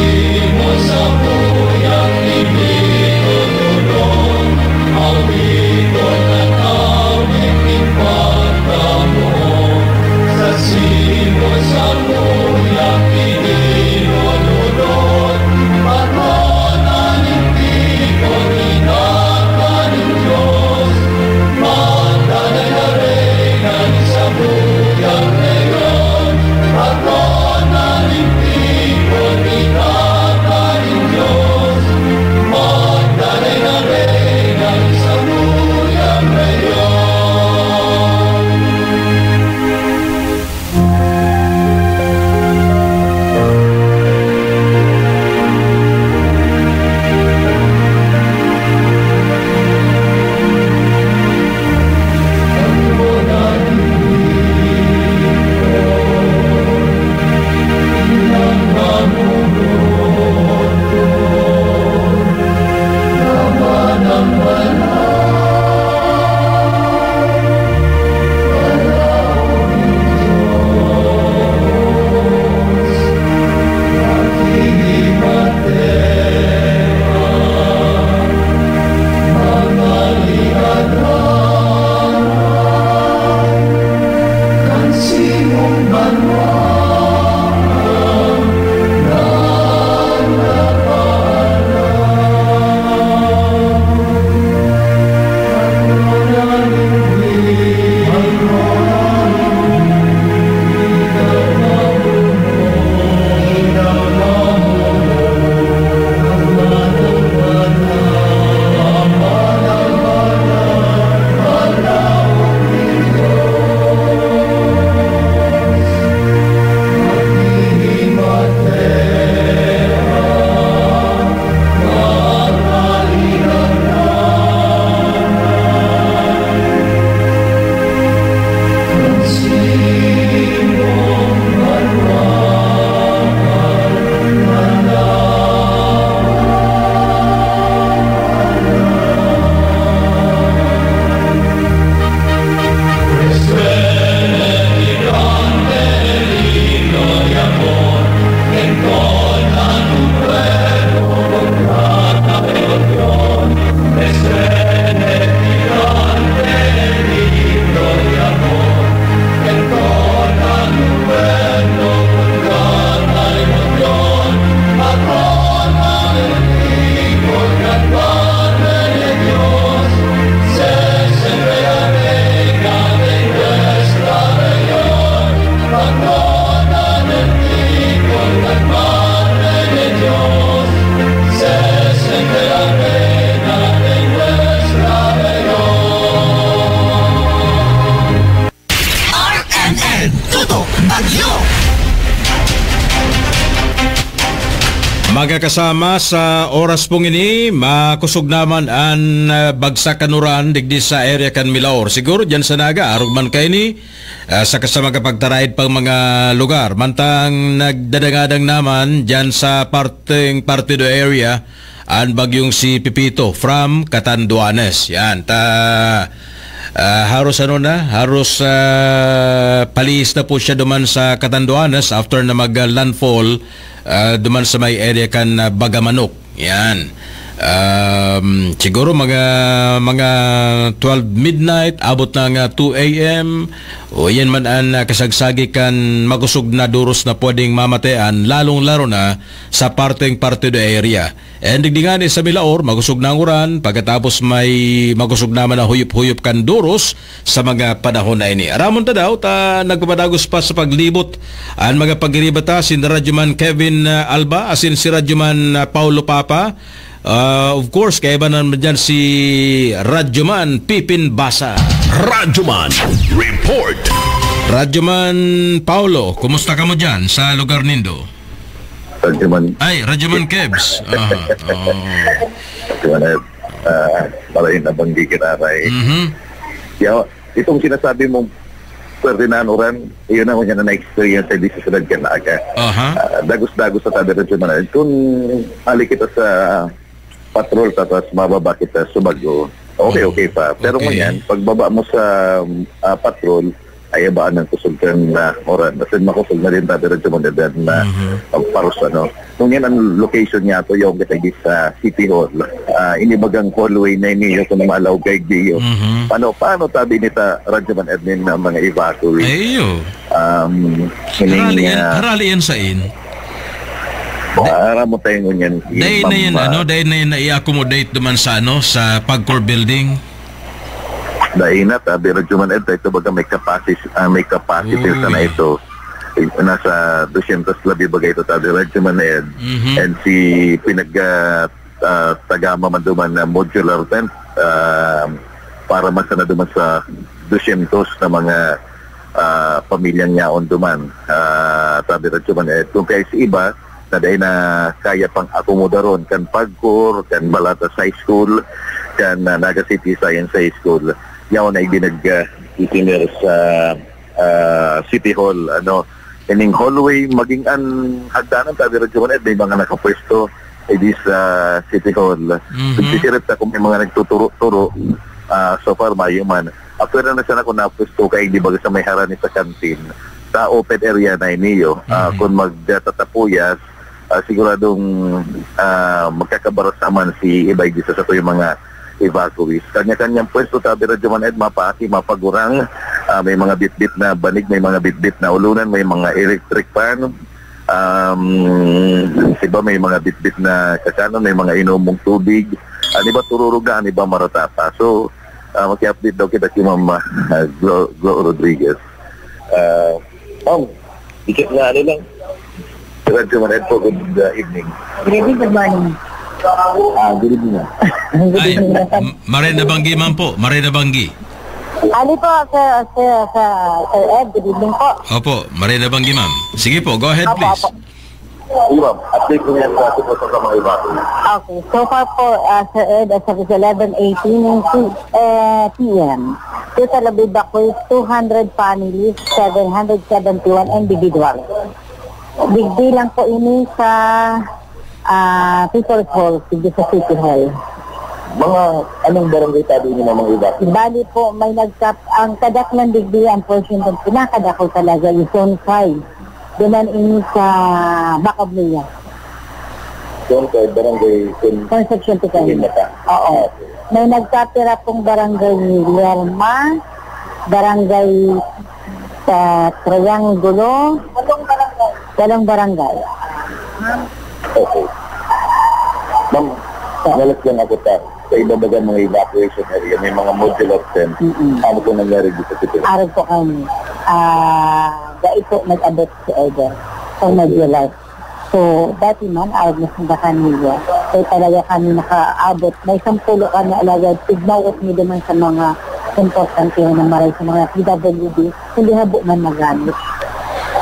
M N Tutok Bagyo. Mga kasama, sa oras pong ini, makosog naman an, ah, bagsak kan uran digdi sa area kan Milaor. Siguro diyan sa Naga, arog man kaini, ah, saka sa mga pagtaraid pang mga lugar. Mantang nagdadangadang naman diyan sa parteng Partido area, an bagyong si Pepito from Catanduanes. Yan, ta, ah, haros ano na, haros, ah, palihis na po siya duman sa Catanduanes after na mag-landfall, ah, duman sa may area kan, ah, Bagamanok. Yan. Um, siguro mga, mga twelve midnight, abot na nga two A M. O yan man an, ah, kasagsagi kan makosog na doros na pwedeng mamatean, lalong-laro na sa parteng Partido area. And digdi ngani sa Milaor, makosog na an uran, pagkatapos may makosog naman na huyop-huyop kan doros sa mga panahon na ini. Aramon ta daw, ta nagpapadagos pa sa paglibot an mga pagiriba ta, si Radyoman Kevin, ah, Alba, asin si Radyoman, ah, Paulo Papa. Ah, of course, kaiba naman dyan si Radyoman Pipin Basa. Radyoman Report. Radyoman Paulo, kumusta ka mo dyan sa lugar nindo? Radyoman. Ay, Radyoman Kebs. Aha, oo. Radyoman, ah, maray na banggi kinaray. Mhm. Yaw, itong sinasabi mong Ferdinand Uran, iyon ang unya na na-experience sa dito sa Naga. Aha. Ah, dagos-dagos sa tabi rin sa Manila. Kung ali kita sa patrol, tapos mababa kita sa Bago, okay, Mm. okay pa. Pero Okay. ngunyan, pagbaba mo sa, ah, patrol, Ay, abaan ang kusog kan, ah, oran. Kasi makusog na rin, Brother Jomon, na Mhm. pagparos, ano. Ngunyan, ang location niya to, yung kita sa City Hall. Ah, ini bagang hallway na ini, yung kung malaw kay Gio. Mhm. Ano, paano tabi nita, Radyo Man Edwin, na mga evacuee? Ay, iyo. Um, Harali yan, ah, harali yan sa in. Para mo tayo ngunyan, Dahil na yan, ma'am, ano, ah, dahil na yan na-accommodate naman sa, ano, sa Pagcor Building. Dai na, tabi Radyo Man Ed, ito baga may capacity, ah, may capacity Uy. sana ito. Eh, nasa dusyentos labi baga ito, tabi Radyo Man Ed. Mhm. And si pinag, ah, ah, tagama man duman na modular tent, ah, para man sana duman sa dusyentos na mga, ah, pamilyang yaon duman. Ah, tabi Radyo Man Ed. Kung kaya sa iba, na dai na kaya pang akomodaron kan Pagcor, kan Balatas High School, kan, ah, Naga City Science High School. Yaon na ibinag, ah, itinir sa, ah, City Hall, ano, ining hallway, maging an hagdanan, tabi Radyo Man Ed, may mga nakapwesto, eh, di sa City Hall. Mhm. Nagsisirit ako, may mga nagtuturo-turo, ah, so far, mayo man. Apwera na sana kung napwesto, kaya di ba sa may harani sa kantin, sa open area na iniyo, ah, Mhm. kung magtatapuyas, ah, siguradong, ah, magkakabarasa man si iba, di sa sato yung mga evacuees. Kanya-kanyang pwesto, tabi Radyo Man Ed, mapaaki, mapagurang, ah, may mga bitbit na banig, may mga bitbit na ulunan, may mga electric fan, um, iba may mga bitbit na kakanon, may mga inomong tubig, ang iba tururog na, ang iba marata pa. So, ah, maki-update daw kita kay Ma'am, ah, Glo, Glo Rodriguez. Ah, Ma'am, dikit nga ano lang. Radyo Man Ed po, good, uh, evening. Good evening, good morning. Ah, good evening, ma'am. Good Ay, evening, sir. M-, Maray na Banggi man po, Maray na Banggi. Ali po, sir, sir, sir, Sir Ed, good evening po. Opo, Maray na Banggi, ma'am. Sige po, go ahead, Opo, please. opo. Sige, ma'am. Update po yan sa ating po sa mga iba. Okay. So far po, ah, Sir Ed, as of eleven eighteen in two, eh, P M, total of evacuees, two hundred families, seven hundred seventy-one individuals. Digdi lang po ini sa, ah, People's Hall, digdi sa City Hall. Mga anong barangay tabi ini, ma'am, mga iba? Bali po, may nagkap-, ang kadaklan digdi, ang portion ng pinakadakol talaga is Zone five. Duman ini sa Bacablia. Zone five, barangay Con-, Concepcion Ticao. Ticao. Oo. Ah, okay. May nagkapira pong barangay Lerma, barangay sa Triangulo, walong barangay. Okay. Ma'am, Sir. Nalas lang ako ta, sa iba baga mga evacuation area, may mga modular tent. Mm-mm. Ano po nangyari dito sa Pilipinas? Arog po kami. Ah, dai po nag-abot si Eder. Sa Okay. modular. So, dati man, arog na sinda kanila. So, talaga kami nakaabot. May sampulo kami alagad. Tigmawot mi duman sa mga importante na maray sa mga P W D. Hindi habo man magamit.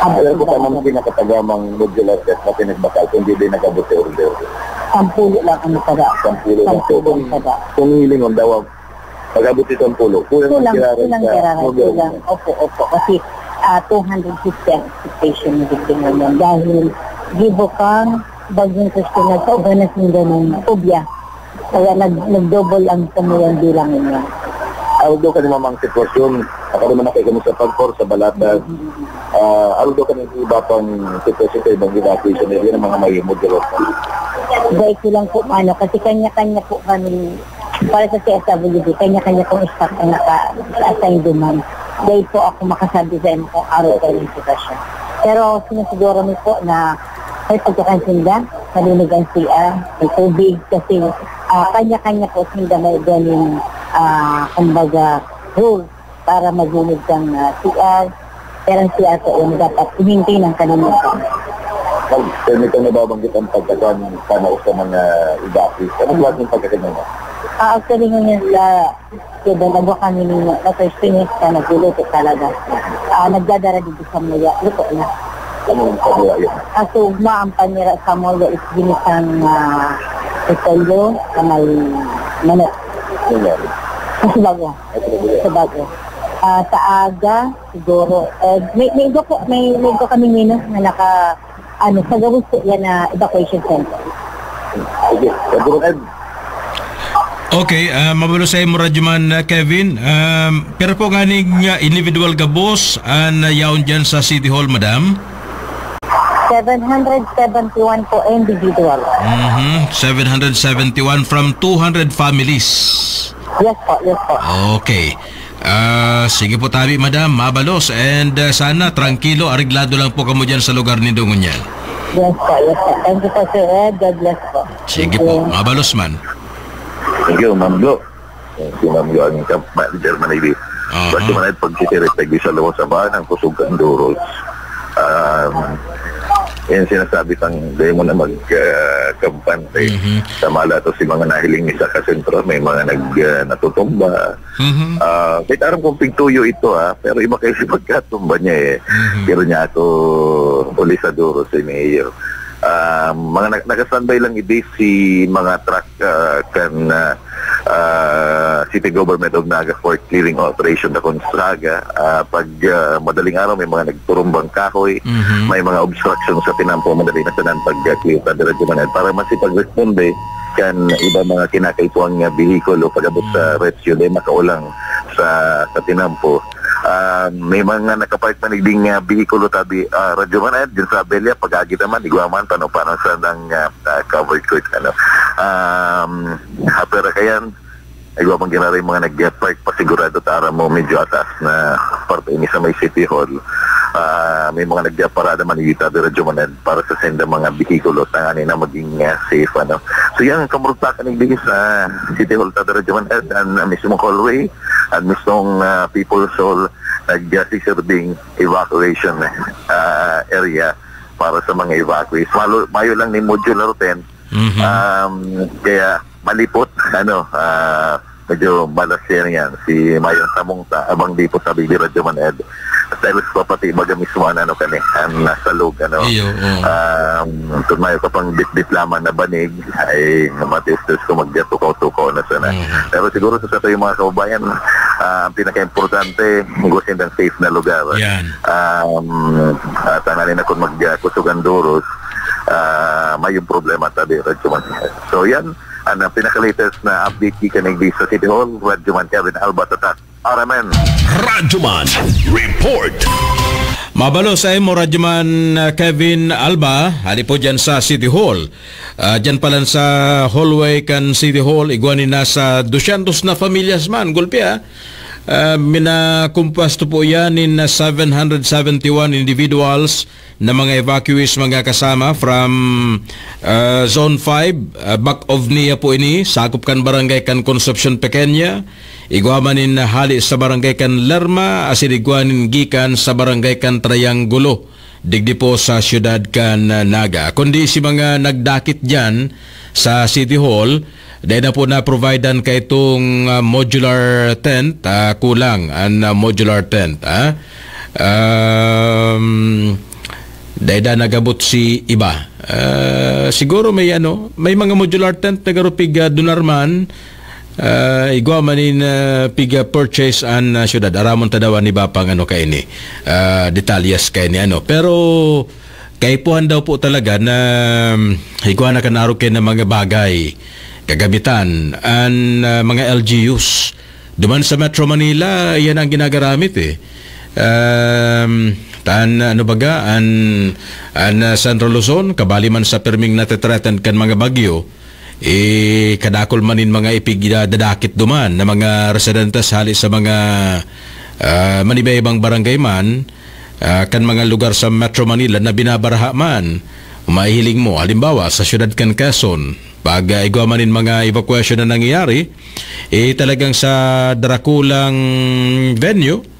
Habo Alam ko sa pa, ma'am, mga pinakatagamang modular set na pinagbakal, kung di din nag-abot sa order. Sampulo lang ang taga. Sampulo lang. Sampulo ang taga. Kung hilingon daw, pag-abot sa sampulo, kulang ang Kulang, kiraran kulang sa kiraran, order. Kulang. Opo, opo. Kasi, ah, two hundred fifty ang expectation ni Victor ngayon. Dahil gibo kang Bagyong Christine, nagkauban na sila ng phobia. Kaya nag-, nag-double ang tumuyan bilang niya. Although kani mamang sitwasyon, ako naman na kayo sa Pagcor, sa Balatas, ah, although kani iba pang sitwasyon sa ibang evacuation area ng mga may modular pa. Dahil ko lang po, ano, kasi kanya-kanya po kami, para sa C S W D, kanya-kanya pong staff ang naka-assign duman. Dahil po ako makasabi sa inyo kung araw pa yung sitwasyon. Pero sinisiguro mi po na may pagkakansinda, malinig ang C R, may tubig, kasi, ah, kanya-kanya po sinda may galing, ah, kumbaga, rule para maglinig ang, ah, C R. Pero ang C R po yung dapat i-maintain ang kalinisan. Pag permit ang nababanggit ang pagkakan, tanaw sa mga evacuees. Anong klaseng pagkakan yun? Ah, actually, ngayon sa Kaya dalawa kami ni Master Spinis na nagluluto talaga. Ah, nagdadara dito sa Muya, luto na. Anong pagkain yun? Kaso ugma ang panira sa Muya is ginisang, ah, repolyo na may manok. Yun yan. Sa Subago. Ay, sa Subago. Sa Subago. Ah, sa aga, siguro, eh, may, may iba po, may, may iba kami nino na naka, ano, sa gabos po yan na evacuation center. Sige, Brother Ed. Okay, ah, mabalos sa imo, Radyoman, ah, Kevin. Um, pero po nga ning, ah, individual gabos an, ah, yaon dyan sa City Hall, madam? Seven hundred seventy-one po individual. Mhm, seven hundred seventy-one from two hundred families. Yes po, yes po. Okay. Ah, sige po tabi, madam, mabalos. And, ah, sana trangkilo, areglado lang po kamo dyan sa lugar nindo ngunyan. Yes po, yes po. Thank you po, Sir Ed. God bless po. Sige Thank po, you. Mabalos man. Thank you, Ma'am Glo. Thank you, Ma'am Glo. Ang camp manager man, Ibi. Aha. Basta man ay pagtitirit, nag-isa lang sa bahan, ang kusog kan duros. Um, yan sinasabi tang, dahil mo na mag, ah, kampante. Mhm. Tama la to si mga nahiling ni sa kasentro, may mga nag, ah, natutumba. Mhm. Ah, kahit aram kong pigtuyo ito, ha, pero iba kayo si pagkatumba niya, eh. Mhm. Pero niya ako uli sa duro si Mayor. Ah, mga nag-, naka-standby lang, Ibi, si mga truck, ah, kan, ah, ah, City Government of Naga for clearing operation na Gonzaga. Ah, pag, ah, madaling araw, may mga nagturumbang kahoy, Mhm. may mga obstruction sa tinampo, madali na tanan pag, ah, clear pa, diretso man. Para masipag-responde, kan iba mga kinakaipuhan nga bihikulo pag-abot sa Mm. rescue, dahil makaulang sa, sa tinampo. Ah, may mga nakapark man igding, ah, bihikulo tabi, ah, Radyo Man, eh, dyan sa Abella, pag-agi naman, igwa man, paano, paano sa nang, ah, ah, covered court, ano. Um, Hapera kayan, igwa man ginaray mga nag-park, pasigurado ta aram mo, medyo ataas na parte ini sa may City Hall. Ah, may mga nagparada man, igita, Radyo Man, eh, para sa senda mga bihikulo, tanganing na maging, ah, safe, ano. So, yan, kamurutakan ni sa City Hall, Tada Radyo Man, eh, ang, ang mismong hallway, ang mismong, ah, People's Hall, nag-, ah, sisirbing evacuation, ah, area para sa mga evacuees. Malo-, mayo lang ni modular tent, Mhm. um, kaya malipot, ano, ah, medyo malas yan, yan. Si Mayong Tamong ta, abang di po sabi ni Radyo Man Ed. Dahil sa pati baga mismo ang ano kani, ang nasa log, ano. Iyo, oo. Um, kung mayo ka pang bitbit lamang na banig, ay matiis-tiis ko magtukaw-tukaw na sana. Mhm. Pero siguro sa sato yung mga kababayan, ah, ang pinaka-importante, gusin ng safe na lugar. Yan. Um, at ang alin akong magkusugan duros, ah, may yung problema tabi, Radyo Man. So, yan, ang pinaka-latest na update gikan ng sa City Hall, Radyo Man Kevin Alba Tatak. R M N. Radyo Man Report. Mabalo sa imo, Radyo Man, uh, Kevin Alba, hali po dyan sa City Hall. Ah, dyan pa lang sa hallway kan City Hall, igwa ni nasa dosyentos na pamilyas man, gulpi, ah. Ah, minakumpas to po yan in, ah, seven hundred seventy-one individuals na mga evacuees, mga kasama, from, ah, Zone five, ah, back of niya po ini, sakop kan barangay kan Concepcion Pequeña, igwa man nin hali sa barangay kan Lerma, asin igwa nin gikan sa barangay kan Triangulo, digdi po sa siyudad kan, ah, Naga. Kundi si mga nagdakit diyan sa City Hall, dai na po na-providean kaitong, ah, modular tent, ah, kulang an, ah, modular tent, ah. Um, dai na nagabot si iba. Ah, siguro may ano, may mga modular tent na garo pig, ah, donar man, ah, igwa man nin, ah, pig, ah, purchase an, ah, syudad. Aramon ta daw an iba pang ano kaini, ah, detalyes kaini, ano. Pero kaipuhan daw po talaga na, um, igwa na kan arog kaini na mga bagay, kagamitan, an, ah, mga L G Us. Duman sa Metro Manila, iyan ang ginagaramit, eh. Um, tan, ano baga, an, an, ah, Central Luzon, kabali man sa pirming nate-threaten kan mga bagyo, eh, kadakul man nin mga ipigdadadakit duman na mga residentes hali sa mga, ah, maniba-ibang barangay man, ah, kan mga lugar sa Metro Manila na binabaraha man o maihiling mo. Halimbawa, sa siyudad kan Quezon, pag, ah, igwa man nin mga evacuation na nangyayari, eh, talagang sa darakulang venue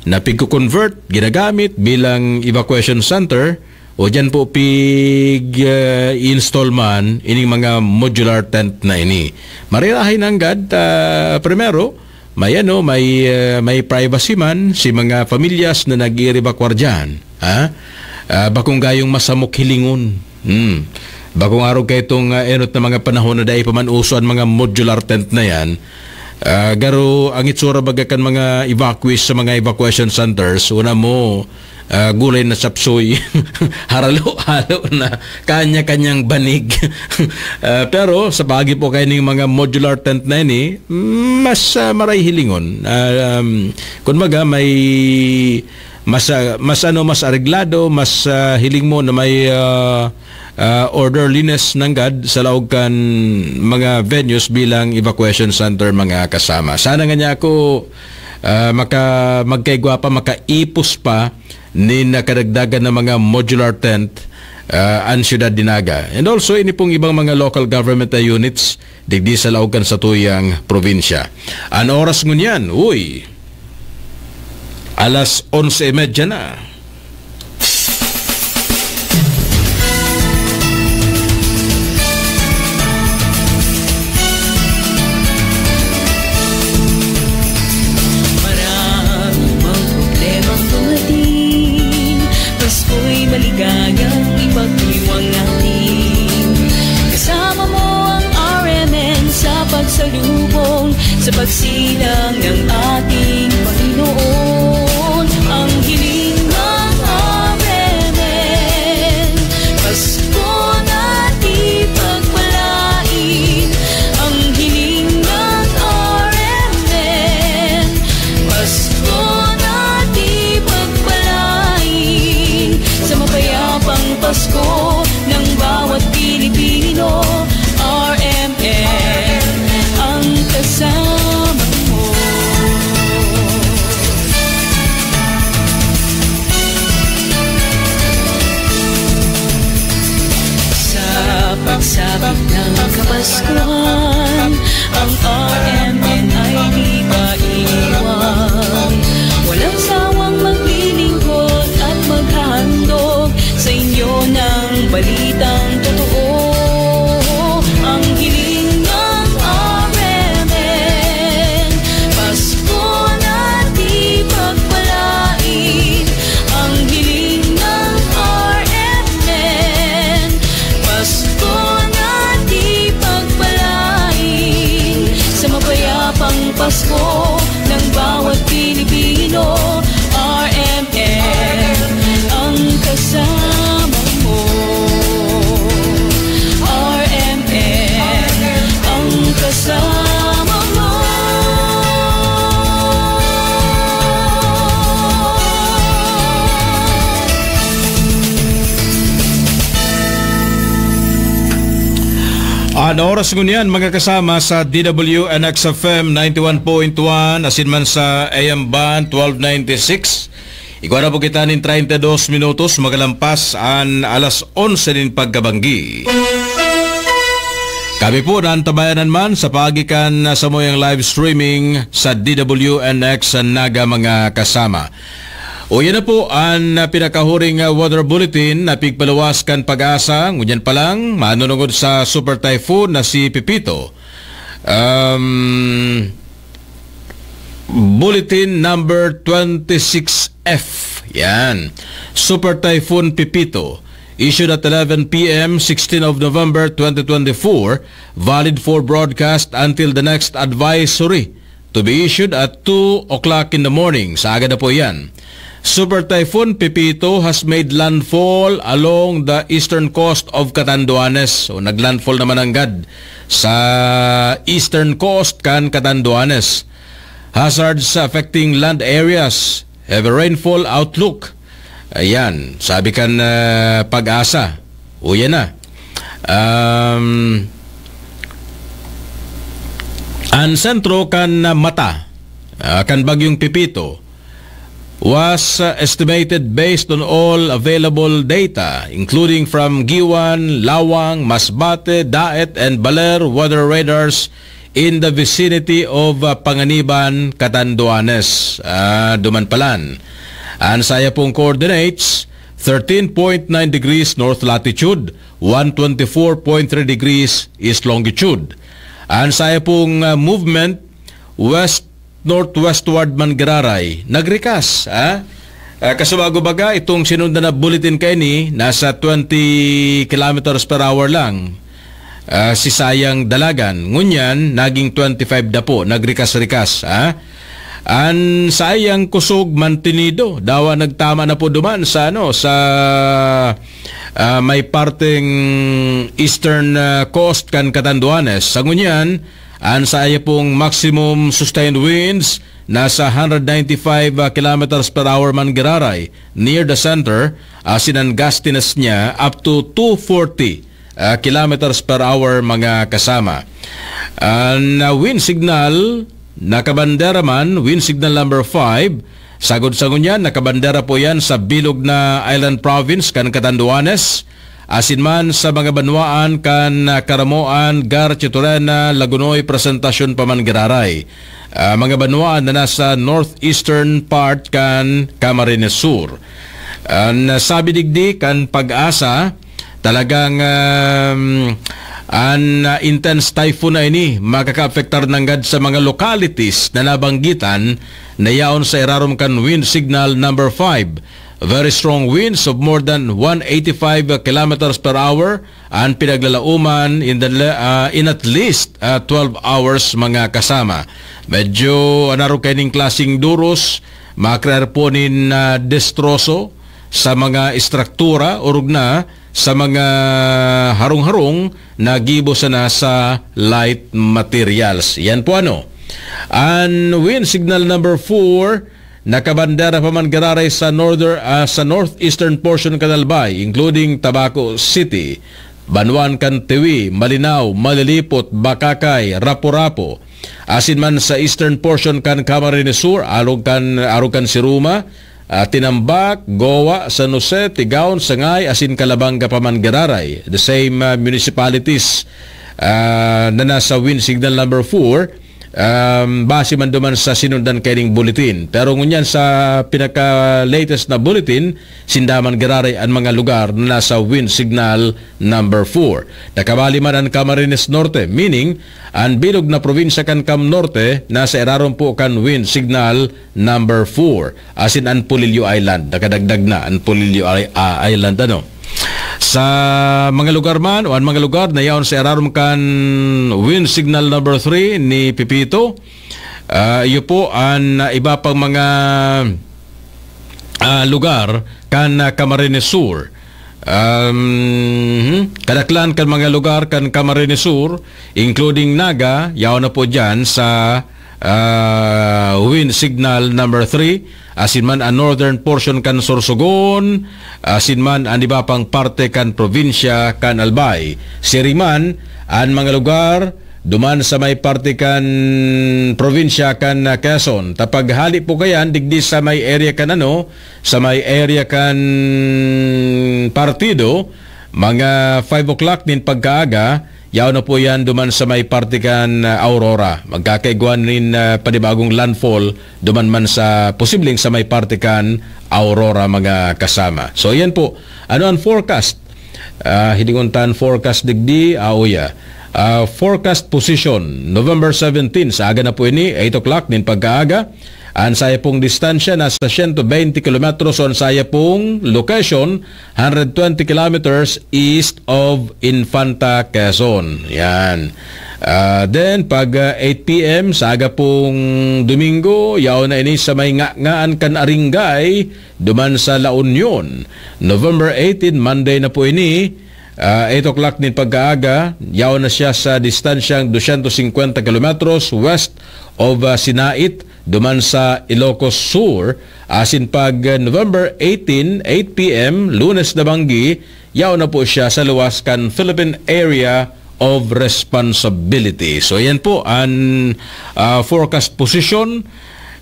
na pigko-convert, ginagamit bilang evacuation center, o diyan po pig, ah, install man ining mga modular tent na ini. Marirahay nanggad, ah, primero, may ano, may, ah, may privacy man si mga pamilyas na nag-iiribakwar diyan, ha? Ah, bakong gayong masamok hilingon. Hmm. Bakong arog kaitong, ah, enot na mga panahon na dai pa man uso an mga modular tent na yan. Ah, garo ang itsura baga kan mga evacuees sa mga evacuation centers, una mo, ah, gulay na chapsuy. Haralo-halo na kanya-kanyang banig. Ah, pero sa paagi po kaining mga modular tent na ini, mas, ah, maray hilingon. Ah, um, kun baga, may mas, ah, mas ano, mas areglado, mas, ah, hiling mo na may, ah, ah, orderliness nanggad sa laog kan mga venues bilang evacuation center, mga kasama. Sana nga niya ako, ah, maka-, magkaigwa pa, makaipos pa nin kadagdagan na mga modular tent, ah, an siyudad ni Naga. And also, ini pong ibang mga local government na units digdi sa laog kan satuyang probinsya. An oras ngunyan, uy, alas onse y media na. Marami mang problemang dumating, Pasko'y maligayang ipagdiwang natin. Kasama mo ang R M N sa pagsalubong, sa pagsilang ng ating Panginoon. Ang hiling ng R M N, Pasko na di pagpalain. Ang hiling ng R M N, Pasko na di pagpalain. Sa mapayapang Pasko ng bawat Pilipino, R M N ang kasama mo. Sa pagsapit ng Kapaskuhan, ang R M N ay di pa iiwan. Walang sawang maglilingkod at maghahandog sa inyo ng balitang totoo. Ang hiling ng R M N, Pasko na di pagpalain. Ang hiling ng R M N, Pasko na di pagpalain. Sa mapayapang Pasko ng bawat Pilipino, R M N ang kasama mo. R M N ang kasama mo. An oras ngunyan, mga kasama, sa D W N X F M ninety-one point one, asin man sa A M band twelve ninety-six. Igwa na po kita nin treinta y dos minutos, magalampas an alas onse nin pagkabanggi. Kami po naantabayanan man sa paagi kan samuyang live streaming sa D W N X Naga, mga kasama. O, yan na po an, ah, pinakahuring, ah, weather bulletin na pigpaluwas kan PAGASA. Ngunyan pa lang, manunungod sa super typhoon na si Pepito. Um, Bulletin number twenty-six F. Yan. Super Typhoon Pepito, issued at eleven p m, sixteen of November twenty twenty-four, valid for broadcast until the next advisory to be issued at two o'clock in the morning. Sa aga na po yan. Super Typhoon Pepito has made landfall along the eastern coast of Catanduanes. So, naglandfall naman nanggad sa eastern coast kan Catanduanes. Hazards affecting land areas, heavy rainfall outlook. Ayan, sabi kan, ah, PAGASA. Uya na. Um, an sentro kan, ah, mata, ah, kan Bagyong Pepito was, uh, estimated based on all available data, including from Guiuan, Laoang, Masbate, Daet, and Baler weather radars in the vicinity of, uh, Panganiban, Catanduanes, ah, Dumanpalan. An saya pong coordinates, thirteen point nine degrees north latitude, one twenty-four point three degrees east longitude. An saya pong, ah, movement, west northwestward man giraray, nagrikas, ha? Ah, kasubago baga, itong sinundan na bulletin kaini, nasa twenty kilometers per hour lang, ah, si sayang dalagan. Ngunyan, naging twenty-five na po, nagrikas-rikas, ha? An saiyang kusog mantenido, dawa nagtama na po duman sa, ano, sa, ah, may parteng eastern, ah, coast kan Catanduanes. Sa ngunyan, an saiya pong maximum sustained winds nasa hundred ninety-five, ah, kilometers per hour man giraray near the center, asin an gustiness niya up to two forty, ah, kilometers per hour, mga kasama. An, ah, wind signal nakabandera man, wind signal number five. Sagod sa ngunyan, nakabandera po yan sa bilog na island province kan Catanduanes, asin man sa mga banwaan kan, ah, Caramoan, Gar, Chitorena, Lagonoy, Presentacion pa man giraray. Ah, mga banwaan na nasa northeastern part kan Camarines Sur. An sabi digdi kan Pag-asa, talagang, um, an, uh, intense typhoon na ini makakaapektar nanggad sa mga localities na nabanggitan na yaon sa irarom kan wind signal number five. Very strong winds of more than one eighty-five kilometers per hour an pinaglalaoman in the le-, uh, in at least, uh, twelve hours, mga kasama. Medyo anaro kaining klaseng duros, makrear po nin, uh, destroso sa mga estruktura, orog na sa mga harong-harong na gibo sana sa light materials. Yan po, ano. An wind signal number four, nakabandera pa man giraray sa norther-, ah, sa northeastern portion kan Albay, including Tabaco City, banwaan kan Tiwi, Malinao, Malilipot, Bacacay, Rapu-Rapu, asin man sa eastern portion kan Camarines Sur, arog kan, arog kan Siruma, ah, Tinambac, Goa, San Jose, Tigaon, Sangay, asin Calabanga pa man giraray. The same, ah, municipalities, ah, na nasa wind signal number four, um, base man duman sa sinundan kaining bulletin. Pero ngunyan sa pinaka-latest na bulletin, sinda man giraray an mga lugar na nasa wind signal number four. Nakabali man an Camarines Norte, meaning an bilog na probinsya kan Cam Norte nasa irarom po kan wind signal number four. Asin an Polillo Island, nakadagdag na an Polillo Isl-, ah, Island, ano. Sa mga lugar man, o an mga lugar na yaon sa irarom kan wind signal number three ni Pepito, ah, iyo po an, ah, iba pang mga, ah, lugar kan, ah, Camarines Sur. Um, kadaklan kan mga lugar kan Camarines Sur, including Naga, yaon na po dyan sa, ah, wind signal number three, asin man ang northern portion kan Sorsogon, asin man ang iba pang parte kan probinsya kan Albay. Siring man, an mga lugar duman sa may parte kan probinsya kan, ah, Quezon. Ta paghali po kayan, digdi sa may area kan ano, sa may area kan partido, mga five o'clock nin pagkaaga, yaon na po yan duman sa may parte kan, ah, Aurora. Magkakaigwa nin, ah, panibagong landfall duman man sa posibleng sa may parte kan Aurora, mga kasama. So, yan po. Ano ang forecast? Ah, hilingon ta an forecast digdi, ah, uya. Ah, forecast position, November seventeen, sa aga na po ini, eight o'clock nin pagkaaga. An saya pong distansya nasa siyento bente kilometros, so an saya pong location, hundred twenty kilometers east of Infanta, Quezon. Yan. Ah, then, pag, ah, eight p m sa aga pong Domingo, yaon na ini sa may ngangaan kan Aringay, duman sa La Union. November eighteen, Monday na po ini, ah, eight o'clock nin pagkaaga, yaon na siya sa distansyang dosyentos singkwenta kilometros west of, ah, Sinait, duman sa Ilocos Sur. Asin pag, ah, November eighteen, eight p m, Lunes na banggi, yaon na po siya sa luwas kan Philippine Area of Responsibility. So, yan po an, ah, forecast position,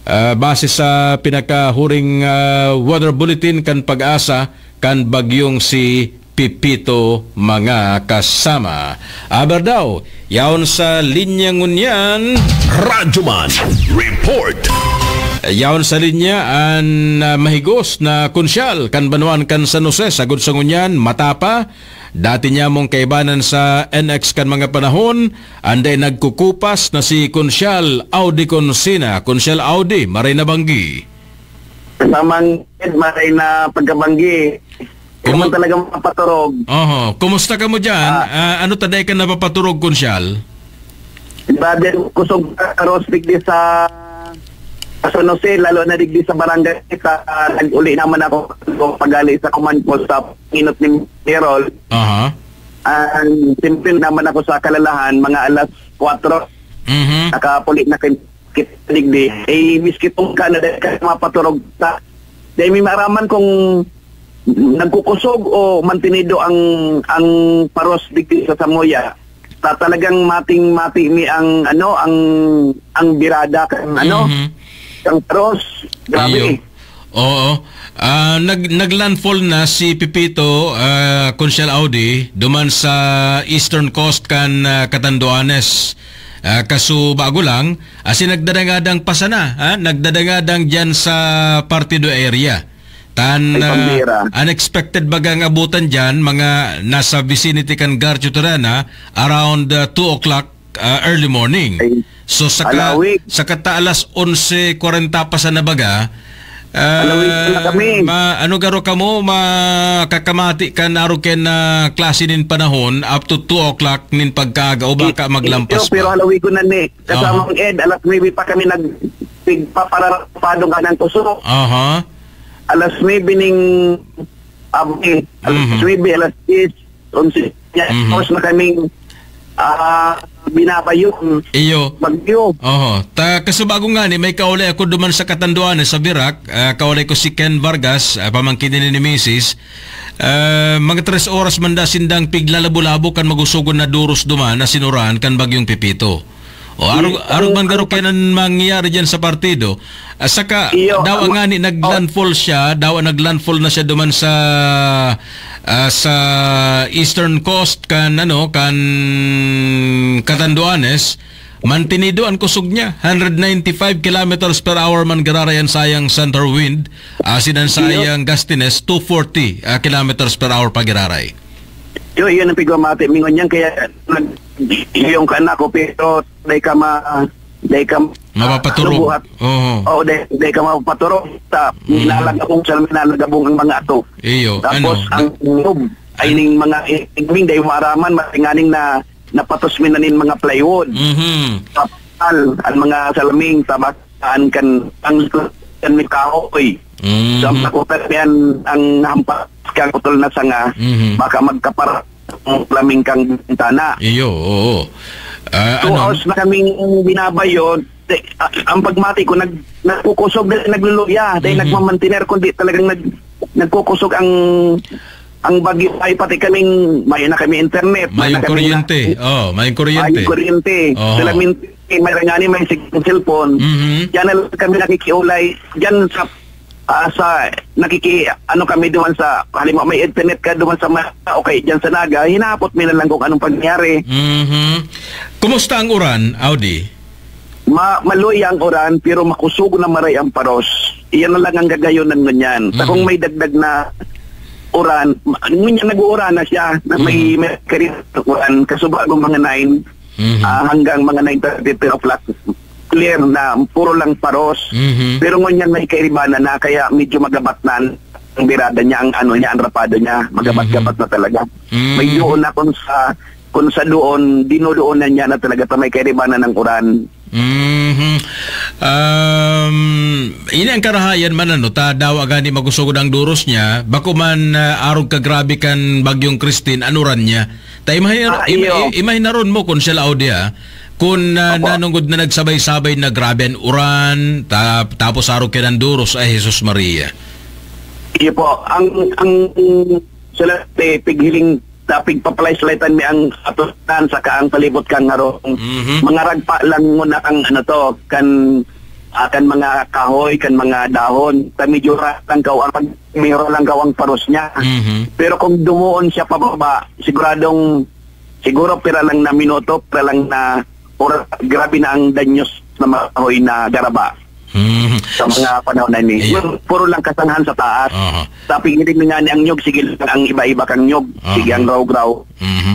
ah, base sa pinakahuring, ah, weather bulletin kan Pag-asa kan bagyong si Pepito, mga kasama. Aber daw, yaon sa linya ngunyan. Radyoman Report. Yaon sa linya an, ah, mahigos na konsyal kan banwaan kan San Jose, sagod sa ngunyan, matapa. Dati niya mong kaibanan sa N X kan mga panahon, anday nagkukupas na si Konsyal Audi Consina. Konsyal Audi, maray na banggi. Sa Mangkid, maray na pagkabanggi. Kumu- Kumu- talaga mapaturog. Oho. Kumusta ka mo dyan? Ah. Ah, ano taday ka napapaturog, Konsyal? Brother, kusog ka, Rosvig, di sa Sa San Jose, lalo na digdi sa barangay, sa, ah, nag-uli naman ako pagali sa command post sa inot ni Errol. Aha. Ang simple naman ako sa kalalahan, mga alas kwatro, Mhm. nakapuli na kin-, kit-, digdi. Eh, miski tungka na dahil ka mapaturog sa, dahil may maaraman kung nagkukusog o mantinido ang, ang paros digdi sa Samoya. Ta-, talagang mating-mati mi ang, ano, ang, ang birada kan, ano, Mhm. ang paros. Grabe. Iyo. Oo. Ah, nag-, nag-landfall na si Pepito, ah, Consiel Audi, duman sa eastern coast kan, ah, Catanduanes. Ah, kaso bago lang, asin nagdadangadang pa sana, ha? Nagdadangadang diyan sa Partido area. Tan, Ay, ah, pambira. Unexpected baga ang abutan diyan, mga nasa vicinity kan Garcio Terena, around, ah, two o'clock, ah, early morning. Ay, So, saka, halawig. saka ta alas onse kwarenta pa sana baga, ah, Halawig na kami. ma-, ano garo kamo, makakamati kan arog kan, ah, klase nin panahon up to two o'clock nin pagkaaga o baka I-, maglampas iyo, pero pa? halawigon na ni. Kasamang Aha. Ed, alas nuebe pa kami nag-, pigpapararapado nga ng kusog. Aha. Alas nuebe ning abi, alas Mhm. nuebe, alas diyes, onse. Mhm. Tapos na kaming, ah, binabayon. Iyo. Bagyo. Oho. Ta, kasubago nga ni, may kaulay ako duman sa Catanduanes, sa Virac. Ah, kaulay ko si Ken Vargas, ah, pamangkin ni, ni Misis. Ah, mga tres oras man da sindang piglalabo-labo kan magusogon na duros duman na sinuran kan Bagyong Pepito. O, arog, Iyo, arog man ang garo kaya nan mangyayari dyan sa partido. Ah, saka, Iyo, dawa ang nga ni, nag-landfall siya, dawa nag-landfall na siya duman sa, ah, sa eastern coast kan, ano, kan Catanduanes. Mantinido an kusog niya, hundred ninety-five kilometers per hour man giraray an sayang center wind, asin an Iyo. sayang gustiness, two forty, ah, kilometers per hour pa giraray. Yo, iyon ang pigmamati mi ngunyan, kaya nag-, yung ka na ko, pero dai ka ma-, dai ka ma-, Mapapaturog. ano, buhat. Oo. Oo, dai, dai ka mapapaturog. Sa Mm. nilalagabong, sa nilalagabong ang mga ato. Iyo, Tapos, ano? ang loob, ay Ano? ning mga igming, dai maaraman, matinganing na napatos mi na nin mga plywood. Mhm. Tapal, ang mga salaming, tabak, Saan kan ang likod kan may kahoy? Mhm. Sa makutan niyan ang hampas kang putol na sanga, Mhm. baka magkapara ang laming kang bintana. Iyo, oo. Ah, Two ano? hours na kaming binabayo. Te-, a-, ang pagmati ko, nag-, nagkukusog na nagluluya. Dahil Mhm. nagmamantener, kundi talagang nag-, nagkukusog ang, ang bagyo. Ay, pati kaming, may na kami internet, may Mayong na kami kuryente. na-, Oh, mayong kuryente. Mayong kuryente. Oo. Salamin, may rangani, may sig-, cellphone. Mhm. Diyan na lang kami nakikiulay. Diyan sa, ah, sa, nakiki-, ano kami duman sa, halimbawa may internet ka duman sa ma-, okay, diyan sa Naga, hinahapot mi na lang kung anong pangyayari. Mhm. Kumusta ang uran, Audi? Ma-, maluya ang uran, pero makusog na maray ang paros. Iyan na lang ang gagayonan ngunyan. Sa kung Mhm. may dagdag na uran, ma-, ngunyan nag-uuran na siya, na may, Mhm. may karit uran, kasubago mga nine, Mhm. ah, hanggang mga nine thirty, ten o'clock, clear na, puro lang paros. Mhm. Pero ngunyan may kairibanan na, kaya medyo magabat na ang birada niya, ang ano niya, ang rapado niya, magabat-gabat Mhm. na talaga. Mhm. May doon na kung sa, kung sa doon, dinodoonan niya na talaga ta may kairibanan ng uran. Mhm. Um, ini ang karahayan man, ano, ta dawa gani magusog ang duros niya, bako man, ah, arog ka grabe kan Bagyong Christine, an uran niya. Ta imahina-, Ah, ima-, iyo. i-, imahinaron mo kun siya laod niya, kun, ah, Opo. nanungod na nagsabay-sabay na grabe an uran, ta-, tapos arog ka ng duros, ay Jesus Maria. Iyo po, ang, ang sila, eh, pighiling, ta pigpapalay-salaytan mi ang atonan saka ang palibot kan harong. Mhm. Mga ragpa lang muna ang ano to, kan, ah, kan mga kahoy, kan mga dahon. Ta medyo ra lang kaw ang pag-, medyo ra lang kaw ang paros niya. Mhm. Pero kung dumuon siya pababa, siguradong, siguro pira lang na minuto, pira lang na oras, grabe na ang danyos na mga kahoy na garaba. Mhm. Sa mga panahon na ini. Ayun. Yun, puro lang kasanghan sa taas. Aha. Sa pighiling nga ni ang nyug, sige lang ang iba-iba kang nyug. Aha. Sige ang graw-graw. Mhm.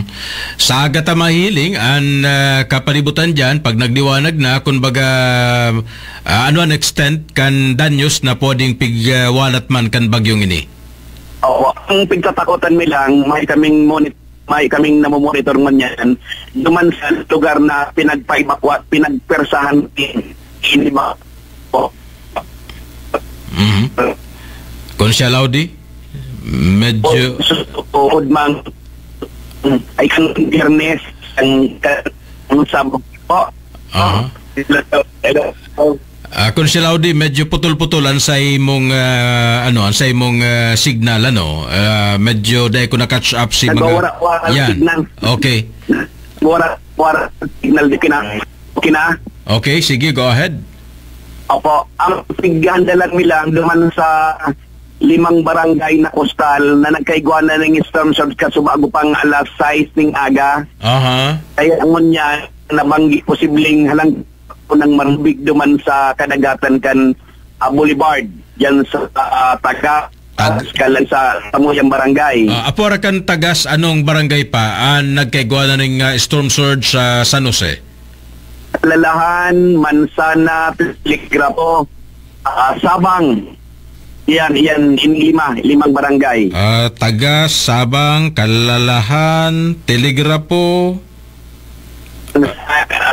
Sa gata mahiling, an, ah, kapalibutan diyan, pag nagdiwanag na, kun baga, ah, ano an extent kan danyos na pwedeng pigwalat man kan bagyong ini? Oo, ang pigtatakotan mi lang, may kaming monit-, may kaming namomonitor ngunyan, duman sa lugar na pinagpaibakwa, pinagpersahan ni, ni ba-, o, Mhm. Konsehal Audi, medyo Suod man, ay, kan Biyernes, ang, ang Sabado po. Aha. Hello, hello. Ah, Konsehal Audi, medyo putol-putol ang sa imong, ah, ano, ang sa imong, ah, signal, ano? Ah, medyo dai ko na-catch up si mga Nagwawara-wara ang Yan. signal. Okay. Wara, wara ang signal, di kina-, kina-, Okay, sige, go ahead. Opo, ang pighandalan mi lang duman sa limang barangay na kostal na nagkaigwa na ning storm surge kasubago pang alas sais ning aga. Aha. Kaya ngunyan, nabanggi posibleng halang nang marubig duman sa kadagatan kan, ah, Boulevard, diyan sa, ah, Taga, Ag- sa, sa samuyang barangay. Ah, apwera kan Tagas, anong barangay pa ang nagkaigwa na ning, ah, storm surge sa San Jose? Lalahan, Mansana, Telegrafo, ah, Sabang. Yan, yan, in lima, limang barangay. Ah, Tagas, Sabang, Kalalahan, Telegrafo.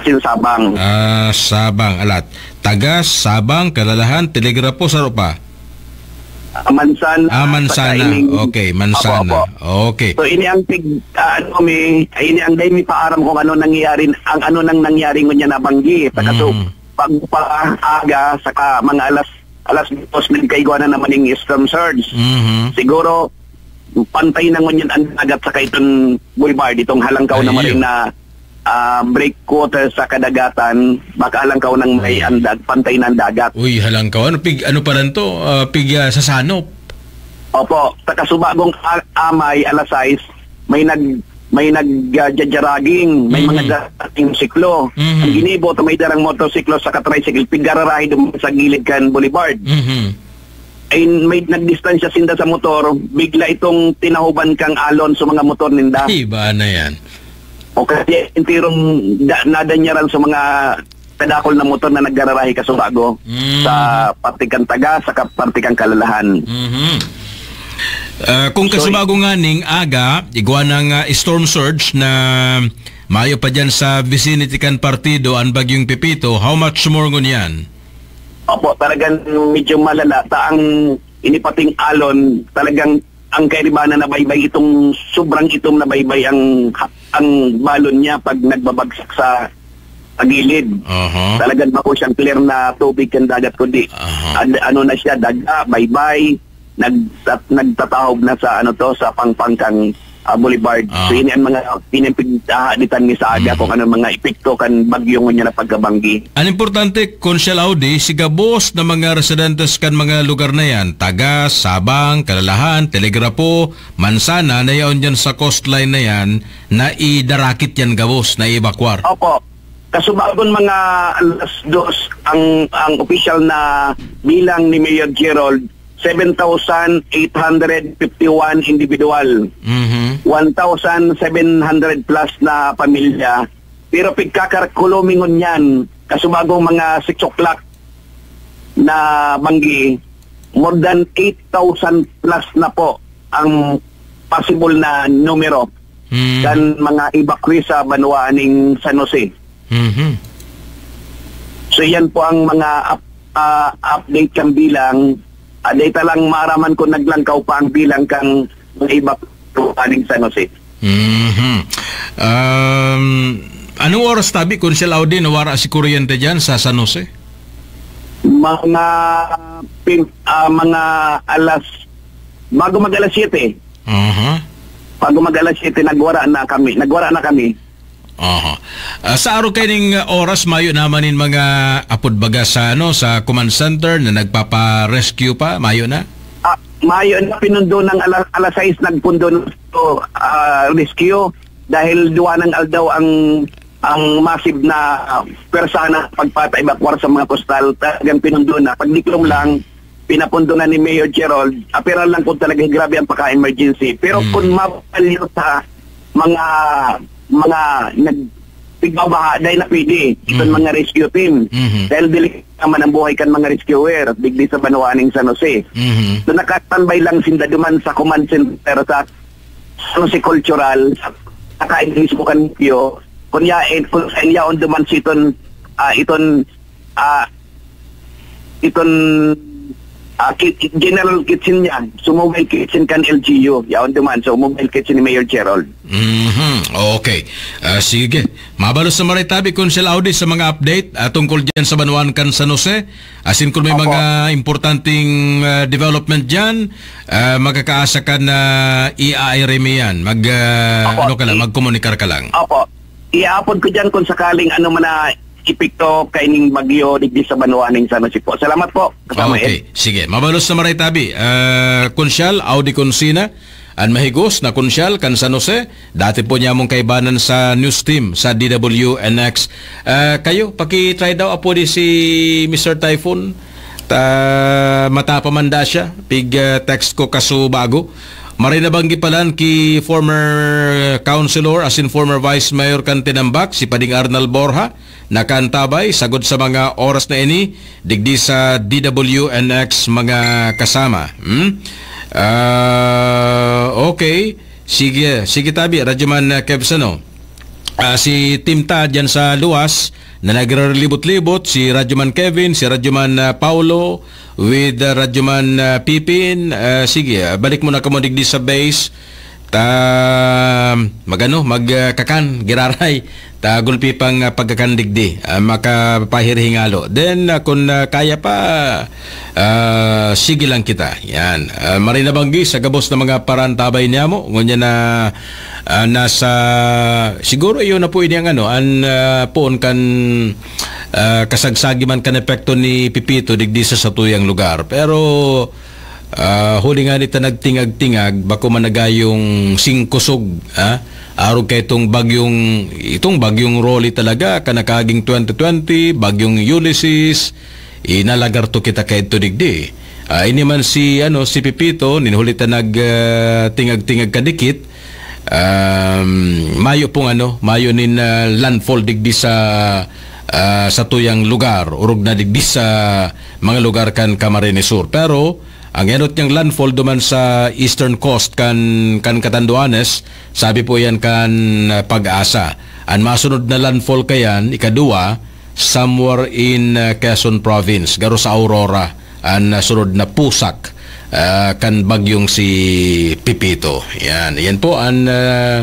Asin Sabang. Ah, Sabang, alat. Tagas, Sabang, Kalalahan, Telegrafo, saro pa? Ah, Mansana, Ah, Mansana. saka ining Okay, Mansana. Opo, opo. Okay. So, ini ang tig-, ah, ano, may, ini ang dai mi paaram kung ano nangyari, ang ano nang nangyari ngunyan na banggi. Saka so, Mm. pag pa aga, saka mga alas, alas dos, may kaigwa na naman yung storm surge. Mhm. Siguro, pantay na ngunyan ang dagat saka itong boulevard, itong halangkaw na Ayun. maring na, ah, breakwater sa kadagatan, baka halangkaw nang may Ayun. ang dag-, pantay na ang dagat. Uy, halangkaw. Ano, pig-, ano pa lang to? Ah, pig, ah, sasanop. Opo, sa kasubagong a-, amay, alas sais, may nag-, may nag, ah, jajaraging, may Mhm. mga darating siklo. Mhm. Ang ginibo, may darang motorsiklo sa tricycle, pigararahay duman sa gilid kan boulevard. Mhm. Ay, may nagdistansya sinda sa motor, bigla itong tinahuban kang alon sa mga motor ninda. Iba na yan. O kaya enterong da-, nadanyaran sa mga kadakol na motor na naggararahi kasubago Mhm. sa parte kan Taga, sa ka-, parte kan Kalalahan. Mhm. Ah, kung So, kasubago nga ning aga, igwa ng, ah, storm surge na mayo pa dyan sa vicinity kan partido ang Bagyong Pepito, how much more ngunyan? Opo, talagang medyo malala. Ta ang inipating alon, talagang ang kairibanan na baybay, itong sobrang itom na baybay ang, ang balon niya pag nagbabagsak sa, sa gilid. Aha. Talagang bako siyang clear na tubig kan dagat, kundi Aha. ad-, ano na siya, daga, baybay, nagtat-, nagtatahob na sa, ano to, sa pangpang kang, ah, boulevard. Ah. So, ini ang mga, ini ang pigdahaditan ni sa aga Mhm. kung anong mga epekto kan bagyo ngunyan na pagkabanggi. Ang importante, Konsehal Audi, si gabos na mga residentes kan mga lugar na yan, Taga, Sabang, Kalalahan, Telegrafo, Mansana, na yaon dyan sa coastline na yan, na idarakit yan gabos, na i-evacuar. Opo. Kasubagon mga alas dos ang, ang opisyal na bilang ni Mayor Gerald, seven thousand eight hundred fifty-one individual, Mhm. one thousand seven hundred plus na pamilya. Pero pigkakarakulomi ngunyan, kasubagong mga six o'clock na banggi, more than eight thousand plus na po ang possible na numero Mhm. kan mga evacuee sa banwaan ning San Jose. Mhm. So, yan po ang mga up-, ah, update kan bilang. Ah, data lang maaraman kung naglangkaw pa ang bilang kan mga evacuee ning San Jose. Mhm. Um, anong oras tabi, Konsehal Audi, nawara si kuryente dyan sa San Jose? Mga pin-, ah, mga alas, bago mag alas siyete. Aha. Bago mag alas siyete, nagwara na kami. Nagwara na kami. Aha. Ah, sa araw kaining oras, mayo naman in mga apod baga sa, ano, sa command center na nagpapa-rescue pa? Mayo na? Ah, mayo na, pinundo ng ala-, alas sais, nagpundo na ito, ah, rescue dahil duwa ng aldaw ang, ang massive na, ah, pwersa na pagpata-evacuar sa mga kostal. Talagang pinundo na. Pagdiklom lang, pinapundo na ni Mayor Gerald. Apera lang kung talagang grabe ang pagka-emergency. Pero Mm. kung mabalyo sa mga, mga nag-, pigbabaha, dahil na pwede, itong Mm. mga rescue team. Mhm. Dahil delikado naman ang buhay kan mga rescuer, digdi sa banwaan ning San Jose. Mhm. So, nakatambay lang sinda duman sa command center sa San Jose Cultural, sa kain mismo kan Pio. Kunya, eh, kung saan yaon duman si iton, ah, iton, ah, iton Ah, ki-, General Kitchen yan. So, mobile kitchen kan L G U. Yaon duman. So, mobile kitchen ni Mayor Gerald. Mhm. Okay. Ah, sige. Mabalos na maray tabi, Konsyal Audi, sa mga update, ah, tungkol dyan sa banwaan kan San Jose. Asin kung may Opo. mga importanteng, ah, development dyan, ah, makakaasa ka na i-I R M yan. Mag, ah, Opo. ano ka lang, I- magkomunikar ka lang. Opo. Iaapod ko dyan kung sakaling ano man na epekto kaining bagyo digdi sa banwaan ning San Jose po. Salamat po, kasama Okay. Sige. Mabalos na maray tabi. Ah, Konsyal Audi Consina, an mahigos na Konsyal kan San Jose, dati po niya mong kaibanan sa news team sa D W N X. Ah, kayo, paki-try daw, apo, di si Mister Typhoon. Ta, mata pa man da siya. Pig, ah, text ko kaso bago. Maray na banggi palan ki former councilor, asin former vice mayor kan Tinambac, si Pading Arnal Borja, nakaantabay, sagod sa mga oras na ini, digdi sa D W N X, mga kasama. Hmm? Ah, okay. Sige, sige tabi, Radyoman, ah, Kevs, ano? Ah, si Tim Ta dyan sa luwas, na nagrarelibot-libot, si Radyoman Kevin, si Radyoman, ah, Paulo, with, ah, Radyoman, ah, Pipin. Ah, sige, ah, balik muna kamo digdi sa base. Ta, magano, mag, ah, kakan, giraray. Ta gulpi pang, ah, pagkakan digdi, ah, makapahirhingalo. Then, ah, kun, ah, kaya pa, ah, sige lang kita. Yan. Ah, maray na banggi sa gabos na mga parantabay niyamo. Ngunyan na, ah, nasa, siguro iyon na po ini ang ano, an, ah, poon kan, ah, kasagsagi man kan epekto ni Pipito digdi sa satuyang lugar. Pero, ah, huli nga nita nagtingag-tingag, bako man nagayong singkusog, ah, arog kay itong bagyong, itong bagyong Rolly talaga, kan nakaging twenty twenty, bagyong Ulysses, inalagarto kita kaidto digdi. Ah, ini man si, ano, si Pipito, nin huli ta nag, ah, tingag-tingag kadikit, um, mayo pong, ano, mayo nin, ah, landfall digdi sa, ah, satuyang lugar, orog na digdi sa mga lugar kan Camarines Sur. Pero, ang enot niyang landfall duman sa eastern coast kan, kan Catanduanes, sabi po yan kan, ah, Pag-asa. An masunod na landfall kayan, ikaduwa, somewhere in, ah, Quezon Province, garo sa Aurora, an, ah, sunod na pusak, ah, kan bagyong si Pipito. Yan, yan po an, ah,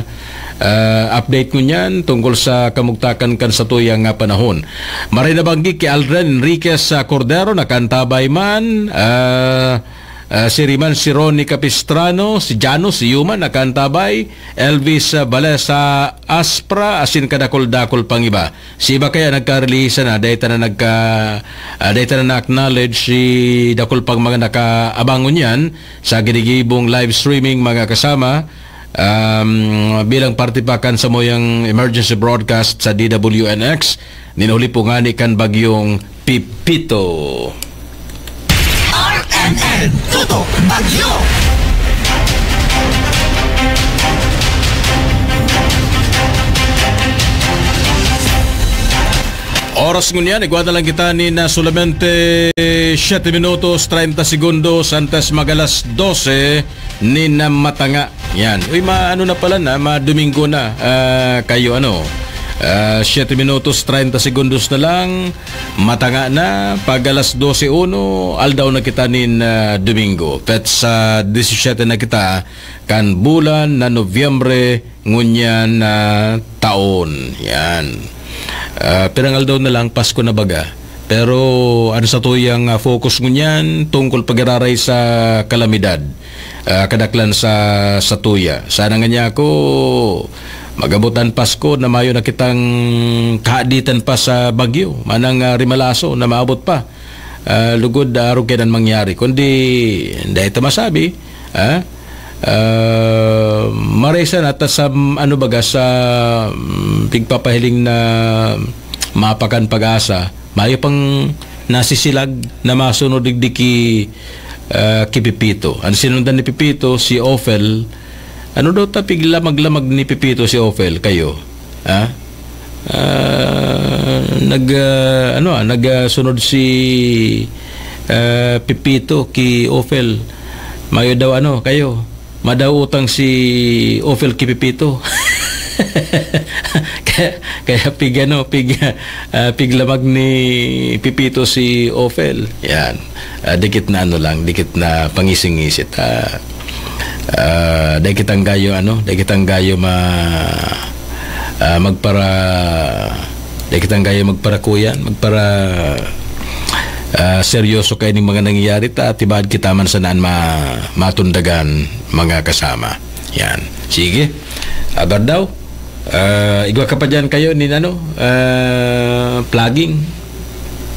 ah, update ngunyan tungkol sa kamugtakan kan satuyang, ah, panahon. Maray na banggi ki Aldrin Enriquez, ah, Cordero, nakaantabay man, ah, ah, si Riman, si Ronnie Capistrano, si Jano, si Yuman, nakaantabay, Elvis, ah, Balesa Aspra, asin kadakul-dakul pang iba. Si iba kaya nagkarelihisan na, dahil ta na nagka-, ah, dahil ta na na-acknowledge si dakul pang mga nakaabang ngunyan sa ginigibong live streaming, mga kasama, um, bilang parte pa kan samuyang emergency broadcast sa D W N X, ninuli po ngani kan bagyong Pipito. R M N Tutok Bagyo. Oras ngunyan, igwa na lang kita nin, ah, solamente siete minutos, treinta segundos antes mag-alas doce nin, ah, matanga. Yan. Uy, ma-, ano na pala na, ma-Domingo na, ah, kayo, ano. Ah, siete minutos, treinta segundos na lang, matanga na, pag alas doce uno, aldaw na kita nin, ah, Domingo. Petsa disisyete na kita, kan bulan na Nobyembre ngunyan na taon. Yan. Ah, pirang aldaw na lang, Pasko na baga. Pero an satuyang, ah, focus ngunyan tungkol pag-araray sa kalamidad, ah, kadaklan sa, sa tuya. Sana nga niya ako, mag-abot an Pasko na mayo na kitang kahaditan pa sa bagyo, manang, ah, rimalaso na maabot pa. Ah, lugod, ah, arog kaiyan mangyari. Kundi, dai ta masabi, ah, ah, maray sana ta sa, ano baga, sa, mm, pigpapahiling na mapakan Pag-asa, mayo pang nasisilag na masunod digdi ki, ah, ki Pipito. An sinundan ni Pipito, si Ophel. Ano daw ta piglamag-lamag ni Pipito si Ophel, kayo? Ha? Ah, nag, ah, ano, ah, nag, ah, sunod si, ah, Pipito ki Ophel. Mayo daw, ano, kayo, madaw utang si Ophel ki Pipito. Kaya pig, ano, pig, ah, piglamag ni Pipito si Ophel. Yan. Ah, dikit na ano lang, dikit na pangisi-ngisi. Ah, ah, dai kitang gayo, ano, dai kitang gayo ma-, ah, magpara-, dai kitang gayo magparakuyan, magpara-, ah, seryoso kaining mga nangyayari ta, tibaad kita man sanaan ma-, matundagan, mga kasama. Yan. Sige. Abar daw. Ah, igwa ka pa diyan kayo nin ano, ah, plugging.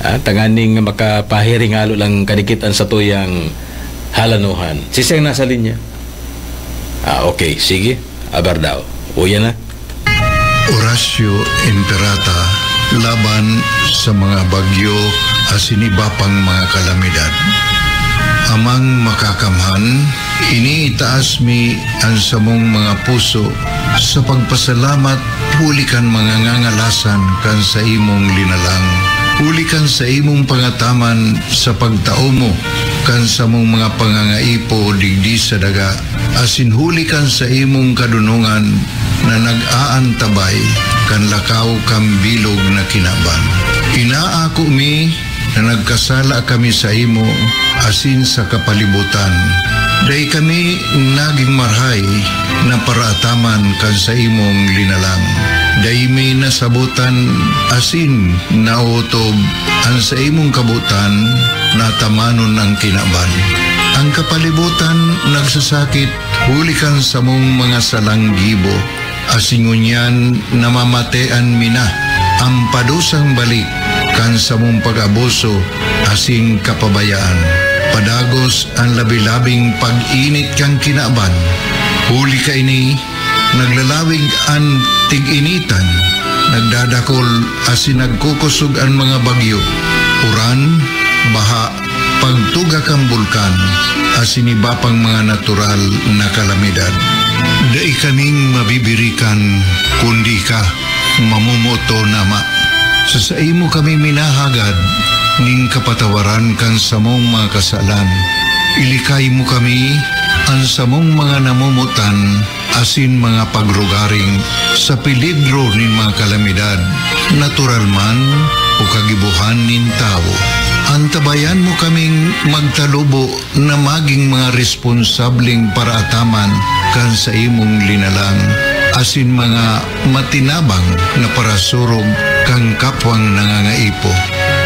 Ah, tanganing makapahiring halo lang kadikit an satuyang halanohan. Siisay an nasa linya? Ah, okay. Sige. Abar daw. Uya na. Horacio Imperata laban sa mga bagyo asin iba pang mga kalamidad. Amang Makakamhan, iniitaas mi an samong mga puso sa pagpasalamat huli kan mga ngangalasan kan saimong linalang, huli kan saimong pangataman sa pagtao mo kan samong mga pangangaipo digdi sa daga, asin huli kan saimong kadonongan na nag-aantabay kan lakaw kan bilog na kinaban. Inaako mi na nagkasala kami saimo asin sa kapalibutan. Dai kami nagin marahay na paraataman kan saimong linalang. Dai mi nasabotan asin naotob an saimong kabotan na tamanon an kinaban. An kapalibutan nagsasakit huli kan samong mga salang gibo, asin ngunyan namamatean mi na an padusang balik kan samong pag-abuso asin kapabayaan. Padagos an labi-labing pag-init kan kinaban. Huli kaini, naglalawig an tig-initan, nagdadakol asin nagkukosog an mga bagyo, uran, baha, pagtuga kan bulkan, asin iba pang mga natural na kalamidad. Dai kaming mabibirikan, kundi ika, mamomoton, Ama. Sa saimo kami minahagad nin kapatawaran kan samong mga kasalan. Ilikay mo kami, an samong mga namomotan, asin mga pagrugaring sa peligro nin mga kalamidad, natural man o kagibohan nin tawo. Antabayan mo kaming magtalubo na magin mga responsableng paraataman kan saimong linalang, asin mga matinabang na parasurog kan kapwang nangangaipo.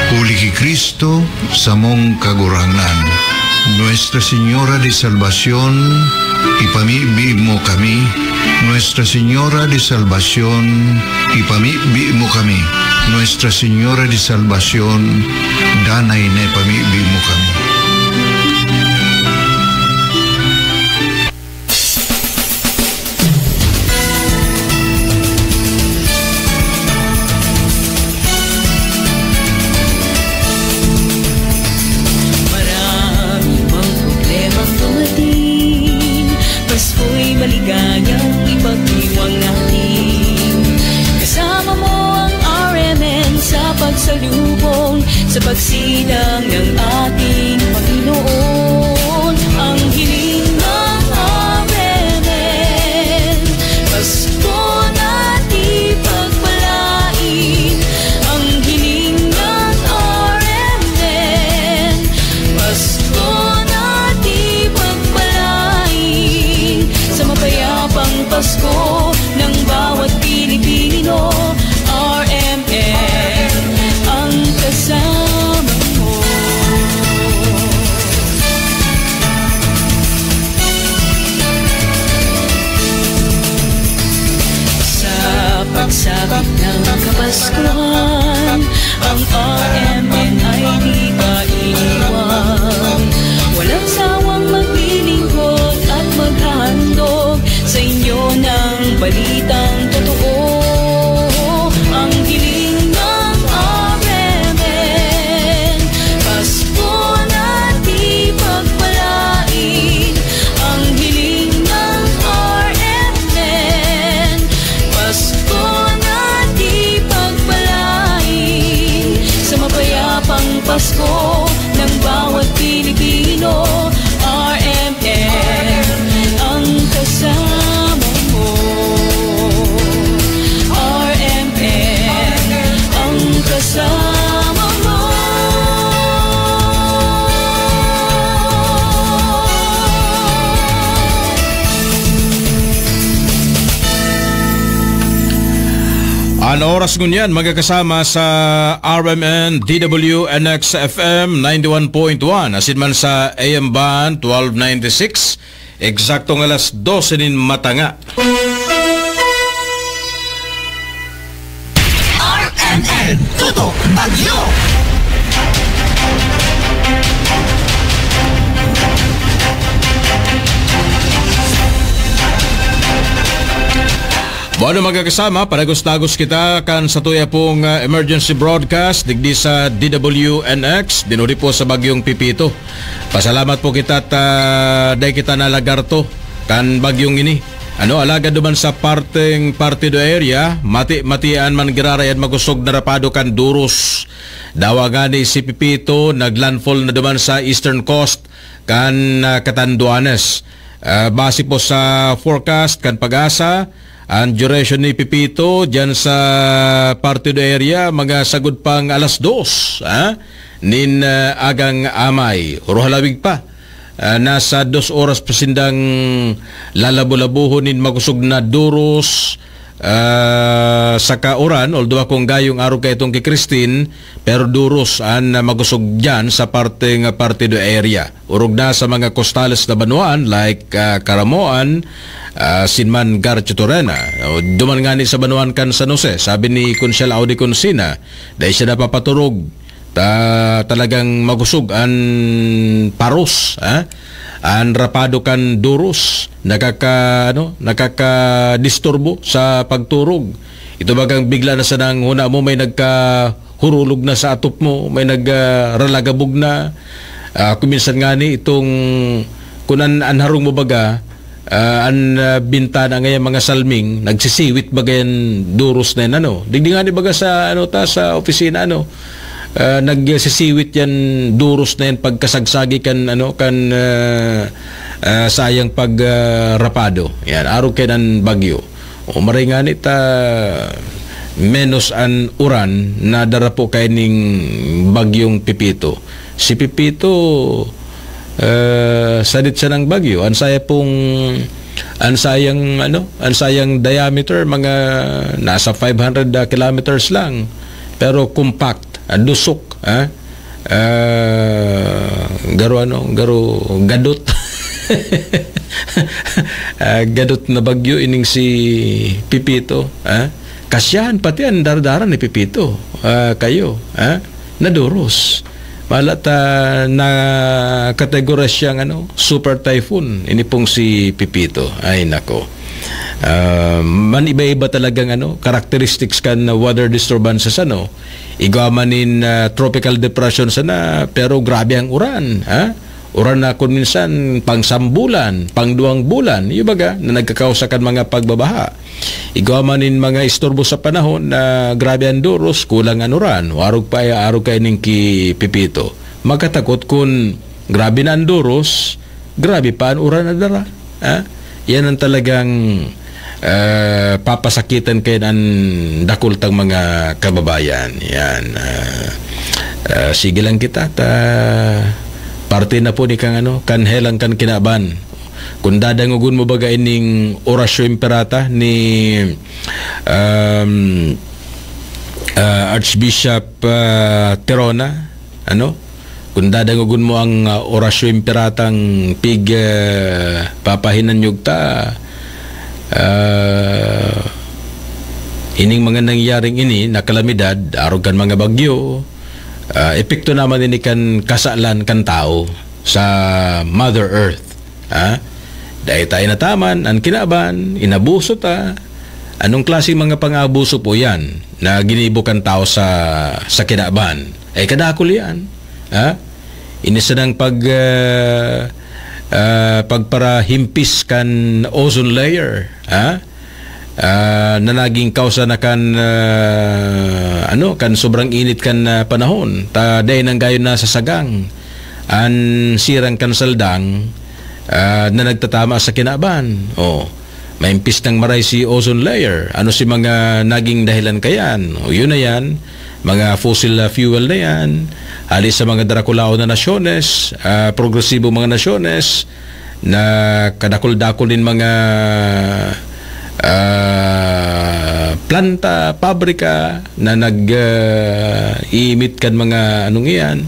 Huli ki Cristo, samong Kagurangnan. Nuestra Señora de Salvacion, ipamibi mo kami. Nuestra Señora de Salvacion, ipamibi mo kami. Nuestra Señora de Salvacion, danay na ipamibi mo kami. Marami mang problemang dumating, Pasko'y maligayang ipagdiwang natin. Kasama mo ang R M N sa pagsalubong sa pagsilang ng ating Panginoon. Ang hiling ng R M N, Pasko na di pagpalain. Ang hiling ng R M N, Pasko na di pagpalain. Sa mapayapang Pasko ng bawat Pilipino, R M N ang kasama mo. Sa pagsapit ng Kapaskuhan, ang R M N ay di maiiwan. Walang sawang maglilingkod at maghahandog sa inyo ng balitang totoo. Ang hiling ng R M N, Pasko na di pagpalain. Ang hiling ng R M N, Pasko na di pagpalain. Sa mapayapang Pasko ng bawat Pilipino, R M N ang kasama mo. R M An oras ngunyan, magkakasama sa R M N D W N X F M ninety-one point one, asin man sa A M band twelve ninety-six, eksaktong alas dose nin matanga. R M N Tutok Bagyo. Bueno, magkakasama, padagos-dagos kita kan satuya pong, ah, emergency broadcast digdi sa D W N X, dinuri po sa Bagyong Pipito. Pasalamat po kita at, ah, dai kita nalagarto kan bagyong ini. Ano, alagad duman sa parteng Partido area, mati-matian man giraray an magusog na rapado kan Duros. Dawa ngani si Pipito, naglandfall na duman sa eastern coast kan, ah, Catanduanes. Ah, base po sa forecast kan PAGASA, ang duration ni Pipito diyan sa Partido area, mga sagod pang alas dos, ah, nin, ah, agang amay. Oro halawig pa. Ah, nasa dos oras pa sindang lalabo-labohon nin magusog na Duros, ah, saka uran, although akong gayong arog kaitong ki Christine, pero Duros an, ah, magusog diyan sa parteng, ah, Partido area. Orog na sa mga kostales na banwaan like, ah, Caramoan, ah, asin man Garchitorena. O, duman ngani sa banwaan kan San Jose, sabi ni Konsyal Audi Consina, dai siya napapaturog. Ta-, talagang magusog an paros, ha? An rapado kan Duros, nakaka-, ano, nakakadisturbo sa pagturog. Ito bagang bigla na sanang huna mo, may nagkahurulog na sa atop mo, may nag, ah, ralagabog na. Ah, kung minsan ngani itong, kun an, an harong mo baga, ah, an, ah, bintana ngayon, mga salming, nagsisiwit baga yan, Duros na yan, ano. Digdi ngani baga sa, ano, ta, sa opisina, ano, ah, nagsisiwit yan, Duros na yan, pagkasagsagi kan, ano, kan, ah, ah, sayang pag, ah, rapado. Yan, arog kaiyan an bagyo. O, maray ngani ta, menos an uran na dara po kaining bagyong Pipito. Si Pipito, eh, sadit siya ng bagyo. Ang saya pong, ang sayang, ano, ang sayang diameter, mga nasa five hundred, ah, kilometers lang. Pero compact, ah, dusok, ah. Ah, garo ano, garo gadot. Ah, gadot na bagyo ining si Pipito, ah. Kasyahan pati ang dardara ni Pipito, ah, kayo, ah, naduros. Mala ta na kategorya siyang, ano, super typhoon, ini pong si Pipito. Ay, nako. Ah, man iba-iba talagang, ano, characteristics kan weather disturbances, ano. Igwa man nin, ah, tropical depression sana, pero grabe ang uran, ha? Uran na kun minsan pang sambulan, pang duwang bulan, yung baga, na nagkakausa kan mga pagbabaha. Igwa man nin mga isturbo sa panahon na grabe ang duros, kulang ang uran, warog pa, arog kaining ki Pipito. Makatakot kun grabe na ang duros, grabe pa an uran na dara. Ha? Yan ang talagang, ah, papasakitan kaiyan an dakul tang mga kababayan. Yan, ah, ah, sige lang kita, ta parte na po ni kang ano, kan helang kan kinaban. Kung dadangogon mo baga ining Orasyo Imperata ni, um, ah, Archbishop, ah, Tirona, ano? Kung dadangogon mo ang, ah, Orasyo Imperatang pig, ah, papahinanyog ta, ah, ining mga nangyaring ini na kalamidad, arog kan mga bagyo, ah, epekto naman ini kan kasalan kan tawo sa Mother Earth. Ha? Dai ta inataman an kinaban, inabuso ta. Anong klaseng mga pang-abuso po yan na ginibo kan tao sa, sa kinaban? Eh, kadakul yan. Ha? Ini sanang pag, ah, ah, pagparahimpis kan ozone layer. Ha? Ah, na naging kausa na kan, ah, ano, kan sobrang init kan, ah, panahon. Ta, dai nang gayon nasasagang an sirang kan saldang, ah, na nagtatama sa kinaban. Oh, maimpis nang maray si ozone layer. Ano si mga naging dahilan kayan? O, yun na yan. Mga fossil, ah, fuel na yan. Hali sa mga darakulaon na nasyones, ah, progresibo mga nasyones, na kadakul-dakul nin mga, ah, planta, pabrika na nag, ah, iimit kan mga anong iyan.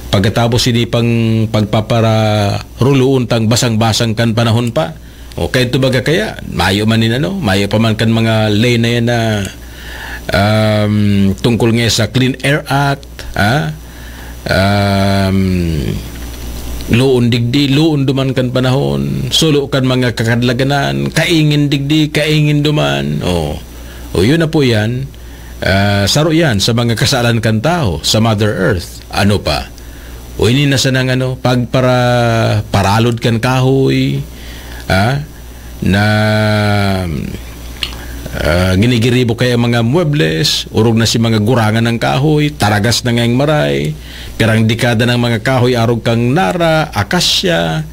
Pagkatapos ini pang pagpapararuloon tang basang-basang kan panahon pa. O kaya ito baga kaya, mayo man nin ano, mayo pa man kan mga ley na yan na, um, tungkol nga sa Clean Air Act, ha? Um, loon digdi, loon duman kan panahon, sulo kan mga kakadlaganan, kaingin digdi, kaingin duman. O, o yun na po yan. Ah, saro yan sa mga kasalan kan tao sa Mother Earth. Ano pa? O ini na sanang ano, pagpara-, paralod kan kahoy, ah, na, ah, ginigiribo kaya ang mga muebles, orog na si mga gurangan ng kahoy, taragas na ngayang maray, pirang dekada ng mga kahoy arog kang nara, akasya,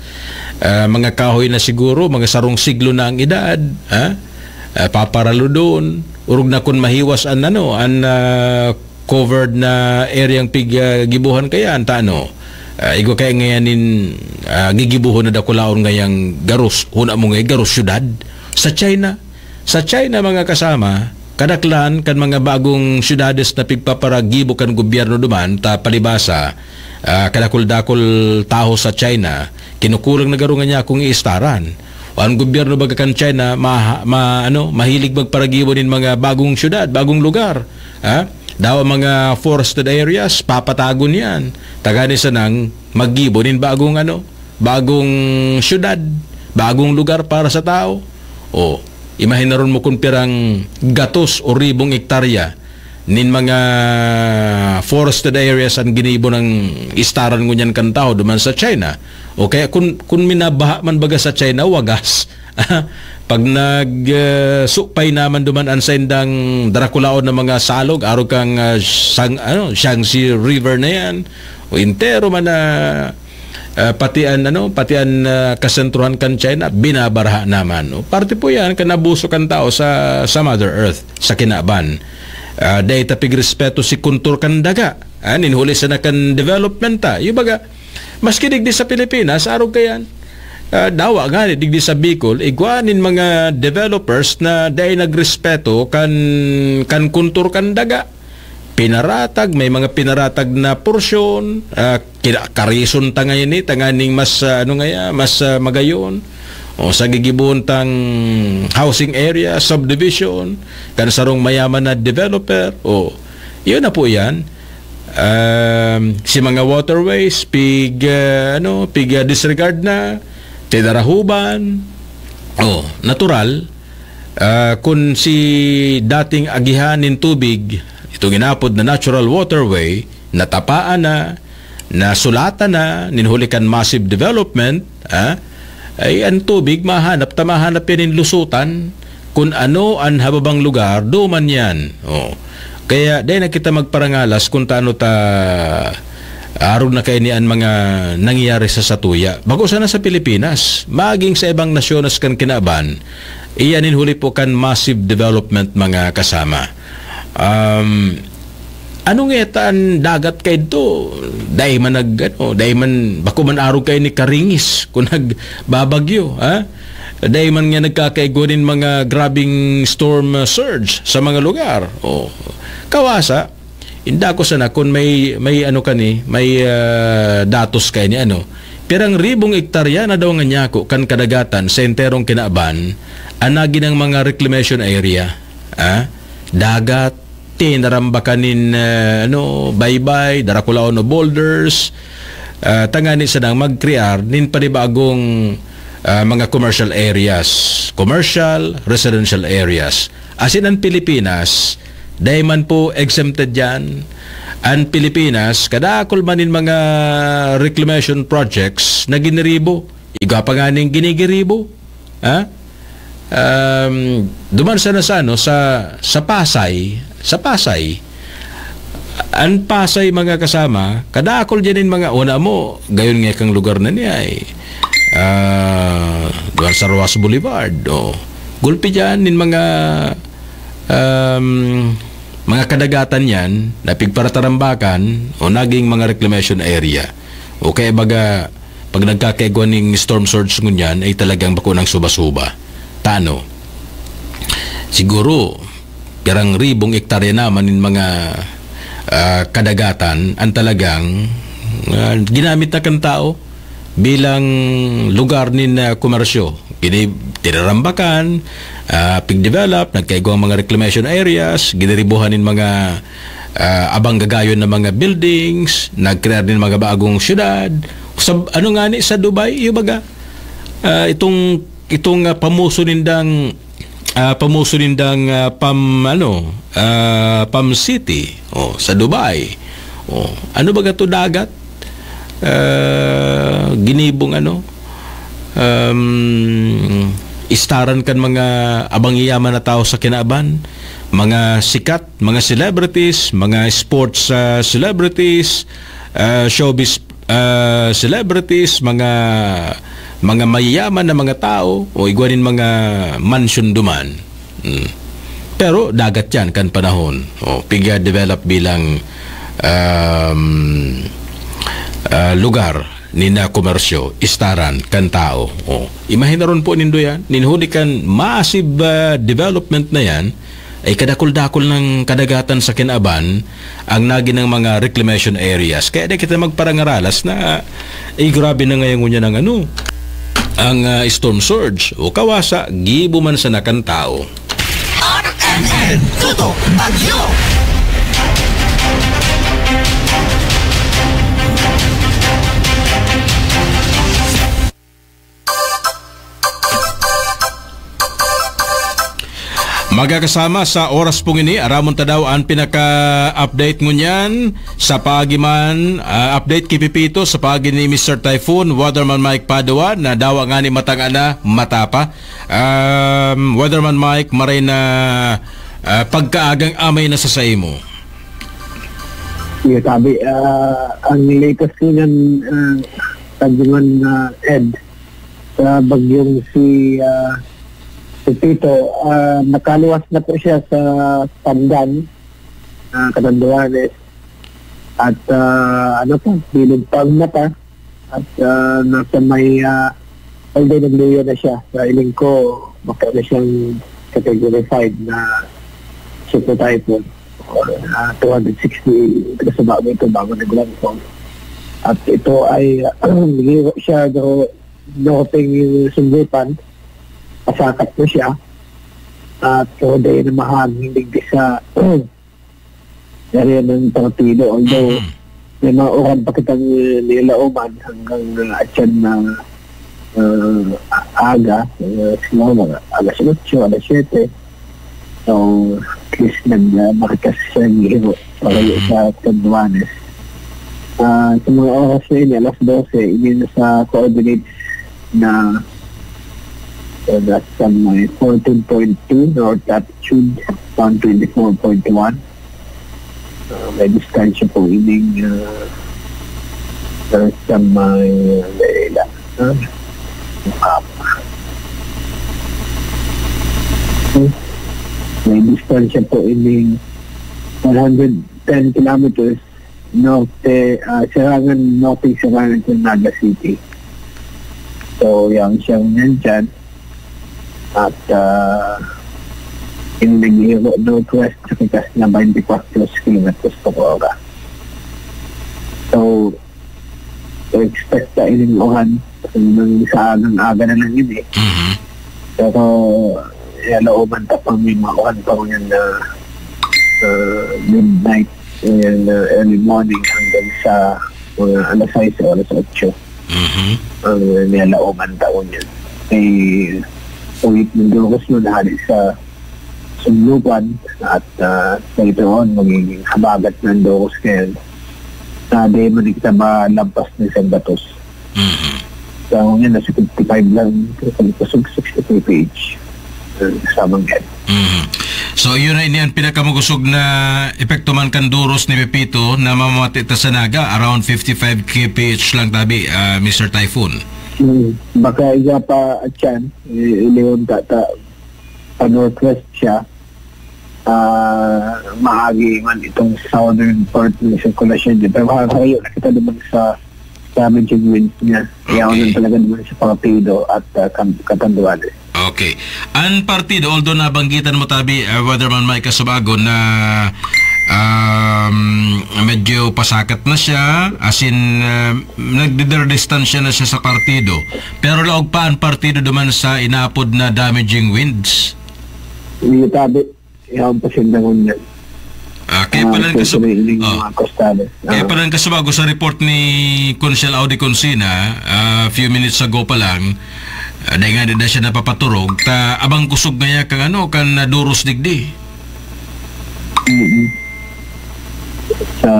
ah, mga kahoy na siguro mga sarong siglo na ang edad, ah, ah, paparalodon, orog na kun mahiwas an ano, an, ah, covered na area ang pig, ah, gibuhan kaya, an ta ano, ah, igwa kaya ngayan nin, ah, gigibuhon na dakulaon ngayang garos, huna mo ngay garos syudad. Sa China, sa China, mga kasama, kadaklan kan mga bagong syudades na pigpaparagibo kan gobyerno duman, ta palibasa, ah, kadakul-dakul taho sa China, kinukulang na garo ngunyan akong iistaran. O an gobyerno baga kan China, ma-, ma-, ano, mahilig magparagibo nin mga bagong syudad, bagong lugar. Ha? Daw ang mga forested areas, papatagon yan. Tagani sanang maggibo nin bagong, ano, bagong syudad, bagong lugar para sa tao. O, imahinaron mo kung pirang gatos o ribong ektarya nin mga forested areas an ginibo ng istaran ngunyan kan tao duman sa China. O kaya kun, kun minabaha man baga sa China, wagas. Pag nag, ah, supay naman duman an saindang drakulaon na mga salog, arog kang, ah, Shang-, ano, Yangtze River na yan, o entero man na, ah, pati an, ano, pati an, ah, kasentruhan kan China, binabaraha naman. O, parte po yan kan abuso kan tao sa, sa Mother Earth, sa kinaban. Ah, dai ta pigrespeto si kontur kan daga. Ah, nin huli sana kan development ta. Yung baga, maski digdi sa Pilipinas, arog kayan. Ah, dawa nga, digdi sa Bicol, igwa nin mga developers na dai nagrespeto kan, kan kontur kan daga. Pinaratag, may mga pinaratag na porsyon, ah, kina-, karison ta ngayon eh, tanganing mas, ah, ano ngaya, mas, ah, magayon. O sa gigibohon tang housing area, subdivision, kan sarong mayaman na developer, o, yun na po yan. Um, si mga waterways, pig, ah, ano, pig, ah, disregard na, tinarahuban. O, natural, ah, kun si dating agihan nin tubig, itong inapod na natural waterway, natapaan na, nasulatan na, nin huli kan massive development, ah, ay ang tubig mahanap ta, mahanap yan nin lusutan. Kun ano an hababang lugar, duman yan. O. Kaya, dai na kita magparangalas kun taano ta arog na kaini an mga nangyayari sa satuya. Bako sana sa Pilipinas, maging sa ibang nasyones kan kinaban, iyan nin huli po kan massive development, mga kasama. Um, ano nga ta an dagat kaidto? Dai man nag, ano, dai man, bako man arog kaini karingis kun nagbabagyo, ha? Dai man nga nagkakaigwa nin mga grabing storm, uh, surge sa mga lugar. O, kawasa, inda ko sana kun may, may ano kani, may, ah, datos kaini, ano. Pirang ribong ektarya na daw nga nyako kan kadagatan sa enterong kinaban, an nagin ang mga reclamation area, ah, dagat, tinarambakan nin, ah, ano, baybay, darakulaon o boulders, ah, tangani sanang magkrear nin panibagong, ah, mga commercial areas, commercial, residential areas. Asin an Pilipinas, dai man po exempted diyan. An Pilipinas, kadakul man nin mga reclamation projects na giniribo. Igwa pa nga ning ginigiribo. Ha? Um, duman sana sa, ano, sa, sa Pasay, sa Pasay, an Pasay, mga kasama, kadakul diyan nin mga, una mo, gayon nga kang lugar na niya, eh. Ah, duman sa Roxas Boulevard, o. Gulpi diyan nin mga, um, mga kadagatan yan na pigparatarambakan o naging mga reclamation area. O kaya baga, pag nagkakaigwa ning storm surge ngunyan, ay talagang bako ng suba-suba. Tano? Siguro, garang ribong ektarya naman nin mga, ah, kadagatan, ang talagang, ah, ginamit na kan tao bilang lugar nin, ah, komersyo. Gini-, tinarambakan, ah, pigdevelop, nagkaigwang mga reclamation areas, giniribuhan nin mga, ah, abang gagayon na mga buildings, nagkrear nin mga bagong syudad. Sa, ano nga ni, sa Dubai, yung baga, ah, itong, itong, ah, pamuso nindang, ah, pamuso nindang, ah, pam-, ano, ah, pam city, oh, sa Dubai. Oh, ano baga to, dagat? Ah, ginibong ano, um, istaran kan mga abang yayaman na tao sa kinaban, mga sikat, mga celebrities, mga sports, ah, celebrities, ah, showbiz, ah, celebrities, mga, mga mayayaman na mga tao, o igwa nin mga mansyon duman. Mm. Pero dagat yan kan panahon. O, piga-develop bilang, um, ah, lugar nin, ah, komersyo, istaran kan tao. O, imahinaron po nindo yan. Nin huli kan massive, ah, development na yan, ay kadakul-dakul ng kadagatan sa kinaban ang nagin ng mga reclamation areas. Kaya di kita magparangaralas na, eh, grabe na ngayon ngunyan ang ano, ang, ah, storm surge. O kawasa, gibo man sana kan tao. R M N Tutok Bagyo. Magkakasama sa oras pong ini, aramon ta daw an pinaka-update ngunyan sa paagi man, ah, update ki Pepito sa paagi ni Mister Typhoon, Weatherman Mike Padua, na dawa ngani matang-an na, mata pa. Um, Weatherman Mike, maray na, ah, pagkaagang amay na sa saimo. Sige, sabi, ah, ang latest ko niyan, ah, Tagduman, ah, Ed, sa bagyong si, ah, Pepito, ah, nakaluwas na po siya sa Pandan, ah, Catanduanes. At, ah, ano pa, bilog pa ang mata. At, ah, nasa may, ah, although nagluya na siya, sa iling ko, baka na siyang category five na super typhoon. Or, ah, two hundred sixty, taga sa baba ito, bago nag-landfall. At ito ay, ah, nag-iiwa siya, do-, dumating yung sunggutan, pasakat na siya. At today na mahaging digdi sa area ng Partido. Although, Mhm. may mga uran pa kitang, eh, nilauman hanggang, ah, atyan na, ah, a-, aga, ah, siguro mga alas otso, alas siyete. So, at least nag-, ah, makitas siya ng hiro para Mhm. sa Tanduanes. Ah, sa mga oras na yun, alas dose, yun sa coordinates na, uh, that's, um, may fourteen point two north altitude, one twenty-four point one. Ah, may distansya po ining, ah, ah, sa may, ah, dali lang, ah, mapa. Hmm. May distansya po ining one hundred ten kilometers norte, ah, Serangan, norte Serangan sa Naga City. So, yan siyang nandyan. At, ah, yung naghihiro northwest sa pikas na twenty-four kilometers per hora. So, expect na ining uran hanggang sa agang aga na lang yun eh. Mhm. Pero, eh, looban ta pang may mga uran pa ngayon na, ah, midnight, and, ah, early morning hanggang sa mga alas sais o alas otso. Mhm. Ang nilalaoman taon yan. May uwit ng Diyos mo na hali sa suglupan at, ah, sa itoon, magiging habagat ng Diyos ngayon. Sa di man kita malampas ng isang batos. Mhm. Sa ngayon, nasa fifty-five lang, sa kusog sixty-three page. Ah, sa mga Mhm. So, yun na ini ang pinakamagusog na epekto man kan duros ni Pepito na mamamati ta sa Naga, around fifty-five K P H lang tabi, ah, Mister Typhoon. Hmm. Baka iya pa, Chan, i-, ilihon ta, ta, pa northwest siya, ah, maagi man itong southern part ng sirkulasyon niya. Pero harayo na kita naman sa damaging winds niya. Kaya Okay. Talaga naman sa Partido at, ah, Cam-, Catanduanes. Okay. An partido, although nabanggitan mo tabi, ah, Weatherman Mike Kasubago, na, um, medyo pasakat na siya, as in, ah, nagdidistansya na siya sa partido. Pero laog pa an partido duman sa inapod na damaging winds. Hindi tabi. Yan pa siya nangunyan. Ah, kaya Ah, pala ang so, kasu-, sa may ining ah. mga kostales. Kaya Ah. pala ang kasubago sa report ni Consul Audi Consina, ah, few minutes ago pa lang, ah, dahil nga di na siya napapaturog, ta abang kusog ngaya kang ano, kan, ah, duros digdi. Mm-mm. Sa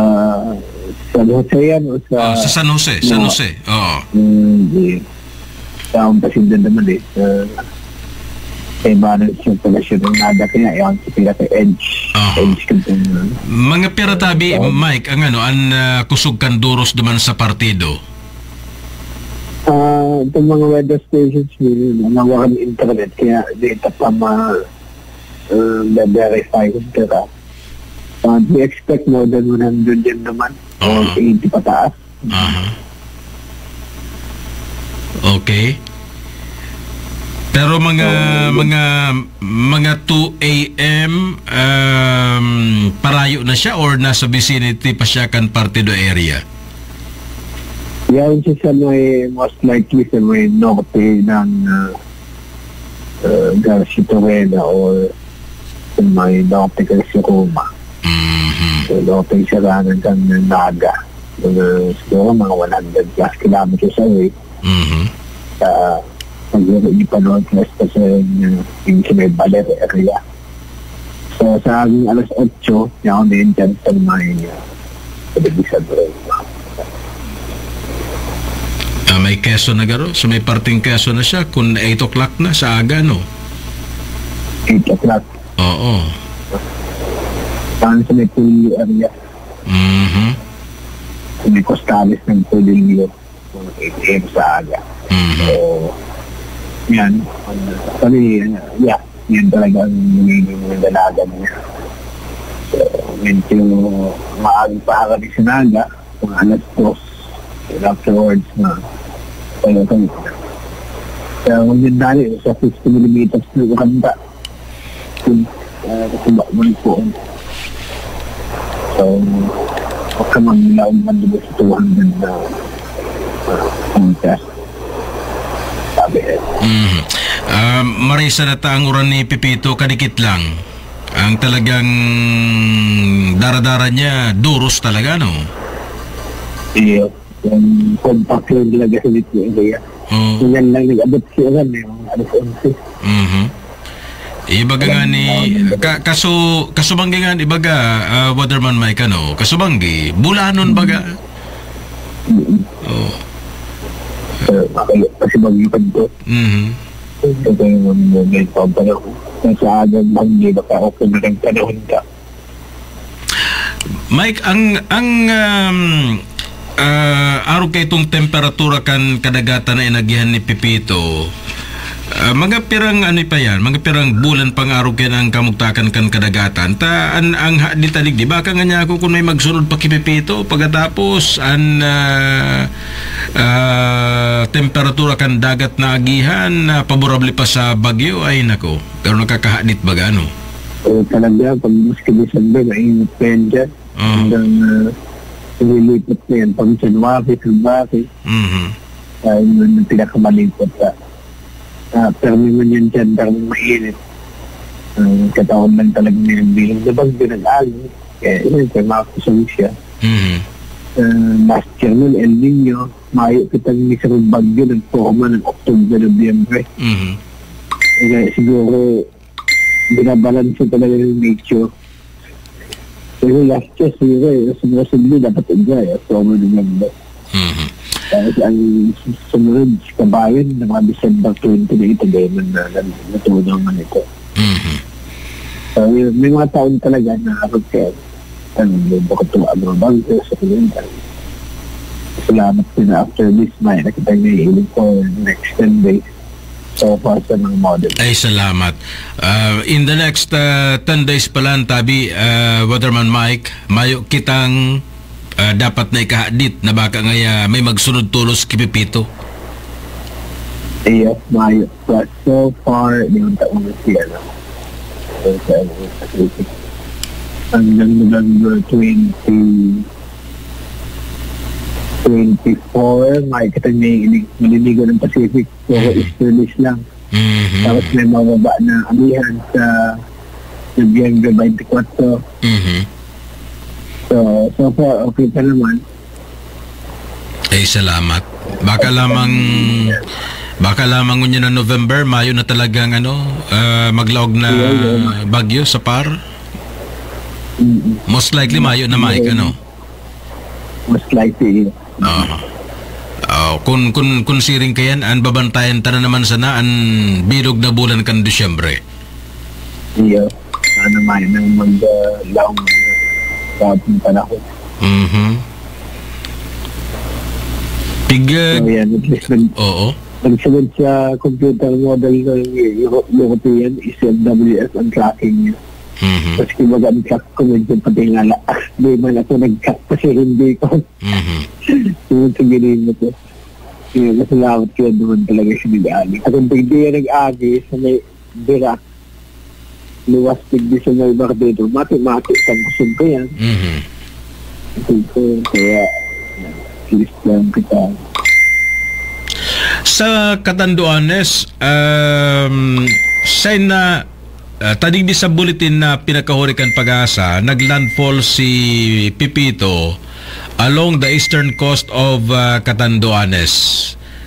San Jose yan o sa Ah, sa San Jose, San No. Jose. Oo. Mm, di. Sa akong pasinda naman eh, sa, sa iba na sa pala siya ng nada, kaya yan sa pinaka edge. Aha. Edge ka dun, ah. Mga pira tabi, Ah. Mike, ang ano, ang, ah, kusog kan duros duman sa partido? Ah, itong mga weather stations, yun, yun, nawakan ng internet, kaya di ito pa ma-, ah, ma-verify kung tira. Ah, we expect more than one hundred yan naman, or Aha. eighty pataas. Aha. Okay. Pero mga, So, mga, mga two A M, um, parayo na siya or nasa vicinity pa siya kan partido area? Yan siya sa may, most likely sa may norte ng, ah, ah, Garcia Torena or sa may norte kan Roma. Mhm. So, norte siya ng Naga. Mga, siguro mga one hundred plus kilometers away. Mhm. Sa, pag hindi pa noon, plus pa sa, uh, yung sa may Baler area. So, sa aming alas otso, yaon na yung dyan sa may, uh, sa Bidisag Road. Ah, may Quezon na garo. So, may parting Quezon na siya. Kung eight o'clock na sa aga, no? Eight o'clock. Oo. Saan sa may Pulilio area? Mhm. Sa may Costales ng Pulilio. Mga eight A M sa aga. Mhm. So, yan. Actually, yeah, yan talaga ang nagiging dalagan niya. So, medyo maaga pa kami sa naga, mga alas dos. And afterwards, na, kaya kami. Kaya kung yun dali, sa fifty millimeters na kanta. Kung, ah, kung ba, muli po. So, huwag ka maglaog man dito sa two hundred na, ah, punta. Sabi eh. Mhm. Ah, marisa na ta ang uran ni Pepito, kadikit lang. Ang talagang dara-dara niya, duros talaga, no? Iyo. Yung compact lang talaga sa litro area. Oo. Yan lang nag-abot siya kan, eh, mga alas onse. Mhm. Ibaga nga ni, Alam mo, ka-, kaso, kasubanggi nga, ibaga, ah, Waterman Mike, ano, kasubanggi, bulanon baga. Mm. Oo. Eh, makaya pa si Bagyo Kanto. Mhm. Ito yung mga may pampalako. Nasa agang banggi, baka okay na ng panahon ka. Mike, ang, ang, um, ah, arog kaitong temperatura kan kadagatan na inagihan ni Pepito, ah, mga pirang ano pa yan, mga pirang bulan pang arog kayan ang kamugtakan kan kadagatan. Ta, an, ang ha, di talig, di ba? Kanganya ako kung may magsunod pa ki Pepito, pagkatapos, an, ah, ah, temperatura kan dagat na agihan, na paborable pa sa bagyo, ay nako. Pero nakakahadit baga, ano? Eh, talaga, pag maski December, mainit pa yan dyan. Ah. Hanggang, ah, nililipot na yan. Pag January, February, Mhm. ah, yun ang pinakamalipot na. Ah, pero may man yan dyan, pero mainit. Ang katawan lang talaga may bilog na bagyo, nag-agi. Kaya, yun, kaya makakusog siya. Mhm. Ah, last year nun, El Nino, mayo kitang mismong bagyo, nagporma ng October, Nobyembre. Mhm. Kaya siguro, binabalanse talaga ng nature. Pero last year, siguro, eh, sa mga sugli, dapat iba, eh, October, November. Mhm. Tapos ang sumunod, kabayan, ng mga December twenty na ito, ganyan na, na, natunaw man ito. Mhm. So, yun, may mga taon talaga na, okay, ano, may bukod ang mga bagyo sa Pilipinas. Salamat din after this, may nakita niyo yung for next ten days. So far sa mga model. Ay, salamat. Ah, in the next, ah, ten days pa lang, tabi, ah, Waterman Mike, mayo kitang, ah, dapat na ikahadit na baka ngaya may magsunod tolos ki Pepito. Yes, mayo. But so far, di man ta umalis si, ano, so, sa, ano, Pacific. Hanggang November twenty, twenty-four, makikita niya yung inig-, maliligo ng Pacific. So, Mhm. easterlies lang. Mhm. Tapos may mababa na amihan sa Nobyembre twenty-four. Mhm. So, so far, okay pa naman. Ay, salamat. Baka lamang, baka lamang ngunyan na November, mayo na talagang, ano, ah, maglaog na Iyo, iyo. bagyo sa par. Mm. Most likely, mayo na, Mike, Iyo. ano? Most likely, iyo. Aha. Ah, kun, kun, kun siring kayan, an babantayan ta na naman sana an bilog na bulan kan Disyembre. Iyo. Ano, may nang mag, ah, laong, ah, sa ating panahon. Mhm. Pig, ah, So, yan, at least nag-, Oo. nagsunod sa computer model ng Euro-, European, E C M W F ang tracking niya. Mhm. Tapos kumbaga ang track ko, medyo patingala. Di man ako nag-track kasi hindi ko Mhm. yung sa ginimit ko. Kaya masalamat ko naman talaga sa nag-agi. Kasi pag di yan nag-agi, sa may Dirac, luwas digdi sa may Bardero, mati-mati, tagkasog ko yan. Mhm. Kasi ko, kaya, at least lang kita. Sa Catanduanes, um, say na, ah, ta digdi sa bulletin na pinakahuri kan PAGASA, naglandfall si Pepito along the eastern coast of, ah, Catanduanes.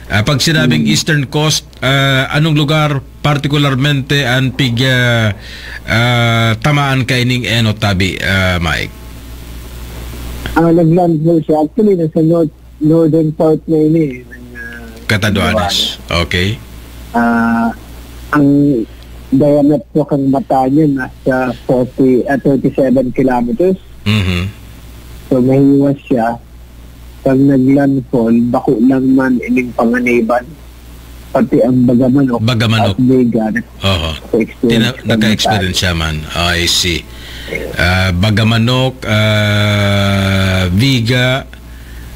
Ah, pag sinabing Hmm. eastern coast, ah, anong lugar partikularmente an pig, ah, ah, tamaan kaining enot tabi, ah, Mike? Ah, naglandfall siya. Actually, nasa north, northern part na ini, eh, ng, ah, Catanduanes. Okay. Ah, ang diametro kan mata niya nasa forty, ah, thirty-seven kilometers. Mhm. So, mahiwas siya. Pag nag-landfall, bako lang man ining panganiban, pati ang Bagamanok Bagamanok. at Vega, Oho. naka-experience Tina-, ka na naka-experience tayo. siya man. I see. Ah, Bagamanok, ah, Viga,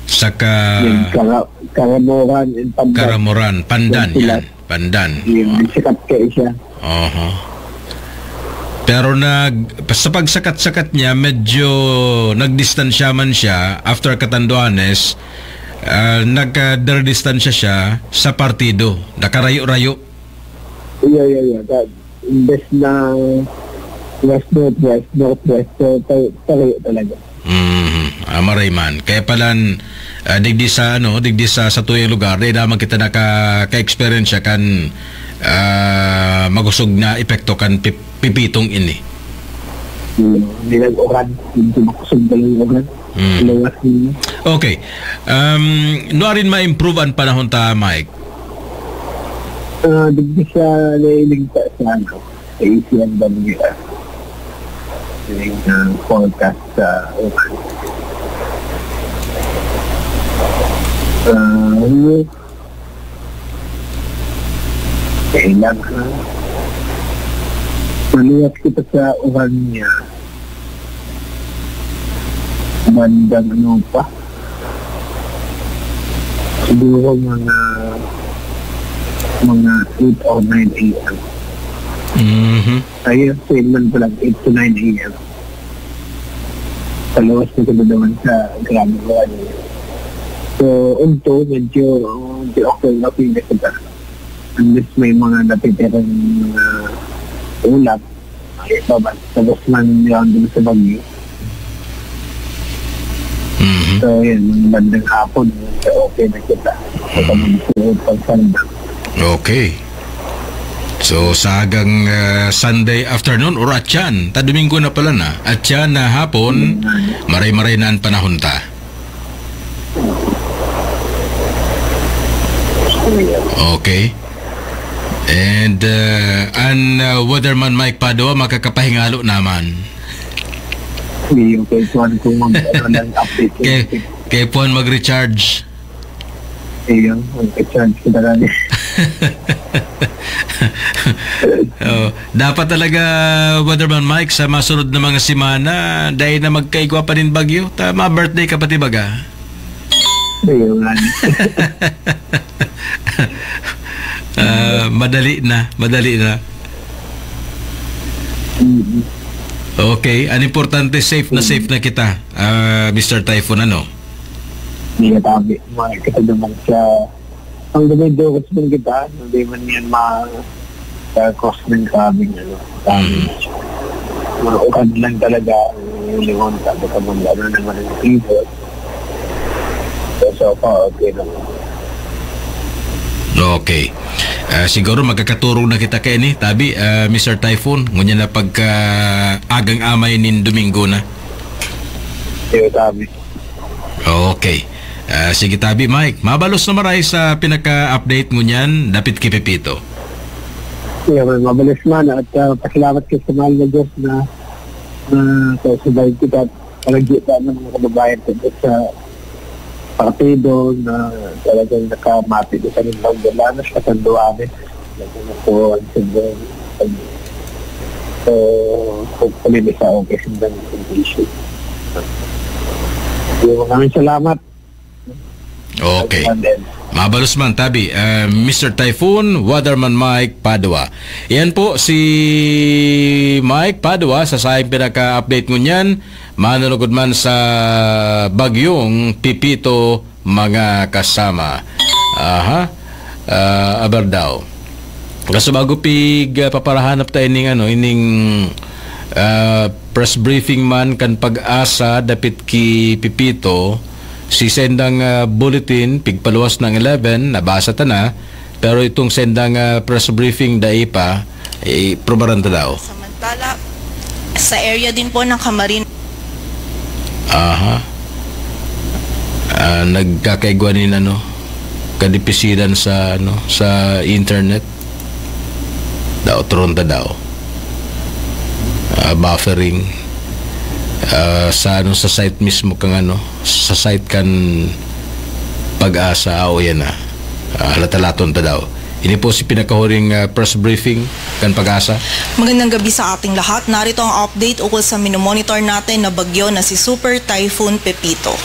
saka Yung Kara-, Caramoran and Pandan. Caramoran, Pandan, Yan sila. yan. Pandan. Yun, sikat kayo siya. Oho. Pero nag-, sa pagsakat-sakat niya, medyo nagdistansya man siya after Catanduanes, ah, nagkadistansya siya sa partido. Nakarayo-rayo. Yeah, yeah, yeah. That, imbes na west-northwest, northwest, so, ta-, tayo talaga. Mhm. Ah, maray man. Kaya pala, ah, digdi sa, ano, digdi sa, sa tuyang lugar, di naman kita nakaka-experience siya kan, ah, magusog na epekto kan pip-, pipitong ini. Hindi lang uran. Hindi makusog na yung uran. Mm. Lawas ninyo. Okay. Um, nuarin ma-improve an panahon ta, Mike? Ah, digdi sa nailing sa, sa, ano, sa A C M W F. Yung, ah, forecast sa uran. Ah, ano? Kailangan maluwas kita sa uran niya. Bandang ano pa? Siguro mga, mga eight or nine A M. Mhm. Ayun, same man pala, eight to nine A M. Paluwas na kita naman sa Grand Juan. So, unto, medyo, medyo okay na, okay na kita. Unless may mga natitirang mga ulap, ay, baba. Tapos man, yun, dun sa Baguio. Mhm. So, yun, mga bandang hapon, so, okay na kita. Sa Mhm. pamagsuot, pagsanda. Okay. So, sa agang, ah, Sunday afternoon or atyan, ta Domingo na pala na, atyan na hapon, Mm. maray-maray na an panahon ta. Okay. And, ah, an, ah, Weatherman Mike Padua makakapahingalo naman. Hindi yung kay Juan kung mag-, ano lang, update. Kay, kay Juan mag-recharge. Iyo, mag-recharge ko talaga. Oh, dapat talaga, Brother Man Mike, sa masunod na mga semana, dahil na magkaigwa pa nin bagyo, ta, ma-birthday ka pati baga. Iyo nga. Ah, madali na, madali na. Mm. Okay, ang importante, safe na safe na kita, ah, Mister Typhoon, ano? Hindi na tabi. Mga kita naman sa... Ang gabay doon, kasi kita, hindi man yan ma... sa cross ng sabing, ano, sabing. Mhm. Mga ukan lang talaga ang lingon, sabi ka mong ano naman ang fever. So, so far, okay naman. Okay. Ah, siguro magkakaturog na kita kaini, tabi, ah, Mister Typhoon. Ngunyan na pagka agang amay nin Domingo na. Kaya sabi, Okay. Ah, sige, tabi, Mike. Mabalos na maray sa pinaka-update ngunyan, dapit ki Pepito. Kaya man, mabalis man at ah, pasalamat kayo sa mahal na Diyos na na sa survive kita at palagi pa ng mga kababayan ko sa partido na talagang nakamati ko sa nila, wala na sa Tanduanes. Nagkano po ang sundang. So, hopefully, may sa okay sundang condition. Yung maraming salamat. Okay. And then, Mabalos man, tabi, ah, Mister Typhoon, Waterman Mike Padua. Yan po si Mike Padua sa sayang pinaka-update ngunyan. Manunugod man sa bagyong Pipito, mga kasama. Aha. Ah, aber daw. Kaso bago pig, ah, paparahanap ta ining, ano, ining, ah, press briefing man kan Pag-asa dapit ki Pipito, si sendang, ah, bulletin, pigpaluwas ng eleven, nabasa ta na, pero itong sendang, ah, press briefing, dai pa, eh, probaran ta daw. Samantala, sa area din po ng Camarines, Aha. Ah, nagkakaigwa nin, ano, kadipisilan sa, ano, sa internet. Daw, tron ta daw. Ah, buffering. Ah, sa, ano, sa site mismo kang, ano, sa site kan Pag-asa, ah, o yan na. Ah, halata-laton ta daw. Ini po si pinakahuring, ah, press briefing kan Pag-asa. Magandang gabi sa ating lahat. Narito ang update ukol sa minomonitor natin na bagyo na si Super Typhoon Pepito.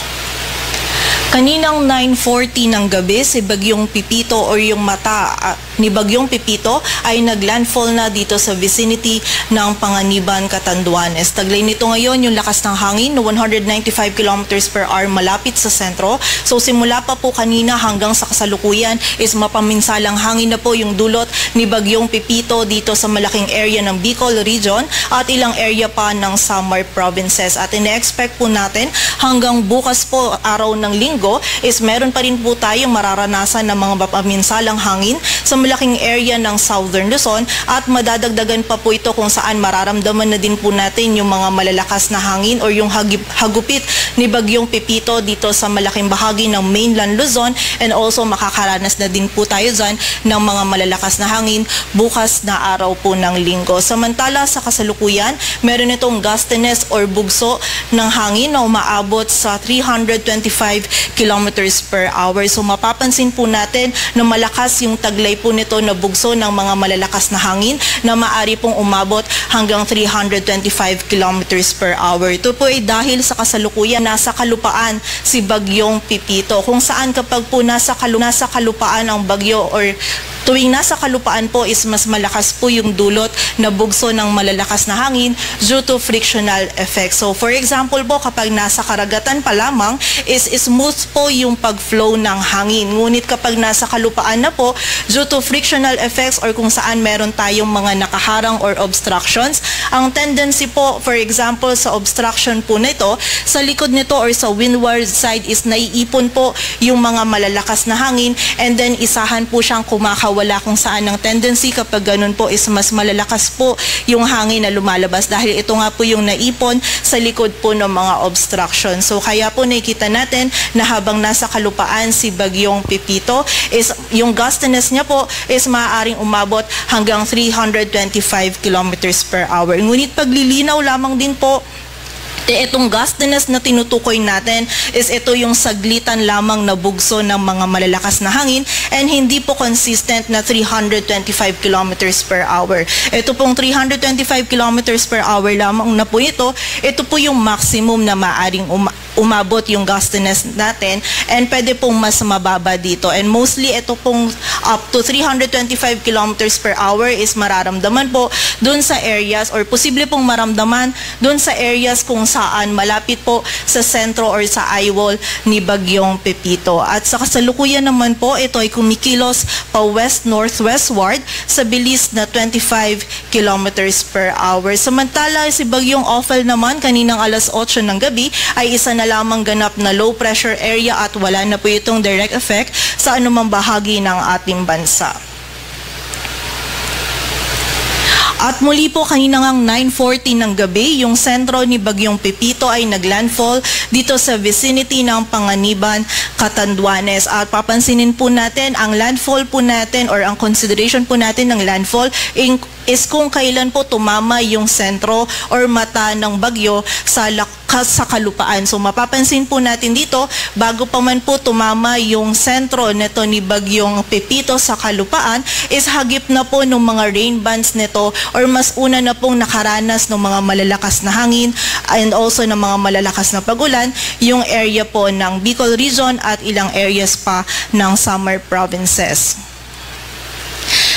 Kaninang nine forty ng gabi, si Bagyong Pepito or yung mata, ah, ni Bagyong Pepito ay naglandfall na dito sa vicinity ng Panganiban, Catanduanes. Taglay nito ngayon yung lakas ng hangin na one hundred ninety-five kilometers per hour malapit sa sentro. So, simula pa po kanina hanggang sa kasalukuyan is mapaminsalang hangin na po yung dulot ni Bagyong Pepito dito sa malaking area ng Bicol Region at ilang area pa ng Samar Provinces. At ine-expect po natin hanggang bukas po, araw ng Linggo, is meron pa rin po tayong mararanasan ng mga mapaminsalang hangin sa malaking area ng Southern Luzon at madadagdagan pa po ito kung saan mararamdaman na din po natin yung mga malalakas na hangin or yung hagip-, hagupit ni Bagyong Pepito dito sa malaking bahagi ng mainland Luzon, and also makakaranas na din po tayo dyan ng mga malalakas na hangin bukas na araw po ng Linggo. Samantala, sa kasalukuyan, meron itong gustiness or bugso ng hangin na umaabot sa three hundred twenty-five kilometers per hour. So, mapapansin po natin na malakas yung taglay po nito na bugso ng mga malalakas na hangin na maari pong umabot hanggang three hundred twenty-five kilometers per hour. Ito po ay dahil sa kasalukuyan nasa kalupaan si Bagyong Pepito, kung saan kapag po nasa, kalu- nasa kalupaan ang bagyo or tuwing nasa kalupaan po is mas malakas po yung dulot na bugso ng malalakas na hangin due to frictional effect. So, for example po, kapag nasa karagatan pa lamang is smooth po yung pag-flow ng hangin. Ngunit kapag nasa kalupaan na po, due to frictional effects or kung saan meron tayong mga nakaharang or obstructions, ang tendency po, for example, sa obstruction po nito, sa likod nito or sa windward side is naiipon po yung mga malalakas na hangin, and then isahan po siyang kumakawala, kung saan ang tendency kapag ganun po is mas malalakas po yung hangin na lumalabas dahil ito nga po yung naipon sa likod po ng mga obstruction. So, kaya po nakikita natin na habang nasa kalupaan si Bagyong Pepito is yung gustiness niya po is maaaring umabot hanggang three hundred twenty-five kilometers per hour. Ngunit paglilinaw lamang din po, eh, itong gustiness na tinutukoy natin is ito yung saglitan lamang na bugso ng mga malalakas na hangin and hindi po consistent na three hundred twenty-five kilometers per hour. Ito pong three hundred twenty-five kilometers per hour lamang na po ito, ito po yung maximum na maaring uma- umabot yung gustiness natin, and pwede pong mas mababa dito. And mostly, ito pong up to three hundred twenty-five kilometers per hour is mararamdaman po dun sa areas, or posible pong maramdaman dun sa areas kung saan malapit po sa sentro or sa eyewall ni Bagyong Pepito. At sa kasalukuyan naman po, ito ay kumikilos pa west-northwestward sa bilis na twenty-five kilometers per hour. Samantala, si Bagyong Ophel naman, kaninang alas otso ng gabi, ay isa na lamang ganap na low pressure area at wala na po itong direct effect sa anumang bahagi ng ating bansa. At muli po, kanina ngang nine forty ng gabi, yung sentro ni Bagyong Pepito ay naglandfall dito sa vicinity ng Panganiban, Catanduanes. At papansinin po natin, ang landfall po natin or ang consideration po natin ng landfall in- is kung kailan po tumama yung sentro or mata ng bagyo sa lak- ka-, sa kalupaan. So, mapapansin po natin dito, bago pa man po tumama yung sentro nito ni Bagyong Pepito sa kalupaan, is hagip na po ng mga rain bands nito, or mas una na pong nakaranas ng mga malalakas na hangin and also ng mga malalakas na pag-ulan yung area po ng Bicol Region at ilang areas pa ng Samar Provinces.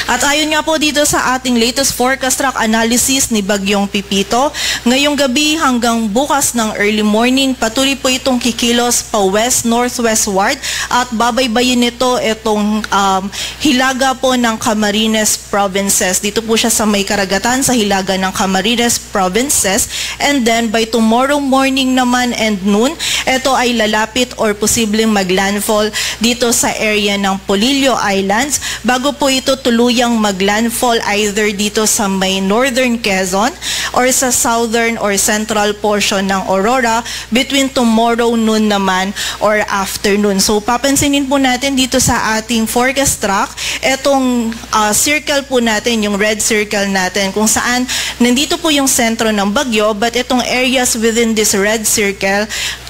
At ayon nga po dito sa ating latest forecast track analysis ni Bagyong Pepito, ngayong gabi hanggang bukas ng early morning, patuloy po itong kikilos pa west-northwestward at babaybayin nito itong, um, hilaga po ng Camarines Provinces. Dito po siya sa may karagatan, sa hilaga ng Camarines Provinces. And then, by tomorrow morning naman and noon, ito ay lalapit or posibleng maglandfall dito sa area ng Polillo Islands, bago po ito tuluyang maglandfall either dito sa may northern Quezon or sa southern or central portion ng Aurora between tomorrow noon naman or afternoon. So, papansinin po natin dito sa ating forecast track, etong, ah, circle po natin, yung red circle natin, kung saan nandito po yung sentro ng bagyo, but itong areas within this red circle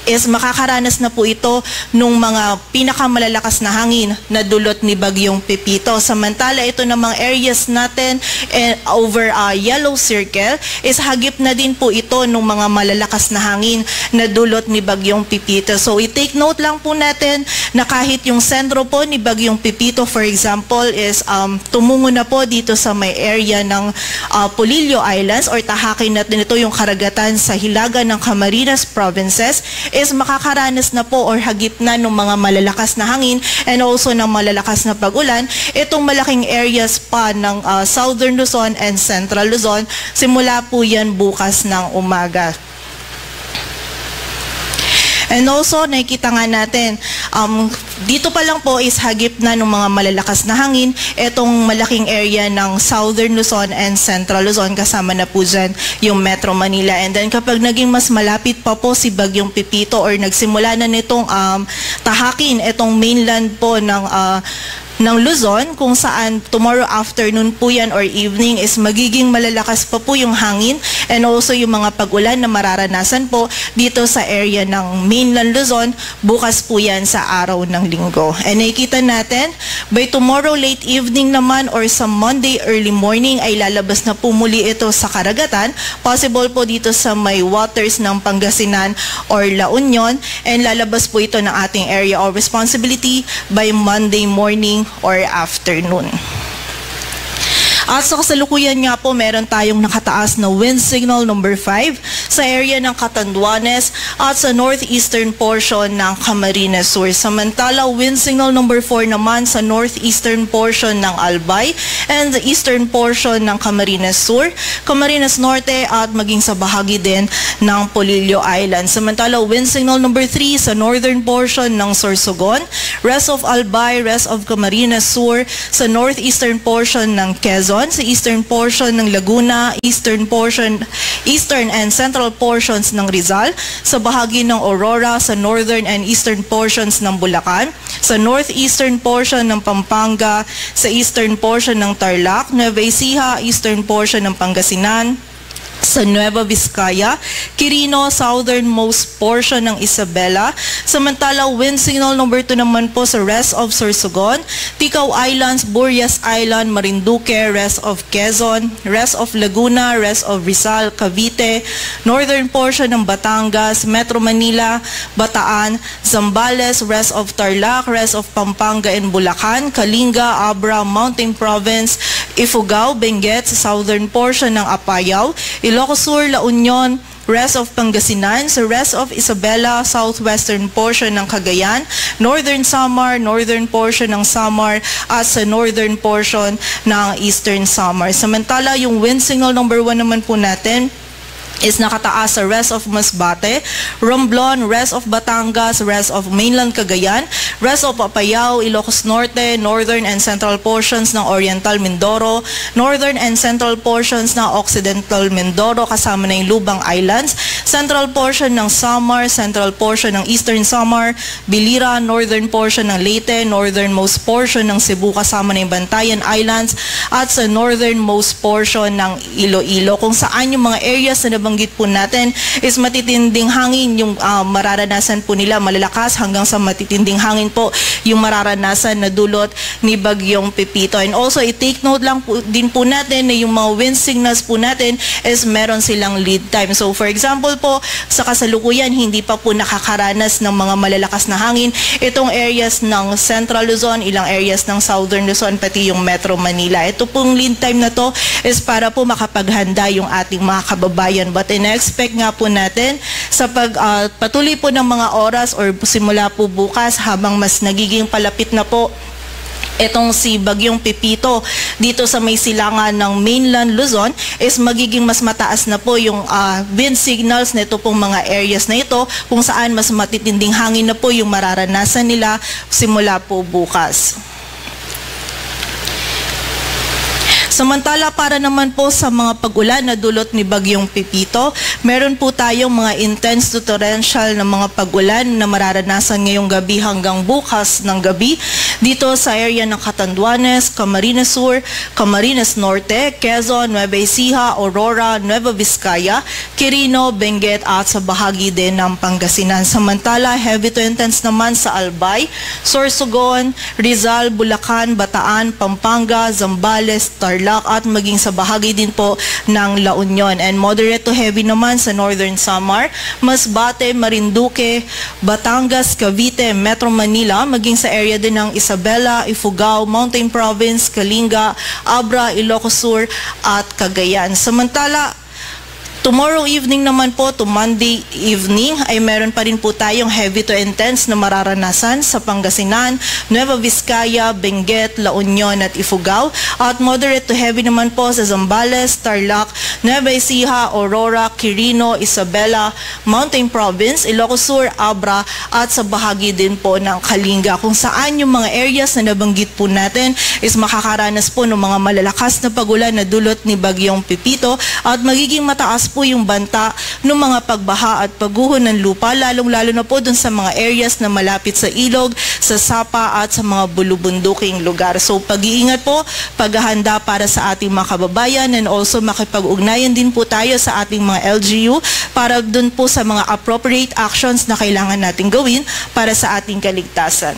is makakaranas na po ito nung mga pinakamalalakas na hangin na dulot ni Bagyong Pepito. Samantala, ito namang areas natin, eh, over, ah, yellow circle is hagip na din po ito nung mga malalakas na hangin na dulot ni Bagyong Pepito. So, i-take note lang po natin na kahit yung sentro po ni Bagyong Pepito, for example, is, um, tumungo na po dito sa may area ng, ah, Polillo Islands or tahakin natin ito yung karagatan sa hilaga ng Camarines Provinces, is makakaranas na po or hagip na ng mga malalakas na hangin and also ng malalakas na pag-ulan itong malaking areas pa ng, ah, Southern Luzon and Central Luzon. Simula po yan bukas ng umaga. And also, nakikita nga natin, um, dito pa lang po is hagip na ng mga malalakas na hangin, etong malaking area ng Southern Luzon and Central Luzon, kasama na po dyan yung Metro Manila. And then kapag naging mas malapit pa po si Bagyong Pepito or nagsimula na nitong, um, tahakin itong mainland po ng, ah, ng Luzon, kung saan tomorrow afternoon po yan or evening is magiging malalakas pa po yung hangin and also yung mga pag-ulan na mararanasan po dito sa area ng mainland Luzon bukas po yan sa araw ng Linggo. And nakikita natin, by tomorrow late evening naman or sa Monday early morning ay lalabas na po muli ito sa karagatan, possible po dito sa may waters ng Pangasinan or La Union, and lalabas po ito ng ating area of responsibility by Monday morning or afternoon. At sa kasalukuyan nga po, meron tayong nakataas na wind signal number five sa area ng Catanduanes at sa northeastern portion ng Camarines Sur. Samantala, wind signal number four naman sa northeastern portion ng Albay and the eastern portion ng Camarines Sur, Camarines Norte at maging sa bahagi din ng Polillo Island. Samantala, wind signal number three sa northern portion ng Sorsogon, rest of Albay, rest of Camarines Sur, sa northeastern portion ng Quezon, sa eastern portion ng Laguna, eastern portion, eastern and central portions ng Rizal, sa bahagi ng Aurora, sa northern and eastern portions ng Bulacan, sa northeastern portion ng Pampanga, sa eastern portion ng Tarlac, Nueva Ecija, eastern portion ng Pangasinan, sa Nueva Vizcaya, Quirino, southernmost portion ng Isabela. Samantala, wind signal number two naman po sa rest of Sorsogon, Ticao Islands, Burias Island, Marinduque, rest of Quezon, rest of Laguna, rest of Rizal, Cavite, northern portion ng Batangas, Metro Manila, Bataan, Zambales, rest of Tarlac, rest of Pampanga and Bulacan, Kalinga, Abra, Mountain Province, Ifugao, Benguet, sa southern portion ng Apayao, Ilocos Sur, La Union, rest of Pangasinan, sa rest of Isabela, southwestern portion ng Cagayan, northern Samar, northern portion ng Samar, at sa northern portion ng eastern Samar. Samantala, yung wind signal number one naman po natin is nakataas sa rest of Masbate, Romblon, rest of Batangas, rest of mainland Cagayan, rest of Apayao, Ilocos Norte, northern and central portions ng Oriental Mindoro, northern and central portions ng Occidental Mindoro kasama na yung Lubang Islands, central portion ng Samar, central portion ng Eastern Samar, Biliran, northern portion ng Leyte, northernmost portion ng Cebu kasama na yung Bantayan Islands, at sa northernmost portion ng Iloilo, kung saan yung mga areas na nabanggit po natin is matitinding hangin yung ah, mararanasan po nila, malalakas hanggang sa matitinding hangin po yung mararanasan na dulot ni Bagyong Pepito. And also, i-take note lang po, din po natin na yung mga wind signals po natin is meron silang lead time. So, for example po, sa kasalukuyan, hindi pa po nakakaranas ng mga malalakas na hangin itong areas ng Central Luzon, ilang areas ng Southern Luzon, pati yung Metro Manila. Ito pong lead time na to is para po makapaghanda yung ating mga kababayan. But in-expect nga po natin sa pag, ah, patuloy po ng mga oras or simula po bukas habang mas nagiging palapit na po itong si Bagyong Pepito dito sa may silangan ng mainland Luzon is magiging mas mataas na po yung ah, wind signals nito pong mga areas na ito kung saan mas matitinding hangin na po yung mararanasan nila simula po bukas. Samantala, para naman po sa mga pag-ulan na dulot ni Bagyong Pepito, meron po tayong mga intense to torrential na mga pag-ulan na mararanasan ngayong gabi hanggang bukas ng gabi dito sa area ng Catanduanes, Camarines Sur, Camarines Norte, Quezon, Nueva Ecija, Aurora, Nueva Vizcaya, Quirino, Benguet at sa bahagi din ng Pangasinan. Samantala, heavy to intense naman sa Albay, Sorsogon, Rizal, Bulacan, Bataan, Pampanga, Zambales, Tarlac at maging sa bahagi din po ng La Union. And moderate to heavy naman sa Northern Samar, Masbate, Marinduque, Batangas, Cavite, Metro Manila, maging sa area din ng Isabela, Ifugao, Mountain Province, Kalinga, Abra, Ilocos Sur at Cagayan. Samantala, tomorrow evening naman po, to Monday evening, ay meron pa rin po tayong heavy to intense na mararanasan sa Pangasinan, Nueva Vizcaya, Benguet, La Union at Ifugao, at moderate to heavy naman po sa Zambales, Tarlac, Nueva Ecija, Aurora, Quirino, Isabela, Mountain Province, Ilocos Sur, Abra, at sa bahagi din po ng Kalinga, kung saan yung mga areas na nabanggit po natin is makakaranas po ng mga malalakas na pag-ulan na dulot ni Bagyong Pepito at magiging mataas po yung banta ng mga pagbaha at pagguho ng lupa, lalong-lalo na po dun sa mga areas na malapit sa ilog, sa sapa at sa mga bulubunduking lugar. So, pag-iingat po, paghahanda para sa ating mga kababayan, and also makipag-ugnayan din po tayo sa ating mga L G U para dun po sa mga appropriate actions na kailangan nating gawin para sa ating kaligtasan.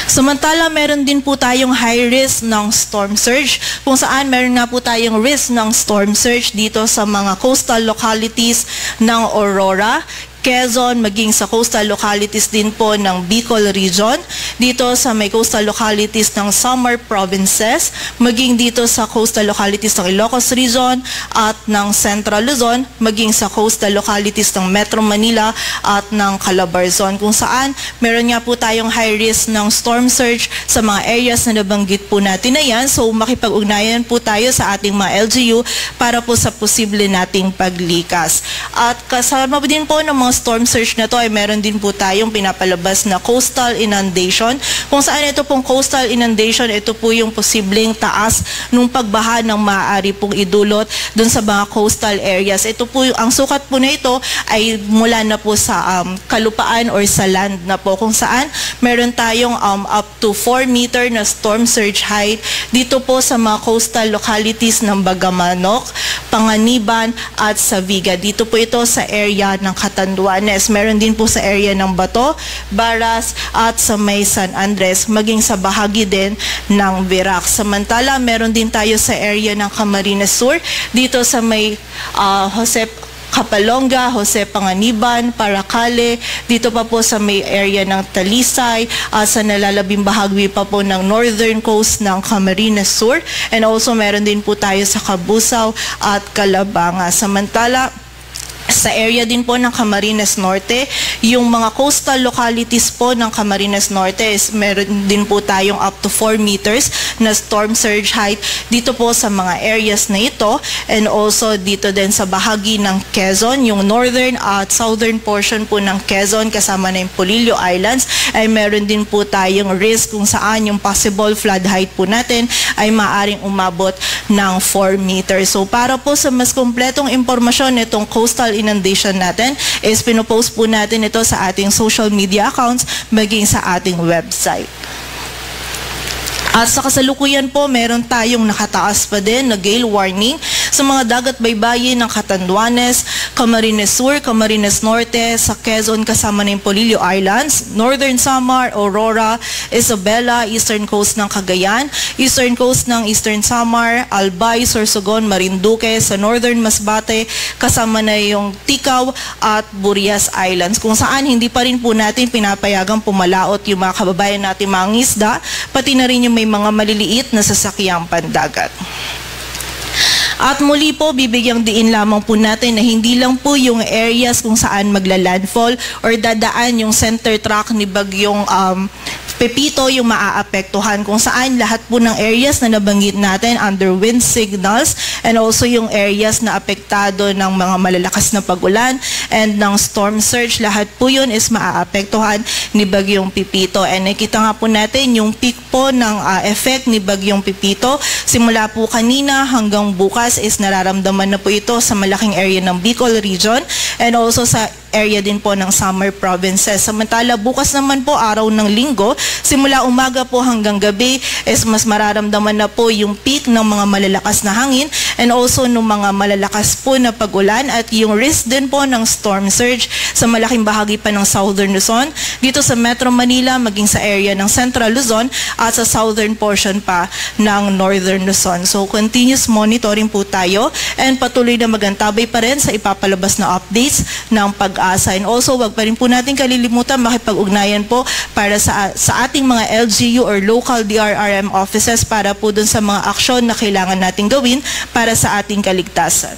Samantala, meron din po tayong high risk ng storm surge, kung saan meron nga po tayong risk ng storm surge dito sa mga coastal localities ng Aurora, Quezon, maging sa coastal localities din po ng Bicol Region, dito sa may coastal localities ng Samar Provinces, maging dito sa coastal localities ng Ilocos Region at ng Central Luzon, maging sa coastal localities ng Metro Manila at ng Calabarzon, kung saan meron nga po tayong high risk ng storm surge sa mga areas na nabanggit po natin na yan. So, makipag-ugnayan po tayo sa ating mga L G U para po sa posible nating paglikas. At kasama din po ng mga storm surge na to ay meron din po tayong pinapalabas na coastal inundation Kung saan ito pong coastal inundation, ito po yung posibleng taas ng pagbaha ng maaari pong idulot dun sa mga coastal areas. Ito po yung, ang sukat po na ito ay mula na po sa, um, kalupaan or sa land na po, kung saan meron tayong, um, up to four meter na storm surge height dito po sa mga coastal localities ng Bagamanok, Panganiban at Saviga. Dito po ito sa area ng Catanduanes. Meron din po sa area ng Bato, Baras at sa may San Andres, maging sa bahagi din ng Virac. Samantala, meron din tayo sa area ng Camarines Sur, dito sa may, ah, Jose Capalonga, Jose Panganiban, Paracale, dito pa po sa may area ng Talisay, ah, sa nalalabing bahagi pa po ng northern coast ng Camarines Sur. And also, meron din po tayo sa Cabusao at Calabanga. Samantala, sa area din po ng Camarines Norte, yung mga coastal localities po ng Camarines Norte is meron din po tayong up to four meters na storm surge height dito po sa mga areas na ito. And also dito din sa bahagi ng Quezon, yung northern at southern portion po ng Quezon kasama na yung Polillo Islands, ay meron din po tayong risk kung saan yung possible flood height po natin ay maaring umabot ng four meters. So para po sa mas kompletong impormasyon nitong coastal inundation natin, is pinopost po natin ito sa ating social media accounts maging sa ating website. At sa kasalukuyan po, meron tayong nakataas pa din na gale warning sa mga dagat baybayin ng Catanduanes, Camarines Sur, Camarines Norte, sa Quezon kasama na yung Polillo Islands, Northern Samar, Aurora, Isabela, Eastern Coast ng Cagayan, Eastern Coast ng Eastern Samar, Albay, Sorsogon, Marinduque, sa Northern Masbate, kasama na yung Ticao at Burias Islands, kung saan hindi pa rin po natin pinapayagang pumalaot yung mga kababayan natin mangisda, pati na rin yung may mga maliliit na sasakyang pandagat. At muli po, bibigyang diin lamang po natin na hindi lang po yung areas kung saan magla-landfall or dadaan yung center track ni Bagyong, um, Pepito yung maaapektuhan, kung saan lahat po ng areas na nabanggit natin under wind signals and also yung areas na apektado ng mga malalakas na pag-ulan and ng storm surge, lahat po yun is maaapektuhan ni Bagyong Pepito. And nakita nga po natin yung peak po ng, ah, effect ni Bagyong Pepito. Simula po kanina hanggang bukas is nararamdaman na po ito sa malaking area ng Bicol region and also sa area din po ng Samar provinces. Samantala, bukas naman po, araw ng Linggo, simula umaga po hanggang gabi, is mas mararamdaman na po yung peak ng mga malalakas na hangin and also ng mga malalakas po na pag-ulan at yung risk din po ng storm surge sa malaking bahagi pa ng Southern Luzon, dito sa Metro Manila, maging sa area ng Central Luzon at sa southern portion pa ng Northern Luzon. So, continuous monitoring po tayo and patuloy na magantabay pa rin sa ipapalabas na updates ng PAGASA. And also, wag pa rin po natin kalilimutan makipag-ugnayan po para sa, sa ating mga L G U or local D R R M offices para po dun sa mga aksyon na kailangan nating gawin para sa ating kaligtasan.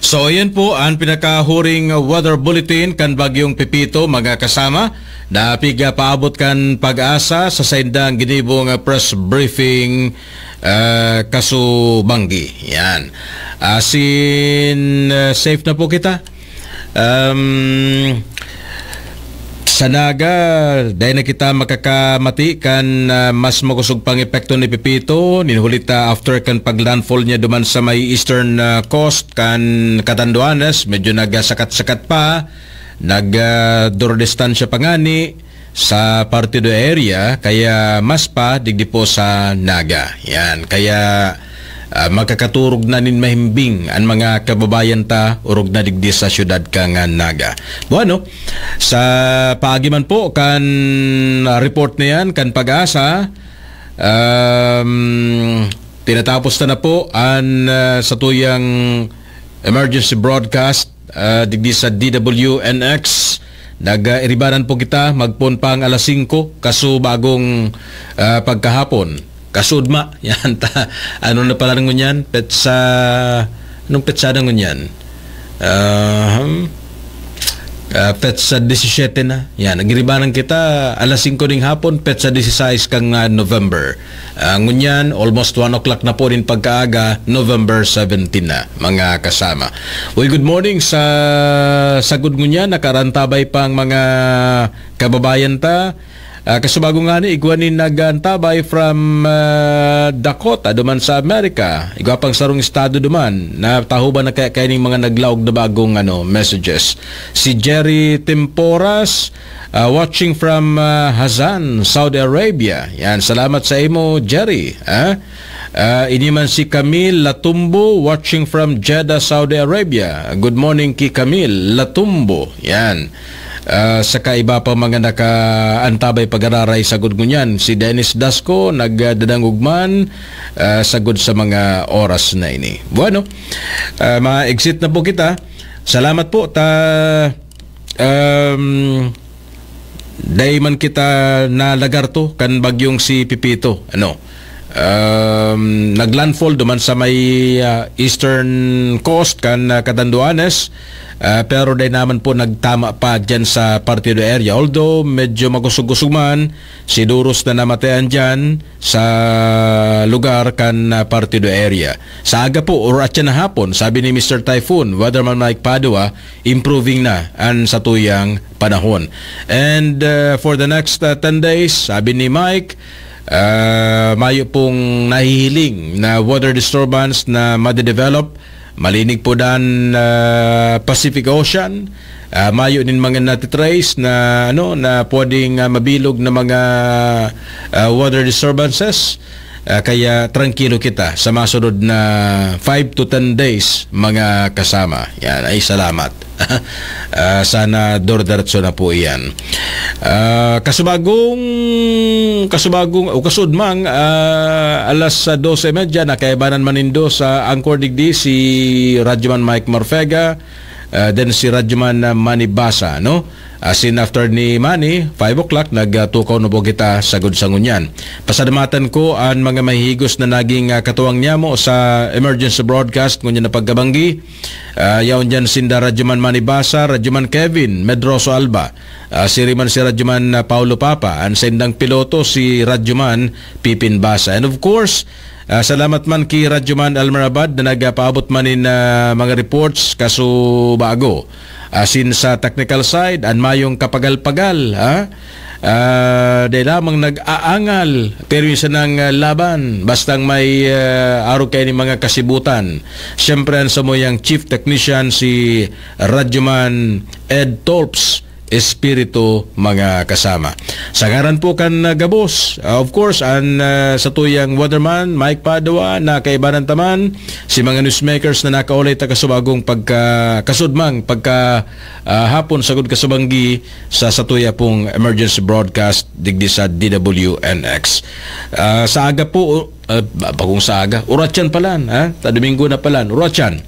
So, ayan po ang pinakahuring weather bulletin kan Bagyong Pepito, mga kasama, na piga paabot kan PAGASA sa saindang ginibong, ah, press briefing, ah, kasubanggi. Yan. Asin, ah, safe na po kita. Um, sa Naga, dai na kita makakamati kan, ah, mas makosog pang epekto ni Pepito, nin huli ta after kan pag-landfall niya duman sa may eastern, ah, coast kan Catanduanes, medyo nagsakat-sakat pa, nag, ah, duro distansya pa ngani sa parte do area, kaya mas pa digdi po sa Naga. Yan, kaya, ah, makakaturog na nin mahimbing an mga kababayan ta, orog na digdi sa syudad kan Naga. Bueno, sa paagi man po kan, ah, report na yan, kan PAGASA, um, tinatapos na na po an, ah, satuyang emergency broadcast, ah, digdi sa D W N X. Nag, ah, iribanan po kita, magpoon pa ang alas singko, kaso bagong, ah, pagkahapon. Kasudma, yan ta. Ano na pala ngunyan? Petsa, anong petsa na ngunyan? Ah, hmm. Ah, petsa disisiete na. Yan, nagiribanan kita, alas singko ning hapon, petsa disisais kang, ah, November. Ah, ngunyan, almost one o'clock na po nin pagkaaga, November seventeen na, mga kasama. Well, good morning sa sagod ngunyan, nakarantabay pang mga kababayan ta. Ah, kasubago ngani, igwa nin nag-antabay from, ah, Dakota, duman sa Amerika. Igwa pang sarong estado duman, na tahoban na kaya, kaya ning mga naglaog na bagong, ano, messages. Si Jerry Temporas, ah, watching from, ah, Hazan, Saudi Arabia. Yan, salamat sa imo, Jerry, ah. Ah, ini man si Camille Latumbo, watching from Jeddah, Saudi Arabia. Good morning ki Camille Latumbo. Yan. Ah, saka iba pa mga nakaantabay pag-araray sagod ngunyan. Si Dennis Dasco, nagdadangog man, ah, sagod sa mga oras na ini. Bueno, ah, ma-exit na po kita. Salamat po. Ta, um, dai man kita nalagarto kan bagyong si Pepito. Ano? Um, naglandfall duman sa may, ah, eastern coast kan, ah, Catanduanes, ah, pero dai naman po nagtama pa dyan sa Partido area. Although medyo magusog-usog man, si Duros na namatayan dyan sa lugar kan, ah, Partido area. Sa aga po, or atyan na hapon, sabi ni Mister Typhoon, Weatherman Mike Padua, improving na an satuyang panahon. And, ah, for the next, ah, ten days, sabi ni Mike, Ah, mayo pong nahihiling na weather disturbance na madedevelop. Malinig po dan, ah, Pacific Ocean. Ah, mayo nin mga natitrace na, ano, na pwedeng, ah, mabilog na mga, ah, weather disturbances. Ah, kaya trangkilo kita sa masunod na five to ten days, mga kasama. Yan, ay salamat. Ah, sana dor-diretso na po iyan. Ah, kasubagong, kasubagong, o kasudmang, ah, alas dose y media, nakaibanan man nindo sa angkor digdi si Radyoman Mike Marfega, ah, then si Radyoman, ah, Manny Basa, no? As in, after ni Manny, five o'clock, nagtukaw na po kita sagod sa ngunyan. Pasalamatan ko an mga mahihigos na naging, ah, katuwang niyamo sa emergency broadcast ngunyan na pagkabanggi. Ah, yaon dyan sinda Radyoman Manny Basa, Radyoman Kevin Medroso Alba. Ah, siring man si Radyoman, ah, Paulo Papa, an saindang piloto si Radyoman Pipin Basa. And of course, ah, salamat man ki Radyoman Elmer Abad na nagpaabot man nin, ah, mga reports kasubago. Asin sa technical side, an mayong kapagal-pagal, ha? Ah, dai lamang nag-aangal, pero yung sanang, ah, laban, bastang may, ah, arog kayo ning mga kasibutan. Siyempre, ang samuyang chief technician, si Radyoman Ed Tolps Espiritu, mga kasama. Sa ngaran po kan, ah, gabos, ah, of course, an, ah, satuyang weatherman, Mike Padua, na kaibanan taman, si mga newsmakers na nakaulay ta kasubagong pagka, kasudmang pagka, ah, hapon sagod kasubanggi sa satuya pong emergency broadcast digdi sa D W N X. Ah, sa aga po, ah, ba-, bagong sa aga, uratyan palan, ha? Ta Domingo na palan, uratyan.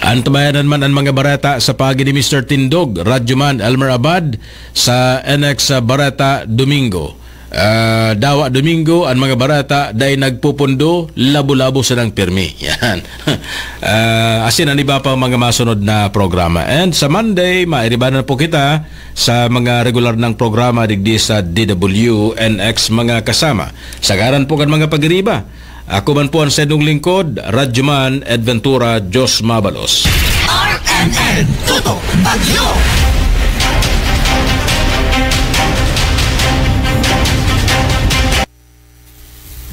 Antabayanan man an mga bareta sa paagi ni Mister Tindog, Radyoman Elmer Abad, sa N X Bareta Domingo. Ah, dawa Domingo, an mga bareta dai nagpupundo, labo-labo silang pirmi. Yan. Ah, asin an iba pang mga masunod na programa. And sa Monday, mairibanan po kita sa mga regular nang programa digdi sa D W N X, mga kasama. Sa ngaran po kan mga pagiriba, ako man po an saindong lingkod, Radyoman Ed Ventura, Diyos mabalos. R M N Toto Bagyo.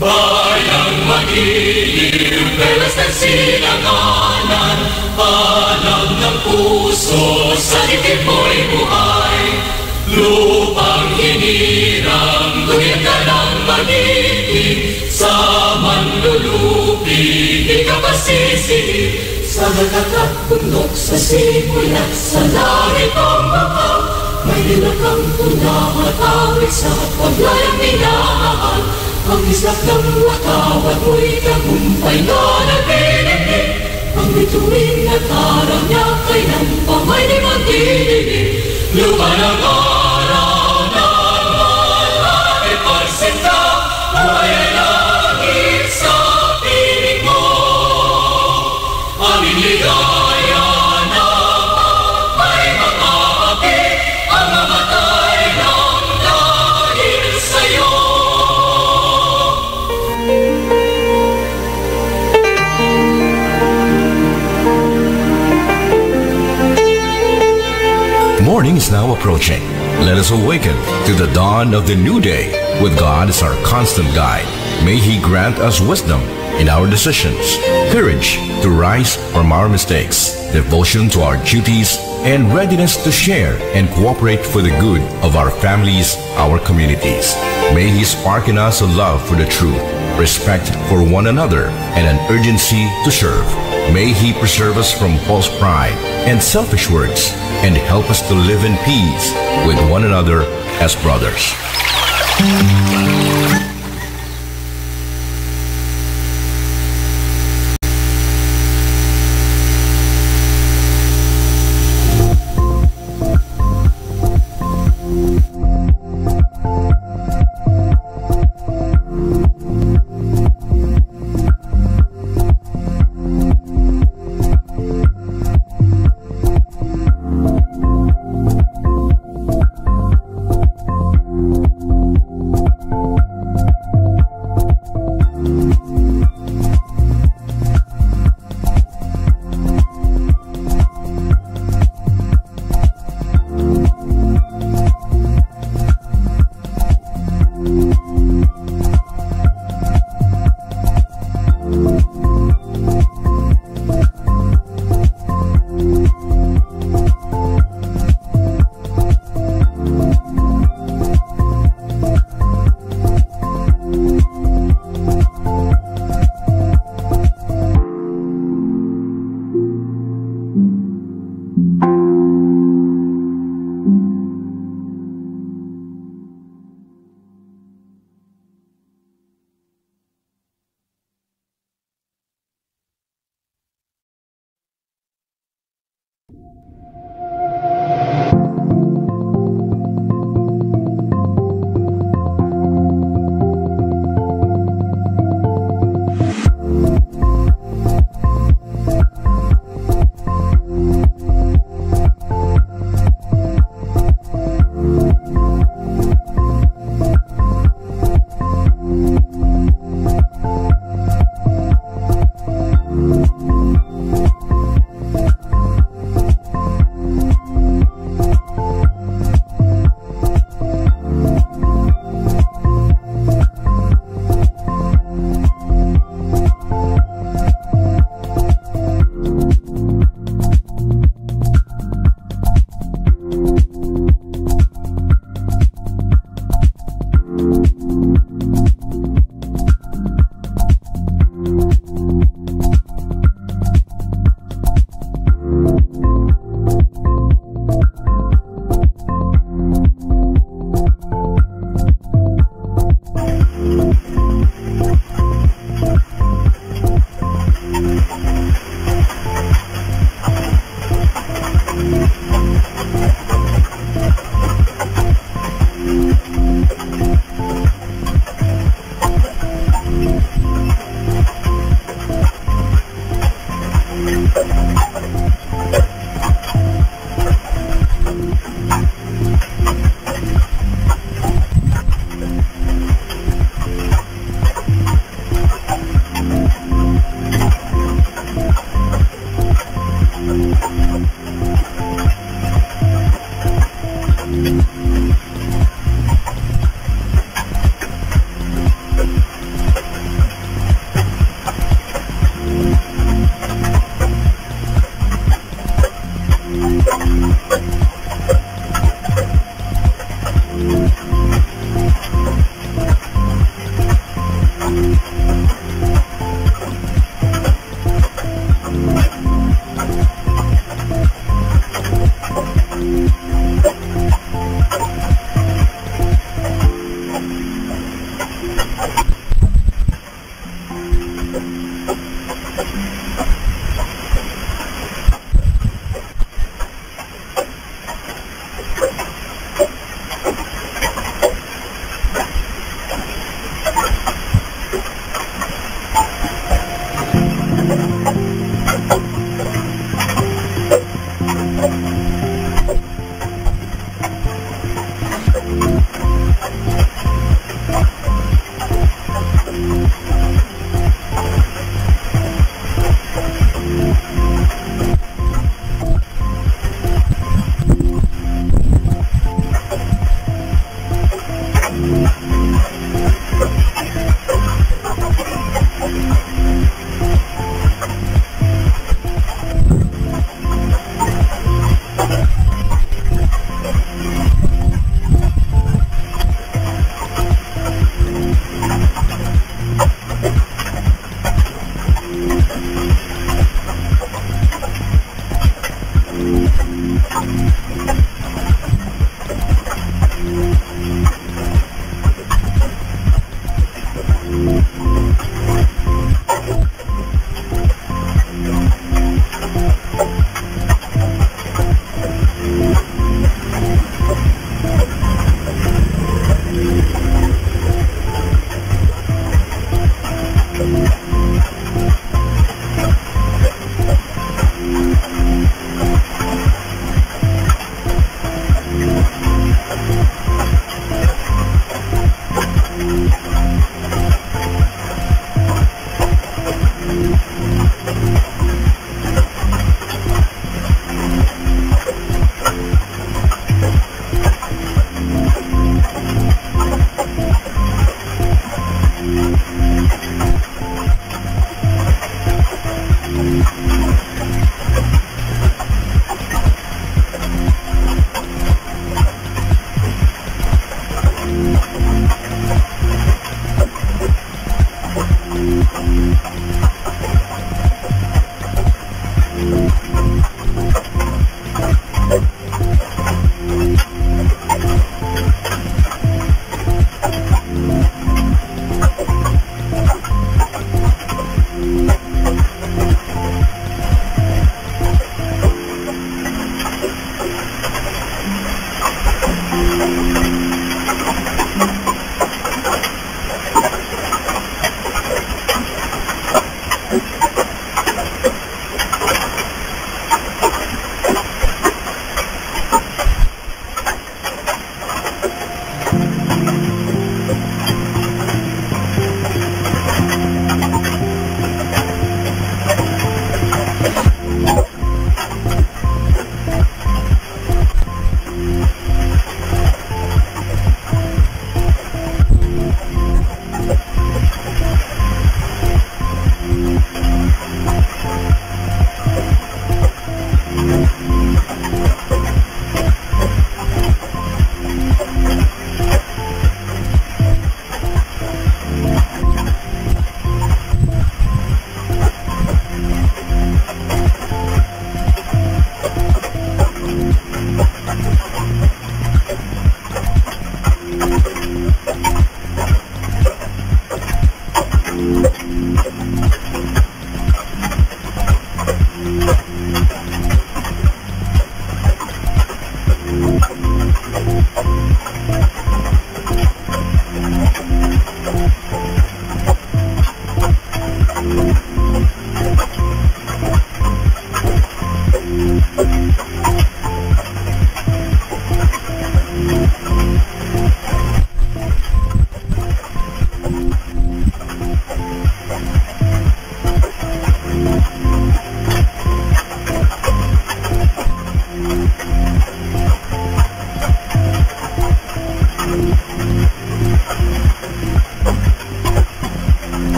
Bayang magiliw, perlas ng sinanganan, panang ng puso, sa dibdib mo'y buhay. Lupang hinirang, duyan ka ng magiging, sa manlulupi, di ka pasisihin. Sa dagat at bundok, sa simoy at sa langit ang mahal. May dilag kang tuna, matawid sa paglayang minamahal. Ang isla ng lakaw at mo'y tagumpay na nagbibigay. Ang bituin at araw niya kailan pa may di magdidilim. Lupa ng araw na mahal at ipagsinta, buhay ay langit sa piling mo. Aming ligaya na may mga api ang mamatay ng dahil sa'yo. Morning is now approaching. Let us awaken to the dawn of the new day with God as our constant guide. May He grant us wisdom in our decisions, courage to rise from our mistakes, devotion to our duties, and readiness to share and cooperate for the good of our families, our communities. May He spark in us a love for the truth, respect for one another, and an urgency to serve. May He preserve us from false pride and selfish words, and help us to live in peace with one another as brothers.